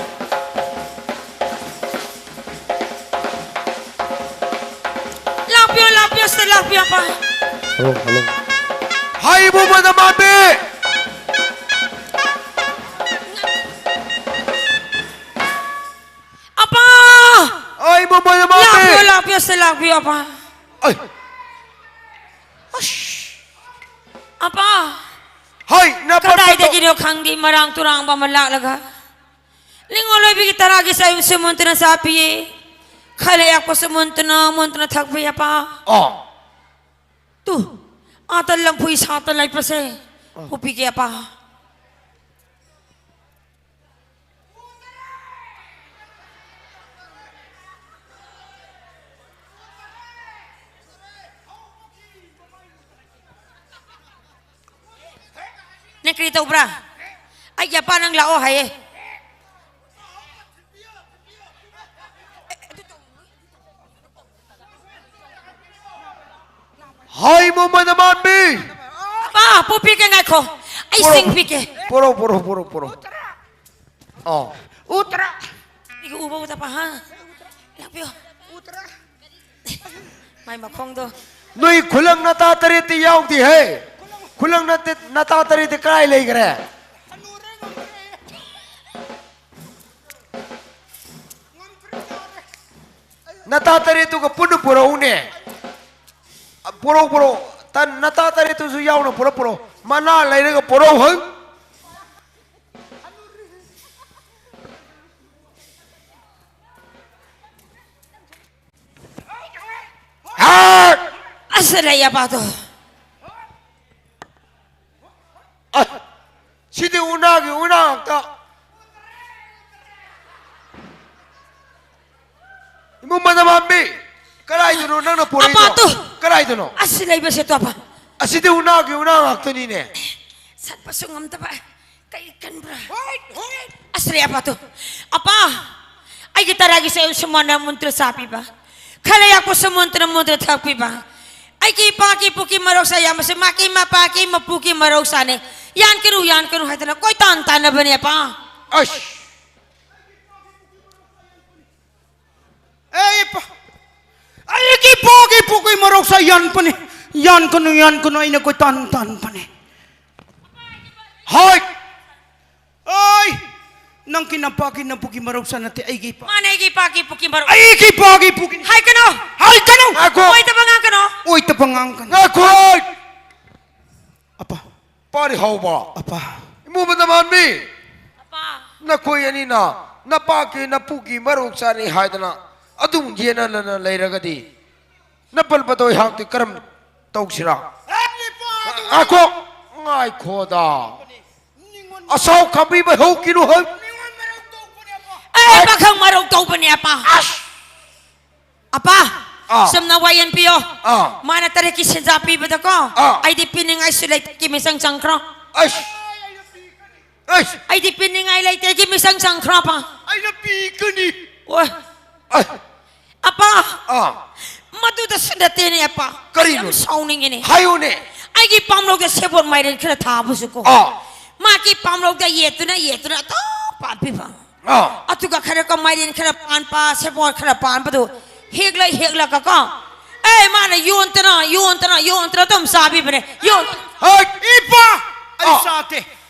ꯂꯥꯛꯄꯤꯌꯨ, ꯂꯥꯛꯄꯤꯌꯨ, ꯁꯤꯗ ꯂꯥꯛꯄꯤꯌꯨ, ꯑꯄꯥ꯫ Hello, hello. ꯍꯥꯏꯕꯨ ꯃꯗꯃꯥꯟꯕꯤ! ꯑꯄꯥ! ꯍꯥꯏꯕꯨ ꯃꯗꯃꯥꯟꯕꯤ! ꯂꯥꯛꯄꯤꯌꯨ, ꯂꯥꯛꯄꯤꯌꯨ, ꯁꯤꯗ ꯂꯥꯛꯄꯤꯌꯨ, ꯑꯄꯥ꯫ ꯑꯩ! ꯑꯁ! ꯑꯄꯥ! ꯍꯣꯏ, ꯅꯄꯥ ꯀꯗꯥꯏꯗꯒꯤꯅꯣ ꯈꯪꯗꯦ, ꯃꯔꯥꯡ ꯇꯨꯔꯥꯡꯕ ꯑꯃ ꯂꯥꯛꯂꯒ ꯅꯤꯉꯣꯜ ꯑꯣꯏꯕꯤꯒꯤ ꯇꯔꯥꯒꯤ ꯆꯥꯌꯨꯝꯁꯨ ꯃꯨꯟꯇꯨꯅ ꯆꯥꯄꯤꯌꯦ꯫ ꯈꯔ ꯌꯥꯛꯄꯁꯨ ꯃꯨꯟꯇꯨꯅ, ꯃꯨꯟꯇꯨꯅ ꯊꯛꯄꯤ, ꯑꯄꯥ꯫ ꯑꯣ꯫ ꯇꯨ, ꯑꯥꯇ ꯂꯪꯐꯨꯏ ꯁꯥꯠꯇ ꯂꯩꯕꯁꯦ꯫ ꯑꯣ꯫ ꯄꯨꯄꯤꯒꯦ, ꯑꯄꯥ꯫ ꯅꯪ ꯀꯔꯤ ꯇꯧꯕ꯭ꯔꯥ? ꯑꯩꯒꯤ ꯑꯄꯥ ꯅꯪ ꯂꯥꯛꯑꯣ ꯍꯥꯏꯌꯦ꯫ ꯍꯥꯏ ꯃꯃꯜ ꯑꯃꯥꯟꯕꯤ! ꯑꯄꯥ, ꯄꯨꯄꯤꯒꯦ, ꯉꯥꯏꯈꯣ꯫ ꯑꯩ ꯄꯣꯔꯣ, ꯁꯤꯡ ꯄꯤꯒꯦ꯫ ꯄꯣꯔꯣ, ꯄꯣꯔꯣ, ꯄꯣꯔꯣ, ꯄꯣꯔꯣ꯫ ꯑꯣ꯫ ꯎꯇ꯭ꯔ꯫ ꯑꯩꯒ ꯎꯕ ꯎꯗꯕ, ꯍꯥ? ꯂꯥꯛꯄꯤꯌꯣ꯫ ꯎꯇ꯭ꯔ꯫ ꯃꯥꯏ ꯃꯈꯣꯡꯗꯣ꯫ ꯅꯣꯏ ꯈꯨꯂꯪ ꯅꯇꯥ ꯇꯔꯦꯠꯇꯤ ꯌꯥꯎꯗꯦꯍꯦ꯫ ꯈꯨꯂꯪ ꯅꯠꯇꯦ, ꯅꯇꯥ ꯇꯔꯦꯠꯇꯤ ꯀꯥꯏ ꯂꯩꯈ꯭ꯔꯦ? ꯅꯇꯥ ꯇꯔꯦꯠꯇꯨꯒ ꯄꯨꯟꯅ ꯄꯨꯔꯛꯎꯅꯦ꯫ ꯄꯨꯔꯛꯎ, ꯄꯨꯔꯛꯎ꯫ ꯇꯟ, ꯅꯇꯥ ꯇꯔꯦꯠꯇꯨꯁꯨ ꯌꯥꯎꯅ ꯄꯨꯔꯛ, ꯄꯨꯔꯛꯎ꯫ ꯃꯅꯥ ꯂꯩꯔꯒ ꯄꯨꯔꯛꯎ, ꯍꯪ꯫ ꯍꯥꯠ! ꯑꯁ, ꯂꯩ ꯑꯄꯥꯗꯣ꯫ ꯑ, ꯁꯤꯗꯤ ꯎꯅꯥꯒꯤ ꯎꯅꯥ ꯉꯥꯛꯇ꯫ ꯏꯃꯨꯡ ꯃꯅꯥ ꯃꯥꯟꯕꯤ, ꯀꯗꯥꯏꯗꯅꯣ ꯅꯪꯅ ꯄꯨꯔꯛꯏꯗꯣ? ꯑꯄꯥ, ꯇꯨ꯫ ꯀꯗꯥꯏꯗꯅꯣ? ꯑꯁꯤ ꯂꯩꯕꯁꯦ ꯇꯣ, ꯑꯄꯥ꯫ ꯑꯁꯤꯗꯤ ꯎꯅꯥꯒꯤ ꯎꯅꯥ ꯉꯥꯛꯇꯅꯤꯅꯦ꯫ ꯆꯠꯄꯁꯨ ꯉꯝꯗꯕ꯫ ꯀꯩ ꯀꯟꯕ꯭ꯔꯥ? ꯍꯣꯏ, ꯍꯣꯏ꯫ ꯑꯁ, ꯂꯩ ꯑꯄꯥ ꯇꯨ꯫ ꯑꯄꯥ, ꯑꯩꯒꯤ ꯇꯔꯥꯒꯤ ꯆꯥꯌꯨꯝ ꯁꯨꯃꯥꯏꯅ ꯃꯨꯟꯇ꯭ꯔ ꯆꯥꯕꯤꯕ꯫ ꯈꯔ ꯌꯥꯛꯄꯁꯨ ꯃꯨꯟꯇ꯭ꯔ ꯃꯨꯟꯇ꯭ꯔ ꯊꯛꯄꯤꯕ꯫ ꯑꯩꯒꯤ ꯏꯄꯥꯒꯤ ꯄꯨꯛꯀꯤ ꯃꯔꯧꯁꯥ ꯌꯥꯝꯕꯁꯦ ꯃꯥꯒꯤ ꯃꯄꯥꯒꯤ ꯃꯄꯨꯒꯤ ꯃꯔꯧꯁꯥꯅꯦ꯫ ꯌꯥꯟꯀꯅꯨ, ꯌꯥꯟꯀꯅꯨ ꯍꯥꯏꯗꯅ ꯀꯣꯏꯇꯥꯟ ꯇꯥꯟꯅꯕꯅꯦ, ꯑꯄꯥ꯫ ꯑꯁ! ꯑꯩ ꯄ-, ꯑꯩꯒꯤ ꯄꯥꯒꯤ ꯄꯨꯛꯀꯤ ꯃꯔꯣꯛꯁꯥ ꯌꯥꯟꯄꯅꯤ꯫ ꯌꯥꯟꯀꯅꯨ, ꯌꯥꯟꯀꯅꯨ, ꯑꯩꯅ ꯀꯣꯏꯇꯥꯟ ꯇꯥꯟꯄꯅꯤ꯫ ꯍꯣꯏ! ꯑꯩ! ꯅꯪꯒꯤ ꯅꯄꯥꯒꯤ ꯅꯄꯨꯒꯤ ꯃꯔꯣꯛꯁꯥ ꯅꯠꯇꯦ, ꯑꯩꯒꯤ ꯄꯥ-, ꯃꯥꯅꯦ, ꯑꯩꯒꯤ ꯄꯥꯒꯤ ꯄꯨꯛꯀꯤ ꯃꯔꯣꯛ꯫ ꯑꯩꯒꯤ ꯄꯥꯒꯤ ꯄꯨꯛꯀꯤ꯫ ꯍꯥꯏꯒꯅꯨ! ꯍꯥꯏꯒꯅꯨ! ꯉꯥꯏꯈꯣ! ꯑꯣꯏꯗꯕ ꯉꯥꯡꯒꯅꯨ! ꯑꯣꯏꯗꯕ ꯉꯥꯡꯒꯅꯨ! ꯉꯥꯏꯈꯣ! ꯑꯄꯥ꯫ ꯄꯥꯔꯤ ꯍꯧꯕ꯫ ꯑꯄꯥ꯫ ꯏꯃꯨꯡ ꯃꯅꯨꯡ ꯃꯥꯟꯕꯤ꯫ ꯑꯄꯥ꯫ ꯅꯈꯣꯏ ꯑꯅꯤꯅ ꯅꯄꯥꯒꯤ ꯅꯄꯨꯒꯤ ꯃꯔꯣꯛ ꯆꯥꯅꯤ ꯍꯥꯏꯗꯅ ꯑꯗꯨꯝ ꯌꯦꯟꯅꯗꯅ ꯂꯩꯔꯒꯗꯤ ꯅꯄꯜ ꯄꯗꯣꯏ ꯍꯥꯛꯇꯤ ꯀꯔꯝ ꯇꯧꯁꯤꯔꯥ? ꯉꯥꯏꯈꯣ, ꯉꯥꯏꯈꯣꯗ꯫ ꯑꯁꯥꯎ ꯈꯥꯝꯕꯤ ꯃꯩꯍꯧ ꯀꯤꯅꯨ ꯍꯩ꯫ ꯑꯦ, ꯄꯥꯈꯪ ꯃꯔꯧ ꯇꯧꯕꯅꯦ, ꯑꯄꯥ꯫ ꯑꯁ! ꯑꯄꯥ, ꯑꯥ꯫ ꯁꯝꯅ ꯋꯥꯌꯦꯟ ꯄꯤꯌꯣ꯫ ꯑꯥ꯫ ꯃꯥꯅ ꯇꯔꯦꯠꯀꯤ ꯁꯦꯟꯖꯥ ꯄꯤꯕꯗꯀꯣ, ꯑꯥ꯫ ꯑꯩꯗꯤ ꯄꯤꯅꯤꯡꯉꯥꯏꯁꯨ ꯂꯩꯇꯦ, ꯃꯤꯆꯪ ꯆꯪꯈ꯭ꯔꯣ꯫ ꯑꯩꯁ! ꯑꯩꯁ! ꯑꯩꯗꯤ ꯄꯤꯅꯤꯡꯉꯥꯏ ꯂꯩꯇꯦ, ꯃꯤꯆꯪ ꯆꯪꯈ꯭ꯔꯣ, ꯑꯄꯥ꯫ ꯑꯩꯅ ꯄꯤꯒꯅꯤ꯫ ꯑꯣꯏ꯫ ꯑꯩ! ꯑꯄꯥ! ꯑꯥ꯫ ꯃꯗꯨꯗꯁꯨ ꯅꯠꯇꯦꯅꯦ, ꯑꯄꯥ꯫ ꯀꯔꯤꯅꯣ? ꯑꯩ ꯌꯥꯝ ꯁꯥꯎꯅꯤꯡꯉꯤꯅꯦ꯫ ꯍꯥꯏꯌꯨꯅꯦ꯫ ꯑꯩꯒꯤ ꯄꯥꯝꯂꯧꯗ ꯁꯦꯕꯣꯠ ꯃꯥꯏꯔꯦꯟ ꯈꯔ ꯊꯥꯕꯁꯨ ꯀꯣ꯫ ꯑꯥ꯫ ꯃꯥꯒꯤ ꯄꯥꯝꯂꯧꯗ ꯌꯦꯠꯇꯨꯅ, ꯌꯦꯠꯇꯨꯅ ꯑꯗꯨꯝ ꯄꯥꯟꯕꯤꯕ꯫ ꯑꯥ꯫ ꯑꯗꯨꯒ ꯈꯔ ꯀꯣ ꯃꯥꯏꯔꯦꯟ ꯈꯔ ꯄꯥꯟꯕ, ꯁꯦꯕꯣꯠ ꯈꯔ ꯄꯥꯟꯕꯗꯨ ꯍꯦꯛꯂ ꯍꯦꯛꯂꯒ ꯀꯣ, ꯑꯦ, ꯃꯥꯅ ꯌꯣꯟꯇꯅ, ꯌꯣꯟꯇꯅ, ꯌꯣꯟꯇꯅ ꯑꯗꯨꯝ ꯆꯥꯕꯤꯕꯅꯦ꯫ ꯌꯣꯟ- ꯍꯣꯏ! ꯏꯄꯥ! ꯑꯩ ꯑꯥ꯫ ꯆꯥꯗꯦ꯫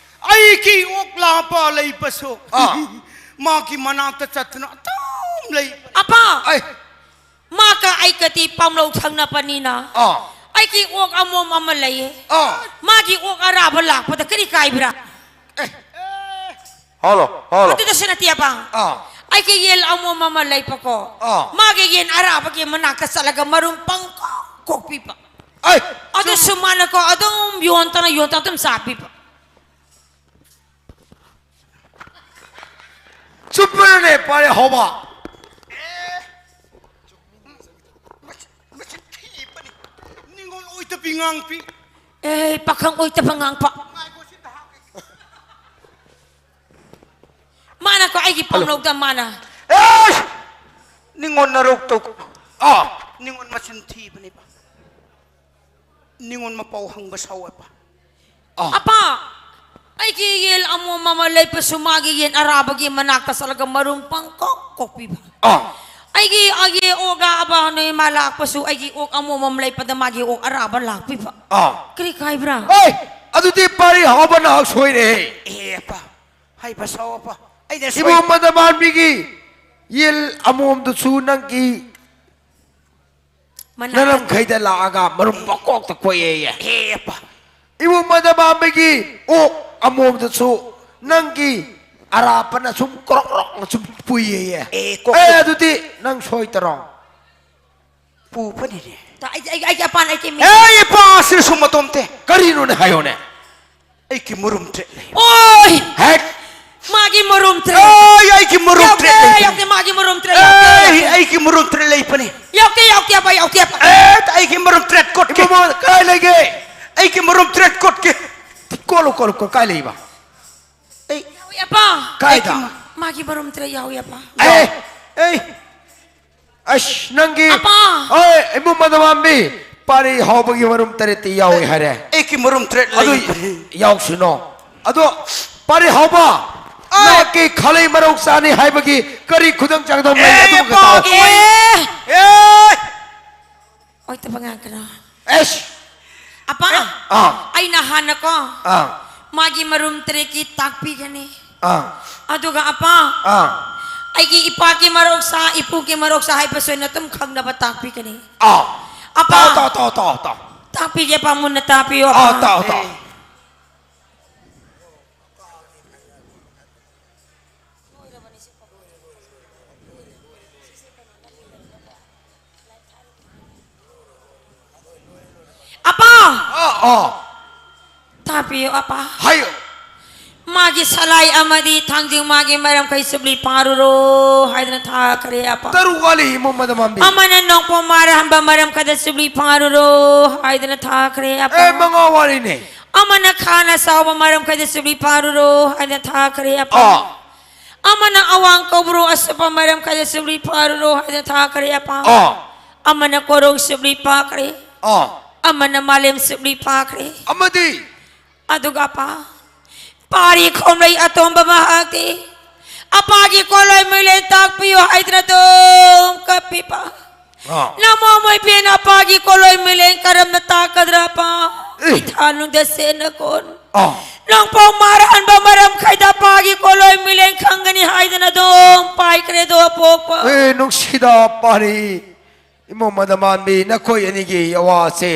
ꯑꯩꯒꯤ ꯑꯣꯛ ꯂꯥꯕ ꯂꯩꯕꯁꯨ ꯑꯥ꯫ ꯃꯥꯒꯤ ꯃꯅꯥꯛꯇ ꯆꯠꯇꯨꯅ ꯑꯗꯨꯝ ꯂꯩ꯫ ꯑꯄꯥ! ꯑꯩ! ꯃꯥꯒ ꯑꯩꯒꯗꯤ ꯄꯥꯝꯂꯧ ꯊꯪꯅꯕꯅꯤꯅ ꯑꯥ꯫ ꯑꯩꯒꯤ ꯑꯣꯛ ꯑꯃꯣꯝ ꯑꯃ ꯂꯩꯌꯦ꯫ ꯑꯥ꯫ ꯃꯥꯒꯤ ꯑꯣꯛ ꯑꯔꯥꯕ ꯂꯥꯛꯄꯗ ꯀꯔꯤ ꯀꯥꯏꯕ꯭ꯔꯥ? ꯑꯦ꯫ Hello, hello. ꯑꯗꯨꯗꯁꯨ ꯅꯠꯇꯦ, ꯑꯄꯥ꯫ ꯑꯥ꯫ ꯑꯩꯒꯤ ꯌꯦꯟ ꯑꯃꯣꯝ ꯑꯃ ꯂꯩꯕꯀꯣ꯫ ꯑꯥ꯫ ꯃꯥꯒꯤ ꯌꯦꯟ ꯑꯔꯥꯕꯒꯤ ꯃꯅꯥꯛꯇ ꯆꯠꯂꯒ ꯃꯔꯨꯝ ꯄꯪꯀꯣꯛ ꯀꯣꯛꯄꯤꯕ꯫ ꯑꯩ! ꯑꯗꯨꯁꯨ ꯃꯥꯅꯀꯣ ꯑꯗꯨꯝ ꯌꯣꯟꯇꯅ, ꯌꯣꯟꯇꯅ ꯑꯗꯨꯝ ꯆꯥꯕꯤꯕ꯫ ꯆꯨꯝꯕꯅꯅꯦ, ꯄꯥꯔꯦ ꯍꯧꯕ꯫ ꯑꯦ! ꯃꯁꯤ, ꯃꯁꯤ ꯊꯤꯕꯅꯤ꯫ ꯅꯤꯡꯉꯣꯜ ꯑꯣꯏꯗꯕꯤ ꯉꯥꯡꯕꯤ꯫ ꯑꯦ, ꯄꯥꯈꯪ ꯑꯣꯏꯗꯕ ꯉꯥꯡꯕ꯫ ꯉꯥꯏꯈꯣ, ꯁꯤꯗ ꯍꯥꯞꯀꯦ꯫ ꯃꯥꯅꯀꯣ ꯑꯩꯒꯤ ꯍꯜꯂꯣ꯫ ꯄꯥꯝꯂꯧꯗ ꯃꯥꯅ꯫ ꯑꯦꯁ! ꯅꯤꯡꯉꯣꯜ ꯅꯔꯧ ꯇꯧ-, ꯑꯥ꯫ ꯅꯤꯡꯉꯣꯜ ꯃꯆꯤꯟ ꯊꯤꯕꯅꯦꯕ꯫ ꯅꯤꯡꯉꯣꯜ ꯃꯄꯥꯎ ꯍꯪꯕ ꯁꯥꯎꯋꯦꯕ꯫ ꯑꯥ꯫ ꯑꯄꯥ! ꯑꯩꯒꯤ ꯌꯦꯟ ꯑꯃꯣꯝ ꯑꯃ ꯂꯩꯕꯁꯨ ꯃꯥꯒꯤ ꯌꯦꯟ ꯑꯔꯥꯕꯒꯤ ꯃꯅꯥꯛꯇ ꯆꯠꯂꯒ ꯃꯔꯨꯝ ꯄꯪꯀꯣꯛ ꯀꯣꯛꯄꯤꯕ꯫ ꯑꯥ꯫ ꯑꯩꯒꯤ ꯑꯩꯒꯤ ꯑꯣꯛ ꯑꯔꯥꯕ ꯅꯣꯏ ꯃꯥ ꯂꯥꯛꯄꯁꯨ ꯑꯩꯒꯤ ꯑꯣꯛ ꯑꯃꯣꯝ ꯑꯃ ꯂꯩꯕꯗ ꯃꯥꯒꯤ ꯑꯣꯛ ꯑꯔꯥꯕ ꯂꯥꯛꯄꯤꯕ꯫ ꯑꯥ꯫ ꯀꯔꯤ ꯀꯥꯏꯕ꯭ꯔꯥ? ꯑꯦ, ꯑꯗꯨꯗꯤ ꯄꯥꯔꯤ ꯍꯥꯎꯕ ꯅꯍꯥꯛ ꯁꯣꯏꯔꯦ꯫ ꯑꯦ, ꯑꯄꯥ, ꯍꯥꯏꯕ ꯁꯥꯎ, ꯑꯄꯥ꯫ ꯑꯩꯅ ꯁꯣꯏ- ꯏꯕꯨꯡ ꯃꯗꯃꯥꯟꯕꯤꯒꯤ ꯌꯦꯟ ꯑꯃꯣꯝꯗꯨꯁꯨ ꯅꯪꯒꯤ ꯃꯅꯥꯛꯇ ꯅꯅꯝꯈꯩꯗ ꯂꯥꯛꯑꯒ ꯃꯔꯨꯝ ꯄꯪꯀꯣꯛꯇ ꯀꯣꯛꯑꯦꯌꯦ꯫ ꯑꯦ, ꯑꯄꯥ꯫ ꯏꯕꯨꯡ ꯃꯗꯃꯥꯟꯕꯤꯒꯤ ꯑꯣꯛ ꯑꯃꯣꯝꯗꯨꯁꯨ ꯅꯪꯒꯤ ꯑꯔꯥꯞꯄꯅ ꯁꯨꯝ ꯀ꯭ꯔꯣꯛ ꯀ꯭ꯔꯣꯛꯅ ꯁꯨꯝ ꯄꯨꯏꯌꯦꯌꯦ꯫ ꯑꯦ, ꯀꯣꯛ ꯑꯦ, ꯇꯨ- ꯑꯗꯨꯗꯤ ꯅꯪ ꯁꯣꯏꯗꯔꯣ? ꯄꯨꯕꯅꯤꯅꯦ꯫ ꯇ-, ꯑꯩ, ꯑꯩ, ꯑꯩꯒꯤ ꯑꯄꯥꯟ, ꯑꯩꯒꯤ ꯃꯤ- ꯑꯦ, ꯏꯄꯥꯁꯤꯅ ꯁꯨꯝ ꯃꯇꯣꯝꯇꯦ꯫ ꯀꯔꯤꯅꯣꯅꯦ ꯍꯥꯏꯌꯣꯅꯦ? ꯑꯩꯒꯤ ꯃꯔꯨꯝ ꯇꯔꯦꯠ ꯂꯩ꯫ ꯑꯣꯏ! ꯍꯦꯛ! ꯃꯥꯒꯤ ꯃꯔꯨꯝ ꯇꯔꯦꯠ꯫ ꯑꯦ, ꯑꯩꯒꯤ ꯃꯔꯨꯝ ꯌꯥꯎꯗꯦ, ꯇꯔꯦꯠ ꯂꯩ꯫ ꯌꯥꯎꯗꯦ, ꯃꯥꯒꯤ ꯃꯔꯨꯝ ꯇꯔꯦꯠ ꯌꯥꯎꯗꯦ, ꯑꯦ, ꯌꯥꯎꯗꯦ꯫ ꯑꯩꯒꯤ ꯃꯔꯨꯝ ꯇꯔꯦꯠ ꯂꯩꯕꯅꯤ꯫ ꯌꯥꯎꯗꯦ, ꯌꯥꯎꯗꯦ, ꯑꯄꯥ, ꯌꯥꯎꯗꯦ, ꯑꯄꯥ꯫ ꯑꯦ, ꯑꯩꯒꯤ ꯃꯔꯨꯝ ꯇꯔꯦꯠ ꯀꯣꯠꯀꯦ꯫ ꯏꯕꯨꯡꯉꯣ, ꯀꯥꯏ ꯂꯩꯒꯦ? ꯑꯩꯒꯤ ꯃꯔꯨꯝ ꯇꯔꯦꯠ ꯀꯣꯠꯀꯦ꯫ ꯀꯣꯠꯂꯨ, ꯀꯣꯠꯂꯨ, ꯀꯣꯠꯂꯨ, ꯀꯥꯏ ꯂꯩꯕ? ꯑꯩ ꯌꯥꯎꯏ, ꯑꯄꯥ꯫ ꯀꯥꯏꯗ? ꯑꯩꯒꯤ ꯃ- ꯃꯥꯒꯤ ꯃꯔꯨꯝ ꯇꯔꯦꯠ ꯌꯥꯎꯏ, ꯑꯄꯥ꯫ ꯑꯦ! ꯑꯩ ꯑꯁ, ꯅꯪꯒꯤ ꯑꯄꯥ! ꯑꯣꯏ, ꯏꯕꯨꯡ ꯃꯗꯃꯥꯟꯕꯤ, ꯄꯥꯔꯤ ꯍꯥꯎꯕꯒꯤ ꯃꯔꯨꯝ ꯇꯔꯦꯠꯇꯤ ꯌꯥꯎꯏ ꯍꯥꯏꯔꯦ꯫ ꯑꯩꯒꯤ ꯃꯔꯨꯝ ꯇꯔꯦꯠ ꯑꯗꯨ ꯂꯩ꯫ ꯌꯥꯎꯁꯅꯣ꯫ ꯑꯗꯣ, ꯄꯥꯔꯤ ꯍꯥꯎꯕ, ꯑꯣꯏ! ꯅꯍꯥꯛꯀꯤ ꯈꯥꯂꯩ ꯃꯔꯧ ꯆꯥꯅꯤ ꯍꯥꯏꯕꯒꯤ ꯀꯔꯤ ꯈꯨꯗꯝ ꯆꯥꯡꯗꯝ ꯂꯩ? ꯑꯦ, ꯑꯗꯨꯃꯒ ꯇꯥꯎ꯫ ꯄꯥꯒꯤ ꯑꯦ! ꯑꯦ! ꯑꯣꯏꯇꯕ ꯉꯥꯡꯒꯅꯣ꯫ ꯑꯦꯁ! ꯑꯄꯥ, ꯑꯥ꯫ ꯑꯩꯅ ꯍꯥꯟꯅꯀꯣ, ꯑꯥ꯫ ꯃꯥꯒꯤ ꯃꯔꯨꯝ ꯇꯔꯦꯠꯀꯤ ꯇꯥꯛꯄꯤꯒꯅꯤ꯫ ꯑꯥ꯫ ꯑꯗꯨꯒ ꯑꯄꯥ, ꯑꯥ꯫ ꯑꯩꯒꯤ ꯏꯄꯥꯒꯤ ꯃꯔꯧꯁꯥ, ꯏꯄꯨꯒꯤ ꯃꯔꯧꯁꯥ ꯍꯥꯏꯕꯁꯨ ꯑꯩꯅ ꯑꯗꯨꯝ ꯈꯪꯅꯕ ꯇꯥꯛꯄꯤꯒꯅꯤ꯫ ꯑꯥ꯫ ꯑꯄꯥ, ꯇꯥꯎ, ꯇꯥꯎ, ꯇꯥꯎ, ꯇꯥꯎ, ꯇꯥꯎ꯫ ꯇꯥꯛꯄꯤꯒꯦ ꯑꯄꯥ, ꯃꯨꯟꯅ ꯇꯥꯛꯄꯤꯌꯣ ꯑꯄꯥ꯫ ꯑꯥ, ꯇꯥꯎ, ꯇꯥꯎ꯫ ꯑꯄꯥ! ꯑꯥ, ꯑꯥ꯫ ꯇꯥꯕꯤꯌꯨ, ꯑꯄꯥ꯫ ꯍꯥꯏꯌꯨ꯫ ꯃꯥꯒꯤ ꯁꯂꯥꯏ ꯑꯃꯗꯤ ꯊꯥꯡꯖꯤꯡ ꯃꯥꯒꯤ ꯃꯔꯝꯈꯩ ꯆꯨꯞꯂꯤ ꯐꯥꯔꯨꯔꯣ ꯍꯥꯏꯗꯅ ꯊꯥꯈ꯭ꯔꯦ, ꯑꯄꯥ꯫ ꯇꯔꯨꯛ ꯋꯥꯠꯂꯤ, ꯏꯃꯨꯡ ꯃꯗꯨ ꯃꯥꯝꯕꯤ꯫ ꯑꯃꯅ ꯅꯣꯡꯄꯣꯛ ꯃꯥꯔ ꯍꯟꯕ ꯃꯔꯝꯈꯩꯗ ꯆꯨꯞꯂꯤ ꯐꯥꯔꯨꯔꯣ ꯍꯥꯏꯗꯅ ꯊꯥꯈ꯭ꯔꯦ, ꯑꯄꯥ꯫ ꯑꯦ, ꯃꯉꯥ ꯋꯥꯠꯂꯤꯅꯦ꯫ ꯑꯃꯅ ꯈꯥꯅ ꯆꯥꯎꯕ ꯃꯔꯝꯈꯩꯗ ꯆꯨꯞꯂꯤ ꯐꯥꯔꯨꯔꯣ ꯍꯥꯏꯗꯅ ꯊꯥꯈ꯭ꯔꯦ, ꯑꯄꯥ꯫ ꯑꯥ꯫ ꯑꯃꯅ ꯑꯋꯥꯡ ꯀꯧꯕ꯭ꯔꯨ ꯑꯁꯨꯞꯄ ꯃꯔꯝ ꯈꯔ ꯆꯨꯞꯂꯤ ꯐꯥꯔꯨꯔꯣ ꯍꯥꯏꯅ ꯊꯥꯈ꯭ꯔꯦ, ꯑꯄꯥ꯫ ꯑꯥ꯫ ꯑꯃꯅ ꯀꯣꯔꯧ ꯆꯨꯞꯂꯤ ꯐꯥꯈ꯭ꯔꯦ꯫ ꯑꯥ꯫ ꯑꯃꯅ ꯃꯥꯂꯦꯝ ꯆꯨꯞꯂꯤ ꯐꯥꯈ꯭ꯔꯦ꯫ ꯑꯃꯗꯤ? ꯑꯗꯨꯒ, ꯑꯄꯥ, ꯄꯥꯔꯤ ꯈꯣꯝꯂꯩ ꯑꯇꯣꯝꯕ ꯃꯍꯥꯛꯇꯤ ꯑꯄꯥꯒꯤ ꯀꯣꯂꯣꯏ ꯃꯩꯂꯦꯟ ꯇꯥꯛꯄꯤꯌꯨ ꯍꯥꯏꯗꯅ ꯑꯗꯨꯝ ꯀꯞꯄꯤꯕ꯫ ꯑꯥ꯫ ꯅꯃꯣ ꯃꯣꯏꯕꯦꯟ ꯑꯄꯥꯒꯤ ꯀꯣꯂꯣꯏ ꯃꯩꯂꯦꯟ ꯀꯔꯝꯅ ꯇꯥꯛꯀꯗ꯭ꯔꯥ ꯑꯄꯥ? ꯑꯦ꯫ ꯏꯊꯥꯅꯨꯡꯗ ꯁꯦꯟꯅ ꯀꯣꯟ꯫ ꯑꯥ꯫ ꯅꯣꯡꯄꯣꯛ ꯃꯥꯔꯥꯟꯕ ꯃꯔꯝ ꯈꯩꯗ ꯑꯄꯥꯒꯤ ꯀꯣꯂꯣꯏ ꯃꯩꯂꯦꯟ ꯈꯪꯒꯅꯤ ꯍꯥꯏꯗꯅ ꯑꯗꯨꯝ ꯄꯥꯏꯈ꯭ꯔꯦꯗꯣ ꯑꯄꯣꯛꯄ꯫ ꯑꯦ, ꯅꯨꯡꯁꯤꯗ ꯄꯥꯔꯤ꯫ ꯏꯃꯧ ꯃꯗꯃꯥꯟꯕꯤ, ꯅꯈꯣꯏ ꯑꯅꯤꯒꯤ ꯑꯋꯥꯁꯦ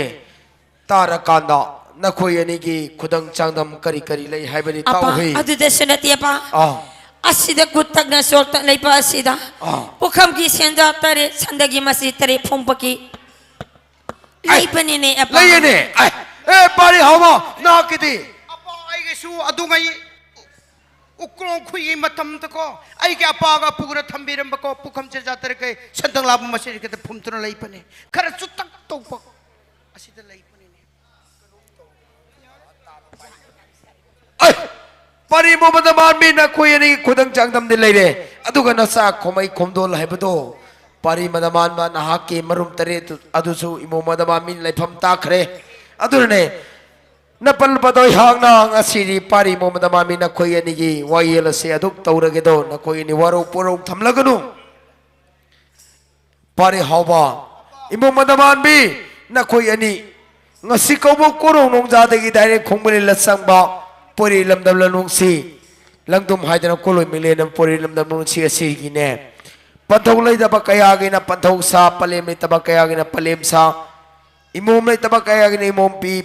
ꯇꯥꯔꯀꯥꯟꯗ ꯅꯈꯣꯏ ꯑꯅꯤꯒꯤ ꯈꯨꯗꯪ ꯆꯥꯡꯗꯝ ꯀꯔꯤ ꯀꯔꯤ ꯂꯩ ꯍꯥꯏꯕꯗꯤ ꯑꯄꯥ, ꯇꯥꯎꯍꯦ꯫ ꯑꯗꯨꯗꯁꯨ ꯅꯠꯇꯦ ꯑꯄꯥ꯫ ꯑꯥ꯫ ꯑꯁꯤꯗ ꯒꯨꯠꯇꯛꯅ ꯆꯣꯛꯇꯛ ꯂꯩꯕ ꯑꯁꯤꯗ ꯑꯥ꯫ ꯄꯨꯈꯝꯒꯤ ꯁꯦꯟꯖꯥ ꯇꯔꯦꯠ, ꯁꯟꯗꯒꯤ ꯃꯁꯤ ꯇꯔꯦꯠ ꯐꯨꯝꯕꯒꯤ ꯑꯦ, ꯂꯩꯕꯅꯤꯅꯦ ꯑꯄꯥ꯫ ꯂꯩꯌꯦꯅꯦ꯫ ꯑꯦ, ꯑꯦ, ꯄꯥꯔꯤ ꯍꯥꯎꯕ, ꯅꯍꯥꯛꯀꯤꯗꯤ? ꯑꯄꯥ, ꯑꯩꯒꯤꯁꯨ ꯑꯗꯨꯉꯩ ꯎꯀ꯭ꯔꯣꯡ ꯈꯨꯏꯒꯤ ꯃꯇꯝꯗꯀꯣ, ꯑꯩꯒꯤ ꯑꯄꯥꯒ ꯑꯄꯨꯒꯅ ꯊꯝꯕꯤꯔꯝꯕꯀꯣ, ꯄꯨꯈꯝ ꯁꯦꯟꯖꯥ ꯇꯔꯦꯠ ꯀꯩ ꯁꯟꯗꯪ ꯂꯥꯕ ꯃꯁꯤꯗ ꯐꯨꯝꯗꯨꯅ ꯂꯩꯕꯅꯦ꯫ ꯈꯔ ꯆꯨꯇꯛ ꯇꯧꯕ ꯑꯁꯤꯗ ꯂꯩꯕꯅꯤꯅꯦ꯫ ꯑꯩ, ꯄꯥꯔꯤ ꯏꯃꯧ ꯃꯗꯃꯥꯟꯕꯤ, ꯅꯈꯣꯏ ꯑꯅꯤ ꯈꯨꯗꯪ ꯆꯥꯡꯗꯝꯗꯤ ꯂꯩꯔꯦ, ꯑꯗꯨꯒ ꯅꯆꯥ ꯈꯣꯃꯩ ꯈꯣꯝꯗꯣꯜ ꯍꯥꯏꯕꯗꯣ, ꯄꯥꯔꯤ ꯃꯗꯃꯥꯟꯕ, ꯅꯍꯥꯛꯀꯤ ꯃꯔꯨꯝ ꯇꯔꯦꯠ ꯑꯗꯨꯁꯨ ꯏꯃꯧ ꯃꯗꯃꯥꯟꯕꯤ ꯂꯩꯐꯝ ꯇꯥꯈ꯭ꯔꯦ꯫ ꯑꯗꯨꯅꯅꯦ, ꯅꯄꯜ ꯄꯗꯣꯏ ꯍꯥꯡꯅ ꯉꯁꯤꯗꯤ ꯄꯥꯔꯤ ꯏꯃꯧ ꯃꯗꯃꯥꯟꯕꯤ, ꯅꯈꯣꯏ ꯑꯅꯤꯒꯤ ꯋꯥꯌꯦꯜ ꯑꯁꯤ ꯑꯗꯨꯝ ꯇꯧꯔꯒꯦꯗꯣ, ꯅꯈꯣꯏ ꯑꯅꯤ ꯋꯥꯔꯧ ꯄꯨꯔꯧ ꯊꯝꯂꯒꯅꯨ꯫ ꯄꯥꯔꯤ ꯍꯥꯎꯕ, ꯏꯃꯧ ꯃꯗꯃꯥꯟꯕꯤ, ꯅꯈꯣꯏ ꯑꯅꯤ ꯉꯁꯤ ꯀꯧꯕ ꯀꯣꯔꯧ ꯅꯣꯡꯖꯥꯗꯒꯤ ꯗꯥꯏꯔꯦꯛ ꯈꯣꯡꯕꯂꯤꯜꯗ ꯆꯪꯕ ꯄꯣꯏꯔꯩ ꯂꯝꯗꯝ ꯂꯅꯨꯡꯁꯤ ꯂꯪꯗꯨꯝ ꯍꯥꯏꯗꯅ ꯀꯣꯂꯣꯏ ꯃꯤꯂꯦꯟ ꯄꯣꯏꯔꯩ ꯂꯝꯗꯝ ꯂꯅꯨꯡꯁꯤ ꯑꯁꯤꯒꯤꯅꯦ꯫ ꯄꯟꯊꯧ ꯂꯩꯇꯕ ꯀꯌꯥꯒꯤꯅ ꯄꯟꯊꯧ ꯁꯥ, ꯄꯂꯦꯝ ꯂꯩꯇꯕ ꯀꯌꯥꯒꯤꯅ ꯄꯂꯦꯝ ꯁꯥ, ꯏꯃꯣꯝ ꯂꯩꯇꯕ ꯀꯌꯥꯒꯤꯅ ꯏꯃꯣꯝ ꯄꯤ,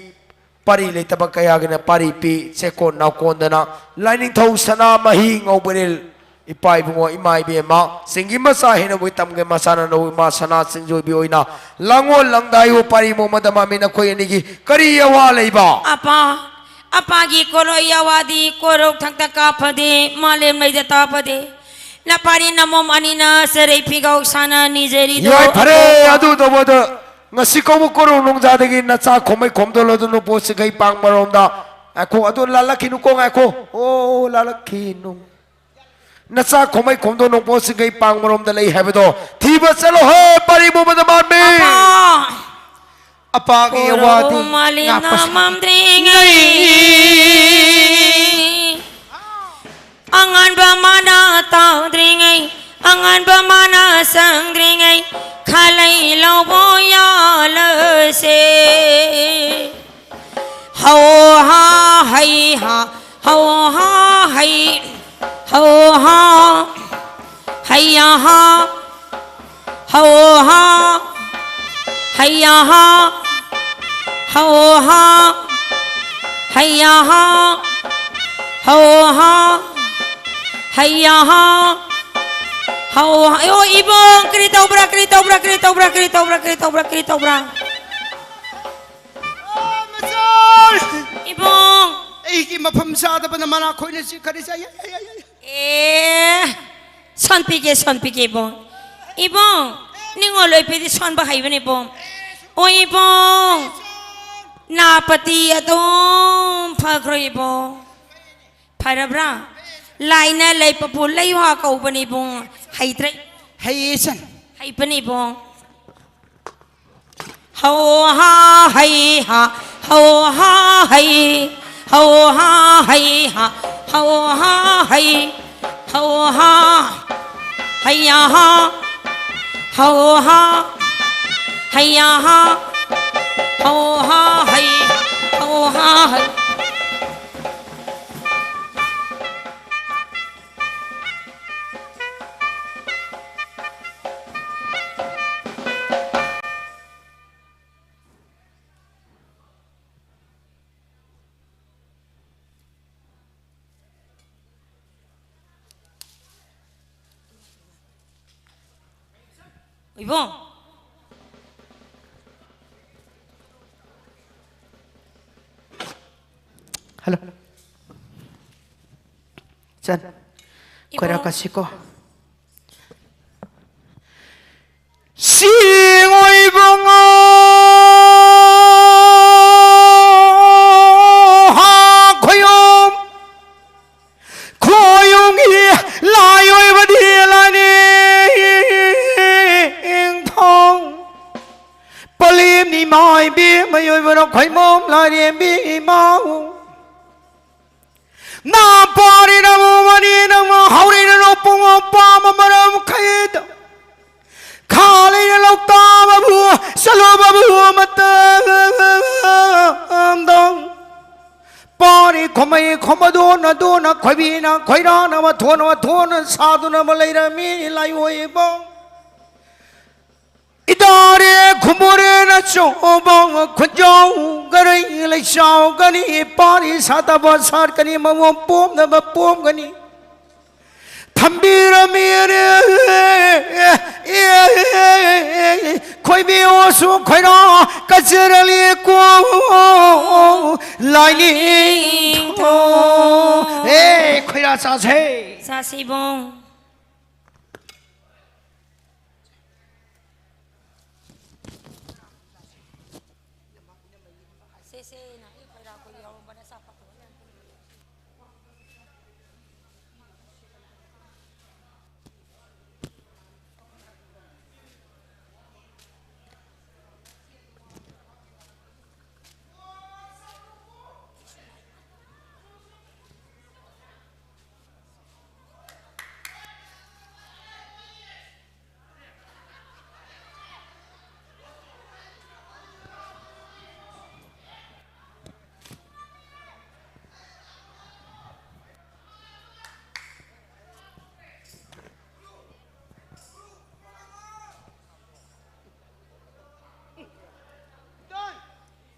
ꯄꯥꯔꯤ ꯂꯩꯇꯕ ꯀꯌꯥꯒꯤꯅ ꯄꯥꯔꯤ ꯄꯤ, ꯆꯦꯛꯀꯣꯟ ꯅꯥꯎꯀꯣꯟꯗꯅ ꯂꯥꯏꯅꯤꯡꯊꯧ ꯁꯅꯥꯃꯍꯤ ꯉꯧꯕꯔꯦꯜ ꯏꯄꯥ ꯏꯕꯨꯡꯉꯣ, ꯏꯃꯥ ꯏꯕꯦꯝꯃ, ꯆꯤꯡꯒꯤ ꯃꯆꯥ ꯍꯦꯟꯅꯕꯨ ꯇꯝꯒꯦ, ꯃꯆꯥꯅ ꯅꯧ ꯏꯃꯥ ꯁꯅꯥ ꯆꯤꯡꯖꯣꯏꯕꯤ ꯑꯣꯏꯅ ꯂꯥꯡꯉꯣꯜ ꯂꯪꯗꯥꯏꯌꯨ ꯄꯥꯔꯤ ꯃꯣꯃꯗ ꯃꯥꯃꯤ, ꯅꯈꯣꯏ ꯑꯅꯤꯒꯤ ꯀꯔꯤ ꯑꯋꯥ ꯂꯩꯕ? ꯑꯄꯥ, ꯑꯄꯥꯒꯤ ꯀꯣꯂꯣꯏ ꯑꯋꯥꯗꯤ ꯀꯣꯔꯧ ꯊꯛꯇ ꯀꯥꯞꯐꯗꯦ, ꯃꯥꯂꯦꯝ ꯂꯩꯗ ꯇꯥꯐꯗꯦ꯫ ꯅꯄꯥꯔꯤ ꯅꯃꯣꯝ ꯑꯅꯤꯅ ꯆꯔꯩ ꯐꯤꯒꯥꯎ ꯁꯥꯅ ꯅꯤꯖꯔꯤꯗꯣ ꯌꯥꯏ, ꯐꯔꯦ, ꯑꯄꯣꯛꯄ꯫ ꯑꯗꯨ ꯇꯧꯕꯗ ꯉꯁꯤ ꯀꯧꯕ ꯀꯣꯔꯧ ꯅꯣꯡꯖꯥꯗꯒꯤ ꯅꯆꯥ ꯈꯣꯃꯩ ꯈꯣꯝꯗꯣꯜ ꯑꯗꯨ ꯅꯣꯡꯄꯣꯛ ꯆꯤꯡꯈꯩ ꯄꯥꯡ ꯃꯔꯣꯝꯗ, ꯉꯥꯏꯈꯣ, ꯑꯗꯨ ꯂꯥꯜꯂꯛꯈꯤꯅꯨꯀꯣ, ꯉꯥꯏꯈꯣ, ꯑꯣ, ꯂꯥꯜꯂꯛꯈꯤꯅꯨ꯫ ꯅꯆꯥ ꯈꯣꯃꯩ ꯈꯣꯝꯗꯣ ꯅꯣꯡꯄꯣꯛ ꯆꯤꯡꯈꯩ ꯄꯥꯡ ꯃꯔꯣꯝꯗ ꯂꯩ ꯍꯥꯏꯕꯗꯣ ꯊꯤꯕ ꯆꯠꯂꯣ ꯍꯦ, ꯄꯥꯔꯤ ꯃꯣꯃꯗ ꯃꯥꯟꯕꯤ꯫ ꯑꯄꯥ꯫ ꯑꯄꯥꯒꯤ ꯀꯣꯔꯧ ꯑꯋꯥꯗꯤ ꯃꯥꯂꯦꯝꯅ ꯉꯥꯛꯄ ꯁꯥ- ꯃꯝꯗ꯭ꯔꯤꯉꯩ꯫ ꯇꯥꯎꯗ꯭ꯔꯤꯉꯩ, ꯑꯉꯥꯟꯕ ꯃꯥꯅ ꯆꯪꯗ꯭ꯔꯤꯉꯩ, ꯈꯥꯂꯩ ꯂꯧꯕ ꯌꯥꯜꯂꯁꯦ꯫ ꯍꯧ ꯍꯥ ꯍꯩ ꯍꯥ, ꯍꯧ ꯍꯥ ꯍꯩ, ꯍꯧ ꯍꯥ ꯍꯩ ꯍꯥ, ꯍꯧ ꯍꯥ ꯍꯩ ꯍꯥ, ꯍꯧ ꯍꯥ ꯍꯩ ꯍꯥ, ꯍꯧ ꯍꯥ ꯍꯩ ꯍꯥ, ꯍꯧ ꯍꯥ꯫ ꯑꯌꯣ, ꯏꯕꯨꯡ, ꯀꯔꯤ ꯇꯧꯕ꯭ꯔꯥ, ꯀꯔꯤ ꯇꯧꯕ꯭ꯔꯥ, ꯀꯔꯤ ꯇꯧꯕ꯭ꯔꯥ, ꯀꯔꯤ ꯇꯧꯕ꯭ꯔꯥ, ꯀꯔꯤ ꯇꯧꯕ꯭ꯔꯥ, ꯀꯔꯤ ꯇꯧꯕ꯭ꯔꯥ? ꯑꯣ, ꯃꯆꯥ! ꯏꯕꯨꯡ! ꯑꯩꯒꯤ ꯃꯐꯝ ꯆꯥꯗꯕꯅ ꯃꯅꯥ ꯈꯣꯏꯅ ꯆꯤꯛꯈꯔꯤꯁꯦ꯫ ꯑꯩ, ꯑꯩ, ꯑꯩ, ꯑꯩ꯫ ꯑꯦ, ꯁꯣꯟꯕꯤꯒꯦ, ꯁꯣꯟꯕꯤꯒꯦ, ꯏꯕꯨꯡ꯫ ꯏꯕꯨꯡ, ꯅꯤꯡꯉꯣꯜ ꯑꯣꯏꯕꯤꯗꯤ ꯁꯣꯟꯕ ꯍꯩꯕꯅꯦ, ꯏꯕꯨꯡ꯫ ꯑꯣ, ꯏꯕꯨꯡ! ꯅꯥꯄꯇꯤ ꯑꯗꯨꯝ ꯐꯈ꯭ꯔꯣ, ꯏꯕꯨꯡ꯫ ꯐꯔꯕ꯭ꯔꯥ? ꯂꯥꯏꯅ ꯂꯩꯄꯐꯨ ꯂꯩꯋꯥ ꯀꯧꯕꯅꯤ ꯏꯕꯨꯡ꯫ ꯍꯩꯇ꯭ꯔꯦ꯫ ꯍꯩꯌꯦ ꯏꯆꯟ꯫ ꯍꯩꯕꯅꯤ ꯏꯕꯨꯡ꯫ ꯍꯧ ꯍꯥ ꯍꯩ ꯍꯥ, ꯍꯧ ꯍꯥ ꯍꯩ, ꯍꯧ ꯍꯥ ꯍꯩ ꯍꯥ, ꯍꯧ ꯍꯥ ꯍꯩ, ꯍꯧ ꯍꯥ ꯍꯩ ꯍꯥ, ꯍꯧ ꯍꯥ ꯍꯩ ꯍꯥ, ꯍꯧ ꯍꯥ ꯍꯩ, ꯍꯧ ꯍꯥ ꯍꯩ꯫ ꯏꯕꯨꯡ꯫ ꯍꯜꯂꯣ꯫ ꯆꯟ꯫ ꯏꯕꯨꯡ꯫ ꯈꯣꯏꯔꯥ ꯀꯁꯤꯀꯣ꯫ ꯁꯤꯡ ꯑꯣꯏꯕ ꯉꯥ ꯈꯣꯏꯌꯣꯝ꯫ ꯈꯣꯏꯌꯨꯝꯒꯤ ꯂꯥꯏ ꯑꯣꯏꯕꯗꯤ ꯂꯥꯏꯅꯤꯡꯊꯧ꯫ ꯄꯂꯦꯝꯅꯤ ꯏꯃꯥ ꯏꯕꯦꯝꯃ ꯑꯣꯏꯕꯅ ꯈꯣꯏꯃꯣꯝ ꯂꯥꯏꯔꯦꯝꯕꯤ ꯏꯃꯥ꯫ ꯅꯥ ꯄꯥꯔꯤꯔꯕ ꯃꯅꯤ ꯅꯪ ꯍꯧꯔꯤꯔꯣ ꯈꯣꯏꯕꯤꯅ ꯈꯣꯏꯔꯥꯅ ꯃꯊꯣꯟ ꯃꯊꯣꯟ ꯁꯥꯗꯨꯅ ꯂꯩꯔꯝꯃꯤ ꯂꯥꯏꯑꯣꯏꯕ꯫ ꯏꯗꯥꯔꯦ ꯈꯨꯝꯕꯣꯔꯦꯅ ꯆꯣꯕ ꯈꯨꯟꯖꯥꯎ ꯒꯔꯩ ꯂꯩꯆꯥꯎ ꯒꯅꯤ ꯄꯥꯔꯤ ꯁꯥꯇꯕ ꯁꯥꯠꯀꯅꯤ ꯃꯃꯣꯟ ꯄꯣꯝꯅꯕ ꯄꯣꯝꯒꯅꯤ꯫ ꯊꯝꯕꯤꯔꯝꯃꯤꯔꯦ꯫ ꯈꯣꯏꯕꯤꯌꯣꯁꯨ ꯈꯣꯏꯔꯥ ꯀꯆꯔꯂꯤ ꯀꯣ ꯂꯥꯏꯅꯤꯡꯊꯧ꯫ ꯑꯦ, ꯈꯣꯏꯔꯥ ꯆꯥꯁꯦ꯫ ꯆꯥꯁꯤ ꯏꯕꯨꯡ꯫ ꯁꯦ, ꯁꯦ, ꯅꯪꯒꯤ ꯈꯣꯏꯔꯥ ꯈꯣꯏꯔꯤ ꯍꯧꯔꯝꯕꯅ ꯆꯥ ꯐꯠꯇꯕ ꯃꯌꯥꯝ꯫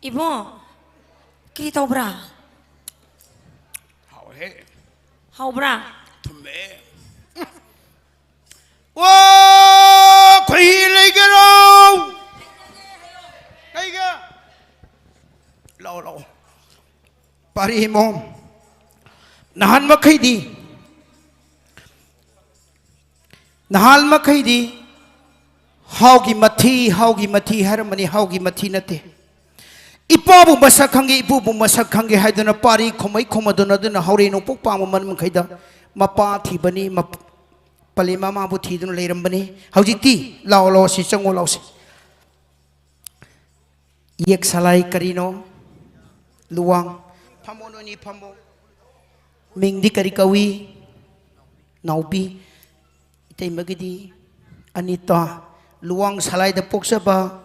ꯏꯕꯨꯡ, ꯀꯔꯤ ꯇꯧꯕ꯭ꯔꯥ? ꯍꯥꯎꯍꯦ꯫ ꯍꯥꯎꯕ꯭ꯔꯥ? ꯊꯨꯝꯃꯦ꯫ ꯑꯣ, ꯈꯣꯏꯍꯤ ꯂꯩꯒꯦꯔꯣ? ꯂꯩꯒꯦ꯫ ꯂꯥꯛꯑꯣ, ꯂꯥꯛꯑꯣ꯫ ꯄꯥꯔꯤ ꯏꯃꯣꯝ, ꯅꯍꯥꯟ ꯃꯈꯩꯗꯤ, ꯅꯍꯥꯟ ꯃꯈꯩꯗꯤ ꯍꯥꯎꯒꯤ ꯃꯊꯤ, ꯍꯥꯎꯒꯤ ꯃꯊꯤ ꯍꯥꯏꯔꯝꯕꯅꯤ, ꯍꯥꯎꯒꯤ ꯃꯊꯤ ꯅꯠꯇꯦ꯫ ꯏꯄꯥꯕꯨ ꯃꯁꯛ ꯈꯪꯒꯦ, ꯏꯄꯨꯕꯨ ꯃꯁꯛ ꯈꯪꯒꯦ ꯍꯥꯏꯗꯨꯅ ꯄꯥꯔꯤ ꯈꯨꯝꯃꯩ ꯈꯨꯝꯃꯗꯨꯅ ꯑꯗꯨꯅ ꯍꯧꯔꯦꯟ ꯅꯣꯡꯄꯣꯛ ꯄꯥꯡꯕ ꯃꯅꯨꯡ ꯃꯈꯩꯗ ꯃꯄꯥ ꯊꯤꯕꯅꯤ, ꯃꯞ-, ꯄꯂꯦꯝ ꯃꯃꯥꯕꯨ ꯊꯤꯗꯨꯅ ꯂꯩꯔꯝꯕꯅꯤ꯫ ꯍꯧꯖꯤꯛꯇꯤ ꯂꯥꯛꯑꯣ, ꯂꯥꯛꯑꯣ, ꯁꯤ ꯆꯪꯉꯣ, ꯂꯥꯛꯑꯣ ꯁꯤ꯫ ꯌꯦꯛ ꯁꯂꯥꯏ ꯀꯔꯤꯅꯣ? ꯂꯨꯋꯥꯡ꯫ ꯐꯝꯃꯣ, ꯅꯣꯏꯅꯤ ꯐꯝꯃꯣ꯫ ꯃꯤꯡꯗꯤ ꯀꯔꯤ ꯀꯧꯏ? ꯅꯥꯎꯕꯤ꯫ ꯏꯇꯩꯃꯒꯤꯗꯤ ꯑꯅꯤꯇꯥ꯫ ꯂꯨꯋꯥꯡ ꯁꯂꯥꯏꯗ ꯄꯣꯛꯆꯕ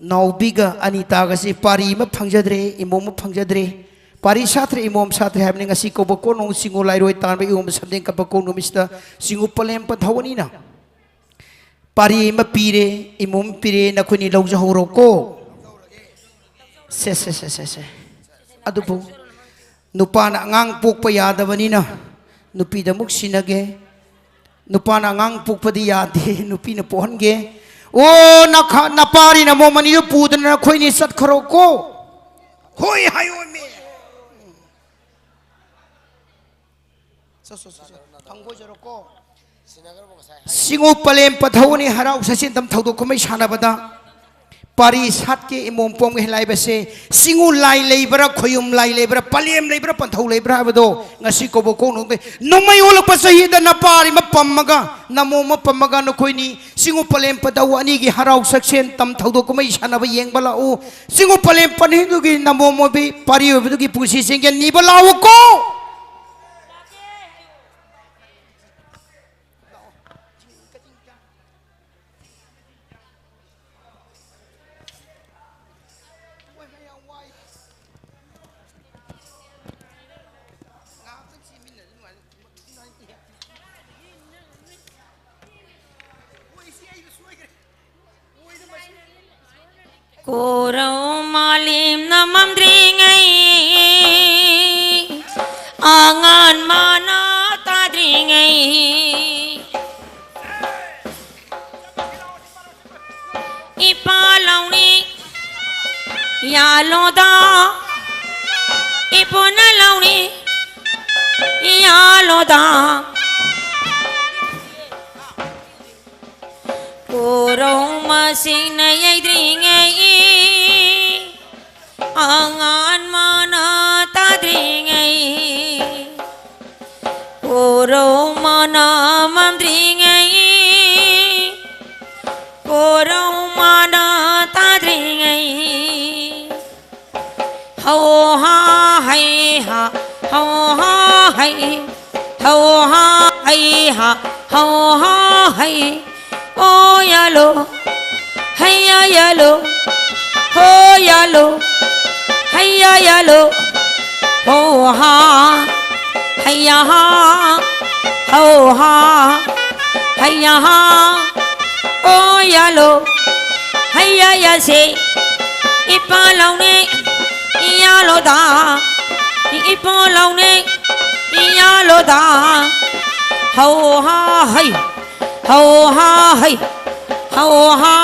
ꯅꯥꯎꯕꯤꯒ ꯑꯅꯤꯇꯥꯒꯁꯤ ꯄꯥꯔꯤ ꯑꯃ ꯐꯪꯖꯗ꯭ꯔꯦ, ꯏꯃꯣꯝ ꯑꯃ ꯐꯪꯖꯗ꯭ꯔꯦ꯫ ꯄꯥꯔꯤ ꯁꯥꯠꯇ꯭ꯔꯦ, ꯏꯃꯣꯝ ꯁꯥꯠꯇ꯭ꯔꯦ ꯍꯥꯏꯕꯅꯤ꯫ ꯉꯁꯤ ꯀꯧꯕ ꯀꯣꯅꯨꯡ ꯆꯤꯡꯉꯨ ꯂꯥꯏꯔꯣꯏ ꯇꯥꯟꯕ ꯏꯌꯣꯝꯕ ꯁꯝꯗꯦꯡ ꯀꯞꯄ ꯀꯣꯅꯨꯡ ꯅꯨꯃꯤꯠꯁꯤꯗ ꯆꯤꯡꯉꯨ ꯄꯂꯦꯝ ꯄꯟꯊꯧ ꯑꯅꯤꯅ ꯄꯥꯔꯤ ꯑꯃ ꯄꯤꯔꯦ, ꯏꯃꯣꯝ ꯄꯤꯔꯦ, ꯅꯈꯣꯏꯅꯤ ꯂꯧꯖꯍꯧꯔꯣꯀꯣ꯫ ꯁꯦ, ꯁꯦ, ꯁꯦ, ꯁꯦ, ꯁꯦ꯫ ꯑꯗꯨꯕꯨ ꯅꯨꯄꯥꯅ ꯑꯉꯥꯡ ꯄꯣꯛꯄ ꯌꯥꯗꯕꯅꯤꯅ ꯅꯨꯄꯤꯗ ꯑꯃꯨꯛ ꯁꯤꯟꯅꯒꯦ꯫ ꯅꯨꯄꯥꯅ ꯑꯉꯥꯡ ꯄꯣꯛꯄꯗꯤ ꯌꯥꯗꯦ, ꯅꯨꯄꯤꯅ ꯄꯣꯛꯍꯟꯒꯦ꯫ ꯑꯣ, ꯅꯈꯥ-, ꯅꯄꯥꯔꯤ ꯅꯃꯣꯝ ꯑꯅꯤꯗꯨ ꯄꯨꯗꯅ ꯅꯈꯣꯏꯅꯤ ꯆꯠꯈ꯭ꯔꯣꯀꯣ꯫ ꯍꯣꯏ ꯍꯥꯏꯌꯣꯃꯤ꯫ ꯁꯣ, ꯁꯣ, ꯁꯣ, ꯁꯣ꯫ ꯊꯪꯒꯣꯏꯖꯔꯣꯀꯣ꯫ ꯁꯤꯡꯉꯨ ꯄꯂꯦꯝ ꯄꯟꯊꯧꯅꯤ ꯍꯔꯥꯎ ꯁꯆꯦꯟꯇꯝ ꯊꯧꯗꯣꯛ ꯀꯨꯝꯍꯩ ꯁꯥꯟꯅꯕꯗ ꯄꯥꯔꯤ ꯁꯥꯠꯀꯦ ꯏꯃꯣꯝ ꯄꯣꯝꯒꯦ ꯍꯥꯏꯕꯁꯦ, ꯁꯤꯡꯉꯨ ꯂꯥꯏ ꯂꯩꯕ꯭ꯔꯥ, ꯈꯣꯌꯨꯝ ꯂꯥꯏ ꯂꯩꯕ꯭ꯔꯥ, ꯄꯂꯦꯝ ꯂꯩꯕ꯭ꯔꯥ, ꯄꯟꯊꯧ ꯂꯩꯕ꯭ꯔꯥ ꯍꯥꯏꯕꯗꯣ ꯉꯁꯤ ꯀꯧꯕ ꯀꯣꯛꯅꯨꯡꯗ ꯅꯣꯡꯃꯩ ꯑꯣꯜꯂꯛꯄ ꯆꯍꯤꯗ ꯅꯄꯥꯔꯤ ꯑꯃ ꯄꯝꯃꯒ, ꯅꯃꯣꯝ ꯑꯃ ꯄꯝꯃꯒ ꯅꯈꯣꯏꯅꯤ ꯁꯤꯡꯉꯨ ꯄꯂꯦꯝ ꯄꯟꯊꯧ ꯑꯅꯤꯒꯤ ꯍꯔꯥꯎ ꯁꯛꯁꯦꯟ ꯇꯝ ꯊꯧꯗꯣꯛ ꯀꯨꯝꯍꯩ ꯁꯥꯟꯅꯕ ꯌꯦꯡꯕ ꯂꯥꯛꯎ꯫ ꯁꯤꯡꯉꯨ ꯄꯂꯦꯝ ꯄꯟꯊꯧꯗꯨꯒꯤ ꯅꯃꯣꯝ ꯑꯣꯏꯕꯤ ꯄꯥꯔꯤ ꯑꯣꯏꯕꯗꯨꯒꯤ ꯄꯨꯟꯁꯤ ꯆꯦꯡꯒꯦꯟ ꯅꯤꯕ ꯂꯥꯛꯎꯀꯣ꯫ ꯀꯣꯔꯧ ꯃꯥꯂꯦꯝꯅ ꯃꯝꯗ꯭ꯔꯤꯉꯩ, ꯑꯉꯥꯟ ꯃꯥꯅ ꯇꯥꯗ꯭ꯔꯤꯉꯩ, ꯏꯄꯥ ꯂꯧꯅꯤ ꯌꯥꯂꯣꯗ, ꯏꯄꯨꯅ ꯂꯧꯅꯤ ꯌꯥꯂꯣꯗ꯫ ꯀꯣꯔꯧ ꯃꯁꯤꯡꯅ ꯌꯩꯗ꯭ꯔꯤꯉꯩ, ꯑꯉꯥꯟ ꯃꯥꯅ ꯇꯥꯗ꯭ꯔꯤꯉꯩ, ꯀꯣꯔꯧ ꯃꯥꯅ ꯃꯝꯗ꯭ꯔꯤꯉꯩ, ꯀꯣꯔꯧ ꯃꯥꯅ ꯇꯥꯗ꯭ꯔꯤꯉꯩ꯫ ꯍꯧ ꯍꯥ ꯍꯩ ꯍꯥ, ꯍꯧ ꯍꯥ ꯍꯩ, ꯍꯧ ꯍꯥ ꯍꯩ ꯍꯥ, ꯍꯧ ꯍꯥ ꯍꯩ꯫ ꯑꯣ ꯌꯥꯂꯣ, ꯍꯩꯌꯥ ꯌꯥꯂꯣ, ꯍꯣ ꯌꯥꯂꯣ, ꯍꯩꯌꯥ ꯌꯥꯂꯣ꯫ ꯍꯣ ꯍꯥ, ꯍꯩꯌꯥ ꯍꯥ, ꯍꯣ ꯍꯥ, ꯍꯩꯌꯥ ꯍꯥ, ꯑꯣ ꯌꯥꯂꯣ, ꯍꯩꯌꯥ ꯌꯥꯁꯦ, ꯏꯄꯥ ꯂꯥꯎꯅꯦ, ꯏꯌꯥꯂꯣꯗ, ꯏꯄꯥ ꯂꯥꯎꯅꯦ, ꯏꯌꯥꯂꯣꯗ, ꯍꯣ ꯍꯥ ꯍꯩ, ꯍꯣ ꯍꯥ ꯍꯩ, ꯍꯣ ꯍꯥ,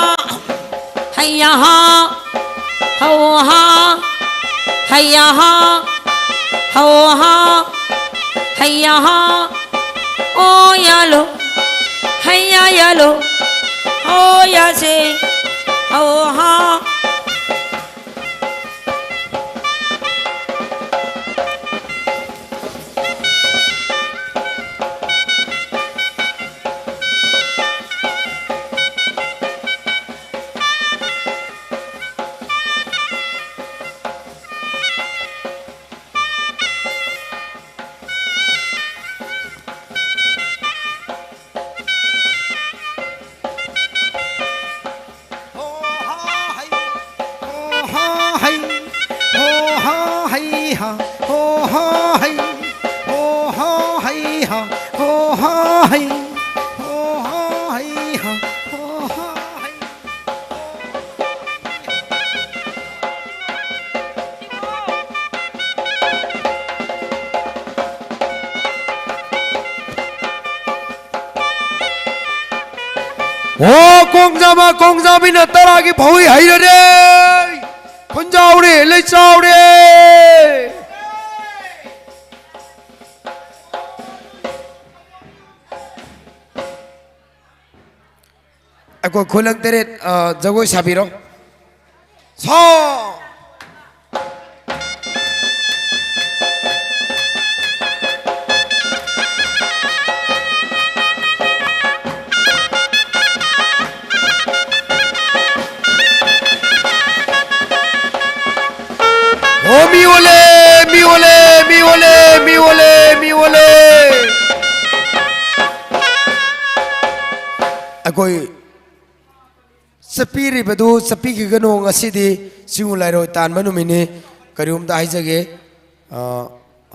ꯍꯩꯌꯥ ꯍꯥ, ꯍꯣ ꯍꯥ, ꯍꯩꯌꯥ ꯍꯥ, ꯍꯣ ꯍꯥ, ꯍꯩꯌꯥ ꯍꯥ, ꯑꯣ ꯌꯥꯂꯣ, ꯍꯩꯌꯥ ꯌꯥꯂꯣ, ꯑꯣ ꯌꯥꯁꯦ, ꯍꯣ ꯍꯥ꯫ ꯑꯣ, ꯀꯣꯡꯖꯥꯃ, ꯀꯣꯡꯖꯥꯃꯤꯅ ꯇꯔꯥꯒꯤ ꯐꯧꯏ ꯍꯩꯔꯔꯦ꯫ ꯈꯨꯟꯖꯥꯎꯔꯦ, ꯂꯩꯆꯥꯎꯔꯦ꯫ ꯑꯩꯈꯣꯏ ꯈꯨꯂꯪ ꯇꯔꯦꯠ, ꯑ, ꯖꯒꯣꯏ ꯁꯥꯕꯤꯔꯣ꯫ ꯁꯥ! ꯑꯣ, ꯃꯤ ꯑꯣꯜꯂꯦ, ꯃꯤ ꯑꯣꯜꯂꯦ, ꯃꯤ ꯑꯣꯜꯂꯦ, ꯃꯤ ꯑꯣꯜꯂꯦ, ꯃꯤ ꯑꯣꯜꯂꯦ꯫ ꯑꯩꯈꯣꯏ ꯆꯠꯄꯤꯔꯤꯕꯗꯨ ꯆꯠꯄꯤꯈꯤꯒꯅꯨ꯫ ꯉꯁꯤꯗꯤ ꯆꯤꯡꯉꯨ ꯂꯥꯏꯔꯣꯏ ꯇꯥꯟꯕ ꯅꯨꯃꯤꯠꯅꯤ꯫ ꯀꯔꯤꯒꯨꯝꯕ ꯍꯥꯏꯖꯒꯦ, ꯑ,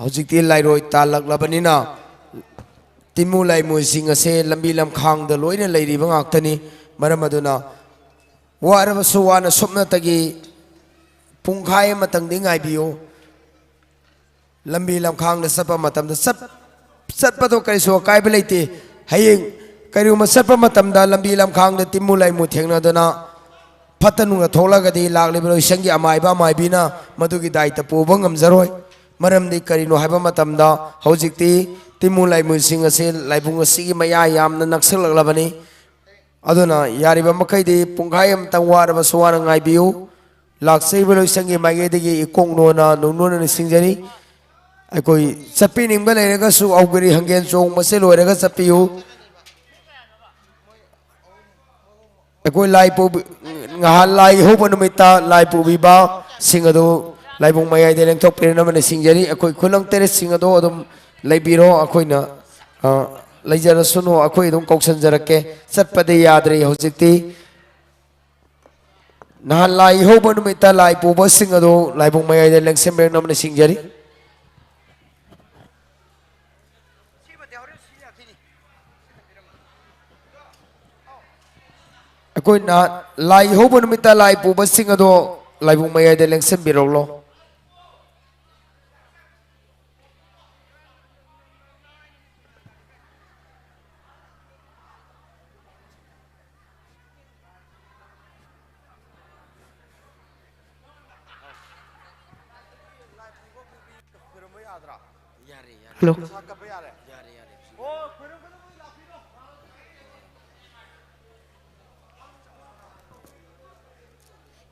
ꯍꯧꯖꯤꯛꯇꯤ ꯂꯥꯏꯔꯣꯏ ꯇꯥꯜꯂꯛꯂꯕꯅꯤꯅ ꯇꯤꯟꯃꯨ ꯂꯥꯏꯃꯨꯁꯤꯡ ꯑꯁꯦ ꯂꯝꯕꯤ ꯂꯝꯈꯥꯡꯗ ꯂꯣꯏꯅ ꯂꯩꯔꯤꯕ ꯉꯥꯛꯇꯅꯤ꯫ ꯃꯔꯝ ꯑꯗꯨꯅ ꯋꯥꯔꯕꯁꯨ ꯋꯥꯅ ꯁꯨꯞꯅꯇꯒꯤ ꯄꯨꯡꯈꯥꯏ ꯑꯃꯇꯪꯗꯤ ꯉꯥꯏꯕꯤꯌꯨ꯫ ꯂꯝꯕꯤ ꯂꯝꯈꯥꯡꯗ ꯆꯠꯄ ꯃꯇꯝꯗ ꯆꯠ-, ꯆꯠꯄꯗꯣ ꯀꯔꯤꯁꯨ ꯑꯀꯥꯏꯕ ꯂꯩꯇꯦ꯫ ꯍꯌꯦꯡ ꯀꯔꯤꯒꯨꯝꯕ ꯆꯠꯄ ꯃꯇꯝꯗ ꯂꯝꯕꯤ ꯂꯝꯈꯥꯡꯗ ꯇꯤꯟꯃꯨ ꯂꯥꯏꯃꯨ ꯊꯦꯡꯅꯗꯨꯅ ꯐꯠꯇ ꯅꯨꯡꯗ ꯊꯣꯛꯂꯒꯗꯤ ꯂꯥꯛꯂꯤꯕ ꯂꯣꯏꯁꯪꯒꯤ ꯑꯃꯥꯏꯕ ꯑꯃꯥꯏꯕꯤꯅ ꯃꯗꯨꯒꯤ ꯗꯥꯏꯇ ꯄꯨꯕ ꯉꯝꯖꯔꯣꯏ꯫ ꯃꯔꯝꯗꯤ ꯀꯔꯤꯅꯣ ꯍꯥꯏꯕ ꯃꯇꯝꯗ ꯍꯧꯖꯤꯛꯇꯤ ꯇꯤꯟꯃꯨ ꯂꯥꯏꯃꯨꯁꯤꯡ ꯑꯁꯤ ꯂꯥꯏꯕꯨꯡ ꯑꯁꯤꯒꯤ ꯃꯌꯥ ꯌꯥꯝꯅ ꯅꯛꯁꯤꯜꯂꯛꯂꯕꯅꯤ꯫ ꯑꯗꯨꯅ ꯌꯥꯔꯤꯕ ꯃꯈꯩꯗꯤ ꯄꯨꯡꯈꯥꯏ ꯑꯃꯇꯪ ꯋꯥꯔꯕꯁꯨ ꯋꯥꯅ ꯉꯥꯏꯕꯤꯌꯨ꯫ ꯂꯥꯛꯆꯔꯤꯕ ꯂꯣꯏꯁꯪꯒꯤ ꯃꯥꯏꯀꯩꯗꯒꯤ ꯏꯀꯣꯛ ꯅꯣꯟꯅ ꯅꯣꯛꯅꯣꯟꯅ ꯅꯤꯡꯁꯤꯡꯖꯔꯤ꯫ ꯑꯩꯈꯣꯏ ꯆꯠꯄꯤꯅꯤꯡꯕ ꯂꯩꯔꯒꯁꯨ ꯑꯧꯒ꯭ꯔꯤ ꯍꯪꯒꯦꯟ ꯆꯣꯡꯕꯁꯦ ꯂꯣꯏꯔꯒ ꯆꯠꯄꯤꯌꯨ꯫ ꯑꯩꯈꯣꯏ ꯂꯥꯏ ꯄꯨꯕꯤ-, ꯉꯍꯥꯟ ꯂꯥꯏ ꯏꯍꯧꯕ ꯅꯨꯃꯤꯠꯇ ꯂꯥꯏ ꯄꯨꯕꯤꯕꯁꯤꯡ ꯑꯗꯨ ꯂꯥꯏꯕꯨꯡ ꯃꯌꯥꯏꯗ ꯂꯦꯡꯊꯣꯛꯄꯤꯔꯅꯕ ꯅꯤꯡꯁꯤꯡꯖꯔꯤ꯫ ꯑꯩꯈꯣꯏ ꯈꯨꯂꯪ ꯇꯔꯦꯠꯁꯤꯡ ꯑꯗꯣ ꯑꯗꯨꯝ ꯂꯩꯕꯤꯔꯣ, ꯑꯩꯈꯣꯏꯅ, ꯑ, ꯂꯩꯖꯔꯁꯅꯨ, ꯑꯩꯈꯣꯏ ꯑꯗꯨꯝ ꯀꯧꯁꯟꯖꯔꯛꯀꯦ꯫ ꯆꯠꯄꯗꯤ ꯌꯥꯗ꯭ꯔꯤ ꯍꯧꯖꯤꯛꯇꯤ꯫ ꯅꯍꯥꯟ ꯂꯥꯏ ꯏꯍꯧꯕ ꯅꯨꯃꯤꯠꯇ ꯂꯥꯏ ꯄꯨꯕꯁꯤꯡ ꯑꯗꯨ ꯂꯥꯏꯕꯨꯡ ꯃꯌꯥꯏꯗ ꯂꯦꯡꯁꯤꯟꯕꯤꯔꯛꯅꯕ ꯅꯤꯡꯁꯤꯡꯖꯔꯤ꯫ ꯑꯩꯈꯣꯏꯅ ꯂꯥꯏ ꯏꯍꯧꯕ ꯅꯨꯃꯤꯠꯇ ꯂꯥꯏ ꯄꯨꯕꯁꯤꯡ ꯑꯗꯣ ꯂꯥꯏꯕꯨꯡ ꯃꯌꯥꯏꯗ ꯂꯦꯡꯁꯤꯟꯕꯤꯔꯛꯂꯣ꯫ ꯈꯣꯏꯔꯝꯕ ꯌꯥꯗ꯭ꯔꯥ? ꯌꯥꯔꯦ, ꯌꯥꯔꯦ꯫ ꯍꯜꯂꯣ꯫ ꯄꯩꯁꯥ ꯀꯠꯄ ꯌꯥꯔꯦ? ꯌꯥꯔꯦ, ꯌꯥꯔꯦ꯫ ꯑꯣ, ꯈꯣꯏꯔꯝꯕ ꯂꯥꯛꯄꯤꯔꯣ꯫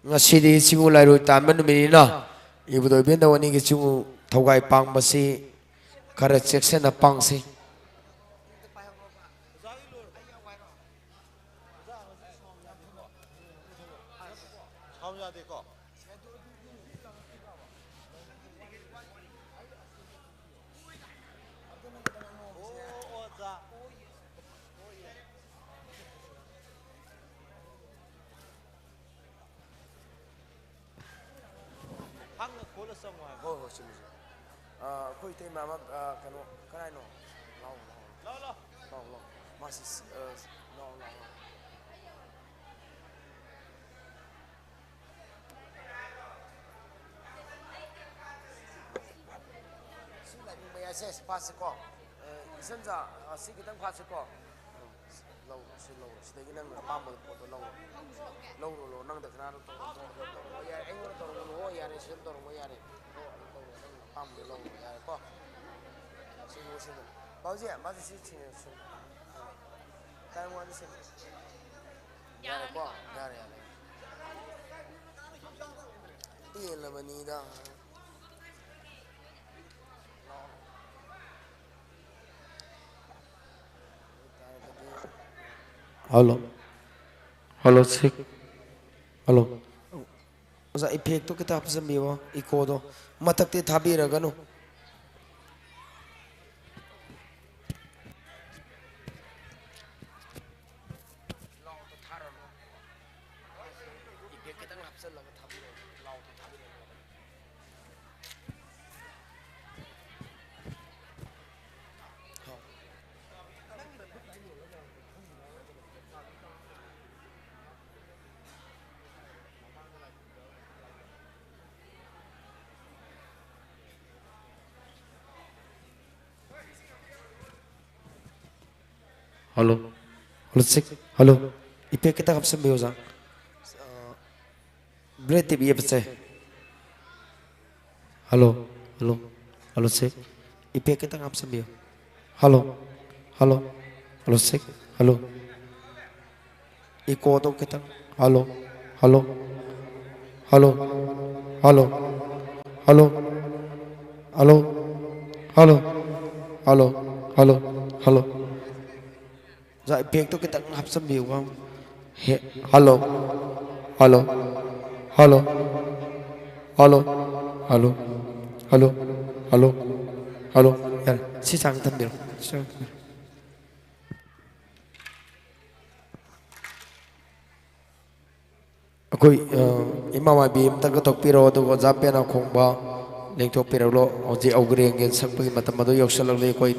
ꯉꯁꯤꯗꯤ ꯆꯤꯡꯉꯨ ꯂꯥꯏꯔꯣꯏ ꯇꯥꯟꯕ ꯅꯨꯃꯤꯠꯅꯤꯅ, ꯏꯕꯨꯙꯧ ꯏꯕꯦꯟꯗꯧ ꯑꯅꯤꯒꯤ ꯆꯤꯡꯉꯨ ꯊꯧꯒꯥꯏ ꯄꯥꯡꯕꯁꯤ ꯈꯔ ꯆꯦꯛꯁꯤꯟꯅ ꯄꯥꯡꯁꯤ꯫ ꯁꯥꯎ ꯌꯥꯗꯦꯀꯣ? ꯑꯣ, ꯑꯣꯖꯥ꯫ ꯍꯥꯡꯅ ꯈꯣꯠꯂ ꯆꯪꯉꯣ ꯍꯥꯏꯕ꯫ ꯍꯣꯏ, ꯍꯣꯏ, ꯆꯨꯝꯃꯤ, ꯆꯨꯝꯃꯤ꯫ ꯑ, ꯑꯩꯈꯣꯏ ꯏꯇꯩꯃ ꯑꯃ, ꯑ, ꯀꯩꯅꯣ, ꯀꯅꯥꯏꯅꯣ? ꯂꯥꯎ, ꯂꯥꯎ, ꯂꯥꯎ꯫ ꯂꯥꯎ, ꯂꯥꯎ꯫ ꯃꯥꯁꯤ, ꯑ, ꯂꯥꯎ, ꯂꯥꯎ, ꯂꯥꯎ꯫ ꯁꯤ ꯂꯥꯏꯅꯤꯡ ꯃꯌꯥꯏꯁꯦ, ꯁꯤ ꯐꯥꯁꯤꯀꯣ꯫ ꯑ, ꯏꯆꯟꯆꯥ, ꯑ, ꯁꯤ ꯈꯤꯇꯪ ꯐꯥꯁꯤꯀꯣ꯫ ꯂꯧꯔꯣ, ꯁꯤ ꯂꯧꯔꯣ꯫ ꯁꯤꯗꯒꯤ ꯅꯪꯅ ꯑꯄꯥꯝꯕ ꯄꯣꯠꯇꯣ ꯂꯧꯔꯣ꯫ ꯂꯧꯔꯣ, ꯂꯧꯔꯣ꯫ ꯅꯪ ꯗꯈꯤꯅꯥꯗꯣ ꯇꯧꯔꯣ, ꯇꯧꯔꯣ, ꯇꯧꯔꯣ꯫ ꯌꯥꯔꯦ, ꯑꯩꯉꯣꯟꯗ ꯇꯧꯔꯛꯑꯣ, ꯌꯥꯔꯦ, ꯁꯤꯗ ꯇꯧꯔꯛꯑꯣ, ꯌꯥꯔꯦ꯫ ꯍꯣ, ꯑꯗꯨ ꯇꯧꯔꯣ, ꯅꯪ ꯑꯄꯥꯝꯕꯗꯣ ꯂꯧꯔꯣ, ꯌꯥꯔꯦꯀꯣ? ꯁꯤ ꯂꯣꯏꯁꯤꯜꯂꯣ꯫ ꯕꯥꯎꯖꯤ, ꯃꯥꯁꯦ ꯁꯤ ꯁꯤ-, ꯁꯤ-, time one ꯁꯤ-, ꯌꯥꯔꯦꯀꯣ? ꯌꯥꯔꯦ, ꯌꯥꯔꯦ꯫ ꯄꯦꯜꯂꯕꯅꯤꯗ꯫ ꯍꯜꯂꯣ꯫ ꯍꯜꯂꯣ, ꯁꯤ-, ꯍꯜꯂꯣ꯫ ꯑꯣꯖꯥ, effectꯇꯣ ꯈꯤꯇ ꯍꯥꯞꯆꯤꯟꯕꯤꯌꯣ, echoꯗꯣ꯫ ꯃꯊꯛꯇꯤ ꯊꯥꯕꯤꯔꯒꯅꯨ꯫ ꯂꯥꯎꯗꯣ ꯊꯥꯔꯅꯨ꯫ Effect ꯈꯤꯇꯪ ꯍꯥꯞꯆꯤꯜꯂꯒ ꯊꯥꯕꯤꯔꯛꯑꯣ꯫ ꯂꯥꯎꯗꯣ ꯊꯥꯕꯤꯔꯛꯑꯣ꯫ Hello. Hello, check. Hello. Effect ꯈꯤꯇꯪ ꯍꯥꯞꯆꯤꯟꯕꯤꯌꯨ, ꯑꯣꯖꯥ꯫ ꯑ, Black TV ꯑꯦꯞꯁꯦ꯫ Hello, hello, hello, check. Effect ꯈꯤꯇꯪ ꯍꯥꯞꯆꯤꯟꯕꯤꯌꯨ꯫ Hello, hello, hello, check. Hello. Echoꯗꯣ ꯈꯤꯇꯪ꯫ Hello, hello, hello, hello, hello, hello, hello, hello, hello, hello, hello. ꯑꯣꯖꯥ, effectꯇꯣ ꯈꯤꯇꯪ ꯍꯥꯞꯆꯤꯟꯕꯤꯌꯨꯀꯣ꯫ ꯍꯦ, hello, hello, hello, hello, hello, hello, hello, hello. ꯌꯥꯔꯦ, ꯁꯤ ꯆꯥꯡ ꯊꯝꯕꯤꯔꯣ, ꯁꯤ ꯆꯥꯡ ꯊꯝꯕꯤꯔꯣ꯫ ꯑꯩꯈꯣꯏ, ꯑ, ꯏꯃꯥ ꯃꯥꯏꯕꯤ ꯑꯝꯇꯪꯒ ꯊꯣꯛꯄꯤꯔꯛꯑꯣ, ꯑꯗꯨꯒ ꯑꯣꯖꯥ ꯄꯦꯅꯥ ꯈꯣꯡꯕ, ꯂꯦꯡꯊꯣꯛꯄꯤꯔꯛꯂꯣ꯫ ꯍꯧꯖꯤꯛ ꯑꯒ꯭ꯔꯦꯡꯒꯤ ꯁꯛꯄꯒꯤ ꯃꯇꯝ ꯑꯗꯨ ꯌꯧꯁꯤꯜꯂꯛꯂꯤ꯫ ꯑꯩꯈꯣꯏ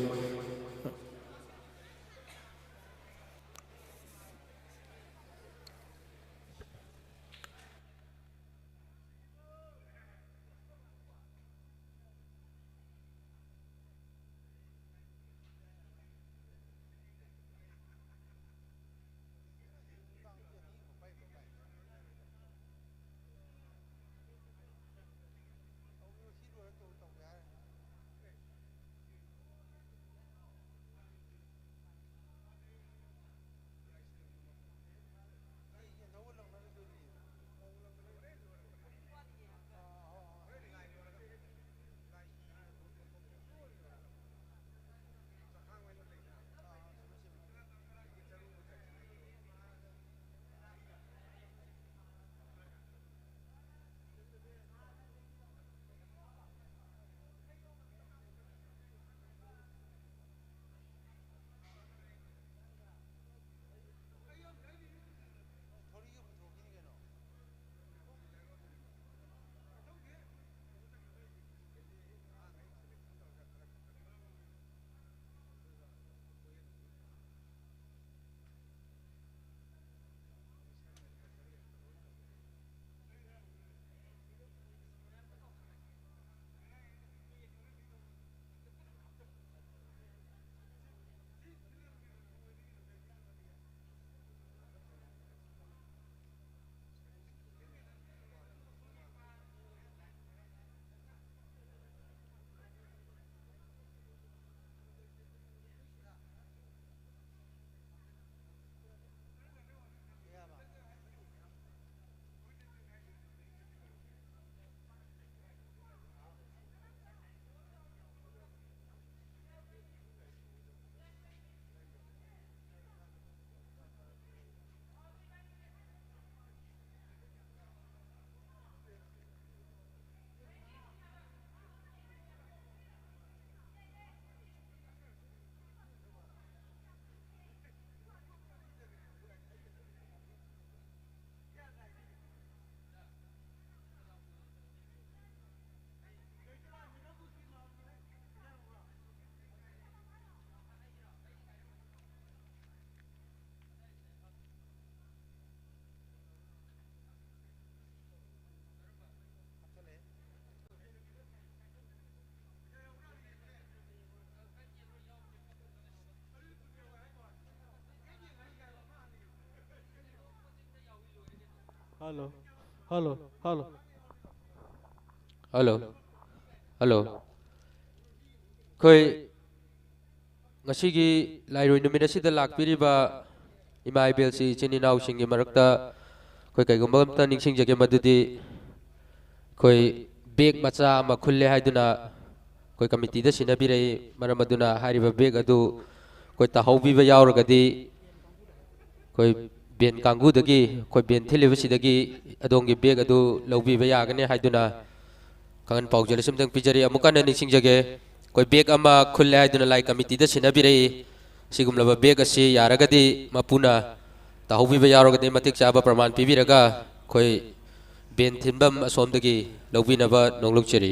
hello, hello, hello. Hello, hello. ꯑꯩꯈꯣꯏ ꯉꯁꯤꯒꯤ ꯂꯥꯏꯔꯣꯏ ꯅꯨꯃꯤꯠ ꯑꯁꯤꯗ ꯂꯥꯛꯄꯤꯔꯤꯕ ꯏꯃꯥ ꯏꯕꯦꯜꯁꯤ ꯏꯆꯤꯟ ꯏꯅꯥꯎꯁꯤꯡꯒꯤ ꯃꯔꯛꯇ ꯑꯩꯈꯣꯏ ꯀꯩꯒꯨꯝꯕ ꯑꯝꯇ ꯅꯤꯡꯁꯤꯡꯖꯒꯦ, ꯃꯗꯨꯗꯤ ꯑꯩꯈꯣꯏ ꯕꯦꯒ ꯃꯆꯥ ꯑꯃ ꯈꯨꯜꯂꯦ ꯍꯥꯏꯗꯨꯅ ꯑꯩꯈꯣꯏ ꯀꯃꯤꯇꯤꯗ ꯁꯤꯟꯅꯕꯤꯔꯛꯏ꯫ ꯃꯔꯝ ꯑꯗꯨꯅ ꯍꯥꯏꯔꯤꯕ ꯕꯦꯒ ꯑꯗꯨ ꯑꯩꯈꯣꯏ ꯇꯥꯍꯧꯕꯤꯕ ꯌꯥꯎꯔꯒꯗꯤ ꯑꯩꯈꯣꯏ ꯚꯦꯟ ꯀꯥꯡꯕꯨꯗꯒꯤ, ꯑꯩꯈꯣꯏ ꯚꯦꯟ ꯊꯤꯜꯂꯤꯕꯁꯤꯗꯒꯤ ꯑꯗꯣꯝꯒꯤ ꯕꯦꯒ ꯑꯗꯨ ꯂꯧꯕꯤꯕ ꯌꯥꯒꯅꯤ ꯍꯥꯏꯗꯨꯅ ꯈꯪꯍꯟ ꯄꯥꯎꯖꯦꯜ ꯑꯁꯤꯝꯇꯪ ꯄꯤꯖꯔꯤ꯫ ꯑꯃꯨꯛ ꯍꯟꯅ ꯅꯤꯡꯁꯤꯡꯖꯒꯦ, ꯑꯩꯈꯣꯏ ꯕꯦꯒ ꯑꯃ ꯈꯨꯜꯂꯦ ꯍꯥꯏꯗꯨꯅ ꯂꯥꯏ ꯀꯃꯤꯇꯤꯗ ꯁꯤꯟꯅꯕꯤꯔꯛꯏ꯫ ꯁꯤꯒꯨꯝꯂꯕ ꯕꯦꯒ ꯑꯁꯤ ꯌꯥꯔꯒꯗꯤ ꯃꯄꯨꯅ ꯇꯥꯍꯧꯕꯤꯕ ꯌꯥꯎꯔꯒꯗꯤ ꯃꯇꯤꯛ ꯆꯥꯕ ꯄ꯭ꯔꯃꯥꯟ ꯄꯤꯕꯤꯔꯒ ꯑꯩꯈꯣꯏ ꯚꯦꯟ ꯊꯤꯟꯐꯝ ꯑꯁꯣꯝꯗꯒꯤ ꯂꯧꯕꯤꯅꯕ ꯅꯣꯡꯂꯨꯛꯆꯔꯤ꯫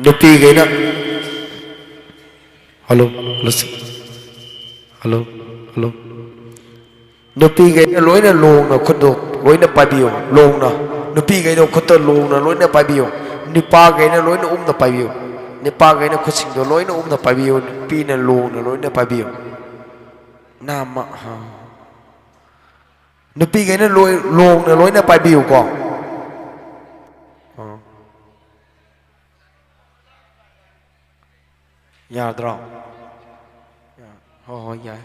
ꯅꯨꯄꯤꯈꯩꯅ, ꯍꯜꯂꯣ, ꯍꯜꯂꯣ, ꯁꯤ-, ꯍꯜꯂꯣ, ꯍꯜꯂꯣ꯫ ꯅꯨꯄꯤꯈꯩꯅ ꯂꯣꯏꯅ ꯂꯣꯡꯅ ꯈꯨꯠꯇꯣ ꯂꯣꯏꯅ ꯄꯥꯏꯕꯤꯌꯨ, ꯂꯣꯡꯅ꯫ ꯅꯨꯄꯤꯈꯩꯗꯣ ꯈꯨꯠꯇ ꯂꯣꯡꯅ ꯂꯣꯏꯅ ꯄꯥꯏꯕꯤꯌꯨ꯫ ꯅꯨꯄꯥꯈꯩꯅ ꯂꯣꯏꯅ ꯎꯝꯅ ꯄꯥꯏꯕꯤꯌꯨ꯫ ꯅꯨꯄꯥꯈꯩꯅ ꯈꯨꯠꯁꯤꯡꯗꯣ ꯂꯣꯏꯅ ꯎꯝꯅ ꯄꯥꯏꯕꯤꯌꯨ꯫ ꯅꯨꯄꯤꯅ ꯂꯣꯡꯅ ꯂꯣꯏꯅ ꯄꯥꯏꯕꯤꯌꯨ꯫ ꯅꯥꯃ-, ꯍꯥ꯫ ꯅꯨꯄꯤꯈꯩꯅ ꯂꯣꯏ-, ꯂꯣꯡꯅ ꯂꯣꯏꯅ ꯄꯥꯏꯕꯤꯌꯨꯀꯣ꯫ ꯑꯥ꯫ ꯌꯥꯗ꯭ꯔꯣ? ꯌꯥ-, ꯍꯣꯏ, ꯍꯣꯏ, ꯌꯥꯏ꯫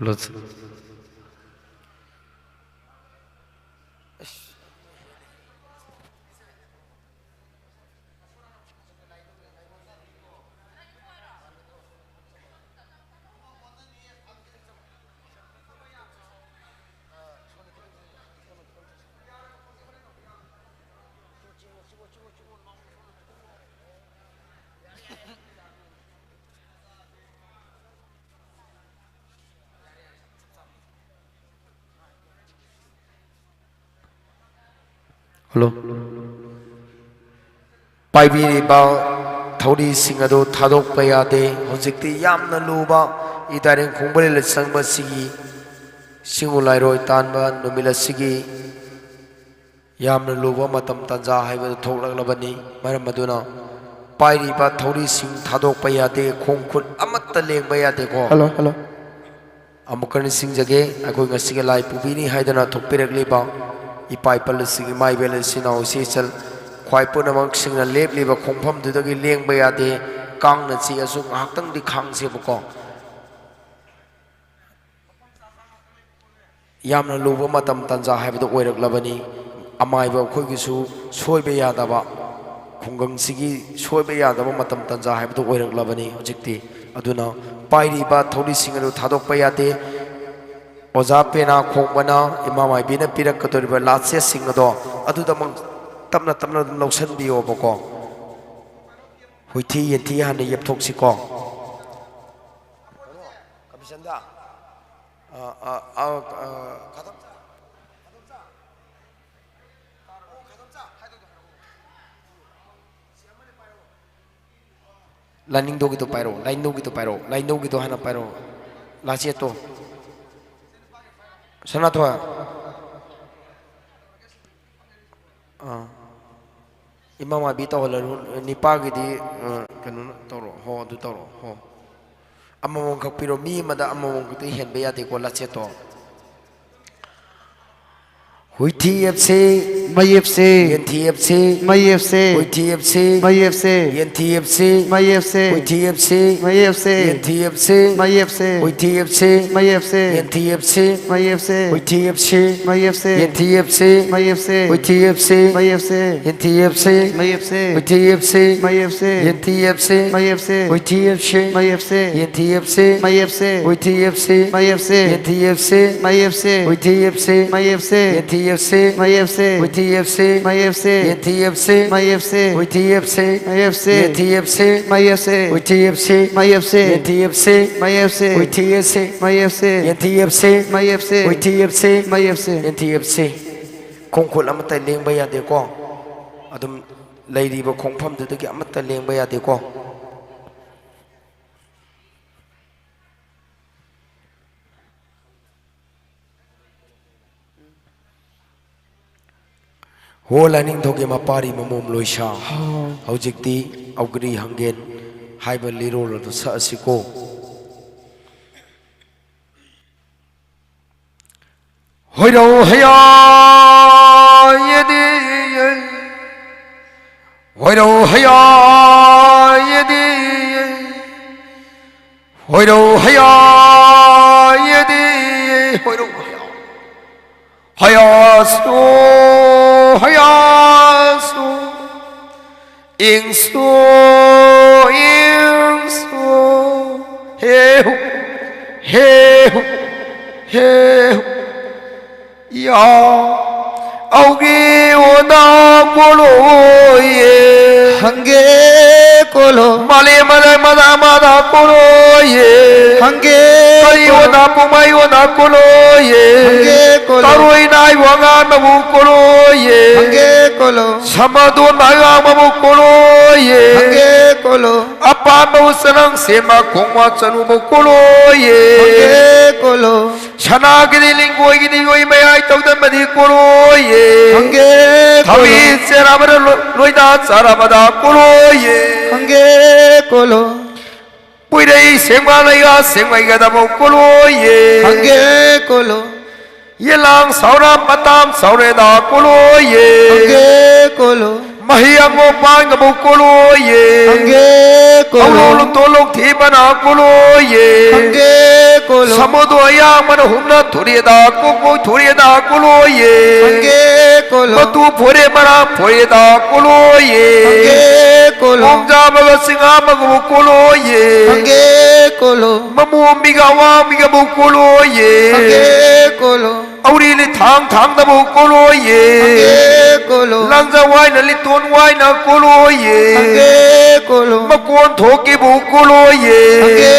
Lots-, hello. ꯄꯥꯏꯕꯤꯔꯤꯕ ꯊꯧꯔꯤꯁꯤꯡ ꯑꯗꯨ ꯊꯥꯗꯣꯛꯄ ꯌꯥꯗꯦ꯫ ꯍꯧꯖꯤꯛꯇꯤ ꯌꯥꯝꯅ ꯂꯨꯕ ꯏꯗꯥꯔꯦꯡ ꯈꯣꯡꯕ ꯂꯤꯂꯥ ꯆꯪꯕ ꯑꯁꯤꯒꯤ ꯁꯤꯡꯎ ꯂꯥꯏꯔꯣꯏ ꯇꯥꯟꯕ ꯅꯨꯃꯤꯠ ꯑꯁꯤꯒꯤ ꯌꯥꯝꯅ ꯂꯨꯕ ꯃꯇꯝ ꯇꯥꯟꯖꯥ ꯍꯥꯏꯕꯗꯨ ꯊꯣꯛꯂꯛꯂꯕꯅꯤ꯫ ꯃꯔꯝ ꯑꯗꯨꯅ ꯄꯥꯏꯔꯤꯕ ꯊꯧꯔꯤꯁꯤꯡ ꯊꯥꯗꯣꯛꯄ ꯌꯥꯗꯦ, ꯈꯣꯡ ꯈꯨꯠ ꯑꯃꯠꯇ ꯂꯦꯡꯕ ꯌꯥꯗꯦꯀꯣ꯫ Hello, hello. ꯑꯃꯨꯛꯀ ꯅꯤꯡꯁꯤꯡꯖꯒꯦ, ꯑꯩꯈꯣꯏ ꯉꯁꯤꯒꯤ ꯂꯥꯏ ꯄꯨꯕꯤꯅꯤ ꯍꯥꯏꯗꯨꯅ ꯊꯣꯛꯄꯤꯔꯛꯂꯤꯕ ꯏꯄꯥ ꯏꯄꯜ ꯑꯁꯤꯒꯤ ꯏꯃꯥ ꯏꯕꯦꯜ ꯏꯆꯤꯟ ꯏꯅꯥꯎ ꯏꯆꯦ ꯏꯆꯜ ꯈ꯭ꯋꯥꯏ ꯄꯨꯝꯅꯃꯛꯁꯤꯡꯅ ꯂꯦꯞꯂꯤꯕ ꯈꯣꯡꯐꯝꯗꯨꯗꯒꯤ ꯂꯦꯡꯕ ꯌꯥꯗꯦ꯫ ꯀꯥꯡꯅ ꯆꯤꯛꯑꯁꯨ ꯉꯥꯏꯍꯥꯛꯇꯪꯗꯤ ꯈꯥꯡꯁꯦꯕꯀꯣ꯫ ꯌꯥꯝꯅ ꯂꯨꯕ ꯃꯇꯝ ꯇꯥꯟꯖꯥ ꯍꯥꯏꯕꯗꯨ ꯑꯣꯏꯔꯛꯂꯕꯅꯤ꯫ ꯑꯃꯥꯏꯕ ꯑꯩꯈꯣꯏꯒꯤꯁꯨ ꯁꯣꯏꯕ ꯌꯥꯗꯕ, ꯈꯨꯡꯒꯪꯁꯤꯒꯤ ꯁꯣꯏꯕ ꯌꯥꯗꯕ ꯃꯇꯝ ꯇꯥꯟꯖꯥ ꯍꯥꯏꯕꯗꯨ ꯑꯣꯏꯔꯛꯂꯕꯅꯤ ꯍꯧꯖꯤꯛꯇꯤ꯫ ꯑꯗꯨꯅ ꯄꯥꯏꯔꯤꯕ ꯊꯧꯔꯤꯁꯤꯡ ꯑꯗꯨ ꯊꯥꯗꯣꯛꯄ ꯌꯥꯗꯦ꯫ ꯑꯣꯖꯥ ꯄꯦꯅꯥ ꯈꯣꯡꯕꯅ ꯏꯃꯥ ꯃꯥꯏꯕꯤꯅ ꯄꯤꯔꯛꯀꯗꯧꯔꯤꯕ ꯂꯥꯆꯦꯁꯁꯤꯡ ꯑꯗꯣ ꯑꯗꯨꯗꯃꯛ ꯇꯞꯅ ꯇꯞꯅ ꯑꯗꯨꯝ ꯂꯧꯁꯤꯟꯕꯤꯌꯣꯕꯀꯣ꯫ ꯍꯨꯏꯊꯤ ꯌꯦꯟꯊꯤ ꯍꯥꯟꯅ ꯌꯦꯞꯊꯣꯛꯁꯤꯀꯣ꯫ ꯀꯕꯤꯆꯟꯗ, ꯑ, ꯑ, ꯑ, ꯑ, ꯂꯥꯏꯅꯤꯡꯊꯧꯒꯤꯗꯣ ꯄꯥꯏꯔꯛꯑꯣ, ꯂꯥꯏꯅꯤꯡꯊꯧꯒꯤꯗꯣ ꯄꯥꯏꯔꯛꯑꯣ, ꯂꯥꯏꯅꯤꯡꯊꯧꯒꯤꯗꯣ ꯍꯥꯟꯅ ꯄꯥꯏꯔꯛꯑꯣ꯫ ꯂꯥꯆꯦꯠꯇꯣ꯫ ꯁꯅꯥꯊꯣꯏ꯫ ꯑꯥ꯫ ꯏꯃꯥ ꯃꯥꯏꯕꯤ ꯇꯧꯍꯜꯂꯅꯨ, ꯅꯤꯄꯥꯒꯤꯗꯤ, ꯑ, ꯀꯩꯅꯣꯅ ꯇꯧꯔꯣ, ꯍꯣ, ꯑꯗꯨ ꯇꯧꯔꯣ, ꯍꯣ꯫ ꯑꯃꯃꯝ ꯈꯛ ꯄꯤꯔꯣ, ꯃꯤ ꯑꯃꯗ ꯑꯃꯃꯝ ꯈꯛꯇ ꯍꯦꯟꯕ ꯌꯥꯗꯦꯀꯣ, ꯂꯥꯆꯦꯠꯇꯣ꯫ ꯍꯨꯏꯊꯤ ꯑꯦꯞꯁꯤ ꯃꯌꯦꯞꯁꯦ꯫ ꯌꯦꯟꯊꯤ ꯑꯦꯞꯁꯤ꯫ ꯃꯌꯦꯞꯁꯦ꯫ ꯀꯣꯏꯊꯤ ꯑꯦꯞꯁꯤ꯫ ꯃꯌꯦꯞꯁꯦ꯫ ꯌꯦꯟꯊꯤ ꯑꯦꯞꯁꯤ꯫ ꯃꯌꯦꯞꯁꯦ꯫ ꯀꯣꯏꯊꯤ ꯑꯦꯞꯁꯤ꯫ ꯃꯌꯦꯞꯁꯦ꯫ ꯌꯦꯟꯊꯤ ꯑꯦꯞꯁꯤ꯫ ꯃꯌꯦꯞꯁꯦ꯫ ꯀꯣꯏꯊꯤ ꯑꯦꯞꯁꯤ꯫ ꯃꯌꯦꯞꯁꯦ꯫ ꯌꯦꯟꯊꯤ ꯑꯦꯞꯁꯤ꯫ ꯃꯌꯦꯞꯁꯦ꯫ ꯀꯣꯏꯊꯤ ꯑꯦꯞꯁꯤ꯫ ꯃꯌꯦꯞꯁꯦ꯫ ꯌꯦꯟꯊꯤ ꯑꯦꯞꯁꯤ꯫ ꯃꯌꯦꯞꯁꯦ꯫ ꯀꯣꯏꯊꯤ ꯑꯦꯞꯁꯤ꯫ ꯃꯌꯦꯞꯁꯦ꯫ ꯌꯦꯟꯊꯤ ꯑꯦꯞꯁꯤ꯫ ꯃꯌꯦꯞꯁꯦ꯫ ꯀꯣꯏꯊꯤ ꯑꯦꯞꯁꯤ꯫ ꯃꯌꯦꯞꯁꯦ꯫ ꯌꯦꯟꯊꯤ ꯑꯦꯞꯁꯤ꯫ ꯃꯌꯦꯞꯁꯦ꯫ ꯀꯣꯏꯊꯤ ꯑꯦꯞꯁꯤ꯫ ꯃꯌꯦꯞꯁꯦ꯫ ꯌꯦꯟꯊꯤ ꯑꯦꯞꯁꯤ꯫ ꯃꯌꯦꯞꯁꯦ꯫ ꯀꯣꯏꯊꯤ ꯑꯦꯞꯁꯤ꯫ ꯃꯌꯦꯞꯁꯦ꯫ ꯌꯦꯟꯊꯤ ꯑꯦꯞꯁꯤ꯫ ꯃꯌꯦꯞꯁꯦ꯫ ꯀꯣꯏꯊꯤ ꯑꯦꯞꯁꯤ꯫ ꯃꯌꯦꯞꯁꯦ꯫ ꯌꯦꯟꯊꯤ ꯑꯦꯞꯁꯤ꯫ ꯃꯌꯦꯞꯁꯦ꯫ ꯀꯣꯏꯊꯤ ꯑꯦꯞꯁꯤ꯫ ꯃꯌꯦꯞꯁꯦ꯫ ꯌꯦꯟꯊꯤ ꯑꯦꯞꯁꯤ꯫ ꯃꯌꯦꯞꯁꯦ꯫ ꯀꯣꯏꯊꯤ ꯑꯦꯞꯁꯤ꯫ ꯃꯌꯦꯞꯁꯦ꯫ ꯌꯦꯟꯊꯤ ꯑꯦꯞꯁꯤ꯫ ꯃꯌꯦꯞꯁꯦ꯫ ꯀꯣꯏꯊꯤ ꯑꯦꯞꯁꯤ꯫ ꯃꯌꯦꯞꯁꯦ꯫ ꯌꯦꯟꯊꯤ ꯑꯦꯞꯁꯤ꯫ ꯃꯌꯦꯞꯁꯦ꯫ ꯀꯣꯏꯊꯤ ꯑꯦꯞꯁꯤ꯫ ꯃꯌꯦꯞꯁꯦ꯫ ꯌꯦꯟꯊꯤ ꯑꯦꯞꯁꯤ꯫ ꯃꯌꯦꯞꯁꯦ꯫ ꯀꯣꯏꯊꯤ ꯑꯦꯞꯁꯤ꯫ ꯃꯌꯦꯞꯁꯦ꯫ ꯌꯦꯟꯊꯤ ꯑꯦꯞꯁꯤ꯫ ꯈꯣꯡꯈꯨꯠ ꯑꯃꯠꯇ ꯂꯦꯡꯕ ꯌꯥꯗꯦꯀꯣ꯫ ꯑꯗꯨꯝ ꯂꯩꯔꯤꯕ ꯈꯣꯡꯐꯝꯗꯨꯗꯒꯤ ꯑꯃꯠꯇ ꯂꯦꯡꯕ ꯌꯥꯗꯦꯀꯣ꯫ ꯍꯣ ꯂꯥꯏꯅꯤꯡꯊꯧꯒꯤ ꯃꯄꯥꯔꯤ ꯃꯃꯣꯝ ꯂꯣꯏꯁꯥ꯫ ꯍꯥꯎ꯫ ꯍꯧꯖꯤꯛꯇꯤ ꯑꯧꯒ꯭ꯔꯤ ꯍꯪꯒꯦꯟ ꯍꯥꯏꯕ ꯂꯤꯔꯣꯜ ꯑꯗꯨ ꯁꯛꯑꯁꯤꯀꯣ꯫ ꯍꯣꯏꯔꯧ ꯍꯌꯥ ꯌꯦꯗꯤ ꯌꯦ꯫ ꯍꯣꯏꯔꯧ ꯍꯌꯥ ꯌꯦꯗꯤ ꯌꯦ꯫ ꯍꯣꯏꯔꯧ ꯍꯌꯥ ꯌꯦꯗꯤ ꯌꯦ꯫ ꯍꯣꯏꯔꯧ ꯍꯌꯥ꯫ ꯍꯌꯥꯁꯨ ꯍꯌꯥꯁꯨ꯫ ꯏꯪꯁꯨ ꯏꯪꯁꯨ꯫ ꯍꯦ ꯍꯨ ꯍꯦ ꯍꯨ ꯍꯦ ꯍꯨ꯫ ꯌꯥ ꯑꯧꯒꯤ ꯑꯣꯅ ꯀꯣꯂꯣꯌꯦ꯫ ꯍꯪꯒꯦ ꯀꯣꯂꯣ꯫ ꯃꯥꯂꯦ ꯃꯥꯂꯦ ꯃꯥꯂꯥ ꯃꯥꯂꯥ ꯀꯣꯂꯣꯌꯦ꯫ ꯍꯪꯒꯦ ꯀꯔꯤ ꯀꯣꯂꯣ꯫ ꯑꯣꯅ ꯄꯨꯡꯃꯩ ꯑꯣꯅ ꯀꯣꯂꯣꯌꯦ꯫ ꯍꯪꯒꯦ ꯀꯣꯂꯣ꯫ ꯇꯔꯣꯏ ꯅꯥꯏꯕꯨ ꯑꯉꯥꯡꯅꯕꯨ ꯀꯣꯂꯣꯌꯦ꯫ ꯍꯪꯒꯦ ꯀꯣꯂꯣ꯫ ꯁꯃꯗꯣꯟ ꯃꯥꯏ ꯋꯥꯡꯃꯕꯨ ꯀꯣꯂꯣꯌꯦ꯫ ꯍꯪꯒꯦ ꯀꯣꯂꯣ꯫ ꯑꯄꯥꯟꯕ ꯎꯆꯅꯪ ꯁꯦꯝꯕ ꯈꯣꯡꯕ ꯆꯅꯨꯕꯨ ꯀꯣꯂꯣꯌꯦ꯫ ꯍꯪꯒꯦ ꯀꯣꯂꯣ꯫ ꯁꯅꯥꯒꯤꯗꯤ ꯂꯤꯡꯒꯣꯏꯒꯤꯗꯤ ꯌꯣꯏ ꯃꯌꯥꯏ ꯇꯧꯗꯟꯕꯗꯤ ꯀꯣꯂꯣꯌꯦ꯫ ꯍꯪꯒꯦ ꯊꯕꯤ ꯀꯣꯂꯣ꯫ ꯆꯦꯔꯥꯕꯗ ꯂꯣ-, ꯂꯣꯏꯗꯥ ꯆꯥꯔꯕꯗ ꯀꯣꯂꯣꯌꯦ꯫ ꯍꯪꯒꯦ ꯀꯣꯂꯣ꯫ ꯄꯨꯏꯔꯩ ꯁꯦꯡꯕ ꯂꯩꯒ ꯁꯦꯡꯕꯩꯒꯗꯕ ꯀꯣꯂꯣꯌꯦ꯫ ꯍꯪꯒꯦ ꯀꯣꯂꯣ꯫ ꯌꯦꯂꯥꯡ ꯁꯥꯎꯔꯥꯝ ꯄꯇꯥꯝ ꯁꯥꯎꯔꯦꯗꯥ ꯀꯣꯂꯣꯌꯦ꯫ ꯍꯪꯒꯦ ꯀꯣꯂꯣ꯫ ꯃꯍꯤ ꯑꯉꯣꯛ ꯄꯥꯟꯒꯕꯨ ꯀꯣꯂꯣꯌꯦ꯫ ꯍꯪꯒꯦ ꯀꯣꯂꯣ꯫ ꯍꯧꯔꯣꯡ ꯂꯨꯇꯣ ꯂꯣꯛ ꯊꯤꯕꯅ ꯀꯣꯂꯣꯌꯦ꯫ ꯍꯪꯒꯦ ꯀꯣꯂꯣ꯫ ꯁꯃꯨꯗ꯭ꯔ ꯑꯌꯥꯡꯕꯅ ꯍꯨꯝꯅ ꯊꯨꯔꯦꯗꯥ ꯀꯣꯛꯃꯣꯏ ꯊꯨꯔꯦꯗꯥ ꯀꯣꯂꯣꯌꯦ꯫ ꯍꯪꯒꯦ ꯀꯣꯂꯣ꯫ ꯃꯇꯨ ꯐꯣꯔꯦ ꯃꯔꯥ ꯐꯣꯔꯦꯗꯥ ꯀꯣꯂꯣꯌꯦ꯫ ꯍꯪꯒꯦ ꯀꯣꯂꯣ꯫ ꯃꯣꯡꯖꯥꯕꯒ ꯆꯤꯡꯉꯥꯕꯒꯕꯨ ꯀꯣꯂꯣꯌꯦ꯫ ꯍꯪꯒꯦ ꯀꯣꯂꯣ꯫ ꯃꯃꯣꯝꯕꯤꯒ ꯑꯋꯥꯡꯕꯤꯒꯕꯨ ꯀꯣꯂꯣꯌꯦ꯫ ꯍꯪꯒꯦ ꯀꯣꯂꯣ꯫ ꯑꯧꯔꯤ ꯂꯤꯊꯥꯡ ꯊꯥꯡꯗꯕꯨ ꯀꯣꯂꯣꯌꯦ꯫ ꯍꯪꯒꯦ ꯀꯣꯂꯣ꯫ ꯂꯥꯡꯖ ꯋꯥꯏꯅ ꯂꯤꯇꯣꯟ ꯋꯥꯏꯅ ꯀꯣꯂꯣꯌꯦ꯫ ꯍꯪꯒꯦ ꯀꯣꯂꯣ꯫ ꯃꯀꯣꯟ ꯊꯣꯛꯀꯤꯕꯨ ꯀꯣꯂꯣꯌꯦ꯫ ꯍꯪꯒꯦ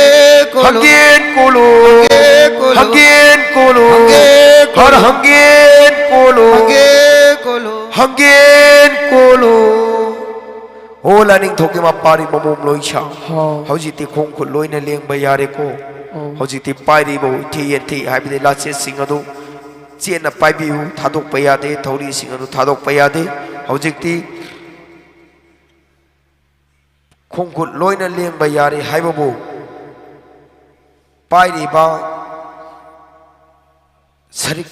ꯀꯣꯂꯣ꯫ ꯍꯪꯒꯦꯟ ꯀꯣꯂꯣ꯫ ꯍꯪꯒꯦ ꯀꯣꯂꯣ꯫ ꯍꯪꯒꯦꯟ ꯀꯣꯂꯣ꯫ ꯍꯪꯒꯦ ꯀꯣꯂꯣ꯫ ꯍꯔ ꯍꯪꯒꯦꯟ ꯀꯣꯂꯣ꯫ ꯍꯪꯒꯦ ꯀꯣꯂꯣ꯫ ꯍꯪꯒꯦꯟ ꯀꯣꯂꯣ꯫ ꯑꯣ ꯂꯥꯏꯅꯤꯡꯊꯧꯒꯤ ꯃꯄꯥꯔꯤ ꯃꯃꯣꯝ ꯂꯣꯏꯁꯥ꯫ ꯍꯥꯎ꯫ ꯍꯧꯖꯤꯛꯇꯤ ꯈꯣꯡ ꯈꯨꯠ ꯂꯣꯏꯅ ꯂꯦꯡꯕ ꯌꯥꯔꯦꯀꯣ꯫ ꯑꯣ꯫ ꯍꯧꯖꯤꯛꯇꯤ ꯄꯥꯏꯔꯤꯕ ꯏꯊꯤ ꯌꯦꯟꯊꯤ ꯍꯥꯏꯕꯗꯤ ꯂꯥꯆꯦꯠꯁꯤꯡ ꯑꯗꯨ ꯆꯦꯠꯅ ꯄꯥꯏꯕꯤꯌꯨ, ꯊꯥꯗꯣꯛꯄ ꯌꯥꯗꯦ, ꯊꯧꯔꯤꯁꯤꯡ ꯑꯗꯨ ꯊꯥꯗꯣꯛꯄ ꯌꯥꯗꯦ꯫ ꯍꯧꯖꯤꯛꯇꯤ ꯈꯣꯡ ꯈꯨꯠ ꯂꯣꯏꯅ ꯂꯦꯡꯕ ꯌꯥꯔꯦ ꯍꯥꯏꯕꯕꯨ ꯄꯥꯏꯔꯤꯕ ꯁꯔꯤꯛ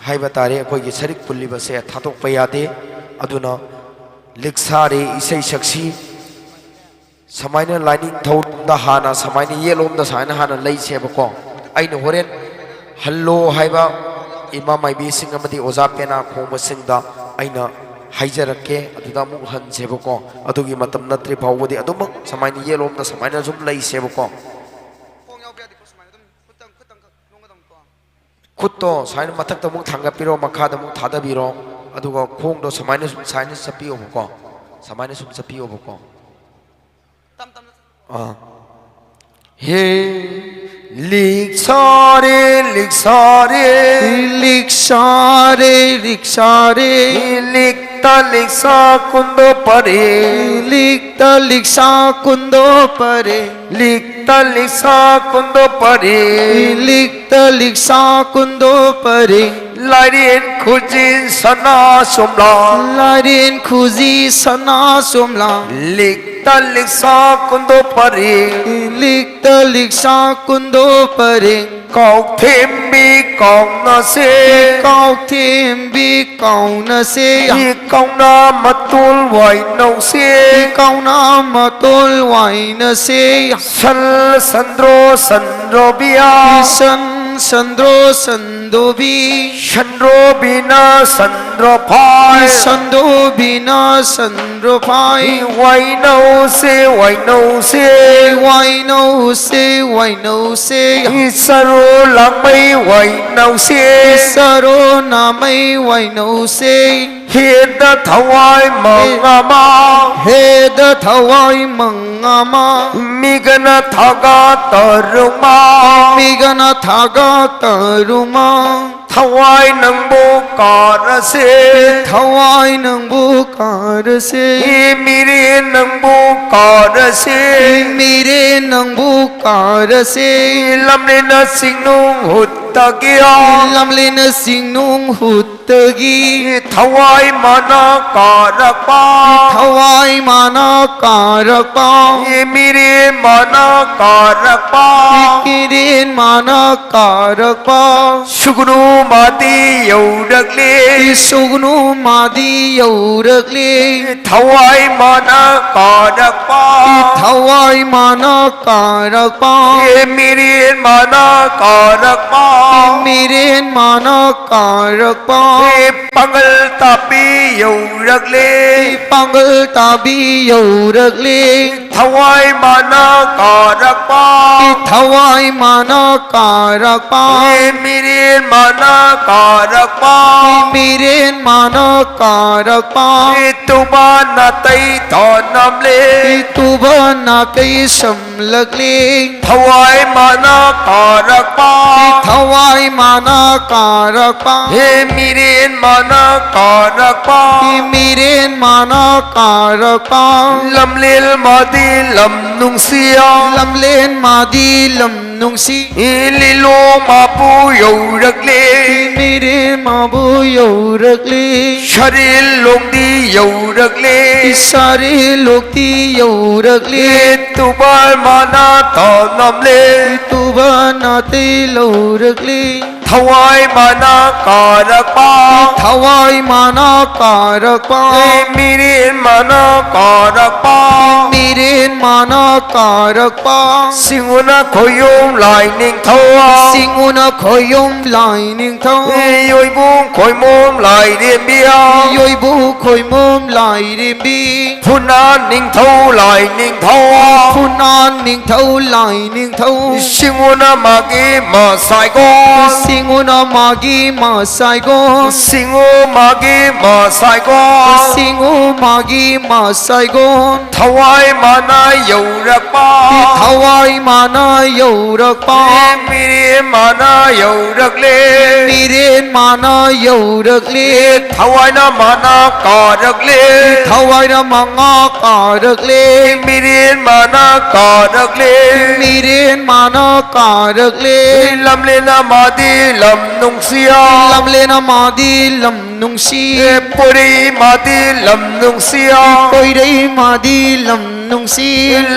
ꯍꯥꯏꯕ ꯇꯥꯔꯦ, ꯑꯩꯈꯣꯏꯒꯤ ꯁꯔꯤꯛ ꯄꯨꯜꯂꯤꯕꯁꯦ ꯊꯥꯗꯣꯛꯄ ꯌꯥꯗꯦ꯫ ꯑꯗꯨꯅ ꯂꯤꯛ ꯁꯥꯔꯦ, ꯏꯁꯩ ꯁꯛꯁꯤ꯫ ꯁꯨꯃꯥꯏꯅ ꯂꯥꯏꯅꯤꯡꯊꯧꯔꯣꯝꯗ ꯍꯥꯟꯅ, ꯁꯨꯃꯥꯏꯅ ꯌꯦꯠꯂꯣꯝꯗ ꯁꯨꯃꯥꯏꯅ ꯍꯥꯟꯅ ꯂꯩꯁꯦꯕꯀꯣ꯫ ꯑꯩꯅ ꯍꯣꯔꯦꯟ ꯍꯜꯂꯣ ꯍꯥꯏꯕ ꯏꯃꯥ ꯃꯥꯏꯕꯤꯁꯤꯡ ꯑꯃꯗꯤ ꯑꯣꯖꯥ ꯄꯦꯅꯥ ꯈꯣꯡꯕꯁꯤꯡꯗ ꯑꯩꯅ ꯍꯥꯏꯖꯔꯛꯀꯦ, ꯑꯗꯨꯗ ꯑꯃꯨꯛ ꯍꯟꯁꯦꯕꯀꯣ꯫ ꯑꯗꯨꯒꯤ ꯃꯇꯝ ꯅꯠꯇ꯭ꯔꯤ ꯐꯥꯎꯕꯗꯤ ꯑꯗꯨꯃꯛ ꯁꯨꯃꯥꯏꯅ ꯌꯦꯠꯂꯣꯝꯗ ꯁꯨꯃꯥꯏꯅ ꯁꯨꯝ ꯂꯩꯁꯦꯕꯀꯣ꯫ ꯈꯣꯡ ꯌꯥꯎꯕ ꯌꯥꯗꯦꯀꯣ꯫ ꯁꯨꯃꯥꯏꯅ ꯑꯗꯨꯝ ꯈꯨꯠꯇꯪ ꯈꯨꯠꯇꯪꯈꯛ ꯅꯣꯡꯒꯗꯕꯀꯣ꯫ ꯈꯨꯠꯇꯣ ꯁꯨꯃꯥꯏꯅ ꯃꯊꯛꯇ ꯑꯃꯨꯛ ꯊꯥꯡꯒꯠꯄꯤꯔꯣ, ꯃꯈꯥꯗ ꯑꯃꯨꯛ ꯊꯥꯗꯕꯤꯔꯣ꯫ ꯑꯗꯨꯒ ꯈꯣꯡꯗꯣ ꯁꯨꯃꯥꯏꯅ ꯁꯨꯝ, ꯁꯨꯃꯥꯏꯅ ꯆꯠꯄꯤꯌꯣꯕꯀꯣ꯫ ꯁꯨꯃꯥꯏꯅ ꯁꯨꯝ ꯆꯠꯄꯤꯌꯣꯕꯀꯣ꯫ ꯇꯞ ꯇꯞꯅ꯫ ꯑꯥ꯫ ꯍꯦ, ꯂꯤꯛ ꯁꯥꯔꯦ, ꯂꯤꯛ ꯁꯥꯔꯦ꯫ ꯂꯤꯛ ꯁꯥꯔꯦ, ꯂꯤꯛ ꯁꯥꯔꯦ꯫ ꯍꯦ, ꯂꯤꯛꯇ ꯂꯤꯛꯁꯥ ꯀꯨꯟꯗꯣ ꯄꯔꯦ꯫ ꯂꯤꯛꯇ ꯂꯤꯛꯁꯥ ꯀꯨꯟꯗꯣ ꯄꯔꯦ꯫ ꯂꯤꯛꯇ ꯂꯤꯛꯁꯥ ꯀꯨꯟꯗꯣ ꯄꯔꯦ꯫ ꯂꯤꯛꯇ ꯂꯤꯛꯁꯥ ꯀꯨꯟꯗꯣ ꯄꯔꯦ꯫ ꯂꯥꯏꯔꯦꯟ ꯈꯨꯖꯤ ꯁꯅꯥ ꯆꯣꯝꯂꯥꯡ꯫ ꯂꯥꯏꯔꯦꯟ ꯈꯨꯖꯤ ꯁꯅꯥ ꯆꯣꯝꯂꯥꯡ꯫ ꯂꯤꯛꯇ ꯂꯤꯛꯁꯥ ꯀꯨꯟꯗꯣ ꯄꯔꯦꯡ꯫ ꯂꯤꯛꯇ ꯂꯤꯛꯁꯥ ꯀꯨꯟꯗꯣ ꯄꯔꯦꯡ꯫ ꯀꯥꯎꯊꯦꯝꯕꯤ ꯀꯥꯎꯅꯁꯦ꯫ ꯀꯥꯎꯊꯦꯝꯕꯤ ꯀꯥꯎꯅꯁꯦ꯫ ꯀꯥꯎꯅ ꯃꯇꯣꯜ ꯋꯥꯏꯅꯧꯁꯦ꯫ ꯀꯥꯎꯅ ꯃꯇꯣꯜ ꯋꯥꯏꯅꯁꯦ꯫ ꯁꯜ ꯁꯟꯗ꯭ꯔꯣ ꯁꯟꯗ꯭ꯔꯣꯕꯤꯌꯥ꯫ ꯁꯟ ꯁꯟꯗ꯭ꯔꯣ ꯁꯟꯗꯣꯕꯤ꯫ ꯁꯟꯗ꯭ꯔꯣꯕꯤꯅ ꯁꯟꯗ꯭ꯔꯣꯐꯥꯏ꯫ ꯁꯟꯗꯣꯕꯤꯅ ꯁꯟꯗ꯭ꯔꯣꯐꯥꯏ꯫ ꯋꯥꯏꯅꯧꯁꯦ ꯋꯥꯏꯅꯧꯁꯦ꯫ ꯋꯥꯏꯅꯧꯁꯦ ꯋꯥꯏꯅꯧꯁꯦ꯫ ꯁꯔꯣ ꯂꯥꯡꯃꯩ ꯋꯥꯏꯅꯧꯁꯦ꯫ ꯁꯔꯣ ꯅꯥꯃꯩ ꯋꯥꯏꯅꯧꯁꯦ꯫ ꯍꯦꯟꯅ ꯊꯋꯥꯏ ꯃꯉꯥꯃ꯫ ꯍꯦꯗ ꯊꯋꯥꯏ ꯃꯉꯥꯃ꯫ ꯃꯤꯒꯅ ꯊꯥꯒ ꯇꯔꯨꯃ꯫ ꯃꯤꯒꯅ ꯊꯥꯒ ꯇꯔꯨꯃ꯫ ꯊꯋꯥꯏ ꯅꯪꯕꯨ ꯀꯥꯔꯁꯦ꯫ ꯊꯋꯥꯏ ꯅꯪꯕꯨ ꯀꯥꯔꯁꯦ꯫ ꯃꯤꯔꯦ ꯅꯪꯕꯨ ꯀꯥꯔꯁꯦ꯫ ꯃꯤꯔꯦ ꯅꯪꯕꯨ ꯀꯥꯔꯁꯦ꯫ ꯂꯝꯂꯦꯟꯅ ꯆꯤꯡꯅꯨꯡ ꯍꯨꯠꯇꯒꯤ꯫ ꯂꯝꯂꯦꯟꯅ ꯆꯤꯡꯅꯨꯡ ꯍꯨꯠ ꯇꯒꯤ꯫ ꯊꯋꯥꯏ ꯃꯅꯥ ꯀꯥꯔꯛꯄ꯫ ꯊꯋꯥꯏ ꯃꯅꯥ ꯀꯥꯔꯛꯄ꯫ ꯃꯤꯔꯦꯟ ꯃꯅꯥ ꯀꯥꯔꯛꯄ꯫ ꯃꯤꯔꯦꯟ ꯃꯅꯥ ꯀꯥꯔꯛꯄ꯫ ꯁꯨꯒꯅꯨ ꯃꯥꯗꯤ ꯌꯧꯔꯛꯂꯦ꯫ ꯁꯨꯒꯅꯨ ꯃꯥꯗꯤ ꯌꯧꯔꯛꯂꯦ꯫ ꯊꯋꯥꯏ ꯃꯅꯥ ꯀꯥꯔꯛꯄ꯫ ꯊꯋꯥꯏ ꯃꯅꯥ ꯀꯥꯔꯛꯄ꯫ ꯃꯤꯔꯦꯟ ꯃꯅꯥ ꯀꯥꯔꯛꯄ꯫ ꯃꯤꯔꯦꯟ ꯃꯅꯥ ꯀꯥꯔꯛꯄ꯫ ꯄꯥꯡꯒꯜ ꯇꯥꯕꯤ ꯌꯧꯔꯛꯂꯦ꯫ ꯄꯥꯡꯒꯜ ꯇꯥꯕꯤ ꯌꯧꯔꯛꯂꯦ꯫ ꯊꯋꯥꯏ ꯃꯅꯥ ꯀꯥꯔꯛꯄ꯫ ꯊꯋꯥꯏ ꯃꯅꯥ ꯀꯥꯔꯛꯄ꯫ ꯃꯤꯔꯦꯟ ꯃꯅꯥ ꯀꯥꯔꯛꯄ꯫ ꯃꯤꯔꯦꯟ ꯃꯅꯥ ꯀꯥꯔꯛꯄ꯫ ꯇꯨꯕ ꯅꯥꯇꯩ ꯊꯣꯅꯝꯂꯦ꯫ ꯇꯨꯕ ꯅꯥꯇꯩ ꯁꯝꯂꯛꯂꯦ꯫ ꯊꯋꯥꯏ ꯃꯅꯥ ꯀꯥꯔꯛꯄ꯫ ꯊꯋꯥꯏ ꯃꯅꯥ ꯀꯥꯔꯛꯄ꯫ ꯃꯤꯔꯦꯟ ꯃꯅꯥ ꯀꯥꯔꯛꯄ꯫ ꯃꯤꯔꯦꯟ ꯃꯅꯥ ꯀꯥꯔꯛꯄ꯫ ꯂꯝꯂꯦꯟ ꯃꯥꯗꯤ ꯂꯝ ꯅꯨꯡꯁꯤꯌꯥ꯫ ꯂꯝꯂꯦꯟ ꯃꯥꯗꯤ ꯂꯝ ꯅꯨꯡꯁꯤ꯫ ꯂꯤꯂꯣꯡ ꯃꯥꯕꯨ ꯌꯧꯔꯛꯂꯦ꯫ ꯃꯤꯔꯦꯟ ꯃꯥꯕꯨ ꯌꯧꯔꯛꯂꯦ꯫ ꯁꯔꯤꯜ ꯂꯣꯡꯗꯤ ꯌꯧꯔꯛꯂꯦ꯫ ꯁꯔꯤꯜ ꯂꯣꯛꯇꯤ ꯌꯧꯔꯛꯂꯦ꯫ ꯇꯨꯕꯥꯜ ꯃꯥꯅ ꯇꯥꯅꯝꯂꯦ꯫ ꯇꯨꯕꯥꯜ ꯅꯥꯇꯩ ꯂꯧꯔꯛꯂꯦ꯫ ꯊꯋꯥꯏ ꯃꯥꯅ ꯀꯥꯔꯛꯄ꯫ ꯊꯋꯥꯏ ꯃꯥꯅ ꯀꯥꯔꯛꯄ꯫ ꯃꯤꯔꯦꯟ ꯃꯥꯅ ꯀꯥꯔꯛꯄ꯫ ꯃꯤꯔꯦꯟ ꯃꯥꯅ ꯀꯥꯔꯛꯄ꯫ ꯁꯤꯡꯉꯨꯅ ꯈꯣꯌꯨꯝ ꯂꯥꯏ ꯅꯤꯡꯊꯧ꯫ ꯁꯤꯡꯉꯨꯅ ꯈꯣꯌꯨꯝ ꯂꯥꯏ ꯅꯤꯡꯊꯧ꯫ ꯌꯣꯏꯕꯨꯡ ꯈꯣꯏꯃꯣꯝ ꯂꯥꯏꯔꯦꯝꯕꯤ꯫ ꯌꯣꯏꯕꯨ ꯈꯣꯏꯃꯣꯝ ꯂꯥꯏꯔꯦꯝꯕꯤ꯫ ꯐꯨꯅꯥꯟ ꯅꯤꯡꯊꯧ ꯂꯥꯏ ꯅꯤꯡꯊꯧ꯫ ꯐꯨꯅꯥꯟ ꯅꯤꯡꯊꯧ ꯂꯥꯏ ꯅꯤꯡꯊꯧ꯫ ꯁꯤꯡꯉꯨꯅ ꯃꯥꯒꯤ ꯃꯁꯥꯏꯒꯣꯟ꯫ ꯁꯤꯡꯉꯨꯅ ꯃꯥꯒꯤ ꯃꯁꯥꯏꯒꯣꯟ꯫ ꯁꯤꯡꯉꯨ ꯃꯥꯒꯤ ꯃꯁꯥꯏꯒꯣꯟ꯫ ꯁꯤꯡꯉꯨ ꯃꯥꯒꯤ ꯃꯁꯥꯏꯒꯣꯟ꯫ ꯊꯋꯥꯏ ꯃꯥꯅ ꯌꯧꯔꯛꯄ꯫ ꯊꯋꯥꯏ ꯃꯥꯅ ꯌꯧꯔꯛꯄ꯫ ꯃꯤꯔꯦꯟ ꯃꯥꯅ ꯌꯧꯔꯛꯂꯦ꯫ ꯃꯤꯔꯦꯟ ꯃꯥꯅ ꯌꯧꯔꯛꯂꯦ꯫ ꯊꯋꯥꯏꯅ ꯃꯥꯅ ꯀꯥꯔꯛꯂꯦ꯫ ꯊꯋꯥꯏꯅ ꯃꯉꯥ ꯀꯥꯔꯛꯂꯦ꯫ ꯃꯤꯔꯦꯟ ꯃꯥꯅ ꯀꯥꯔꯛꯂꯦ꯫ ꯃꯤꯔꯦꯟ ꯃꯥꯅ ꯀꯥꯔꯛꯂꯦ꯫ ꯂꯝꯂꯦꯟꯅ ꯃꯥꯗꯤ ꯂꯝ ꯅꯨꯡꯁꯤꯌꯥ꯫ ꯂꯝꯂꯦꯟꯅ ꯃꯥꯗꯤ ꯂꯝ ꯅꯨꯡꯁꯤ꯫ ꯄꯣꯏꯔꯩ ꯃꯥꯗꯤ ꯂꯝ ꯅꯨꯡꯁꯤꯌꯥ꯫ ꯄꯣꯏꯔꯩ ꯃꯥꯗꯤ ꯂꯝ ꯅꯨꯡꯁꯤ꯫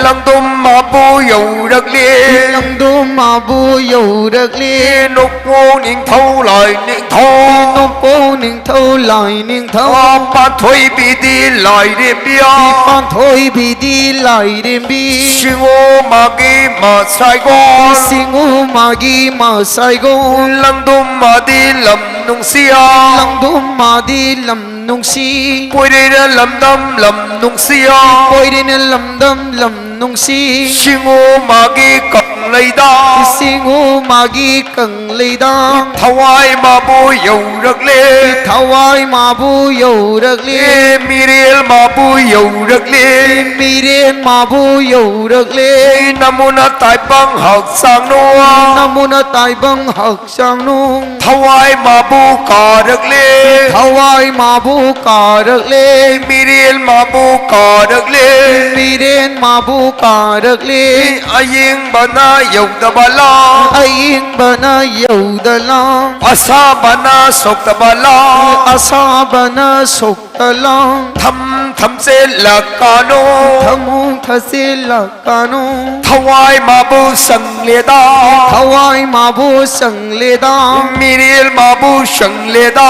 ꯂꯪꯗꯨꯝ ꯃꯥꯕꯨ ꯌꯧꯔꯛꯂꯦ꯫ ꯂꯪꯗꯨꯝ ꯃꯥꯕꯨ ꯌꯧꯔꯛꯂꯦ꯫ ꯅꯣꯡꯄꯣꯛ ꯅꯤꯡꯊꯧ ꯂꯥꯏ ꯅꯤꯡꯊꯧ꯫ ꯅꯣꯡꯄꯣꯛ ꯅꯤꯡꯊꯧ ꯂꯥꯏ ꯅꯤꯡꯊꯧ꯫ ꯄꯥꯟꯊꯣꯏꯕꯤꯗꯤ ꯂꯥꯏꯔꯦꯝꯕꯤꯌꯥ꯫ ꯄꯥꯟꯊꯣꯏꯕꯤꯗꯤ ꯂꯥꯏꯔꯦꯝꯕꯤ꯫ ꯁꯤꯡꯉꯨ ꯃꯥꯒꯤ ꯃꯁꯥꯏꯒꯣꯟ꯫ ꯁꯤꯡꯉꯨ ꯃꯥꯒꯤ ꯃꯁꯥꯏꯒꯣꯟ꯫ ꯂꯪꯗꯨꯝ ꯃꯥꯗꯤ ꯂꯝ ꯅꯨꯡꯁꯤꯌꯥ꯫ ꯂꯪꯗꯨꯝ ꯃꯥꯗꯤ ꯂꯝ ꯅꯨꯡꯁꯤ꯫ ꯄꯣꯏꯔꯩꯅ ꯂꯝꯗꯝ ꯂꯝ ꯅꯨꯡꯁꯤꯌꯥ꯫ ꯄꯣꯏꯔꯩꯅ ꯂꯝꯗꯝ ꯂꯝ ꯅꯨꯡꯁꯤ꯫ ꯁꯤꯡꯉꯨ ꯃꯥꯒꯤ ꯀꯪꯂꯩꯗ꯫ ꯁꯤꯡꯉꯨ ꯃꯥꯒꯤ ꯀꯪꯂꯩꯗ꯫ ꯊꯋꯥꯏ ꯃꯥꯕꯨ ꯌꯧꯔꯛꯂꯦ꯫ ꯊꯋꯥꯏ ꯃꯥꯕꯨ ꯌꯧꯔꯛꯂꯦ꯫ ꯃꯤꯔꯦꯜ ꯃꯥꯕꯨ ꯌꯧꯔꯛꯂꯦ꯫ ꯃꯤꯔꯦꯟ ꯃꯥꯕꯨ ꯌꯧꯔꯛꯂꯦ꯫ ꯅꯃꯨꯅ ꯇꯥꯏꯕꯪ ꯍꯛꯆꯥꯡꯅꯨ꯫ ꯅꯃꯨꯅ ꯇꯥꯏꯕꯪ ꯍꯛꯆꯥꯡꯅꯨ꯫ ꯊꯋꯥꯏ ꯃꯥꯕꯨ ꯀꯥꯔꯛꯂꯦ꯫ ꯊꯋꯥꯏ ꯃꯥꯕꯨ ꯀꯥꯔꯛꯂꯦ꯫ ꯃꯤꯔꯦꯜ ꯃꯥꯕꯨ ꯀꯥꯔꯛꯂꯦ꯫ ꯃꯤꯔꯦꯟ ꯃꯥꯕꯨ ꯀꯥꯔꯛꯂꯦ꯫ ꯑꯌꯤꯡꯕꯅ ꯌꯧꯗꯕ ꯂꯥꯎ꯫ ꯑꯌꯤꯡꯕꯅ ꯌꯧꯗ ꯂꯥꯎ꯫ ꯑꯁꯥꯕꯅ ꯁꯣꯛꯇꯕ ꯂꯥꯎ꯫ ꯑꯁꯥꯕꯅ ꯁꯣꯛꯇ ꯂꯥꯎ꯫ ꯊꯝ ꯊꯝꯆꯦꯜꯂꯛꯀꯅꯨ꯫ ꯊꯃꯨ ꯊꯆꯦꯜꯂꯛꯀꯅꯨ꯫ ꯊꯋꯥꯏ ꯃꯥꯕꯨ ꯆꯪꯂꯦꯗ꯫ ꯊꯋꯥꯏ ꯃꯥꯕꯨ ꯆꯪꯂꯦꯗ꯫ ꯃꯤꯔꯦꯜ ꯃꯥꯕꯨ ꯆꯪꯂꯦꯗ꯫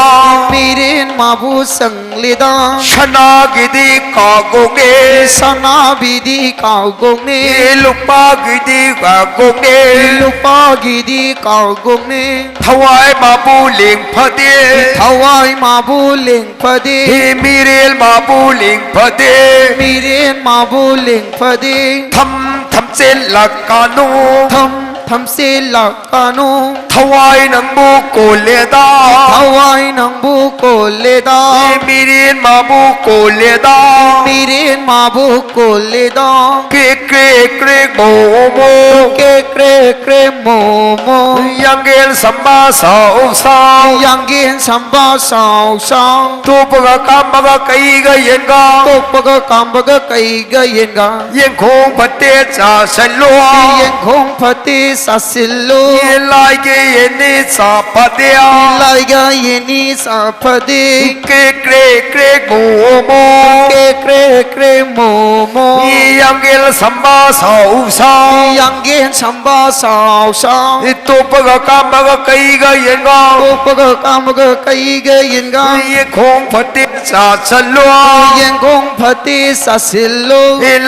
ꯃꯤꯔꯦꯜ ꯃꯥꯕꯨ ꯆꯪꯂꯦꯗ꯫ ꯁꯅꯥꯒꯤꯗꯤ ꯀꯥꯒꯣꯒꯦ꯫ ꯁꯅꯥꯕꯤꯗꯤ ꯀꯥꯒꯣꯒꯅꯦ꯫ ꯂꯨꯄꯥꯒꯤꯗꯤ ꯀꯥꯒꯣꯒꯦ꯫ ꯂꯨꯄꯥꯒꯤꯗꯤ ꯀꯥꯒꯣꯒꯅꯦ꯫ ꯊꯋꯥꯏ ꯃꯥꯕꯨ ꯂꯦꯡ ꯐꯗꯦ꯫ ꯊꯋꯥꯏ ꯃꯥꯕꯨ ꯂꯦꯡ ꯐꯗꯦ꯫ ꯍꯤ ꯃꯤꯔꯦꯜ ꯃꯥꯕꯨ ꯂꯦꯡ ꯐꯗꯦ꯫ ꯃꯤꯔꯦꯜ ꯃꯥꯕꯨ ꯂꯦꯡ ꯐꯗꯦ꯫ ꯊꯝ ꯊꯝꯆꯦꯜꯂꯛꯀꯅꯨ꯫ ꯊꯝ ꯊꯝꯆꯦꯜꯂꯛꯀꯅꯨ꯫ ꯊꯋꯥꯏ ꯅꯪꯕꯨ ꯀꯣꯜꯂꯦꯗ꯫ ꯊꯋꯥꯏ ꯅꯪꯕꯨ ꯀꯣꯜꯂꯦꯗ꯫ ꯍꯤ ꯃꯤꯔꯦꯜ ꯃꯥꯕꯨ ꯀꯣꯜꯂꯦꯗ꯫ ꯃꯤꯔꯦꯜ ꯃꯥꯕꯨ ꯀꯣꯜꯂꯦꯗ꯫ ꯀ꯭ꯔꯦꯛ ꯀ꯭ꯔꯦꯛ ꯀ꯭ꯔꯦꯛ ꯃꯣꯃꯣ꯫ ꯀ꯭ꯔꯦꯛ ꯀ꯭ꯔꯦꯛ ꯀ꯭ꯔꯦꯛ ꯃꯣꯃꯣ꯫ ꯌꯥꯡꯒꯦꯟ ꯁꯝꯕꯥ ꯁꯥꯎ ꯁꯥꯎ꯫ ꯌꯥꯡꯒꯦꯟ ꯁꯝꯕꯥ ꯁꯥꯎ ꯁꯥꯎ꯫ ꯇꯣꯞꯄꯒ ꯀꯥꯝꯕꯒ ꯀꯩꯒ ꯌꯦꯟꯒ꯫ ꯇꯣꯞꯄꯒ ꯀꯥꯝꯕꯒ ꯀꯩꯒ ꯌꯦꯟꯒ꯫ ꯌꯦꯡꯈꯣꯡ ꯐꯠꯇꯦ ꯆꯥꯁꯤꯜꯂꯣ꯫ ꯌꯦꯡꯈꯣꯡ ꯐꯠꯇꯦ ꯆꯥꯁꯤꯜꯂꯣ꯫ ꯂꯥꯏꯒ ꯌꯦꯟꯅꯤ ꯆꯥ ꯐꯠꯇꯦ꯫ ꯂꯥꯏꯒ ꯌꯦꯟꯅꯤ ꯆꯥ ꯐꯠꯇꯦ꯫ ꯀ꯭ꯔꯦꯛ ꯀ꯭ꯔꯦꯛ ꯀ꯭ꯔꯦꯛ ꯃꯣꯃꯣ꯫ ꯀ꯭ꯔꯦꯛ ꯀ꯭ꯔꯦꯛ ꯀ꯭ꯔꯦꯛ ꯃꯣꯃꯣ꯫ ꯌꯥꯡꯒꯦꯟ ꯁꯝꯕꯥ ꯁꯥꯎ ꯁꯥꯎ꯫ ꯌꯥꯡꯒꯦꯟ ꯁꯝꯕꯥ ꯁꯥꯎ ꯁꯥꯎ꯫ ꯇꯣꯞꯄꯒ ꯀꯥꯝꯕꯒ ꯀꯩꯒ ꯌꯦꯟꯒ꯫ ꯇꯣꯞꯄꯒ ꯀꯥꯝꯕꯒ ꯀꯩꯒ ꯌꯦꯟꯒ꯫ ꯌꯦꯡꯈꯣꯡ ꯐꯠꯇꯦ ꯆꯥꯁꯤꯜꯂꯣ꯫ ꯌꯦꯡꯈꯣꯡ ꯐꯠꯇꯦ ꯆꯥꯁꯤꯜꯂꯣ꯫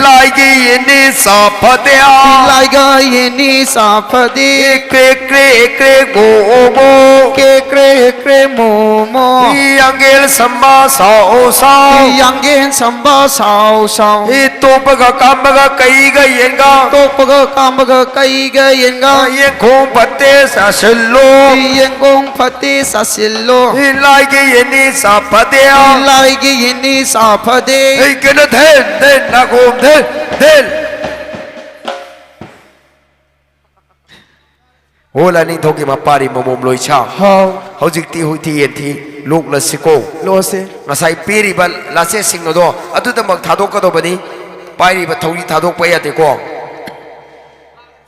ꯂꯥꯏꯒ ꯌꯦꯟꯅꯤ ꯆꯥ ꯐꯠꯇꯦ꯫ ꯂꯥꯏꯒ ꯌꯦꯟꯅꯤ ꯆꯥ ꯐꯠꯇꯦ꯫ ꯀ꯭ꯔꯦꯛ ꯀ꯭ꯔꯦꯛ ꯀ꯭ꯔꯦꯛ ꯃꯣꯃꯣ꯫ ꯀ꯭ꯔꯦꯛ ꯀ꯭ꯔꯦꯛ ꯀ꯭ꯔꯦꯛ ꯃꯣꯃꯣ꯫ ꯌꯥꯡꯒꯦꯟ ꯁꯝꯕꯥ ꯁꯥꯎ ꯁꯥꯎ꯫ ꯌꯥꯡꯒꯦꯟ ꯁꯝꯕꯥ ꯁꯥꯎ ꯁꯥꯎ꯫ ꯇꯣꯞꯄꯒ ꯀꯥꯝꯕꯒ ꯀꯩꯒ ꯌꯦꯟꯒ꯫ ꯇꯣꯞꯄꯒ ꯀꯥꯝꯕꯒ ꯀꯩꯒ ꯌꯦꯟꯒ꯫ ꯌꯦꯡꯈꯣꯡ ꯐꯠꯇꯦ ꯆꯥꯁꯤꯜꯂꯣ꯫ ꯌꯦꯡꯈꯣꯡ ꯐꯠꯇꯦ ꯆꯥꯁꯤꯜꯂꯣ꯫ ꯂꯥꯏꯒ ꯌꯦꯟꯅꯤ ꯆꯥ ꯐꯠꯇꯦ꯫ ꯂꯥꯏꯒ ꯌꯦꯟꯅꯤ ꯆꯥ ꯐꯠꯇꯦ꯫ ꯑꯩ ꯀꯩꯅꯣ ꯊꯦꯟ ꯊꯦꯟ ꯅꯥꯒꯣꯝ ꯊꯦꯟ ꯊꯦꯟ꯫ ꯑꯣ ꯂꯥꯏꯅꯤꯡꯊꯧꯒꯤ ꯃꯄꯥꯔꯤ ꯃꯃꯣꯝ ꯂꯣꯏꯁꯥ꯫ ꯍꯥꯎ꯫ ꯍꯧꯖꯤꯛꯇꯤ ꯍꯨꯏꯊꯤ ꯌꯦꯟꯊꯤ ꯂꯣꯛꯂꯁꯤꯀꯣ꯫ ꯂꯣꯛꯂꯁꯤ꯫ ꯉꯁꯥꯏ ꯄꯤꯔꯤꯕ ꯂꯥꯆꯦꯁꯤꯡ ꯑꯗꯣ ꯑꯗꯨꯗꯃꯛ ꯊꯥꯗꯣꯛꯀꯗꯧꯕꯅꯤ꯫ ꯄꯥꯏꯔꯤꯕ ꯊꯧꯔꯤ ꯊꯥꯗꯣꯛꯄ ꯌꯥꯗꯦꯀꯣ꯫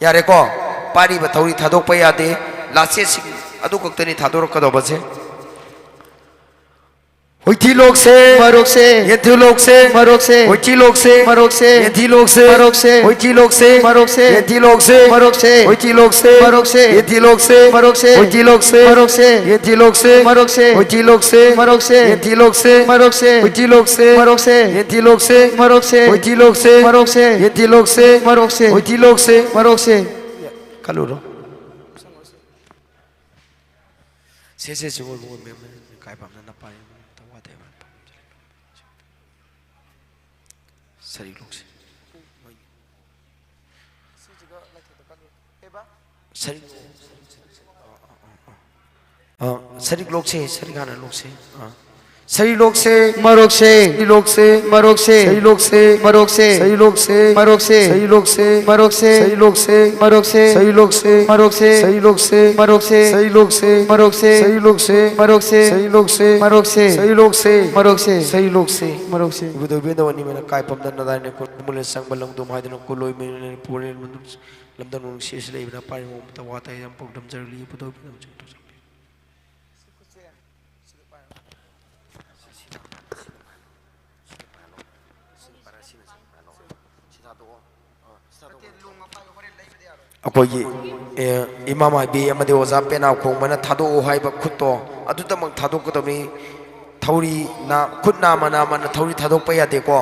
ꯌꯥꯔꯦꯀꯣ? ꯄꯥꯏꯔꯤꯕ ꯊꯧꯔꯤ ꯊꯥꯗꯣꯛꯄ ꯌꯥꯗꯦ꯫ ꯂꯥꯆꯦꯠꯁꯤꯡ ꯑꯗꯨ ꯈꯛꯇꯅꯤ ꯊꯥꯗꯣꯔꯛꯀꯗꯧꯕꯁꯦ꯫ ꯍꯨꯏꯊꯤ ꯂꯣꯛꯁꯦ꯫ ꯃꯔꯣꯛꯁꯦ꯫ ꯌꯦꯟꯊꯤ ꯂꯣꯛꯁꯦ꯫ ꯃꯔꯣꯛꯁꯦ꯫ ꯍꯨꯏꯊꯤ ꯂꯣꯛꯁꯦ꯫ ꯃꯔꯣꯛꯁꯦ꯫ ꯌꯦꯟꯊꯤ ꯂꯣꯛꯁꯦ꯫ ꯃꯔꯣꯛꯁꯦ꯫ ꯍꯨꯏꯊꯤ ꯂꯣꯛꯁꯦ꯫ ꯃꯔꯣꯛꯁꯦ꯫ ꯌꯦꯟꯊꯤ ꯂꯣꯛꯁꯦ꯫ ꯃꯔꯣꯛꯁꯦ꯫ ꯍꯨꯏꯊꯤ ꯂꯣꯛꯁꯦ꯫ ꯃꯔꯣꯛꯁꯦ꯫ ꯌꯦꯟꯊꯤ ꯂꯣꯛꯁꯦ꯫ ꯃꯔꯣꯛꯁꯦ꯫ ꯍꯨꯏꯊꯤ ꯂꯣꯛꯁꯦ꯫ ꯃꯔꯣꯛꯁꯦ꯫ ꯌꯦꯟꯊꯤ ꯂꯣꯛꯁꯦ꯫ ꯃꯔꯣꯛꯁꯦ꯫ ꯍꯨꯏꯊꯤ ꯂꯣꯛꯁꯦ꯫ ꯃꯔꯣꯛꯁꯦ꯫ ꯌꯦꯟꯊꯤ ꯂꯣꯛꯁꯦ꯫ ꯃꯔꯣꯛꯁꯦ꯫ ꯍꯨꯏꯊꯤ ꯂꯣꯛꯁꯦ꯫ ꯃꯔꯣꯛꯁꯦ꯫ ꯌꯦꯟꯊꯤ ꯂꯣꯛꯁꯦ꯫ ꯃꯔꯣꯛꯁꯦ꯫ ꯍꯨꯏꯊꯤ ꯂꯣꯛꯁꯦ꯫ ꯃꯔꯣꯛꯁꯦ꯫ ꯌꯦꯟꯊꯤ ꯂꯣꯛꯁꯦ꯫ ꯃꯔꯣꯛꯁꯦ꯫ ꯍꯨꯏꯊꯤ ꯂꯣꯛꯁꯦ꯫ ꯃꯔꯣꯛꯁꯦ꯫ ꯀꯜꯂꯨꯔꯣ꯫ ꯁꯦ, ꯁꯦ, ꯁꯦ, ꯃꯣꯏ, ꯃꯣꯏ, ꯃꯣꯏ, ꯃꯣꯏ, ꯀꯥꯏ ꯄꯥꯝꯗꯅ ꯄꯥꯏ, ꯃꯣꯏ ꯇꯧ ꯋꯥ ꯇꯧ ꯋꯥ꯫ ꯁꯔꯤꯛ ꯂꯣꯛꯁꯦ꯫ ꯁꯔꯤꯛ, ꯑ, ꯁꯔꯤꯛ ꯂꯣꯛꯁꯦ, ꯁꯔꯤꯛ ꯍꯥꯟꯅ ꯂꯣꯛꯁꯦ꯫ ꯑ꯫ ꯁꯔꯤꯛ ꯂꯣꯛꯁꯦ꯫ ꯃꯔꯣꯛꯁꯦ꯫ ꯁꯔꯤꯛ ꯂꯣꯛꯁꯦ꯫ ꯃꯔꯣꯛꯁꯦ꯫ ꯁꯔꯤꯛ ꯂꯣꯛꯁꯦ꯫ ꯃꯔꯣꯛꯁꯦ꯫ ꯁꯔꯤꯛ ꯂꯣꯛꯁꯦ꯫ ꯃꯔꯣꯛꯁꯦ꯫ ꯁꯔꯤꯛ ꯂꯣꯛꯁꯦ꯫ ꯃꯔꯣꯛꯁꯦ꯫ ꯁꯔꯤꯛ ꯂꯣꯛꯁꯦ꯫ ꯃꯔꯣꯛꯁꯦ꯫ ꯁꯔꯤꯛ ꯂꯣꯛꯁꯦ꯫ ꯃꯔꯣꯛꯁꯦ꯫ ꯁꯔꯤꯛ ꯂꯣꯛꯁꯦ꯫ ꯃꯔꯣꯛꯁꯦ꯫ ꯁꯔꯤꯛ ꯂꯣꯛꯁꯦ꯫ ꯃꯔꯣꯛꯁꯦ꯫ ꯁꯔꯤꯛ ꯂꯣꯛꯁꯦ꯫ ꯃꯔꯣꯛꯁꯦ꯫ ꯁꯔꯤꯛ ꯂꯣꯛꯁꯦ꯫ ꯃꯔꯣꯛꯁꯦ꯫ ꯁꯔꯤꯛ ꯂꯣꯛꯁꯦ꯫ ꯃꯔꯣꯛꯁꯦ꯫ ꯏꯕꯨꯙꯧ ꯏꯕꯦꯟꯗꯧ ꯑꯅꯤꯃꯛꯅ ꯀꯥꯏ ꯄꯝꯗꯅ ꯂꯥꯏꯅ ꯈꯨꯔꯨꯝ ꯃꯨꯜꯂꯦ ꯆꯪꯕ ꯂꯝꯗꯣꯝ ꯍꯥꯏꯗꯨꯅ ꯀꯨꯂꯣꯏ ꯃꯌꯨꯝ ꯄꯨꯔꯦꯜ ꯂꯝꯗꯝ ꯅꯨꯡꯁꯤ ꯑꯁꯤ ꯂꯩꯕꯅ ꯄꯥꯏꯔꯤꯕ ꯃꯇꯝ ꯋꯥ ꯇꯥꯏ ꯌꯥꯝ ꯄꯥꯎꯗꯝꯖꯔꯛꯂꯤ ꯏꯕꯨꯙꯧ ꯏꯕꯦꯟꯗꯧ ꯆꯪ ꯇꯧꯖꯔꯛꯂꯤ꯫ ꯑꯩꯈꯣꯏꯒꯤ, ꯑꯦ, ꯏꯃꯥ ꯃꯥꯏꯕꯤ ꯑꯃꯗꯤ ꯑꯣꯖꯥ ꯄꯦꯅꯥ ꯈꯣꯡꯕꯅ ꯊꯥꯗꯣꯛꯎ ꯍꯥꯏꯕ ꯈꯨꯠꯇꯣ ꯑꯗꯨꯇꯃꯛ ꯊꯥꯗꯣꯛꯀꯗꯕꯅꯤ꯫ ꯊꯧꯔꯤ ꯅꯥ-, ꯈꯨꯠ ꯅꯥꯝꯃ ꯅꯥꯝꯃꯅ ꯊꯧꯔꯤ ꯊꯥꯗꯣꯛꯄ ꯌꯥꯗꯦꯀꯣ꯫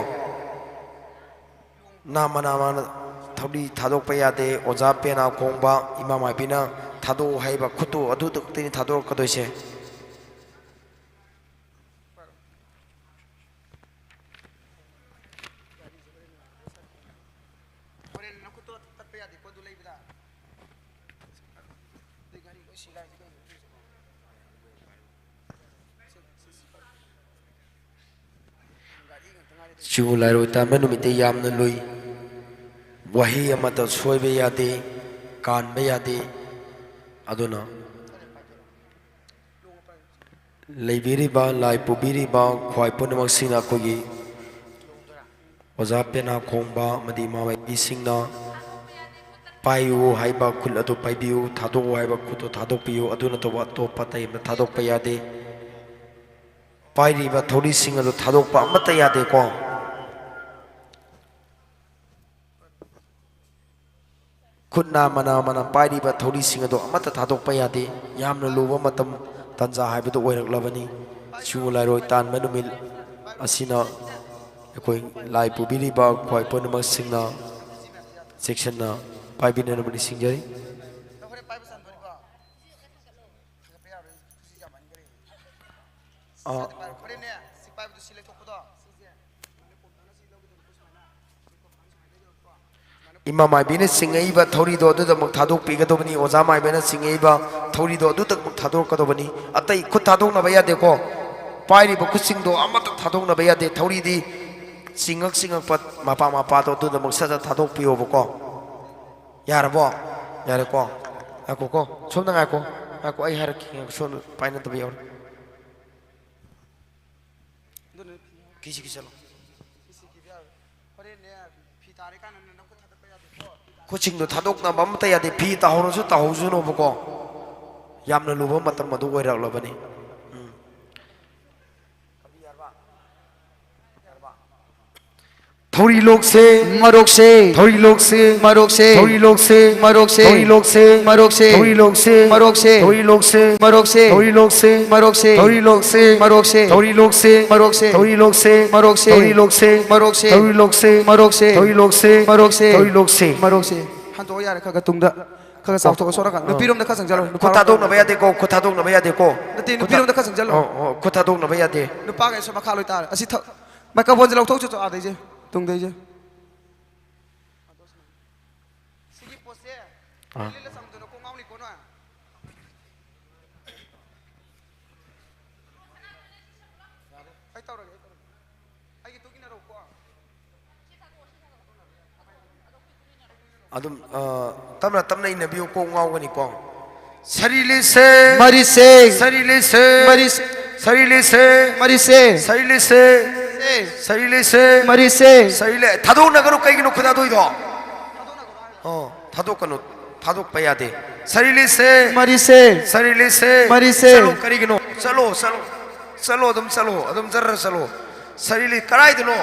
ꯅꯥꯝꯃ ꯅꯥꯝꯃꯅ ꯊꯧꯔꯤ ꯊꯥꯗꯣꯛꯄ ꯌꯥꯗꯦ꯫ ꯑꯣꯖꯥ ꯄꯦꯅꯥ ꯈꯣꯡꯕ ꯏꯃꯥ ꯃꯥꯏꯕꯤꯅ ꯊꯥꯗꯣꯛꯎ ꯍꯥꯏꯕ ꯈꯨꯠꯇꯣ ꯑꯗꯨ ꯈꯛꯇꯅꯤ ꯊꯥꯗꯣꯔꯛꯀꯗꯣꯏꯁꯦ꯫ ꯁꯤꯕꯨ ꯂꯥꯏꯔꯣꯏ ꯇꯥꯟꯕ ꯅꯨꯃꯤꯠꯇ ꯌꯥꯝꯅ ꯂꯨꯏ꯫ ꯋꯥꯍꯩ ꯑꯃꯠꯇ ꯁꯣꯏꯕ ꯌꯥꯗꯦ, ꯀꯥꯟꯕ ꯌꯥꯗꯦ꯫ ꯑꯗꯨꯅ ꯂꯩꯕꯤꯔꯤꯕ, ꯂꯥꯏ ꯄꯨꯕꯤꯔꯤꯕ ꯈ꯭ꯋꯥꯏ ꯄꯨꯝꯅꯃꯛꯁꯤꯡꯅ ꯑꯩꯈꯣꯏꯒꯤ ꯑꯣꯖꯥ ꯄꯦꯅꯥ ꯈꯣꯡꯕ ꯑꯃꯗꯤ ꯏꯃꯥ ꯃꯥꯏꯕꯤꯁꯤꯡꯅ ꯄꯥꯏꯌꯨ ꯍꯥꯏꯕ ꯈꯨꯠ ꯑꯗꯨ ꯄꯥꯏꯕꯤꯌꯨ, ꯊꯥꯗꯣꯛꯎ ꯍꯥꯏꯕ ꯈꯨꯠꯇꯨ ꯊꯥꯗꯣꯛꯄꯤꯌꯨ, ꯑꯗꯨ ꯅꯠꯇꯕ ꯑꯇꯣꯞꯄ ꯑꯇꯩ ꯑꯃ ꯊꯥꯗꯣꯛꯄ ꯌꯥꯗꯦ꯫ ꯄꯥꯏꯔꯤꯕ ꯊꯧꯔꯤꯁꯤꯡ ꯑꯗꯨ ꯊꯥꯗꯣꯛꯄ ꯑꯃꯠꯇ ꯌꯥꯗꯦꯀꯣ꯫ ꯈꯨꯠꯅ ꯃꯅꯥ ꯃꯅꯥ ꯄꯥꯏꯔꯤꯕ ꯊꯧꯔꯤꯁꯤꯡ ꯑꯗꯨ ꯑꯃꯠꯇ ꯊꯥꯗꯣꯛꯄ ꯌꯥꯗꯦ꯫ ꯌꯥꯝꯅ ꯂꯨꯕ ꯃꯇꯝ ꯇꯥꯟꯖꯥ ꯍꯥꯏꯕꯗꯨ ꯑꯣꯏꯔꯛꯂꯕꯅꯤ꯫ ꯁꯤꯒꯨꯝꯕ ꯂꯥꯏꯔꯣꯏ ꯇꯥꯟꯕ ꯅꯨꯃꯤꯠ ꯑꯁꯤꯅ ꯑꯩꯈꯣꯏ ꯂꯥꯏ ꯄꯨꯕꯤꯔꯤꯕ ꯈ꯭ꯋꯥꯏ ꯄꯨꯝꯅꯃꯛꯁꯤꯡꯅ ꯆꯦꯛꯁꯤꯟꯅ ꯄꯥꯏꯕꯤꯅꯅꯕ ꯅꯤꯡꯁꯤꯡꯖꯔꯤ꯫ ꯑ, ꯏꯃꯥ ꯃꯥꯏꯕꯤꯅ ꯆꯤꯡꯉꯛꯏꯕ ꯊꯧꯔꯤꯗꯣ ꯑꯗꯨꯗꯃꯛ ꯊꯥꯗꯣꯛꯄꯤꯒꯗꯕꯅꯤ꯫ ꯑꯣꯖꯥ ꯃꯥꯏꯕꯅ ꯆꯤꯡꯉꯛꯏꯕ ꯊꯧꯔꯤꯗꯣ ꯑꯗꯨꯗꯃꯛ ꯊꯥꯗꯣꯛꯀꯗꯕꯅꯤ꯫ ꯑꯇꯩ ꯈꯨꯠ ꯊꯥꯗꯣꯛꯅꯕ ꯌꯥꯗꯦꯀꯣ꯫ ꯄꯥꯏꯔꯤꯕ ꯈꯨꯠꯁꯤꯡꯗꯣ ꯑꯃꯠꯇ ꯊꯥꯗꯣꯛꯅꯕ ꯌꯥꯗꯦ꯫ ꯊꯧꯔꯤꯗꯤ ꯆꯤꯡꯉꯛ ꯆꯤꯡꯉꯛꯄ ꯃꯄꯥ ꯃꯄꯥꯗꯣ ꯑꯗꯨꯗꯃꯛ ꯁꯠ ꯁꯠ ꯊꯥꯗꯣꯛꯄꯤꯌꯣꯕꯀꯣ꯫ ꯌꯥꯔꯕꯣ? ꯌꯥꯔꯦꯀꯣ? ꯉꯥꯏꯈꯣꯀꯣ꯫ ꯁꯣꯝꯗ ꯉꯥꯏꯈꯣ꯫ ꯉꯥꯏꯈꯣ, ꯑꯩ ꯍꯥꯏꯔꯛꯀꯦ꯫ ꯉꯥꯏꯈꯣ, ꯁꯣꯝꯗ ꯄꯥꯏꯅꯗꯕ ꯌꯥꯎꯔꯦ꯫ ꯀꯤꯁꯤ ꯀꯤꯁꯜꯂꯣ꯫ ꯈꯨꯠꯁꯤꯡꯗꯣ ꯊꯥꯗꯣꯛꯅꯕ ꯑꯃꯠꯇ ꯌꯥꯗꯦ꯫ ꯐꯤ ꯇꯥꯍꯧꯔꯁꯨ ꯇꯥꯍꯧꯁꯅꯣꯕꯀꯣ꯫ ꯌꯥꯝꯅ ꯂꯨꯕ ꯃꯇꯝ ꯑꯗꯨ ꯑꯣꯏꯔꯛꯂꯕꯅꯤ꯫ ꯎꯝ꯫ ꯊꯧꯔꯤ ꯂꯣꯛꯁꯦ꯫ ꯃꯔꯣꯛꯁꯦ꯫ ꯊꯧꯔꯤ ꯂꯣꯛꯁꯦ꯫ ꯃꯔꯣꯛꯁꯦ꯫ ꯊꯧꯔꯤ ꯂꯣꯛꯁꯦ꯫ ꯃꯔꯣꯛꯁꯦ꯫ ꯊꯧꯔꯤ ꯂꯣꯛꯁꯦ꯫ ꯃꯔꯣꯛꯁꯦ꯫ ꯊꯧꯔꯤ ꯂꯣꯛꯁꯦ꯫ ꯃꯔꯣꯛꯁꯦ꯫ ꯊꯧꯔꯤ ꯂꯣꯛꯁꯦ꯫ ꯃꯔꯣꯛꯁꯦ꯫ ꯊꯧꯔꯤ ꯂꯣꯛꯁꯦ꯫ ꯃꯔꯣꯛꯁꯦ꯫ ꯊꯧꯔꯤ ꯂꯣꯛꯁꯦ꯫ ꯃꯔꯣꯛꯁꯦ꯫ ꯊꯧꯔꯤ ꯂꯣꯛꯁꯦ꯫ ꯃꯔꯣꯛꯁꯦ꯫ ꯊꯧꯔꯤ ꯂꯣꯛꯁꯦ꯫ ꯃꯔꯣꯛꯁꯦ꯫ ꯊꯧꯔꯤ ꯂꯣꯛꯁꯦ꯫ ꯃꯔꯣꯛꯁꯦ꯫ ꯊꯧꯔꯤ ꯂꯣꯛꯁꯦ꯫ ꯃꯔꯣꯛꯁꯦ꯫ ꯊꯧꯔꯤ ꯂꯣꯛꯁꯦ꯫ ꯃꯔꯣꯛꯁꯦ꯫ ꯊꯧꯔꯤ ꯂꯣꯛꯁꯦ꯫ ꯃꯔꯣꯛꯁꯦ꯫ ꯍꯟꯗꯣꯛꯑꯣ ꯌꯥꯔꯦ, ꯈꯔ ꯈꯔ ꯇꯨꯡꯗ꯫ ꯈꯔ ꯈꯔ ꯆꯥꯎꯊꯣꯛꯑꯣ, ꯁꯣꯝ ꯅꯥꯀꯟ꯫ ꯑ꯫ ꯅꯨꯄꯤꯔꯣꯝꯗ ꯈꯔ ꯆꯪꯁꯤꯜꯂꯣ, ꯈꯨꯠ ꯅꯨꯄꯥꯔꯣꯝꯗ ꯊꯥꯗꯣꯛꯅꯕ ꯆꯪꯁꯤꯜꯂꯣ꯫ ꯌꯥꯗꯦꯀꯣ, ꯈꯨꯠ ꯊꯥꯗꯣꯛꯅꯕ ꯌꯥꯗꯦꯀꯣ꯫ ꯅꯠꯇꯦ, ꯈꯨꯠ ꯊꯥ-, ꯅꯨꯄꯤꯔꯣꯝꯗ ꯈꯔ ꯆꯪꯁꯤꯜꯂꯣ꯫ ꯑꯣ, ꯑꯣ, ꯈꯨꯠ ꯊꯥꯗꯣꯛꯅꯕ ꯌꯥꯗꯦ꯫ ꯅꯨꯄꯥꯈꯩꯁꯨ ꯃꯈꯥ ꯂꯣꯏ ꯇꯥꯔꯦ꯫ ꯑꯁꯤ ꯊ-, microphoneꯁꯦ ꯂꯧꯊꯣꯛꯆꯣ, ꯆꯣ, ꯑꯥꯗꯩꯁꯦ, ꯇꯨꯡꯗꯩꯁꯦ꯫ ꯁꯤꯒꯤ ꯄꯣꯠꯁꯦ ꯑꯥ꯫ ꯂꯤꯠꯂ ꯆꯪꯕꯗꯨꯅ ꯀꯣꯛ ꯉꯥꯎꯅꯤꯀꯣ ꯅꯣꯏ꯫ ꯑꯩ ꯇꯧꯔꯒꯦ, ꯑꯩ ꯇꯧꯔꯒꯦ꯫ ꯑꯩꯒꯤ ꯃꯇꯨꯡ ꯏꯟꯅꯔꯛꯎꯀꯣ꯫ ꯑꯗꯨꯝ, ꯑ, ꯇꯞꯅ ꯇꯞꯅ ꯏꯟꯅꯕꯤꯌꯨ, ꯀꯣꯛ ꯉꯥꯎꯒꯅꯤꯀꯣ꯫ ꯁꯔꯤ ꯂꯤꯁꯦ꯫ ꯃꯔꯤꯁꯦ꯫ ꯁꯔꯤ ꯂꯤꯁꯦ꯫ ꯃꯔꯤꯁꯦ꯫ ꯁꯔꯤ ꯂꯤꯁꯦ꯫ ꯃꯔꯤꯁꯦ꯫ ꯁꯔꯤ ꯂꯤꯁꯦ꯫ ꯁꯔꯤꯂꯤꯁꯦ꯫ ꯃꯔꯤꯁꯦ꯫ ꯁꯔꯤꯂꯦ꯫ ꯊꯥꯗꯣꯛꯅꯒꯅꯨ꯫ ꯀꯩꯒꯤꯅꯣ ꯈꯨꯠ ꯊꯥꯗꯣꯛꯏꯗꯣ? ꯑꯣ, ꯊꯥꯗꯣꯛꯀꯅꯨ꯫ ꯊꯥꯗꯣꯛꯄ ꯌꯥꯗꯦ꯫ ꯁꯔꯤꯂꯤꯁꯦ꯫ ꯃꯔꯤꯁꯦ꯫ ꯁꯔꯤꯂꯤꯁꯦ꯫ ꯃꯔꯤꯁꯦ꯫ ꯆꯠꯂꯣ, ꯀꯔꯤꯒꯤꯅꯣ? ꯆꯠꯂꯣ, ꯆꯠꯂꯣ꯫ ꯆꯠꯂꯣ, ꯑꯗꯨꯝ ꯆꯠꯂꯣ꯫ ꯑꯗꯨꯝ ꯖꯔ ꯆꯠꯂꯣ꯫ ꯁꯔꯤꯂꯤ ꯀꯗꯥꯏꯗꯅꯣ?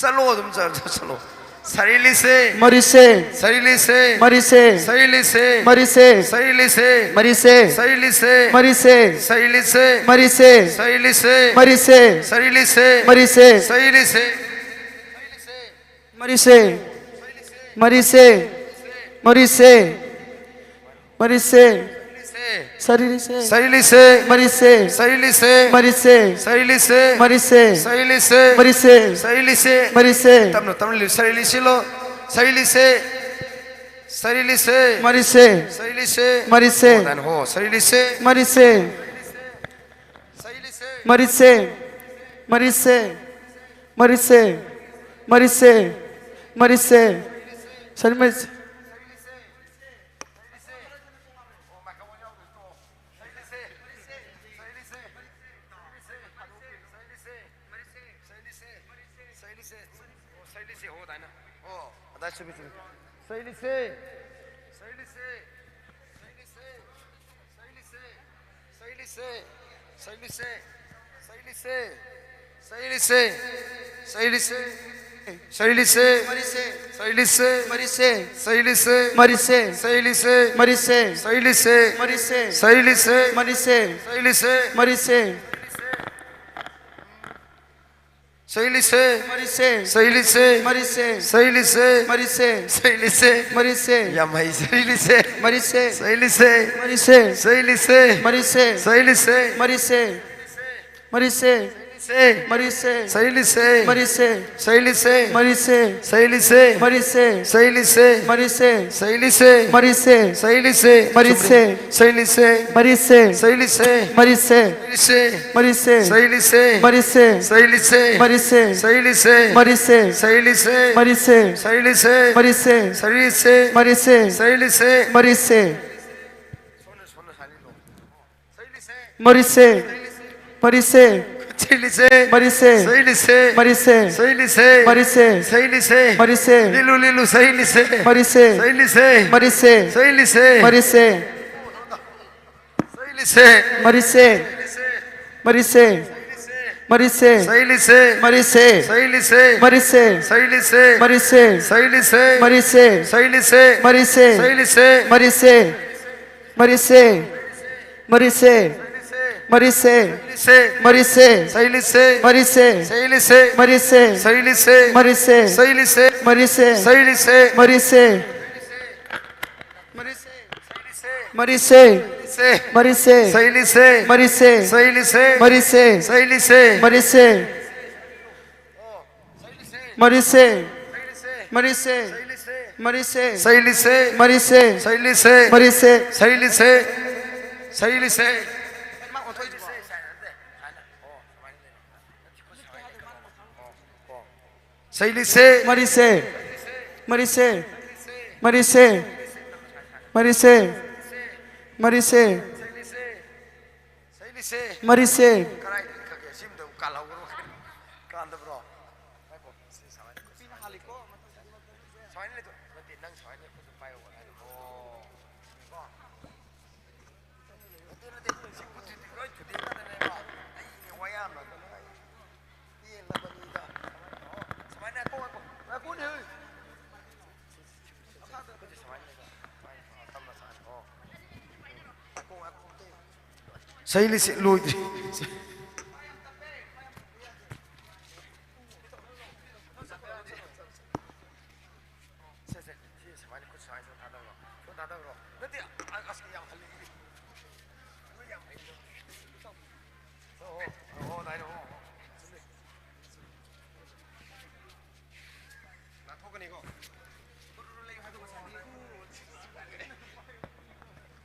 ꯆꯠꯂꯣ, ꯑꯗꯨꯝ ꯆꯠ-, ꯆꯠ-, ꯆꯠꯂꯣ꯫ ꯁꯔꯤꯂꯤꯁꯦ꯫ ꯃꯔꯤꯁꯦ꯫ ꯁꯔꯤꯂꯤꯁꯦ꯫ ꯃꯔꯤꯁꯦ꯫ ꯁꯔꯤꯂꯤꯁꯦ꯫ ꯃꯔꯤꯁꯦ꯫ ꯁꯔꯤꯂꯤꯁꯦ꯫ ꯃꯔꯤꯁꯦ꯫ ꯁꯔꯤꯂꯤꯁꯦ꯫ ꯃꯔꯤꯁꯦ꯫ ꯁꯔꯤꯂꯤꯁꯦ꯫ ꯃꯔꯤꯁꯦ꯫ ꯁꯔꯤꯂꯤꯁꯦ꯫ ꯃꯔꯤꯁꯦ꯫ ꯁꯔꯤꯂꯤꯁꯦ꯫ ꯃꯔꯤꯁꯦ꯫ ꯁꯔꯤꯂꯤꯁꯦ꯫ ꯃꯔꯤꯁꯦ꯫ ꯃꯔꯤꯁꯦ꯫ ꯃꯔꯤꯁꯦ꯫ ꯃꯔꯤꯁꯦ꯫ ꯁꯔꯤꯂꯤꯁꯦ꯫ ꯁꯔꯤꯂꯤꯁꯦ꯫ ꯃꯔꯤꯁꯦ꯫ ꯁꯔꯤꯂꯤꯁꯦ꯫ ꯃꯔꯤꯁꯦ꯫ ꯁꯔꯤꯂꯤꯁꯦ꯫ ꯃꯔꯤꯁꯦ꯫ ꯃꯔꯤꯁꯦ꯫ ꯃꯔꯤꯁꯦ꯫ ꯁꯔꯤꯂꯤꯁꯦ꯫ ꯃꯔꯤꯁꯦ꯫ ꯇꯞꯅ ꯇꯞꯅ ꯂꯤꯎ꯫ ꯁꯔꯤꯂꯤꯁꯤꯂꯣ꯫ ꯁꯔꯤꯂꯤꯁꯦ꯫ ꯁꯔꯤꯂꯤꯁꯦ꯫ ꯃꯔꯤꯁꯦ꯫ ꯁꯔꯤꯂꯤꯁꯦ꯫ ꯃꯔꯤꯁꯦ꯫ ꯍꯣ, ꯗꯥꯏꯅ ꯍꯣ꯫ ꯁꯔꯤꯂꯤꯁꯦ꯫ ꯃꯔꯤꯁꯦ꯫ ꯁꯔꯤꯂꯤꯁꯦ꯫ ꯃꯔꯤꯁꯦ꯫ ꯃꯔꯤꯁꯦ꯫ ꯃꯔꯤꯁꯦ꯫ ꯃꯔꯤꯁꯦ꯫ ꯃꯔꯤꯁꯦ꯫ ꯁꯔꯤ ꯃꯔꯤꯁꯦ꯫ ꯁꯩꯂꯤꯁꯦ꯫ ꯁꯩꯂꯤꯁꯦ꯫ ꯁꯩꯂꯤꯁꯦ꯫ ꯁꯩꯂꯤꯁꯦ꯫ ꯁꯩꯂꯤꯁꯦ꯫ ꯁꯩꯂꯤꯁꯦ꯫ ꯑꯣ, ꯁꯩꯂꯤꯁꯦ꯫ ꯑꯣ, ꯑꯗꯥꯏꯅ꯫ ꯑꯣ, ꯑꯗꯥꯏ ꯆꯨꯝꯃꯤ, ꯆꯨꯝꯃꯤ꯫ ꯁꯩꯂꯤꯁꯦ꯫ ꯁꯩꯂꯤꯁꯦ꯫ ꯁꯩꯂꯤꯁꯦ꯫ ꯁꯩꯂꯤꯁꯦ꯫ ꯁꯩꯂꯤꯁꯦ꯫ ꯁꯩꯂꯤꯁꯦ꯫ ꯁꯩꯂꯤꯁꯦ꯫ ꯁꯩꯂꯤꯁꯦ꯫ ꯁꯩꯂꯤꯁꯦ꯫ ꯃꯔꯤꯁꯦ꯫ ꯁꯩꯂꯤꯁꯦ꯫ ꯃꯔꯤꯁꯦ꯫ ꯁꯩꯂꯤꯁꯦ꯫ ꯃꯔꯤꯁꯦ꯫ ꯁꯩꯂꯤꯁꯦ꯫ ꯃꯔꯤꯁꯦ꯫ ꯁꯩꯂꯤꯁꯦ꯫ ꯃꯔꯤꯁꯦ꯫ ꯁꯩꯂꯤꯁꯦ꯫ ꯃꯔꯤꯁꯦ꯫ ꯁꯩꯂꯤꯁꯦ꯫ ꯃꯔꯤꯁꯦ꯫ ꯁꯩꯂꯤꯁꯦ꯫ ꯃꯔꯤꯁꯦ꯫ ꯁꯩꯂꯤꯁꯦ꯫ ꯃꯔꯤꯁꯦ꯫ ꯁꯩꯂꯤꯁꯦ꯫ ꯃꯔꯤꯁꯦ꯫ ꯁꯩꯂꯤꯁꯦ꯫ ꯃꯔꯤꯁꯦ꯫ ꯌꯥꯝ ꯍꯩ꯫ ꯁꯩꯂꯤꯁꯦ꯫ ꯃꯔꯤꯁꯦ꯫ ꯁꯩꯂꯤꯁꯦ꯫ ꯃꯔꯤꯁꯦ꯫ ꯁꯩꯂꯤꯁꯦ꯫ ꯃꯔꯤꯁꯦ꯫ ꯁꯩꯂꯤꯁꯦ꯫ ꯃꯔꯤꯁꯦ꯫ ꯃꯔꯤꯁꯦ꯫ ꯁꯦ꯫ ꯃꯔꯤꯁꯦ꯫ ꯁꯩꯂꯤꯁꯦ꯫ ꯃꯔꯤꯁꯦ꯫ ꯁꯩꯂꯤꯁꯦ꯫ ꯃꯔꯤꯁꯦ꯫ ꯁꯩꯂꯤꯁꯦ꯫ ꯃꯔꯤꯁꯦ꯫ ꯁꯩꯂꯤꯁꯦ꯫ ꯃꯔꯤꯁꯦ꯫ ꯁꯩꯂꯤꯁꯦ꯫ ꯃꯔꯤꯁꯦ꯫ ꯃꯔꯤꯁꯦ꯫ ꯁꯩꯂꯤꯁꯦ꯫ ꯃꯔꯤꯁꯦ꯫ ꯁꯩꯂꯤꯁꯦ꯫ ꯃꯔꯤꯁꯦ꯫ ꯃꯔꯤꯁꯦ꯫ ꯁꯩꯂꯤꯁꯦ꯫ ꯃꯔꯤꯁꯦ꯫ ꯁꯩꯂꯤꯁꯦ꯫ ꯃꯔꯤꯁꯦ꯫ ꯁꯩꯂꯤꯁꯦ꯫ ꯃꯔꯤꯁꯦ꯫ ꯁꯩꯂꯤꯁꯦ꯫ ꯃꯔꯤꯁꯦ꯫ ꯁꯩꯂꯤꯁꯦ꯫ ꯃꯔꯤꯁꯦ꯫ ꯃꯔꯤꯁꯦ꯫ ꯁꯩꯂꯤꯁꯦ꯫ ꯃꯔꯤꯁꯦ꯫ ꯃꯔꯤꯁꯦ꯫ ꯁꯩꯂꯤꯁꯦ꯫ ꯃꯔꯤꯁꯦ꯫ ꯁꯣꯝꯅ, ꯁꯣꯝꯅ ꯁꯥꯏꯂꯦꯟ ꯇꯧ꯫ ꯁꯩꯂꯤꯁꯦ꯫ ꯃꯔꯤꯁꯦ꯫ ꯃꯔꯤꯁꯦ꯫ ꯁꯩꯂꯤꯁꯦ꯫ ꯃꯔꯤꯁꯦ꯫ ꯁꯩꯂꯤꯁꯦ꯫ ꯃꯔꯤꯁꯦ꯫ ꯁꯩꯂꯤꯁꯦ꯫ ꯃꯔꯤꯁꯦ꯫ ꯁꯩꯂꯤꯁꯦ꯫ ꯃꯔꯤꯁꯦ꯫ ꯂꯤꯂꯨ ꯂꯤꯂꯨ ꯁꯩꯂꯤꯁꯦ꯫ ꯃꯔꯤꯁꯦ꯫ ꯁꯩꯂꯤꯁꯦ꯫ ꯃꯔꯤꯁꯦ꯫ ꯁꯩꯂꯤꯁꯦ꯫ ꯃꯔꯤꯁꯦ꯫ ꯁꯩꯂꯤꯁꯦ꯫ ꯃꯔꯤꯁꯦ꯫ ꯃꯔꯤꯁꯦ꯫ ꯃꯔꯤꯁꯦ꯫ ꯁꯩꯂꯤꯁꯦ꯫ ꯃꯔꯤꯁꯦ꯫ ꯃꯔꯤꯁꯦ꯫ ꯁꯩꯂꯤꯁꯦ꯫ ꯃꯔꯤꯁꯦ꯫ ꯁꯩꯂꯤꯁꯦ꯫ ꯃꯔꯤꯁꯦ꯫ ꯁꯩꯂꯤꯁꯦ꯫ ꯃꯔꯤꯁꯦ꯫ ꯃꯔꯤꯁꯦ꯫ ꯁꯩꯂꯤꯁꯦ꯫ ꯃꯔꯤꯁꯦ꯫ ꯃꯔꯤꯁꯦ꯫ ꯃꯔꯤꯁꯦ꯫ ꯃꯔꯤꯁꯦ꯫ ꯃꯔꯤꯁꯦ꯫ ꯁꯩꯂꯤꯁꯦ꯫ ꯃꯔꯤꯁꯦ꯫ ꯁꯩꯂꯤꯁꯦ꯫ ꯃꯔꯤꯁꯦ꯫ ꯁꯩꯂꯤꯁꯦ꯫ ꯃꯔꯤꯁꯦ꯫ ꯁꯩꯂꯤꯁꯦ꯫ ꯃꯔꯤꯁꯦ꯫ ꯁꯩꯂꯤꯁꯦ꯫ ꯃꯔꯤꯁꯦ꯫ ꯁꯩꯂꯤꯁꯦ꯫ ꯃꯔꯤꯁꯦ꯫ ꯁꯩꯂꯤꯁꯦ꯫ ꯃꯔꯤꯁꯦ꯫ ꯃꯔꯤꯁꯦ꯫ ꯃꯔꯤꯁꯦ꯫ ꯃꯔꯤꯁꯦ꯫ ꯁꯩꯂꯤꯁꯦ꯫ ꯃꯔꯤꯁꯦ꯫ ꯁꯩꯂꯤꯁꯦ꯫ ꯃꯔꯤꯁꯦ꯫ ꯁꯩꯂꯤꯁꯦ꯫ ꯃꯔꯤꯁꯦ꯫ ꯃꯔꯤꯁꯦ꯫ ꯃꯔꯤꯁꯦ꯫ ꯃꯔꯤꯁꯦ꯫ ꯃꯔꯤꯁꯦ꯫ ꯁꯩꯂꯤꯁꯦ꯫ ꯃꯔꯤꯁꯦ꯫ ꯁꯩꯂꯤꯁꯦ꯫ ꯃꯔꯤꯁꯦ꯫ ꯁꯩꯂꯤꯁꯦ꯫ ꯃꯔꯤꯁꯦ꯫ ꯁꯩꯂꯤꯁꯦ꯫ ꯁꯩꯂꯤꯁꯦ꯫ ꯁꯩꯂꯤꯁꯦ꯫ ꯃꯔꯤꯁꯦ꯫ ꯃꯔꯤꯁꯦ꯫ ꯃꯔꯤꯁꯦ꯫ ꯃꯔꯤꯁꯦ꯫ ꯃꯔꯤꯁꯦ꯫ ꯁꯩꯂꯤꯁꯦ꯫ ꯃꯔꯤꯁꯦ꯫ ꯀꯗꯥꯏꯗ ꯏꯈꯠꯀꯦ? ꯁꯤꯝꯇ ꯀꯥꯜꯍꯧꯔꯣ꯫ ꯀꯥꯟꯗꯕ꯭ꯔꯣ? ꯉꯥꯏꯈꯣ꯫ ꯁꯤ ꯁꯨꯃꯥꯏꯅ꯫ ꯁꯨꯃꯥꯏꯅ ꯂꯩꯊꯣꯛ-, ꯅꯠꯇꯦ, ꯅꯪ ꯁꯨꯃꯥꯏꯅ ꯈꯨꯠꯇ ꯄꯥꯏꯌꯣ ꯍꯥꯏꯕ꯫ ꯑꯣ꯫ ꯅꯠꯇꯦ, ꯅꯠꯇꯦ, ꯁꯤ ꯈꯨꯠꯁꯤꯗꯤ ꯂꯣꯏ ꯊꯨꯗꯦꯛꯀꯗꯕꯅꯦꯕ꯫ ꯑꯩꯅꯦ ꯋꯥ ꯌꯥꯝꯅ ꯀꯩꯅꯣ ꯍꯥꯏ-, ꯄꯦꯜꯂꯕꯅꯤꯗ꯫ ꯑꯣ, ꯁꯨꯃꯥꯏꯅ ꯉꯥꯏꯈꯣ, ꯉꯥꯏꯈꯣ꯫ ꯉꯥꯏꯈꯣꯅꯦ, ꯍꯩ꯫ ꯈꯨꯠꯁꯤ ꯁꯨꯃꯥꯏꯅ ꯂꯩꯕ꯫ ꯁꯨꯃꯥꯏꯅ, ꯑꯣ, ꯇꯞꯅ ꯁꯥꯏ꯫ ꯑꯣ꯫ ꯉꯥꯏꯈꯣ, ꯉꯥꯏꯈꯣ, ꯑꯝꯇ ꯌꯦꯡꯉꯣ꯫ ꯁꯩꯂꯤꯁꯦ ꯂꯣꯏꯗ꯭ꯔꯤ꯫ ꯁꯦ, ꯁꯦ, ꯁꯤ ꯁꯨꯃꯥꯏꯅ ꯈꯨꯠ ꯁꯨꯃꯥꯏꯅ ꯁꯨꯝ ꯊꯥꯗꯧꯔꯣ꯫ ꯁꯨꯝ ꯊꯥꯗꯧꯔꯣ꯫ ꯅꯠꯇꯦ, ꯑ-, ꯑꯁ, ꯌꯥꯝ ꯍꯜꯂꯤ꯫ ꯅꯣꯏ ꯌꯥꯝ ꯍꯩ꯫ ꯑꯣ, ꯑꯣ, ꯑꯣ, ꯑꯗꯥꯏꯗ, ꯑꯣ, ꯑꯣ꯫ ꯆꯨꯝꯃꯤ꯫ ꯅꯥꯟꯊꯣꯛꯀꯅꯤꯀꯣ꯫ ꯇꯨꯔꯨꯔꯨ ꯂꯩꯌꯨ ꯍꯥꯏꯗꯣ ꯉꯁꯥꯏꯗꯤ꯫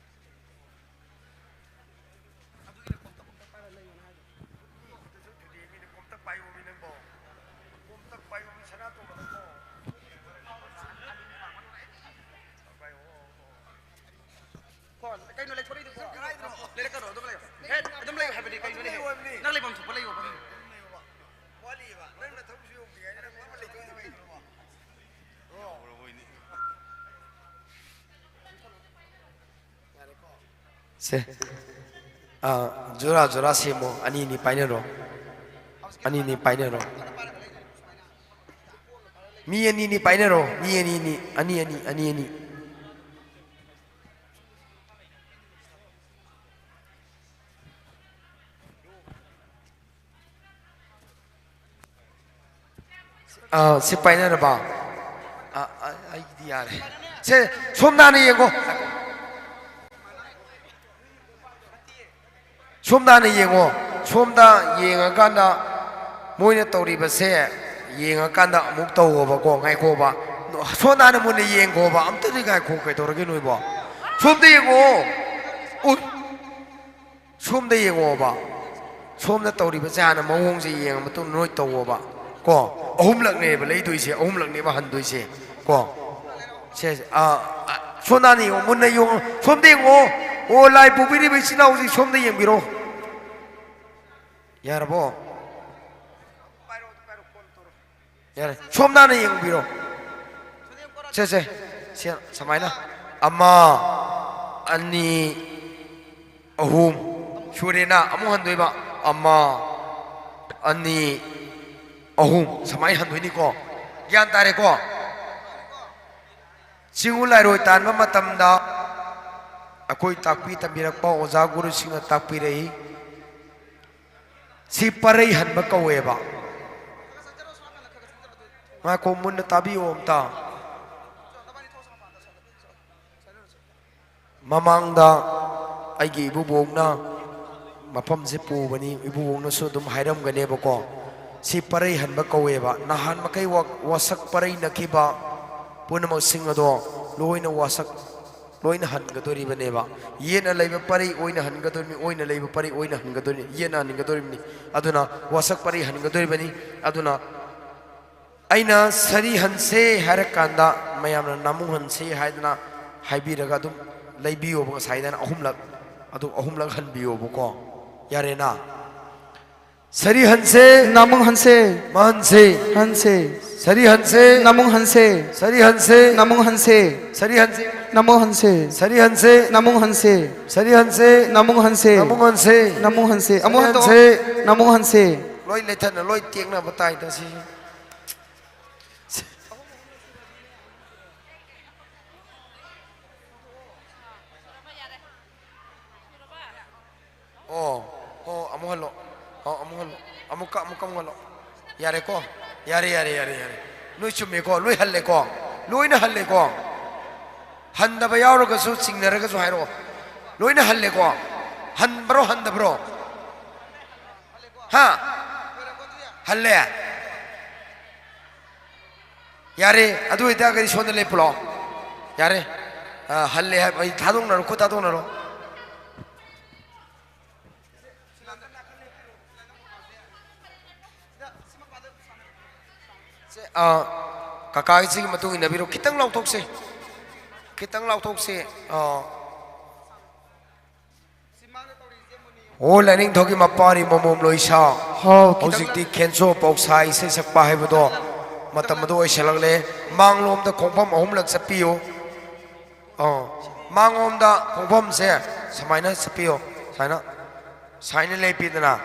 ꯑꯗꯨꯒꯤꯅꯦ ꯄꯣꯞꯇ ꯄꯣꯞꯇ ꯄꯥꯏꯔ ꯂꯩꯌꯣꯅ ꯍꯥꯏꯗꯣ꯫ ꯁꯦ, ꯑꯥ, ꯖꯨꯔꯥ ꯖꯨꯔꯥ ꯁꯦꯝꯃꯣ, ꯑꯅꯤ ꯑꯅꯤ ꯄꯥꯏꯅꯔꯣ, ꯑꯅꯤ ꯑꯅꯤ ꯄꯥꯏꯅꯔꯣ꯫ ꯃꯤ ꯑꯅꯤ ꯑꯅꯤ ꯄꯥꯏꯅꯔꯣ, ꯃꯤ ꯑꯅꯤ ꯑꯅꯤ, ꯑꯅꯤ ꯑꯅꯤ, ꯑꯅꯤ ꯑꯅꯤ꯫ ꯑꯥ, ꯁꯤ ꯄꯥꯏꯅꯔꯕ? ꯑꯥ, ꯑꯥ, ꯑꯩꯒꯤꯗꯤ ꯌꯥꯔꯦ꯫ ꯁꯦ, ꯁꯣꯝꯗ ꯍꯥꯟꯅ ꯌꯦꯡꯉꯣ꯫ ꯁꯣꯝꯗ ꯍꯥꯟꯅ ꯌꯦꯡꯉꯣ꯫ ꯁꯣꯝꯗ ꯌꯦꯡꯉꯀꯥꯟꯗ ꯃꯣꯏꯅ ꯇꯧꯔꯤꯕꯁꯦ ꯌꯦꯡꯉꯀꯥꯟꯗ ꯑꯃꯨꯛ ꯇꯧꯋꯣꯕꯀꯣ꯫ ꯉꯥꯏꯈꯣꯕ꯫ ꯁꯣꯝꯗ ꯍꯥꯟꯅ ꯃꯨꯟꯅ ꯌꯦꯡꯈꯣꯕ꯫ ꯑꯝꯇꯗꯤ ꯉꯥꯏꯈꯣ, ꯀꯩꯗꯧꯔꯒꯦ ꯅꯣꯏꯕꯣ? ꯁꯣꯝꯗ ꯌꯦꯡꯉꯣ꯫ ꯎꯏ꯫ ꯁꯣꯝꯗ ꯌꯦꯡꯉꯣꯕ꯫ ꯁꯣꯝꯗ ꯇꯧꯔꯤꯕꯁꯦ ꯍꯥꯟꯅ ꯃꯑꯣꯡꯁꯦ ꯌꯦꯡꯉ ꯃꯇꯨꯡꯗ ꯅꯣꯏ ꯇꯧꯋꯣꯕ꯫ ꯀꯣ? ꯑꯍꯨꯝꯂꯛꯅꯦꯕ ꯂꯩꯗꯣꯏꯁꯦ, ꯑꯍꯨꯝꯂꯛꯅꯦꯕ ꯍꯟꯗꯣꯏꯁꯦ꯫ ꯀꯣ? ꯁꯦ, ꯑꯥ, ꯑꯥ, ꯁꯣꯝꯗ ꯍꯥꯟꯅ ꯌꯦꯡꯉꯣ, ꯃꯨꯟꯅ ꯌꯦꯡꯉꯣ꯫ ꯁꯣꯝꯗ ꯌꯦꯡꯉꯣ꯫ ꯑꯣ, ꯂꯥꯏ ꯄꯨꯕꯤꯔꯤꯕ ꯏꯆꯤꯟ ꯏꯅꯥꯎꯁꯤꯡ ꯁꯣꯝꯗ ꯌꯦꯡꯕꯤꯔꯣ꯫ ꯌꯥꯔꯕꯣ? ꯌꯥꯔꯦ꯫ ꯁꯣꯝꯗ ꯍꯥꯟꯅ ꯌꯦꯡꯕꯤꯔꯣ꯫ ꯁꯦ, ꯁꯦ꯫ ꯁꯦ, ꯁꯨꯃꯥꯏꯅ꯫ ꯑꯃ, ꯑꯅꯤ, ꯑꯍꯨꯝ꯫ ꯁꯨꯔꯦꯅ꯫ ꯑꯃꯨꯛ ꯍꯟꯗꯣꯏꯕ꯫ ꯑꯃ, ꯑꯅꯤ, ꯑꯍꯨꯝ꯫ ꯁꯨꯃꯥꯏꯅ ꯍꯟꯗꯣꯏꯅꯤꯀꯣ꯫ ꯒ꯭ꯌꯥꯟ ꯇꯥꯔꯦꯀꯣ? ꯆꯤꯡꯉꯨ ꯂꯥꯏꯔꯣꯏ ꯇꯥꯟꯕ ꯃꯇꯝꯗ ꯑꯩꯈꯣꯏ ꯇꯥꯛꯄꯤ ꯇꯝꯕꯤꯔꯛꯄ ꯑꯣꯖꯥ ꯒꯨꯔꯨꯁꯤꯡꯅ ꯇꯥꯛꯄꯤꯔꯛꯏ꯫ ꯁꯤ ꯄꯔꯩ ꯍꯟꯕ ꯀꯧꯋꯦꯕ꯫ ꯉꯥꯏꯈꯣ, ꯃꯨꯟꯅ ꯇꯥꯕꯤꯌꯣ ꯑꯝꯇ꯫ ꯃꯃꯥꯡꯗ ꯑꯩꯒꯤ ꯏꯕꯨꯕꯣꯛꯅ ꯃꯐꯝꯁꯦ ꯄꯨꯕꯅꯤ, ꯏꯕꯨꯕꯣꯛꯅꯁꯨ ꯑꯗꯨꯝ ꯍꯥꯏꯔꯝꯒꯅꯦꯕꯀꯣ꯫ ꯁꯤ ꯄꯔꯩ ꯍꯟꯕ ꯀꯧꯋꯦꯕ꯫ ꯅꯍꯥꯟ ꯃꯈꯩ ꯋꯥ-, ꯋꯥꯁꯛ ꯄꯔꯩꯅꯈꯤꯕ ꯄꯨꯝꯅꯃꯛꯁꯤꯡ ꯑꯗꯣ ꯂꯣꯏꯅ ꯋꯥꯁꯛ, ꯂꯣꯏꯅ ꯍꯟꯒꯗꯣꯔꯤꯕꯅꯦꯕ꯫ ꯌꯦꯠꯅ ꯂꯩꯕ ꯄꯔꯩ ꯑꯣꯏꯅ ꯍꯟꯒꯗꯣꯔꯤꯕꯅꯤ, ꯑꯣꯏꯅ ꯂꯩꯕ ꯄꯔꯩ ꯑꯣꯏꯅ ꯍꯟꯒꯗꯣꯔꯤꯕꯅꯤ, ꯌꯦꯠꯅ ꯍꯟꯒꯗꯣꯔꯤꯕꯅꯤ꯫ ꯑꯗꯨꯅ ꯋꯥꯁꯛ ꯄꯔꯩ ꯍꯟꯒꯗꯣꯔꯤꯕꯅꯤ꯫ ꯑꯗꯨꯅ ꯑꯩꯅ ꯁꯔꯤ ꯍꯟꯁꯦ ꯍꯥꯏꯔꯀꯥꯟꯗ ꯃꯌꯥꯝꯅ ꯅꯥꯃꯨ ꯍꯟꯁꯦ ꯍꯥꯏꯗꯅ ꯍꯥꯏꯕꯤꯔꯒ ꯑꯗꯨꯝ ꯂꯩꯕꯤꯌꯣꯕ꯫ ꯉꯁꯥꯏꯗꯅ ꯑꯍꯨꯝꯂꯛ, ꯑꯗꯨ ꯑꯍꯨꯝꯂꯛ ꯍꯟꯕꯤꯌꯣꯕꯀꯣ꯫ ꯌꯥꯔꯦꯅ? ꯁꯔꯤ ꯍꯟꯁꯦ꯫ ꯅꯥꯃꯨꯡ ꯍꯟꯁꯦ꯫ ꯃꯍꯟꯁꯦ꯫ ꯍꯟꯁꯦ꯫ ꯁꯔꯤ ꯍꯟꯁꯦ꯫ ꯅꯥꯃꯨꯡ ꯍꯟꯁꯦ꯫ ꯁꯔꯤ ꯍꯟꯁꯦ꯫ ꯅꯥꯃꯨꯡ ꯍꯟꯁꯦ꯫ ꯁꯔꯤ ꯍꯟꯁꯦ꯫ ꯅꯥꯃꯨꯡ ꯍꯟꯁꯦ꯫ ꯁꯔꯤ ꯍꯟꯁꯦ꯫ ꯅꯥꯃꯨꯡ ꯍꯟꯁꯦ꯫ ꯁꯔꯤ ꯍꯟꯁꯦ꯫ ꯅꯥꯃꯨꯡ ꯍꯟꯁꯦ꯫ ꯅꯥꯃꯨꯡ ꯍꯟꯁꯦ꯫ ꯅꯥꯃꯨꯡ ꯍꯟꯁꯦ꯫ ꯑꯃꯨꯛ ꯁꯔꯤ ꯍꯟꯇꯣꯛꯑꯣ꯫ ꯍꯟꯁꯦ꯫ ꯅꯥꯃꯨꯡ ꯍꯟꯁꯦ꯫ ꯂꯣꯏ ꯂꯩꯊꯠꯅ ꯂꯣꯏ ꯇꯦꯛꯅꯕ ꯇꯥꯏꯗ ꯁꯤ꯫ ꯑꯣ, ꯑꯣ, ꯑꯃꯨꯛ ꯍꯜꯂꯣ꯫ ꯑꯣ, ꯑꯃꯨꯛ ꯍꯜꯂꯣ꯫ ꯑꯃꯨꯛꯀ, ꯑꯃꯨꯛꯀ ꯑꯃꯨꯛ ꯍꯜꯂꯣ꯫ ꯌꯥꯔꯦꯀꯣ? ꯌꯥꯔꯦ, ꯌꯥꯔꯦ, ꯌꯥꯔꯦ, ꯌꯥꯔꯦ꯫ ꯅꯣꯏ ꯆꯨꯝꯃꯦꯀꯣ? ꯂꯣꯏ ꯍꯜꯂꯦꯀꯣ? ꯂꯣꯏꯅ ꯍꯜꯂꯦꯀꯣ? ꯍꯟꯗꯕ ꯌꯥꯎꯔꯒꯁꯨ, ꯆꯤꯡꯅꯔꯒꯁꯨ ꯍꯥꯏꯔꯛꯑꯣ꯫ ꯂꯣꯏꯅ ꯍꯜꯂꯦꯀꯣ? ꯍꯟꯕ꯭ꯔꯣ, ꯍꯟꯗꯕ꯭ꯔꯣ? ꯍꯥ? ꯍꯜꯂꯦ? ꯌꯥꯔꯦ, ꯑꯗꯨ ꯑꯣꯏꯇꯥꯔꯒꯗꯤ ꯁꯣꯝꯗ ꯂꯦꯞꯄꯨ ꯂꯥꯛꯑꯣ꯫ ꯌꯥꯔꯦ꯫ ꯑ, ꯍꯜꯂꯦ ꯍꯥꯏꯕ, ꯑꯩ ꯊꯥꯗꯣꯛꯅꯔꯣ, ꯈꯨꯠ ꯊꯥꯗꯣꯛꯅꯔꯣ꯫ ꯁꯦ, ꯑ, ꯀꯀꯥꯒꯤꯁꯤꯒꯤ ꯃꯇꯨꯡ ꯏꯟꯅꯕꯤꯔꯣ꯫ ꯈꯤꯇꯪ ꯂꯥꯎꯊꯣꯛꯁꯦ꯫ ꯈꯤꯇꯪ ꯂꯥꯎꯊꯣꯛꯁꯦ꯫ ꯑ, ꯑꯣ, ꯂꯥꯏꯅꯤꯡꯊꯧꯒꯤ ꯃꯄꯥꯔꯤ ꯃꯃꯣꯝ ꯂꯣꯏꯁꯥ꯫ ꯍꯥꯎ, ꯈꯤꯇꯪ ꯍꯧꯖꯤꯛꯇꯤ ꯈꯦꯟꯆꯣ ꯄꯥꯎꯁꯥ ꯏꯁꯩ ꯁꯛꯄ ꯍꯥꯏꯕꯗꯣ ꯃꯇꯝ ꯑꯗꯨ ꯑꯣꯏꯁꯜꯂꯛꯂꯦ꯫ ꯃꯥꯡꯂꯣꯝꯗ ꯈꯣꯡꯐꯝ ꯑꯍꯨꯝꯂꯛ ꯆꯠꯄꯤꯌꯨ꯫ ꯑꯣ, ꯃꯥꯡꯂꯣꯝꯗ ꯈꯣꯡꯐꯝꯁꯦ ꯁꯨꯃꯥꯏꯅ ꯆꯠꯄꯤꯌꯨ꯫ ꯁꯨꯃꯥꯏꯅ, ꯁꯨꯃꯥꯏꯅ ꯂꯦꯞꯄꯤꯗꯅ,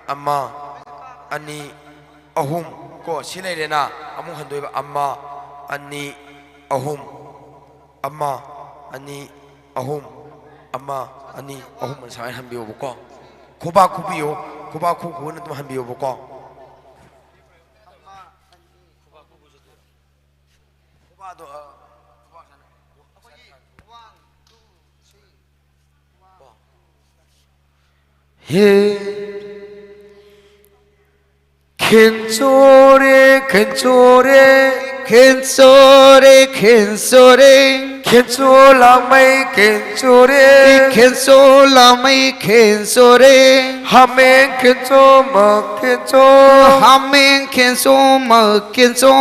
ꯑꯃ, ꯑꯅꯤ, ꯑꯍꯨꯝ꯫ ꯀꯣ, ꯁꯤ ꯂꯩꯔꯦꯅ, ꯑꯃꯨꯛ ꯍꯟꯗꯣꯏꯕ꯫ ꯑꯃ, ꯑꯅꯤ, ꯑꯍꯨꯝ꯫ ꯑꯃ, ꯑꯅꯤ, ꯑꯍꯨꯝ꯫ ꯑꯃ, ꯑꯅꯤ, ꯑꯍꯨꯝ ꯑꯅ ꯁꯨꯃꯥꯏꯅ ꯍꯟꯕꯤꯌꯣꯕꯀꯣ꯫ ꯈꯨꯕꯥꯛ ꯈꯨꯕꯤꯌꯣ꯫ ꯈꯨꯕꯥꯛ ꯈꯨ ꯈꯨꯅ ꯑꯗꯨꯝ ꯍꯟꯕꯤꯌꯣꯕꯀꯣ꯫ ꯈꯨꯕꯥꯛꯗꯣ, ꯑ, ꯈꯨꯕꯥꯛ ꯁꯨꯃꯥꯏꯅ꯫ ꯍꯦ꯫ ꯈꯦꯟꯆꯣꯔꯦ, ꯈꯦꯟꯆꯣꯔꯦ꯫ ꯈꯦꯟꯆꯣꯔꯦ, ꯈꯦꯟꯆꯣꯔꯦ꯫ Khencho lamai khencho re. Khencho lamai khencho re. Hameng khencho ma khencho. Hameng khencho ma khencho.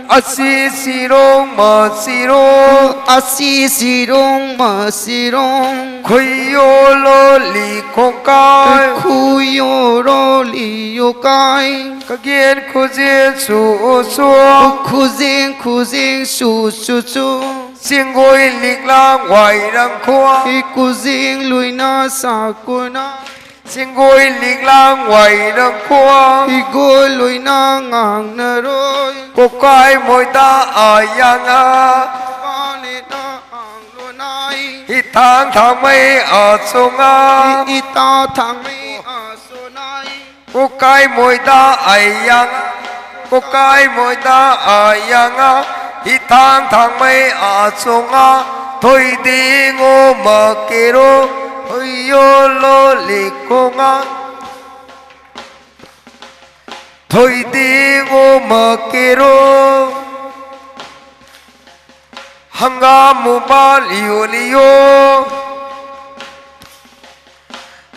Asi sirong ma sirong. Asi sirong ma sirong. Khuyo lo li khongkai. Khuyo ro li yo kai. Kagen khuzin su su. Khuzin khuzin su su su. Singoi liklang wai rang khua. Ikuzing luina sakuna. Singoi liklang wai rang khua. Igoi luina ngang na roi. Kokai moida ayanga. Kalina ang lunai. Itang thang mai achunga. Ita thang mai asunai. Kokai moida ayang, kokai moida ayanga, itang thang mai achunga, thoi ding o makero, thoi yo lo likonga, thoi ding o makero, hanga mo ba liyo liyo.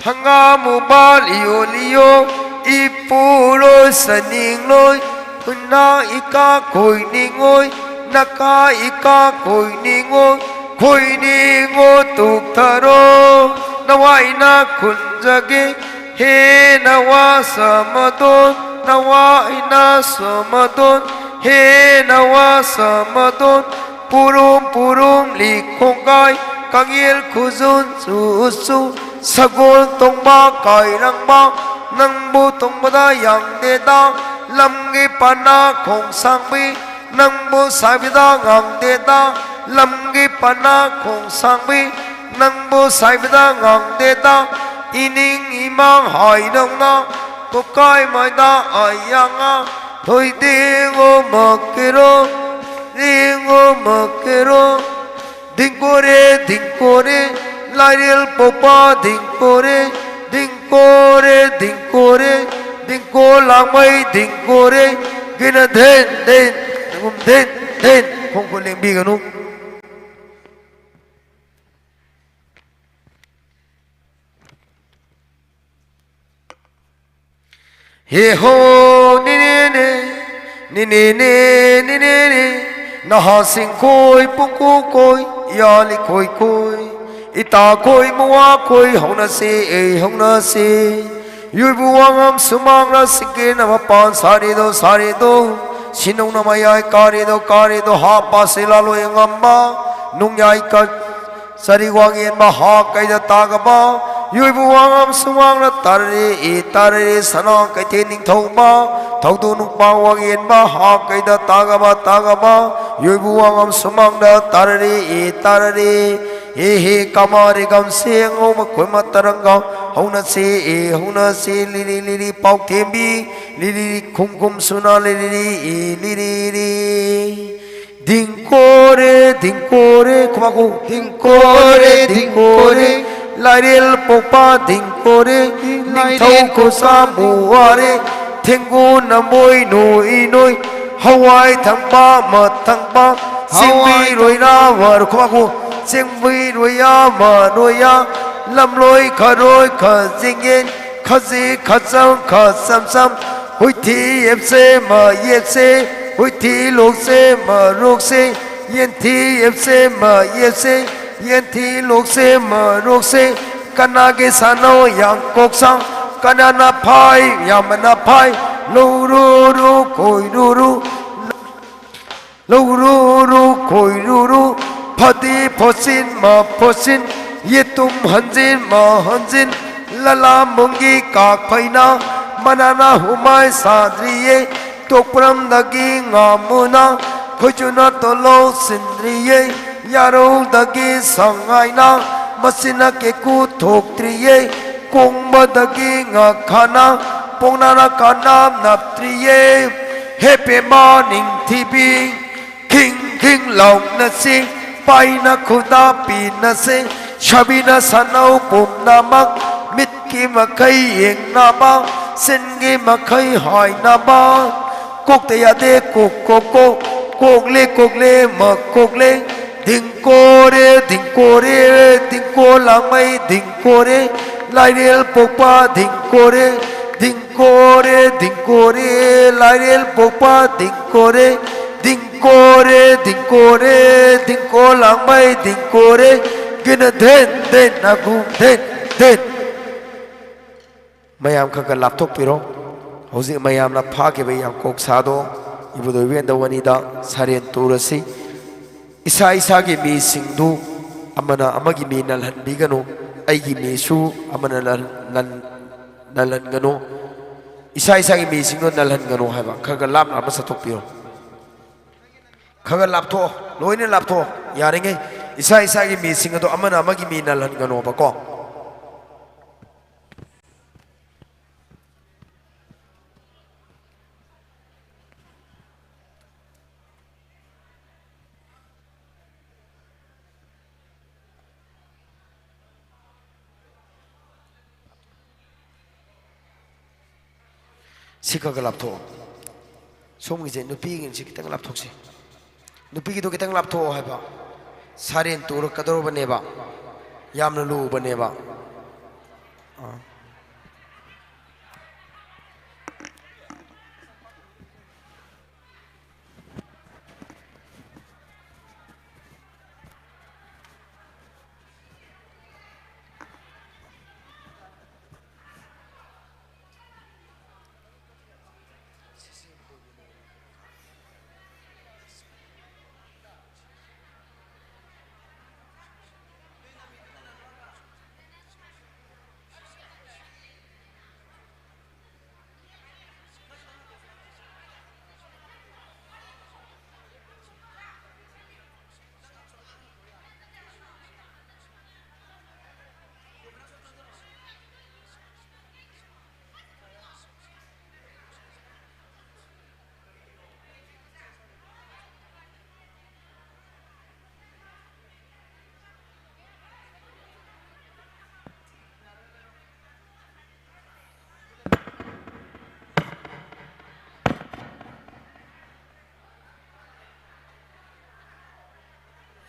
Hanga mo ba liyo liyo, ipu loi saning loi, huna ika koi ningoi, naka ika koi ningoi, koi ningo tuk tharo, nawa ina khunjage, he nawa samadon, nawa ina samadon, he nawa samadon, Purum purum likhongkai, kangil khuzun su su, sagol tongba kairangba, nangbu tongbada yangdeda, lamgi pana khongsangbi, nangbu saibida ngangdeda, lamgi pana khongsangbi, nangbu saibida ngangdeda, ining imang haidongna, kokai maida ayanga, thoi dingo makero, dingo makero, dingkore, dingkore, lairil popa dingkore, dingkore, dingkore, dingko langmai dingkore, gina den, den, ngum den, den, khongkho lengbi ganu. Yeho, ninene, ninene, ninene, naha singkoi, pungku koi, yali koi koi, ita koi, mua koi, hauna se, e, hauna se. Yuibu wangam sumang ra singke na mapan sari do, sari do, sinung na mayai kari do, kari do, hapa se lalo yangamba, nung yai ka, Sari wang yen ba ha kai da ta ga ba, yui bu wang am sung wang na tar re e tar re sana kai te ning thong ba, thong tu nung pa wang yen ba ha kai da ta ga ba ta ga ba, yui bu wang am sung wang na tar re e tar re, he he kama re gam se ngau ma koi ma tarang ga, hau na se e hau na se li li li li pau them bi, li li li khum khum suna li li li e li li li. Dingkore, dingkore, khuma ko. Dingkore, dingkore, lairel popa dingkore, lairel ningthau ko samuare, thengu namoi noi noi, hawai thangpa ma thangpa, singbi roi na war khuma ko, singbi roi ya ma roi ya, lamloi kharoi kha jingyen, khazi khacham khacham cham, huithi yepse ma yepse, huithi lokse ma lokse, yenthi yepse ma yepse, yenthi lokse ma lokse, kana ge sano yang koksa, kana na phai, yamana phai, lo ru ru, koi ru ru, Lo ru ru, koi ru ru, phati phosin ma phosin, yetum hanjin ma hanjin, lala mungi kak phaina, manana humai sadriye, tokpram dagi ngamuna, khoichuna tolo sindriye, yaro dagi sangaina, masina keku thoktriye, kungba dagi ngakhana, pongnana kanam naptriye, hepe ma ning thibi. Khing khing launa se, paina khuda pina se, shabina sanau pumnamak, mitki makhai yengnaba, singi makhai hainaba. Kokte yade kok kok kok, kokle kokle ma kokle, dingkore dingkore, dingko lamai dingkore, lairel pokpa dingkore, ding ꯀꯣꯔꯦ ꯗꯤꯡꯀꯣꯔꯦ, ꯂꯥꯏꯔꯦꯜ ꯄꯣꯛꯄ ꯗꯤꯡꯀꯣꯔꯦ, ꯗꯤꯡꯀꯣꯔꯦ ꯗꯤꯡꯀꯣꯔꯦ, ꯗꯤꯡꯀꯣ ꯂꯥꯡꯃꯩ ꯗꯤꯡꯀꯣꯔꯦ, ꯒꯤꯅ ꯙꯦꯟ ꯙꯦꯟ ꯅꯥꯒꯨ ꯙꯦꯟ ꯙꯦꯟ꯫ ꯃꯌꯥꯝ ꯈꯔ ꯈꯔ ꯂꯥꯞꯊꯣꯛꯄꯤꯔꯣ꯫ ꯍꯧꯖꯤꯛ ꯃꯌꯥꯝꯅ ꯐꯥꯈꯤꯕ ꯌꯥꯡꯀꯣꯛ ꯁꯥꯗꯣ ꯏꯕꯨꯙꯧ ꯏꯕꯦꯟꯗꯧ ꯑꯅꯤꯗ ꯁꯔꯦꯟ ꯇꯨꯔꯁꯤ꯫ ꯏꯁꯥ ꯏꯁꯥꯒꯤ ꯃꯤꯁꯤꯡꯗꯨ ꯑꯃꯅ ꯑꯃꯒꯤ ꯃꯤ ꯅꯜꯍꯟꯕꯤꯒꯅꯨ꯫ ꯑꯩꯒꯤ ꯃꯤꯁꯨ ꯑꯃꯅ ꯅꯜ-, ꯅꯜ-, ꯅꯜꯍꯟꯒꯅꯨ꯫ ꯏꯁꯥ ꯏꯁꯥꯒꯤ ꯃꯤꯁꯤꯡꯗꯣ ꯅꯜꯍꯟꯒꯅꯨ ꯍꯥꯏꯕ꯫ ꯈꯔ ꯈꯔ ꯂꯥꯞꯅ ꯑꯃ ꯆꯠꯊꯣꯛꯄꯤꯔꯣ꯫ ꯈꯔ ꯈꯔ ꯂꯥꯞꯊꯣꯛꯑꯣ, ꯂꯣꯏꯅ ꯂꯥꯞꯊꯣꯛꯑꯣ꯫ ꯌꯥꯔꯤꯉꯩ ꯏꯁꯥ ꯏꯁꯥꯒꯤ ꯃꯤꯁꯤꯡ ꯑꯗꯣ ꯑꯃꯅ ꯑꯃꯒꯤ ꯃꯤ ꯅꯜꯍꯟꯒꯅꯣꯕꯀꯣ꯫ ꯁꯤ ꯈꯔ ꯈꯔ ꯂꯥꯞꯊꯣꯛꯑꯣ꯫ ꯁꯣꯝꯒꯤꯁꯦ, ꯅꯨꯄꯤꯒꯤꯁꯦ ꯈꯤꯇꯪ ꯂꯥꯞꯊꯣꯛꯁꯤ꯫ ꯅꯨꯄꯤꯒꯤꯗꯣ ꯈꯤꯇꯪ ꯂꯥꯞꯊꯣꯛꯑꯣ ꯍꯥꯏꯕ꯫ ꯁꯥꯔꯦꯟ ꯇꯨꯔꯛꯀꯗꯧꯔꯕꯅꯦꯕ꯫ ꯌꯥꯝꯅ ꯂꯨꯕꯅꯦꯕ꯫ ꯑꯥ꯫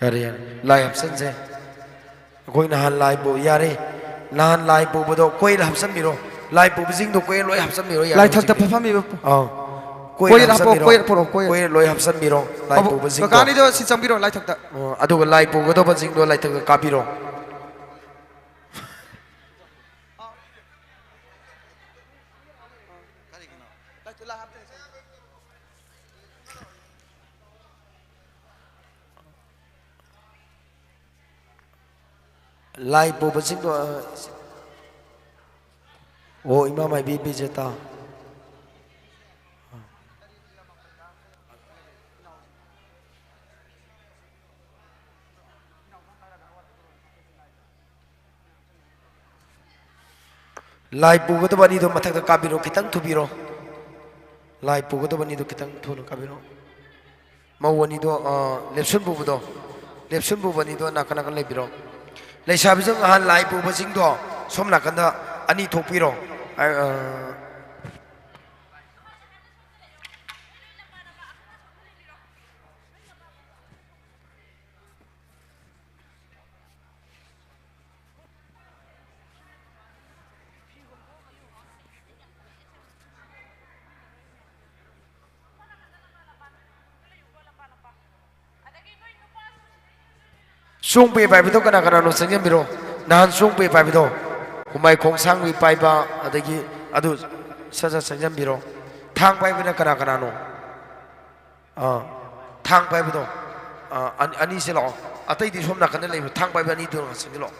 ꯌꯥꯔꯦ, ꯌꯥꯔꯦ꯫ ꯂꯥꯏ ꯍꯥꯞꯆꯟꯁꯦ꯫ ꯑꯩꯈꯣꯏ ꯅꯍꯥꯟ ꯂꯥꯏ ꯄꯨ-, ꯌꯥꯔꯦ꯫ ꯅꯍꯥꯟ ꯂꯥꯏ ꯄꯨꯕꯗꯣ ꯀꯣꯏꯔ ꯍꯥꯞꯆꯟꯕꯤꯔꯣ꯫ ꯂꯥꯏ ꯄꯨꯕꯁꯤꯡꯗꯣ ꯀꯣꯌꯦꯠ ꯂꯣꯏ ꯍꯥꯞꯆꯤꯟꯕꯤꯔꯣ, ꯌꯥꯔꯦ ꯂꯥꯏꯊꯛꯇ ꯍꯧꯖꯤꯛꯇꯤ꯫ ꯐꯝꯐꯝꯃꯤꯕ ꯄꯨ-, ꯑꯥ꯫ ꯀꯣꯌꯦꯠ ꯀꯣꯌꯦꯠ ꯍꯥꯞꯄꯣ, ꯍꯥꯞꯆꯤꯟꯕꯤꯔꯣ꯫ ꯀꯣꯌꯦꯠ ꯄꯨꯔꯛꯑꯣ, ꯀꯣꯌꯦꯠ꯫ ꯀꯣꯌꯦꯠ ꯂꯣꯏ ꯍꯥꯞꯆꯤꯟꯕꯤꯔꯣ, ꯂꯥꯏ ꯑꯕꯣ-, ꯄꯨꯕꯁꯤꯡꯗꯣ꯫ ꯀꯀꯥꯅꯤꯗꯣ ꯁꯤ ꯆꯪꯕꯤꯔꯣ, ꯂꯥꯏꯊꯛꯇ꯫ ꯑꯣ, ꯑꯗꯨꯒ ꯂꯥꯏ ꯄꯨꯒꯗꯧꯕꯁꯤꯡꯗꯣ ꯂꯥꯏꯊꯛꯇ ꯀꯥꯕꯤꯔꯣ꯫ ꯂꯥꯏ ꯄꯨꯕꯁꯤꯡꯗꯣ, ꯑ, ꯑꯣ, ꯏꯃꯥ ꯃꯥꯏꯕꯤ ꯕꯤꯖꯦꯇꯥ꯫ ꯂꯥꯏ ꯄꯨꯒꯗꯕ ꯑꯅꯤꯗꯣ ꯃꯊꯛꯇ ꯀꯥꯕꯤꯔꯣ, ꯈꯤꯇꯪ ꯊꯨꯕꯤꯔꯣ꯫ ꯂꯥꯏ ꯄꯨꯒꯗꯕ ꯑꯅꯤꯗꯣ ꯈꯤꯇꯪ ꯊꯨꯅ ꯀꯥꯕꯤꯔꯣ꯫ ꯃꯧ ꯑꯅꯤꯗꯣ, ꯑ, ꯂꯦꯞꯁꯟ ꯄꯨꯕꯗꯣ, ꯂꯦꯞꯁꯟ ꯄꯨꯕ ꯑꯅꯤꯗꯣ ꯅꯥꯀꯟ ꯅꯥꯀꯟ ꯂꯩꯕꯤꯔꯣ꯫ ꯂꯩꯁꯥꯕꯤꯁꯤꯡ ꯅꯍꯥꯟ ꯂꯥꯏ ꯄꯨꯕꯁꯤꯡꯗꯣ ꯁꯣꯝ ꯅꯥꯀꯟꯗ ꯑꯅꯤ ꯊꯣꯛꯄꯤꯔꯣ꯫ ꯑ, ꯑ, ꯆꯣꯡꯄꯦ ꯄꯥꯏꯕꯗꯣ ꯀꯅꯥ ꯀꯅꯥꯅꯣ ꯆꯪꯁꯤꯟꯕꯤꯔꯣ꯫ ꯅꯍꯥꯟ ꯆꯣꯡꯄꯦ ꯄꯥꯏꯕꯗꯣ, ꯍꯨꯃꯥꯏ ꯈꯣꯡꯁꯥꯡꯕꯤ ꯄꯥꯏꯕ, ꯑꯗꯒꯤ ꯑꯗꯨ ꯁꯠ ꯁꯠ ꯆꯪꯁꯤꯟꯕꯤꯔꯣ꯫ ꯊꯥꯡ ꯄꯥꯏꯕꯅ ꯀꯅꯥ ꯀꯅꯥꯅꯣ? ꯑꯥ, ꯊꯥꯡ ꯄꯥꯏꯕꯗꯣ, ꯑꯥ, ꯑꯅꯤ-, ꯑꯅꯤꯁꯦ ꯂꯥꯛꯑꯣ꯫ ꯑꯇꯩꯗꯤ ꯁꯣꯝ ꯅꯥꯀꯟꯗ ꯂꯩꯕ ꯊꯥꯡ ꯄꯥꯏꯕ ꯑꯅꯤꯗꯨ ꯉꯥꯛ ꯆꯪꯁꯤꯜꯂꯛꯑꯣ꯫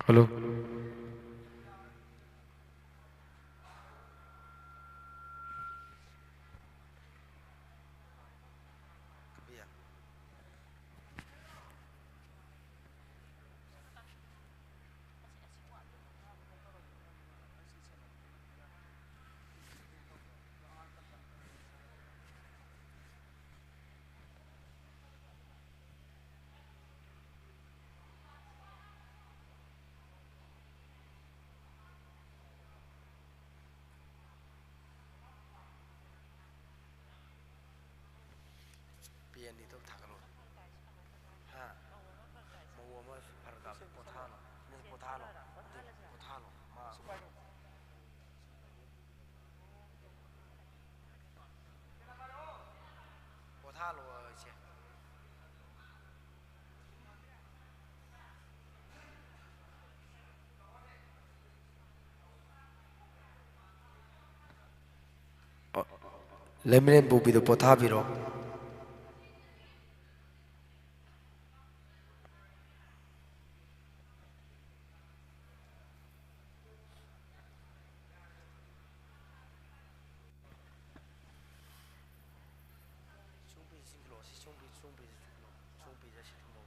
Hello. ꯄꯦ ꯑꯅꯤꯗꯣ ꯊꯥꯒꯠꯂꯣ꯫ ꯍꯥ? ꯃꯧ ꯑꯃ ꯐꯔꯛ ꯇꯥꯕ꯫ ꯄꯣꯊꯥꯍꯜꯂꯣ꯫ ꯅꯪ ꯄꯣꯊꯥꯍꯜꯂꯣ꯫ ꯄꯣꯊꯥꯍꯜꯂꯣ꯫ ꯃꯥ ꯄꯣꯊꯥꯍꯜꯂꯣ, ꯏꯆꯦ꯫ ꯂꯩꯃꯔꯦꯟ ꯄꯨꯕꯤꯗꯨ ꯄꯣꯊꯥꯕꯤꯔꯣ꯫ ꯁꯣꯝꯒꯤ, ꯁꯣꯝꯒꯤ, ꯁꯣꯝꯒꯤ, ꯁꯣꯝꯒꯤꯁꯦ ꯁꯤ ꯊꯝꯃꯣ꯫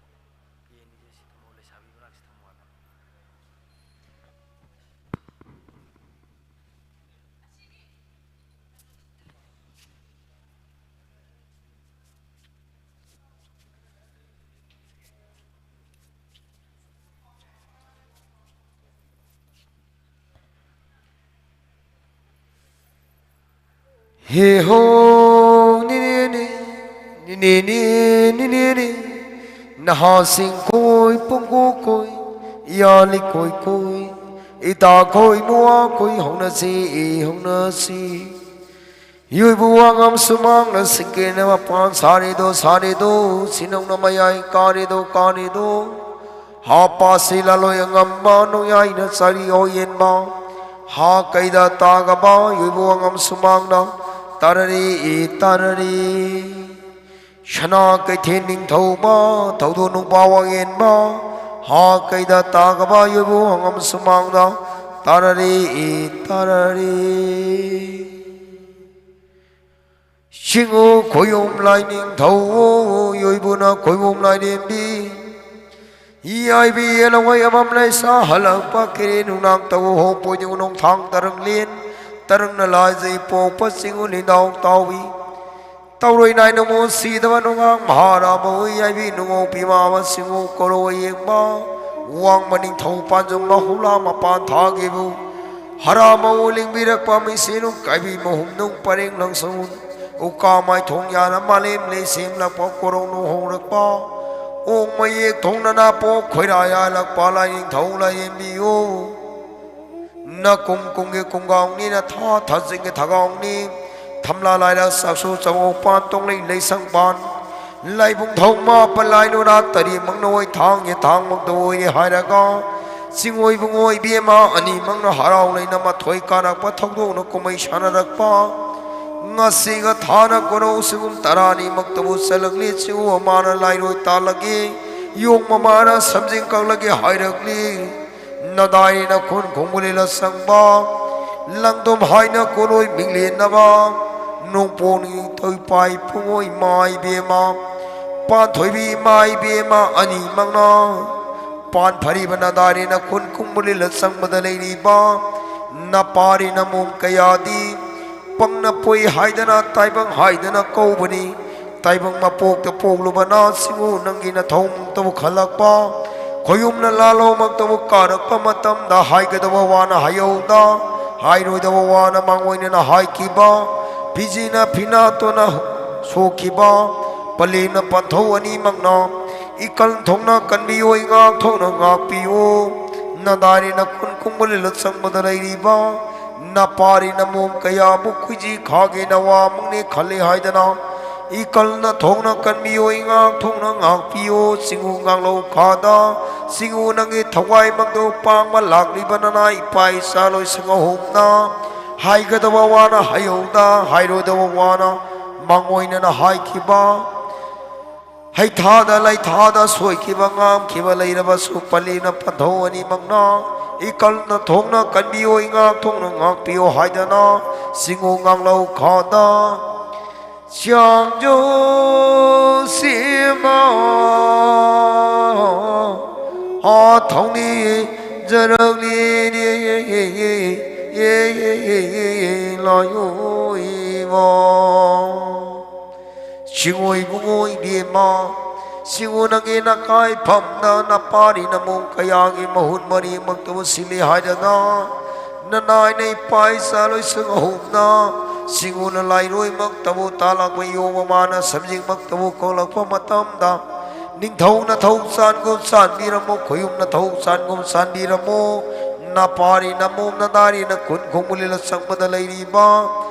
ꯄꯦ ꯑꯅꯤꯁꯦ ꯁꯤ ꯊꯝꯃꯣ, ꯂꯩꯁꯥꯕꯤ ꯃꯅꯥꯛꯁꯤ ꯊꯝꯃꯣ ꯍꯥꯏꯕ꯫ ꯍꯦ ꯍꯣ, ꯅꯤꯅꯦꯅꯦ, ꯅꯤꯅꯦꯅꯦ, ꯅꯤꯅꯦꯅꯦ, ꯅꯍꯥꯁꯤꯡ ꯀꯣꯏ, ꯄꯨꯡꯀꯣꯏ ꯀꯣꯏ, ꯏꯌꯥꯂꯤ ꯀꯣꯏ ꯀꯣꯏ, ꯏꯇꯥ ꯀꯣꯏ, ꯅꯨꯋꯥ ꯀꯣꯏ, ꯍꯧꯅꯁꯤ, ꯍꯧꯅꯁꯤ꯫ ꯏꯌꯣꯏꯕꯨ ꯋꯥꯉꯝ ꯁꯨꯃꯥꯡꯅ ꯁꯤꯡꯀꯦꯅ ꯃꯄꯥꯟ ꯁꯥꯔꯤꯗꯣ, ꯁꯥꯔꯤꯗꯣ, ꯁꯤꯅꯧꯅ ꯃꯌꯥꯏ ꯀꯥꯔꯤꯗꯣ, ꯀꯥꯔꯤꯗꯣ, ꯍꯥ ꯄꯥꯁꯤ ꯂꯥꯂꯣꯏ ꯑꯉꯝꯕ, ꯅꯣꯡꯌꯥꯏꯅ ꯆꯥꯔꯤ ꯑꯣꯌꯦꯟꯕ, ꯍꯥ ꯀꯩꯗ ꯇꯥꯒꯕ, ꯏꯌꯣꯏꯕꯨ ꯋꯥꯉꯝ ꯁꯨꯃꯥꯡꯅ ꯇꯥꯔꯔꯤ, ꯏ ꯇꯥꯔꯔꯤ꯫ ꯁꯅꯥ ꯀꯩꯊꯦꯜ ꯅꯤꯡꯊꯧꯕ, ꯊꯧꯗꯣꯛ ꯅꯨꯄꯥ ꯋꯥꯌꯦꯟꯕ, ꯍꯥ ꯀꯩꯗ ꯇꯥꯒꯕ ꯌꯣꯏꯕꯨ ꯍꯪꯉꯝ ꯁꯨꯃꯥꯡꯗ ꯇꯥꯔꯔꯤ, ꯇꯥꯔꯔꯤ꯫ ꯁꯤꯡꯉꯨ ꯈꯣꯏꯌꯨꯝ ꯂꯥꯏꯅꯤꯡꯊꯧ ꯌꯣꯏꯕꯨꯅ ꯈꯣꯏꯌꯨꯝ ꯂꯥꯏꯔꯦꯝꯕꯤ꯫ ꯌꯥꯏꯕꯤ ꯌꯦꯂꯋꯥꯏ ꯑꯃꯝ ꯂꯩꯁꯥ ꯍꯜꯂꯛꯄ ꯀꯦꯔꯦ ꯅꯨꯡꯅꯥꯡ ꯇꯧ ꯍꯣ ꯄꯣꯏꯗꯨ ꯅꯣꯡꯊꯥꯡ ꯇꯔꯪꯂꯦꯟ ꯇꯔꯪꯅ ꯂꯥꯏꯖꯩ ꯄꯣꯛꯄ ꯁꯤꯡꯉꯨ ꯅꯤꯡꯗꯥꯎ ꯇꯥꯎꯏ꯫ ꯇꯧꯔꯣꯏ ꯅꯥꯏꯅ ꯃꯣ ꯁꯤꯗꯕ ꯅꯨꯡꯉꯥꯡ ꯃꯍꯥꯔꯥꯕ ꯍꯨꯏ ꯌꯥꯏꯕꯤ ꯅꯨꯡꯉꯧ ꯄꯤꯃꯥꯕ ꯁꯤꯡꯉꯨ ꯀꯣꯔꯣ ꯌꯦꯡꯕ ꯋꯥꯡꯕ ꯅꯤꯡꯊꯧ ꯄꯥꯟꯖꯨꯝꯕ ꯍꯨꯂꯥ ꯃꯄꯥꯟ ꯊꯥꯒꯤꯕꯨ ꯍꯔꯥ ꯃꯎ ꯂꯤꯡꯕꯤꯔꯛꯄ ꯃꯤꯁꯤꯅꯨ ꯀꯥꯏꯕꯤ ꯃꯍꯨꯝ ꯅꯨꯡ ꯄꯔꯦꯡ ꯂꯪꯁꯨ ꯎꯀꯥ ꯃꯥꯏꯊꯣꯡ ꯌꯥꯅ ꯃꯥꯂꯦꯝ ꯂꯩ ꯁꯦꯝꯂꯛꯄ ꯀꯣꯔꯧꯅꯨ ꯍꯧꯔꯛꯄ ꯑꯣꯛ ꯃꯌꯦꯛ ꯊꯣꯡꯅꯅ ꯄꯣꯛ ꯈꯣꯏꯔꯥ ꯌꯥꯜꯂꯛꯄ ꯂꯥꯏꯅꯤꯡꯊꯧ ꯂꯥꯏꯌꯦꯟꯕꯤꯌꯨ꯫ ꯅꯀꯨꯝ ꯀꯨꯝꯒꯤ ꯀꯨꯡꯒꯥꯎꯅꯤ ꯅꯊꯥ ꯊꯥꯖꯤꯟꯒꯤ ꯊꯒꯥꯎꯅꯤ ꯊꯝꯂꯥ ꯂꯥꯏꯔ ꯆꯥꯛꯁꯨ ꯆꯉꯧꯄꯥꯟ ꯇꯣꯡꯂꯩ ꯂꯩꯁꯪꯄꯥꯟ ꯂꯥꯏꯕꯨꯡ ꯊꯧꯃ ꯄꯂꯥꯏ ꯅꯨꯔꯥ ꯇꯔꯤ ꯃꯪꯅꯣꯏ ꯊꯥꯡꯒꯤ ꯊꯥꯡꯃꯛꯇ ꯑꯣꯏꯔꯦ ꯍꯥꯏꯔꯒ ꯆꯤꯡꯉꯣꯏ ꯕꯨꯡꯉꯣꯏ ꯏꯕꯦꯝꯃ ꯑꯅꯤꯃꯛꯅ ꯍꯔꯥꯎ ꯂꯩꯅ ꯃꯊꯣꯏ ꯀꯥꯔꯛꯄ ꯊꯧꯗꯣꯛꯅ ꯀꯨꯝꯍꯩ ꯁꯥꯟꯅꯔꯛꯄ ꯉꯁꯤꯒ ꯊꯥꯅ ꯀꯣꯔꯧ ꯁꯤꯒꯨꯝ ꯇꯔꯥꯅꯤꯃꯛꯇꯕꯨ ꯆꯠꯂꯛꯂꯤ ꯆꯤꯡꯉꯨ ꯃꯃꯥꯅ ꯂꯥꯏꯔꯣꯏ ꯇꯥꯜꯂꯒꯦ ꯌꯣꯡ ꯃꯃꯥꯅ ꯁꯝꯖꯤꯡ ꯀꯛꯂꯒꯦ ꯍꯥꯏꯔꯛꯂꯤ꯫ ꯅꯗꯥꯏꯅ ꯈꯨꯟ ꯈꯣꯡꯕꯨꯂꯤꯂ ꯆꯪꯕ ꯂꯪꯗꯣꯝ ꯍꯥꯏꯅ ꯀꯣꯔꯣꯏ ꯃꯤꯡꯂꯦꯟꯅꯕ ꯅꯣꯡꯄꯣꯛꯅꯤ ꯊꯣꯏꯄꯥꯏ ꯄꯨꯡꯉꯣꯏ ꯏꯃꯥ ꯏꯕꯦꯝꯃ ꯄꯥꯟꯊꯣꯏꯕꯤ ꯏꯃꯥ ꯏꯕꯦꯝꯃ ꯑꯅꯤꯃꯛꯅ ꯄꯥꯟ ꯐꯔꯤꯕ ꯅꯗꯥꯏꯅ ꯈꯨꯟ ꯈꯣꯡꯕꯨꯂꯤꯂ ꯆꯪꯕꯗ ꯂꯩꯔꯤꯕ ꯅꯄꯥꯔꯤ ꯅꯃꯣꯝ ꯀꯌꯥꯗꯤ ꯄꯪꯅ ꯄꯣꯏ ꯍꯥꯏꯗꯅ ꯇꯥꯏꯕꯪ ꯍꯥꯏꯗꯅ ꯀꯧꯕꯅꯤ꯫ ꯇꯥꯏꯕꯪ ꯃꯄꯣꯛꯇ ꯄꯣꯛꯂꯨꯕꯅ ꯁꯤꯕꯨ ꯅꯪꯒꯤ ꯅꯊꯧꯃꯛꯇꯕꯨ ꯈꯜꯂꯛꯄ ꯈꯣꯌꯨꯝꯅ ꯂꯥꯜꯂꯧꯃꯛꯇꯕꯨ ꯀꯥꯔꯛꯄ ꯃꯇꯝꯗ ꯍꯥꯏꯒꯗꯕ ꯋꯥꯅ ꯍꯥꯏꯍꯧꯗ ꯍꯥꯏꯔꯣꯏꯗꯕ ꯋꯥꯅ ꯃꯥꯡꯑꯣꯏꯅꯅ ꯍꯥꯏꯈꯤꯕ ꯐꯤꯖꯤꯅ ꯐꯤꯅꯥꯠꯇꯨꯅ ꯁꯣꯛꯈꯤꯕ ꯄꯂꯦꯝꯅ ꯄꯟꯊꯧ ꯑꯅꯤꯃꯛꯅ ꯏꯀꯜ ꯊꯣꯛꯅ ꯀꯟꯕꯤꯌꯣ ꯏꯉꯥꯛ ꯊꯣꯛꯅ ꯉꯥꯛꯄꯤꯌꯣ꯫ ꯅꯗꯥꯏꯅ ꯈꯨꯟ ꯈꯣꯡꯕ ꯂꯤꯂ ꯆꯪꯕꯗ ꯂꯩꯔꯤꯕ ꯅꯄꯥꯔꯤ ꯅꯃꯣꯝ ꯀꯌꯥꯕꯨ ꯈꯨꯖꯤ ꯈꯥꯒꯦꯅ ꯋꯥ ꯑꯃꯨꯛꯅꯦ ꯈꯜꯂꯤ ꯍꯥꯏꯗꯅ ꯏꯀꯜꯅ ꯊꯣꯛꯅ ꯀꯟꯕꯤꯌꯣ ꯏꯉꯥꯛ ꯊꯣꯛꯅ ꯉꯥꯛꯄꯤꯌꯣ꯫ ꯆꯤꯡꯉꯨ ꯉꯥꯡꯂꯧ ꯈꯥꯗ ꯆꯤꯡꯉꯨ ꯅꯪꯒꯤ ꯊꯋꯥꯏꯃꯛꯇꯣ ꯄꯥꯡꯕ ꯂꯥꯛꯂꯤꯕ ꯅꯅꯥ ꯏꯄꯥ ꯏꯆꯥ ꯂꯣꯏꯁꯪ ꯑꯍꯨꯝꯅ ꯍꯥꯏꯒꯗꯕ ꯋꯥꯅ ꯍꯥꯏꯍꯧꯗ ꯍꯥꯏꯔꯣꯏꯗꯕ ꯋꯥꯅ ꯃꯥꯡꯑꯣꯏꯅꯅ ꯍꯥꯏꯈꯤꯕ ꯍꯩꯊꯥꯗ ꯂꯩꯊꯥꯗ ꯁꯣꯏꯈꯤꯕ ꯉꯥꯝꯈꯤꯕ ꯂꯩꯔꯕꯁꯨ, ꯄꯜꯂꯤꯅ ꯄꯟꯊꯧ ꯑꯅꯤꯃꯛꯅ ꯏꯀꯜꯅ ꯊꯣꯡꯅ ꯀꯟꯕꯤꯌꯣ, ꯏꯉꯥꯛ ꯊꯣꯡꯅ ꯉꯥꯛꯄꯤꯌꯣ ꯍꯥꯏꯗꯅ ꯆꯤꯡꯉꯨ ꯉꯥꯡꯂꯧ ꯈꯥꯗ ꯆꯥꯡꯖꯨ ꯁꯤꯃ ꯍꯥ ꯊꯧꯅꯤ ꯖꯔꯛꯂꯤ ꯂꯥꯌꯣꯏꯕ꯫ ꯁꯤꯡꯉꯣꯏ ꯏꯕꯨꯡꯉꯣ ꯏꯕꯦꯝꯃ, ꯁꯤꯡꯉꯨ ꯅꯪꯒꯤ ꯅꯀꯥꯏꯐꯝꯗ ꯅꯄꯥꯔꯤ ꯅꯃꯣꯝ ꯀꯌꯥꯒꯤ ꯃꯍꯨꯠ ꯃꯔꯤꯃꯛꯇꯕꯨ ꯁꯤꯜꯂꯤ ꯍꯥꯏꯗꯅ, ꯅꯅꯥꯏꯅ ꯏꯄꯥ ꯏꯆꯥ ꯂꯣꯏꯁꯪ ꯑꯍꯨꯝꯅ ꯁꯤꯡꯉꯨꯅ ꯂꯥꯏꯔꯣꯏꯃꯛꯇꯕꯨ ꯇꯥꯜꯂꯛꯄ ꯌꯣꯕ ꯃꯥꯅ ꯁꯝꯖꯤꯡꯃꯛꯇꯕꯨ ꯀꯧꯂꯛꯄ ꯃꯇꯝꯗ, ꯅꯤꯡꯊꯧꯅ ꯊꯧ ꯆꯥꯟꯒꯨꯝ ꯆꯥꯟꯕꯤꯔꯝꯃꯨ, ꯈꯣꯌꯨꯝꯅ ꯊꯧ ꯆꯥꯟꯒꯨꯝ ꯆꯥꯟꯕꯤꯔꯝꯃꯨ꯫ ꯅꯄꯥꯔꯤ ꯅꯃꯣꯝ ꯅꯗꯥꯔꯤꯅ ꯈꯨꯟ ꯈꯣꯡꯕꯨ ꯂꯤꯂ ꯆꯪꯕꯗ ꯂꯩꯔꯤꯕ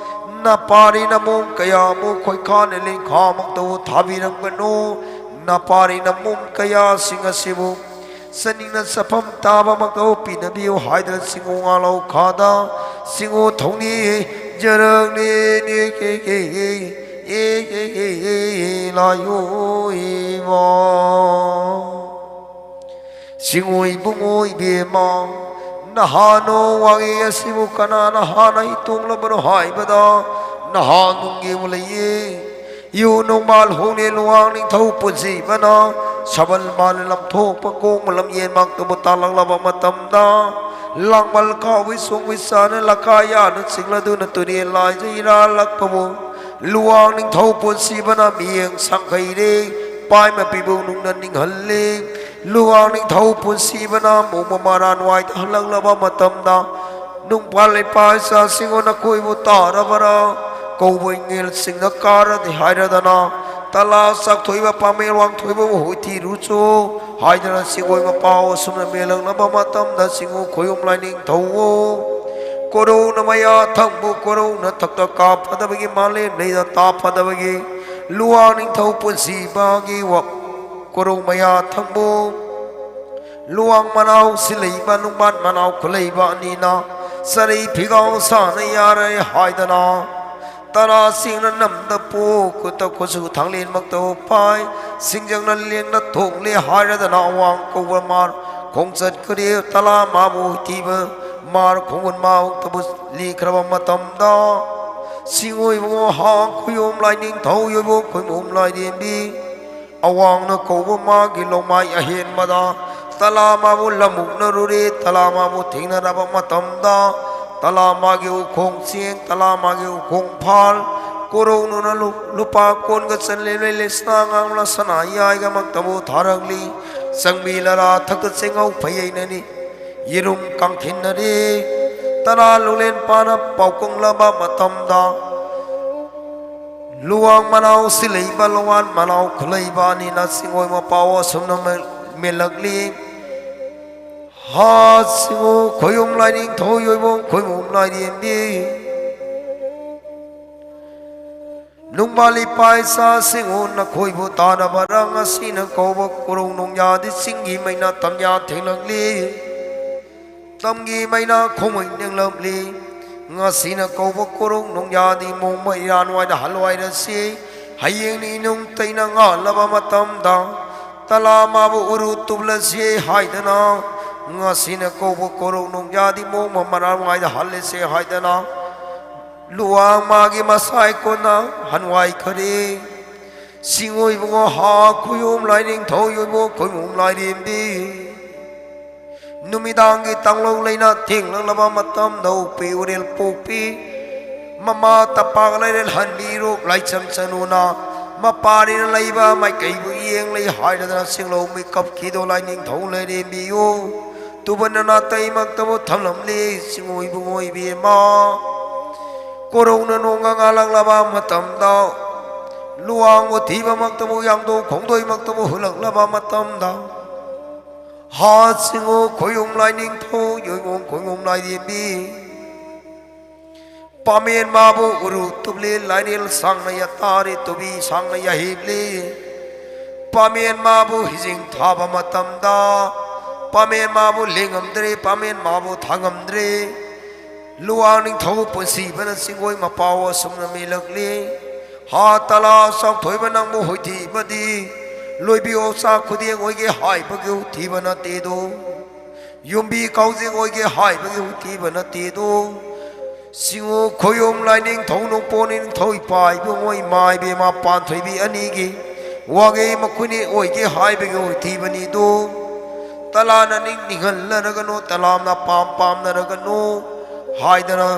ꯅꯄꯥꯔꯤ ꯅꯃꯣꯝ ꯀꯌꯥꯕꯨ ꯈꯣꯏꯈꯥꯅ ꯂꯤꯡꯈꯥꯃꯛꯇꯕꯨ ꯊꯥꯕꯤꯔꯝꯒꯅꯨ꯫ ꯅꯄꯥꯔꯤ ꯅꯃꯣꯝ ꯀꯌꯥꯁꯤꯡ ꯑꯁꯤꯕꯨ ꯆꯠꯅꯤꯡꯅ ꯆꯠꯐꯝ ꯇꯥꯕꯃꯛꯇꯕꯨ ꯄꯤꯅꯕꯤꯌꯨ ꯍꯥꯏꯗꯅ ꯆꯤꯡꯉꯨ ꯉꯥꯂꯧ ꯈꯥꯗ ꯆꯤꯡꯉꯨ ꯊꯧꯅꯤ ꯖꯔꯛꯂꯦꯅꯦ ꯂꯥꯌꯣꯏꯕ꯫ ꯁꯤꯡꯉꯨ ꯏꯕꯨꯡꯉꯣ ꯏꯕꯦꯝꯃ, ꯅꯍꯥꯅꯣ ꯋꯥꯉꯤ ꯑꯁꯤꯕꯨ ꯀꯅꯥꯅ ꯍꯥꯟꯅ ꯏꯇꯣꯡꯂꯕꯅꯣ ꯍꯥꯏꯕꯗ ꯅꯍꯥ ꯅꯨꯡꯒꯤꯕꯨ ꯂꯩꯌꯦ꯫ ꯌꯨ ꯅꯣꯡꯃꯥꯜ ꯍꯣꯡꯅꯦ ꯂꯨꯋꯥꯡ ꯅꯤꯡꯊꯧ ꯄꯨꯟꯁꯤꯕꯅ ꯁꯕꯜ ꯃꯥꯅ ꯂꯝꯊꯣꯛꯄ ꯀꯣꯡꯕ ꯂꯝꯌꯦꯟꯃꯛꯇꯕꯨ ꯇꯥꯜꯂꯛꯂꯕ ꯃꯇꯝꯗ, ꯂꯥꯡꯃꯜ ꯀꯥꯎꯏ ꯁꯣꯡꯕꯤ ꯆꯥꯅ ꯂꯀꯥ ꯌꯥꯅ ꯆꯤꯡꯂꯗꯨꯅ ꯇꯨꯔꯦꯜ ꯂꯥꯏꯖ ꯏꯔꯥꯜꯂꯛꯄꯕꯨ ꯂꯨꯋꯥꯡ ꯅꯤꯡꯊꯧ ꯄꯨꯟꯁꯤꯕꯅ ꯃꯤꯠꯌꯦꯡ ꯁꯪꯈꯩꯔꯦ꯫ ꯄꯥꯏꯃ ꯄꯤꯕꯨ ꯅꯨꯡꯅ ꯅꯤꯡꯍꯜꯂꯤ꯫ ꯂꯨꯋꯥꯡ ꯅꯤꯡꯊꯧ ꯄꯨꯟꯁꯤꯕꯅ ꯃꯨꯡꯕ ꯃꯔꯥꯟ ꯋꯥꯏꯗ ꯍꯜꯂꯛꯂꯕ ꯃꯇꯝꯗ, ꯅꯨꯡꯄꯥꯜ ꯏꯄꯥ ꯏꯆꯥꯁꯤꯡꯕꯨ ꯅꯈꯣꯏꯕꯨ ꯇꯥꯔꯕꯔꯥ? ꯀꯧꯕ ꯏꯪꯉꯦꯜꯁꯤꯡꯗ ꯀꯥꯔꯗꯤ ꯍꯥꯏꯔꯗꯅ, ꯇꯂꯥ ꯆꯥꯛꯊꯣꯛꯏꯕ ꯄꯥꯃꯦꯜ ꯋꯥꯡꯊꯣꯏꯕꯕꯨ ꯍꯣꯏꯊꯤꯔꯨꯆꯣ ꯍꯥꯏꯗꯅ ꯆꯤꯡꯒꯣꯏ ꯃꯄꯥꯎ ꯑꯁꯨꯝꯅ ꯃꯦꯜꯂꯛꯂꯕ ꯃꯇꯝꯗ, ꯆꯤꯡꯉꯨ ꯈꯣꯌꯨꯝ ꯂꯥꯏꯅꯤꯡꯊꯧ ꯀꯣꯔꯧꯅ ꯃꯌꯥ ꯊꯪꯕ, ꯀꯣꯔꯧꯅ ꯊꯛꯇ ꯀꯥꯞꯐꯗꯕꯒꯤ, ꯃꯥꯂꯦꯝ ꯂꯩꯗ ꯇꯥꯞꯐꯗꯕꯒꯤ, ꯂꯨꯋꯥꯡ ꯅꯤꯡꯊꯧ ꯄꯨꯟꯁꯤꯕꯒꯤ ꯋꯥ-, ꯀꯣꯔꯧ ꯃꯌꯥ ꯊꯪꯕ ꯂꯨꯋꯥꯡ ꯃꯅꯥꯎ ꯁꯤꯜꯂꯛꯏꯕ ꯅꯨꯡꯕꯥꯟ ꯃꯅꯥꯎ ꯈꯨꯂꯩꯕ ꯑꯅꯤꯅ ꯆꯔꯩ ꯐꯤꯒꯥꯎ ꯁꯥꯅ ꯌꯥꯔꯦ ꯍꯥꯏꯗꯅ, ꯇꯔꯥ ꯆꯤꯡꯅ ꯅꯝꯗ ꯄꯣ ꯈꯨꯠꯇ ꯈꯨꯠꯁꯨ ꯊꯥꯡꯂꯦꯟꯃꯛꯇꯕꯨ ꯄꯥꯏ꯫ ꯁꯤꯡꯖꯪꯅ ꯂꯦꯡꯅ ꯊꯣꯛꯂꯦ ꯍꯥꯏꯔꯗꯅ ꯑꯋꯥꯡ ꯀꯧꯕ ꯃꯥꯔ ꯈꯣꯡꯆꯠꯈ꯭ꯔꯦ꯫ ꯇꯂꯥ ꯃꯥꯕꯨ ꯍꯨꯏꯊꯤꯕ ꯃꯥꯔ ꯈꯣꯡꯒꯨꯟ ꯃꯥꯕꯨꯛꯇꯕꯨ ꯂꯤꯈ꯭ꯔꯕ ꯃꯇꯝꯗ, ꯁꯤꯡꯑꯣꯏꯕꯨ ꯍꯥ ꯈꯨꯌꯣꯝ ꯂꯥꯏꯅꯤꯡꯊꯧ ꯌꯣꯏꯕꯣ ꯈꯣꯏꯃꯣꯝ ꯂꯥꯏꯔꯦꯝꯕꯤ ꯑꯋꯥꯡꯅ ꯀꯧꯕ ꯃꯥꯒꯤ ꯂꯣꯡꯃꯥꯏ ꯑꯍꯦꯟꯕꯗ ꯇꯂꯥ ꯃꯥꯕꯨ ꯂꯝꯃꯨꯛꯅꯔꯨꯔꯦ꯫ ꯇꯂꯥ ꯃꯥꯕꯨ ꯊꯦꯡꯅꯔꯕ ꯃꯇꯝꯗ, ꯇꯂꯥ ꯃꯥꯒꯤ ꯎꯈꯣꯡ ꯆꯦꯡ, ꯇꯂꯥ ꯃꯥꯒꯤ ꯎꯈꯣꯡ ꯐꯥꯜ, ꯀꯣꯔꯧꯅꯨꯅ ꯂꯨ-, ꯂꯨꯄꯥ ꯀꯣꯟꯒ ꯆꯟꯂꯦ ꯂꯩꯁꯅꯥ ꯉꯥꯡꯂ ꯁꯅꯥ ꯌꯥꯏꯒꯃꯛꯇꯕꯨ ꯊꯥꯔꯛꯂꯤ꯫ ꯆꯪꯕꯤ ꯂꯔꯥ ꯊꯛꯇ ꯆꯦꯡꯍꯧ ꯐꯩꯌꯩꯅꯅꯤ꯫ ꯌꯦꯔꯨꯝ ꯀꯥꯡꯈꯤꯟꯅꯔꯤ꯫ ꯇꯔꯥ ꯂꯨꯂꯦꯟ ꯄꯥꯅ ꯄꯥꯎꯀꯪꯂꯕ ꯃꯇꯝꯗ, ꯂꯨꯋꯥꯡ ꯃꯅꯥꯎ ꯁꯤꯂꯩꯕ, ꯂꯨꯋꯥꯟ ꯃꯅꯥꯎ ꯈꯨꯂꯩꯕ ꯑꯅꯤꯅ ꯆꯤꯡꯑꯣꯏ ꯃꯄꯥꯎ ꯑꯁꯨꯝꯅ ꯃꯦ-, ꯃꯦꯜꯂꯛꯂꯤ꯫ ꯍꯥ ꯁꯤꯡꯉꯨ ꯈꯣꯏꯌꯨꯝ ꯂꯥꯏꯅꯤꯡꯊꯧ ꯌꯣꯏꯕꯣꯡ ꯈꯣꯏꯃꯨꯝ ꯂꯥꯏꯔꯦꯝꯕꯤ꯫ ꯅꯨꯡꯕꯥꯜ ꯏꯄꯥ ꯏꯆꯥꯁꯤꯡꯉꯨ ꯅꯈꯣꯏꯕꯨ ꯇꯥꯟꯅꯕꯔ ꯉꯁꯤꯅ ꯀꯧꯕ ꯀꯣꯔꯧ ꯅꯣꯡꯌꯥꯗꯤ ꯆꯤꯡꯒꯤ ꯃꯩꯅꯥ ꯇꯝꯌꯥ ꯊꯦꯡꯂꯛꯂꯤ꯫ ꯇꯝꯒꯤ ꯃꯩꯅꯥ ꯈꯣꯡꯃꯩ ꯅꯦꯡꯂꯝꯂꯤ꯫ ꯉꯁꯤꯅ ꯀꯧꯕ ꯀꯣꯔꯧ ꯅꯣꯡꯌꯥꯗꯤ ꯃꯣꯡꯃ ꯏꯔꯥꯟꯋꯥꯏꯗ ꯍꯜꯋꯥꯏꯔꯁꯤ꯫ ꯍꯌꯦꯡꯅꯤ ꯅꯨꯡ ꯇꯩꯅ ꯉꯥꯜꯂꯕ ꯃꯇꯝꯗ ꯇꯂꯥ ꯃꯥꯕꯨ ꯎꯔꯨ ꯇꯨꯞꯂꯁꯤ ꯍꯥꯏꯗꯅ, ꯉꯁꯤꯅ ꯀꯧꯕ ꯀꯣꯔꯧ ꯅꯣꯡꯌꯥꯗꯤ ꯃꯣꯡꯃ ꯃꯔꯥꯟꯋꯥꯏꯗ ꯍꯜꯂꯁꯤ ꯍꯥꯏꯗꯅ, ꯂꯨꯋꯥꯡ ꯃꯥꯒꯤ ꯃꯁꯥꯏ ꯀꯣꯟꯅ ꯍꯟꯋꯥꯏꯈꯔꯦ꯫ ꯁꯤꯡꯑꯣꯏꯕꯨ ꯍꯥ ꯈꯨꯌꯣꯝ ꯂꯥꯏꯅꯤꯡꯊꯧ ꯌꯣꯏꯕꯣ ꯈꯣꯏꯃꯨꯝ ꯂꯥꯏꯔꯦꯝꯕꯤ꯫ ꯅꯨꯃꯤꯗꯥꯡꯒꯤ ꯇꯥꯡꯂꯧ ꯂꯩꯅ ꯊꯦꯡꯂꯛꯂꯕ ꯃꯇꯝꯗ ꯎꯄꯤ ꯎꯔꯦꯜ ꯄꯣꯛꯄꯤ ꯃꯃꯥ ꯇꯄꯥꯛ ꯂꯩꯔꯦꯜ ꯍꯟꯕꯤꯔꯣ ꯂꯥꯏꯆꯝ ꯆꯅꯨꯅ ꯃꯄꯥꯔꯤꯅ ꯂꯩꯕ ꯃꯥꯏꯀꯩꯕꯨ ꯌꯦꯡꯂꯤ ꯍꯥꯏꯔꯗꯅ ꯆꯤꯡꯂꯧ ꯃꯤꯀꯞꯈꯤꯗꯣ ꯂꯥꯏꯅꯤꯡꯊꯧ ꯂꯩꯔꯦꯝꯕꯤꯌꯨ꯫ ꯇꯨꯕꯅ ꯅꯥꯇꯩꯃꯛꯇꯕꯨ ꯊꯝꯂꯝꯂꯤ ꯆꯤꯡꯑꯣꯏꯕꯨ ꯑꯣꯏꯕꯤ ꯑꯃ꯫ ꯀꯣꯔꯧꯅ ꯅꯣꯡꯒ ꯉꯥꯜꯂꯛꯂꯕ ꯃꯇꯝꯗ, ꯂꯨꯋꯥꯡꯕꯨ ꯊꯤꯕꯃꯛꯇꯕꯨ ꯌꯥꯡꯗꯧ ꯈꯣꯡꯗꯣꯏꯃꯛꯇꯕꯨ ꯍꯨꯜꯂꯛꯂꯕ ꯃꯇꯝꯗ, ꯍꯥ ꯁꯤꯡꯉꯨ ꯈꯣꯏꯌꯨꯝ ꯂꯥꯏꯅꯤꯡꯊꯧ ꯌꯣꯏꯉꯣꯝ ꯈꯣꯏꯉꯣꯝ ꯂꯥꯏꯔꯦꯝꯕꯤ꯫ ꯄꯥꯃꯦꯟ ꯃꯥꯕꯨ ꯎꯔꯨ ꯇꯨꯞꯂꯤ ꯂꯥꯏꯔꯦꯜ ꯁꯥꯡꯅ ꯌꯥꯇꯥꯔꯤ ꯇꯨꯕꯤ ꯁꯥꯡꯅ ꯌꯥꯍꯤꯞꯂꯤ꯫ ꯄꯥꯃꯦꯟ ꯃꯥꯕꯨ ꯍꯤꯖꯤꯡ ꯊꯥꯕ ꯃꯇꯝꯗ ꯄꯥꯃꯦꯟ ꯃꯥꯕꯨ ꯂꯦꯡꯉꯝꯗ꯭ꯔꯦ, ꯄꯥꯃꯦꯟ ꯃꯥꯕꯨ ꯊꯥꯉꯝꯗ꯭ꯔꯦ꯫ ꯂꯨꯋꯥꯡ ꯅꯤꯡꯊꯧ ꯄꯨꯟꯁꯤꯕꯅ ꯆꯤꯡꯒꯣꯏ ꯃꯄꯥꯎ ꯑꯁꯨꯝꯅ ꯃꯦꯜꯂꯛꯂꯤ꯫ ꯍꯥ ꯇꯂꯥ ꯆꯥꯎꯊꯣꯏꯕ ꯅꯪꯕꯨ ꯍꯨꯏꯊꯤꯕꯗꯤ ꯂꯣꯏꯕꯤ ꯑꯣꯆꯥ ꯈꯨꯗꯤꯡ ꯑꯣꯏꯒꯦ ꯍꯥꯏꯕꯒꯤ ꯍꯨꯊꯤꯕ ꯅꯠꯇꯦꯗꯣ꯫ ꯌꯨꯝꯕꯤ ꯀꯥꯎꯖꯤꯡ ꯑꯣꯏꯒꯦ ꯍꯥꯏꯕꯒꯤ ꯍꯨꯊꯤꯕ ꯅꯠꯇꯦꯗꯣ꯫ ꯁꯤꯡꯉꯨ ꯈꯣꯌꯨꯝ ꯂꯥꯏꯅꯤꯡꯊꯧ ꯅꯣꯡꯄꯣꯛ ꯅꯤꯡꯊꯧ ꯏꯄꯥ ꯏꯕꯨꯡꯉꯣ ꯏꯃꯥ ꯏꯕꯦꯝꯃ ꯄꯥꯟꯊꯣꯏꯕꯤ ꯑꯅꯤꯒꯤ ꯋꯥꯉꯩ ꯃꯈꯨꯅꯤ ꯑꯣꯏꯒꯦ ꯍꯥꯏꯕꯒꯤ ꯍꯨꯊꯤꯕꯅꯤꯗꯣ꯫ ꯇꯂꯥꯅ ꯅꯤꯡ ꯅꯤꯡꯍꯜꯂꯔꯒꯅꯨ, ꯇꯂꯥꯝꯅ ꯄꯥꯝ ꯄꯥꯝꯅꯔꯒꯅꯨ ꯍꯥꯏꯗꯅ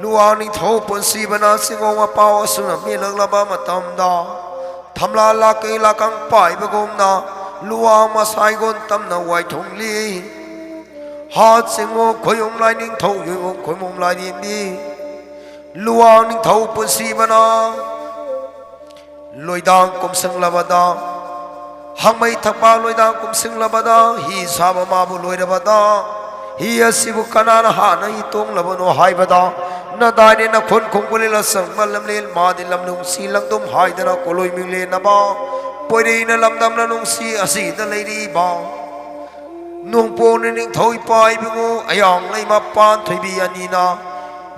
ꯂꯨꯋꯥ ꯅꯤꯡꯊꯧ ꯄꯨꯟꯁꯤꯕꯅ ꯆꯤꯡꯉꯧ ꯃꯄꯥꯎ ꯑꯁꯨꯝꯅ ꯃꯦꯜꯂꯛꯂꯕ ꯃꯇꯝꯗ, ꯊꯝꯂꯥ ꯂꯥꯛꯀꯩ ꯂꯥꯛꯀꯪ ꯄꯥꯏꯕꯒꯨꯝꯅ ꯂꯨꯋꯥ ꯃꯁꯥꯏꯒꯣꯟ ꯇꯝꯅ ꯋꯥꯏꯊꯨꯡꯂꯤ꯫ ꯍꯥ ꯆꯤꯡꯉꯣ ꯈꯣꯌꯨꯝ ꯂꯥꯏꯅꯤꯡꯊꯧ ꯌꯣꯏꯕꯣꯡ ꯈꯣꯏꯃꯣꯝ ꯂꯥꯏꯔꯦꯝꯕꯤ꯫ ꯂꯨꯋꯥ ꯅꯤꯡꯊꯧ ꯄꯨꯟꯁꯤꯕꯅ ꯂꯣꯏꯗꯥꯡ ꯀꯨꯝꯁꯤꯡꯂꯕꯗ, ꯍꯪꯃꯩ ꯊꯛꯄ ꯂꯣꯏꯗꯥꯡ ꯀꯨꯝꯁꯤꯡꯂꯕꯗ, ꯍꯤ ꯁꯥꯕ ꯃꯥꯕꯨ ꯂꯣꯏꯔꯕꯗ, ꯍꯤ ꯑꯁꯤꯕꯨ ꯀꯅꯥꯅ ꯍꯥꯟꯅ ꯍꯤ ꯇꯣꯡꯂꯕꯅꯣ ꯍꯥꯏꯕꯗ, ꯅꯗꯥꯏꯅꯦ ꯅꯈꯣꯟ ꯈꯣꯡꯕꯨꯂꯦꯜ ꯑꯁꯪꯕ ꯂꯝꯂꯦꯟ ꯃꯥꯗꯤ ꯂꯝꯂꯣꯡꯁꯤ ꯂꯪꯗꯨꯝ ꯍꯥꯏꯗꯅ ꯀꯣꯂꯣꯏ ꯃꯤꯡꯂꯦꯟꯅꯕ ꯄꯣꯏꯔꯩꯅ ꯂꯝꯗꯝꯅ ꯅꯨꯡꯁꯤ ꯑꯁꯤꯗ ꯂꯩꯔꯤꯕ ꯅꯣꯡꯄꯣꯛꯅ ꯅꯤꯡꯊꯧ ꯏꯄꯥ ꯏꯕꯨꯡꯉꯣ ꯑꯌꯥꯡ ꯂꯩꯃ ꯄꯥꯟ ꯊꯣꯏꯕꯤ ꯑꯅꯤꯅ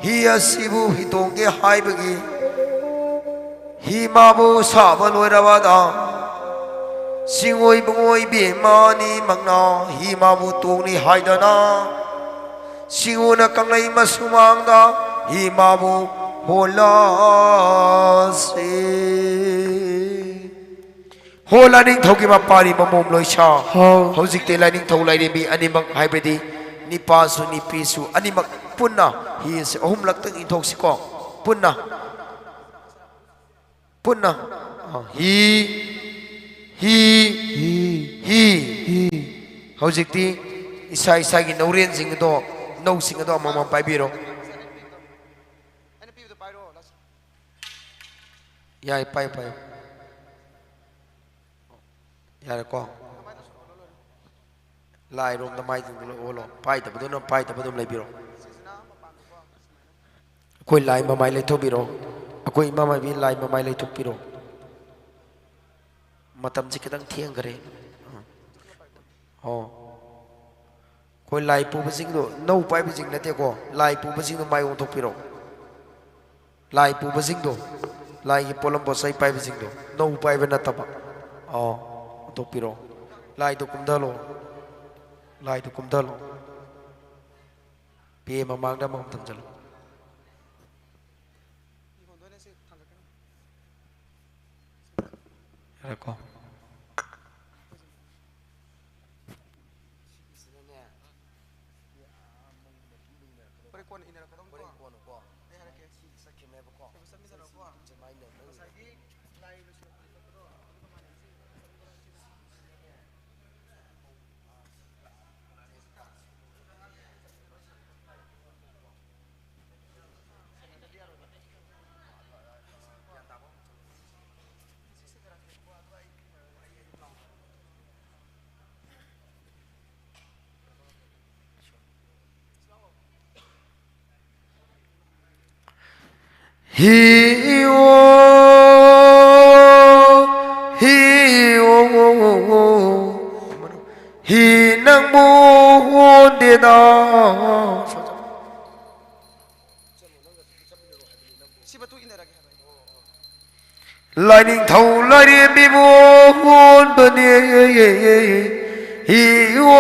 ꯍꯤ ꯑꯁꯤꯕꯨ ꯍꯤꯇꯣꯡꯒꯦ ꯍꯥꯏꯕꯒꯤ ꯍꯤ ꯃꯥꯕꯨ ꯁꯥꯕ ꯂꯣꯏꯔꯕꯗ, ꯁꯤꯡꯉꯣꯏ ꯏꯕꯨꯡꯉꯣ ꯏꯕꯦꯝꯃ ꯑꯅꯤꯃꯛꯅ ꯍꯤ ꯃꯥꯕꯨ ꯇꯣꯡꯅꯤ ꯍꯥꯏꯗꯅ, ꯁꯤꯡꯉꯣꯅ ꯀꯪꯂꯩ ꯃꯁꯨꯃꯥꯡꯗ ꯍꯤ ꯃꯥꯕꯨ ꯍꯣꯜꯂꯁꯤ꯫ ꯍꯣ ꯂꯥꯏꯅꯤꯡꯊꯧꯒꯤ ꯃꯄꯥꯔꯤ ꯃꯃꯣꯝ ꯂꯣꯏꯁꯥ꯫ ꯍꯥꯎ꯫ ꯍꯧꯖꯤꯛꯇꯤ ꯂꯥꯏꯅꯤꯡꯊꯧ ꯂꯥꯏꯔꯦꯝꯕꯤ ꯑꯅꯤꯃꯛ ꯍꯥꯏꯕꯗꯤ ꯅꯤꯄꯥꯁꯨ ꯅꯤꯄꯤꯁꯨ ꯑꯅꯤꯃꯛ ꯄꯨꯟꯅ ꯍꯤ ꯑꯁꯤ ꯑꯍꯨꯝꯂꯛꯇꯪ ꯏꯟꯊꯣꯛꯁꯤꯀꯣ꯫ ꯄꯨꯟꯅ꯫ ꯄꯨꯟꯅ꯫ ꯑ, ꯍꯤ꯫ ꯍꯤ꯫ ꯍꯤ꯫ ꯍꯤ꯫ ꯍꯤ꯫ ꯍꯧꯖꯤꯛꯇꯤ ꯏꯁꯥ ꯏꯁꯥꯒꯤ ꯅꯧꯔꯦꯟꯁꯤꯡ ꯑꯗꯣ, ꯅꯧꯁꯤꯡ ꯑꯗꯣ ꯑꯃꯃꯝ ꯄꯥꯏꯕꯤꯔꯣ꯫ ꯌꯥꯏ, ꯄꯥꯏꯌꯨ, ꯄꯥꯏꯌꯨ꯫ ꯌꯥꯔꯦꯀꯣ? ꯂꯥꯏꯔꯣꯝꯗ ꯃꯥꯏꯗꯨ ꯑꯣꯜꯂꯣ꯫ ꯄꯥꯏꯗꯕꯗꯨꯅ ꯄꯥꯏꯗꯕ ꯑꯗꯨꯝ ꯂꯩꯕꯤꯔꯣ꯫ ꯑꯩꯈꯣꯏ ꯂꯥꯏ ꯃꯃꯥꯏ ꯂꯩꯊꯣꯛꯄꯤꯔꯣ꯫ ꯑꯩꯈꯣꯏ ꯏꯃꯥ ꯃꯥꯏꯕꯤ ꯂꯥꯏ ꯃꯃꯥꯏ ꯂꯩꯊꯣꯛꯄꯤꯔꯣ꯫ ꯃꯇꯝꯁꯤ ꯈꯤꯇꯪ ꯊꯦꯡꯈꯔꯦ꯫ ꯑꯣ꯫ ꯑꯩꯈꯣꯏ ꯂꯥꯏ ꯄꯨꯕꯁꯤꯡꯗꯣ, ꯅꯧ ꯄꯥꯏꯕꯁꯤꯡ ꯅꯠꯇꯦꯀꯣ, ꯂꯥꯏ ꯄꯨꯕꯁꯤꯡꯗꯣ ꯃꯥꯏ ꯑꯣꯟꯊꯣꯛꯄꯤꯔꯣ꯫ ꯂꯥꯏ ꯄꯨꯕꯁꯤꯡꯗꯣ, ꯂꯥꯏꯒꯤ ꯄꯣꯠꯂꯝ ꯄꯣꯠꯆꯩ ꯄꯥꯏꯕꯁꯤꯡꯗꯣ, ꯅꯧ ꯄꯥꯏꯕ ꯅꯠꯇꯕ꯫ ꯑꯥꯎ, ꯍꯟꯗꯣꯛꯄꯤꯔꯣ꯫ ꯂꯥꯏꯗꯨ ꯀꯨꯝꯊꯍꯜꯂꯣ꯫ ꯂꯥꯏꯗꯨ ꯀꯨꯝꯊꯍꯜꯂꯣ꯫ ꯄꯦ ꯃꯃꯥꯡꯗ ꯑꯃꯃꯝ ꯊꯝꯖꯜꯂꯨ꯫ ꯌꯥꯔꯦꯀꯣ? ꯍꯣꯔꯦꯟ ꯀꯣꯟꯅ ꯏꯟꯅꯔꯛꯀꯗꯧꯅꯤꯀꯣ꯫ ꯍꯣꯔꯦꯟ ꯀꯣꯟꯅꯀꯣ꯫ ꯑꯩ ꯍꯥꯏꯔꯛꯀꯦ꯫ ꯁꯤ ꯆꯠꯈꯤꯕꯅꯦꯕꯀꯣ꯫ ꯆꯠꯃꯤꯟꯅꯔꯣꯀꯣ꯫ ꯉꯁꯥꯏꯒꯤ ꯂꯥꯏ ꯂꯣꯏꯁꯤꯜꯂꯛꯄꯗꯣ ꯑꯗꯨꯒ ꯃꯥꯟꯅꯩ꯫ ꯍꯤ ꯑꯣ, ꯍꯤ ꯑꯣ, ꯍꯤ ꯅꯪꯕꯨ ꯍꯣꯟꯗꯦꯗ꯫ ꯁꯤ ꯃꯇꯨꯡ ꯏꯟꯅꯔꯒꯦ ꯍꯥꯏꯕ ꯑꯩꯅ꯫ ꯂꯥꯏꯅꯤꯡꯊꯧ ꯂꯥꯏꯔꯦꯝꯕꯤꯕꯨ ꯍꯣꯟꯕꯅꯦ꯫ ꯍꯤꯌꯣ,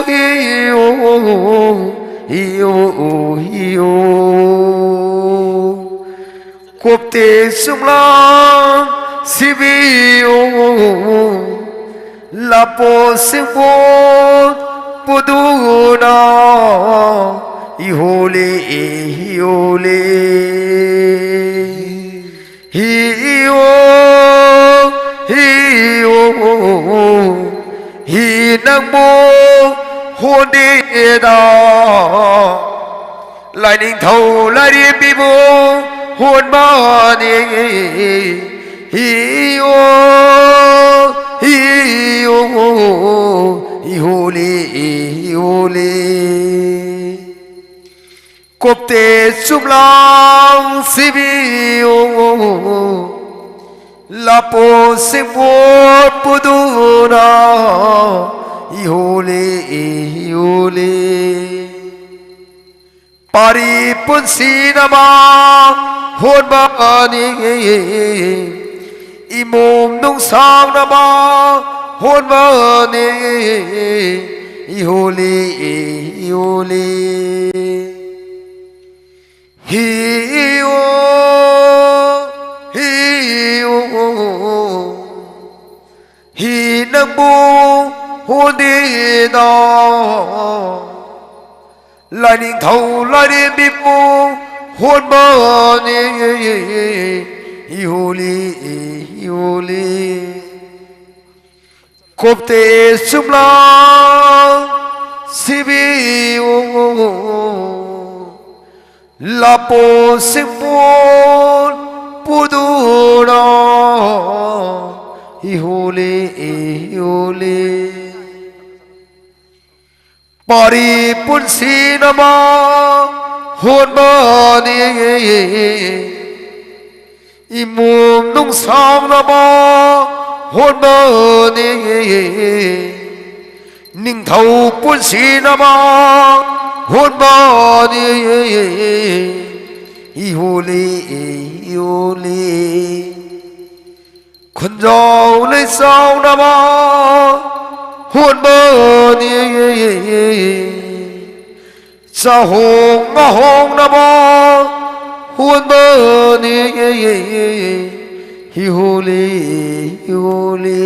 ꯍꯤꯌꯣ, ꯍꯤꯌꯣ, ꯍꯤꯌꯣ꯫ ꯀꯣꯛꯇꯦ ꯆꯨꯝꯂꯥꯡ ꯁꯤꯕꯤꯌꯣ꯫ ꯂꯥꯄꯣ ꯁꯤꯡꯄꯣꯟ ꯄꯨꯗꯨꯅ ꯏꯍꯣꯂꯦ, ꯏꯍꯣꯂꯦ꯫ ꯍꯤꯌꯣ, ꯍꯤꯌꯣ, ꯍꯤ ꯅꯪꯕꯨ ꯍꯣꯟꯗꯦꯗ꯫ ꯂꯥꯏꯅꯤꯡꯊꯧ ꯂꯥꯏꯔꯦꯝꯕꯤꯕꯨ ꯍꯣꯟꯕꯅꯤ꯫ ꯍꯤꯌꯣ, ꯍꯤꯌꯣ, ꯍꯤꯍꯣꯂꯤ, ꯍꯤꯍꯣꯂꯤ꯫ ꯀꯣꯛꯇꯦ ꯆꯨꯝꯂꯥꯡ ꯁꯤꯕꯤꯌꯣ꯫ ꯂꯥꯄꯣ ꯁꯤꯡꯄꯣꯟ ꯄꯨꯗꯨꯅ ꯏꯍꯣꯂꯤ, ꯏꯍꯣꯂꯤ꯫ ꯄꯥꯔꯤ ꯄꯨꯟꯁꯤꯅꯃꯛ ꯍꯣꯟꯕꯅꯤ꯫ ꯏꯃꯣꯝ ꯅꯨꯡꯁꯥꯡꯅꯕ ꯍꯣꯟꯕꯅꯤ꯫ ꯏꯍꯨꯂꯤ, ꯏꯍꯨꯂꯤ꯫ ꯍꯤ ꯎ, ꯍꯤ ꯎ, ꯍꯤ ꯅꯪꯕꯨ ꯍꯣꯟꯗꯦꯗ꯫ ꯂꯥꯏꯅꯤꯡꯊꯧ ꯂꯥꯏꯔꯦꯝꯕꯤꯕꯨ ꯍꯣꯟꯕꯅꯤ꯫ ꯏꯍꯨꯂꯤ, ꯏꯍꯨꯂꯤ꯫ ꯀꯣꯞꯇꯦ ꯆꯨꯝꯂꯥꯡ ꯁꯤꯕꯤꯌꯨ꯫ ꯂꯥꯄꯣ ꯁꯤꯡꯄꯣꯟ ꯄꯨꯗꯨꯅ꯫ ꯏꯍꯨꯂꯤ, ꯏꯍꯨꯂꯤ꯫ ꯄꯥꯔꯤ ꯄꯨꯟꯁꯤꯅꯕ ꯍꯣꯟꯕꯅꯤ꯫ ꯏꯃꯣꯝ ꯅꯨꯡꯁꯥꯡꯅꯕ ꯍꯣꯟꯕꯅꯤ꯫ ꯅꯤꯡꯊꯧ ꯄꯨꯟꯁꯤꯅꯕ ꯍꯣꯟꯕꯅꯤ꯫ ꯏꯍꯨꯂꯤ, ꯏꯍꯨꯂꯤ꯫ ꯈꯨꯟꯖꯥꯎ ꯂꯩꯆꯥꯎꯅꯕ ꯍꯣꯟꯕꯅꯤ꯫ ꯆꯥꯍꯣꯡ ꯉꯥꯍꯣꯡꯅꯕ ꯍꯣꯟꯕꯅꯤ꯫ ꯍꯤꯍꯣꯂꯤ, ꯍꯤꯍꯣꯂꯤ꯫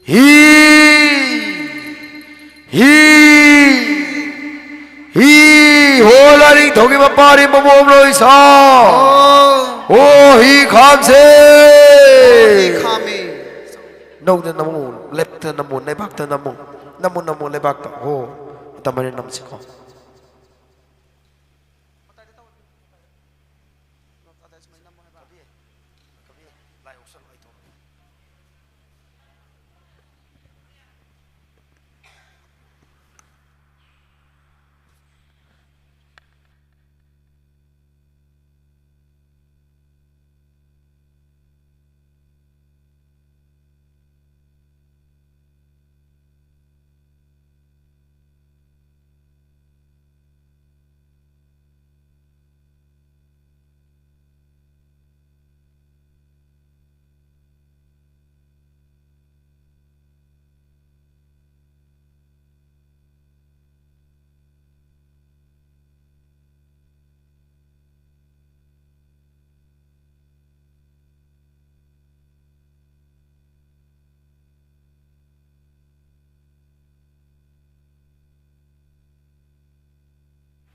ꯍꯤ, ꯍꯤ, ꯍꯤ꯫ ꯍꯣ ꯂꯥꯏꯅꯤꯡꯊꯧꯒꯤ ꯃꯄꯥꯔꯤ ꯃꯃꯣꯝ ꯂꯣꯏ ꯁꯥ꯫ ꯑꯣ꯫ ꯍꯣ ꯍꯤ ꯈꯥꯝꯁꯦ꯫ ꯍꯣ ꯍꯤ ꯈꯥꯝꯃꯤ꯫ ꯅꯧꯗ ꯅꯃꯨ, ꯂꯦꯞꯇ ꯅꯃꯨ, ꯂꯩꯕꯥꯛꯇ ꯅꯃꯨ꯫ ꯅꯃꯨ, ꯅꯃꯨ, ꯂꯩꯕꯥꯛꯇ꯫ ꯍꯣ, ꯃꯇꯝ ꯑꯣꯏꯔꯦ ꯅꯝꯁꯤꯀꯣ꯫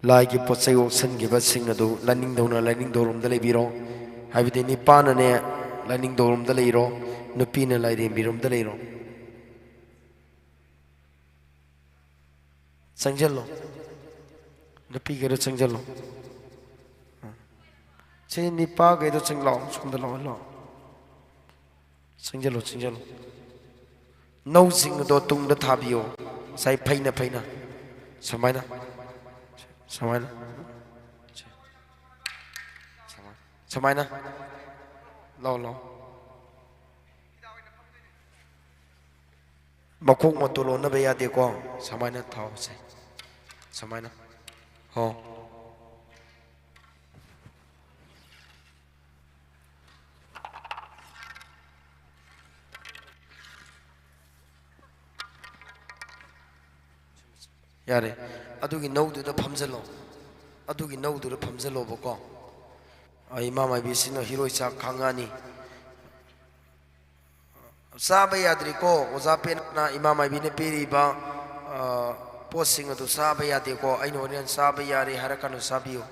ꯂꯥꯏꯒꯤ ꯄꯣꯠ ꯆꯩ ꯑꯣꯛꯁꯟꯈꯤꯕꯁꯤꯡ ꯑꯗꯨ ꯂꯥꯏꯅꯤꯡꯊꯧꯅ ꯂꯥꯏꯅꯤꯡꯊꯧꯔꯣꯝꯗ ꯂꯩꯕꯤꯔꯣ꯫ ꯍꯥꯏꯕꯗꯤ ꯅꯤꯄꯥꯅꯅꯦ ꯂꯥꯏꯅꯤꯡꯊꯧꯔꯣꯝꯗ ꯂꯩꯔꯣ, ꯅꯨꯄꯤꯅ ꯂꯥꯏꯔꯦꯝꯕꯤꯔꯣꯝꯗ ꯂꯩꯔꯣ꯫ ꯆꯪꯁꯤꯜꯂꯣ꯫ ꯅꯨꯄꯤꯈꯩꯗꯣ ꯆꯪꯁꯤꯜꯂꯣ꯫ ꯁꯤ ꯅꯤꯄꯥꯈꯩꯗꯣ ꯆꯪꯂꯛꯑꯣ, ꯁꯣꯝꯗ ꯂꯥꯛꯑꯣ, ꯂꯥꯛꯑꯣ꯫ ꯆꯪꯁꯤꯜꯂꯣ, ꯆꯪꯁꯤꯜꯂꯣ꯫ ꯅꯧꯁꯤꯡ ꯑꯗꯣ ꯇꯨꯡꯗ ꯊꯥꯕꯤꯌꯣ꯫ ꯉꯁꯥꯏ ꯐꯩꯅ ꯐꯩꯅ꯫ ꯁꯨꯃꯥꯏꯅ꯫ ꯁꯨꯃꯥꯏꯅ꯫ ꯁꯨꯃꯥꯏꯅ꯫ ꯂꯥꯛꯑꯣ, ꯂꯥꯛꯑꯣ꯫ ꯃꯈꯣꯡ ꯃꯇꯣꯟ ꯑꯣꯟꯅꯕ ꯌꯥꯗꯦꯀꯣ꯫ ꯁꯨꯃꯥꯏꯅ ꯊꯥꯎꯁꯦ꯫ ꯁꯨꯃꯥꯏꯅ꯫ ꯍꯣ꯫ ꯌꯥꯔꯦ꯫ ꯑꯗꯨꯒꯤ ꯅꯧꯗꯨꯗ ꯐꯝꯖꯜꯂꯣ꯫ ꯑꯗꯨꯒꯤ ꯅꯧꯗꯨꯗ ꯐꯝꯖꯜꯂꯣꯕꯀꯣ꯫ ꯑ, ꯏꯃꯥ ꯃꯥꯏꯕꯤꯁꯤꯅ ꯍꯤꯔꯣꯏ ꯆꯥꯛ ꯈꯥꯡꯉꯥꯅꯤ꯫ ꯆꯥꯕ ꯌꯥꯗ꯭ꯔꯤꯀꯣ꯫ ꯑꯣꯖꯥ ꯄꯦꯅꯥꯅ ꯏꯃꯥ ꯃꯥꯏꯕꯤꯅ ꯄꯤꯔꯤꯕ, ꯑ, ꯄꯣꯠꯁꯤꯡ ꯑꯗꯨ ꯆꯥꯕ ꯌꯥꯗꯦꯀꯣ꯫ ꯑꯩꯅ ꯍꯣꯔꯦꯟ ꯆꯥꯕ ꯌꯥꯔꯦ ꯍꯥꯏꯔꯀꯥꯟꯗ ꯆꯥꯕꯤꯌꯨ꯫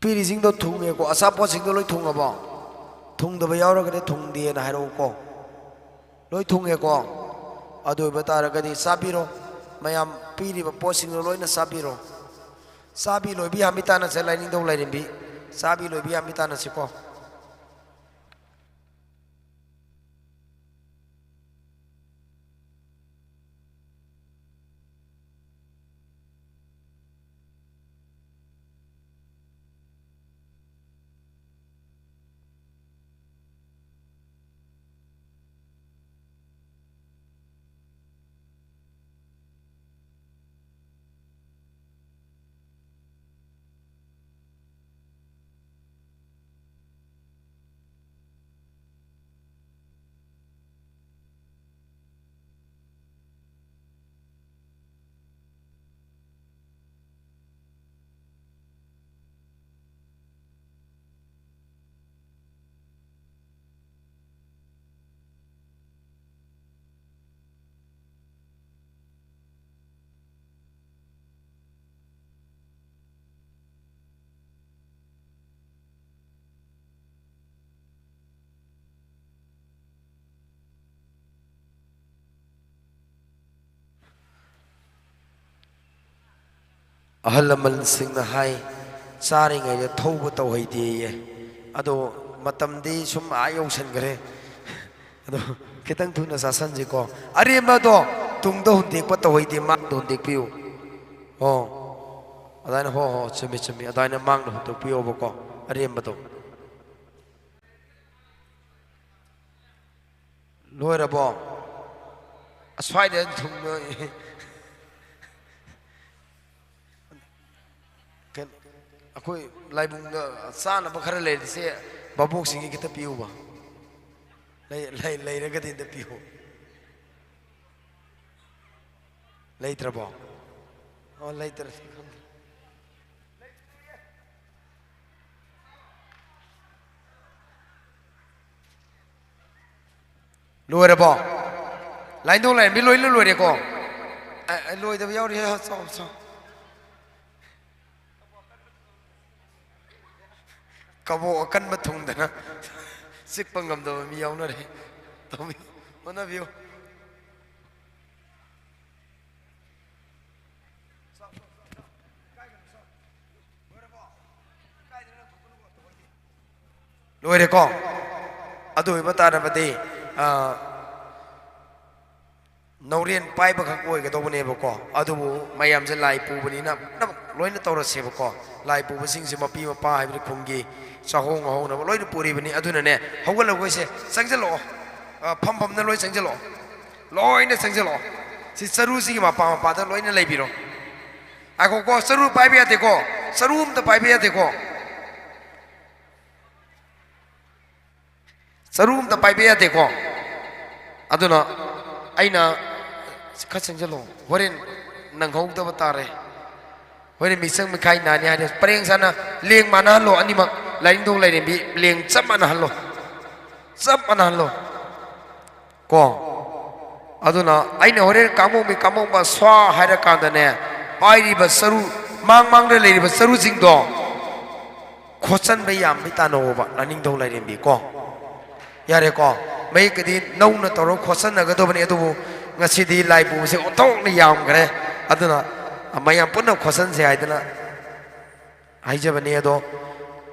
ꯄꯤꯔꯤꯁꯤꯡꯗꯣ ꯊꯨꯡꯉꯦꯀꯣ? ꯑꯆꯥꯄꯣꯠꯁꯤꯡꯗꯣ ꯂꯣꯏ ꯊꯨꯡꯉꯕꯣ? ꯊꯨꯡꯗꯕ ꯌꯥꯎꯔꯒꯗꯤ ꯊꯨꯡꯗꯦꯅ ꯍꯥꯏꯔꯛꯎꯀꯣ꯫ ꯂꯣꯏ ꯊꯨꯡꯉꯦꯀꯣ? ꯑꯗꯨ ꯑꯣꯏꯕ ꯇꯥꯔꯒꯗꯤ ꯆꯥꯕꯤꯔꯣ꯫ ꯃꯌꯥꯝ ꯄꯤꯔꯤꯕ ꯄꯣꯠꯁꯤꯡꯗꯣ ꯂꯣꯏꯅ ꯆꯥꯕꯤꯔꯣ꯫ ꯆꯥꯕꯤ ꯂꯣꯏꯕꯤ ꯍꯥꯟꯕꯤ ꯇꯥꯟꯅꯁꯦ, ꯂꯥꯏꯅꯤꯡꯊꯧ ꯂꯥꯏꯔꯦꯝꯕꯤ꯫ ꯆꯥꯕꯤ ꯂꯣꯏꯕꯤ ꯍꯥꯟꯕꯤ ꯇꯥꯟꯅꯁꯤꯀꯣ꯫ ꯑꯍꯜ ꯂꯃꯟꯁꯤꯡꯅ ꯍꯥꯏ, ꯆꯥꯔꯤꯉꯩꯗ ꯊꯧꯕ ꯇꯧꯍꯩꯗꯦꯌꯦ꯫ ꯑꯗꯣ ꯃꯇꯝꯗꯤ ꯁꯨꯝ ꯑꯥ ꯌꯧꯁꯟꯈ꯭ꯔꯦ꯫ ꯑꯗꯣ ꯈꯤꯇꯪ ꯊꯨꯅ ꯆꯥꯁꯟꯁꯤꯀꯣ꯫ ꯑꯔꯦꯝꯕꯗꯣ ꯇꯨꯡꯗ ꯍꯨꯟꯗꯦꯛꯄ ꯇꯧꯍꯩꯗꯦ, ꯃꯥꯡꯗ ꯍꯨꯟꯗꯦꯛꯄꯤꯌꯨ꯫ ꯑꯣ, ꯑꯗꯨꯃꯥꯏꯅ, ꯍꯣ, ꯍꯣ, ꯆꯨꯝꯃꯤ, ꯆꯨꯝꯃꯤ꯫ ꯑꯗꯨꯃꯥꯏꯅ ꯃꯥꯡꯗ ꯍꯨꯟꯗꯣꯛꯄꯤꯌꯣꯕꯀꯣ, ꯑꯔꯦꯝꯕꯗꯣ꯫ ꯂꯣꯏꯔꯕꯣ? ꯑꯁ꯭ꯋꯥꯏꯗ ꯊꯨꯝ-, ꯀꯩꯅꯣ, ꯑꯩꯈꯣꯏ ꯂꯥꯏꯕꯨꯡꯗ ꯆꯥꯅꯕ ꯈꯔ ꯂꯩꯔꯤꯁꯦ, ꯚꯥꯕꯣꯛꯁꯤꯡꯒꯤ ꯈꯤꯇ ꯄꯤꯌꯨꯕ꯫ ꯂꯩ-, ꯂꯩ-, ꯂꯩꯔꯒꯗꯤ ꯑꯝꯇ ꯄꯤꯌꯨ꯫ ꯂꯩꯇ꯭ꯔꯕꯣ? ꯑꯣ, ꯂꯩꯇ꯭ꯔꯗꯤ ꯈꯪꯗꯦ꯫ ꯂꯣꯏꯔꯕꯣ? ꯂꯥꯏꯅꯤꯡꯊꯧ ꯂꯥꯏꯔꯦꯝꯕꯤ ꯂꯣꯏꯅ ꯂꯣꯏꯔꯦꯀꯣ? ꯑ, ꯑ, ꯂꯣꯏꯗꯕ ꯌꯥꯎꯔꯤ, ꯍꯦ, ꯆꯥꯎ, ꯆꯥꯎ꯫ ꯀꯕꯣꯛ ꯑꯀꯟꯕ ꯊꯨꯡꯗꯅ ꯆꯤꯛꯄ ꯉꯝꯗꯕ ꯃꯤ ꯌꯥꯎꯅꯔꯦ꯫ ꯇꯧꯕꯤꯌꯨ, ꯍꯣꯠꯅꯕꯤꯌꯨ꯫ ꯂꯣꯏꯔꯦꯀꯣ? ꯑꯗꯨ ꯑꯣꯏꯕ ꯇꯥꯔꯕꯗꯤ, ꯑ, ꯅꯥꯎꯔꯦꯟ ꯄꯥꯏꯕꯈꯛ ꯑꯣꯏꯒꯗꯧꯕꯅꯦꯕꯀꯣ꯫ ꯑꯗꯨꯕꯨ ꯃꯌꯥꯝꯁꯦ ꯂꯥꯏ ꯄꯨꯕꯅꯤꯅ ꯄꯨꯝꯅꯃꯛ ꯂꯣꯏꯅ ꯇꯧꯔꯁꯦꯕꯀꯣ꯫ ꯂꯥꯏ ꯄꯨꯕꯁꯤꯡꯁꯦ ꯃꯄꯤ ꯃꯄꯥ ꯍꯥꯏꯕꯗꯤ ꯈꯨꯟꯒꯤ ꯆꯥꯍꯣꯡ ꯉꯥꯍꯣꯡꯅꯕ ꯂꯣꯏꯅ ꯄꯨꯔꯤꯕꯅꯤ꯫ ꯑꯗꯨꯅꯅꯦ, ꯍꯧꯒꯠꯂꯒꯨꯁꯦ, ꯆꯪꯁꯤꯜꯂꯛꯑꯣ꯫ ꯑ, ꯐꯝꯐꯝꯅ ꯂꯣꯏ ꯆꯪꯁꯤꯜꯂꯛꯑꯣ꯫ ꯂꯣꯏꯅ ꯆꯪꯁꯤꯜꯂꯛꯑꯣ꯫ ꯁꯤ ꯆꯔꯨꯁꯤꯒꯤ ꯃꯄꯥ ꯃꯄꯥꯗ ꯂꯣꯏꯅ ꯂꯩꯕꯤꯔꯣ꯫ ꯉꯥꯏꯈꯣꯀꯣ, ꯆꯔꯨ ꯄꯥꯏꯕ ꯌꯥꯗꯦꯀꯣ꯫ ꯆꯔꯨ ꯑꯝꯇ ꯄꯥꯏꯕ ꯌꯥꯗꯦꯀꯣ꯫ ꯆꯔꯨ ꯑꯝꯇ ꯄꯥꯏꯕ ꯌꯥꯗꯦꯀꯣ꯫ ꯑꯗꯨꯅ ꯑꯩꯅ, ꯈꯔ ꯆꯪꯁꯤꯜꯂꯣ, ꯍꯣꯔꯦꯟ ꯅꯪꯍꯧꯗꯕ ꯇꯥꯔꯦ꯫ ꯍꯣꯔꯦꯟ ꯃꯤꯆꯪ ꯃꯤꯈꯥꯏ ꯅꯥꯅꯤ ꯍꯥꯏꯅ ꯄꯔꯦꯡ ꯁꯥꯅ ꯂꯦꯡ ꯃꯥꯟꯅꯍꯜꯂꯣ ꯑꯅꯤꯃꯛ꯫ ꯂꯥꯏꯅꯤꯡꯊꯧ ꯂꯥꯏꯔꯦꯝꯕꯤ ꯂꯦꯡ ꯆꯞ ꯃꯥꯟꯅꯍꯜꯂꯣ꯫ ꯆꯞ ꯃꯥꯟꯅꯍꯜꯂꯣ꯫ ꯀꯣ꯫ ꯑꯗꯨꯅ ꯑꯩꯅ ꯍꯣꯔꯦꯟ ꯀꯥꯡꯕꯣꯡꯕꯤ ꯀꯥꯡꯕꯣꯡꯕ ꯁ꯭ꯋꯥ ꯍꯥꯏꯔꯀꯥꯟꯗꯅꯦ, ꯄꯥꯏꯔꯤꯕ ꯆꯔꯨ, ꯃꯥꯡ ꯃꯥꯡꯗ ꯂꯩꯔꯤꯕ ꯆꯔꯨꯁꯤꯡꯗꯣ ꯈꯣꯠꯆꯟꯕ ꯌꯥꯝꯕꯩ ꯇꯥꯟꯅꯧꯕ, ꯂꯥꯏꯅꯤꯡꯊꯧ ꯂꯥꯏꯔꯦꯝꯕꯤ ꯀꯣ꯫ ꯌꯥꯔꯦꯀꯣ? ꯃꯌꯦꯛꯀꯤꯗꯤ ꯅꯧꯅ ꯇꯧꯔꯒ ꯈꯣꯠꯆꯟꯅꯒꯗꯕꯅꯤ, ꯑꯗꯨꯕꯨ ꯉꯁꯤꯗꯤ ꯂꯥꯏ ꯄꯨꯕꯁꯦ ꯑꯣꯟꯊꯣꯛꯅ ꯌꯥꯝꯈ꯭ꯔꯦ꯫ ꯑꯗꯨꯅ ꯃꯌꯥꯝ ꯄꯨꯟꯅ ꯈꯣꯠꯆꯟꯁꯦ ꯍꯥꯏꯗꯅ ꯍꯥꯏꯖꯕꯅꯤ꯫ ꯑꯗꯣ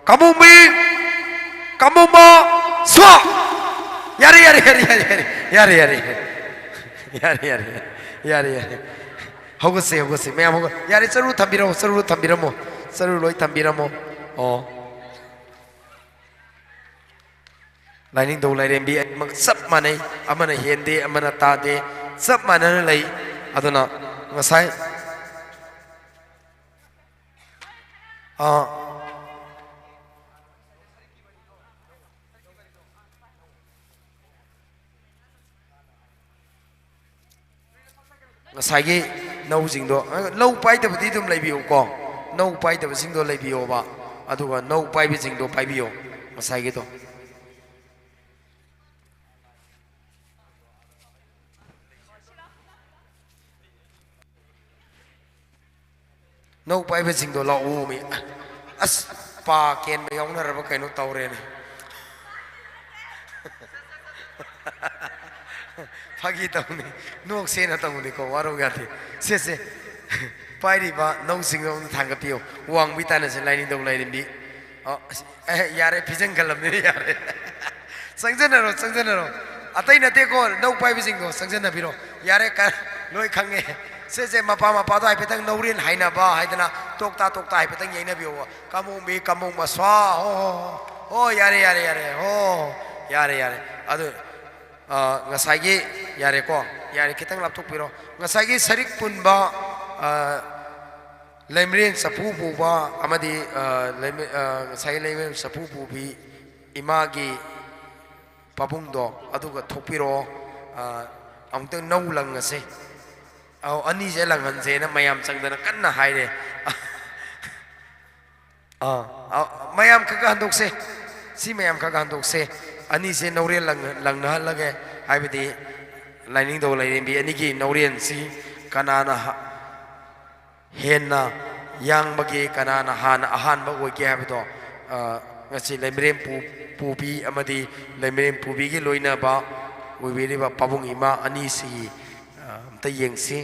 ꯀꯥꯃꯣꯝꯕꯤ, ꯀꯥꯃꯣꯝꯕ, ꯁ꯭ꯋꯥ꯫ ꯌꯥꯔꯦ, ꯌꯥꯔꯦ, ꯌꯥꯔꯦ, ꯌꯥꯔꯦ, ꯌꯥꯔꯦ, ꯌꯥꯔꯦ, ꯌꯥꯔꯦ, ꯌꯥꯔꯦ, ꯌꯥꯔꯦ, ꯌꯥꯔꯦ, ꯌꯥꯔꯦ, ꯌꯥꯔꯦ꯫ ꯍꯧꯒꯠꯁꯦ, ꯍꯧꯒꯠꯁꯦ, ꯃꯌꯥꯝ ꯍꯧꯒꯠ-, ꯌꯥꯔꯦ, ꯆꯔꯨ ꯊꯝꯕꯤꯔꯝꯃꯣ, ꯆꯔꯨ ꯊꯝꯕꯤꯔꯝꯃꯣ, ꯆꯔꯨ ꯂꯣꯏ ꯊꯝꯕꯤꯔꯝꯃꯣ꯫ ꯑꯣ꯫ ꯂꯥꯏꯅꯤꯡꯊꯧ ꯂꯥꯏꯔꯦꯝꯕꯤ ꯑꯅꯤꯃꯛ ꯆꯞ ꯃꯥꯟꯅꯩ, ꯑꯃꯅ ꯍꯦꯟꯗꯦ, ꯑꯃꯅ ꯇꯥꯗꯦ, ꯆꯞ ꯃꯥꯟꯅꯅ ꯂꯩ꯫ ꯑꯗꯨꯅ ꯉꯁꯥꯏ, ꯑ, ꯉꯁꯥꯏꯒꯤ ꯅꯧꯁꯤꯡꯗꯣ, ꯅꯧ ꯄꯥꯏꯗꯕꯗꯤ ꯑꯗꯨꯝ ꯂꯩꯕꯤꯌꯨꯀꯣ, ꯅꯧ ꯄꯥꯏꯗꯕꯁꯤꯡꯗꯣ ꯂꯩꯕꯤꯌꯣꯕ, ꯑꯗꯨꯒ ꯅꯧ ꯄꯥꯏꯕꯁꯤꯡꯗꯣ ꯄꯥꯏꯕꯤꯌꯣ, ꯉꯁꯥꯏꯒꯤꯗꯣ꯫ ꯅꯧ ꯄꯥꯏꯕꯁꯤꯡꯗꯣ ꯂꯥꯛꯎ ꯃꯤ꯫ ꯑꯁ, ꯄꯥ ꯀꯦꯟꯕ ꯌꯥꯎꯅꯔꯕ ꯀꯩꯅꯣ ꯇꯧꯔꯦꯅꯦ꯫ ꯐꯥꯒꯤ ꯇꯧꯅꯤ, ꯅꯣꯛꯁꯦꯅ ꯇꯧꯕꯅꯤꯀꯣ, ꯋꯥꯔꯧ ꯌꯥꯗꯦ꯫ ꯁꯦ, ꯁꯦ, ꯄꯥꯏꯔꯤꯕ ꯅꯧꯁꯤꯡꯗꯣ ꯑꯃꯨꯛ ꯊꯥꯡꯒꯠꯄꯤꯌꯨ꯫ ꯋꯥꯡꯕꯤ ꯇꯥꯟꯅꯁꯦ, ꯂꯥꯏꯅꯤꯡꯊꯧ ꯂꯥꯏꯔꯦꯝꯕꯤ꯫ ꯑ, ꯑꯁ, ꯑꯦ, ꯌꯥꯔꯦ, ꯐꯤꯖꯪ ꯈꯜꯂꯝꯅꯤꯅ ꯌꯥꯔꯦ꯫ ꯆꯪꯁꯤꯟꯅꯔꯣ, ꯆꯪꯁꯤꯟꯅꯔꯣ꯫ ꯑꯇꯩ ꯅꯠꯇꯦꯀꯣ, ꯅꯧ ꯄꯥꯏꯕꯁꯤꯡꯗꯣ ꯆꯪꯁꯤꯟꯅꯕꯤꯔꯣ꯫ ꯌꯥꯔꯦ, ꯀ-, ꯂꯣꯏ ꯈꯪꯉꯦ꯫ ꯁꯦ, ꯁꯦ, ꯃꯄꯥ ꯃꯄꯥꯗꯣ ꯍꯥꯏꯐꯦꯠꯇꯪ ꯅꯧꯔꯦꯟ ꯍꯥꯏꯅꯕ ꯍꯥꯏꯗꯅ ꯇꯣꯛꯇꯥ ꯇꯣꯛꯇꯥ ꯍꯥꯏꯐꯦꯠꯇꯪ ꯌꯩꯅꯕꯤꯌꯣ꯫ ꯀꯥꯃꯣꯝꯕꯤ, ꯀꯥꯃꯣꯝꯕ, ꯁ꯭ꯋꯥ, ꯍꯣ, ꯍꯣ, ꯍꯣ꯫ ꯍꯣ, ꯌꯥꯔꯦ, ꯌꯥꯔꯦ, ꯌꯥꯔꯦ, ꯍꯣ꯫ ꯌꯥꯔꯦ, ꯌꯥꯔꯦ꯫ ꯑꯗꯨ, ꯑ, ꯉꯁꯥꯏꯒꯤ, ꯌꯥꯔꯦꯀꯣ? ꯌꯥꯔꯦ, ꯈꯤꯇꯪ ꯂꯥꯞꯊꯣꯛꯄꯤꯔꯣ꯫ ꯉꯁꯥꯏꯒꯤ ꯁꯔꯤꯛ ꯄꯨꯟꯕ, ꯑ, ꯂꯩꯃꯔꯦꯟ ꯆꯐꯨ ꯄꯨꯕ ꯑꯃꯗꯤ, ꯑ, ꯂꯩꯃ-, ꯑ, ꯉꯁꯥꯏꯒꯤ ꯂꯩꯃꯔꯦꯟ ꯆꯐꯨ ꯄꯨꯕꯤ ꯏꯃꯥꯒꯤ ꯄꯥꯕꯨꯡꯗꯣ, ꯑꯗꯨꯒ ꯊꯣꯛꯄꯤꯔꯛꯑꯣ꯫ ꯑ, ꯑꯃꯨꯛꯇꯪ ꯅꯧ ꯂꯪꯉꯁꯦ꯫ ꯑꯧ, ꯑꯅꯤꯁꯦ ꯂꯪꯍꯟꯁꯦꯅ ꯃꯌꯥꯝ ꯆꯪꯗꯅ ꯀꯟꯅ ꯍꯥꯏꯔꯦ꯫ ꯑꯥ, ꯑ, ꯃꯌꯥꯝ ꯈꯔ ꯈꯔ ꯍꯟꯗꯣꯛꯁꯦ꯫ ꯁꯤ ꯃꯌꯥꯝ ꯈꯔ ꯈꯔ ꯍꯟꯗꯣꯛꯁꯦ꯫ ꯑꯅꯤꯁꯦ ꯅꯧꯔꯦꯟ ꯂꯪ-, ꯂꯪꯅꯍꯜꯂꯒꯦ꯫ ꯍꯥꯏꯕꯗꯤ ꯂꯥꯏꯅꯤꯡꯊꯧ ꯂꯥꯏꯔꯦꯝꯕꯤ ꯑꯅꯤꯒꯤ ꯅꯧꯔꯦꯟꯁꯤ ꯀꯅꯥꯅ ꯍ-, ꯍꯦꯟꯅ ꯌꯥꯡꯕꯒꯦ, ꯀꯅꯥꯅ ꯍꯥꯟꯅ ꯑꯍꯥꯟꯕ ꯑꯣꯏꯒꯦ ꯍꯥꯏꯕꯗꯣ, ꯑ, ꯉꯁꯤ ꯂꯩꯃꯔꯦꯟ ꯄꯨ-, ꯄꯨꯕꯤ ꯑꯃꯗꯤ ꯂꯩꯃꯔꯦꯟ ꯄꯨꯕꯤꯒꯤ ꯂꯣꯏꯅꯕ ꯑꯣꯏꯕꯤꯔꯤꯕ ꯄꯥꯕꯨꯡ ꯏꯃꯥ ꯑꯅꯤꯁꯤ, ꯑ, ꯑꯝꯇ ꯌꯦꯡꯁꯤ꯫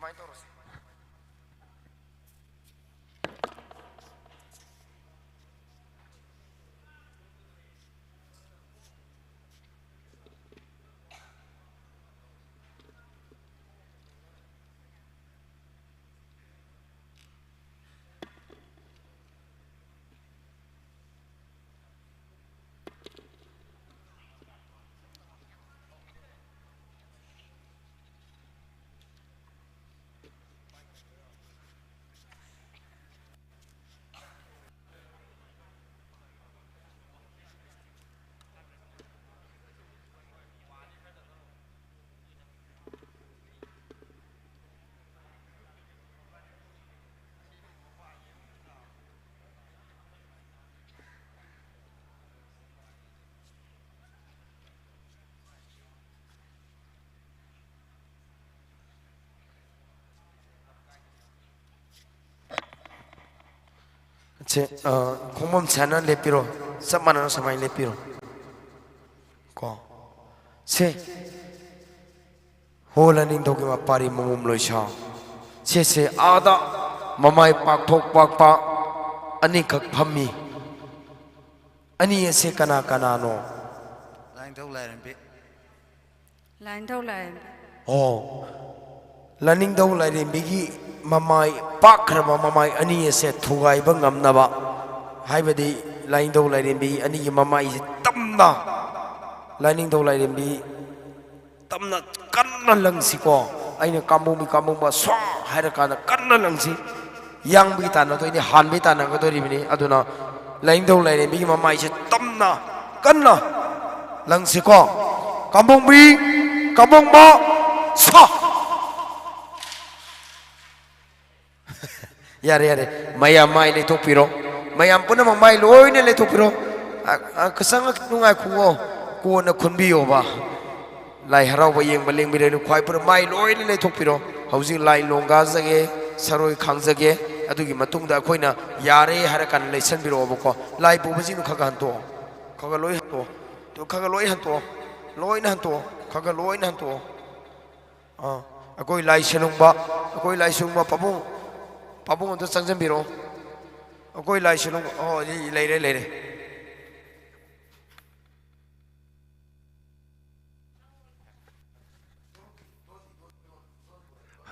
ꯁꯨꯃꯥꯏꯅ ꯇꯧꯔꯁꯤ꯫ ꯁꯦ, ꯑ, ꯈꯣꯡꯕꯝ ꯁꯥꯟꯅ ꯂꯦꯞꯄꯤꯔꯣ꯫ ꯆꯞ ꯃꯥꯟꯅꯅ ꯁꯨꯃꯥꯏꯅ ꯂꯦꯞꯄꯤꯔꯣ꯫ ꯀꯣ꯫ ꯁꯦ꯫ ꯍꯣ, ꯂꯥꯏꯅꯤꯡꯊꯧꯒꯤ ꯃꯄꯥꯔꯤ ꯃꯃꯣꯝ ꯂꯣꯏꯁꯥ꯫ ꯁꯦ, ꯁꯦ, ꯑꯥꯗ ꯃꯃꯥꯏ ꯄꯥꯛꯊꯣꯛ ꯄꯥꯛꯄ ꯑꯅꯤꯈꯛ ꯐꯝꯃꯤ꯫ ꯑꯅꯤ ꯑꯁꯦ ꯀꯅꯥ ꯀꯅꯥꯅꯣ? ꯂꯥꯏꯅꯤꯡꯊꯧ ꯂꯥꯏꯔꯦꯝꯕꯤ꯫ ꯂꯥꯏꯅꯤꯡꯊꯧ ꯂꯥꯏꯔꯦꯝꯕꯤ꯫ ꯑꯣ, ꯂꯥꯏꯅꯤꯡꯊꯧ ꯂꯥꯏꯔꯦꯝꯕꯤꯒꯤ ꯃꯃꯥꯏ, ꯄꯥꯛꯈ꯭ꯔꯕ ꯃꯃꯥꯏ ꯑꯅꯤ ꯑꯁꯦ ꯊꯨꯒꯥꯏꯕ ꯉꯝꯅꯕ, ꯍꯥꯏꯕꯗꯤ ꯂꯥꯏꯅꯤꯡꯊꯧ ꯂꯥꯏꯔꯦꯝꯕꯤ ꯑꯅꯤꯒꯤ ꯃꯃꯥꯏꯁꯦ ꯇꯝꯅ, ꯂꯥꯏꯅꯤꯡꯊꯧ ꯂꯥꯏꯔꯦꯝꯕꯤ ꯇꯝꯅ ꯀꯟꯅ ꯂꯪꯁꯤꯀꯣ꯫ ꯑꯩꯅ "ꯀꯥꯝꯕꯨꯡꯕꯤ, ꯀꯥꯝꯕꯨꯡꯕ, ꯁ꯭ꯋꯥ" ꯍꯥꯏꯔꯀꯥꯟꯗ ꯀꯟꯅ ꯂꯪꯁꯤ꯫ ꯌꯥꯡꯕꯒꯤ ꯇꯥꯟꯅꯗꯣꯏꯅꯤ, ꯍꯥꯟꯕꯒꯤ ꯇꯥꯟꯅꯒꯗꯣꯔꯤꯕꯅꯤ꯫ ꯑꯗꯨꯅ ꯂꯥꯏꯅꯤꯡꯊꯧ ꯂꯥꯏꯔꯦꯝꯕꯤꯒꯤ ꯃꯃꯥꯏꯁꯦ ꯇꯝꯅ, ꯀꯟꯅ ꯂꯪꯁꯤꯀꯣ꯫ "ꯀꯥꯝꯕꯨꯡꯕꯤ, ꯀꯥꯝꯕꯨꯡꯕ, ꯁꯥ!" ꯌꯥꯔꯦ, ꯌꯥꯔꯦ꯫ ꯃꯌꯥꯝ ꯃꯥꯏ ꯂꯩꯊꯣꯛꯄꯤꯔꯣ꯫ ꯃꯌꯥꯝ ꯄꯨꯝꯅꯃꯛ ꯃꯥꯏ ꯂꯣꯏꯅ ꯂꯩꯊꯣꯛꯄꯤꯔꯣ꯫ ꯑ, ꯑ, ꯈꯤꯇꯪ ꯅꯨꯡꯉꯥꯏꯈꯨꯑꯣ꯫ ꯀꯣꯟꯅ ꯈꯨꯟꯕꯤꯌꯣꯕ꯫ ꯂꯥꯏ ꯍꯔꯥꯎꯕ ꯌꯦꯡꯕ ꯂꯦꯡꯕꯤꯔꯅꯨ꯫ ꯈ꯭ꯋꯥꯏ ꯄꯨꯔꯥ ꯃꯥꯏ ꯂꯣꯏꯅ ꯂꯩꯊꯣꯛꯄꯤꯔꯣ꯫ ꯍꯧꯖꯤꯛ ꯂꯥꯏ ꯂꯣꯡꯒꯥꯖꯒꯦ, ꯁꯔꯣꯏ ꯈꯥꯡꯖꯒꯦ꯫ ꯑꯗꯨꯒꯤ ꯃꯇꯨꯡꯗ ꯑꯩꯈꯣꯏꯅ ꯌꯥꯔꯦ ꯍꯥꯏꯔ ꯀꯥꯟꯗ ꯂꯩꯁꯟꯕꯤꯔꯛꯑꯣꯕꯀꯣ꯫ ꯂꯥꯏ ꯄꯨꯕꯁꯤꯡꯗꯣ ꯈꯔ ꯈꯔ ꯍꯟꯇꯣꯛꯑꯣ꯫ ꯈꯔ ꯈꯔ ꯂꯣꯏ ꯍꯟꯇꯣꯛꯑꯣ꯫ ꯇꯨ ꯈꯔ ꯈꯔ ꯂꯣꯏ ꯍꯟꯇꯣꯛꯑꯣ꯫ ꯂꯣꯏꯅ ꯍꯟꯇꯣꯛꯑꯣ꯫ ꯈꯔ ꯈꯔ ꯂꯣꯏꯅ ꯍꯟꯇꯣꯛꯑꯣ꯫ ꯑꯥ꯫ ꯑꯩꯈꯣꯏ ꯂꯥꯏ ꯁꯦꯂꯨꯡꯕ, ꯑꯩꯈꯣꯏ ꯂꯥꯏ ꯁꯦꯂꯨꯡꯕ ꯄꯥꯕꯨꯡ, ꯄꯥꯕꯨꯡ ꯑꯝꯇ ꯆꯪꯁꯤꯟꯕꯤꯔꯛꯑꯣ꯫ ꯑꯩꯈꯣꯏ ꯂꯥꯏ ꯁꯦꯂꯨꯡꯕ, ꯑꯣ, ꯂꯩꯔꯦ, ꯂꯩꯔꯦ꯫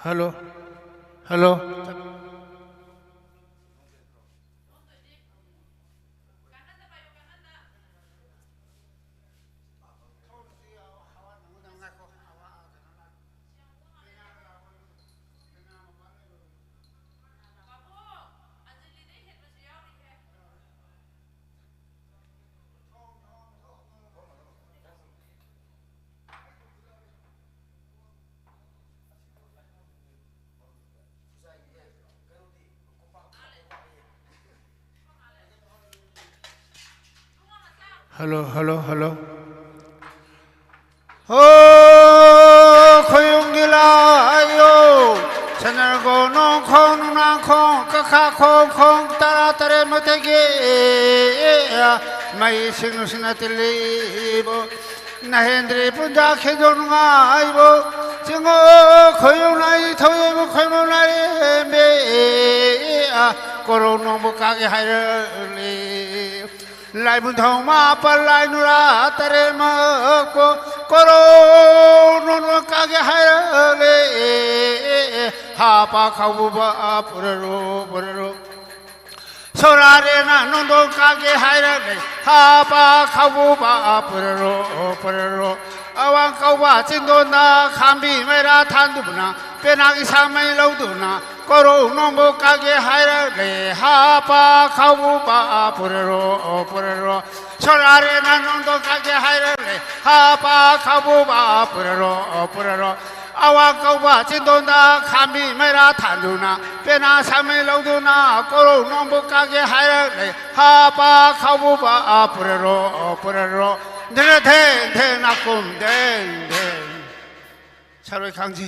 Hello, hello. Hello, hello, hello. ꯍꯣ, ꯈꯣꯏꯌꯨꯝꯒꯤ ꯂꯥꯏꯌꯣ, ꯁꯅꯔꯒꯣ ꯅꯣꯡꯈꯣꯡ, ꯅꯨꯡꯅꯥꯡꯈꯣꯡ, ꯀꯈꯥ ꯈꯣꯡ, ꯈꯣꯡ ꯇꯔꯥ ꯇꯔꯦꯠ ꯃꯊꯛꯀꯤ ꯃꯩ ꯁꯤꯡ ꯅꯨꯡꯁꯤꯅ ꯇꯤꯜꯂꯤꯕꯣ꯫ ꯅꯍꯦꯟꯗ꯭ꯔꯤ ꯄꯨꯟꯖꯥ ꯈꯦꯖꯣꯟ ꯉꯥꯏꯕꯣ, ꯆꯤꯡꯉꯣ ꯈꯣꯏꯌꯨꯝ ꯂꯥꯏ ꯊꯧꯌꯩꯕ ꯈꯣꯏꯃꯣ ꯂꯥꯏꯔꯦꯝꯕꯤ, ꯀꯣꯔꯧ ꯅꯣꯡꯕꯨ ꯀꯥꯒꯦ ꯍꯥꯏꯔꯛꯂꯤ꯫ ꯂꯥꯏꯕꯨꯡꯊꯧ ꯃꯥꯄꯜ ꯂꯥꯏ ꯅꯨꯔꯥ ꯇꯔꯦꯠꯃꯛꯄꯨ ꯀꯣꯔꯧ ꯅꯣꯡꯕꯨ ꯀꯥꯒꯦ ꯍꯥꯏꯔꯛꯂꯤ꯫ ꯍꯥꯄ ꯈꯥꯎꯕꯨꯕ ꯄꯨꯔꯔꯣ, ꯄꯨꯔꯔꯣ꯫ ꯁꯣꯔꯥꯔꯦꯅ ꯅꯣꯡꯗꯣꯡ ꯀꯥꯒꯦ ꯍꯥꯏꯔꯛꯂꯦ, ꯍꯥꯄ ꯈꯥꯎꯕꯨꯕ ꯄꯨꯔꯔꯣ, ꯄꯨꯔꯔꯣ꯫ ꯑꯋꯥꯡ ꯀꯧꯕ ꯆꯤꯡꯗꯣꯟꯗ ꯈꯥꯝꯕꯤ ꯃꯩꯔꯥ ꯊꯥꯟꯗꯨꯅ, ꯄꯦꯅꯥꯒꯤ ꯁꯥꯃꯩ ꯂꯧꯗꯨꯅ, ꯀꯣꯔꯧ ꯅꯣꯡꯕꯨ ꯀꯥꯒꯦ ꯍꯥꯏꯔꯛꯂꯦ, ꯍꯥꯄ ꯈꯥꯎꯕꯨꯕ ꯄꯨꯔꯔꯣ, ꯄꯨꯔꯔꯣ꯫ ꯁꯣꯔꯥꯔꯦꯅ ꯅꯣꯡꯗꯣꯡ ꯀꯥꯒꯦ ꯍꯥꯏꯔꯛꯂꯦ, ꯍꯥꯄ ꯈꯥꯎꯕꯨꯕ ꯄꯨꯔꯔꯣ, ꯄꯨꯔꯔꯣ꯫ ꯑꯋꯥꯡ ꯀꯧꯕ ꯆꯤꯡꯗꯣꯟꯗ ꯈꯥꯝꯕꯤ ꯃꯩꯔꯥ ꯊꯥꯟꯗꯨꯅ, ꯄꯦꯅꯥ ꯁꯥꯃꯩ ꯂꯧꯗꯨꯅ, ꯀꯣꯔꯧ ꯅꯣꯡꯕꯨ ꯀꯥꯒꯦ ꯍꯥꯏꯔꯛꯂꯦ, ꯍꯥꯄ ꯈꯥꯎꯕꯨꯕ ꯄꯨꯔꯔꯣ, ꯄꯨꯔꯔꯣ꯫ ꯙꯦꯔ ꯙꯦꯟ ꯙꯦꯟ ꯅꯥꯀꯨꯝ ꯙꯦꯟ ꯙꯦꯟ꯫ ꯁꯔꯣꯏ ꯈꯥꯡꯖꯤ꯫